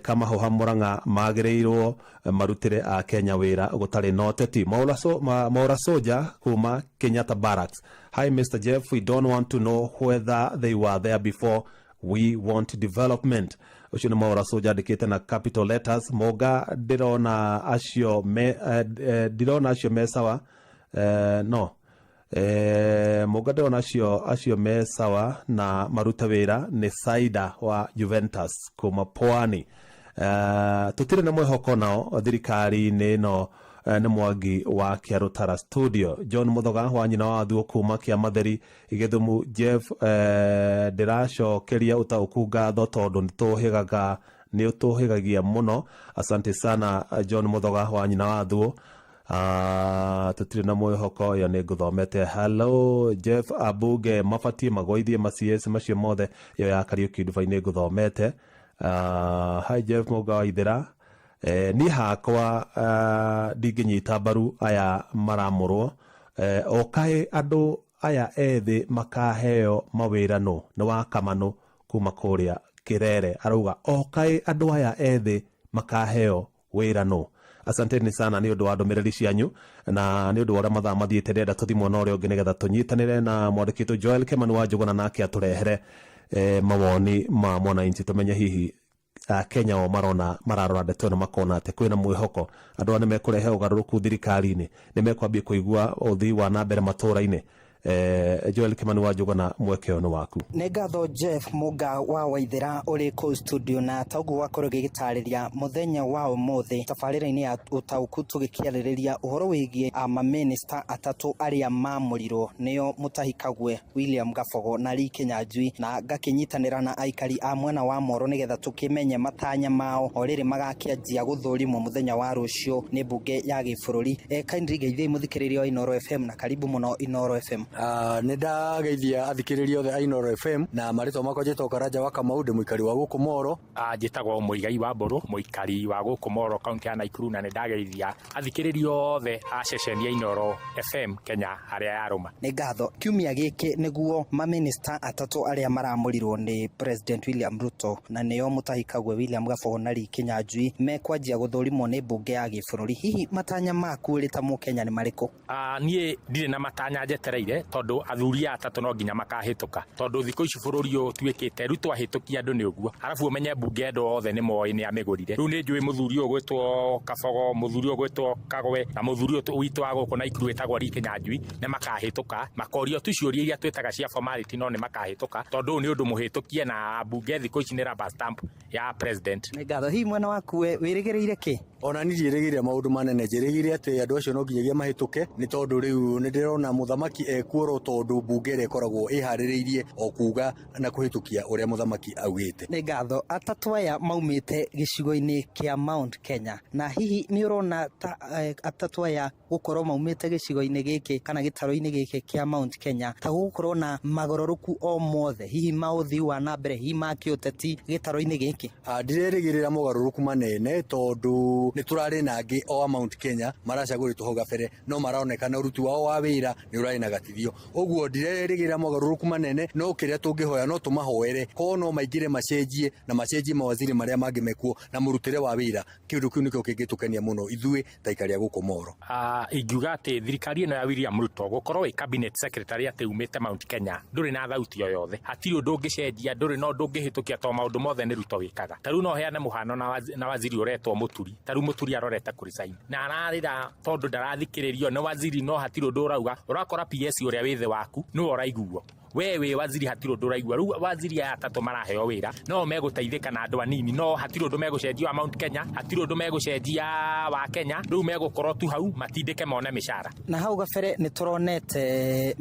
Kamahuha Murang'a, magĩrĩirwo marutĩre Akenya wĩra gũtarĩ na ũteti. Maura Soja kuma Kenyatta Barracks: "Hi Mr Jeff, we don't want to know whether they were there before, we want development." Ũcio nĩ Maura Soja, andĩkĩte na capital letters. Monga ndĩrona acio me ndirona acio me sawa, no Mũnga ndĩrona acio me sawa na marute wĩra. Nĩ Saida wa Juventus kuma Pwani. Tũtirĩ na mwĩhoko nao thirikari-inĩ ĩno. Nĩ Mwangi wa Kĩarũtara Studio. John Muthoga wa nyina wa Thuo kuma Kĩa Matheri Gĩthumu: "Jeff, ndĩracokeria ũtaũku ngatho tondũ nĩtũhĩgaga, nĩ ũtũhĩgagia mũno." Asante sana, John Muthoga wa nyina wa Thuo. Tũtirĩ na mwĩhoko, ĩyo nĩ ngũthomete. "Hello Jeff, abunge mabatie magwaithie ma CS macio mothe." Ĩyo ya Kariũki Ndubai nĩ ngũthomete. "Hi Jeff Mũnga wa Ithĩra, niĩ hakwa ndingĩnyita mbaru aya maramũrwo, o kaĩ andũ aya ethĩ makaheo mawĩra nũ?" Nĩ wa Kamanũ kuma kũrĩa Kĩrere, arauga o kaĩ andũ aya ethĩ makaheo wĩra nũ. Asanteni sana nĩ ũndũ wa ndũmĩrĩri cianyu na nĩ ũndũ wa ũrĩa mathaa mathiĩte, ndĩrenda tũthi mwena ũrĩa ũngĩ nĩgetha tũnyitanĩre na mwandĩki witũ Joel Kimani wa Njũgũna, nake atũrehere mawoni ma mwananchi, tũmenye hihi Kenya o marona, mararora ndeto ĩno makona atĩ kwĩna mwĩhoko, andũ aya nĩ mekũrehe ũgarũrũku thirikari-inĩ, nĩ mekwambia kũigua ũthii wa na mbere matũũra-inĩ. Joel Kimani wa Njũgũna, mweke ũyũ nĩ waku. Nĩ ngatho, Jeff Mũnga wa Waithĩra ũrĩ kũu studio, na toguo wakorwo ũgĩgĩtarĩria mũthenya wa ũmũthĩ tabarĩra-inĩ ya ũtaũku tũgĩkĩarĩrĩria ũhoro wĩgiĩ mamĩnĩsta atatũ arĩa mamũrirwo, nĩo Mutahi Kagwe, William Gabogo na Lee Kinyanjui, na ngakĩnyitanĩra na aikari a mwena wa Moro nĩgetha tũkĩmenye matanya mao o rĩrĩ magakĩanjia gũthũrimwo mũthenya wa rũciũ nĩ mbunge ya gĩbũrũri. Kindly geithiai mũthikĩrĩria wa Inooro FM na karibu mũno Inooro FM. Nĩ ndageithia athikĩrĩria othe a Inooro FM, na marĩtwa makwa njĩtagwo Karanja wa Kamau, ndĩ mũikari wa gũkũ Moro. Njĩtagwo Mũigai wa Mbũrũ, mũikari wa gũkũ Moro, kaunti ya Nakuru, na nĩ ndageithia athikĩrĩria othe a ceceni ya Inooro FM Kenya harĩa yarũma. Nĩ ngatho. Kiumia gĩkĩ nĩguo mamĩnĩsta atatũ arĩa maramũrirwo nĩ President William Ruto, na nĩo Mutahi Kagwe, William Gabogo na Lee Kinyanjui, mekwanjia gũthũrimwo nĩ mbunge ya gĩbũrũri. Hihi matanya maku ũrĩ ta mũkenya nĩ marĩkũ? Niĩ ndirĩ na matanya njetereire, tondũ athuri aya atatũ no nginya makahĩtũka, tondũ thikũ ici bũrũri ũyũ ũtuĩkĩte rĩu twahĩtũkia andũ nĩ ũguo, arabu ũmenye mbunge andũ othe nĩ moĩ nĩ amĩgũrire. Rĩu nĩ njũĩ mũthuri ũyũ ũgwĩtwo Kabogo, mũthuri ũyũ ũgwĩtwo Kagwe na mũthuri ũyũ witũ wa gũkũ Naikuru wĩtagwo Lee Kinyanjui nĩ makahĩtũka, makorio tu ciũria iria twĩtaga cia formality, no nĩ makahĩtũka tondũ ũyũ nĩ ũndũ mũhĩtũkie na mbunge thikũ ici nĩ rubber stamp ya president. Nĩ ngatho. Hihi mwena waku we wĩrĩgĩrĩire kĩ? Ona niĩ ndiĩrĩgĩrĩire maũndũ manene, njĩrĩgĩrĩire atĩ andũ acio no nginyagia mahĩtũke, nĩ tondũ rĩu nĩ ndĩrona mũthamaki ekuoro, tondũ mbunge ĩrĩa ĩkoragwo ĩharĩrĩirie o kuga na kũhĩtũkia ũrĩa mũthamaki augĩte. Nĩ ngatho. Atatũ aya maumĩte gĩcigo-inĩ kĩa Mount Kenya, na hihi nĩ ũrona ta atatũ aya gũkorwo maumĩte gĩcigo-inĩ gĩkĩ kana gĩtarũ-inĩ gĩkĩ kĩa Mount Kenya ta gũgũkorwo na magarũrũku o mothe, hihi ma ũthii wa na mbere, hihi ma kĩũteti gĩtarũ-inĩ gĩkĩ? Ndirerĩgĩrĩra mogarũrũku manene, tondũ nĩ tũrarĩ na angĩ o a Mount Kenya maracagũrĩtwo hau gabere, no maronekana ũruti wao wa wĩra nĩ ũrarĩ na gatithio. Ũguo ndirerĩgĩrĩra mogarũrũku manene, no kĩrĩa tũngĩhoya no tũmahoere korwo no maingĩre macenjie na macenjie mawaziri marĩa mangĩ mekuo na mũrutĩre wa wĩra. Kĩndũ kĩu nĩkĩo kĩngĩtũkenia mũno ithuĩ ta aikari a gũkũ Moro. Ingiuga atĩ thirikari ĩno ya William Ruto gũkorwo ĩ cabinet secretary atĩ umĩte Mount Kenya, ndũrĩ na thauti o yothe, hatirĩ ũndũ ũngĩcenjia, ndũrĩ na ũndũ ũngĩhĩtũkia, tondũ maũndũ mothe nĩ Ruto wĩkaga. Ta rĩu no heane mũhano na waziri ũretwo Mũturi. Ta rĩu Mũturi arorete kũresign na ararĩra tondũ ndarathikĩrĩrio nĩ waziri, no hatirĩ ũndũ ũrauga. Ũrakora PS ũrĩa wĩ thĩ waku nĩwe ũraiguo, we wĩ waziri hatirĩ ũndũ ũraigua. Rĩu waziri aya atatũ maraheo wĩra no megũteithĩka na andũ anini, no hatirĩ ũndũ megũcenjia wa Mount Kenya, hatirĩ ũndũ megũcenjia wa Kenya. Rĩu megũkorwo tu hau matindĩke mone mĩcara. Na hau gabere nĩ tũronete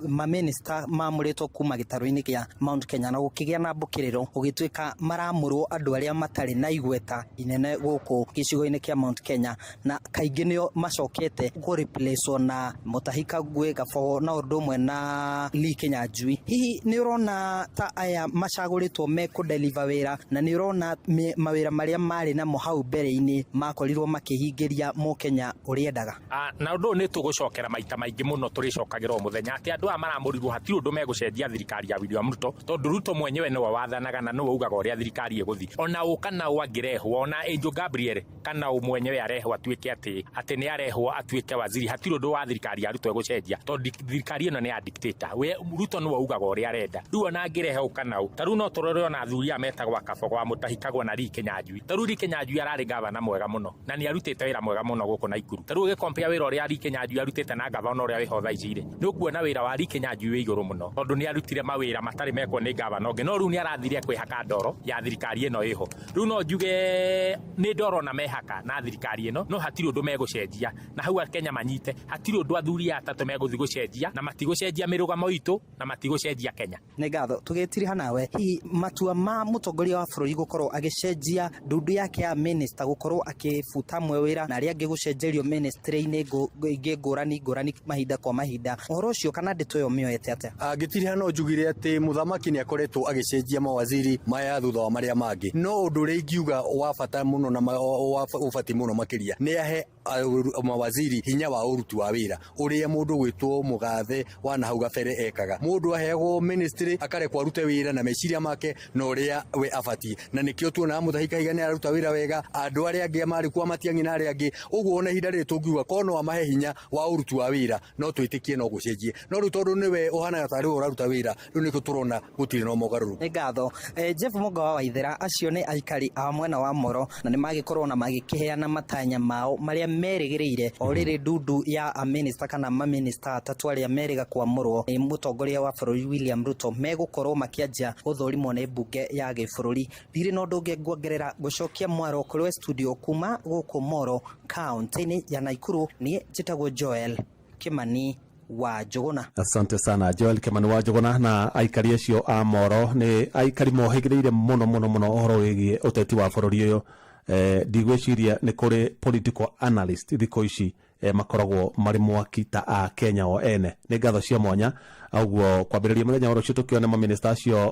mamĩnĩsta mamũrĩtwo kuma gĩtarũ-inĩ kĩa Mount Kenya, na gũkĩgĩa na mbũkĩrĩro gũgĩtuĩka maramũrwo andũ arĩa matarĩ na igweta inene gũkũ gĩcigo-inĩ kĩa Mount Kenya, na kaingĩ nĩo macokete kũ replace na Mutahi Kagwe, Gabogo na ũndũ ũmwe na Lee. Lee Kinyanjui. Hihi nĩ ũrona ta aya macagũrĩtwo mekũdeliver wĩra, na nĩ ũrona mawĩra marĩa marĩ namo hau mbere-inĩ makorirwo makĩhingĩria mũkenya ũrĩa endaga? Na ũndũ ũyũ nĩ tũgũcokera maita maingĩ mũno, tũrĩcokagĩra o mũthenya atĩ andũ aya maramũrirwo hatirĩ ũndũ megũcenjia thirikari ya William Ruto, tondũ Ruto mwenyewe nĩwe wathanaga na nĩwe ugaga ũrĩa thirikari ĩgũthiĩ. Ona ũ kana ũ angĩrehwo, ona Angel Gabriel kana ũ mwenyewe arehwo atuĩke atĩ nĩ arehwo atuĩke waziri, hatirĩ ũndũ wa thirikari ya Ruto ĩgũcenjia, tondũ thirikari ĩno nĩ ya dictator. We Ruto nĩwe ugaga ũrĩa arenda. Rĩu ona angĩrehe ũ kana ũ, ta rĩu no tũrore ona athuri aya metagwo Akabogo wa Mutahi Kagwe na Lee Kinyanjui. Ta rĩu Lee Kinyanjui ararĩ gavana mwega mũno na nĩ arutĩte wĩra mwega mũno gũkũ Naikuru. Ta rĩu ũgĩkompea wĩra ũrĩa Lee Kinyanjui arutĩte na gavana ũrĩa wĩho thaa ici rĩ, nĩ ũkuona wĩra wa Lee Kinyanjui wĩ igũrũ mũno, tondũ nĩ arutire mawĩra matarĩ mekwo nĩ gavana ũngĩ, no rĩu nĩ arathire kwĩhaka ndoro ya thirikari ĩno ĩho. Rĩu no njuge nĩ ndoro na mehaka na thirikari ĩno, no hatirĩ ũndũ megũcenjia, na hau Akenya manyite hatirĩ ũndũ athuri aya atatũ megũthiĩ gũcenjia, na matigũcenjia mĩrũgamo itũ na matigũcenjia Kenya. Nĩ ngatho. Tũgĩtiriha nawe, hihi matua ma mũtongoria wa bũrũri gũkorwo agĩcenjia ndundu yake ya minister, gũkorwo akĩbuta amwe wĩra na arĩa angĩ gũcenjerio ministry-inĩ ingĩ ngũrani ngũrani mahinda kwa mahinda, ũhoro ũcio kana ndeto ĩyo mĩoete atĩa? Ngĩtiriha no njugire atĩ mũthamaki nĩ akoretwo agĩcenjia mawaziri maya thutha wa marĩa mangĩ, no ũndũ ũrĩa ingiuga wa bata mũno na ũbatiĩ mũno makĩria nĩ ahe mawaziri hinya wa ũruti wa wĩra ũrĩa mũndũ gwĩtwo mũgathe wa na hau gabere ekaga. Mũndũ aheagwo ministry akarekwo arute wĩra na meciria make na ũrĩa we abatiĩ, na nĩkĩo tuonaga Mutahi Kahiga nĩ araruta wĩra wega, andũ arĩa angĩ marĩ kwa Matiang'i na arĩa angĩ. Ũguo ona ihinda rĩrĩ tũngiuga korwo no amahe hinya wa ũruti wa wĩra no twĩtĩkie no gũcenjie, no rĩu tondũ nĩwe ũhanaga tarĩ we ũraruta wĩra, rĩu nĩkĩo tũrona gũtirĩ na mogarũrũku. Nĩ ngatho. Jeff Mũnga wa Waithera, acio nĩ aikari a mwena wa Moro na nĩ magĩkorwo na magĩkĩheana matanya mao marĩa merĩgĩrĩire o rĩrĩ ndundu ya a minister kana maminista atatũ arĩa merĩga kwamũrwo nĩ mũtongoria wa bũrũri William Ruto megũkorwo makĩanjia gũthũrimwo nĩ mbunge ya gĩbũrũri. Ndirĩ na ũndũ ũngĩ nguongerera gũcokia mwaro kũrĩ we studio kuma gũkũ Moro kaunti-inĩ ya Naikuru. Niĩ njĩtagwo Joel Kimani wa Njũgũna. Asante sana Joel Kimani wa Njũgũna. Na aikari acio a Moro nĩ aikari mohĩgĩrĩire mũno mũno mũno ũhoro wĩgiĩ ũteti wa bũrũri ũyũ. Ndigwĩciria nĩ kũrĩ political analyst thikũ ici makoragwo marĩ mwaki ta a Kenya o ene. Nĩ ngatho cia mwanya. Ũguo kwambĩrĩria mũthenya wa rũciũ tũkĩone maminista acio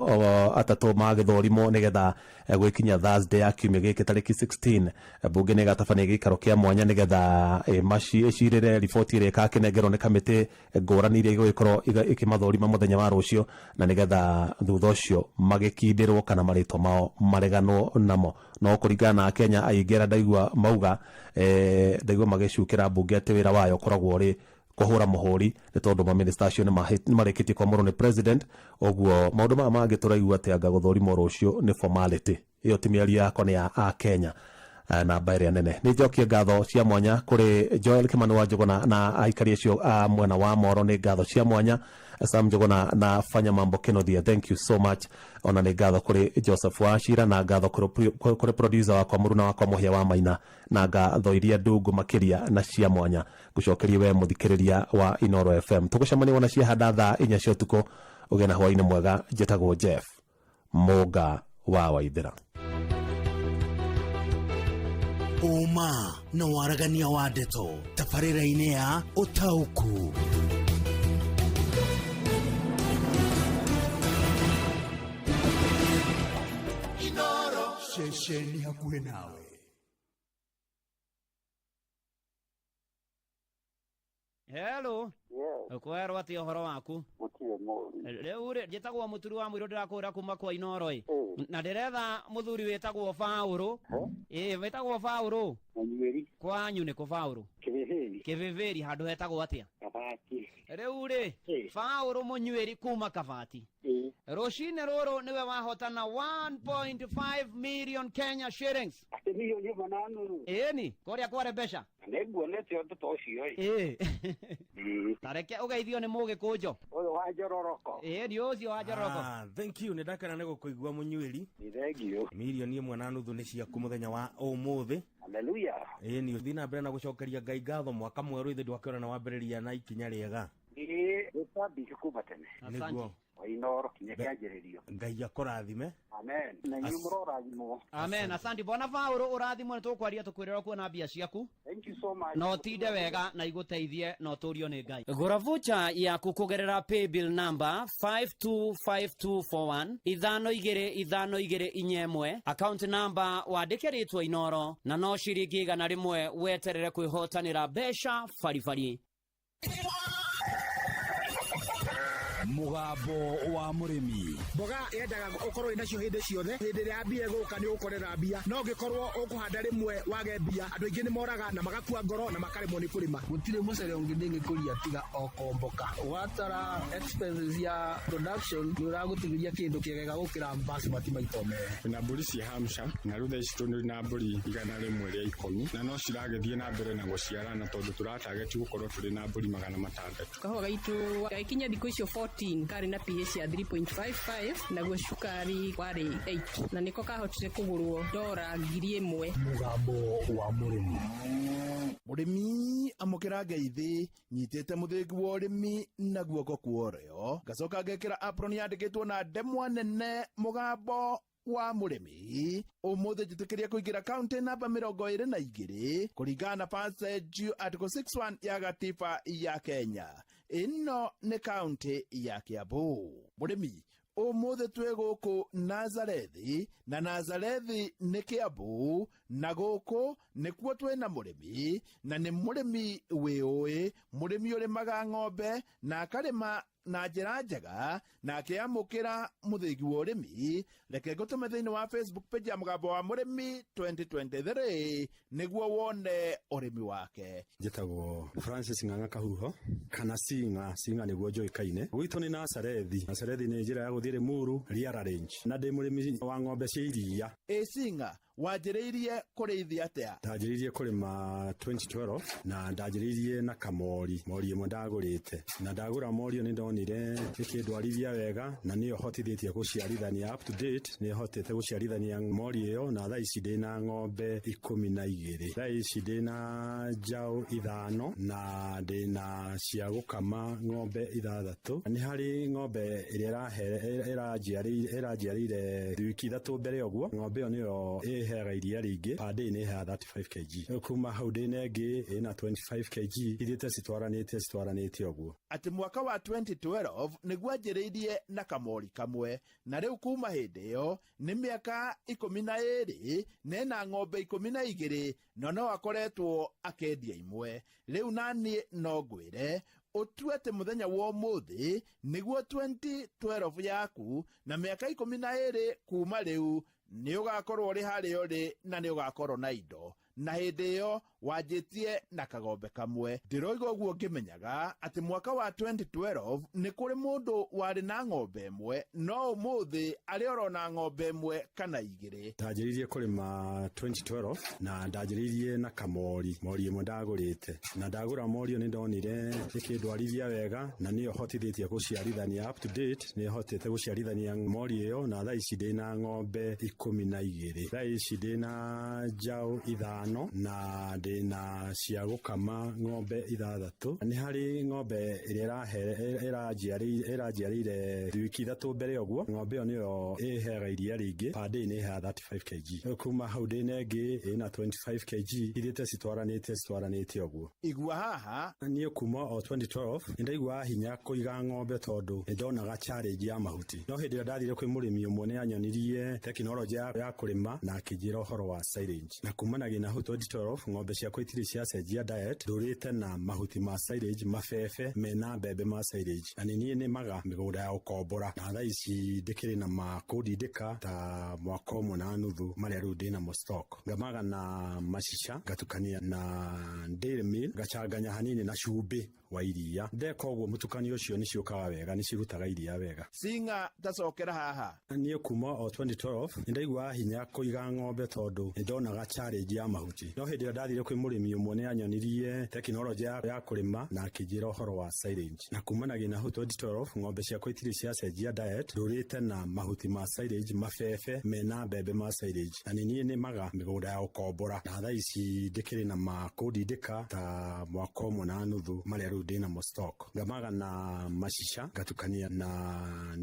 atatũ magĩthũrimwo nĩgetha gwĩkinya Thursday ya kiumia gĩkĩ tarĩki 16, mbunge nĩ ĩgatabania gĩikaro kĩa mwanya nĩgetha ĩcirĩre riboti ĩrĩa ĩgakĩnengerwo nĩ kamĩtĩ ngũrani iria igũgĩkorwo ĩkĩmathũrima mũthenya wa rũciũ, na nĩgetha thutha ũcio magĩkindĩrwo kana marĩtwa mao mareganwo namo. No kũringana na Kenya aingĩ arĩa ndaigua mauga, ndaigua magĩcukĩra mbunge atĩ wĩra wayo ũkoragwo ũrĩ kũhũra mũhũri, nĩ tondũ maminista acio nĩ marĩkĩtie kwamũrwo nĩ president. Ũguo maũndũ maya mangĩ tũraigua atĩ anga gũthũrimwo rũciũ nĩ formality. Ĩyo ti mĩario yakwa, nĩ ya a Kenya namba ĩrĩa nene. Nĩ njokie ngatho cia mwanya kũrĩ Joel Kimani wa Njũgũna na aikari acio a mwena wa Moro. Nĩ ngatho cia mwanya Sam Njũgũna na Fanya Mambo Kenothia, thank you so much. Ona nĩ ngatho kũrĩ Joseph Wachira na ngatho kũrĩ producer wakwa mũruna wakwa Mũhĩa wa Maina, na ngatho iria ndungu makĩria na cia mwanya ngũcokerie we mũthikĩrĩria wa Inoro FM. Tũgũcemania wona ciahanda thaa 4 cia ũtukũ. Ũgĩe na hwaĩ-inĩ mwega. Njĩtagwo Jeff Mũnga wa Waithera. Ũma na waragania wa ndeto tabarĩra-inĩ ya ũtaũku. Ceceni hakuhĩ nawe. Hello. Ũkwerwo atĩa ũhoro waku? Gũtirĩ mũru. Rĩu rĩ, njĩtagwo Mũturi wa Mũirũ, ndĩrakũra kuma kwa Inoro ĩ, na ndĩretha mũthuri wĩtagwo Baũrũ. Ĩ, wĩtagwo Baũrũ. Mũnyuĩri. Kwanyu nĩ kũ Baũrũ? Kĩbĩbĩri. Kĩbĩbĩri handũ hetagwo atĩa? Kabati. Rĩu rĩ, Baũrũ Mũnyuĩri kuma Kabati, rũcinĩ rũrũ nĩwe wahotana 1.5 million Kenya shillings. Atĩ 1.5 million? Ĩni, kũrĩa kware mbeca. Nĩnguonete ũndũ ta ũcio ĩ. Ĩ, tareke ũgeithio nĩ mũgĩkũnjo ũyũ wa njororoko. Ĩni, ũcio wa njororoko. Thank you, nĩ ndakena nĩ gũkũigua mũnyuĩri. Nĩ thengiũ. 1.5 million nĩ ciaku mũthenya wa ũmũthĩ. Haleluya. Ĩni, ũthiĩ na mbere na gũcokeria Ngai ngatho. Mwaka mwerũ ithe ndwakĩona na wambĩrĩria na ikinya rĩega. Ĩĩ, nĩtwambĩtie kuma tene. Nĩguo. Wa Inoro kinya kĩanjĩrĩrio. Ngai akũrathime. Amen. Na inyuĩ mũrorathimwo. Amen. Asante bwana Paul, ũrathimwo, nĩ tũkwaria tũkwĩrĩra kuona mbia ciaku. Thank you so much. Na ũtinde wega na igũteithie na ũtũrio nĩ Ngai. Gũra vocha yaku kũgerera paybill number 525241 525241, account number wandĩke rĩtwa Inoro, na no ciringi 100 weterere kwĩhotanĩra mbeca baribari. Mũgambo wa mũrĩmi. Mboga yendaga ũkorwo wĩ nacio hĩndĩ ciothe. Hĩndĩ ĩrĩa mbia ĩgũka nĩ ũgũkorera mbia, no ũngĩkorwo ũkũhanda rĩmwe wage mbia, andũ aingĩ nĩ moraga na magakua ngoro na makaremwo nĩ kũrĩma. Gũtirĩ mũcere ũngĩ ndĩngĩkũria tiga o komboka. Watara expenses ya production nĩ ũragũtigĩria kĩndũ kĩega gũkĩra basmati maita merĩ. Twĩna mbũri cia Hampshire na rĩu thaa ici tũrĩ na mbũri 110 na no ciragĩthiĩ na mbere na gũciarana tondũ tũratageti gũkorwo tũrĩ na mbũri 600. Kahũa gaitũ gagĩkinya thikũ icio 14 karĩ na pH ya 3.55, naguo cukari warĩ 8, na nĩko kahotire kũgũrwo dora 1000. Mũgambo wa mũrĩmi. Mũrĩmi, amũkĩra ngeithi. Nyitĩte mũthĩgi wa ũrĩmi na guoko kwa ũrĩo, ngacoka ngekĩra apron yandĩkĩtwo na ndemwa nene mũgambo wa mũrĩmi. Ũmũthĩ njĩtĩkĩria kũingĩra kaunti namba 22 kũringana na passage article 61 ya gatiba ya Kenya. Ĩno nĩ kaunti ya Kiambu. Mũrĩmi, ũmũthĩ twĩ gũkũ Nazarethi, na Nazarethi nĩ Kiambu, na gũkũ nĩkuo twĩna mũrĩmi, na nĩ mũrĩmi wĩũĩ, mũrĩmi ũrĩmaga ng'ombe na akarĩma na njĩra njega na akĩamũkĩra mũthĩgi wa ũrĩmi. Reke ngũtũme thĩinĩ wa Facebook page ya mũgambo wa mũrĩmi 2023 nĩguo wone ũrĩmi wake. Njĩtagwo Francis Ng'ang'a Kahuho kana Singa, Singa nĩguo njũĩkaine. Gwitũ nĩ Nazarethi. Nazarethi nĩ njĩra ya gũthiĩ Limuru, Riara Range, na ndĩ mũrĩmi wa ng'ombe cia iria. Ĩ Singa, wanjĩrĩirie kũrĩithia atĩa? Ndanjĩrĩirie kũrĩma 2012 na ndanjĩrĩirie na kamori, mori ĩmwe ndagũrĩte, na ndagũra mori ĩyo nĩ ndonire ĩkĩndwarithia wega na nĩyo hotithĩtie gũciarithania up to date. Nĩ hotete gũciarithania mori ĩyo na thaa ici ndĩna ng'ombe 12. Thaa ici ndĩna njaũ 5 na ndĩna cia gũkama ng'ombe 6. Nĩ harĩ ng'ombe ĩrĩa ĩranjiarĩire wiki 3 mbere ũguo. Ng'ombe ĩyo nĩyo ĩheaga iria rĩingĩ, per day nĩ ĩheaga 35 kg. Kuma hau ndĩna ĩngĩ ĩna 25 kg, ithiĩte citwaranĩte ũguo. Atĩ mwaka wa 2012 nĩguo anjĩrĩirie na kamori kamwe, na rĩu kuma hĩndĩ ĩyo nĩ mĩaka 12 nena ng'ombe 12, no no akoretwo akendia imwe. Rĩu naniĩ no ngwĩre ũtue atĩ mũthenya wa ũmũthĩ nĩguo 2012 yaku, na mĩaka 12 kuma rĩu nĩ ũgakorwo ũrĩ harĩa ũrĩ na nĩ ũgakorwo na indo, na hĩndĩ ĩyo wanjĩtie na kagombe kamwe. Ndĩroiga ũguo ngĩmenyaga atĩ mwaka wa 2012 nĩ kũrĩ mũndũ warĩ na ng'ombe ĩmwe, no ũmũthĩ arĩ orona ng'ombe ĩmwe kana 2. Ndanjĩrĩirie kũrĩma 2012 na ndanjĩrĩirie na kamori, mori ĩmwe ndagũrĩte, na ndagũra mori ĩyo nĩ ndonire ĩkĩndwarithia wega na nĩyo hotithĩtie gũciarithania up to date. Nĩ hotete gũciarithania mori ĩyo na thaa ici ndĩna ng'ombe 12. Thaa ici ndĩna njaũ 5 na ndĩna cia gũkama ng'ombe 6. Nĩ harĩ ng'ombe ĩrĩa ĩranjiarĩire wiki 3 mbere ũguo. Ng'ombe ĩyo nĩyo ĩheaga iria rĩingĩ, per day nĩ ĩheaga 35 kg. Kuma hau ndĩna ĩngĩ ĩna 25 kg, ithiĩte citwaranĩte ũguo. Igua haha. Niĩ kuma o 2012 nĩ ndaiguaga hinya kũiga ng'ombe tondũ nĩ ndonaga challenge ya mahuti, no hĩndĩ ĩrĩa ndathire kwĩ mũrĩmi ũmwe nĩ anyonirie tekinoronjĩ ya kũrĩma na akĩnjĩra ũhoro wa silage, na kumanagia na hau 2012 ng'ombe ciakwa itirĩ ciacenjia diet, ndũrĩte na mahuti ma silage, mabebe mena mbembe ma silage, na nĩ niĩ nĩmaga mĩgũnda ya gũkombora, na thaa ici ndĩkĩrĩ na makũndindĩka ta mwaka ũmwe na nuthu marĩa rĩu ndĩnamo stock. Ngamaga na macica, ngatukania na dairy meal, ngachanganya hanini na cumbĩ wa iria. Ndeka ũguo mũtukanio ũcio nĩ ciũkaga wega, nĩ cirutaga iria wega. Singa, tacokera haha. Niĩ kuma o 2012 nĩ ndaiguaga hinya kũiga ng'ombe tondũ nĩ ndonaga challenge ya mahuti, no hĩndĩ ĩrĩa ndathire kwĩ mũrĩmi ũmwe nĩ anyonirie tekinoronjĩ ya kũrĩma na akĩnjĩra ũhoro wa silage, na kumanagia na hau 2012 ng'ombe ciakwa itirĩ ciacenjia diet, ndũrĩte na mahuti ma silage, mabebe mena mbembe ma silage, na nĩ niĩ nĩmaga mĩgũnda ya gũkombora, na thaa ici ndĩkĩrĩ na makũndindĩka ta mwaka ũmwe na nuthu marĩa rĩu ndĩnamo stock. Ngamaga na macica, ngatukania na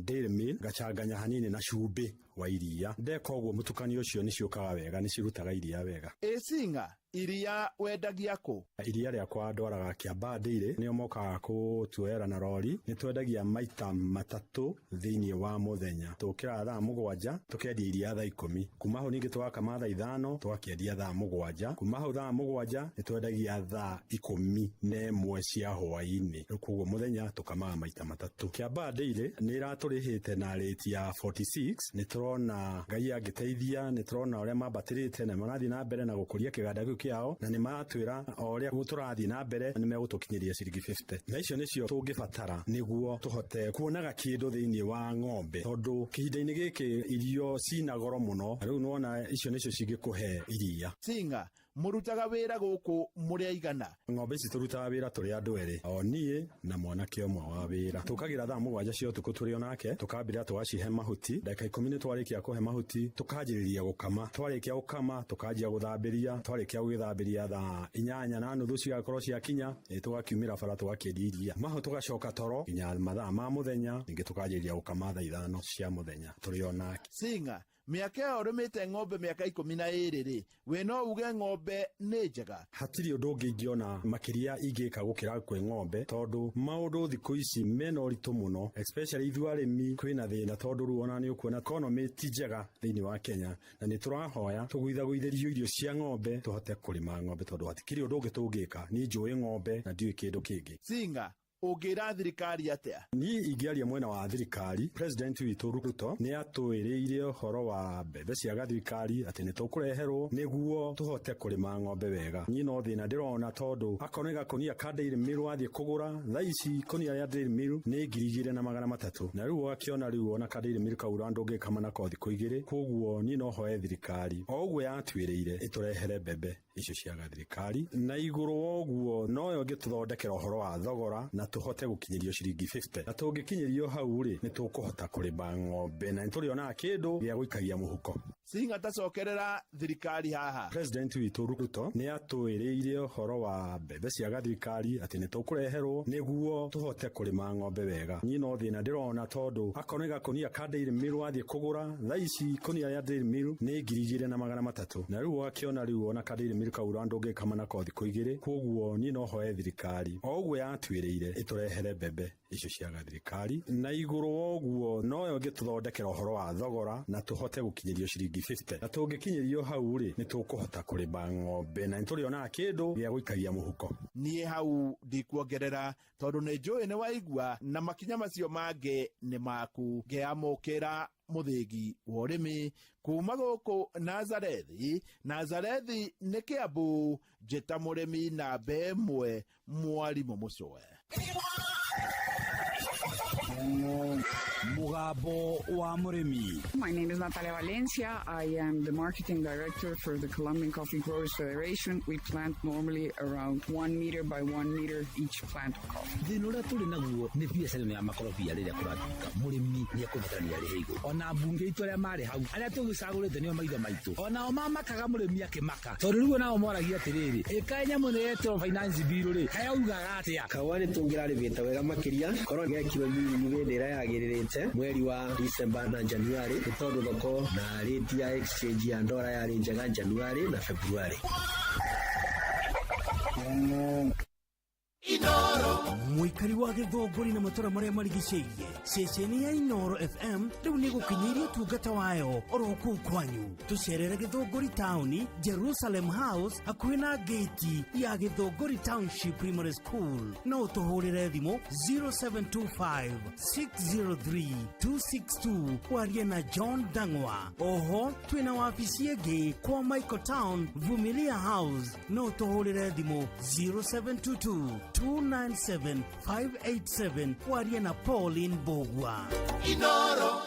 dairy meal, ngachanganya hanini na cumbĩ wa iria. Ndeka ũguo mũtukanio ũcio nĩ ciũkaga wega, nĩ cirutaga iria wega. Ĩcinga iria wendagia kũ? Iria rĩakwa ndwaraga Kiambaa Dairy, nĩo mokaga kũtuoera na rori. Nĩ twendagia maita 3 thĩinĩ wa mũthenya. Tũkĩraga thaa 7 tũkendia iria thaa 10. Kuma hau ningĩ tũgakama thaa 5 tũgakĩendia thaa 7. Kuma hau thaa 7 nĩ twendagia thaa 11 cia hwaĩ-inĩ. Rĩu koguo mũthenya tũkamaga maita 3. Kiambaa Dairy nĩ ĩratũrĩhĩte na rate ya 46. Nĩ tũrona Ngai angĩteithia, nĩ tũrona ũrĩa mambatĩrĩte na marathiĩ na mbere na gũkũria kĩganda kĩu kĩao, na nĩ maratwĩra o ũrĩa tũrathiĩ na mbere nĩ megũtũkinyĩria ciringi 50. Na icio nĩcio tũngĩbatara nĩguo tũhote kuonaga kĩndũ thĩinĩ wa ng'ombe, tondũ kĩhinda-inĩ gĩkĩ irio cina goro mũno. Rĩu nĩwona icio nĩcio cingĩkũhe iria. Singa, mũrutaga wĩra gũkũ mũrĩ aigana? Ng'ombe ici tũrutaga wĩra tũrĩ andũ erĩ, o niĩ na mwanake ũmwe wa wĩra. Tũkagĩra thaa 7 cia ũtukũ tũrĩ o nake, tũkambĩrĩria tũgacihe mahuti. Ndagĩka 10 nĩ twarĩkia kũhe mahuti, tũkanjĩrĩria gũkama. Twarĩkia gũkama, tũkanjia gũthambĩria. Twarĩkia gũgĩthambĩria thaa 8:30 cigakorwo ciakinya, tũgakiumĩra bara tũgakĩendia iria. Mahu tũgacoka toro nginya mathaa ma mũthenya, ningĩ tũkanjĩrĩria gũkama thaa 5 cia mũthenya tũrĩ o nake. Singa, mĩaka ĩyo ũrĩmĩte ng'ombe mĩaka 12 rĩ, we no uge ng'ombe nĩ njega? Hatirĩ ũndũ ũngĩ ingĩona makĩria ingĩka gũkĩra kwĩ ng'ombe, tondũ maũndũ thikũ ici mena ũritũ mũno, especially ithuĩ arĩmi kwĩna thĩna, tondũ rĩu ona nĩ ũkuona economy ti njega thĩinĩ wa Kenya, na nĩ tũrahoya tũgũithagũithĩrio irio cia ng'ombe tũhote kũrĩma ng'ombe, tondũ hatikĩrĩ ũndũ ũngĩ tũngĩka. Niĩ njũĩ ng'ombe na ndiũĩ kĩndũ kĩngĩ. Singa, ũngĩra thirikari atĩa? Niĩ ingĩaria mwena wa thirikari, President witũ Ruto nĩ atwĩrĩire ũhoro wa mbembe cia gathirikari atĩ nĩ tũkũreherwo nĩguo tũhote kũrĩma ng'ombe wega. Niĩ no thĩna ndĩrona, tondũ akorwo nĩ gakũnia ka Dairy Meal wathiĩ kũgũra thaa ici, ikũnia rĩa Dairy Meal nĩ 2,300, na rĩu ũgakĩona rĩu ona ka Dairy Meal kau ndũngĩkama nako thikũ 2. Koguo niĩ no hoe thirikari o ũguo yatwĩrĩire ĩtũrehere mbembe icio cia gathirikari, na igũrũ wa ũguo noyo ĩngĩtũthondekera ũhoro wa thogora na tũhote gũkinyĩrio ciringi 50. Na tũngĩkinyĩrio hau rĩ, nĩ tũkũhota kũrĩma ng'ombe na nĩ tũrĩonaga kĩndũ gĩa gũikagia mũhuko. Singa, tacokerera thirikari haha. President witũ Ruto nĩ atwĩrĩire ũhoro wa mbembe cia gathirikari atĩ nĩ tũkũreherwo nĩguo tũhote kũrĩma ng'ombe wega. Niĩ no thĩna ndĩrona, tondũ akorwo nĩ gakũnia ka Dairy Meal wathiĩ kũgũra thaa ici, ikũnia rĩa Dairy Meal nĩ 2,300, na rĩu ũgakĩona rĩu ona ka Dairy Meal kau ndũngĩkama nako thikũ 2. Koguo niĩ no hoe thirikari o ũguo yatwĩrĩire ĩtũrehere mbembe icio cia gathirikari, na igũrũ wa ũguo noyo ĩngĩtũthondekera ũhoro wa thogora na tũhote gũkinyĩrio ciringi 50. Na tũngĩkinyĩrio hau rĩ, nĩ tũkũhota kũrĩma ng'ombe na nĩ tũrĩonaga kĩndũ gĩa gũikagia mũhuko. Niĩ hau ndikuongerera, tondũ nĩ njũĩ nĩ waigua, na makinya macio mangĩ nĩ maku. Ngĩamũkĩra mũthĩgi wa ũrĩmi kuma gũkũ Nazarethi. Nazarethi nĩ Kĩambu, njĩta mũrĩmi namba 1, mwarimũ Mũcwe. Mugambo wa mũrĩmi. My name is Natalia Valencia. I am the marketing director for the Colombian Coffee Growers Federation. We plant normally around 1 meter by 1 meter each plant of coffee. Thĩna ũrĩa tũrĩ naguo nĩ biacara ĩno ya makorobia. Rĩrĩa kũratuĩka mũrĩmi nĩ ekũbatarania arĩhe igũrũ, ona mbunge itũ arĩa marĩ hau, arĩa tũgĩcagũrĩte nĩo maitho maitũ, onao mamakaga mũrĩmi akĩmaka, tondũ rĩu onao moragia atĩrĩrĩ, ĩkaĩ nyamũ ĩno yetwo finance bill rĩ, kaĩ augaga atĩa? Kahũa nĩ tũngĩrarĩmĩte wega makĩria korwo gekirwo nyinyi hĩndĩ ĩrĩa yagĩrĩrĩte mweri wa December na January, nĩ tondũ thoko na rate ya exchange ya ndora yarĩ njega January na February. Mũikari wa Gĩthũngũri na matũra marĩa marigicĩirie, ceceni ya Inooro FM rĩu nĩ gũkinyĩirie ũtungata wayo oro kũu kwanyu. Tũcerere Gĩthũngũri taũni, Jerusalem House, hakuhĩ na ngĩti ya Gĩthũngũri Township Primary School. No ũtũhũrĩre thimũ 0725 603 262 warie na John Dang'wa. Oho twĩna wabici ĩngĩ kwa Michael Town, Vumilia House. No ũtũhũrĩre thimũ 0722 297 587 warie na Pauline Bogwa. Inoro.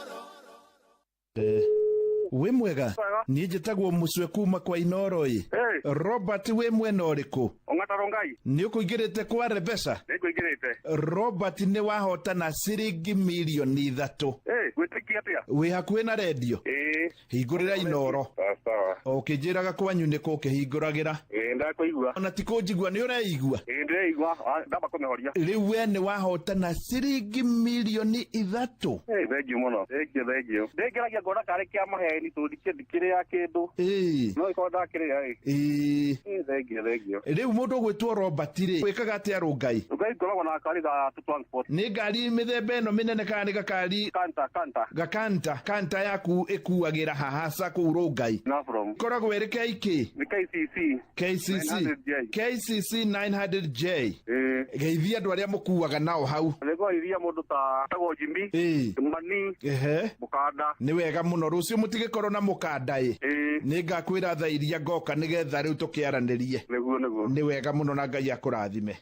Wĩ mwega, niĩ njĩtagwo Mũcwe kuma kwa Inoro ĩ. Robert, wĩ mwena ũrĩkũ? Ong'ata Rongai. Nĩ ũkũingĩrĩte kwa Rebesa? Nĩngũingĩrĩte. Robert, nĩ wahotana ciringi mirioni 3. Gwĩtĩkia atĩa? Wĩ hakuhĩ na rendio? Ĩĩ. Hingũrĩra Inoro. Sawa sawa. Ũkĩnjĩraga kwanyu nĩ kũ ũkĩhingũragĩra? Ĩĩ. Ndakũigua. Ona ti kũnjigua nĩ ũreigua. Ĩĩ ndĩreigua, ndamba kũmĩhoria. Rĩu we nĩ wahotana ciringi mirioni 3. Ĩĩ thengiũ mũno. Thengiũ thengiũ. Ndĩngeragia ngona karĩ kĩa maheni tondũ ndikĩrĩa kĩndũ. Ĩĩ. No ĩkorwo ndakĩrĩa ĩ. Ĩĩ. Ĩĩ thengiũ thengiũ. Rĩu mũndũ ũgwĩtwo Robert rĩ, wĩkaga atĩa Rũngai? Rũngai ngoragwo na gakari ga transport. Nĩ ngari mĩthemba ĩno mĩnene kana nĩ gakari? Kanta kanta. Gakanta. Kanta yaku ĩkuagĩra hahaca kũu Rũngai. Nafrom. Koragwo ĩrĩ KK? Nĩ KCC. KCC. 900J. KCC 900J. Ĩĩ. Geithia andũ arĩa mũkuaga nao hau. Nĩngũgeithia mũndũ ta tagwo Jimmy. Ĩĩ. Mani. Ehe. Mũkanda. Nĩ wega mũno rũciũ mũtigĩkorwo na mũkanda ĩ. Ĩĩ. Nĩ ngakwĩra thaa iria ngoka nĩgetha rĩu tũkĩaranĩrie. Nĩguo nĩguo. Nĩ wega mũno na Ngai akũrathime.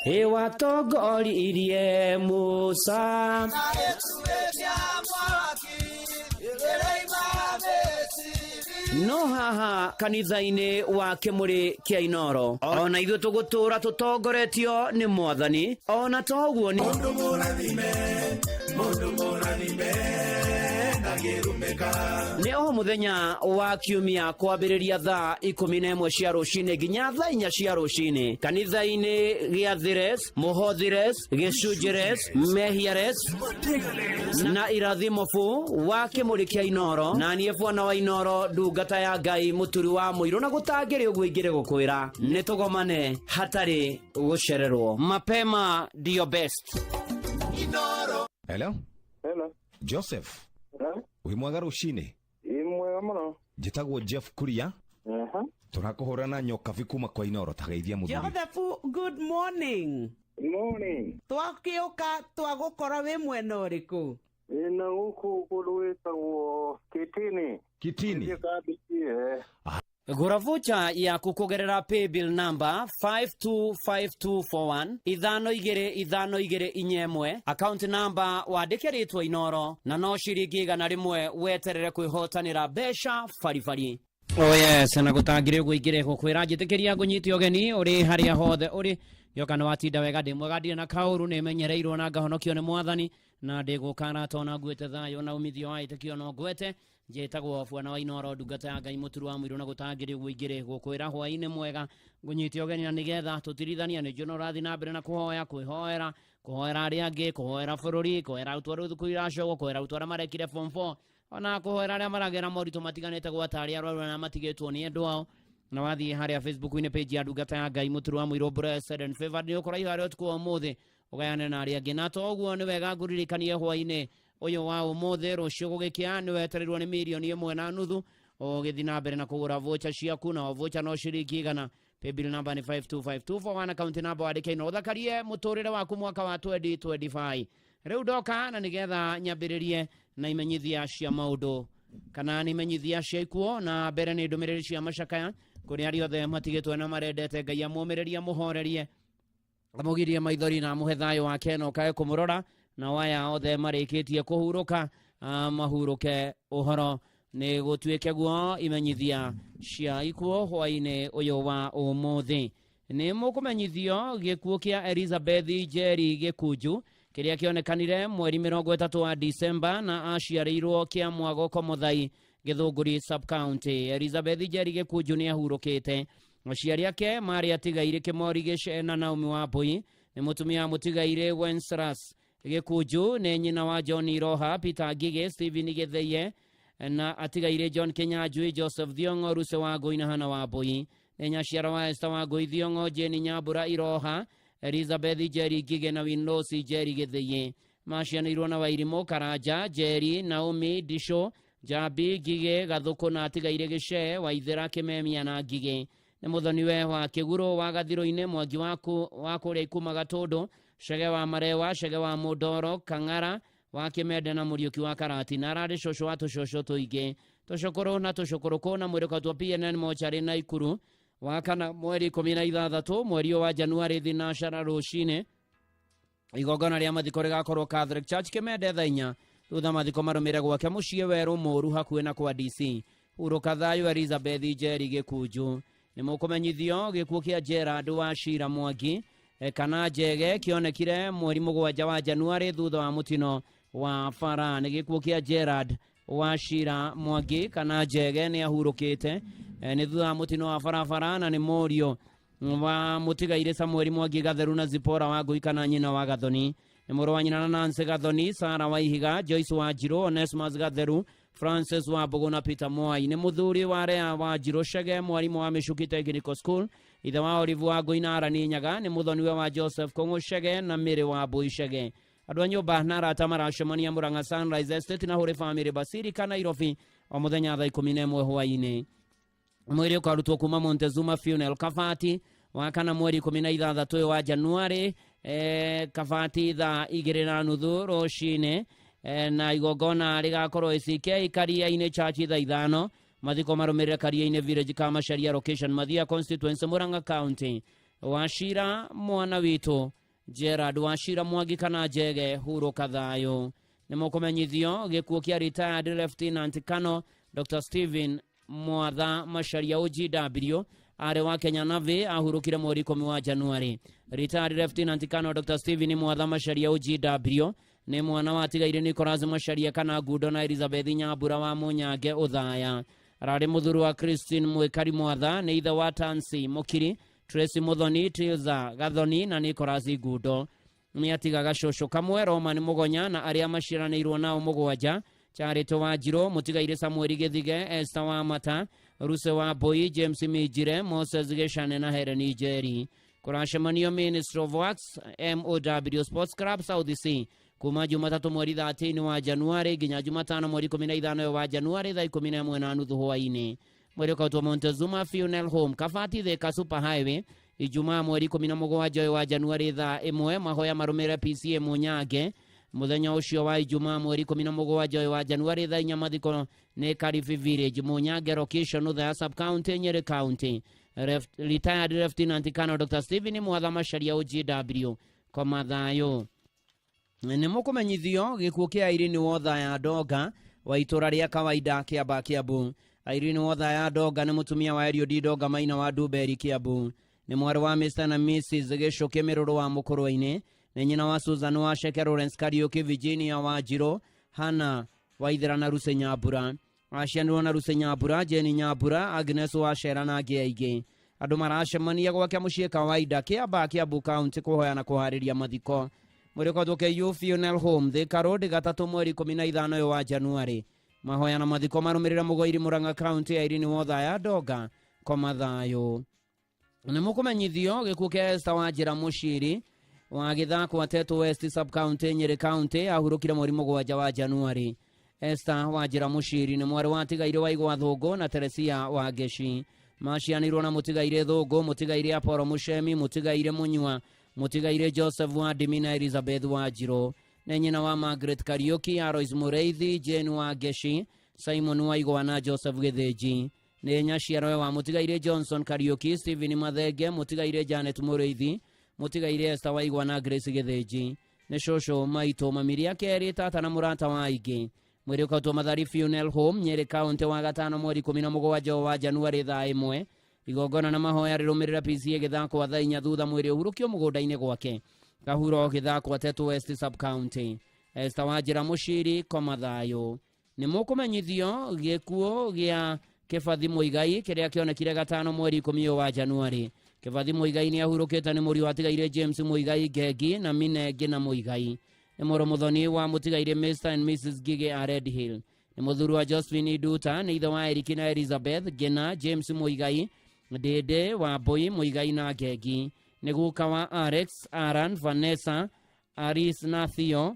Ĩ watongoririe Musa no haha kanitha-inĩ wa kĩmũrĩ kĩa Inoro ona ithuĩ tũgũtũra tũtongoretio nĩ mwathani ona to ũguo nĩ Mũndũ mũrathime, mũndũ mũrathime, ndangĩrumĩka. Nĩ o mũthenya wa kiumia kwambĩrĩria thaa 11 cia rũcinĩ nginya thaa 4 cia rũcinĩ kanitha-inĩ gĩa Thires, Mũhothires, Gĩcunjĩres, Mehiares na Irathimo bu wa kĩmũrĩ kĩa Inoro na niĩ bwana wa Inoro ndungata ya Ngai mũturi wa mũirũ na gũtangĩrĩ ũguo ingĩrĩ gũkwĩra nĩ tũgomane hatarĩ gũcererwo. Mapema ndio best. Hello? Hello. Joseph. Hello. Wĩ mwega rũcinĩ? Ĩ mwega mũno. Njĩtagwo Jeff Kuria. Aha. Tũrakũhũra na nyokabi kuma kwa Inoro tageithia mũthuri. Joseph, good morning. Good morning. Twakĩũka twagũkora wĩ mwena ũrĩkũ? Ĩ na gũkũ kũndũ gwĩtagwo Kitini. Kitini. Gĩthiĩ Kambichi, eh. Gũra vocha yaku kũgerera paybill number 525241 525441 account number wandĩke rĩtwa Inoro na no ciringi 100 weterere kwĩhotanĩra mbeca baribari. Oh yes, na gũtangĩrĩ ũguo ingĩrĩ gũkwĩra njĩtĩkĩria ngũnyite ũgeni ũrĩ harĩa hothe ũrĩ yoka nĩ watinda wega ndĩ mwega ndirĩ na kaũru nĩ menyereirwo na ngahonokio nĩ mwathani na ndĩgũkara tona nguĩte thayũ na umithio wa ĩtĩkio no ngwete njĩtagwo bwana wa Inoro ndungata ya Ngai mũturu wa mũirũ na gũtangĩrĩ ũguo ingĩrĩ gũkwĩra hwaĩ-inĩ mwega ngũnyite ũgeni na nĩgetha tũtirithania nĩ njũĩ ũrathiĩ na mbere na kũhoya kwĩhoera kũhoera arĩa angĩ kũhoera bũrũri kũhoera arutwo arĩa thukuru iracogwo kũhoera arutwo arĩa marekire form 4 ona kũhoera arĩa maragera moritũ matiganĩte gwata arĩa arwaru na matigĩtwo nĩ endwa ao na wathiĩ harĩa Facebook-inĩ page ya ndungata ya Ngai mũturu wa mũirũ blessed and favored nĩ ũkũraiha harĩa ũtukũ wa ũmũthĩ ũgayane na arĩa angĩ na to ũguo nĩ wega ngũririkanie hwaĩ-inĩ ũyũ wa ũmũthĩ rũciũ gũgĩkĩa nĩ wetereirwo nĩ 1.5 mirioni ũgĩthiĩ na mbere na kũgũra vocha ciaku na o vocha no ciringi 100 paybill number nĩ 525241 account number wandĩke ino ũthakarie mũtũrĩre waku mwaka wa 2025 rĩu ndoka na nĩgetha nyambĩrĩrie na imenyithia cia maũndũ kana nĩ imenyithia cia ikuo na mbere nĩ ndũmĩrĩri cia macakaya kũrĩ arĩa othe matigĩtwo na marendete Ngai amũmĩrĩrie amũhorerie amũgirie maithori na amũhe thayũ wake na ũkae kũmũrora na waya othe marĩkĩtie kũhurũka mahurũke ũhoro nĩ gũtuĩke guo imenyithia cia ikuo hwaĩ-inĩ ũyũ wa ũmũthĩ nĩ mũkũmenyithio gĩkuũ kĩa Elizabeth Njeri Gĩkunju kĩrĩa kĩonekanire mweri 30 wa Disemba na aciarĩirwo kĩa Mwagoko Mũthai Gĩthũngũri sub-county. Elizabeth Njeri Gĩkunju nĩ ahurũkĩte. Aciari ake marĩ atigairĩ Kĩmori Gĩce na Naomi Wambui nĩ mũtumia mũtigairĩ Wenceslas Gĩkunju nĩ nyina wa John Iroha, Peter Ngigĩ, Stephen Gĩthĩie na atigairĩ John Kinyanjui, Joseph Thiong'o, Ruse Wangũi na Hannah Wambui. Nĩ nyaciara wa Esther Wangũi Thiong'o, Jane Nyambura Iroha, Elizabeth Njeri Ngigĩ na Winlosi Njeri Gĩthĩie. Macianĩirwo na Wairimũ Karanja, Njeri, Naomi Ndisho, Njambi Ngigĩ, Gathũkũ na atigairĩ Gĩcee, Waithĩra Kĩmemia na Ngigĩ. Nĩ mũthoniwe wa Kĩgurũ wa Gathirũ-inĩ, Mwangi wa kũrĩa Ikuma Gatũndũ, Cege wa Marewa, Cege wa Mũndoro, Kang'ara wa Kĩmende na Mũriũki wa Karatina. Ararĩ cũcũ wa tũcũcũ tũingĩ tũcũkũrũ na tũcũkũrũkũ na mwĩrĩ twa PNN mocarĩ na Ikuru wa kana mweri 16 mweri wa Januari thinacara rũcinĩ. Igongona rĩa mathiko rĩgakorwo Catholic Church Kĩmende thaa 4 thutha mathiko marũmĩre gwake mũciĩ werũ mũũru hakuhĩ na kwa DC. Hurũka thayũ Elizabeth Njeri Gĩkunju. Nĩ mũkũmenyithio gĩkuũ kĩa Gerard wa Shira Mwangi kana Njege kĩonekire mweri 7 wa Januari thutha wa mũtino wa bara. Nĩ gĩkuũ kĩa Gerard Wachira Mwangi kana Njege nĩ ahurũkĩte nĩ thutha wa mũtino wa barabara na nĩ mũriũ wa mũtigairĩ Samuel Mwangi Gatheru na Zipora wa Ngui kana nyina wa Gathoni. Nĩ mũrũ wa nyina na Nancy Gathoni, Sara wa Ihiga, Joyce wa Njirũ, Onesmus Gatheru, Francis wa Mbũgũ na Peter Mwai. Nĩ mũthuri wa Rea wa Njirũ Chege, mwarimũ wa Michuki Technical School, ithe wa Olive wa Ngui na Arani Nyaga. Nĩ mũthoniwe wa Joseph Kũng'ũ Chege na Mĩrĩ wa Mbũi Chege. Andũ a nyũmba na arata maracemania Murang'a Sunrise Estate na Holy Family Basilica Nairobi o mũthenya thaa 11 hwaĩ-inĩ. Mwĩrĩ ũkarutwo kuma Montezuma Funeral Kabati wa kana mweri 16 ũyũ wa Januari, Kabati thaa 2:30 rũcinĩ, na igongona rĩgakorwo ACK Karia-inĩ Church thaa 5. Mathiko marũmĩrĩre Karia-inĩ Village Kamacharia location Mathia constituency Murang'a County. Wachira mwana witũ Gerard Wachira Mwangi kana Njege hurũka thayũ. Nĩ mũkũmenyithio gĩkuũ kĩa retired Lieutenant Colonel Dr. Stephen Mwatha Macharia OGW arĩ wa Kenya Navy ahurũkire mweri 10 wa Januari. Retired Lieutenant Colonel Dr. Stephen Mwatha Macharia OGW nĩ mwana wa tigaire Nicholas Macharia kana Ngundo na Elizabeth Nyambura wa Munyange Uthaya. Ararĩ mũthuri wa Christine Mwikari Mwatha, nĩ ithe wa Tansi Mukiri, Tracy Muthoni, Tilza Gathoni na Nicholas Ngundo. Nĩ atigaga cũcũ kamwe Roman Mugonya na arĩa maciaranĩirwo nao mũgwanja: Charity wa Njirũ, mũtigairĩ Samuel Gĩthige, Esther wa Mata, Ruse wa Mbui, James Minjire, Moses Gĩcane na Helen Njeri. Kũracemanio Ministry of Works MOW Sports Club South C kuma Jumatatũ mweri 13 wa Januari nginya Jumatano mweri 15 wa Januari thaa 11:30 hwaĩ-inĩ. Mwĩrĩ ũkautwo Montezuma Funeral Home Kabati Thika Super Highway Ijumaa mweri 17 wa Januari thaa 1. Mahoya marũmĩrĩre PCA Munyange muthenya ũcio wa Ijumaa mweri 17 wa Januari thaa 4. Mathiko nĩ Karibi Village Munyange location Othaya Sub County Nyeri County. Retired Lieutenant Colonel Dr. Stephen Mwatha Macharia OGW koma thayũ. Nĩ mũkũmenyithio gĩkuũ kĩa Irene Wothaya Ndonga wa itũra rĩa kawaida Kĩamba Kiambu. Irene Wothaya Ndonga nĩ mũtumia wa Eliud Ndonga Maina wa Ndumberi Kiambu. Nĩ mwarĩ wa Mr na Mrs Gĩcũkĩ Mĩrũrũ wa Mũkũrwe-inĩ. Nĩ nyina wa Susan wa Sheke, Lawrence Kariũki, Virginia wa Njirũ, Hannah Waithera na Ruse Nyambura. Acianirwo na Ruse Nyambura, Jane Nyambura, Agnes wa Cera na angĩ aingĩ. Andũ maracemania gwake mũciĩ kawaida Kĩamba Kiambu County kũhoya na kũharĩria mathiko. Mwĩrĩ ũkautwo KU Funeral Home Thika Road gatatũ mweri 15 wa Januari. Mahoya na mathiko marũmĩrĩre Mũgoiri Murang'a County. Irene Wothaya Ndonga koma thayũ. Nĩ mũkũmenyithio gĩkuũ kĩa Esther Wanjĩra Mũciri wa Gĩthakwa Tetu West Sub County Nyeri County ahurũkire mweri 7 wa Januari. Esther Wanjĩra Mũciri nĩ mwarĩ wa tigairĩ wa Igwa Thũngũ na Teresia wa Ngeci. Macianirwo na mũtigairĩ Thũngũ, mũtigairĩ Apollo Mũcemi, mũtigairĩ Mũnyua, mũtigairĩ Joseph wa Ndimi na Elizabeth wa Njirũ. Nĩ nyina wa Margaret Kariũki, Alois Mũrĩithi, Jane wa Ngeci, Simon wa Igwa na Joseph Gĩthĩnji. Nĩ nyaciarwe wa mũtigairĩ Johnson Kariũki, Stephen Mathenge, mũtigairĩ Janet Mũrĩithi, mũtigairĩ Esther wa Igwa na Grace Gĩthĩnji. Nĩ cũcũ maitũ mamiria kerĩ, tata na mũrata wa aingĩ. Mwĩrĩ ũkautwo Mathari Funeral Home Nyeri County wa gatano mweri 17 wa Januari thaa 1. Igongona na mahoya rĩrũmĩrĩra PCA Gĩthakwa thaa 4 thutha mwĩrĩ ũhurũkio mũgũnda-inĩ gwake Kahuro Gĩthakwa Tetu West Sub County. Esther Wanjĩra Mũciri koma thayũ. Nĩ mũkũmenyithio gĩkuũ gĩa Kĩbathi Mũigai kĩrĩa kĩonekire gatano mweri 10 wa Januari. Kĩbathi Mũigai nĩ ahurũkĩte nĩ mũriũ atigaire James Mũigai Ngengi na Mine Ngina Mũigai. Nĩ mũrũ mũthoni wa mũtigaire Mr and Mrs Gige a Red Hill. Nĩ mũthuri wa Josephine Nduta, nĩ ithe wa Eric na Elizabeth Ngina, James Mũigai, Ndĩndĩ wa Mbũi Mũigai na Ngengi. Nĩ guka wa Alex, Aaron, Vanessa, Aris na Theo,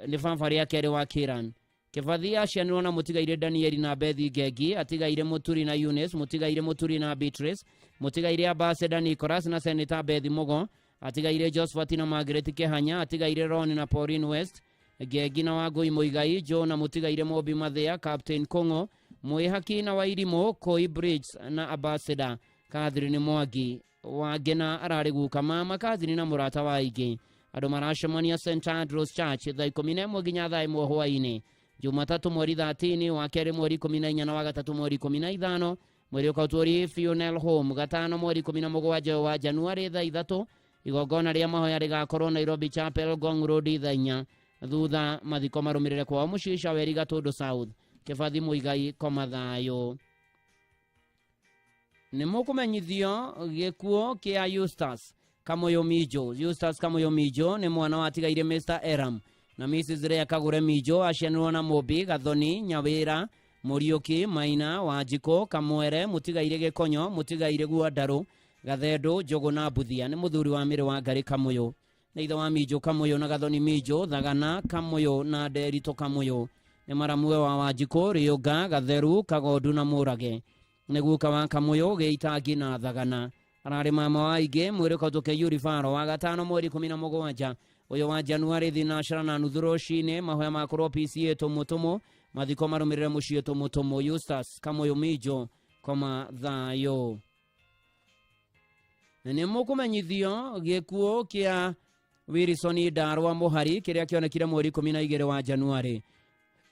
nĩ baba rĩa kerĩ wa Kiran. Kĩbathi acianirwo na mũtigaire Danieli na Bethi Ngengi, atigaire Mũturi na Eunice, mũtigaire Mũturi na Beatrice, mũtigaire Ambassador Nicholas na Senator Bethi Mugo, atigaire Josephat na Margaret Kehanya, atigaire Ron na Pauline West, Ngengi na Wangũi Mũigai, Joe na mũtigaire Mobi Mathia, Captain Kong'o, Mwĩhaki na Wairimũ, Koi Bridge na Ambassador Catherine Mwangi. Wangena ararĩ guka mama Catherine na mũrata wa aingĩ. Andũ maracemania St Andrews Church thaa 11 nginya thaa 1 hwaĩ-inĩ. Jumatatu mweri 13, wa kerĩ mweri 14 na wa gatatũ mweri 15. Mwĩrĩ ũkautwo Funeral Home gatano mweri 17 wa Januari thaa 3. Igongona rĩa mahoya rĩgakorwo Nairobi Chapel Ngong Road thaa 4. Thutha mathiko marũmĩrĩre kwao mũciĩ Caweri Gatũndũ South. Kĩbathi Mũigai koma thayũ. Nĩ mũkũmenyithio gĩkuũ kĩa Eustace Kamoyo Mijo. Eustace Kamoyo Mijo nĩ mwana watigaire Mr. Eram na Mrs. Rea Kagure Mijo, acianirwo na Mũmbi Gathoni Nyawĩra Mũriũki Maina Wanjikũ Kamwere mũtigaire Gĩkonyo mũtigaire Guandarũ Gathendo Njũgũ na Mbuthia. Nĩ mũthuri wa mĩrĩ wa Ngarĩ Kamũyũ. Nĩ ithe wa Mijo Kamũyũ na Gathoni Mijo Thagana Kamũyũ na Nderitũ Kamũyũ. Nĩ maramue wa Wanjikũ Rĩũnga Gatheru Kagondu na Mũrage. Nĩ guka wa Kamũyũ Gĩitangi na Thagana. Ararĩ mama wa aingĩ mwĩrĩ ũkahĩtũkia Yuribaro wa gatano mweri 17 ũyũ wa Januari thinacara na nuthu rũcinĩ. Mahoya makorwo PCA tũmũtũmũ, mathiko marũmĩrĩre mũciĩ tũmũtũmũ. Eustace Kamũyũ Mijo koma thayũ. Nĩ mũkũmenyithio gĩkuũ kĩa Wilson Ndarwa Mũhari kĩrĩa kĩonekire mweri 12 wa Januari.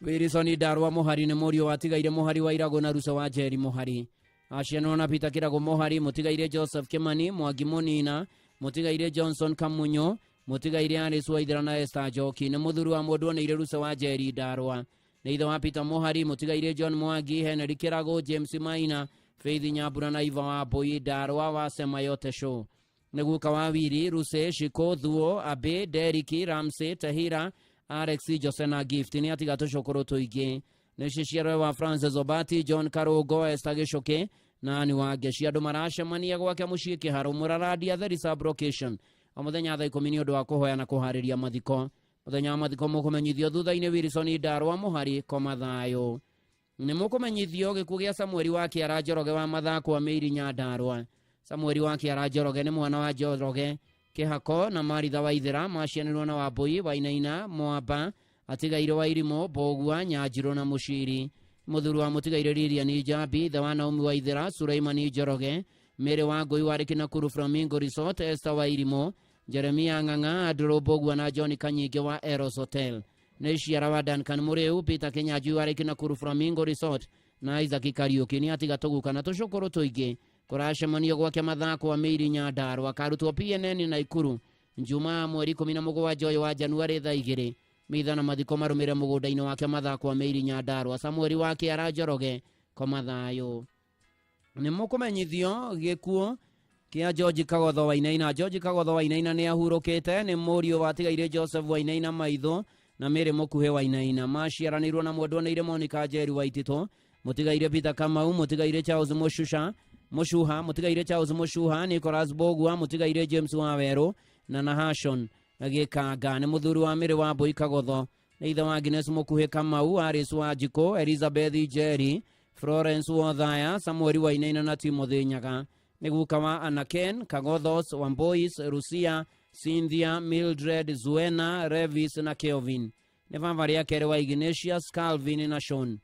Wilson Ndarwa Mũhari nĩ mũriũ watigaire Mũhari wa Iragũ na Ruca wa Njeri Mũhari. Acianwo na Peter Kĩragũ Mũhari, mũtigaire Joseph Kimani Mwangi Mũnina, mũtigaire Johnson Kamunyo, mũtigaire Alice Waithera na Esther Njoki. Nĩ mũthuri wa mũndũ oneire Ruca wa Njeri Ndarwa. Nĩ ithe wa Peter Mũhari, mũtigaire John Mwangi, Henry Kĩragũ, James Maina, Faith Nyambura na Iva wa Mbui Ndarwa wa Sema Yote Show. Nĩ guka wa Wiri, Ruse, Shiko, Thuo, Abe, Deriki, Ramsey, Tahira, Alex, Jose na Gift. Nĩ atiga tũcũkũrũ tũingĩ. Nĩ ciciarwe wa Francis Obati, John Karũngo, Esther Gĩcũkĩ na Ann Wangeci. Andũ maracemania gwake mũciĩ Kĩharũ Mũrarandia Theri sub-location o mũthenya thaa 10 nĩ ũndũ wa kũhoya na kũharĩria mathiko. Mũthenya wa mathiko mũkũmenyithio thutha-inĩ. Wilson Ndarwa Mũhari koma thayũ. Nĩ mũkũmenyithio gĩkuũ gĩa Samueli wa Kĩara Njoroge wa Mathako Mĩiri Nyandarua. Samueli wa Kĩara Njoroge nĩ mwana wa Njoroge Kĩhako na Maritha Waithera, macianirwo na Wambui Wainaina Mwamba, atigaire wa Irimũ Mbũgua Nyanjirũ na Mũciri. Mũthuri wa mũtigaire Lilian Njambi, ithe wa Naomi Waithera, Suleimani Njoroge, Mary wa Ngũi wa Nakuru Flamingo Resort, Esther wa Irimũ, Jeremia Ng'ang'a, Andrew Mbũgua na John Kanyingi wa Eros Hotel. Nĩ ciara wa Duncan Mũrĩu, Peter Kinyanjui wa Nakuru Flamingo Resort na Isaac Kariũki. Nĩ atiga tũguka na tũcũkũrũ tũingĩ. Kũracemanio gwake Mathako wa Mĩiri Nyandarua, karutwo PNN Naikuru Njumaa mweri 17 ũyũ wa Januari thaa 2. Mitha na mathiko marũmĩrĩre mũgũnda-inĩ wake Mathako wa Mĩiri Nyandarua. Samueli wa Kĩara Njoroge koma thayũ. Nĩ mũkũmenyithio gĩkuũ kĩa George Kagotho Wainaina. George Kagotho Wainaina nĩ ahurũkĩte. Nĩ mũriũ watigaire Joseph Wainaina Maitho na Mary Mũkuhĩ Wainaina. Maciaranĩirwo na mwendwa nĩire Monica Njeri Waititũ, mũtigaire Peter Kamau, mũtigaire Charles Mũcuha, mũtigaire Charles Mũcuha, Nicholas Mbũgua, mũtigaire James Wawerũ na Nahashon Gĩkanga. Nĩ mũthuri wa Mary wa Mbui Kagotho. Nĩ ithe wa Agnes Mũkuhĩ Kamau, Alice Wanjikũ, Elizabeth Njeri, Florence Wothaya, Samueli Wainaina na Timothy Nyaga. Nĩ guka wa Anaken Kagothos, Wambois, Rusia, Cynthia, Mildred, Zuena, Revis na Kelvin. Nĩ baba rĩa kerĩ wa Ignatius, Calvin na Sean.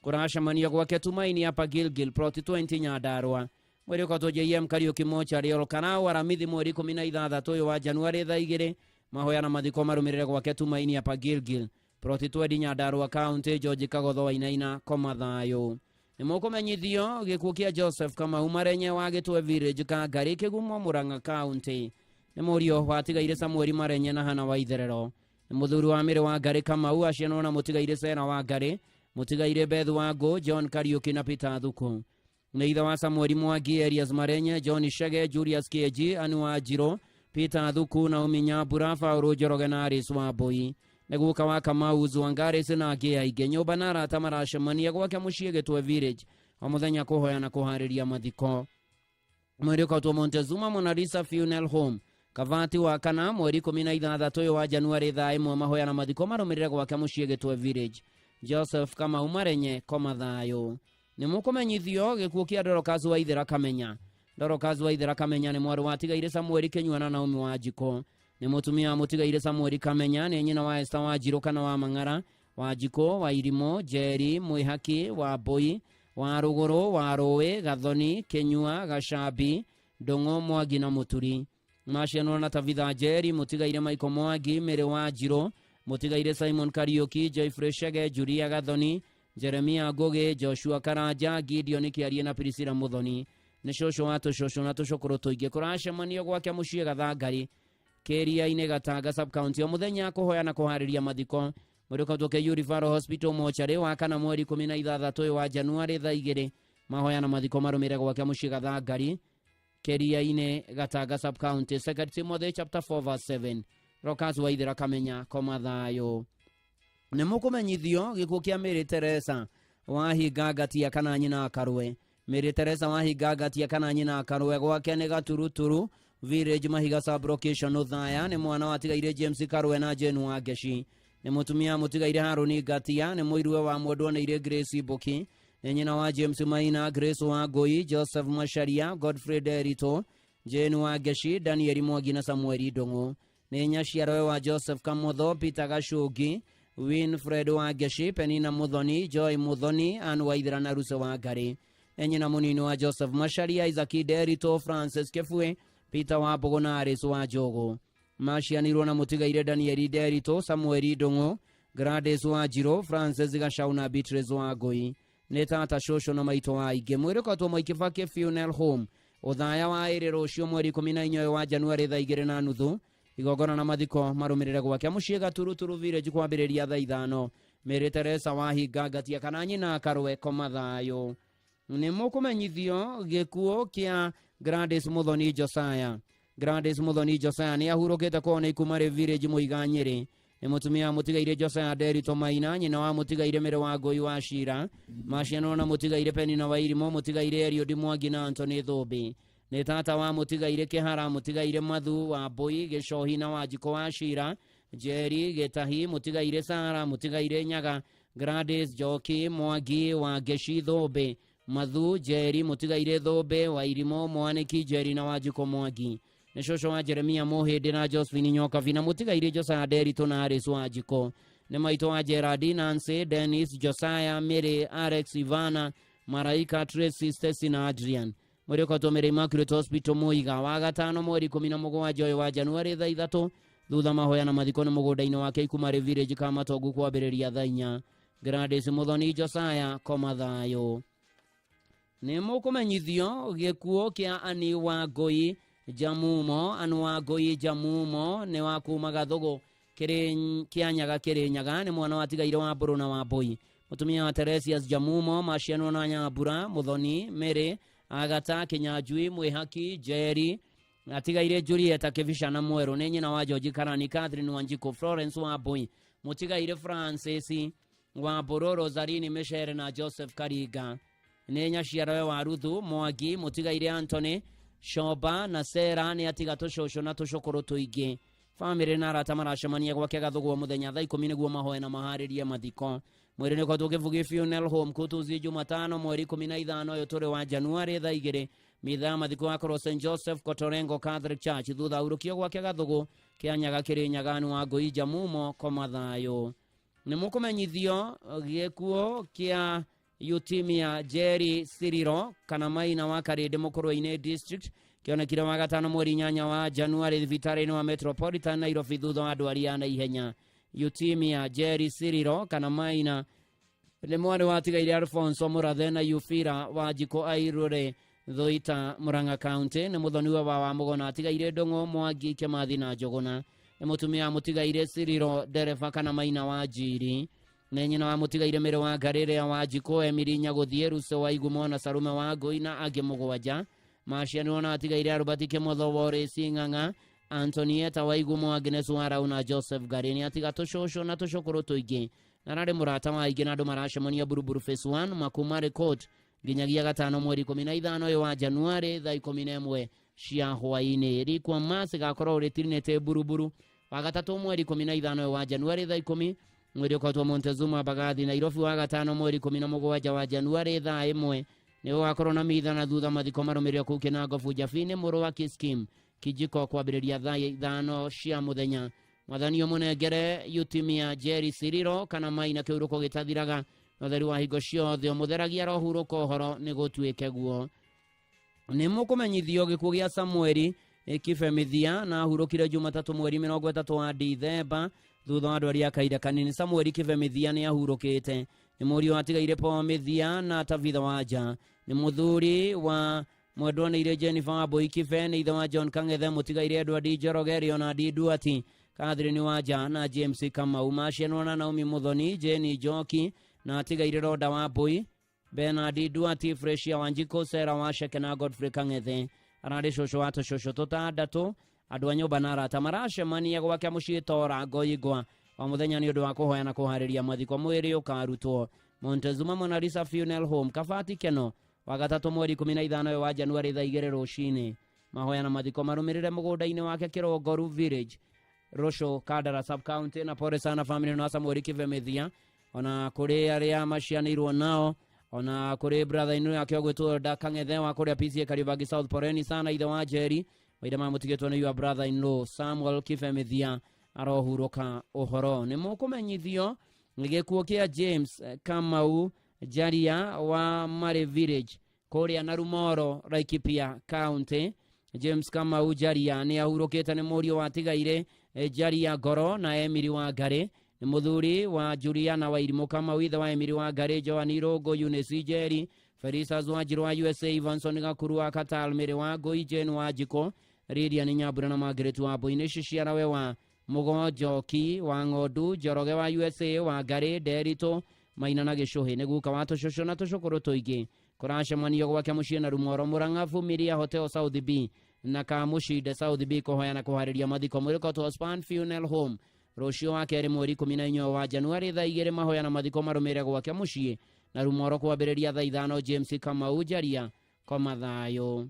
Kũracemanio gwake Tumaini hapa Gilgil plot 20 Nyandarua. Mweri ũkotwo JM Kariũki mochari Ol Kalou Aramithi mweri 16 ũyũ wa Januari thaa 2. Mahoya na mathiko marũmĩrĩre gwake Tumaini hapa Gilgil plot 20 Nyandarua County. George Kagotho Wainaina koma thayũ. Nĩ mũkũmenyithio gĩkuũ kĩa Joseph Kamau Marenye wa Gĩtwe Village Kangari Kĩgumo Murang'a County. Nĩ mũriũ watigaire Samueli Marenye na Hana Waitherero. Nĩ mũthuri wa Mĩrĩ wa Ngarĩ Kamau, acianwo na mũtigaire Sera wa Ngarĩ, mũtigaire Beth Wango, John Kariũki na Peter Thuku. Nĩ ithe wa Samueli Mwangi, Elias Marenye, John Shege, Julius KG, Anu Wanjirũ, Peter Thuku, Naomi Nyambura, Paul Njoroge na Alice Wambui. Nĩ guka wa Kamau Zwangaris na angĩ aingĩ. Nyũmba na arata maracemania gwake mũciĩ Gĩtwe Village o mũthenya kũhoya na kũharĩria mathiko. Mweri ũkotwo Montezuma Monalisa Funeral Home Kavati wa kana mweri 16 ũyũ wa Januari thaa 1. Mahoya na mathiko marũmĩrĩre gwake mũciĩ Gĩtwe Village. Joseph Kamau Marenye koma thayũ. Nĩ mũkũmenyithio gĩkuũ kĩa Dorcas Waithera Kamenya. Dorcas Waithera Kamenya nĩ mwarĩ watigaire Samueli Kĩnyua na Naomi Wanjikũ. Nĩ mũtumia wa mũtigaire Samueli Kamenya. Nĩ nyina wa Esther Wanjirũ kana wa Mang'ara, Wanjikũ, wa Irimũ, Njeri, Mwĩhaki, wa Mbui, wa Rũgũrũ, wa Rũĩ, Gathoni, Kĩnyua, Gacambi, Ndũng'ũ, Mwangi na Mũturi. Macianwo na Tabitha Njeri, mũtigaire Michael Mwangi, Mary Wanjirũ, mũtigaire Simon Kariũki, Joyfrey Shege, Julia Gathoni, Jeremia Ngũgĩ, Joshua Karanja, Gideon Kĩarie na Priscilla Mũthoni. Nĩ cũcũ wa tũcũcũ na tũcũkũrũ tũingĩ. Kũracemanio gwake mũciĩ Gathangari Kĩria-inĩ Gatanga sub-county o mũthenya kũhoya na kũharĩria mathiko. Mwĩrĩ ũkoretwo KU Referral Hospital mocarĩ wa kana mweri 16 ũyũ wa Januarĩ thaa 2. Mahoya na mathiko marũmĩrĩre gwake mũciĩ Gathangari Keria-inĩ, Gatanga sub county. 2 Timothy chapter 4 verse 7. Rokas Waithera Kamenya, koma thayũ. Nĩ mũkũmenyithio gĩkuũ kĩa Mary Teresa wahinga ngatia kana nyina akarwe. Mary Teresa wahinga ngatia kana nyina akarwe gwake nĩ Gaturuturu village, Mahiga sub location, Othaya. Nĩ mwana watigaire James Karwe na Jane Wangeci. Nĩ mũtumia mũtigaire Harũni Ngatia. Nĩ mũiruwe wa mwendwa nĩ Grace Mbuki. Nĩ nyina wa James Maina, Grace Wangui, Joseph Macharia, Godfrey Derito, Jane Wangeci, Daniel Mwangi na Samuel Ndung'u. Nĩ nyaciarowe wa Joseph Kamotho, Peter Gacũngi, Winfred Wangeci, Penina Muthoni, Joy Muthoni, Ann Waithera na Ruse Wangari. Nĩ nyina mũnini wa Joseph Macharia, Isaac Derito, Francis Kefue, Peter Wambũgũ na Alice wa Njũgũ. Macianirwo na mũtigaire Daniel Derito, Samuel Ndung'u, Gladys Wanjirũ, Francis Gacau na Beatrice Wangui. Nĩ tata, cũcũ na maitũ wa aingĩ. Mwĩrĩ ũkotwo Mwai Kibaki Funeral Home, Othaya wa ĩrĩ rũciũ mweri 14 ũyũ wa Januarĩ thaa 2:30. Igongona na mathiko marũmĩrĩre gwake mũciĩ Gaturuturu village kwambĩrĩria thaa 5. Mary Teresa wahinga ngatia kana nyina akarwe, koma thayũ. Nĩ mũkũmenyithio gĩkuũ kĩa Gladys Muthoni Josiah. Gladys Muthoni Josiah nĩ ahurũkĩte kwao nĩ Ikumarĩ village, Mũiga, Nyĩrĩ. Nĩ mũtumia wa mũtigaire Josiah Derito Maina, nyina wa mũtigaire Mĩrĩ wa Ngũi wa Cira, macianwo na mũtigaire Penina wa Irimũ, mũtigaire Eliud Mwangi na Anthony Thũmbĩ. Nĩ tata wa mũtigaire Kĩhara, mũtigaire Mathu wa Mbũi, Gĩcohi na Wanjikũ wa Cira, Njeri Gĩtahi, mũtigaire Sara, mũtigaire Nyaga, Gladys Njoki Mwangi wa Ngeci, Thũmbĩ, Mathu, Njeri, mũtigaire Thũmbĩ wa Irimũ, Mwanĩki, Njeri na Wanjikũ Mwangi. Nĩ cũcũ wa Jeremia Mũhĩndĩ na Josephine Nyokabi na mũtigaire Josiah Nderitu na Alice Wanjikũ. Nĩ maitũ wa Gerard, Nancy, Dennis, Josiah, Mary, Alex, Ivana, Maraika, Tracy, Stacy na Adrian. Mwĩrĩ ũkotwo Mary Immaculate Hospital, Mũiga, wa gatano mweri 17 ũyũ wa Januarĩ thaa 3. Thutha mahoya na mathiko nĩ mũgũnda-inĩ wake Ikumarĩ village, Kamatongu, kwambĩrĩria thaa 4. Gladys Muthoni Josiah, koma thayũ. Nĩ mũkũmenyithio gĩkuũ kĩa Ani wa Ngũi Jamumo. Ani wa Ngũi Jamumo nĩ wa kuma Gathũgũ Kĩanyaga, Kĩrĩnyaga. Nĩ mwana watigaire wa Mbũrũ na wa Mbũi, mũtumia wa Teresias Jamumo. Macianwo na Nyambura Muthoni, Mary, Agata Kinyanjui, Mwĩhaki, Njeri, atigaire Julieta Kĩbica na Mwerũ. Nĩ nyina wa George Karani, Catherine Wanjikũ, Florence wa Mbũi, mũtigaire Francis wa Mbũrũ, Rosarini Mĩcere na Joseph Karinga. Nĩ nyaciarawe wa Ruthu Mwangi, mũtigaire Anthony Shoba na Sera. Nĩ atiga tũcũcũ na tũcũkũrũ tũingĩ. Bamĩrĩ na arata maracemania gwake Gathũgwo mũthenya thaa 10 nĩguo mahoe na maharĩrie mathiko. Mwĩrĩ nĩ ũkoretwo Kĩbugi Funeral Home Kutuzi Jumatano mweri 15 ũyũ tũrĩ wa Januarĩ thaa 2. Mitha ya mathiko yakorwo St Joseph Kotorengo Catholic Church. Thutha hurũkio gwake Gathũgũ Kĩanyaga, Kĩrĩnyaga, nĩ wa Ngũi Jamumo, koma thayũ. Nĩ mũkũmenyithio gĩkuũ kĩa Eutimia Jerry Cirilo kana Maina wa Karĩndĩ, Mũkũrwe-inĩ district, kĩonekire wa gatano mweri 8 wa Januarĩ thibitarĩ-inĩ wa Metropolitan Nairobi thutha wa ndwari ya naihenya. Eutimia Jerry Cirilo kana Maina nĩ mwarĩ watigaire Alfonso Mũrathe na Yufira wa Njikũ Airũre, Thũita, Murang'a County. Nĩ mũthoniwe wa Wamũgona, atigaire Ndũng'ũ, Mwangi, Kĩmathi na Njũgũna. Nĩ mũtumia wa mũtigaire Cirilo Ndereba kana Maina wa Njiri. Nĩ nyina wa mũtigaire Mĩrĩ wa Ngarĩrĩa wa Njikũ, Emily Nyagũthiĩ, Ruse wa Igumo na Sarume wa Ngũi na angĩ 7. Macianirwo na atigaire Albert Kĩmotho, Wallace Ng'ang'a, Antonieta wa Igumo, Agnes Warau na Joseph Ngari. Nĩ atiga tũcũcũ na tũcũkũrũ tũingĩ na ararĩ mũrata wa aingĩ na andũ maracemania Buruburu Phase 1, Makumari Court nginyagia gatano mweri 15 ũyũ wa Januarĩ thaa 11 cia hwaĩ-inĩ. Rikwa Mass igakorwo rĩtirinĩte Buruburu wa gatatũ mweri 15 ũyũ wa Januarĩ thaa 10. Mwĩrĩ ũkotwo Montezuma Mbagathi, Nairobi, wa gatano mweri 17 wa Januarĩ thaa 1. Nĩ gũgakorwo na mitha na thutha mathiko marũmĩrĩre kũu Kĩnango Bunjabinĩ mũrũ wa Kiskim Kijiko kwambĩrĩria thaa 5 cia mũthenya. Mwathani ũmũnengere Eutimia Jerry Cirilo kana Maina kĩhurũko gĩtathiraga na ũtheru wa hingo ciothe ũmũtheragia arohurũka ũhoro nĩ gũtuĩke guo. Nĩ mũkũmenyithio gĩkuũ gĩa Samueli Kibe Mĩthia na ahurũkire Jumatatũ mweri 30 wa Dithemba thutha wa ndwari ya kahinda kanini. Samueli Kibe Mĩthia nĩ ahurũkĩte. Nĩ mũriũ watigaire Paul Mĩthia na Tabitha Wanja. Nĩ mũthuri wa mwendwa nĩ Jennifer Wambui Kibe. Nĩ ithe wa John Kang'ethe, mũtigaire Edward Njoroge, Leonard Duati, Catherine Wanja na James Kamau. Macianwo na Naomi Muthoni, Jane Njoki na atigaire Roda wa Mbui, Bernard Duati, Freshia Wanjiko, Sarah Washeke na Godfrey Kang'ethe. Ararĩ cũcũ wa tũcũcũ tũtandatũ. Andũ a nyũmba na arata maracemania gwake mũciĩ Tora Ngoingwa o mũthenya nĩ ũndũ wa kũhoya na kũharĩria mathiko. Mwĩrĩ ũkarutwo Montezuma Mona Lisa Funeral Home, Kabati Keno, Wagatatũ mweri 15 wa Januari thaa 2 rũcinĩ. Mahoya na mathiko marũmĩrĩre mũgũnda-inĩ wake Kĩrongoru Village, Rosho, Kandara sub county. Na pole sana family na Samuel Kivemethia, ona kũrĩ arĩa macianĩirwo nao, ona kũrĩ brother inu yake ũgwĩtwo Dakang'ethe wa kũrĩa PCA Kariobangi South. Poleni sana ithe wa Njeri, maithe mamũtigĩtwo nĩ your brother in law Samuel Kivemethia arohurũka ũhoro. Nĩ mũkũmenyithio gĩkuũ kĩa James Kamau Jaria wa Mare Village kũrĩa Narumoro, Laikipia County. James Kamau Jaria nĩ ahurũkĩte nĩ mũriũ wa tigaire Jaria Ngoro na Emily Wangari, nĩ mũthuri wa Juliana Wairimũ Kamau, ithe wa Emily Wangari, Joan Irũngũ, Eunice Njeri, Felisa Wanjiru wa USA, Ivanson Gakuru wa Katal, Mary Wangũi, Jane Wanjikũ, Lilian Nyambura na Margaret Wambui. Nĩ ciciarawe wa Mũgo Njoki wa Ng'ondu, Njoroge wa USA, Wangari, Nderitũ, Maina na Gĩcũhĩ. Nĩ guka wa tũcũcũ na tũcũkũrũ tũingĩ. Kũracemanio gwake mũciĩ na Rumoro, Murang'a, Vumilia Hotel South B na Kamũcinde South B kũhoya na kũharĩria mathiko. Mwĩrĩ ũkotwo Span Funeral Home rũciũ wa kerĩ mweri 14 wa Januari thaa 2. Mahoya na mathiko marũmĩrĩre gwake mũciĩ na Rumoro kwambĩrĩria thaa 5. James Kamau Jaria koma thayũ.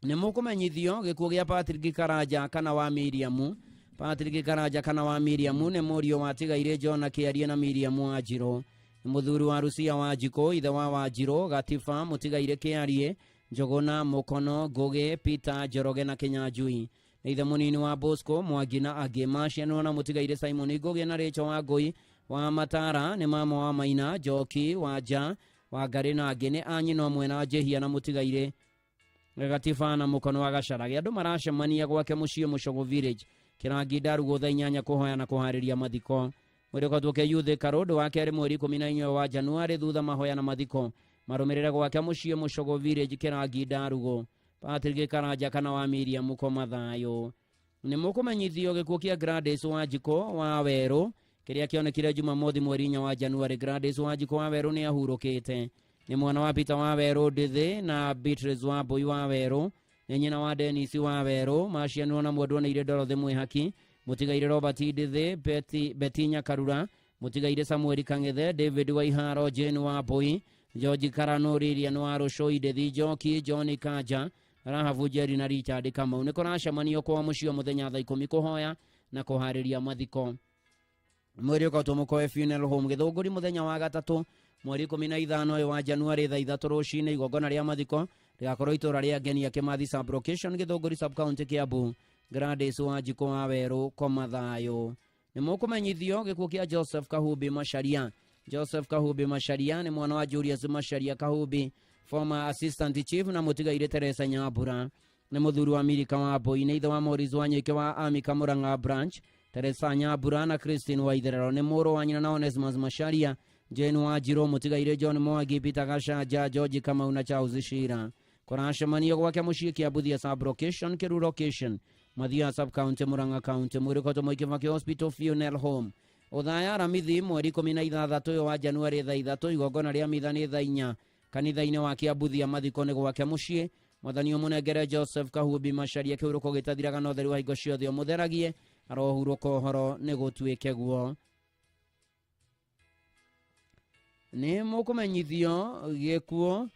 Nĩ mũkũmenyithio gĩkuũ gĩa Patrick Karanja kana wa Miriamu. Patrick Karanja kana wa Miriamu nĩ mũriũ wa tigaire John akĩaria na Miriamu Wanjirũ. Nĩ mũthuri wa Rucia Wanjikũ, ithe wa Wanjirũ, Gatiba, mũtigaire Kĩarie, Njũgũna, Mũkono, Ngũgĩ, Peter, Njoroge na Kĩnyanjui. Nĩ ithe mũnini wa Bosco, Mwangi na angĩ. Macianwo na mũtigaire Simon Ngũgĩ na Rachel Wangũi wa Matara. Nĩ mama wa Maina, Njoki, Wanja, Wangari na angĩ. Nĩ a nyina ũmwe na Njĩhia na mũtigaire Gatiba na Mũkono wa Gacarage. Andũ maracemania gwake mũciĩ Mũcogũ Village, Kĩrangi Ndarugo thaa 8 kũhoya na kũharĩria mathiko. Mwĩrĩ ũkotwo Yuthĩ Karũndũ wa kerĩ mweri 14 wa Januari thutha mahoya na mathiko marũmĩrĩre gwake mũciĩ Mũcogũ Village, Kĩrangi Ndarugo. Patrick Karanja kana wa Miriam koma thayũ. Nĩ mũkũmenyithio gĩkuũ kĩa Gladys Wanjikũ wa Werũ kĩrĩa kĩonekire Jumamothi mweri 4 wa Januari. Gladys Wanjikũ wa Werũ nĩ ahurũkĩte. Nĩ mwana wa Peter wa Werũ Ndĩthĩ na Beatrice wa Mbui wa Werũ. Nĩ nyina wa Dennis wa Werũ. Macianirwo na mwendwa nĩ Ire Dorothy Mwĩhaki, mũtigaire Robert Ndĩthĩ, Betty Nyakarura, mũtigaire Samuel Kang'ethe, David Waiharo, Jane wa Mbui, George Karano, Lilian wa Rũcũ, Indĩthi Njoki, John Kanja, Rahabu Njeri na Richard Kamau. Nĩ kũracemanio kwa mũciĩ mũthenya thaa 10 kũhoya na kũharĩria mathiko. Mwĩrĩ ũkotwo Mũkoe Funeral Home Gĩthũngũri mũthenya wa gatatũ mweri 15 wa Januari thaa 3 rũcinĩ. Igongona rĩa mathiko rĩgakorwo itũra rĩa Ngenia Kĩmathi sub location, Gĩthũngũri sub county, Kiambu. Gladys Wanjikũ wa Werũ koma thayũ. Nĩ mũkũmenyithio gĩkuũ kĩa Joseph Kahubi Macharia. Joseph Kahubi Macharia nĩ mwana wa Julius Macharia Kahubi, former assistant chief na mũtigaire Teresa Nyambura. Nĩ mũthuri wa Milika wa Mbui. Nĩ ithe wa Morris Wanyike wa Amika Murang'a branch, Teresa Nyambura na Christine Waitherero. Nĩ mũrũ wa nyina na Onesmus Macharia, Jane Wanjirũ, mũtigaire John Mwangi, Peter Gacanja, George Kamau na Charles Shira. Kũracemanio gwake mũciĩ Kĩambuthia sub location, Kĩru location, Mathia sub county, Murang'a county. Mwĩrĩ ũkotwo Mwai Kibaki Hospital Funeral Home Ũthaya Aramithi mweri 16 wa Januari thaa 3. Igongona rĩa mitha nĩ thaa 4 kanitha-inĩ wa Kĩambuthia. Mathiko nĩ gwake mũciĩ. Mwathani ũmũnengere Joseph Kahubi Macharia kĩhurũko gĩtathiraga na ũtheru wa hingo ciothe ũmũtheragie, arohurũka ũhoro nĩ gũtuĩke guo. Nĩ mũkũmenyithio gĩkuũ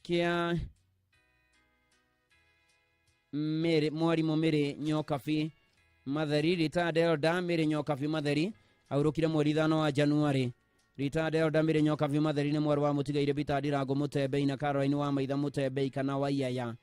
kĩa Mary, mwarimũ Mary Nyokabi Matheri, retired elder Mary Nyokabi Matheri ahurũkire mweri 5 wa Januari. Retired elder Mary Nyokabi Matheri nĩ mwarĩ wa mũtigaire Peter Ndirango Mũtembei na Caroline wa Maitha Mũtembei kana Waiyaya.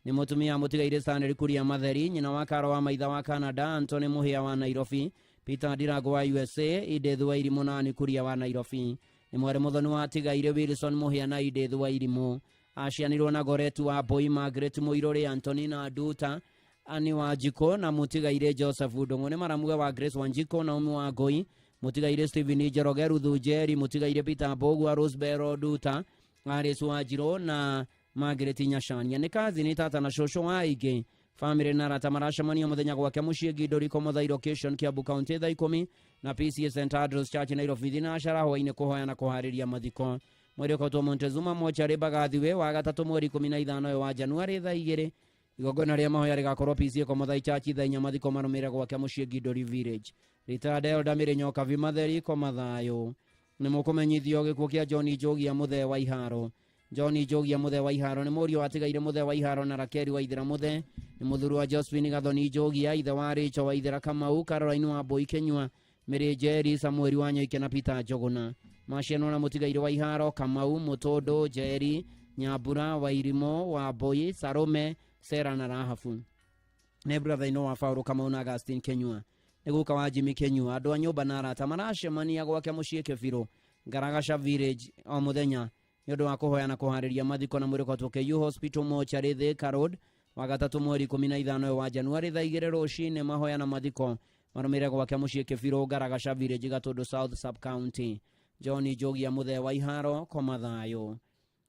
Nĩ mũtumia mũtigaire Stanley Kuria Matheri, nyina wa Karo wa Maitha wa Canada, Anthony Mũhĩa wa Nairobi, Peter Ndirango wa USA, Edith Wairimũ na Ann Kuria wa Nairobi. Nĩ mwarĩ mũthoni wa tigaire Wilson Mũhĩa na Edith Wairimũ. Acianirwo na Goretu wa Mbui, Margaret Mũirũrĩ, Antonina Nduta, Annie Wanjikũ na mũtigaire Joseph Ndung'u. Nĩ maramuge wa Grace Wanjikũ, Naomi Wangũi, mũtigaire Stephen Njoroge, Ruthu Njeri, mũtigaire Peter Mbũgua, Rosebell Nduta, Alice Wanjirũ na Margaret Nyacania. Nĩ kazini tata na cũcũ wa aingĩ. Famĩlĩ na arata maracemania mũthenya gwake mũciĩ Ngindũri Komothai location, Kiambu County, thaa 10 na PCA St Andrews Church, Nairobi, thinacara hwainĩ kũhoya na kũharĩria mathiko. Mwĩrĩ ũkotwo Montezuma mochari Bagathiwe wa gatatũ mweri 15 wa Januarĩ thaa 2. Igongona rĩa mahoya rĩgakorwo PCA Komothai Church thaa 4. Mathiko marũmĩrĩre gwake mũciĩ Ngindũri Village. Retired Elder Mĩrĩ Nyokabi Matheri Komathayo. Nĩ mũkũmenyithio gĩkuũ kĩa John Njogia Mũthee wa Iharo. John Njogia Mũthee wa Iharo nĩ mũriũ watigaire Mũthee wa Iharo na Rakeri wa Ithira Mũthee. Nĩ mũthuri wa Josephine Gathoni Njogia, ithe wa Rachel wa Ithira Kamau, Caroline wa Mbui Kenyua, Mary Njeri, Samuel wa Nyoike na Peter Njoguna. Macianwo na mũtigaire wa Iharo, Kamau, Mũtũndũ, Njeri, Nyambura, Wairimo, wa Mbui, Salome, Sera na Rahabu. Nĩ brother-in-law wa Paul Kamau na Augustine Kenyua. Nĩ guka wa Jimmy Kenyua. Andũ a nyũmba na arata maracemania gwake mũciĩ Kĩbirũ, Ngaragasha Village o mũthenya nĩ ũndũ wa kũhoya na kũharĩria mathiko na mwĩrĩ ũkotwo KU Hospital Mortuary, Thika Road, wa gatatũ mweri 15 wa Januarĩ thaa 2 rũcinĩ. Mahoya na mathiko marũmĩrĩre gwake mũciĩ Kĩbirũ, Ngaragasha Village, Gatũndũ South Sub County. John Njogia Mũthee wa Iharo, koma thayũ.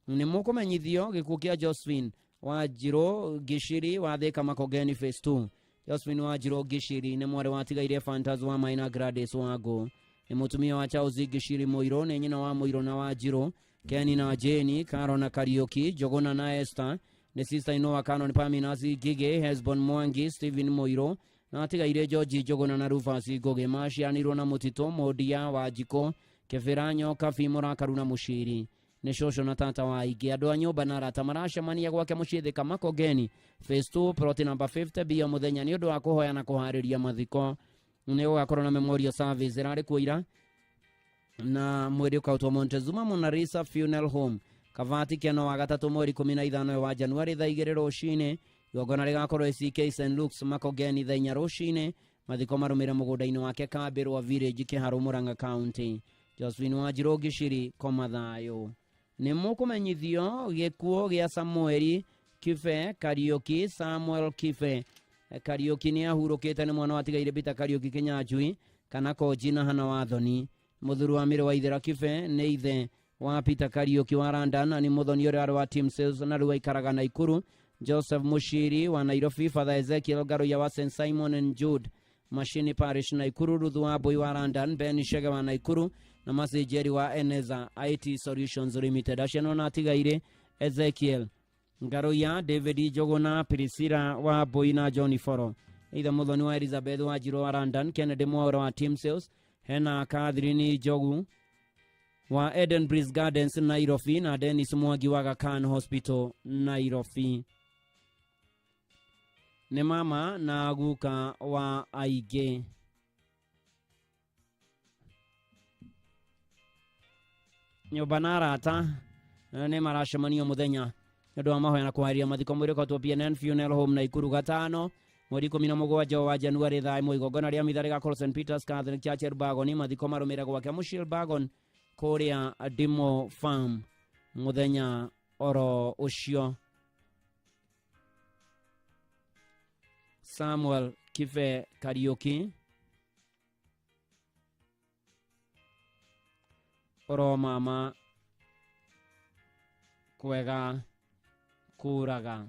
Nĩ mũkũmenyithio gĩkuũ kĩa Josephine Wanjirũ Ngiciri wa Thika Makongeni Phase 2. Josephine Wanjirũ Ngiciri nĩ mwarĩ watigaire Fantas wa Maina Gladys Wangũ. Nĩ mũtumia wa Charles Ngiciri Mũirũ. Nĩ nyina wa Mũirũ na Wanjirũ, Ken na Jane, Caro na Kariuki, Njoguna na Esther. Nĩ sister in law wa Canon Paminas Ngigĩ, Hesbon Mwangi, Stephen Mũirũ na atigaire George Njoguna na Rufus Ngũgĩ. Macianirwo na Mũtitũ, Mũndia, Wanjikũ, Kĩbĩra, Nyokabi, Mũrakaru na Mũciri. Nĩ cũcũ na tata wa aingĩ. Andũ a nyũmba na arata maracemania gwake mũciĩ Thika Makongeni Phase 2 plot number 50 B o mũthenya nĩ ũndũ wa kũhoya na kũharĩria mathiko. Nĩ gũgakorwo na memorial service ĩrarĩ kuo ira na mwĩrĩ ũkautwo Montezuma Monarisa Funeral Home, Kavati Keno, wa gatatũ mweri 15 wa Januarĩ thaa 2 rũcinĩ. Igongona rĩgakorwo ACK St Luke's Makongeni thaa 4 rũcinĩ. Mathiko marũmĩrĩre mũgũnda-inĩ wake Kambĩrwa Village, Kĩharũ, Murang'a County. Josephine Wanjirũ Ngiciri, koma thayũ. Nĩ mũkũmenyithio gĩkuũ gĩa Samueli Kibe Kariuki. Samuel Kibe Kariuki nĩ ahurũkĩte. Nĩ mwana watigaire Peter Kariuki Kinyanjui kana Konji na Hana Wathoni. Mũthuri wa Mĩrĩ wa Ithera Kibe nĩ ithe wa Peter Kariuki wa London na nĩ mũthoni ũrĩa warĩ wa team sales na rĩu aikaraga Naikuru. Joseph Mushiri wa Nairobi, Father Ezekiel Garuya wa St Simon and Jude Mashini Parish Naikuru, Ruthu wa Mbui wa London, Ben Shege wa Naikuru na Masi Jerry wa Eneza IT Solutions Limited. Acianwo na atigaire Ezekiel Ngaruya, David Njuguna, Priscilla wa Mbui na John Foro. Ithe mũthoni wa Elizabeth wa Njirũ wa London, Kennedy Mwaura wa Team Sales, hena Catherine Njogu wa Eden Breeze Gardens Nairobi na Dennis Mwangi wa Aga Khan Hospital Nairobi. Nĩ mama na guka wa aingĩ. Nyũmba na arata nĩ maracemania mũthenya nĩ ũndũ wa mahoya na kũharĩria mathiko. Mwĩrĩ ũkotwo PNN Funeral Home Naikuru, gatano mweri 17 wa Januarĩ thaa 1. Igongona rĩa mitha rĩgakorwo St Peters Catholic Church Elbagon. Mathiko marũmĩrĩre gwake mũciĩ Elbagon kũrĩa Dimo Farm mũthenya oro ũcio. Samuel Kibe Kariuki, oro mama kwega kuraga.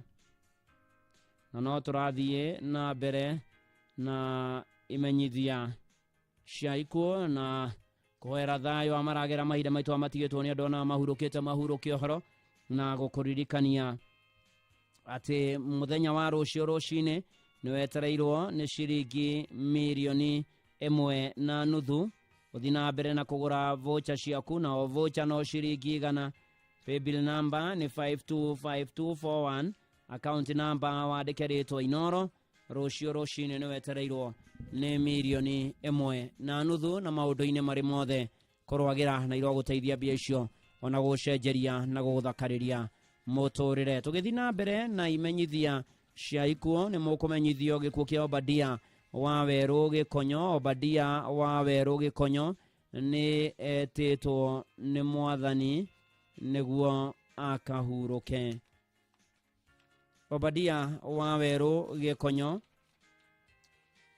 Na no tũrathiĩ na mbere na imenyithia cia ikuũ na kũhoera thayũ wa maragera mahinda maitũ amatigĩtwo nĩ andũ ona mahurũkĩte mahurũke ũhoro na gũkũririkania atĩ mũthenya wa rũciũ rũcinĩ nĩ wetereirwo nĩ ciringi 1.5 mirioni. Ũthiĩ na mbere na kũgũra voucher ciaku, na o voucher no ciringi 100. Paybill number nĩ 525241, account number wandĩke rĩtwa Inoro. Rũciũ rũcinĩ nĩ wetereirwo nĩ 1.5 mirioni na maũndũ-inĩ marĩ mothe kũrwagĩra na irogũteithia mbia icio ona gũcenjeria na gũgũthakarĩria mũtũrĩre. Tũgĩthiĩ na mbere na imenyithia cia ikuũ, nĩ mũkũmenyithio gĩkuũ kĩa Obadia wa Werũ Gĩkonyo. Obadia wa Werũ Gĩkonyo nĩ etĩtwo nĩ mwathani nĩguo akahurũke. Obadia wa Werũ Gĩkonyo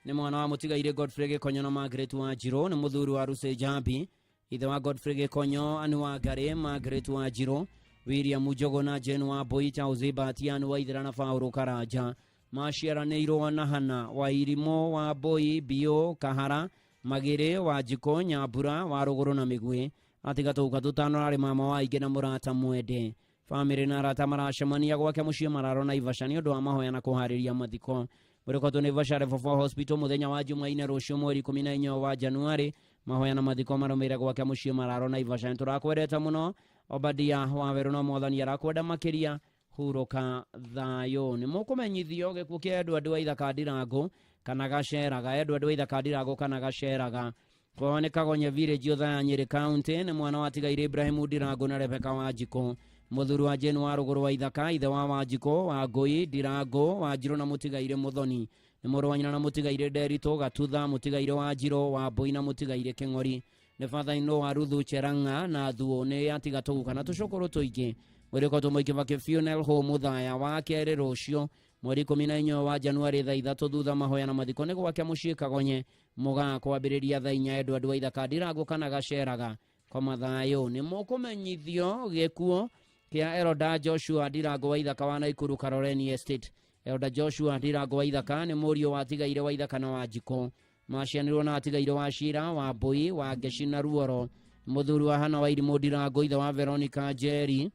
nĩ mwana wa mũtigaire Godfrey Gĩkonyo na Margaret Wanjirũ. Nĩ mũthuri wa Rusi Jambi, ithe wa Godfrey Gĩkonyo, Ani wa Ngarĩ, Margaret Wanjirũ, William Njogo na Jane wa Mbui, Charles Batian wa Ithera na Paul Karanja. Maciaranĩirwo na Hana wa Irimũ wa Mbũi Biũ Kahara Magĩrĩ wa Njikũ Nyambura wa Rũgũrũ na Mĩguĩ. Atiga tũguka tũtano arĩ mama wa aingĩ na mũrata mwende. Bamĩrĩ na arata maracemania gwake mũciĩ Mararo Naivasha nĩ ũndũ wa mahoya na kũharĩria mathiko. Mwĩrĩ Naivasha Level 4 Hospital mũthenya wa Jumaine rũciũ mweri 14 wa Januari. Mahoya na mathiko marũmĩrĩre gwake mũciĩ Mararo Naivasha. Nĩtũrakwendete mũno Obadia wa Werũ no mwathani arakwenda makĩria. Hurũka thayũ. Nĩ mũkũmenyithio gĩkuũ kĩa Edward Waithaka Ndirango kana Gaceraga. Edward Waithaka Ndirango kana Gaceraga kwao nĩ Kagonye Village Othaya Nyĩrĩ County. Nĩ mwana wa tigaire Ibrahim Ndirango na Rebecca Wanjikũ. Mũthuri wa Jane wa Rũgũrũ wa Ithaka, ithe wa Wanjikũ wa Ngũi Ndirango wa Njirũ na mũtigaire Mũthoni. Nĩ mũrũ wa nyina na mũtigaire Nderitũ Gatutha, mũtigaire wa Njirũ wa Mbũi na mũtigaire Kĩng'ori. Nĩ father-in-law wa Ruthu Cherang'a na Thuo. Nĩ atiga tũguka na tũcũkũrũ tũingĩ. Mwĩrĩ ũkoretwo Mwai Kibaki Funeral Home Mũthaya wa kerĩ rũciũ mweri 14 wa Januari thaa 3 thutha mahoya na mathiko nĩ gwake mũciĩ Kagonye mũgaa kwambĩrĩria thaa 4. Edward Waithaka Ndirango kana Gaceraga koma thayũ. Nĩ mũkũmenyithio gĩkuũ kĩa Elda Joshua Ndirango Waithaka wa Naikuru Karoreni Estate. Elda Joshua Ndirango Waithaka nĩ mũriũ wa tigaire Waithaka na Wanjikũ. Macianĩrwo na atigaire wa Cira wa Mbũi wa Ngeci na Ruoro. Mũthuri wa Hana wa Irimũ Ndirango, ithe wa Veronica Njeri,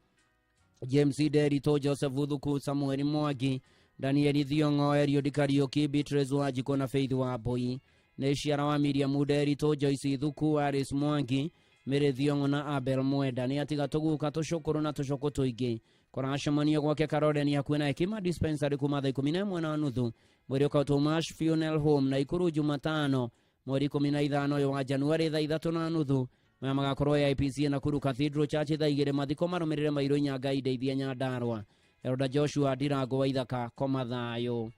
James Nderitũ, Joseph Thuku, Samuel Mwangi, Daniel Thiong'o, Eliud Kariuki, Beatrice Wanjikũ na Faith wa Mbũi. Nĩ ciara wa Miriam Nderitũ, Joyce Thuku, Alice Mwangi, Mary Thiong'o na Abel Mwenda. Nĩ atiga tũguka tũcũkũrũ na tũcũkũ tũingĩ. Kũracemanio gwake Karoreni hakuhĩ na Hekima Dispensary kuma thaa 11:30. Mwĩrĩ ũkautwo Mash Funeral Home Naikuru Jumatano mweri 15 ũyũ wa Januari thaa 3:30. Maya magakorwo AIPC Nakuru Cathedral Church thaa 2. Mathiko marũmĩrĩre Mairũ Nyangai Ndeithia Nyandarua. Elda Joshua Ndirango Waithaka koma thayũ.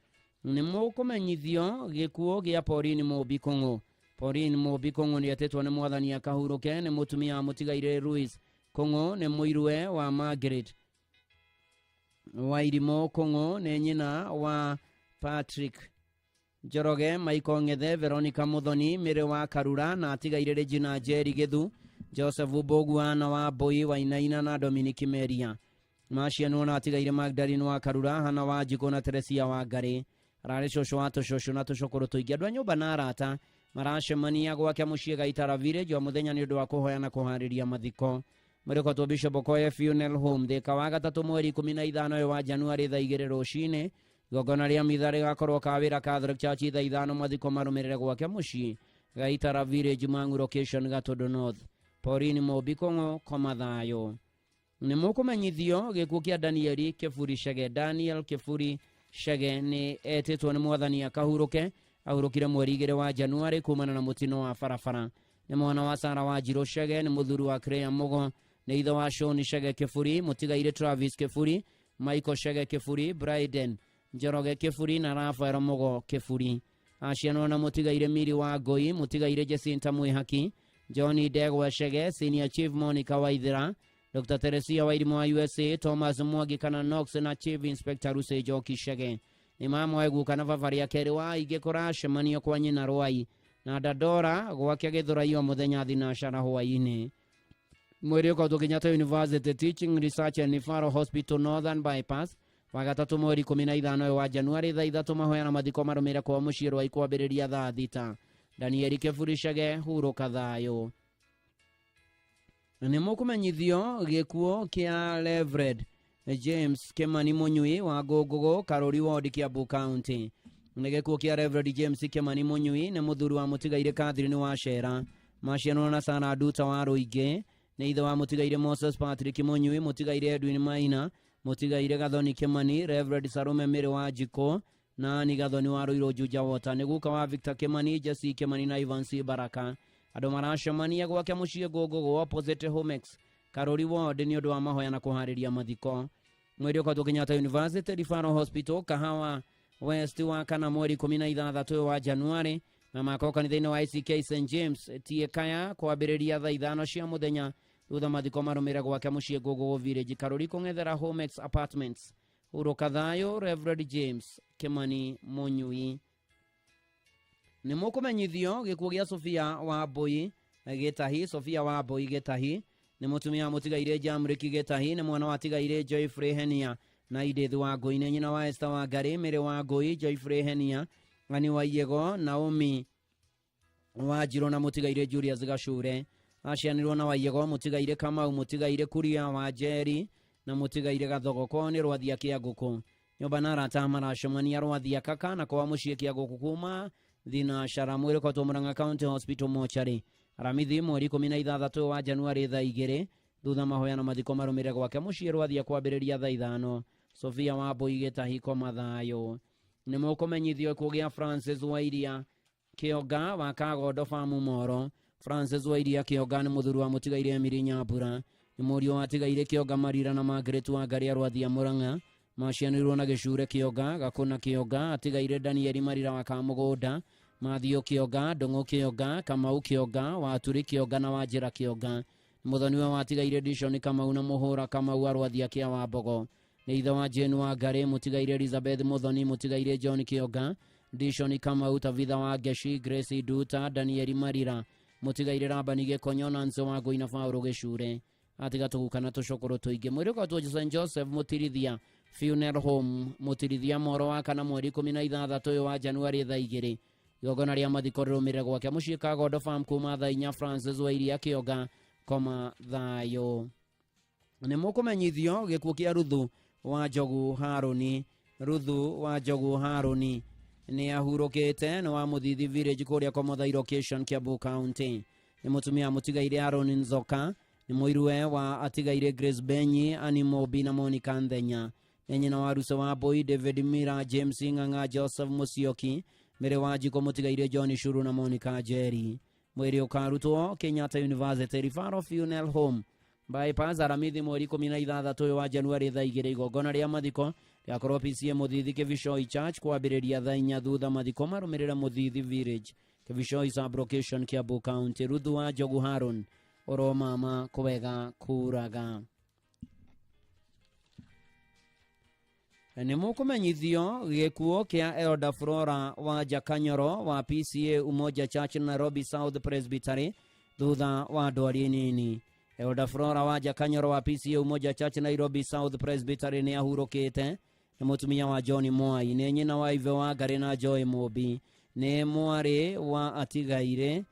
Nĩ mũkũmenyithio gĩkuũ gĩa Pauline Mũmbi Kũng'ũ. Pauline Mũmbi Kũng'ũ nĩ etĩtwo nĩ mwathani akahurũke. Nĩ mũtumia wa mũtigaire Louis Kũng'ũ. Nĩ mũirwe wa Margaret Wairimũ Kũng'ũ. Nĩ nyina wa Patrick Njoroge, Michael Ng'ethe, Veronica Muthoni, Mary wa Karura na atigaire Regina Njeri Githu, Joseph Mbũgua na wa Mbũi Wainaina na Dominic Meria. Macianwo na atigaire Magdalene wa Karura, Hana wa Njikũ na Teresia wa Ngarĩ. Ararĩ cũcũ wa tũcũcũ na tũcũkũrũ tũingĩ. Andũ a nyũmba na arata maracemania gwake mũciĩ Gaitara Village o mũthenya nĩ ũndũ wa kũhoya na kũharĩria mathiko. Mwĩrĩ Bishop Okoye Funeral Home Thika wa gatatũ mweri 15 ũyũ wa Januari thaa 2 rũcinĩ. Igongona rĩa mitha rĩgakorwo Kawĩra Catholic Church thaa 5. Mathiko marũmĩrĩre gwake mũciĩ Gaitara Village Mang'u location Gatũndũ North. Pauline Mũmbi Kũng'ũ koma thayũ. Nĩ mũkũmenyithio gĩkuũ kĩa Danieli Kĩburi Chege. Daniel Kĩburi Chege nĩ etĩtwo nĩ mwathani akahurũke. Ahurũkire mweri 2 wa Januari kumana na mũtino wa barabara. Nĩ mwana wa Sara wa Njirũ Chege. Nĩ mũthuri wa Crea Mũgo. Nĩ ithe wa Shoni Chege Kĩburi, mũtigaire Travis Kĩburi, Michael Chege Kĩburi, Bryden Njoroge Kĩburi na Rafael Mũgo Kĩburi. Acianwo na mũtigaire Miri wa Ngũi, mũtigaire Jacinta Mwĩhaki, John Ndegwa Chege, Senior Chief Monica Waithera, Dr. Teresia Wairimũ wa USA, Thomas Mwangi kana Knox na Chief Inspector Ruse Njoki Chege. Nĩ mamwe guka na baba rĩa kerĩ wa aingĩ kũracemanio kwa nyina Rwai na Dandora gwake Gĩthũrai o mũthenya thinacara hwaĩ-inĩ. Mwĩrĩ ũkautwo Kenyatta University Teaching Research and Referral Hospital Northern Bypass wa gatatũ mweri 15 wa Januari thaa 3. Mahoya na mathiko marũmĩrĩre kwa mũciĩ Rwai kwambĩrĩria thaa 6. Danieli Kĩburi Chege hurũka thayũ. Nĩ mũkũmenyithio gĩkuũ kĩa Reverend James Kimani Mũnyui wa Ngũngũgũ Karũri Ward Kiambu County. Nĩ gĩkuũ kĩa Reverend James Kimani Mũnyui. Nĩ mũthuri wa mũtigaire Catherine wa Cera. Macianwo na Sarah Nduta wa Rũingĩ. Nĩ ithe wa mũtigaire Moses Patrick Mũnyui, mũtigaire Edwin Maina, mũtigaire Gathoni Kimani, Reverend Sarume Mĩrĩ wa Njikũ na Ani Gathoni wa Ruiru Juja Water. Nĩ guka wa Victor Kimani, Jesse Kimani na Evans Baraka. Andũ maracemania gwake mũciĩ Ngũngũgũ opposite Homex Karũri Ward nĩ ũndũ wa mahoya na kũharĩria mathiko. Mwĩrĩ ũkautwo Kenyatta University Referral Hospital Kahawa West wa kana mweri 16 wa Januari na makorwo kanitha-inĩ wa ICK St James Tiekaya kwambĩrĩria thaa 5 cia mũthenya. Thutha mathiko marũmĩrĩre gwake mũciĩ Ngũngũgũ Village Karũri kũng'ethera Homex Apartments. Hurũka thayũ Reverend James Kimani Mũnyui. Nĩ mũkũmenyithio gĩkuũ gĩa Sofia wa Mbũi Gĩtahi. Sofia wa Mbũi Gĩtahi nĩ mũtumia wa mũtigaire Jamriki Gĩtahi. Nĩ mwana wa tigaire Joyfrey Henia na Edith Wangũi. Nĩ nyina wa Esther Wangari, Mary Wangũi, Joyfrey Henia, Ng'ani wa Iego, Naomi Wanjirũ na mũtigaire Julius Gacure. Acianirwo na Waiyego, mũtigaire Kamau, mũtigaire Kuria wa Njeri na mũtigaire Gathogo. Kwao nĩ Rwathia Kĩangũkũ. Nyũmba na arata maracemania Rwathia Kaka na kwa mũciĩ Kĩangũkũ kuma Thinashara. Mwĩrĩ ũkoretwo Murang'a County Hospital mochari Aramithi mweri 16 wa Januari thaa 2 thutha mahoya na mathiko marũmĩrĩre gwake mũciĩ Rwathia kwambĩrĩria thaa 5. Sofia Wambui Gĩtahiko mathayũ. Nĩ mũkũmenyithio kũgĩa Francis Wairia Kĩonga wa Kagondo Famu Moro. Francis Wairia Kĩonga nĩ mũthuri wa mũtigaire Emily Nyambura, nĩ mũriũ wa atigaire Kĩonga Marira na Margaret Wangari a Rwathia Murang'a. Macianĩirwo na Gĩcure Kĩonga, Gakũna Kĩonga, atigaire Danieli Marira wa Kamũgũnda, Mathio Kĩonga, Ndũng'ũ Kĩonga, Kamau Kĩonga, Waturi Kĩonga na Wanjĩra Kĩonga. Mũthoniwe wa atigaire Dishon Kamau na Mũhũra Kamau a Rwathia Kĩa Wambogo. Nĩ ithe wa Jane Wangari, mũtigaire Elizabeth Mũthoni, mũtigaire John Kĩonga, Dishon Kamau, Tavitha wa Ngeshi, Grace Nduta, Danieli Marira, mũtigaire Rabani Gĩkonyo, Nancy Wangũi na Paũlũ Gĩcure. Atiga tũguka na tũcũkũrũ tũingĩ. Mwĩrĩ ũkoretwo St Joseph Mũtirithia Funeral Home, Mũtirithia Moro wa kana mweri 16 ũyũ wa Januari thaa 2. Igongona rĩa mathiko rĩrũmĩrĩre gwake mũciĩ Kagondo Farm kuma thaa 4. Francis Wairia Kĩonga, koma thayũ. Nĩ mũkũmenyithio gĩkuũ kĩa Ruthu wa Njogu Harũni. Ruthu wa Njogu Harũni nĩ ahurũkĩte, nĩ wa Mũthithi Village kũrĩa Komothai location, Kiambu County. Nĩ mũtumia mũtigaire Aaron Nzoka, nĩ mũirue wa atigaire Grace Benyi, Annie Mobi na Monica Nthenya. Nĩ nyina wa Ruse wa Mbui, David Mira, James Ng'ang'a, Joseph Musyoki, Mary wa Njiko, mũtigaire John Shuru na Monica Njeri. Mwĩrĩ ũkarutwo Kenyatta University Referral Funeral Home bypass Aramithi mweri 16 ũyũ wa Januari thaa 2. Igongona rĩa mathiko rĩakorwo PCA Mũthithi Kĩbicoi Church kwambĩrĩria thaa 4 thutha mathiko marũmĩrĩre Mũthithi Village Kĩbicoi sub-location, Kiambu County. Ruthu wa Njogu Harun, oro mama kwega kuraga. Nĩ mũkũmenyithio gĩkuũ kĩa Elder Flora wa Jakanyoro wa PCA Umoja Church Nairobi South Presbytery thutha wa ndwari nini. Elder Flora wa Jakanyoro wa PCA Umoja Church Nairobi South Presbytery nĩ ahurũkĩte. Nĩ mũtumia wa John Mwai, nĩ nyina wa Ive wa Ngarĩ na Joy Mũmbi, nĩ mwarĩ wa atigaire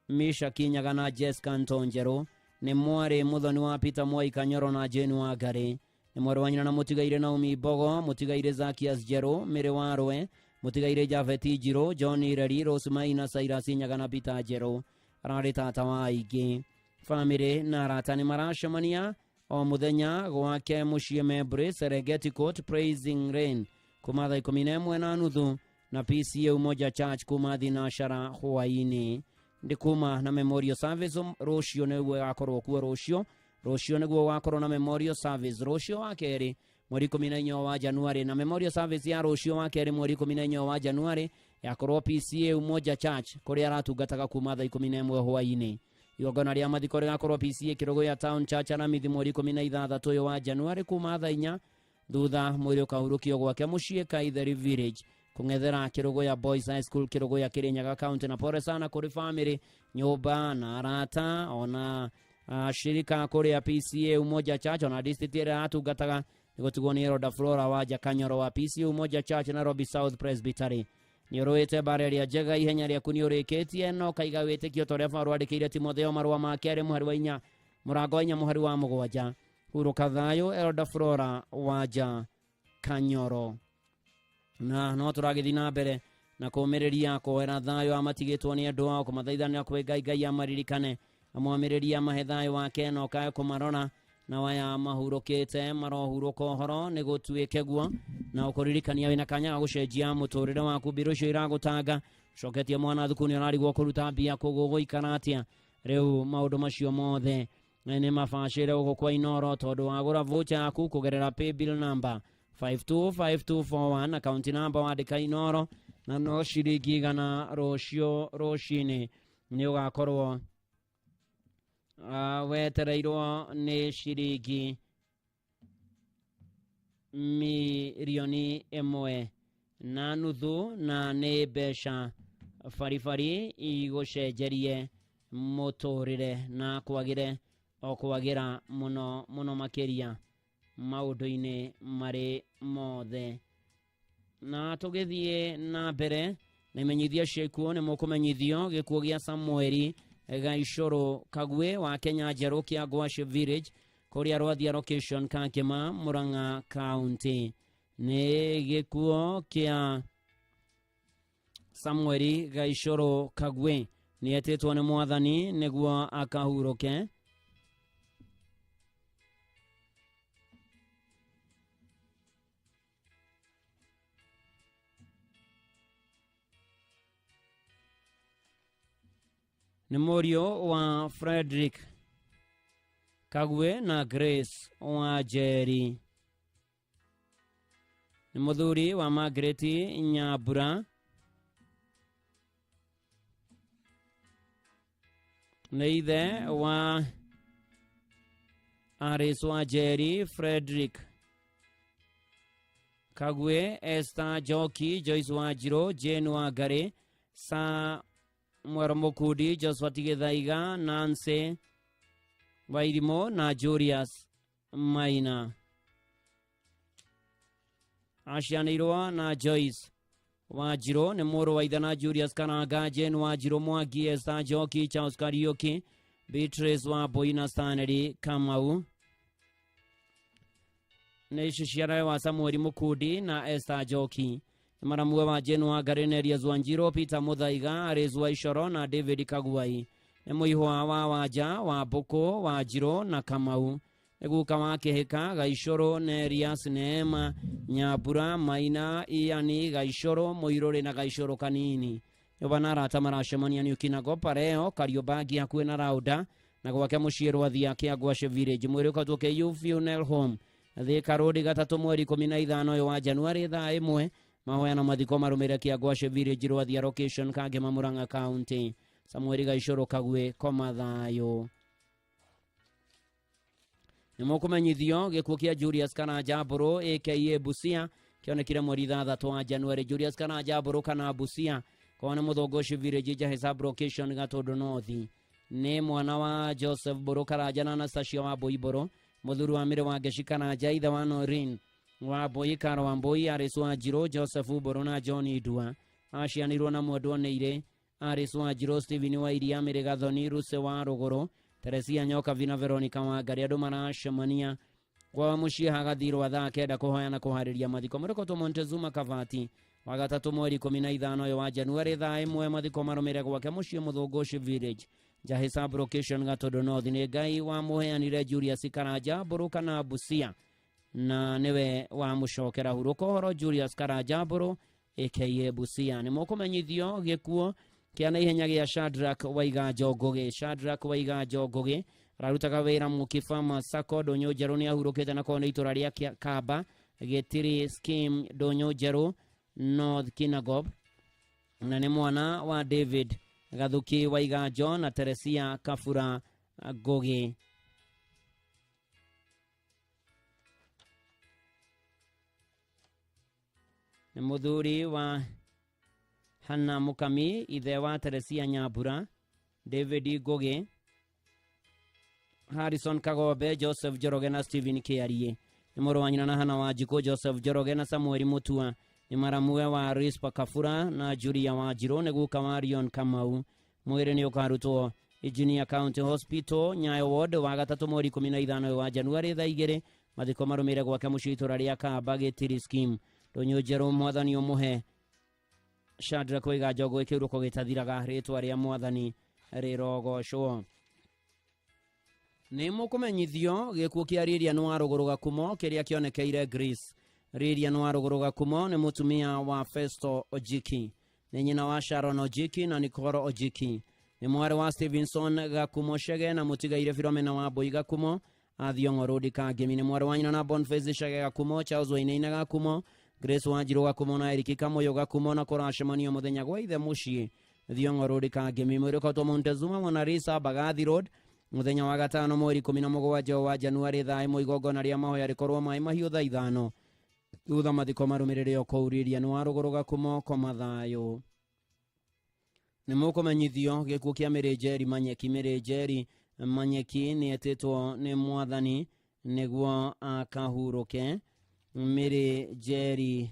Misha Kinyaga na Jessica Ntonjerũ, nĩ mwarĩ mũthoni wa Peter Mwai Kanyoro na Jane wa Ngarĩ, nĩ mwarĩ wa nyina na mũtigaire Naomi Mbogo, mũtigaire Zakias Njerũ, Mary Warwe, mũtigaire Javeti Njirũ, John Ireri, Rose Maina, Cyrus Nyaga na Peter Njerũ. Ararĩ tata wa aingĩ. Famĩlĩ na arata nĩ maracemania o mũthenya gwake mũciĩ Membre, Serengeti Court, Praising Rain kuma thaa 11:30 na PCA Umoja Church kuma thinashara hwaĩ-inĩ. Ndĩ kuma na memorial service rũciũ nĩguo ĩgakorwo kuo rũciũ. Rũciũ nĩguo gũgakorwo na memorial service rũciũ wa kerĩ mweri 14 wa Januari, na memorial service ya rũciũ wa kerĩ mweri 14 wa Januari yakorwo PCA Umoja Church kũrĩa aratungataga kuma thaa 11 hwaĩ-inĩ. Igongona rĩa mathiko rĩgakorwo PCA Kĩrũgũya Town Church Aramithi mweri 16 ũyũ wa Januari kuma thaa 4 thutha mwĩrĩ ũkahurũkio gwake mũciĩ Kaitheri Village kũng'ethera Kĩrũgũya Boys High School Kĩrũgũya Kĩrĩnyaga County. Na pole sana kũrĩ famĩlĩ, nyũmba na arata ona shirika kũrĩa PCA Umoja Church ona district ĩrĩa aratungataga. Nĩgũtigwo nĩ Elder Flora wa Jakanyoro wa PCA Umoja Church Nairobi South Presbytery. Nĩ ũrũĩte mbara ĩrĩa njega, ihenya rĩaku nĩ ũrĩkĩtie, no kaiga wĩtĩkio ta ũrĩa Paũlũ andĩkĩire Timotheo marũa ma kerĩ mũhari wa 4 mũrango wa 4 mũhari wa 7. Hurũka thayũ Elder Flora wa Jakanyoro. Na no tũragĩthiĩ na mbere na kũmĩrĩria kũhoera thayũ amatigĩtwo nĩ andũ ao, kũmathaithanĩra kwĩ Ngai, Ngai amaririkane, amwamĩrĩrie amahe thayũ wake na ũkae kũmarora, na waya mahurũkĩte marohurũka ũhoro nĩ gũtuĩke guo, na ũkũririkania wĩna kanya ga gũcenjia mũtũrĩre waku. Mbirũ icio iragũtanga, ũcoketie mwana thukuru nĩ ũrarigwo kũruta mbia kũguo gũikara atĩa. Rĩu maũndũ macio mothe nĩ mabacĩre gũkũ kwa Inoro, tondũ wagũra voucher yaku kũgerera paybill number 525241 account number wandĩka Inoro na no ciringi 100 rũciũ rũcinĩ nĩ ũgakorwo wetereirwo nĩ ciringi 1.5 million, na nĩ mbeca baribari igũcenjerie mũtũrĩre na kwagĩre o kwagĩra mũno mũno makĩria. Maũndũ-inĩ marĩ mothe. Na tũgĩthiĩ na mbere na imenyithia cia ikuũ nĩ mũkũmenyithio gĩkuũ gĩa Samueli Gaicũrũ Kagwe wa Kenya Njerũ kĩa Ngwacĩ Village kũrĩa Rwathia location Kakĩma Murang'a County. Nĩ gĩkuũ kĩa Samueli Gaicũrũ Kagwe nĩ etĩtwo nĩ mwathani nĩguo akahurũke. Nĩ mũriũ wa Frederick Kagwe na Grace wa Njeri. Nĩ mũthuri wa Margaret Nyambura. Nĩ ithe wa Aris wa Njeri, Frederick Kagwe, Esther Njoki, Joyce Wanjirũ, Jane Wangari, Sa Mwero Mukundi, Joshua Githaiga, Nancy Wairimo na Julius Maina. Acianĩirwo na Joyce Wanjirũ, nĩ mũrũ wa ithe na Julius Karanga, Jane Wanjirũ Mwangi, Esther Njoki, Charles Kariuki, Beatrice Wambui na Stanley Kamau. Nĩ ciciarawe wa Samueli Mukundi na Esther Njoki. Nĩ maramuwe wa Jane Wangari na Elias Wanjirũ, Peter Muthaiga, Aris Waicoro na David Kaguai. Nĩ mũihwa wa Wanja wa Mbũkũ, Wanjirũ na Kamau. Nĩ guka wa Kĩhĩka, Gaicũrũ, Nerias, Neema, Nyambura, Maina, Iani, Gaicũrũ, Mũirũrĩ na Gaicũrũ Kanini. Nyũmba na arata maracemania nĩ Ũkinago, Pareo, Kariobangi hakuhĩ na Rauda na gwake mũciĩ Rwathia kĩa Ngwacĩ Village. Mwĩrĩ ũkatwo KU Funeral Home Thika Road 3 mweri 15 ũyũ wa Januari thaa 1. Mahoya na mathiko marũmĩrĩre kĩa Ngwacĩ Village Rwathia location Kangema Murang'a County. Samueli Gaicũrũ Kagwe koma thayũ. Nĩ mũkũmenyithio gĩkuũ kĩa Julius Karanja Mbũrũ aka Busia kĩonekire mweri 6 wa Januari. Julius Karanja Mbũrũ kana Busia kwa nĩ Mũthũngũci Village Njahi sub location Gatũndũ North. Nĩ mwana wa Joseph Mbũrũ Karanja na Anastasia wa Mbũi Mbũrũ, mũthuri wa Mĩrĩ wa Ngeci Karanja, ithe wa Noreen wa Mbũi, Karo wa Mbũi, Aris wa Njirũ, Joseph Mbũrũ na John Ndua. Acianirwo na mwendwa Nĩirĩ, Aris wa Njirũ, Stephen wa Iria, Mĩrĩ Gathoni, Ruse wa Rũgũrũ, Teresia Nyokabi na Veronica Wangari. Andũ maracemania kwa mũciĩ hagathirwo thaa 9 kũhoya na kũharĩria mathiko. Mũrĩkotwo Montezuma Kavati wa 3 mweri 15 ũyũ wa Januari thaa 1. Mathiko marũmĩrĩre gwake mũciĩ Mũthũngũci Village Njahi sub location Gatũndũ North. Nĩ Ngai wamũheanire Julius Karanja Mbũrũ kana Busia na nĩwe wamũcokera hurũka ũhoro Julius Karanja Mbũrũ aka Busia. Nĩ mũkũmenyithio gĩkuũ kĩa naihenya gĩa Shadrack Waiganjo Ngũgĩ. Shadrack Waiganjo Ngũgĩ ararutaga wĩra Mũkibama Sacco Ndũnyũ Njerũ nĩ ahurũkĩte na korwo nĩ itũra rĩa Kamba Gĩtiri Scheme Ndũnyũ Njerũ North Kinangop, na nĩ mwana wa David Gathuki Waiganjo na Teresia Kabura Ngũgĩ. Nĩ mũthuri wa Hannah Mukami, ithe wa Teresia Nyambura, David Ngũgĩ, Harrison Kagombe, Joseph Njoroge na Stephen Kĩarie. Nĩ mũrũ wa nyina na Hannah Wanjikũ, Joseph Njoroge na Samueli Mutua. Nĩ maramuwe wa Rispa Kabura na Julia Wanjirũ. Nĩ guka wa Rion Kamau. Mwĩrĩ nĩ ũkarutwo Engineer County Hospital Nyayo Ward wa 3 mweri 15 wa Januari thaa 2. Mathiko marũmĩrĩre gwake mũciĩ itũra rĩa Kamba Gĩtiri Scheme Ndũnyũ Njerũ. Mwathani ũmũhe Shadrack Waiganjo Ngũgĩ kĩhurũko gĩtathiraga, rĩtwa rĩa mwathani rĩrogocwo. Nĩ mũkũmenyithio gĩkuũ kĩa Lilian wa Rũgũrũ Gakumo kĩrĩa kĩonekeire Greece. Lilian wa Rũgũrũ Gakumo nĩ mũtumia wa Festo Ojiki, nĩ nyina wa Sharon Ojiki na Nicole Ojiki, nĩ mwarĩ wa Stevenson Gakumo Chege na mũtigaire Philomena wa Mbũi Gakumo Athiong'o Road Kangemi. Nĩ mwarĩ wa nyina na Boniface Chege Gakumo, Charles Wainaina Gakumo, Grace Wanjirũ Gakumo na Eric Kamoyo Gakumo, na kũracemanio mũthenya gwa ithe mũciĩ Thiong'o Road Kangemi. Mwĩrĩ ũkotwo Montezuma Mwanarisa Mbagathi Road mũthenya wa 5 mweri 17 wa Januari thaa 1. Igongona rĩa mahoya rĩkorwo maĩ mahiũ thaa 5. Thutha mathiko marũmĩrĩre o kũu Lilian wa Rũgũrũ Gakumo koma thayũ. Nĩ mũkũmenyithio gĩkuũ kĩa Mĩrĩ Njeri Manyeki. Mĩrĩ Njeri Manyeki nĩ etĩtwo nĩ mwathani Nĩguo akahurũke. Mary Jerry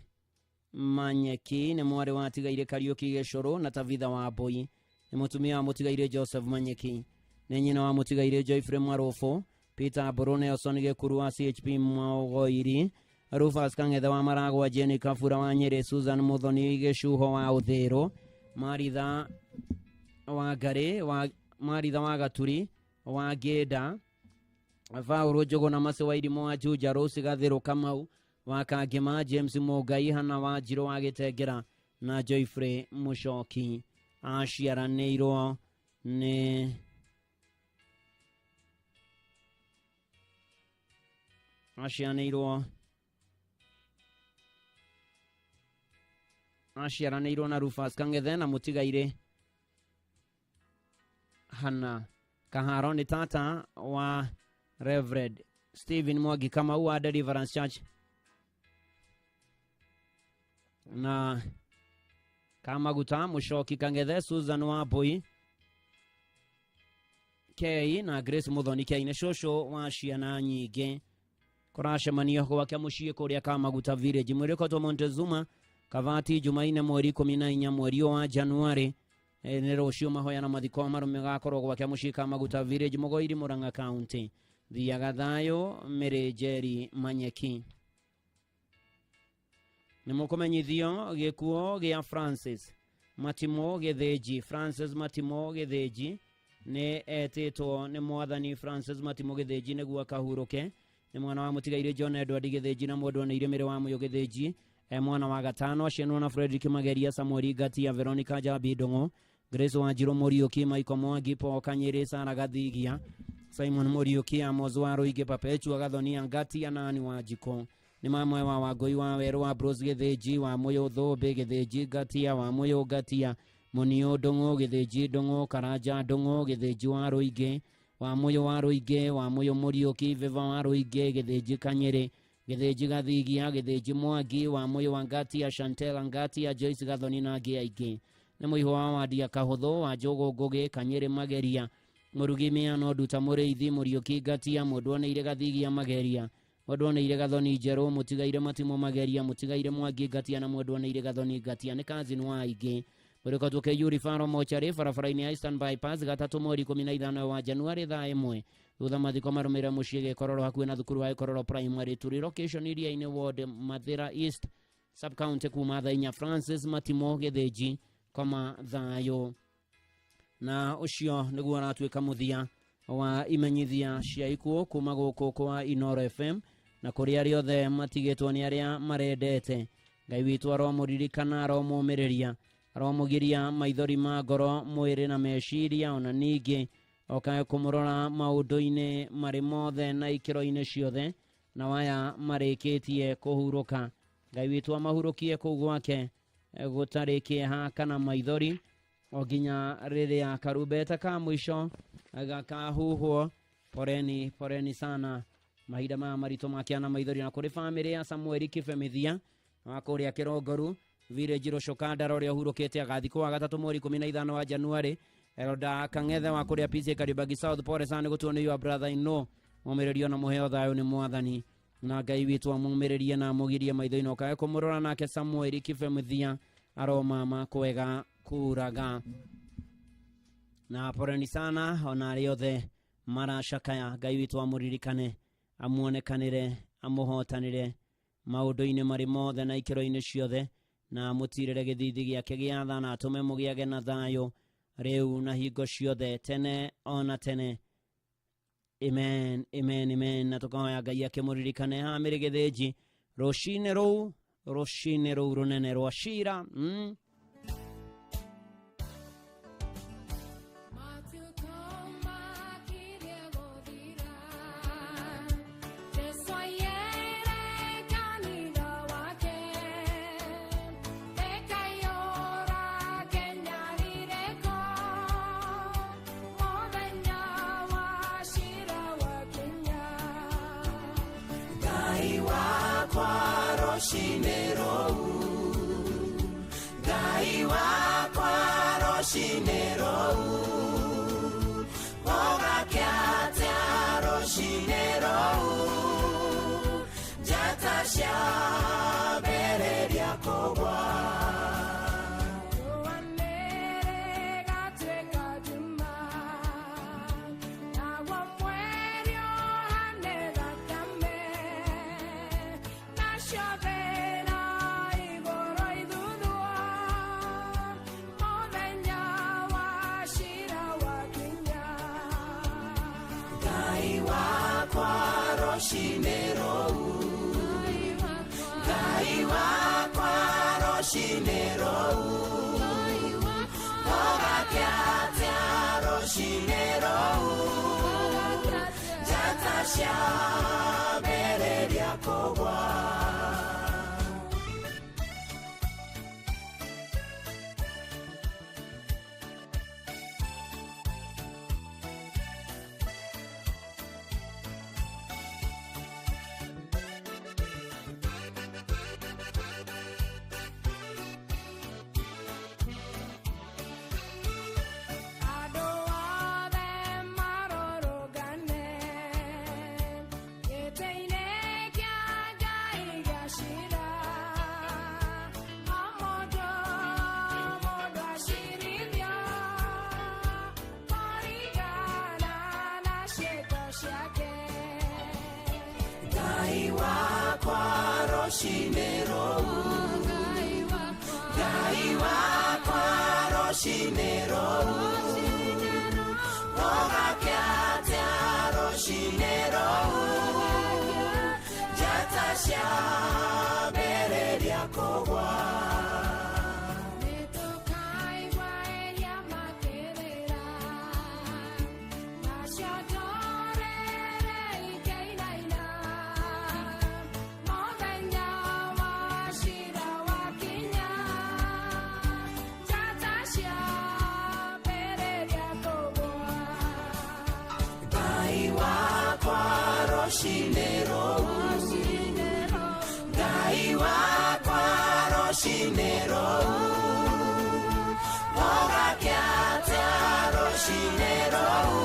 Manyeki nĩ mwarĩ wa Tigaire Kariũki Gĩcũrũ na Tabitha wa Mbũi, nĩ mũtumia wa mũtigaire Joseph Manyeki, nĩ nyina wa mũtigaire Joyfrey Mwarũbũ, Peter Mbũrũ, Nelson Gĩkuru wa CHP Mogoiri, Rufus Kang'ethe wa Maragwa, Jenny Kabura wa Nyĩrĩ, Susan Muthoni Gĩcuho wa Ũthĩrũ, Maritha wa Ngarĩ wa Maritha wa Gaturi wa Ngĩnda, Paũlũ Njũgũna Macĩ wa Irimũ wa Juja, Rose Gathĩrũ Kamau wa Kangĩma, James Mũngai, Hana wa Njirũ wa Gĩtengera na Joyfrey Mũcoki. Aciaranĩirwo nĩ aciaranĩirwo na Rufus Kang'ethe na mũtigaire Hana Kaharo. Nĩ tata wa Reverend Stephen Mwangi Kamau wa Deliverance Church na Kamaguta Mũcoki Kang'ethe, Susan wa Mbũi Kei na Grace Muthoni Kei. Nĩ cũcũ wa ciana nyingĩ. Kũracemanio gwake mũciĩ kũrĩa Kamaguta Village. Mwĩrĩkotwo Montezuma Kavati Jumaine mweri 14 mweri wa Januari, nĩ rũciũ. Mahoya na mathiko marũme gakorwo gwake mũciĩ Kamaguta Village, Mũgoiri, Murang'a County. Thiaga thayũ Mary Jerry Manyeki. Nĩ mũkũmenyithio gĩkuo gĩa Francis Matimo Gĩthĩnji. Francis Matimo Gĩthĩnji nĩ etĩtwo nĩ mwathani. Francis Matimo Gĩthĩnji nĩguo akahurũke. Nĩ mwana wa mũtigairĩ John Edward Gĩthĩnji na mwendwa nĩ Irĩmĩrĩ wa Mũyũ Gĩthĩnji. E mwana wa gatano. Acianwo na Frederick Mageria, Samuel Ngatia, Veronica Njambi Ndũng'ũ, Grace Wanjirũ Mũriũki, Michael Mwangi, Paul Kanyĩrĩ, Sara Gathigia, Simon Mũriũki, Amos wa Rũingĩ, Perpetua Gathonia Ngatia na Ann Wanjikũ. Nĩ mamwe wa Wangũi wa Werũ wa Bruce Gĩthĩnji, wa Mũyũ Thũmbĩ Gĩthĩnji Ngatia, wa Mũyũ Ngatia, Mũniũ Ndũng'ũ Gĩthĩnji Ndũng'ũ, Karanja Ndũng'ũ Gĩthĩnji wa Rũingĩ, wa Mũyũ wa Rũingĩ, wa Mũyũ Mũriũki, Veva wa Rũingĩ, Gĩthĩnji Kanyĩrĩ, Gĩthĩnji Gathigia, Gĩthĩnji Mwangi, wa Mũyũ wa Ngatia, Chantel Ngatia, Joyce Gathoni na angĩ aingĩ. Nĩ mũihũ wa Wandia Kahũthũ, wa Njũgũ Ngũgĩ, Kanyĩrĩ Mageria, Mũrugi Mĩano, Nduta Mũrĩithi, Mũriũki Ngatia, Mũndũ Gathigia Mageria, Mũndũ Gathoni Njerũ, Mũtigaire Matimo Mageria, Mũtigaire Mwangi Ngatia na Mũndũ Gathoni Ngatia. Nĩ cousin wa aingĩ. Mũrĩkotwo KU Rifaro Mochari barabara-inĩ ya Eastern Bypass gatatũ mweri 15 wa Januari thaa 1. Thutha mathiko marũmĩrĩre mũciĩ Gĩkororo hakuhĩ na thukuru wa Gĩkororo Primary. Tũrĩ location iria-inĩ ward Mathĩra East sub county kuma thaa 4. Francis Matimo Gĩthĩnji, koma thayũ. Na ũcio nĩguo aratuĩka mũthia wa imenyithia cia ikuũ kuma gũkũ kwa Inooro FM na kũrĩ arĩa othe matigĩtwo nĩ arĩa marendete. Ngai witũ aromũririkana, aromũmĩrĩria, aromũgiria maithori ma ngoro, mwĩrĩ na meciria, ona ningĩ okae kũmũrora maũndũ-inĩ marĩ mothe na ikĩro-inĩ ciothe, na waya marĩkĩtie kũhurũka. Ngai witũ amahurũkie kũu gwake gũtarĩ kĩeha kana maithori, o nginya rĩrĩa karumbeta ka mũico gakahuhwo. Poreni, poreni sana mahinda maya maritũ ma kĩana maithori. Na kũrĩ bamĩrĩ ya Samueli Kĩbemithia wa kũrĩa Kĩrongoru Village Rũcũkandara ũrĩa ũhurũkĩte agathikwo wa gatatũ mweri 15 wa Januari. Eroda Kang'ethe wa kũrĩa PJ Kariobangi South, pole sana gũtuo nĩ your brother in law. Mũmĩrĩrio na mũheo thayũ nĩ mwathani, na Ngai witũ amũmĩrĩrie na amũgirie maitho-inĩ okae kũmũrora. Nake Samueli Kĩbemithia aromama kwega kuraga. Na poreni sana ona arĩa othe maracakaya. Ngai witũ amũririkane, amuonekanĩre, amũhotanĩre maũndũ-inĩ marĩ mothe na ikĩro-inĩ ciothe, na amũtirĩre gĩthithi gĩake gĩa tha, na atũme mũgĩage na thayũ rĩu na hingo ciothe tene ona tene. Amen, amen, amen. Na tũkahoya Ngai akĩmũririkane. Hamĩrĩ Gĩthĩnji rũcinĩ rũu, rũcinĩ rũu rũnene rwa cira. Ngai wakwa rũcinĩ rũu, Ngai wakwa rũcinĩ rũu, ũgakĩa atĩa rũcinĩ rũu? Wakwa rũcinĩ rũu, Ngai wakwa rũcinĩ rũu, gũgakĩa atĩa rũcinĩ rũu, njata ciambĩrĩria kũgũa. Andũ othe marũrũngane gĩtĩ-inĩ kĩa Ngai gĩa ciira, o mũndũ mũndũ acirithio kũringana na ciĩko ciake. Ngai wakwa rũcinĩ rũu, Ngai wakwa rũcinĩ rũu, gũgakĩa atĩa rũcinĩ rũu, njata ciambĩrĩria kũgũa. Nĩtũkaigua ĩrĩa makĩrĩra, nacio ndũrĩrĩ ikĩinaina, mũthenya wa ciira wakinya, njata ciambĩrĩria kũgũa. Ngai wakwa rũcinĩ rũu, Ngai wakwa rũcinĩ rũu, gũgakĩa atĩa rũcinĩ rũu,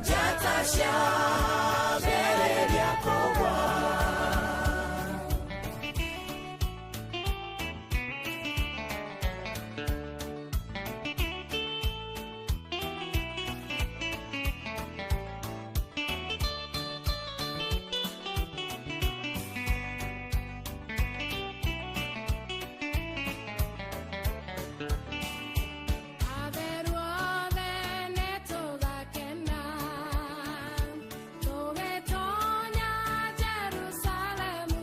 njata ciambĩrĩria kũgũa. Atheru othe nĩtũgakena, tũgĩtoonya Jerusalemu,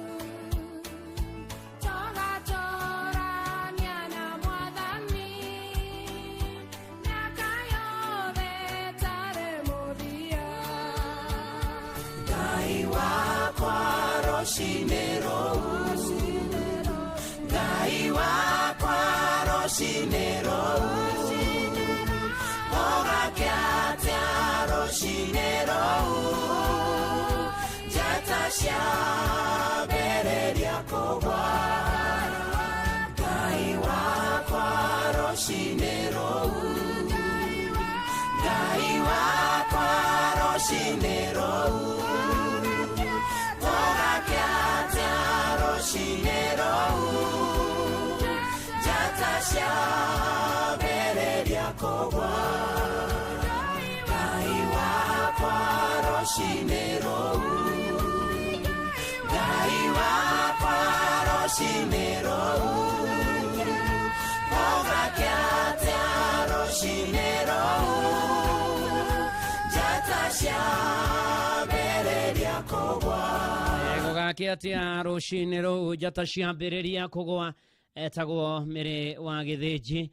tũgatũũrania na Mwathani, mĩaka yothe ĩtarĩ mũthia. Ngai wakwa rũcinĩ rũu, Ngai wakwa rũcinĩ rũu, gũgakĩa atĩa rũcinĩ rũu, njata ciambĩrĩria kũgũa. Ngai wakwa rũcinĩ rũu, Ngai wakwa rũcinĩ rũu, gũgakĩa atĩa rũcinĩ rũu, njata ciambĩrĩria kũgũa. Ngai wakwa rũcinĩ rũu, Ngai wakwa rũcinĩ rũu, gũgakĩa atĩa rũcinĩ rũu, njata ciambĩrĩria kũgũa. Gũgakĩa atĩa rũcinĩ rũu, njata ciambĩrĩria kũgũa. Etagwo Mĩrĩ wa Gĩthĩnji,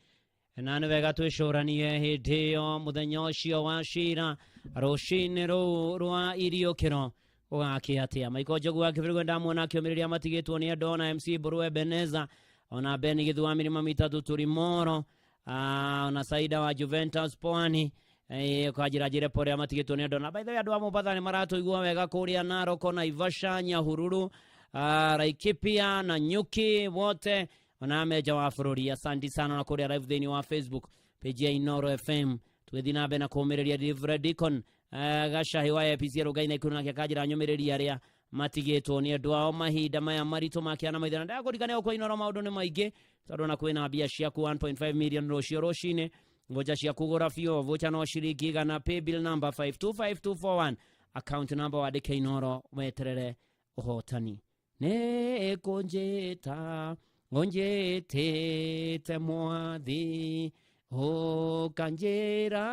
na nĩ wega twĩcũranie hĩndĩ ĩyo mũthenya ũcio wa cira rũcinĩ rũu rwa iriũkĩro gũgakĩa atĩa. Maiko Njogu wa Kĩbĩrĩgwe ndamuona akĩũmĩrĩria matigĩtwo nĩ andũ, ona MC Mbũrũ Ebeneza, ona Ben Gĩthu wa Mĩrĩma Mĩtatũ Tũrimoro, ona Saida wa Juventus Pwani, kanjĩra njĩre pore matigĩtwo nĩ andũ. Na by the way, andũ a Mombatha nĩ maratũigua wega kũrĩa Narok, Naivasha, Nyahururu, Laikipia na Nyuki wote, ona meja wa bũrũri, asanti sana. Na kũrĩa live thĩinĩ wa Facebook page ya Inoro FM, tũgĩthiĩ na mbere na kũũmĩrĩria Reverend Deacon Gacahi wa APC Rũgai na Ikuru, nake akanjĩra nyũmĩrĩria arĩa matigĩtwo nĩ andũ ao mahinda maya maritũ makĩana maitho. Na ndakũririkania gũkũ Inoro maũndũ nĩ maingĩ, tondũ ona kwĩna mbia ciaku 1.5 million rũciũ rũcinĩ, vocha cia kũgũra biũ, vocha no ciringi 100, paybill number 525241, account number wandĩke Inoro, weterere ũhotani. Nĩ kũnjĩta ngũnjĩtĩte Mwathi Ũkanjĩra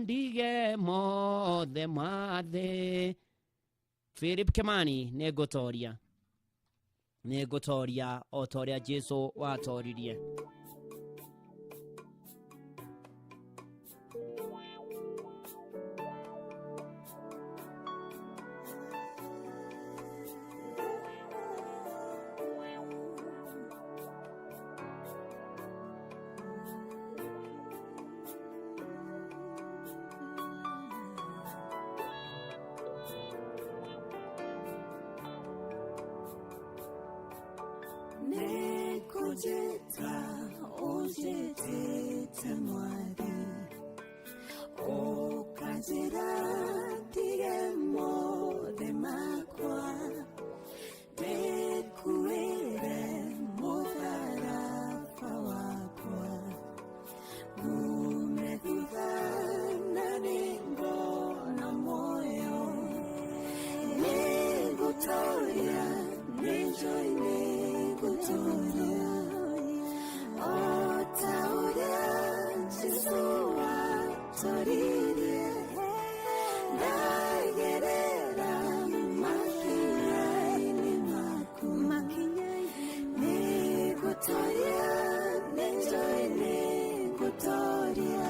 ndige mothe mathĩ. Philip Kimani, nĩngũtoria, nĩngũtoria o ta ũrĩa Jesu watoririe. Nĩkũnjĩta ũnjĩtĩte mwathi, ũkanjĩra ndige mothe makwa, ndĩkuĩre mũtharaba wakwa, ngume thutha na nĩngona muoyo, nĩngũtoria, nĩnjũĩ nĩngũtoria, o ta ũrĩa Jesũ watoririe, ndagerera makinya-inĩ maku, nĩngũtoria, nĩnjũĩ nĩngũtoria.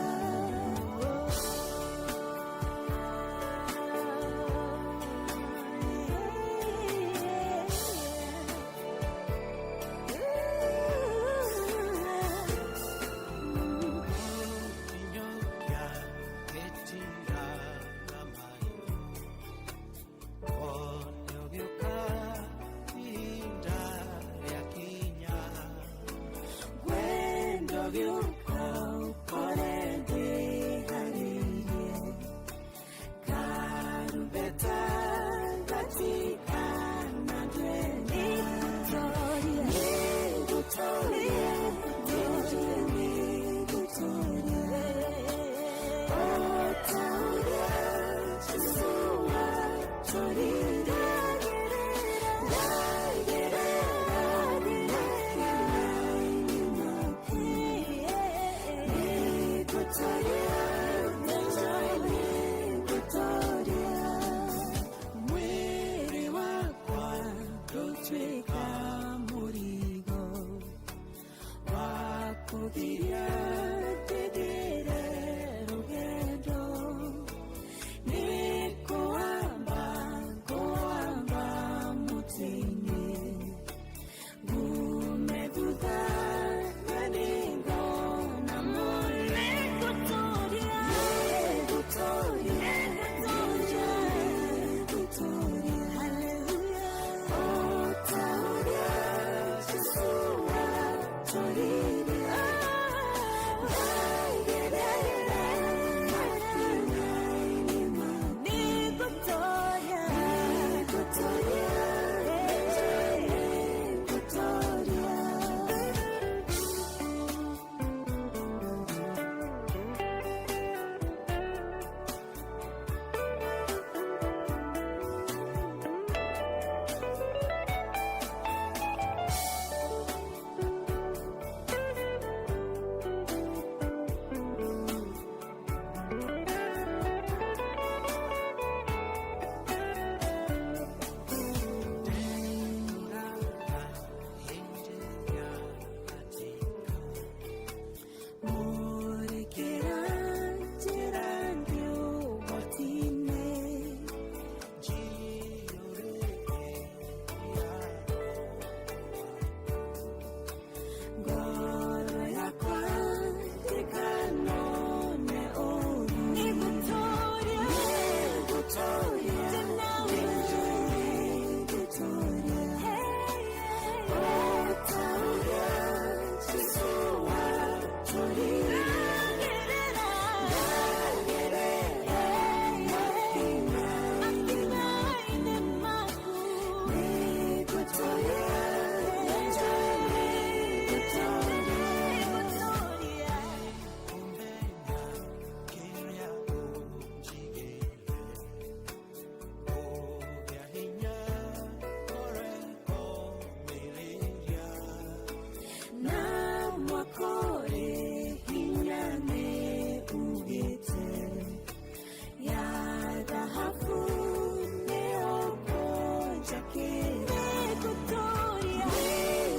njakĩra. Nĩngũtũũria,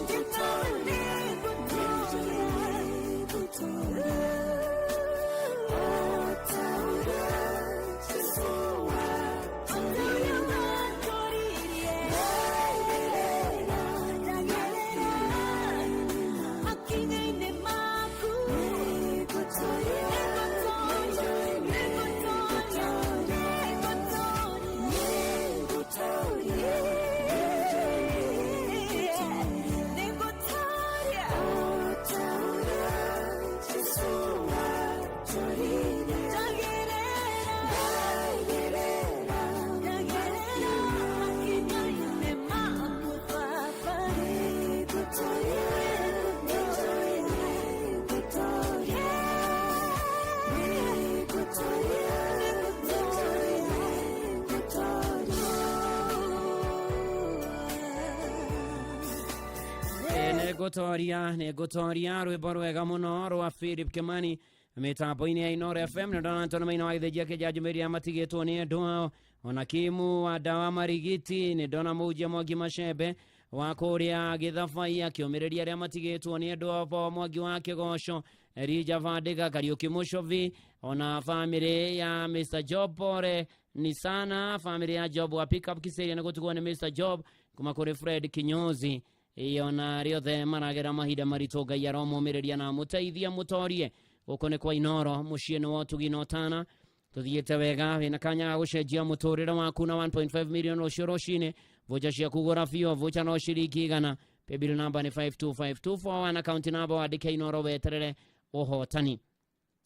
nĩngũtũũria, nĩngũtũũria. O ta ũrĩa Jesũ watũririe. Ndagerera, ndagerera makinya-inĩ maku. Nĩngũtũũria, nĩngũtũũria, nĩngũtũũria, nĩngũtũũria. O ta ũrĩa Jesũ watũririe. Ndagerera, ndagerera, ndagerera makinya-inĩ maku, Baba. Nĩngũtũũria, nĩngũtũũria, nĩngũtũũria, nĩngũtũũria, nĩngũtũũria. Nĩngũtoria nĩngũtoria rwĩmbo rwega mũno rwa Philip Kimani mĩtambo-inĩ ya Inoro FM nĩ ndona Antony Maina wa gĩthĩnjia kĩa Njanjumĩria matigĩtwo nĩ endwa ao ona Kimu wa ndawa Marigiti nĩ ndona Mũhunjia Mwangi Macembe wa kũrĩa Gĩthabai akĩũmĩrĩria arĩa matigĩtwo nĩ endwa ao Mwangi wa Kĩgoco Elija Vandĩka Kariũki Mũcobi ona bamĩrĩ ya Mr Job Pore ni sana bamĩrĩ ya Job wa Pickup Kiseria nĩ gũtigwo nĩ Mr Job kuma kũrĩ Fred Kinyozi ona rĩothe maragera mahinda maritũ Ngai aromũmĩrĩria na amũteithia mũtorie gũkũ nĩ kwa Inoro mũciĩ nĩ wa ũtugi na ũtana tũthiĩte wega wĩna kanya ga gũcenjia mũtũrĩre waku na 1.5 million rũciũ rũcinĩ vocha cia kũgũra biũ vocha no ciringi 100 paybill number nĩ 525241 account number wandĩke Inoro weterere ũhotani.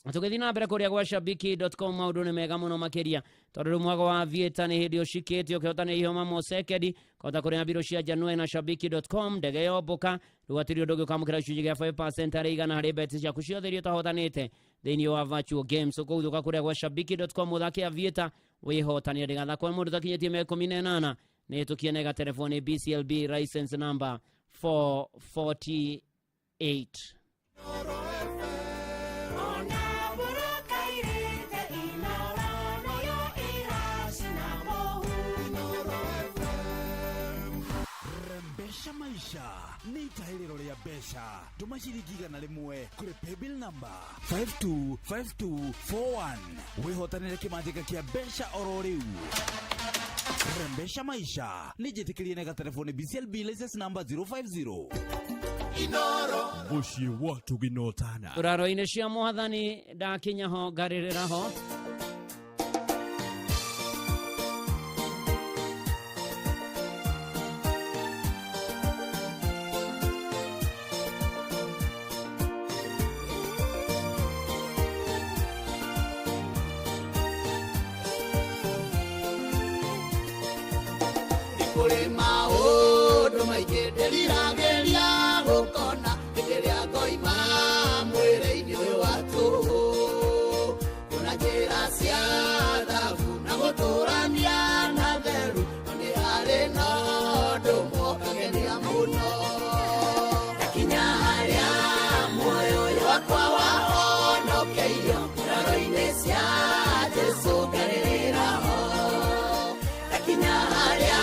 Tũgĩthiĩ na mbere kũrĩa gwa shabiki.com maũndũ nĩ mega mũno makĩria tondũ rĩu mwago wa vieta nĩ hĩndĩ ũcikĩte ũkĩhotana ihoma mosekedi kota kũrĩa mbirũ cia Janue na shabiki.com ndege yombũka rĩu hatirĩ ũndũ ũngĩ ũkamũkĩra gĩcunjĩ gĩa 5% harĩ igana harĩ beti ciaku ciothe iria ũtahotanĩte thĩinĩ wa virtual games. Ũkũhithũka kũrĩa gwa shabiki.com ũthake avieta wĩhotanĩre ndĩgathakwo nĩ mũndũ ũtakinyĩtie mĩaka 18 nĩ ĩtũkie nega telefoni BCLB license number 448. Rembesha maisha nĩ itahĩrĩro rĩa mbeca tũma ciringi 100 kũrĩ paybill number 525241 wĩhotanĩre kĩmanjĩka kĩa mbeca oro rĩu. Rembesha maisha nĩ njĩtĩkĩrie nega telefoni BCLB license number 050. Inoro mũciĩ wa ũtugi na ũtana. Nguraro-inĩ cia mwathani ndakinya ho ngarĩrĩra ho. Kũrĩ maũndũ maingĩ ndĩriragĩria gũkona hĩndĩ ĩrĩa ngoima mwĩrĩ-inĩ ũyũ wa tũhũ kuna njĩra cia thabu na gũtũrania na theru no nĩ harĩ na ũndũ ũmwe ũkangenia mũno ndakinya harĩa muoyo ũyũ wakwa wahonokeirio nguraro-inĩ cia Jesũ ngarĩrĩra ho ndakinya harĩa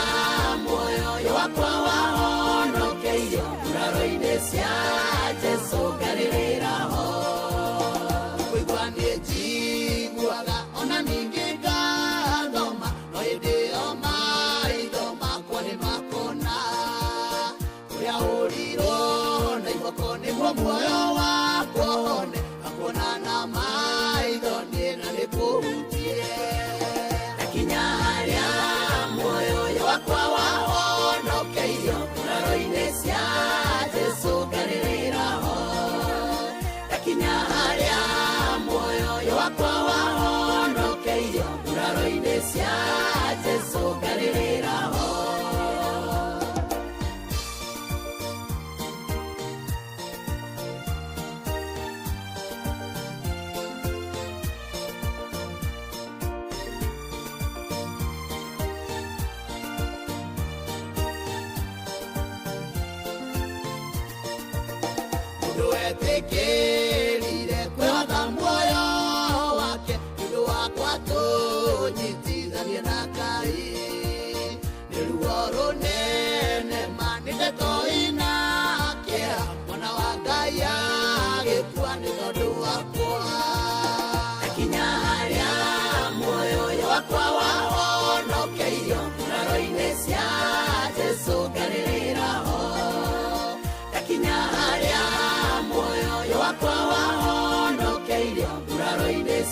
muoyo ũyũ wakwa wahonokeirio nguraro-inĩ cia Jesũ ngarĩrĩra ho kũigua nĩ njiguaga ona ningĩ ngathoma no hĩndĩ ĩyo maitho makwa nĩ makona kũrĩa hũrirwo na iboko nĩguo muoyo wakwa ũhone ngakuona na maitho niĩ na nĩkũhutie ndakinya harĩa muoyo ũyũ wakwa wahonokeirio nguraro-inĩ cia Jesũ ngarĩrĩra ho ndakinya harĩa muoyo ũyũ wakwa wahonokeirio nguraro-inĩ cia Jesũ ngarĩrĩra ho. Mũndũ wetĩkĩrire kwĩhotha muoyo wake nĩ ũndũ wakwa tũnyitithanie na Ngai nĩ ruo rũnene.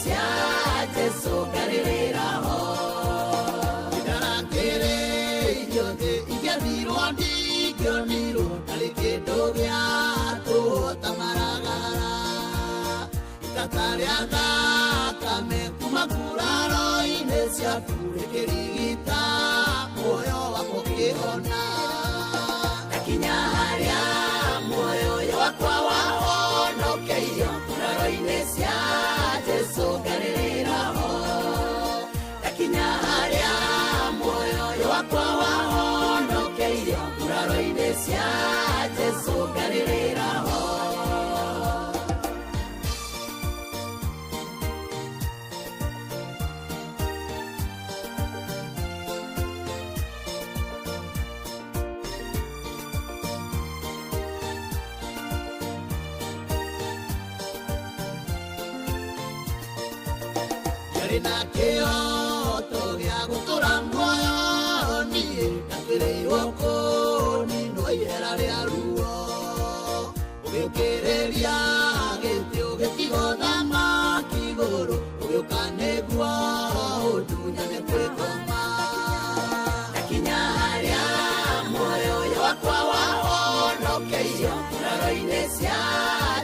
cia Jesu ngarĩrĩra ho. Ndarakĩrĩirio thĩ ingĩathirwo ndingĩonirwo ndarĩ kĩndũ gĩa kũhota maragara. Itata rĩa thakame kuma nguraro-inĩ ciaku rĩkĩrigita muoyo wakwa ũkĩhona. Ndakinya harĩa muoyo ũyũ wakwa wahonokeirio nguraro-inĩ cia Jesu ngarĩrĩra ho. Ndakinya harĩa muoyo ũyũ wakwa wahonokeirio nguraro-inĩ cia Jesu ngarĩrĩra ho. Ndiarĩ na kĩhoto gĩa gũtũra muoyo niĩ ndakĩrĩirwo kũninwo ihera rĩa ruo. Ũgĩũkĩrĩria gĩtĩ ũgĩtiga ũthamaki igũrũ ũgĩũka nĩguo ũndunyane kwĩ ngoma. Ndakinya harĩa muoyo ũyũ wakwa wahonokeirio nguraro-inĩ cia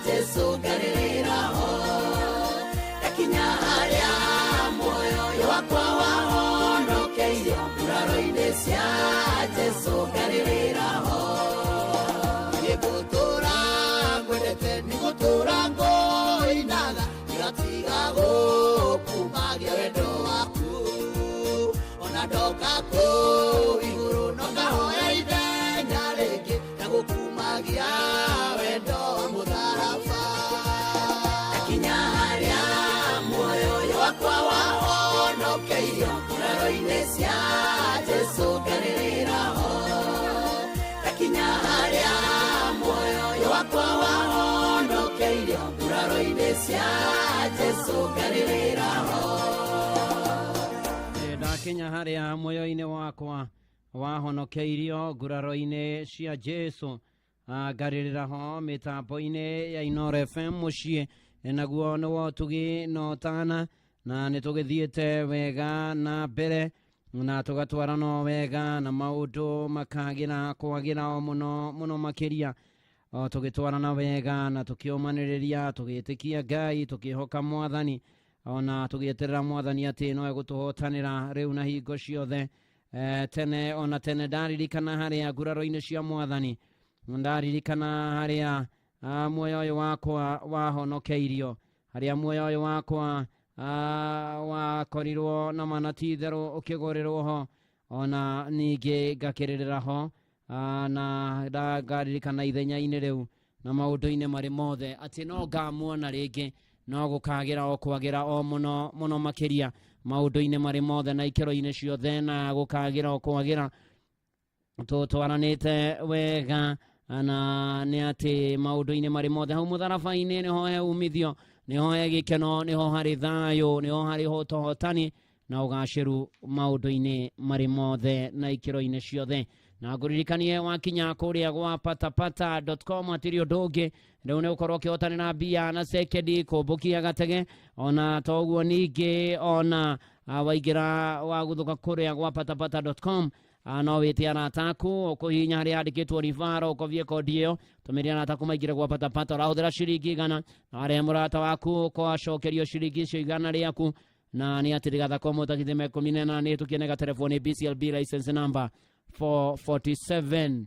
Jesu ngarĩrĩra ho. Ndakinya harĩa muoyo ũyũ wakwa wahonokeirio nguraro-inĩ cia Jesu ngarĩrĩra ho. Nĩngũtũũra ngwendete, nĩngũtũũra ngũinaga, ndigatiga gũkumagia wendo waku. Ona ndoka kũu igũrũ no ngahoya ithenya rĩngĩ na gũkumagia wendo wa mũtharaba. Ndakinya harĩa muoyo ũyũ wakwa wahonokeirio nguraro-inĩ cia Jesu ngarĩrĩra ho. Ndakinya harĩa muoyo ũyũ wakwa wahonokeirio nguraro-inĩ cia Jesu ngarĩrĩra ho. Ndakinya harĩa muoyo-inĩ wakwa wahonokeirio nguraro-inĩ cia Jesu ngarĩrĩra ho mĩtambo-inĩ ya Inooro FM mũciĩ naguo nĩ wotugi na ũtana na nĩ tũgĩthiĩte wega na mbere na tũgatwarana wega na maũndũ makagĩra kwagĩra o mũno mũno makĩria o tũgĩtwarana wega na tũkĩũmanĩrĩria tũgĩtĩkia Ngai tũkĩhoka Mwathani ona tũgĩeterera Mwathani atĩ no egũtũhotanĩra rĩu na hingo ciothe tene ona tene. Ndaririkana harĩa nguraro-inĩ cia Mwathani, ndaririkana harĩa muoyo ũyũ wakwa wahonokeirio, harĩa muoyo ũyũ wakwa wakorirwo na mana ti itherũ ũkĩgũrĩrwo ho ona ningĩ ngakĩrĩrĩra ho na ngaririkana ithenya-inĩ rĩu na maũndũ-inĩ marĩ mothe atĩ no ngamuona rĩngĩ no gũkagĩra o kwagĩra o mũno mũno makĩria maũndũ-inĩ marĩ mothe na ikĩro-inĩ ciothe na gũkagĩra o kwagĩra tũtwaranĩte wega na nĩ atĩ maũndũ-inĩ marĩ mothe hau mũtharaba-inĩ nĩho he umithio, nĩho he gĩkeno, nĩho harĩ thayũ, nĩho harĩ ũhotani na ũgacĩru maũndũ-inĩ marĩ mothe na ikĩro-inĩ ciothe. Na ngũririkanie wakinya kũrĩa gwa patapata.com hatirĩ ũndũ ũngĩ rĩu nĩ ũkorwo ũkĩhotanĩra mbia na sekendi kũmbũkia gatege ona toguo ningĩ ona waingĩra waguthũka kũrĩa gwa patapata.com no wĩte arata aku ũkũhihinya harĩa handĩkĩtwo ribaro ũkovie kodi ĩyo tũmĩre arata aku maingĩre gwa patapata ũrahũthĩra ciringi 100 na warĩa mũrata waku ũkacokerio ciringi icio 100 rĩaku na nĩ atĩ rĩgathakwo mũtakithime 18 nĩ tũkiene gatelefoni BCLB license number 447.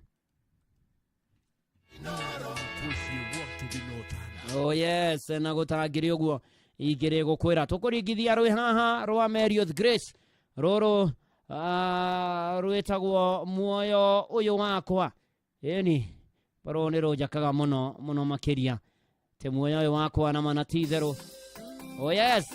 Oh yes, na gũtangĩrĩ ũguo ingĩrĩ gũkwĩra tũkũringithia rwĩ haha rwa Marriott Grace rũrũ rwĩtagwo muoyo ũyũ wakwa. Ĩni rũrũ nĩ rũnjakaga mũno mũno makĩria te muoyo ũyũ wakwa na mana ti itherũ. Oh yes.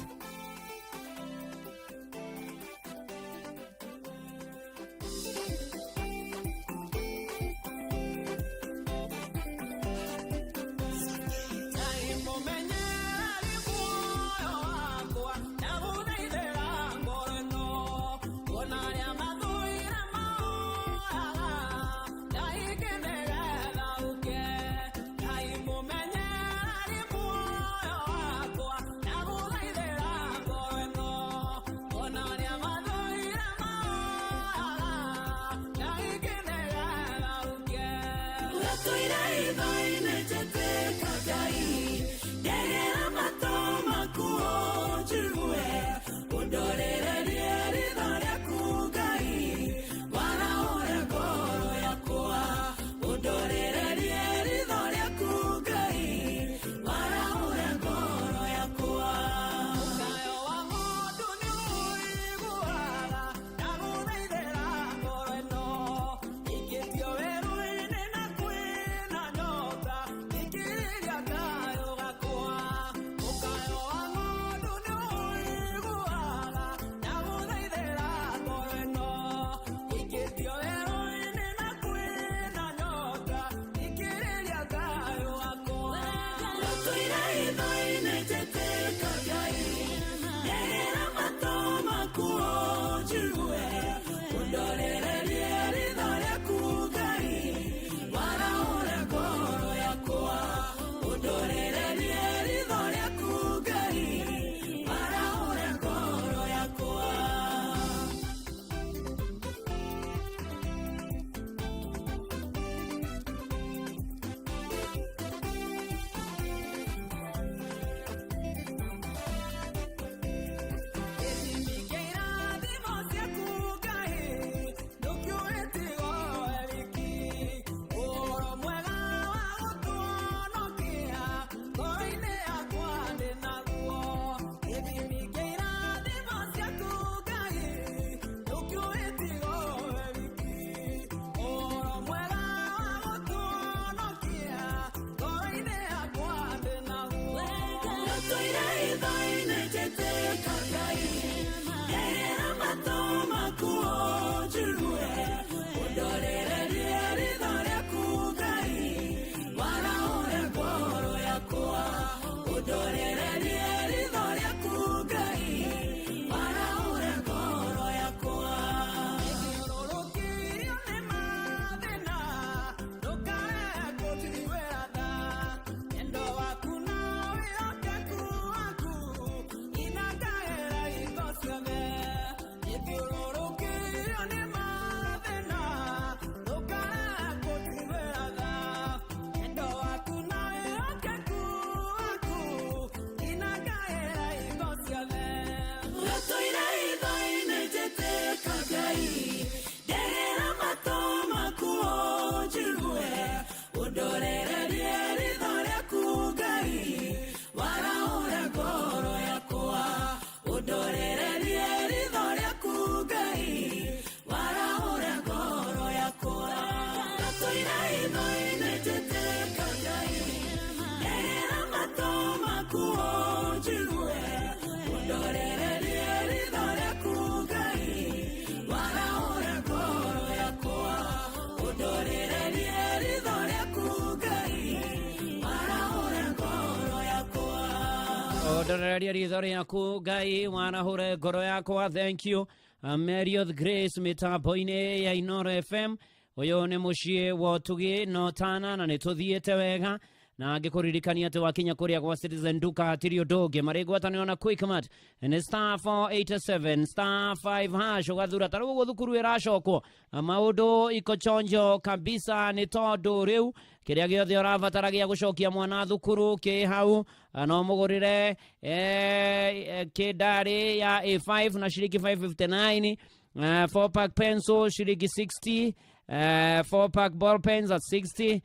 Ndorereria ritho rĩaku Ngai warahũre ngoro yakwa. Thank you, Marriott Grace mĩtambo-inĩ ya Inoro FM. Ũyũ nĩ mũciĩ wa ũtugi no tana na nĩ tũthiĩte wega na ngĩkũririkania atĩ wakinya kũrĩa gwa Citizen Duka hatirĩ ũndũ ũngĩ marĩ ngwatanĩro na Quickmart nĩ star 487 star 5 hash ũgathura ta rĩu ũguo thukuru ĩracokwo maũndũ iko chonjo kabisa nĩ tondũ rĩu kĩrĩa gĩothe ũrabatara gĩa gũcokia mwana thukuru kĩ hau no mũgũrĩre kĩndarĩ ya A5 na ciringi 559, 4 pack pencil ciringi 60, 4 pack ball pens at 60,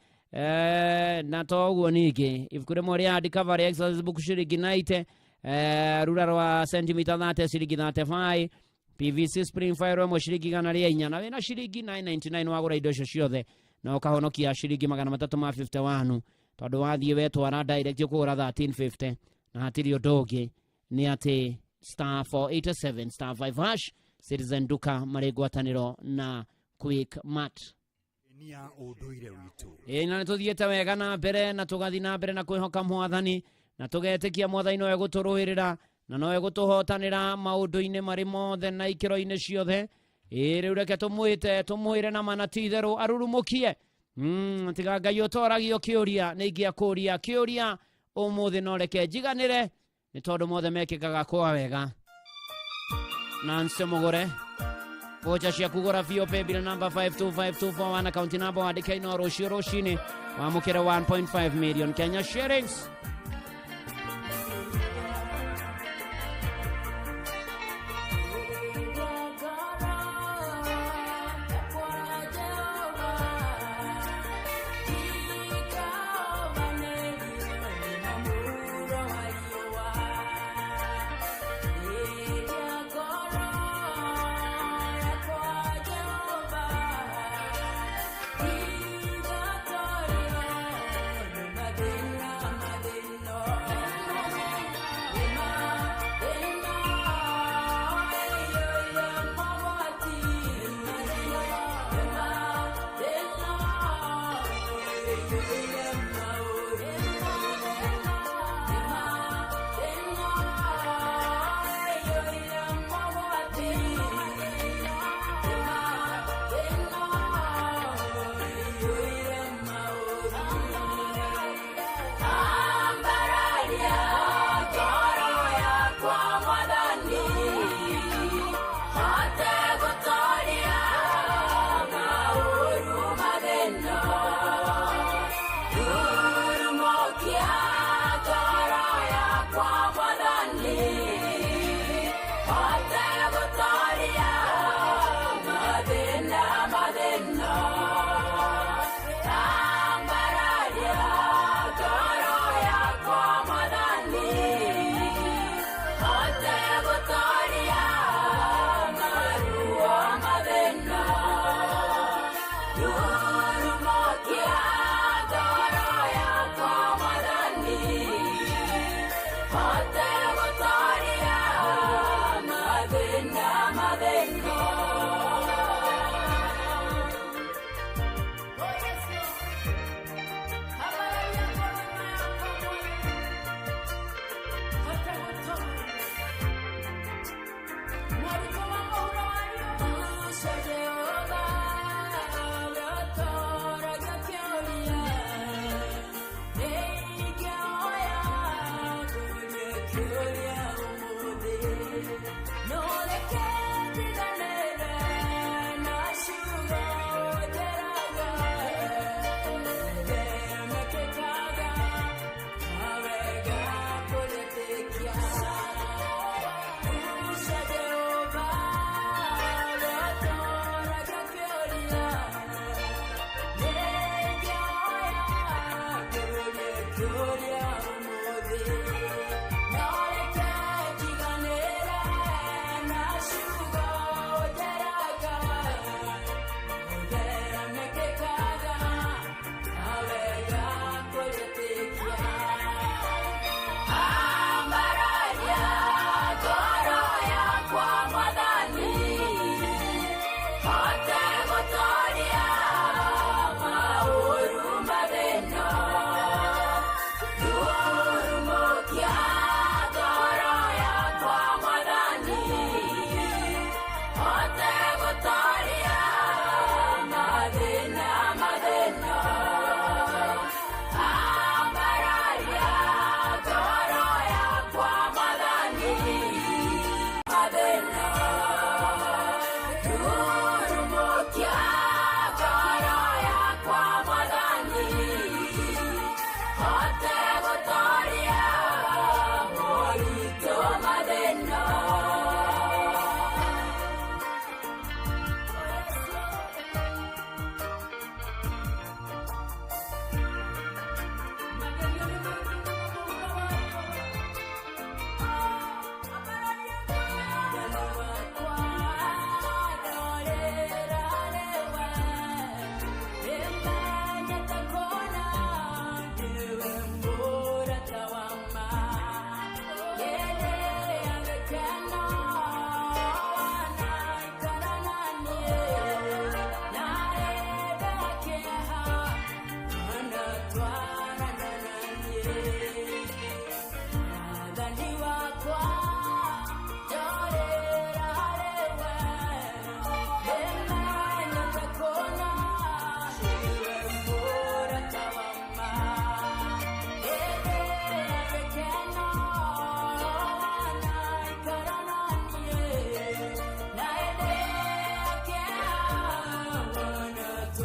na to ũguo ningĩ ibuku rĩmwe rĩa hardcover rĩa exercise book ciringi 90, rura rwa centimeter 30 ciringi 35, PVC spring file ĩmwe ciringi 104 na wĩna ciringi 999 wagũra indo icio ciothe na ũkahonokia ciringi 351 tondũ wathiĩ wetwara direct ũkũgũra 1350 na hatirĩ ũndũ ũngĩ nĩ atĩ star 487 star 5 hash. Citizen Duka marĩ ngwatanĩro na Quickmart. Ya ũndũire witũ. Ĩĩ na nĩtũthiĩte wega na mbere na tũgathiĩ na mbere na kwĩhoka mwathani na tũgetĩkia mwathani nowe gũtũrũĩrĩra na nowe gũtũhotanĩra maũndũ-inĩ marĩ mothe na ikĩro-inĩ ciothe. Ĩĩ rĩu reke tũmwĩte tũmwĩre na mana ti itherũ arurumũkie. Tiga Ngai ũtoragio kĩũria nĩ ingĩakũria kĩũria ũmũthĩ no reke njiganĩre nĩ tondũ mothe mekĩkaga kwa wega. Nancy Mugure vocha ciaku gũra biũ paybill number 525241 account number wandĩke ino rũciũ rũcinĩ wamũkĩre 1.5 million Kenya shillings.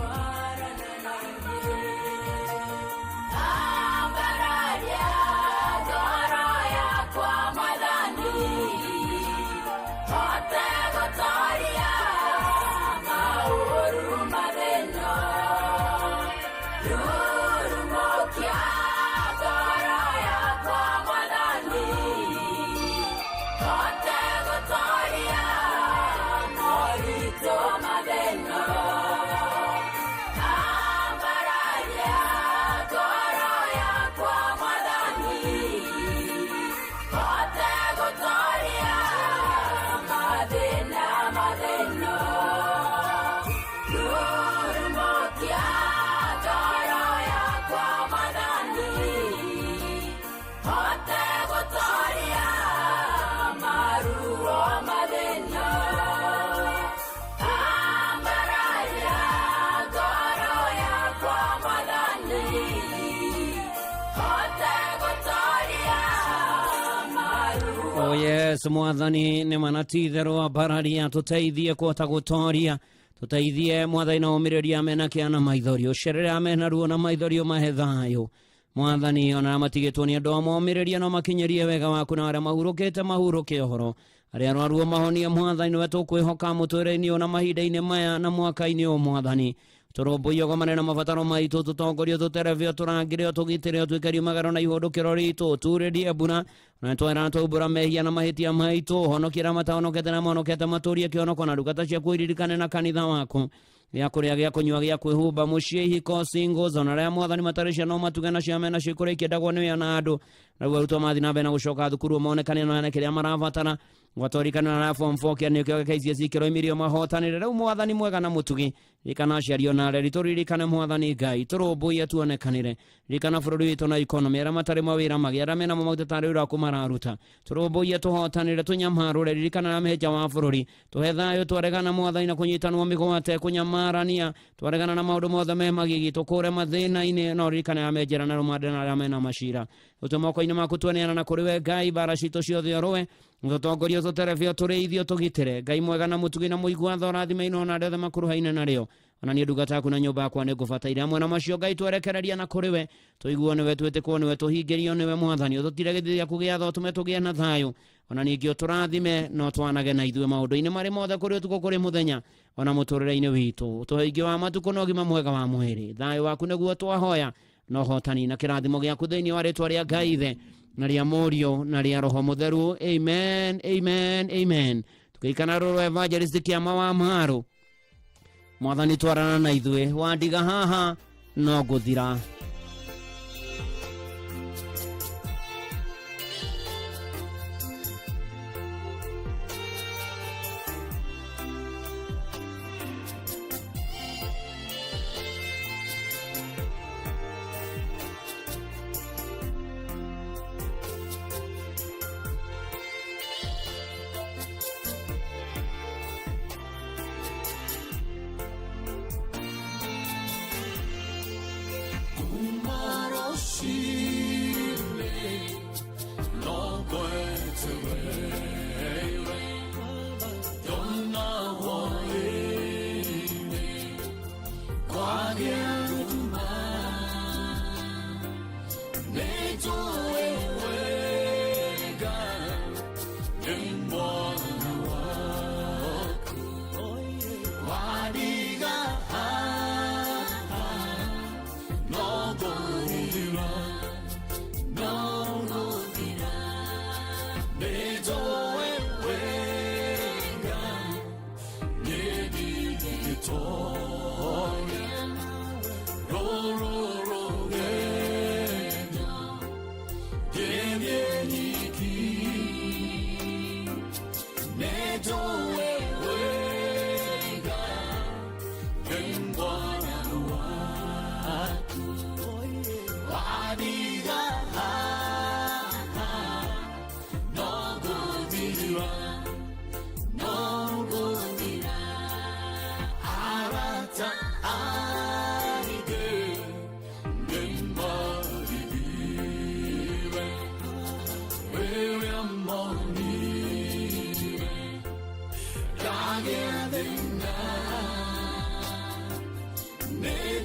Twarana na niĩ. Ambararia ngoro yakwa Mwathani, hote gũtooria maũru mathĩna. Rurumũkia ngoro yakwa Mwathani, hote gũtooria moritũ mathĩna. Ambararia ngoro yakwa Mwathani, hote gũtooria mathĩna mathĩna. Rurumũkia ngoro yakwa Mwathani, hote gũtooria maruo mathĩna. Ambararia ngoro yakwa Mwathani, hote gũtooria maruo Oh yes, mwathani nĩ mana ti itherũ ambararia tũteithie kũhota gũtoria tũteithie mwathani na ũmĩrĩria mena kĩa na maithori ũcerere mena ruo na maithori ũmahe thayũ mwathani ona arĩa matigĩtwo nĩ andũ amomĩrĩria no makinyĩrie wega waku na arĩa mahurũkĩte mahurũke ũhoro arĩa arwaru mahonie mwathani nĩwe tũkwĩhoka mũtũrĩre-inĩ ũyũ na mahinda-inĩ maya na mwaka-inĩ ũyũ mwathani tũrũmbũiye gomane na mabataro maitũ tũtongorio tũterevio tũrangĩre tũgitĩre twĩkerio magero na ihũndũkĩro ritũ turĩrie mbura na twera twaumbũra mehia na mahĩtia maitũ honokia arĩa matahonokete na mahonokete matũrie kĩhonoko na ndungata ciaku iririkane na kanitha waku gĩa kũrĩa gĩa kũnyua gĩa kwĩhumba mũciĩ ihiko singles ona arĩa mwathani matarĩ ciana ũmatuge na ciame nacio ikũrĩa ikĩendagwo nĩwe na andũ na rĩu arutwo mathiĩ na mbere na gũcoka thukuru monekane na kĩrĩa marabatara gwatorikana na form 4 kĩa nĩkĩo KCSE kĩroimirio mahotanĩre rĩu mwathani mwega na mũtugi ririkana aciari ona areri tũririkane mwathani ngai tũrũmbũiye tuonekanĩre ririkana bũrũri witũ na ikonomi arĩa matarĩ mawĩra magĩa arĩa mena maũndũ tarĩ wĩra waku mararuta tũrũmbũiye tũhotanĩre tũnyamarũre ririkana arĩa mehĩtia wa bũrũri tũhe thayũ twaregana mwathani na kũnyitanwo mĩgwate kũnyamarania twaregana na maũndũ mothe me magigi tũkũre mathĩna-inĩ no ririkana arĩa me njera na rũmande na arĩa mena macira ũtũ moko-inĩ maku tweneana na kũrĩ we ngai bara citũ ciothe ũrũe tũtongorio tũterebio tũrĩithio tũgitĩre ngai mwega na mũtugi na mũigua tha ũrathime ino na arĩa othe makuruhaine narĩo ona niĩ ndungata yaku na nyũmba yakwa nĩ ngũbataire hamwe na macio ngai twerekereria na kũrĩ we tũiguo nĩwe twĩtĩkwo nĩwe tũhingĩrio nĩwe mwathani ũtũtire gĩthithi gĩaku gĩa tha ũtũme tũgĩe na thayũ ona ningĩ ũtũrathime no twanage na ithuĩ maũndũ-inĩ marĩ mothe kũrĩ ũtukũ kũrĩ mũthenya ona mũtũrĩre-inĩ witũ ũtũhe ũingĩ wa matukũ na ũgima mwega wa mwĩrĩ thayũ waku nĩguo twahoya na ũhotani na kĩrathimo gĩaku thĩinĩ wa rĩtwa rĩa ngai ithe na rĩa mũriũ na rĩa roho mũtheru amen amen amen tũkĩikana rũrũ evangelist kĩama wa maru mwathani twarana na ithuĩ wandiga haha no ngũthira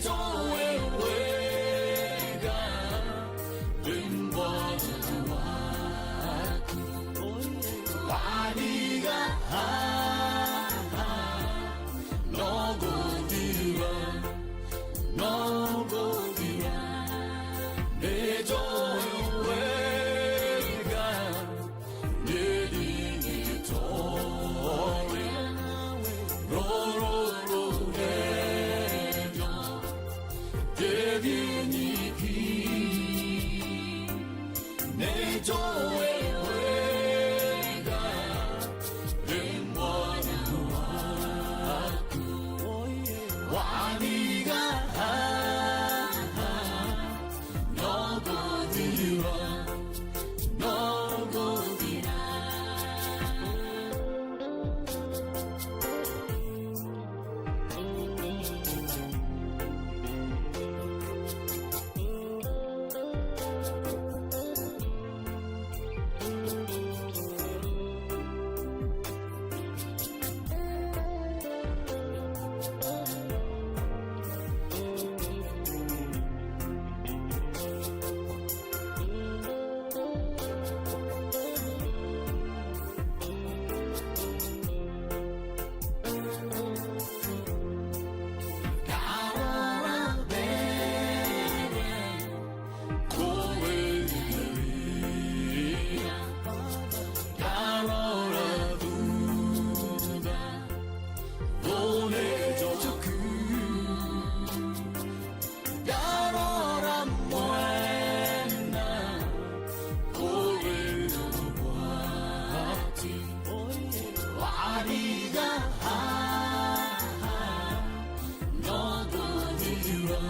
Nĩnjũĩ wega ndĩ mwana waku. Waniga haha, no gũthira, no gũthira. Nĩnjũĩ wega niĩ ndingĩtoria rũrũ rũgendo ngĩthiĩ nyiki. Nĩnjũĩ wega ndĩ mwana waku. Waniga haha, no gũthira, no gũthira. Ndarora mbere kũwĩrĩria, ndarora thutha thũnĩ njoku, ndarora mwena kũrĩ ũgwati. Waniga haha, no gũthira,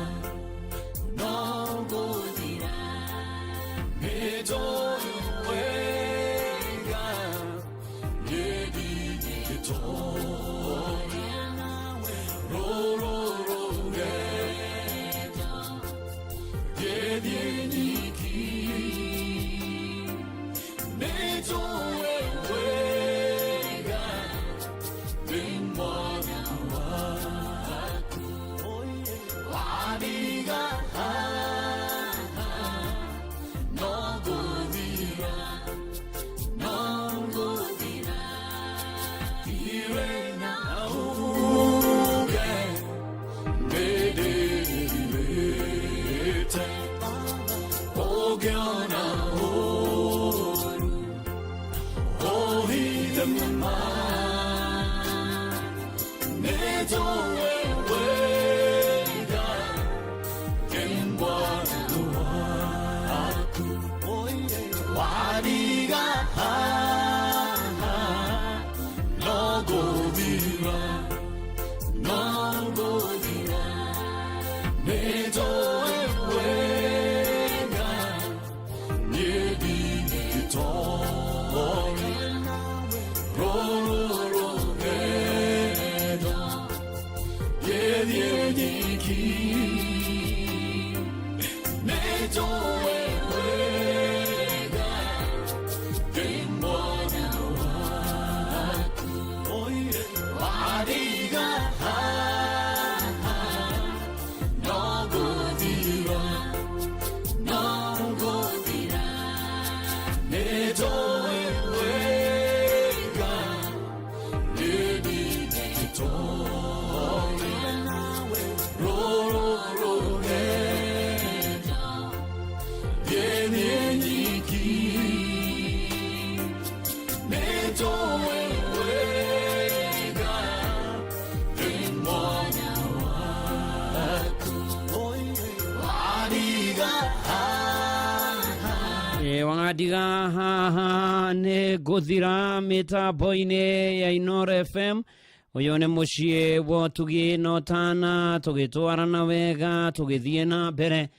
no gũthira. Nĩnjũĩ wega niĩ ndingĩtoria rũrũ rũgendo ngĩthiĩ nyiki. Nĩnjũĩ wega ndĩ mwana waku. Waniga haha, no gũthira, no gũthira. Ndirĩ na uge nĩndĩrirĩte ũngĩona ũru ũhithe ma. Nĩnjũĩ wega ndĩ mwana waku. Waniga haha, no gũthira, no gũthira. Nĩnjũĩ wega niĩ ndingĩtoria rũrũ rũgendo ngĩthiĩ nyiki. Nĩnjũĩ wega ndĩ mwana waku. Waniga haha, no gũthira, no gũthira. Nĩnjũĩ wega niĩ ndingĩtoria rũrũ rũgendo ngĩthiĩ nyiki. Nĩnjũĩ wega ndĩ mwana waku. Waniga haha. Wandiga haha nĩ ngũthira mĩtambo-inĩ ya Inoro FM. Ũyũ nĩ mũciĩ wa ũtugi na ũtana, tũgĩtwarana wega tũgĩthiĩ na mbere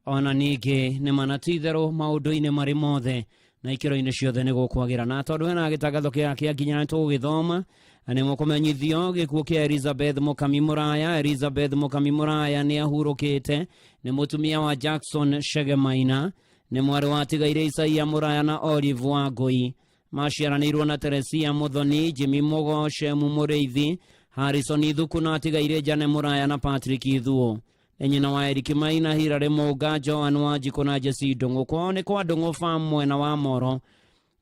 ona ningĩ nĩ mana ti itherũ maũndũ-inĩ marĩ mothe na ikĩro-inĩ ciothe nĩ gũkwagĩra. Na tondũ hena gĩtangatho kĩa kĩa nginya nĩ tũgũgĩthoma na nĩ mũkũmenyithio gĩkuũ kĩa Elizabeth Mũkami Mũraya. Elizabeth Mũkami Mũraya nĩ ahurũkĩte, nĩ mũtumia wa Jackson Chege Maina, nĩ mwarĩ wa tigaire Isaia Mũraya na Olive Wangũi. Maciaranĩirwo na Teresia Muthoni, Jimmy Mugo, Shemu Mũrĩithi, Harrison Ithuku na atigaire Jane Mũraya na Patrick Ithuo. Nĩ nyina wa Eric Maina, Hilary Mũnga, Joan Wanjikũ na Jesse Ndũng'ũ. Kwao nĩ kwa Ndũng'ũ farm mwena wa Moro.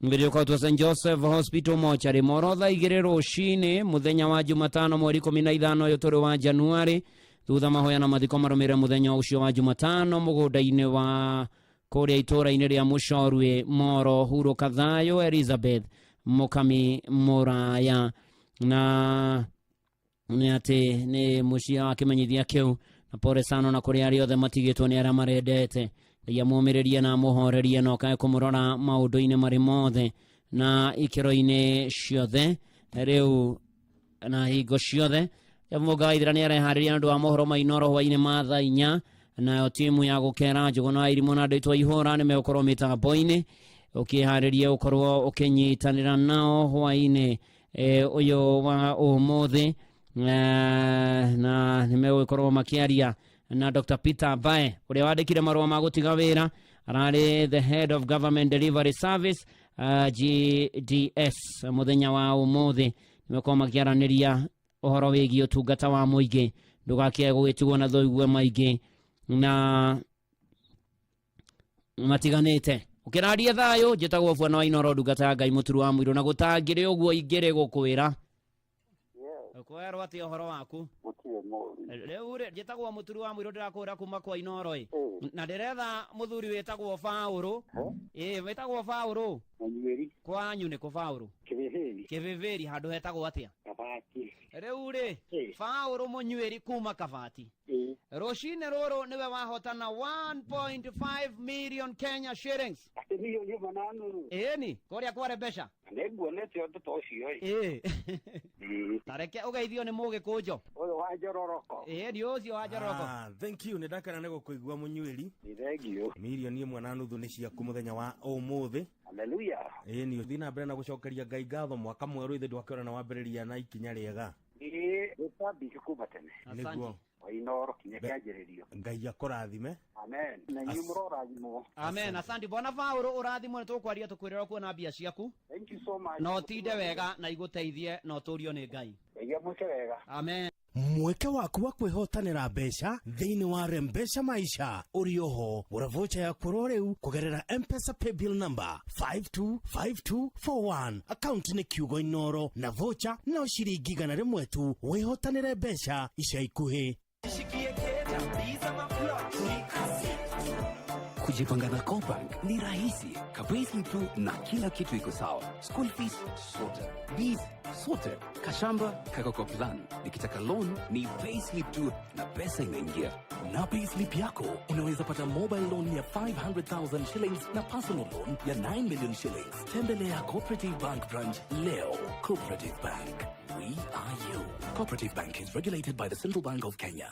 Mwĩrĩ ũkarutwo St Joseph Hospital mochari Moro thaa 2 rũcinĩ mũthenya wa Jumatano mweri 15 ũyũ tũrĩ wa Januari, thutha mahoya na mathiko marũmĩrĩre mũthenya ũcio wa Jumatano mũgũnda-inĩ wa kũrĩa itũũra-inĩ rĩa Mũcorwe Moro. Hurũka thayũ Elizabeth Mũkami Mũraya. Na nĩ atĩ nĩ mũciĩ wa kĩmenyithia kĩu, na pole sana na kũrĩ arĩa othe matigĩtwo nĩ arĩa marendete. Ngai amũmĩrĩrie na amũhorerie na okae kũmũrora maũndũ-inĩ marĩ mothe na ikĩro-inĩ ciothe rĩu na hingo ciothe. Mũnga wa Ithira nĩ areharĩria nĩ ũndũ wa mohoro ma Inooro hwaĩ-inĩ ma thaa 4, nayo timu ya gũkera Njũgũna wa Irimũ na andũ aitũ a Ihũra nĩ megũkorwo mĩtambo-inĩ ũkĩharĩria ũkorwo ũkĩnyitanĩra nao hwaĩ-inĩ ũyũ wa ũmũthĩ, na nĩ megũgĩkorwo makĩaria na Dr. Peter Bae ũrĩa wandĩkire marũa ma gũtiga wĩra, ararĩ the head of government delivery service, GDS. Mũthenya wa ũmũthĩ nĩ megũkorwo makĩaranĩria ũhoro wĩgiĩ ũtungata wa mũingĩ, ndũgakĩage gũgĩtigwo na thoigue maingĩ na matiganĩte. Ũkĩraria thayũ, njĩtagwo Bwana wa Inooro, ndungata ya Ngai mũturu wa mũirũ, na gũtangĩrĩ ũguo ingĩrĩ gũkwĩra. Ũkwerwo atĩa ũhoro waku? Gũtirĩ mũru. Rĩu rĩ, njĩtagwo mũturu wa mũirũ, ndĩrakũra kuma kwa Inooro ĩ. Na ndĩretha mũthuri wĩtagwo Baũrũ. Ĩ, wĩtagwo Baũrũ. Mũnyuĩri. Kwanyu nĩ kũ Baũrũ? Kĩbĩbĩri. Kĩbĩbĩri, handũ hetagwo atĩa? Kabati. Rĩu rĩ, Baũrũ mũnyuĩri kuma Kabati. Rũcinĩ rũrũ nĩwe wahotana 1.5 million Kenya shillings. Atĩ milioni ĩmwe na nuthu. Ĩni, kũrĩa kware mbeca. Nĩnguonete ũndũ ta ũcio ĩ. Ĩ. Tareke ũgeithio nĩ mũgĩkũnjo. Ũyũ wa Njororoko. Ĩ, ni ũcio wa Njororoko. Thank you, nĩ ndakena nĩ gũkũigua mũnyuĩri. Nĩ thank you. Milioni ĩmwe na nuthu nĩ ciaku mũthenya wa ũmũthĩ. Hallelujah. Ĩ, nĩ ũthiĩ na mbere na gũcokeria Ngai ngatho mwaka mwerũ ithe ndwakĩona na wambĩrĩria na ikinya rĩega. Ĩ, nĩtwambĩtie kuma tene. Nĩguo. Wa Inooro kinya kĩanjĩrĩrio. Ngai akũrathime. Amen. Na inyuĩ mũrorathimwo. Amen. Asante Bwana Baũrũ, ũrathimwo, nĩ tũkwaria tũkwĩrĩra kuona mbia ciaku. Thank you so much. Na ũtinde wega na igũteithie na ũtũrio nĩ Ngai. Ngai amwĩke wega. Amen. Mweke waku wa kwĩhotanĩra mbeca thĩinĩ wa Rembesha Maisha ũrĩ oho. Gũra vocha yaku oro rĩu kũgerera M-Pesa paybill number 525241, akaunti nĩ kiugo Inooro, na vocha no ciringi 100 tu. Wĩhotanĩre mbeca ica ikuhĩ. Kujipanga na CoBank ni rahisi. Ka-payslip tu na kila kitu iko sawa. School fees sorted, bills sorted, kashamba kako kwa plan. Nikitaka loan ni payslip tu na pesa inaingia. Na payslip yako unaweza pata mobile loan ya 500,000 shillings na personal loan ya 9 million shillings. Tembelea Cooperative Bank branch leo. Cooperative Bank, we are you. Cooperative Bank is regulated by the Central Bank of Kenya.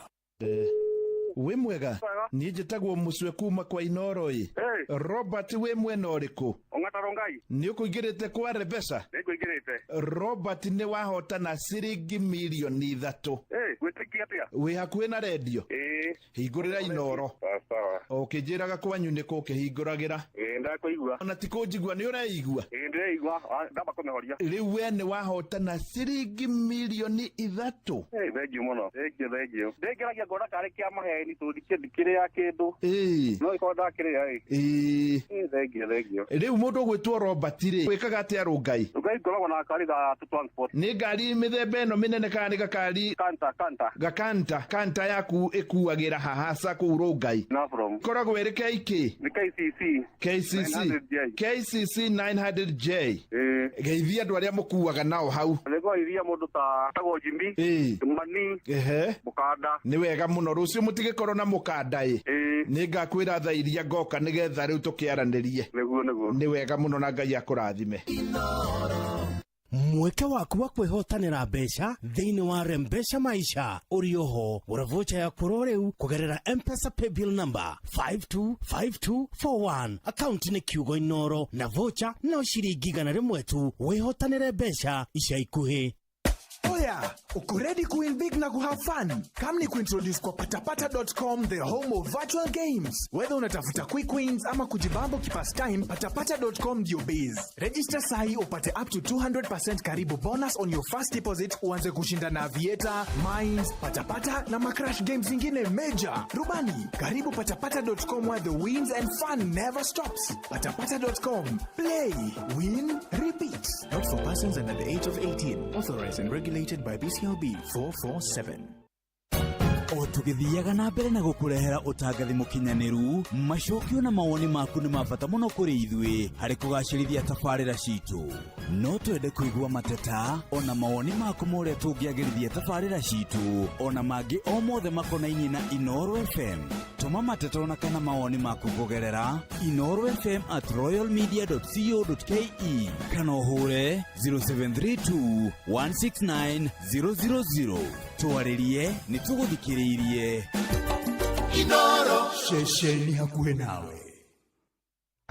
Wĩ mwega, niĩ njĩtagwo mũcwe kuma kwa Inooro ĩ. Robert, wĩ mwena ũrĩkũ? Ong'ata Rongai. Nĩ ũkũingĩrĩte kwa Rebesha? Nĩngũingĩrĩte. Robert, nĩ wahotana ciringi milioni 3. Gwĩtĩkia atĩa? Wĩ hakuhĩ na rendio? Ĩ. Hingũrĩra Inooro. Sawa sawa. Ũkĩnjĩraga kwanyu nĩ kũ ũkĩhingũragĩra? Ĩ, ndakũigua. Ona ti kũnjigua, nĩ ũreigua? Ĩ, ndĩreigua. Ndamba kũmĩhoria. Rĩu we nĩ wahotana ciringi milioni 3. Ĩ, thank you mũno. Thank you, thank you. Ndĩngeragia ngona karĩ kĩa maheni tondũ ndikĩrĩa kĩndũ. Ĩ. No ĩkorwo ndakĩrĩa ĩ. Ĩ. Ĩ, thank you, thank you. Rĩu mũndũ ũgwĩtwo Robert rĩ, wĩkaga atĩa Rũngai? Rũngai ngoragwo na gakari ga transport. Nĩ ngari mĩthemba ĩno mĩnene kana nĩ gakari? Kanta, kanta. Gakanta. Kanta yaku ĩkuagĩra hahaca kũu Rũngai? No problem. Ĩkoragwo ĩrĩ KK? Nĩ KCC. KCC. 900J. KCC 900J. Ĩ. Geithia andũ arĩa mũkuaga nao hau. Nĩngũgeithia mũndũ ta tagwo Jimmy. Ĩ. Mani. Ehe. Mũkanda. Nĩ wega mũno, rũciũ mũtigĩkorwo na mũkanda ĩ. Ĩ. Nĩ ngakwĩra thaa iria ngoka nĩgetha rĩu tũkĩaranĩrie. Nĩguo, nĩguo. Nĩ wega mũno na Ngai akũrathime. Mweke waku wa kwĩhotanĩra mbeca thĩinĩ wa Rembesha Maisha ũrĩ oho. Gũra vocha yaku oro rĩu kũgerera M-Pesa paybill number 525241, akaunti nĩ kiugo Inooro, na vocha no ciringi 100 tu. Wĩhotanĩre mbeca ica ikuhĩ. Oya, uko ready kuwin big na kuhave fun? Come ni kuintroduce kwa patapata.com, the home of virtual games. Whether unatafuta quick wins ama kujibambo kipastime, patapata.com ndio base. Register sahi upate up to 200% karibu bonus on your first deposit, uanze kushinda na Aviator, Mines, Patapata na macrash games zingine major. Rubani, karibu patapata.com where the wins and fun never stops. Patapata.com. Play, win, repeat. Not for persons under the age of 18. Authorized and regulated by BCLB 447. O tũgĩthiaga na mbere na gũkũrehera ũtangathi mũkinyanĩru, macokio na mawoni maku nĩ ma bata mũno kũrĩ ithuĩ harĩ kũgacĩrithia tabarĩra citũ. No twende kũigua mateta ona mawoni maku ma ũrĩa tũngĩagĩrithia tabarĩra citũ ona mangĩ o mothe makonainie na Inooro FM. Tũma mateta ona kana mawoni maku kũgerera Inooro FM at royalmedia.co.ke kana ũhũre 0732 169 000. Twarĩrie nĩ tũgũthikĩrĩirie. Inoro ceceni hakuhĩ nawe.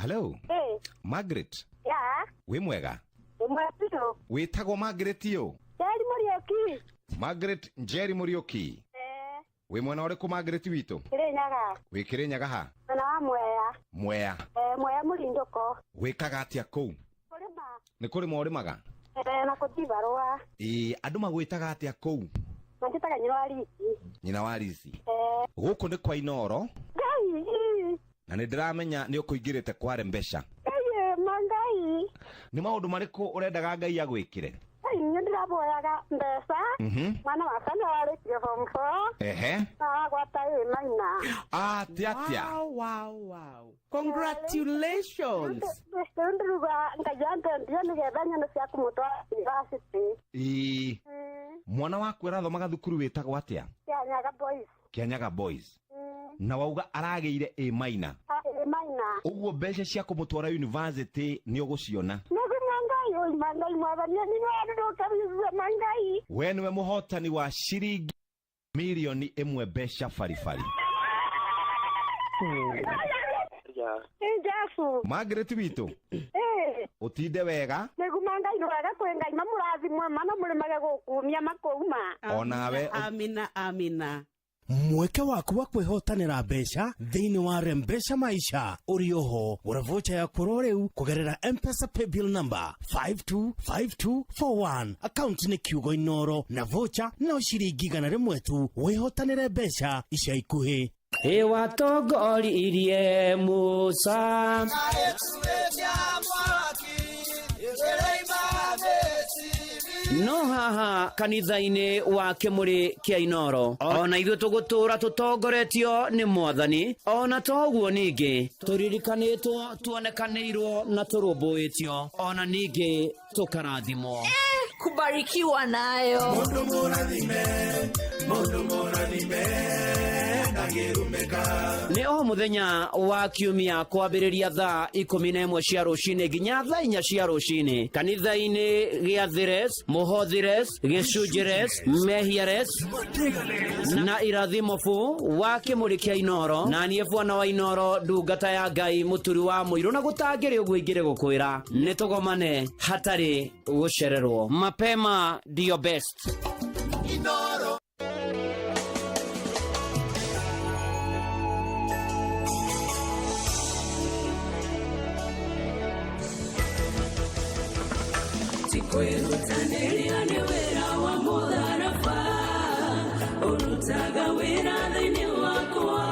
Hello. Hey, Margaret. ya, Wĩ mwega? ĩmwe biũ. Wĩtagwo Margaret ũ? Njeri Mũriũki. Margaret Njeri Mũriũki. Eh, Wĩ mwena ũrĩkũ Margaret witũ? Kĩrĩnyaga. Wĩ Kĩrĩnyaga ha? Mwena wa Mwea. Mwea. Eh, Mwea Mũrindũko. Wĩkaga atĩa kũu? Kũrĩma. Nĩ kũrĩma ũrĩmaga? Eh, na kũthi barũa. Ĩĩ, andũ magwĩtaga atĩa kũu? Manjĩtaga nyina wa Riki. Nyina wa Lizi. Eh, Gũkũ nĩ kwa Inooro Ngai, ii. na nĩ ndĩramenya nĩ ũkũingĩrĩte kware mbeca. Ngai, ma Ngai. Nĩ maũndũ marĩkũ ũrendaga Ngai agwĩkĩre? Ngai, niĩ ndĩraboyaga mbeca. Mwana wakwa nĩ ararĩkirie form four. Ehe. Na agwata ĩ maina. Atĩa atĩa? Wow. Congratulations. Rĩu ndĩruga Ngai andendia nĩgetha nyone cia kũmũtwara university. Ĩĩ. Mwana waku arathomaga thukuru wĩtagwo atĩa? Kĩanyaga Boys. Kĩanyaga Boys. Na wauga aragĩire A minor. Ĩ maina. Ũguo mbeca cia kũmũtwara university nĩ ũgũciona. Nĩguo Ngai oima Ngai mwathani nĩwe ma Ngai. We nĩwe mũhotani wa ciringi milioni ĩmwe mbeca baribari. Jesu. Margaret witũ, Eh, ũtinde wega nĩguo Ngai nĩ wega kwĩ Ngai mamũrathimwe mana mũrĩmage gũkumia makũuma. Onawe Amina, amina. Mweke waku wa kwĩhotanĩra mbeca thĩinĩ wa Rembesha Maisha ũrĩ oho. Gũra vocha ya kũro rĩu kũgerera M-Pesa paybill number 525241, akaunti nĩ kiugo Inoro, na vocha no ciringi 100 tu. Wĩhotanĩre mbeca ica ikuhĩ. Ĩ watongoririe Musa. No haha kanitha-inĩ wa kĩmũrĩ kĩa Inoro ona ithuĩ tũgũtũũra tũtongoretio nĩ mwathani. Ona toguo ningĩ tũririkanĩtwo, tuonekanĩirwo na tũrũmbũĩtio, ona ningĩ tũkarathimwo. Kubarikiwa nayo. Mundu mũrathime, mundu mũrathime, ndangĩrumĩka. Nĩ o mũthenya wa kiumia kwambĩrĩria thaa 11 cia rũcinĩ nginya thaa 4 cia rũcinĩ kanitha-inĩ gĩa Thires, Mũhothires, Gĩcunjires, Mehiares na Irathimo bu wa kĩmũrĩ kĩa Inoro. Na niĩ bwana wa Inoro, ndungata ya Ngai, mũturi wa mũirũ, na gũtangĩrĩ ũguo ingĩrĩ gũkwĩra nĩ tũgomane hatarĩ gũcererwo. Mapema ndio best. Inoro. Kwĩrutanĩria nĩ wĩra wa mũtharaba ũrutaga wĩra thĩinĩ wakwa,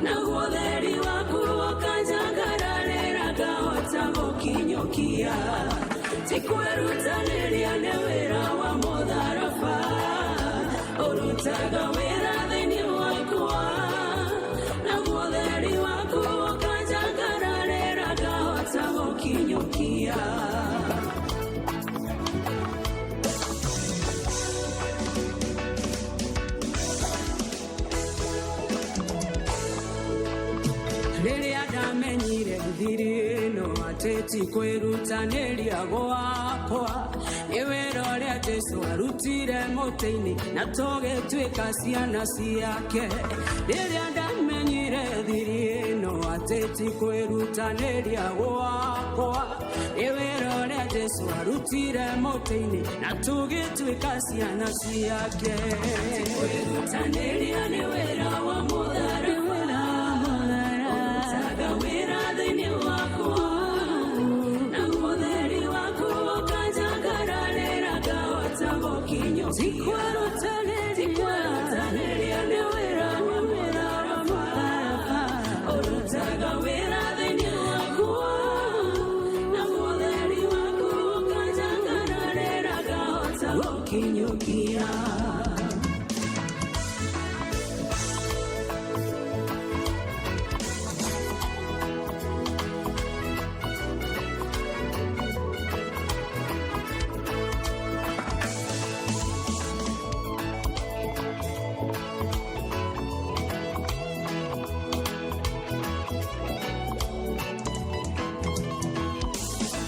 naguo theri waku ũkanjangararĩra ngahota gũkinyũkia. Ti kwĩrutanĩria nĩ wĩra wa mũtharaba ũrutaga wĩra thĩinĩ wakwa, naguo theri waku ũkanjangararĩra ngahota gũkinyũkia. Rĩrĩa ndamenyire thiri ĩno atĩ ti kwĩrutanĩria gwakwa, nĩ wĩra ũrĩa Jesũ arutire mũtĩ-inĩ na tũgĩtuĩka ciana ciake. Rĩrĩa ndamenyire thiri ĩno atĩ atĩ ti kwĩrutanĩria gwakwa nĩ wĩra ũrĩa Jesũ arutire mũtĩ-inĩ na tũgĩtuĩka ciana ciake. Ti kwĩrutanĩria nĩ wĩra wa mũtharaba, ũrutaga wĩra thĩinĩ wakwa na ũtheri waku ũkanjangararĩra ngahota gũkinyũkia. Ti kwĩrutanĩria nĩ wĩra wa mũtharaba, ũrutaga wĩra thĩinĩ wakwa na ũtheri waku ũkanjangararĩra ngahota gũkinyũkia.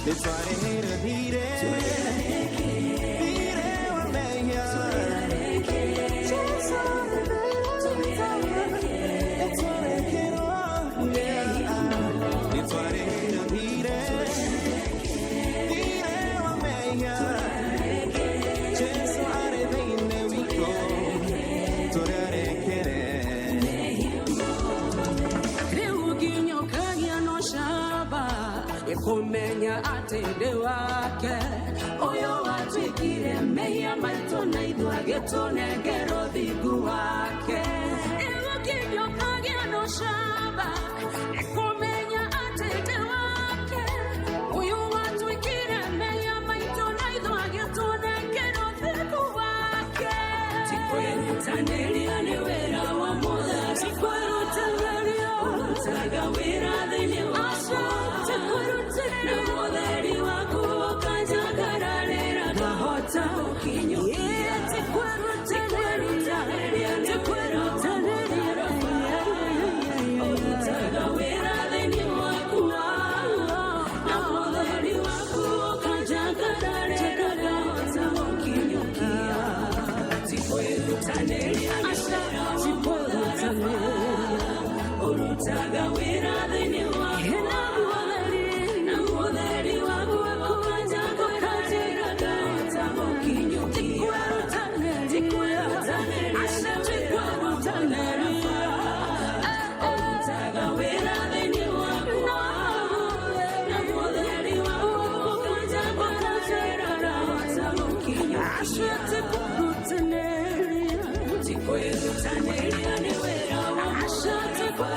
Nĩtwarĩhĩire thirĩ thirĩ wa mehia Jesũ nĩtwarekerwo nĩtwarĩhĩire thirĩ thirĩ wa mehia Jesũ arĩ thĩinĩ witũ tũrerekere Rĩu nginyũkagia no camba nĩkũmenya atĩ ndĩ wake ũyũ watuĩkire mehia maitũ na ithuĩ agĩtũnengera ũthingu wake. Rĩu nginyũkagia no camba nĩkũmenya atĩ ndĩ wake ũyũ watuĩkire mehia maitũ na ithuĩ agĩtũnengera ũthingu wake. Ti kwĩrutanĩria nĩ wĩra wa mũtharaba, ti kwĩrutanĩria ũrutaga wĩra thĩinĩ wakwa na ũtheri waku ũkanjangararĩra ngahota gũkinyũkia. Ti kwĩrutanĩria nĩ wĩra wa mũtharaba, ũrutaga wĩra thĩinĩ wakwa na ũtheri waku ũkanjangararĩra ngahota gũkinyũkia. Ti kwĩrutanĩria nĩ wĩra wa mũtharaba, ũrutaga wĩra thĩinĩ wakwa na ũtheri waku ũkanjangararĩra ngahota gũkinyũkia. Ti kwĩrutanĩria nĩ wĩra wa mũtharaba, ũrutaga wĩra thĩinĩ wakwa na ũtheri waku ũkanjangararĩra ngahota gũkinyũkia. Ti kwĩrutanĩria nĩ wĩra wa mũtharaba,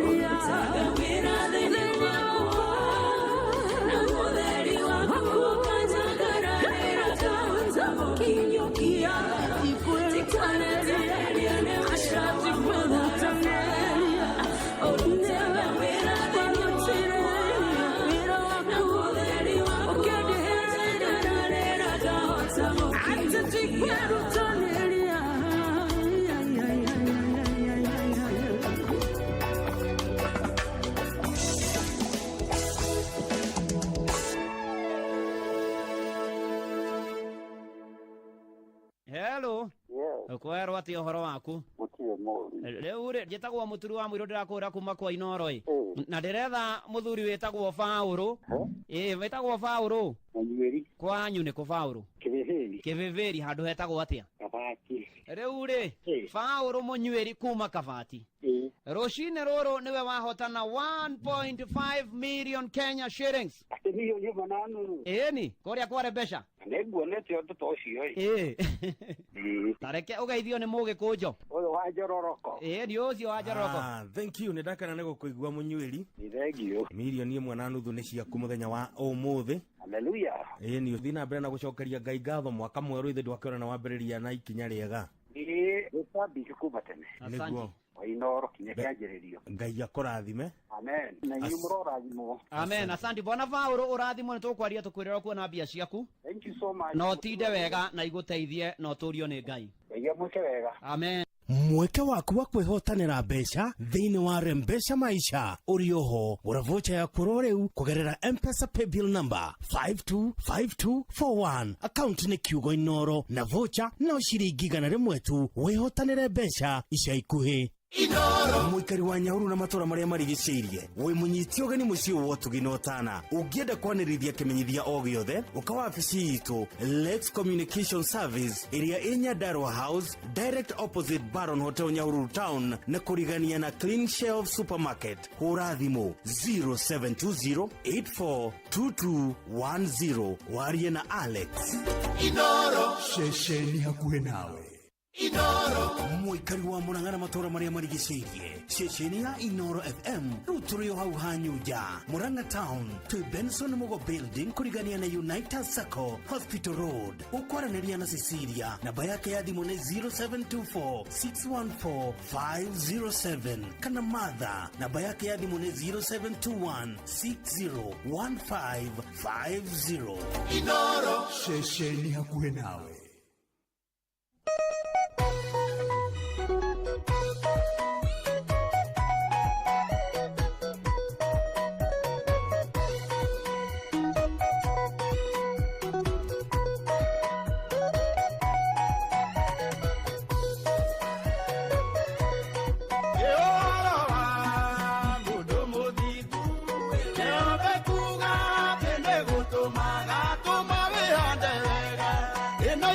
ũrutaga wĩra thĩinĩ wakwa na ũtheri waku ũkanjangararĩra ngahota gũkinyũkia. Ti kwĩrutanĩria nĩ wĩra wa mũtharaba, ũrutaga wĩra thĩinĩ wakwa na ũtheri waku ũkanjangararĩra ngahota gũkinyũkia. Hello. Ũkwerwo atĩa ũhoro waku? Gũtirĩ mũru. Rĩu rĩ njĩtagwo mũturi wa mũirũ ndĩrakũra kuma kwa Inoro ĩ. Na ndĩretha mũthuri wĩtagwo Baũrũ. Ĩ wĩtagwo Baũrũ. Mũnyuĩri. Kwanyu nĩ kũ Baũrũ? Kĩbĩbĩri. Kĩbĩbĩri handũ hetagwo atĩa? Kabati. Rĩu rĩ Baũrũ mũnyuĩri kuma Kabati. Rũcinĩ rũrũ nĩwe wahotana 1.5 million Kenya shillings. Atĩ milioni ĩmwe na nuthu. Ĩni kũrĩa kware mbeca. Nĩnguonete ũndũ ta ũcio ĩ. Ĩ. Tareke ũgeithio nĩ mũgĩkũnjo. Ũyũ wa njororoko. Ĩ ni ũcio wa njororoko. Ah, thank you nĩ ndakena nĩ gũkũigua mũnyuĩri. Thank you. Milioni ĩmwe na nuthu nĩ ciaku mũthenya wa ũmũthĩ. Haleluya. Ĩ ni ũthiĩ na mbere na gũcokeria Ngai ngatho mwaka mwerũ ithe ndwakĩona na wambĩrĩria na ikinya rĩega. Niĩ gĩtambiki kuma tene. Nĩguo. Wa Inoro kinya kĩanjĩrĩrio. Ngai akũrathime. Amen. Na inyuĩ mũrorathimwo. Amen. Asante bwana Baũrũ ũrathimwo nĩ tũkwaria tũkwĩrĩra kuona mbia ciaku. Thank you so much. Na ũtinde wega na igũteithie na ũtũrio nĩ Ngai. Ngai amwĩke wega. Amen. Mweke waku wa kwĩhotanĩra mbeca thĩinĩ wa Rembesha Maisha ũrĩ oho. Gũra vocha yaku oro rĩu kũgerera M-Pesa paybill number 525241 account nĩ kiugo Inoro na vocha no ciringi 100 tu wĩhotanĩre mbeca ica ikuhĩ. Mũikari wa Nyahururu na matũra marĩa marigicĩirie, wĩ mũnyiti ũgeni mũciĩ wa ũtugi na ũtana. Ũngĩenda kwanĩrithia kĩmenyithia o gĩothe, ũka wabici itũ Lex Communication Service ĩrĩa ĩ Nyandarua House, direct opposite Baron Hotel, Nyahururu Town, na kũrigania na Clean Shelf Supermarket. Hũra thimũ 0720 842210 warie na Alex. Inoro. Ceceni hakuhĩ nawe. Inoro. Mũikari wa Mũrang'a na matũra marĩa marigicĩirie, ceceni ya Inoro FM rĩu tũrĩ o hau Hanyunja, Mũrang'a Town, twĩ Benson Mugo Building, kũrigania na United Sacco, Hospital Road. Ũkwaranĩria na Cecilia, namba yake ya thimũ nĩ 0724 614 507, kana Martha, namba yake ya thimũ nĩ 0721 601550. Inoro. Ceceni hakuhĩ nawe. Kuga tende gũtũmaga tũma wĩhande wega ĩno.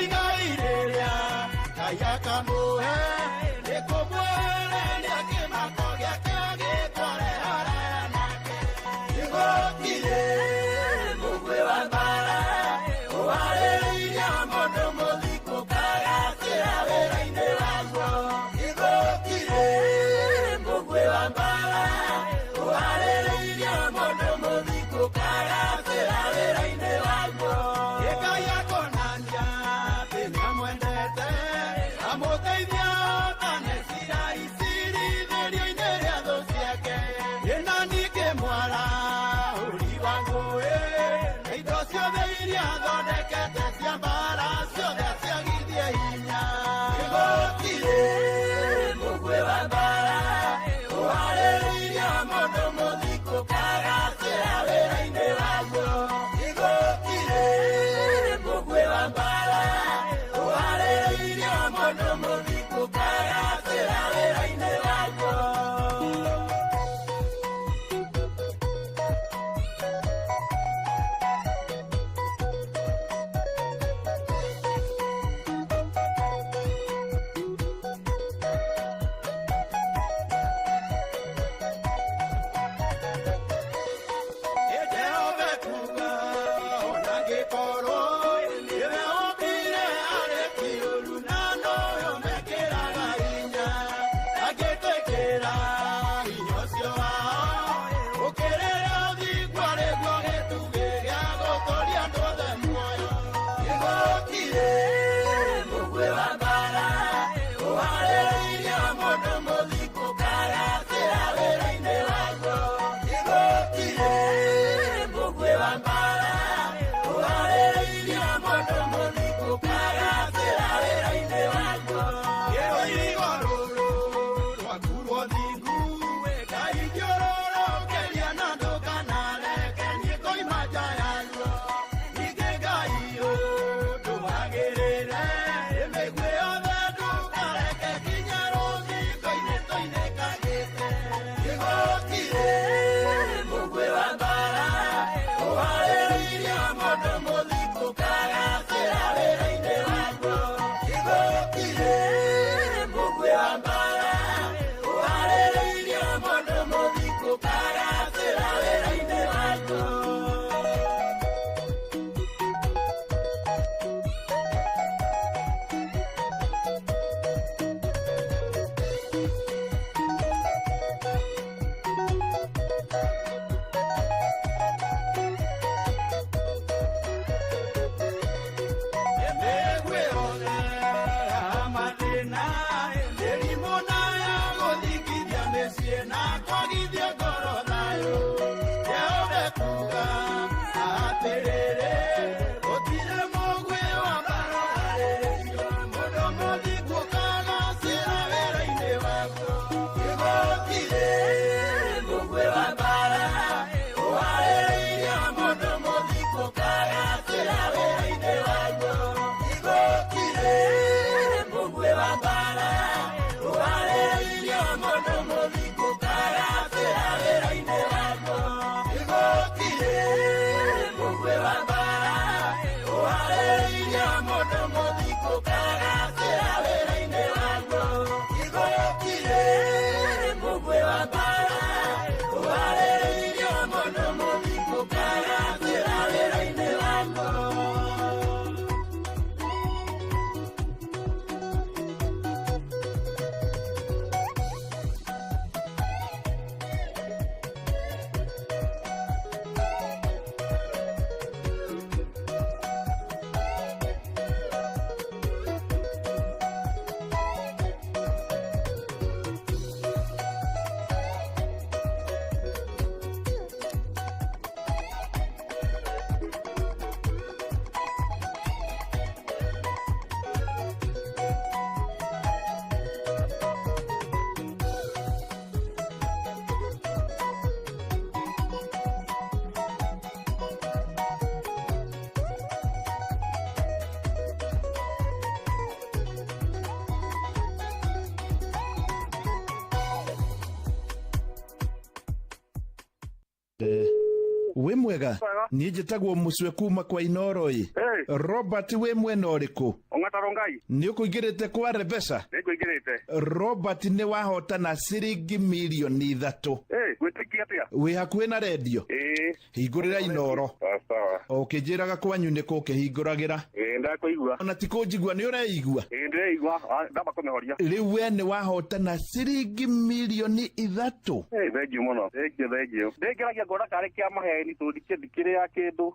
Wĩ mwega, niĩ njĩtagwo mũcwe kuma kwa Inoro. Ĩ Robert, wĩ mwena ũrĩkũ? Ong'ata Rongai. Nĩ ũkũingĩrĩte kwa Rebesa? Nĩngũingĩrĩte. Robert, nĩ wahotana ciringi mirioni 3. Gwĩtĩkia atĩa? Wĩ hakuhĩ na rendio? Ĩĩ. Hingũrĩra Inoro. Sawa. Ũkĩnjĩraga kwanyu nĩ kũkĩhingũragĩra. Ĩĩ, ndakũigua. Ona ti kũnjigua, nĩ ũreigua? Ĩĩ, ndĩreigua. Ndamba kũmĩhoria. Rĩu we nĩ wahotana ciringi mirioni 3. Ĩĩ, thengiũ mũno. Thengiũ, thengiũ. Ndĩngeragia ngona karĩ kĩa maheni tondũ ndikĩrĩa kĩndũ.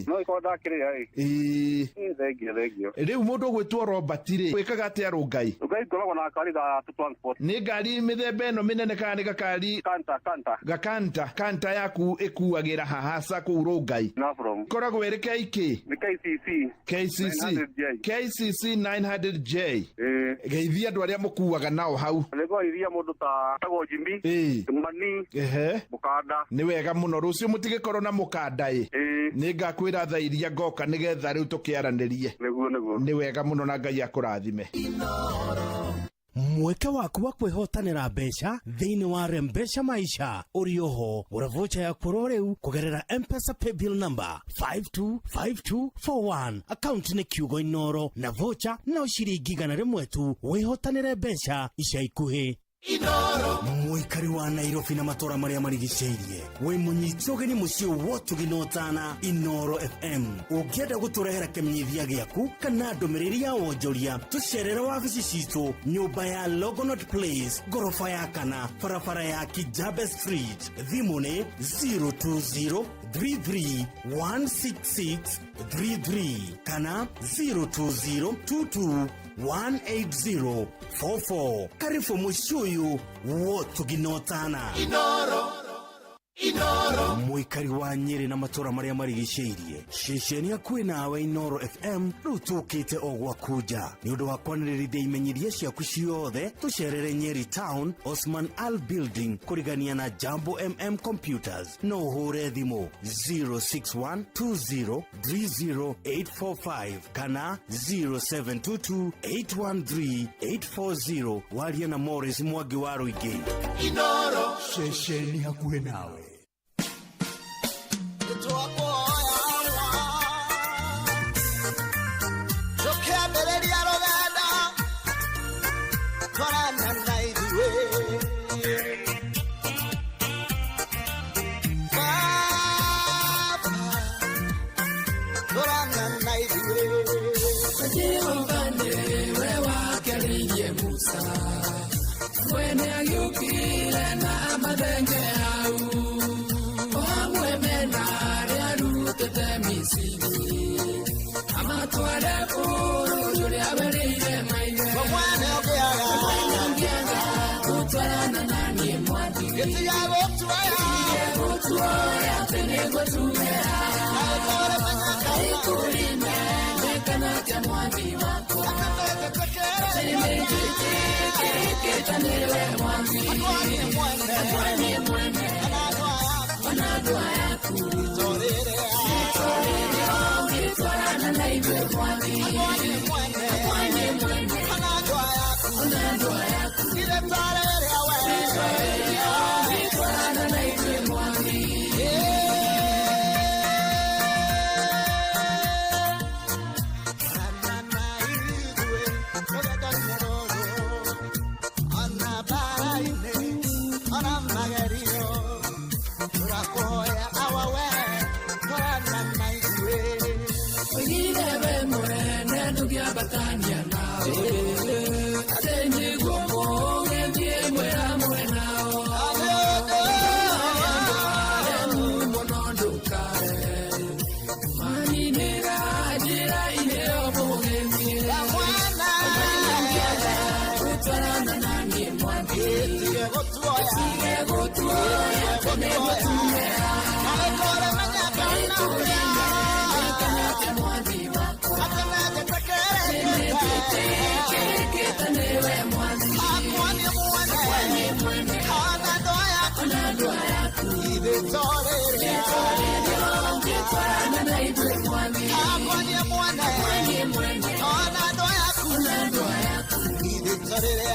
No ĩkorwo ndakĩrĩa ĩ. Ĩĩ, thengiũ, thengiũ. Rĩu mũndũ ũgwĩtwo Robert rĩ, wĩkaga atĩa Rũngai? Rũngai ngoragwo na gakari ga transport. Nĩ ngari mĩthemba ĩno mĩnene kana nĩ gakari? Kanta, kanta. Gakanta. Kanta yaku ĩkuagĩra hahaca kũu Rũngai? Nafrom. Ĩkoragwo ĩrĩ KK? Nĩ KCC. KCC. 900J. KCC 900J. Geithia andũ arĩa mũkuaga nao hau. Nĩngũgeithia mũndũ ta tagwo Jimmy. Mani. Mũkanda. Nĩ wega mũno, rũciũ mũtigĩkorwo na mũkanda ĩ. Nĩ ngakwĩra thaa iria ngoka nĩgetha rĩu tũkĩaranĩrie. Nĩguo, nĩguo. Nĩ wega mũno na Ngai akũrathime. Mweke waku wa kwĩhotanĩra mbeca thĩinĩ wa Rembesha Maisha ũrĩ oho. Gũra vocha yaku oro rĩu kũgerera Mpesa paybill number 525241, akaunti nĩ kiugo Inoro, na vocha no ciringi 100 tu. Wĩhotanĩre mbeca ica ikuhĩ. Mũikari wa Nairobi na matũra marĩa marigicĩirie, wĩ mũnyite ũgeni mũciĩ wotugi na ũtana Inoro FM. Ũngĩenda gũtũrehera kĩmenyithia gĩaku kana ndũmĩrĩri ya wonjoria, tũcerere wabici citũ, nyũmba ya Longonot Place, ngoroba ya kana, barabara ya Kijabe Street. Thimũ nĩ 020 33 166 33 kana 020 22 18044. Karibu mũciĩ ũyũ wotuginotana. Inoro. Inoro. Mũikari wa Nyĩrĩ na matũra marĩa marigicĩirie, ceceni hakuhĩ nawe Inoro FM rĩu tũkĩte o gwaku nja nĩ ũndũ wa kwanĩrĩrithia imenyithia ciaku ciothe. Tũcerere Nyeri Town, Osman Al Building, kũrigania na Jambo Computers. No ũhũre thimũ 061 20 30845 kana 0722 813 840. Waria na Morris Mwangi wa Rũingĩ. Inoro. Ceceni hakuhĩ nawe. Tũkĩambĩrĩria rũgendo twarana na ithuĩ, Baba, twarana na ithuĩ. Jehova nĩwe wakĩarĩirie Musa, mwene agĩũkire na mathenge hau, o hamwe mena arĩa arutĩte Misiri, amatware bũrũri ũrĩa werĩire maithe. Mwene ũngĩaga. Mwene ũngĩaga gũtwarana na niĩ Mwathi, Gĩtiga gũtuoya. Gĩtige gũtuoya atĩ nĩngũtumĩra. Ikũrĩmenyekana atĩa Mwathi wakwa, atĩ nĩnjĩtĩkĩrĩkĩte nĩwe Mwathi. Akwa niĩ mwene, ona andũ aya aku. Nĩtũrĩrĩ ũngĩtwarana na ithuĩ Mwathi. Akwa niĩ mwene, ona andũ aya aku. Nĩtũrĩrĩ ũngĩtwarana na ithuĩ Mwathi. Ona bara-inĩ, ona magerio, tũrakũhoya awa we, twarana na ithuĩ. Oigire we mwene ndũngĩambatania nao, atĩ nĩguo mũgĩthiĩ mwĩ hamwe nao. Aremu mũno ndũkae maninĩra njĩra-inĩ ĩyo mũgĩthiĩ. Ũngĩaga gũtwarana na niĩ Mwathi, tige gũtuoya atĩ nĩngũtumĩra. Ikũrĩmenyekana atĩa Mwathi wakwa, atĩ nĩnjĩtĩkĩrĩkĩte nĩwe Mwathi. Akwa niĩ mwene, ona andũ aya aku. Nĩtũrĩrĩ ũngĩtwarana na ithuĩ Mwathi. Akwa niĩ mwene, ona andũ aya aku. Nĩtũrĩrĩ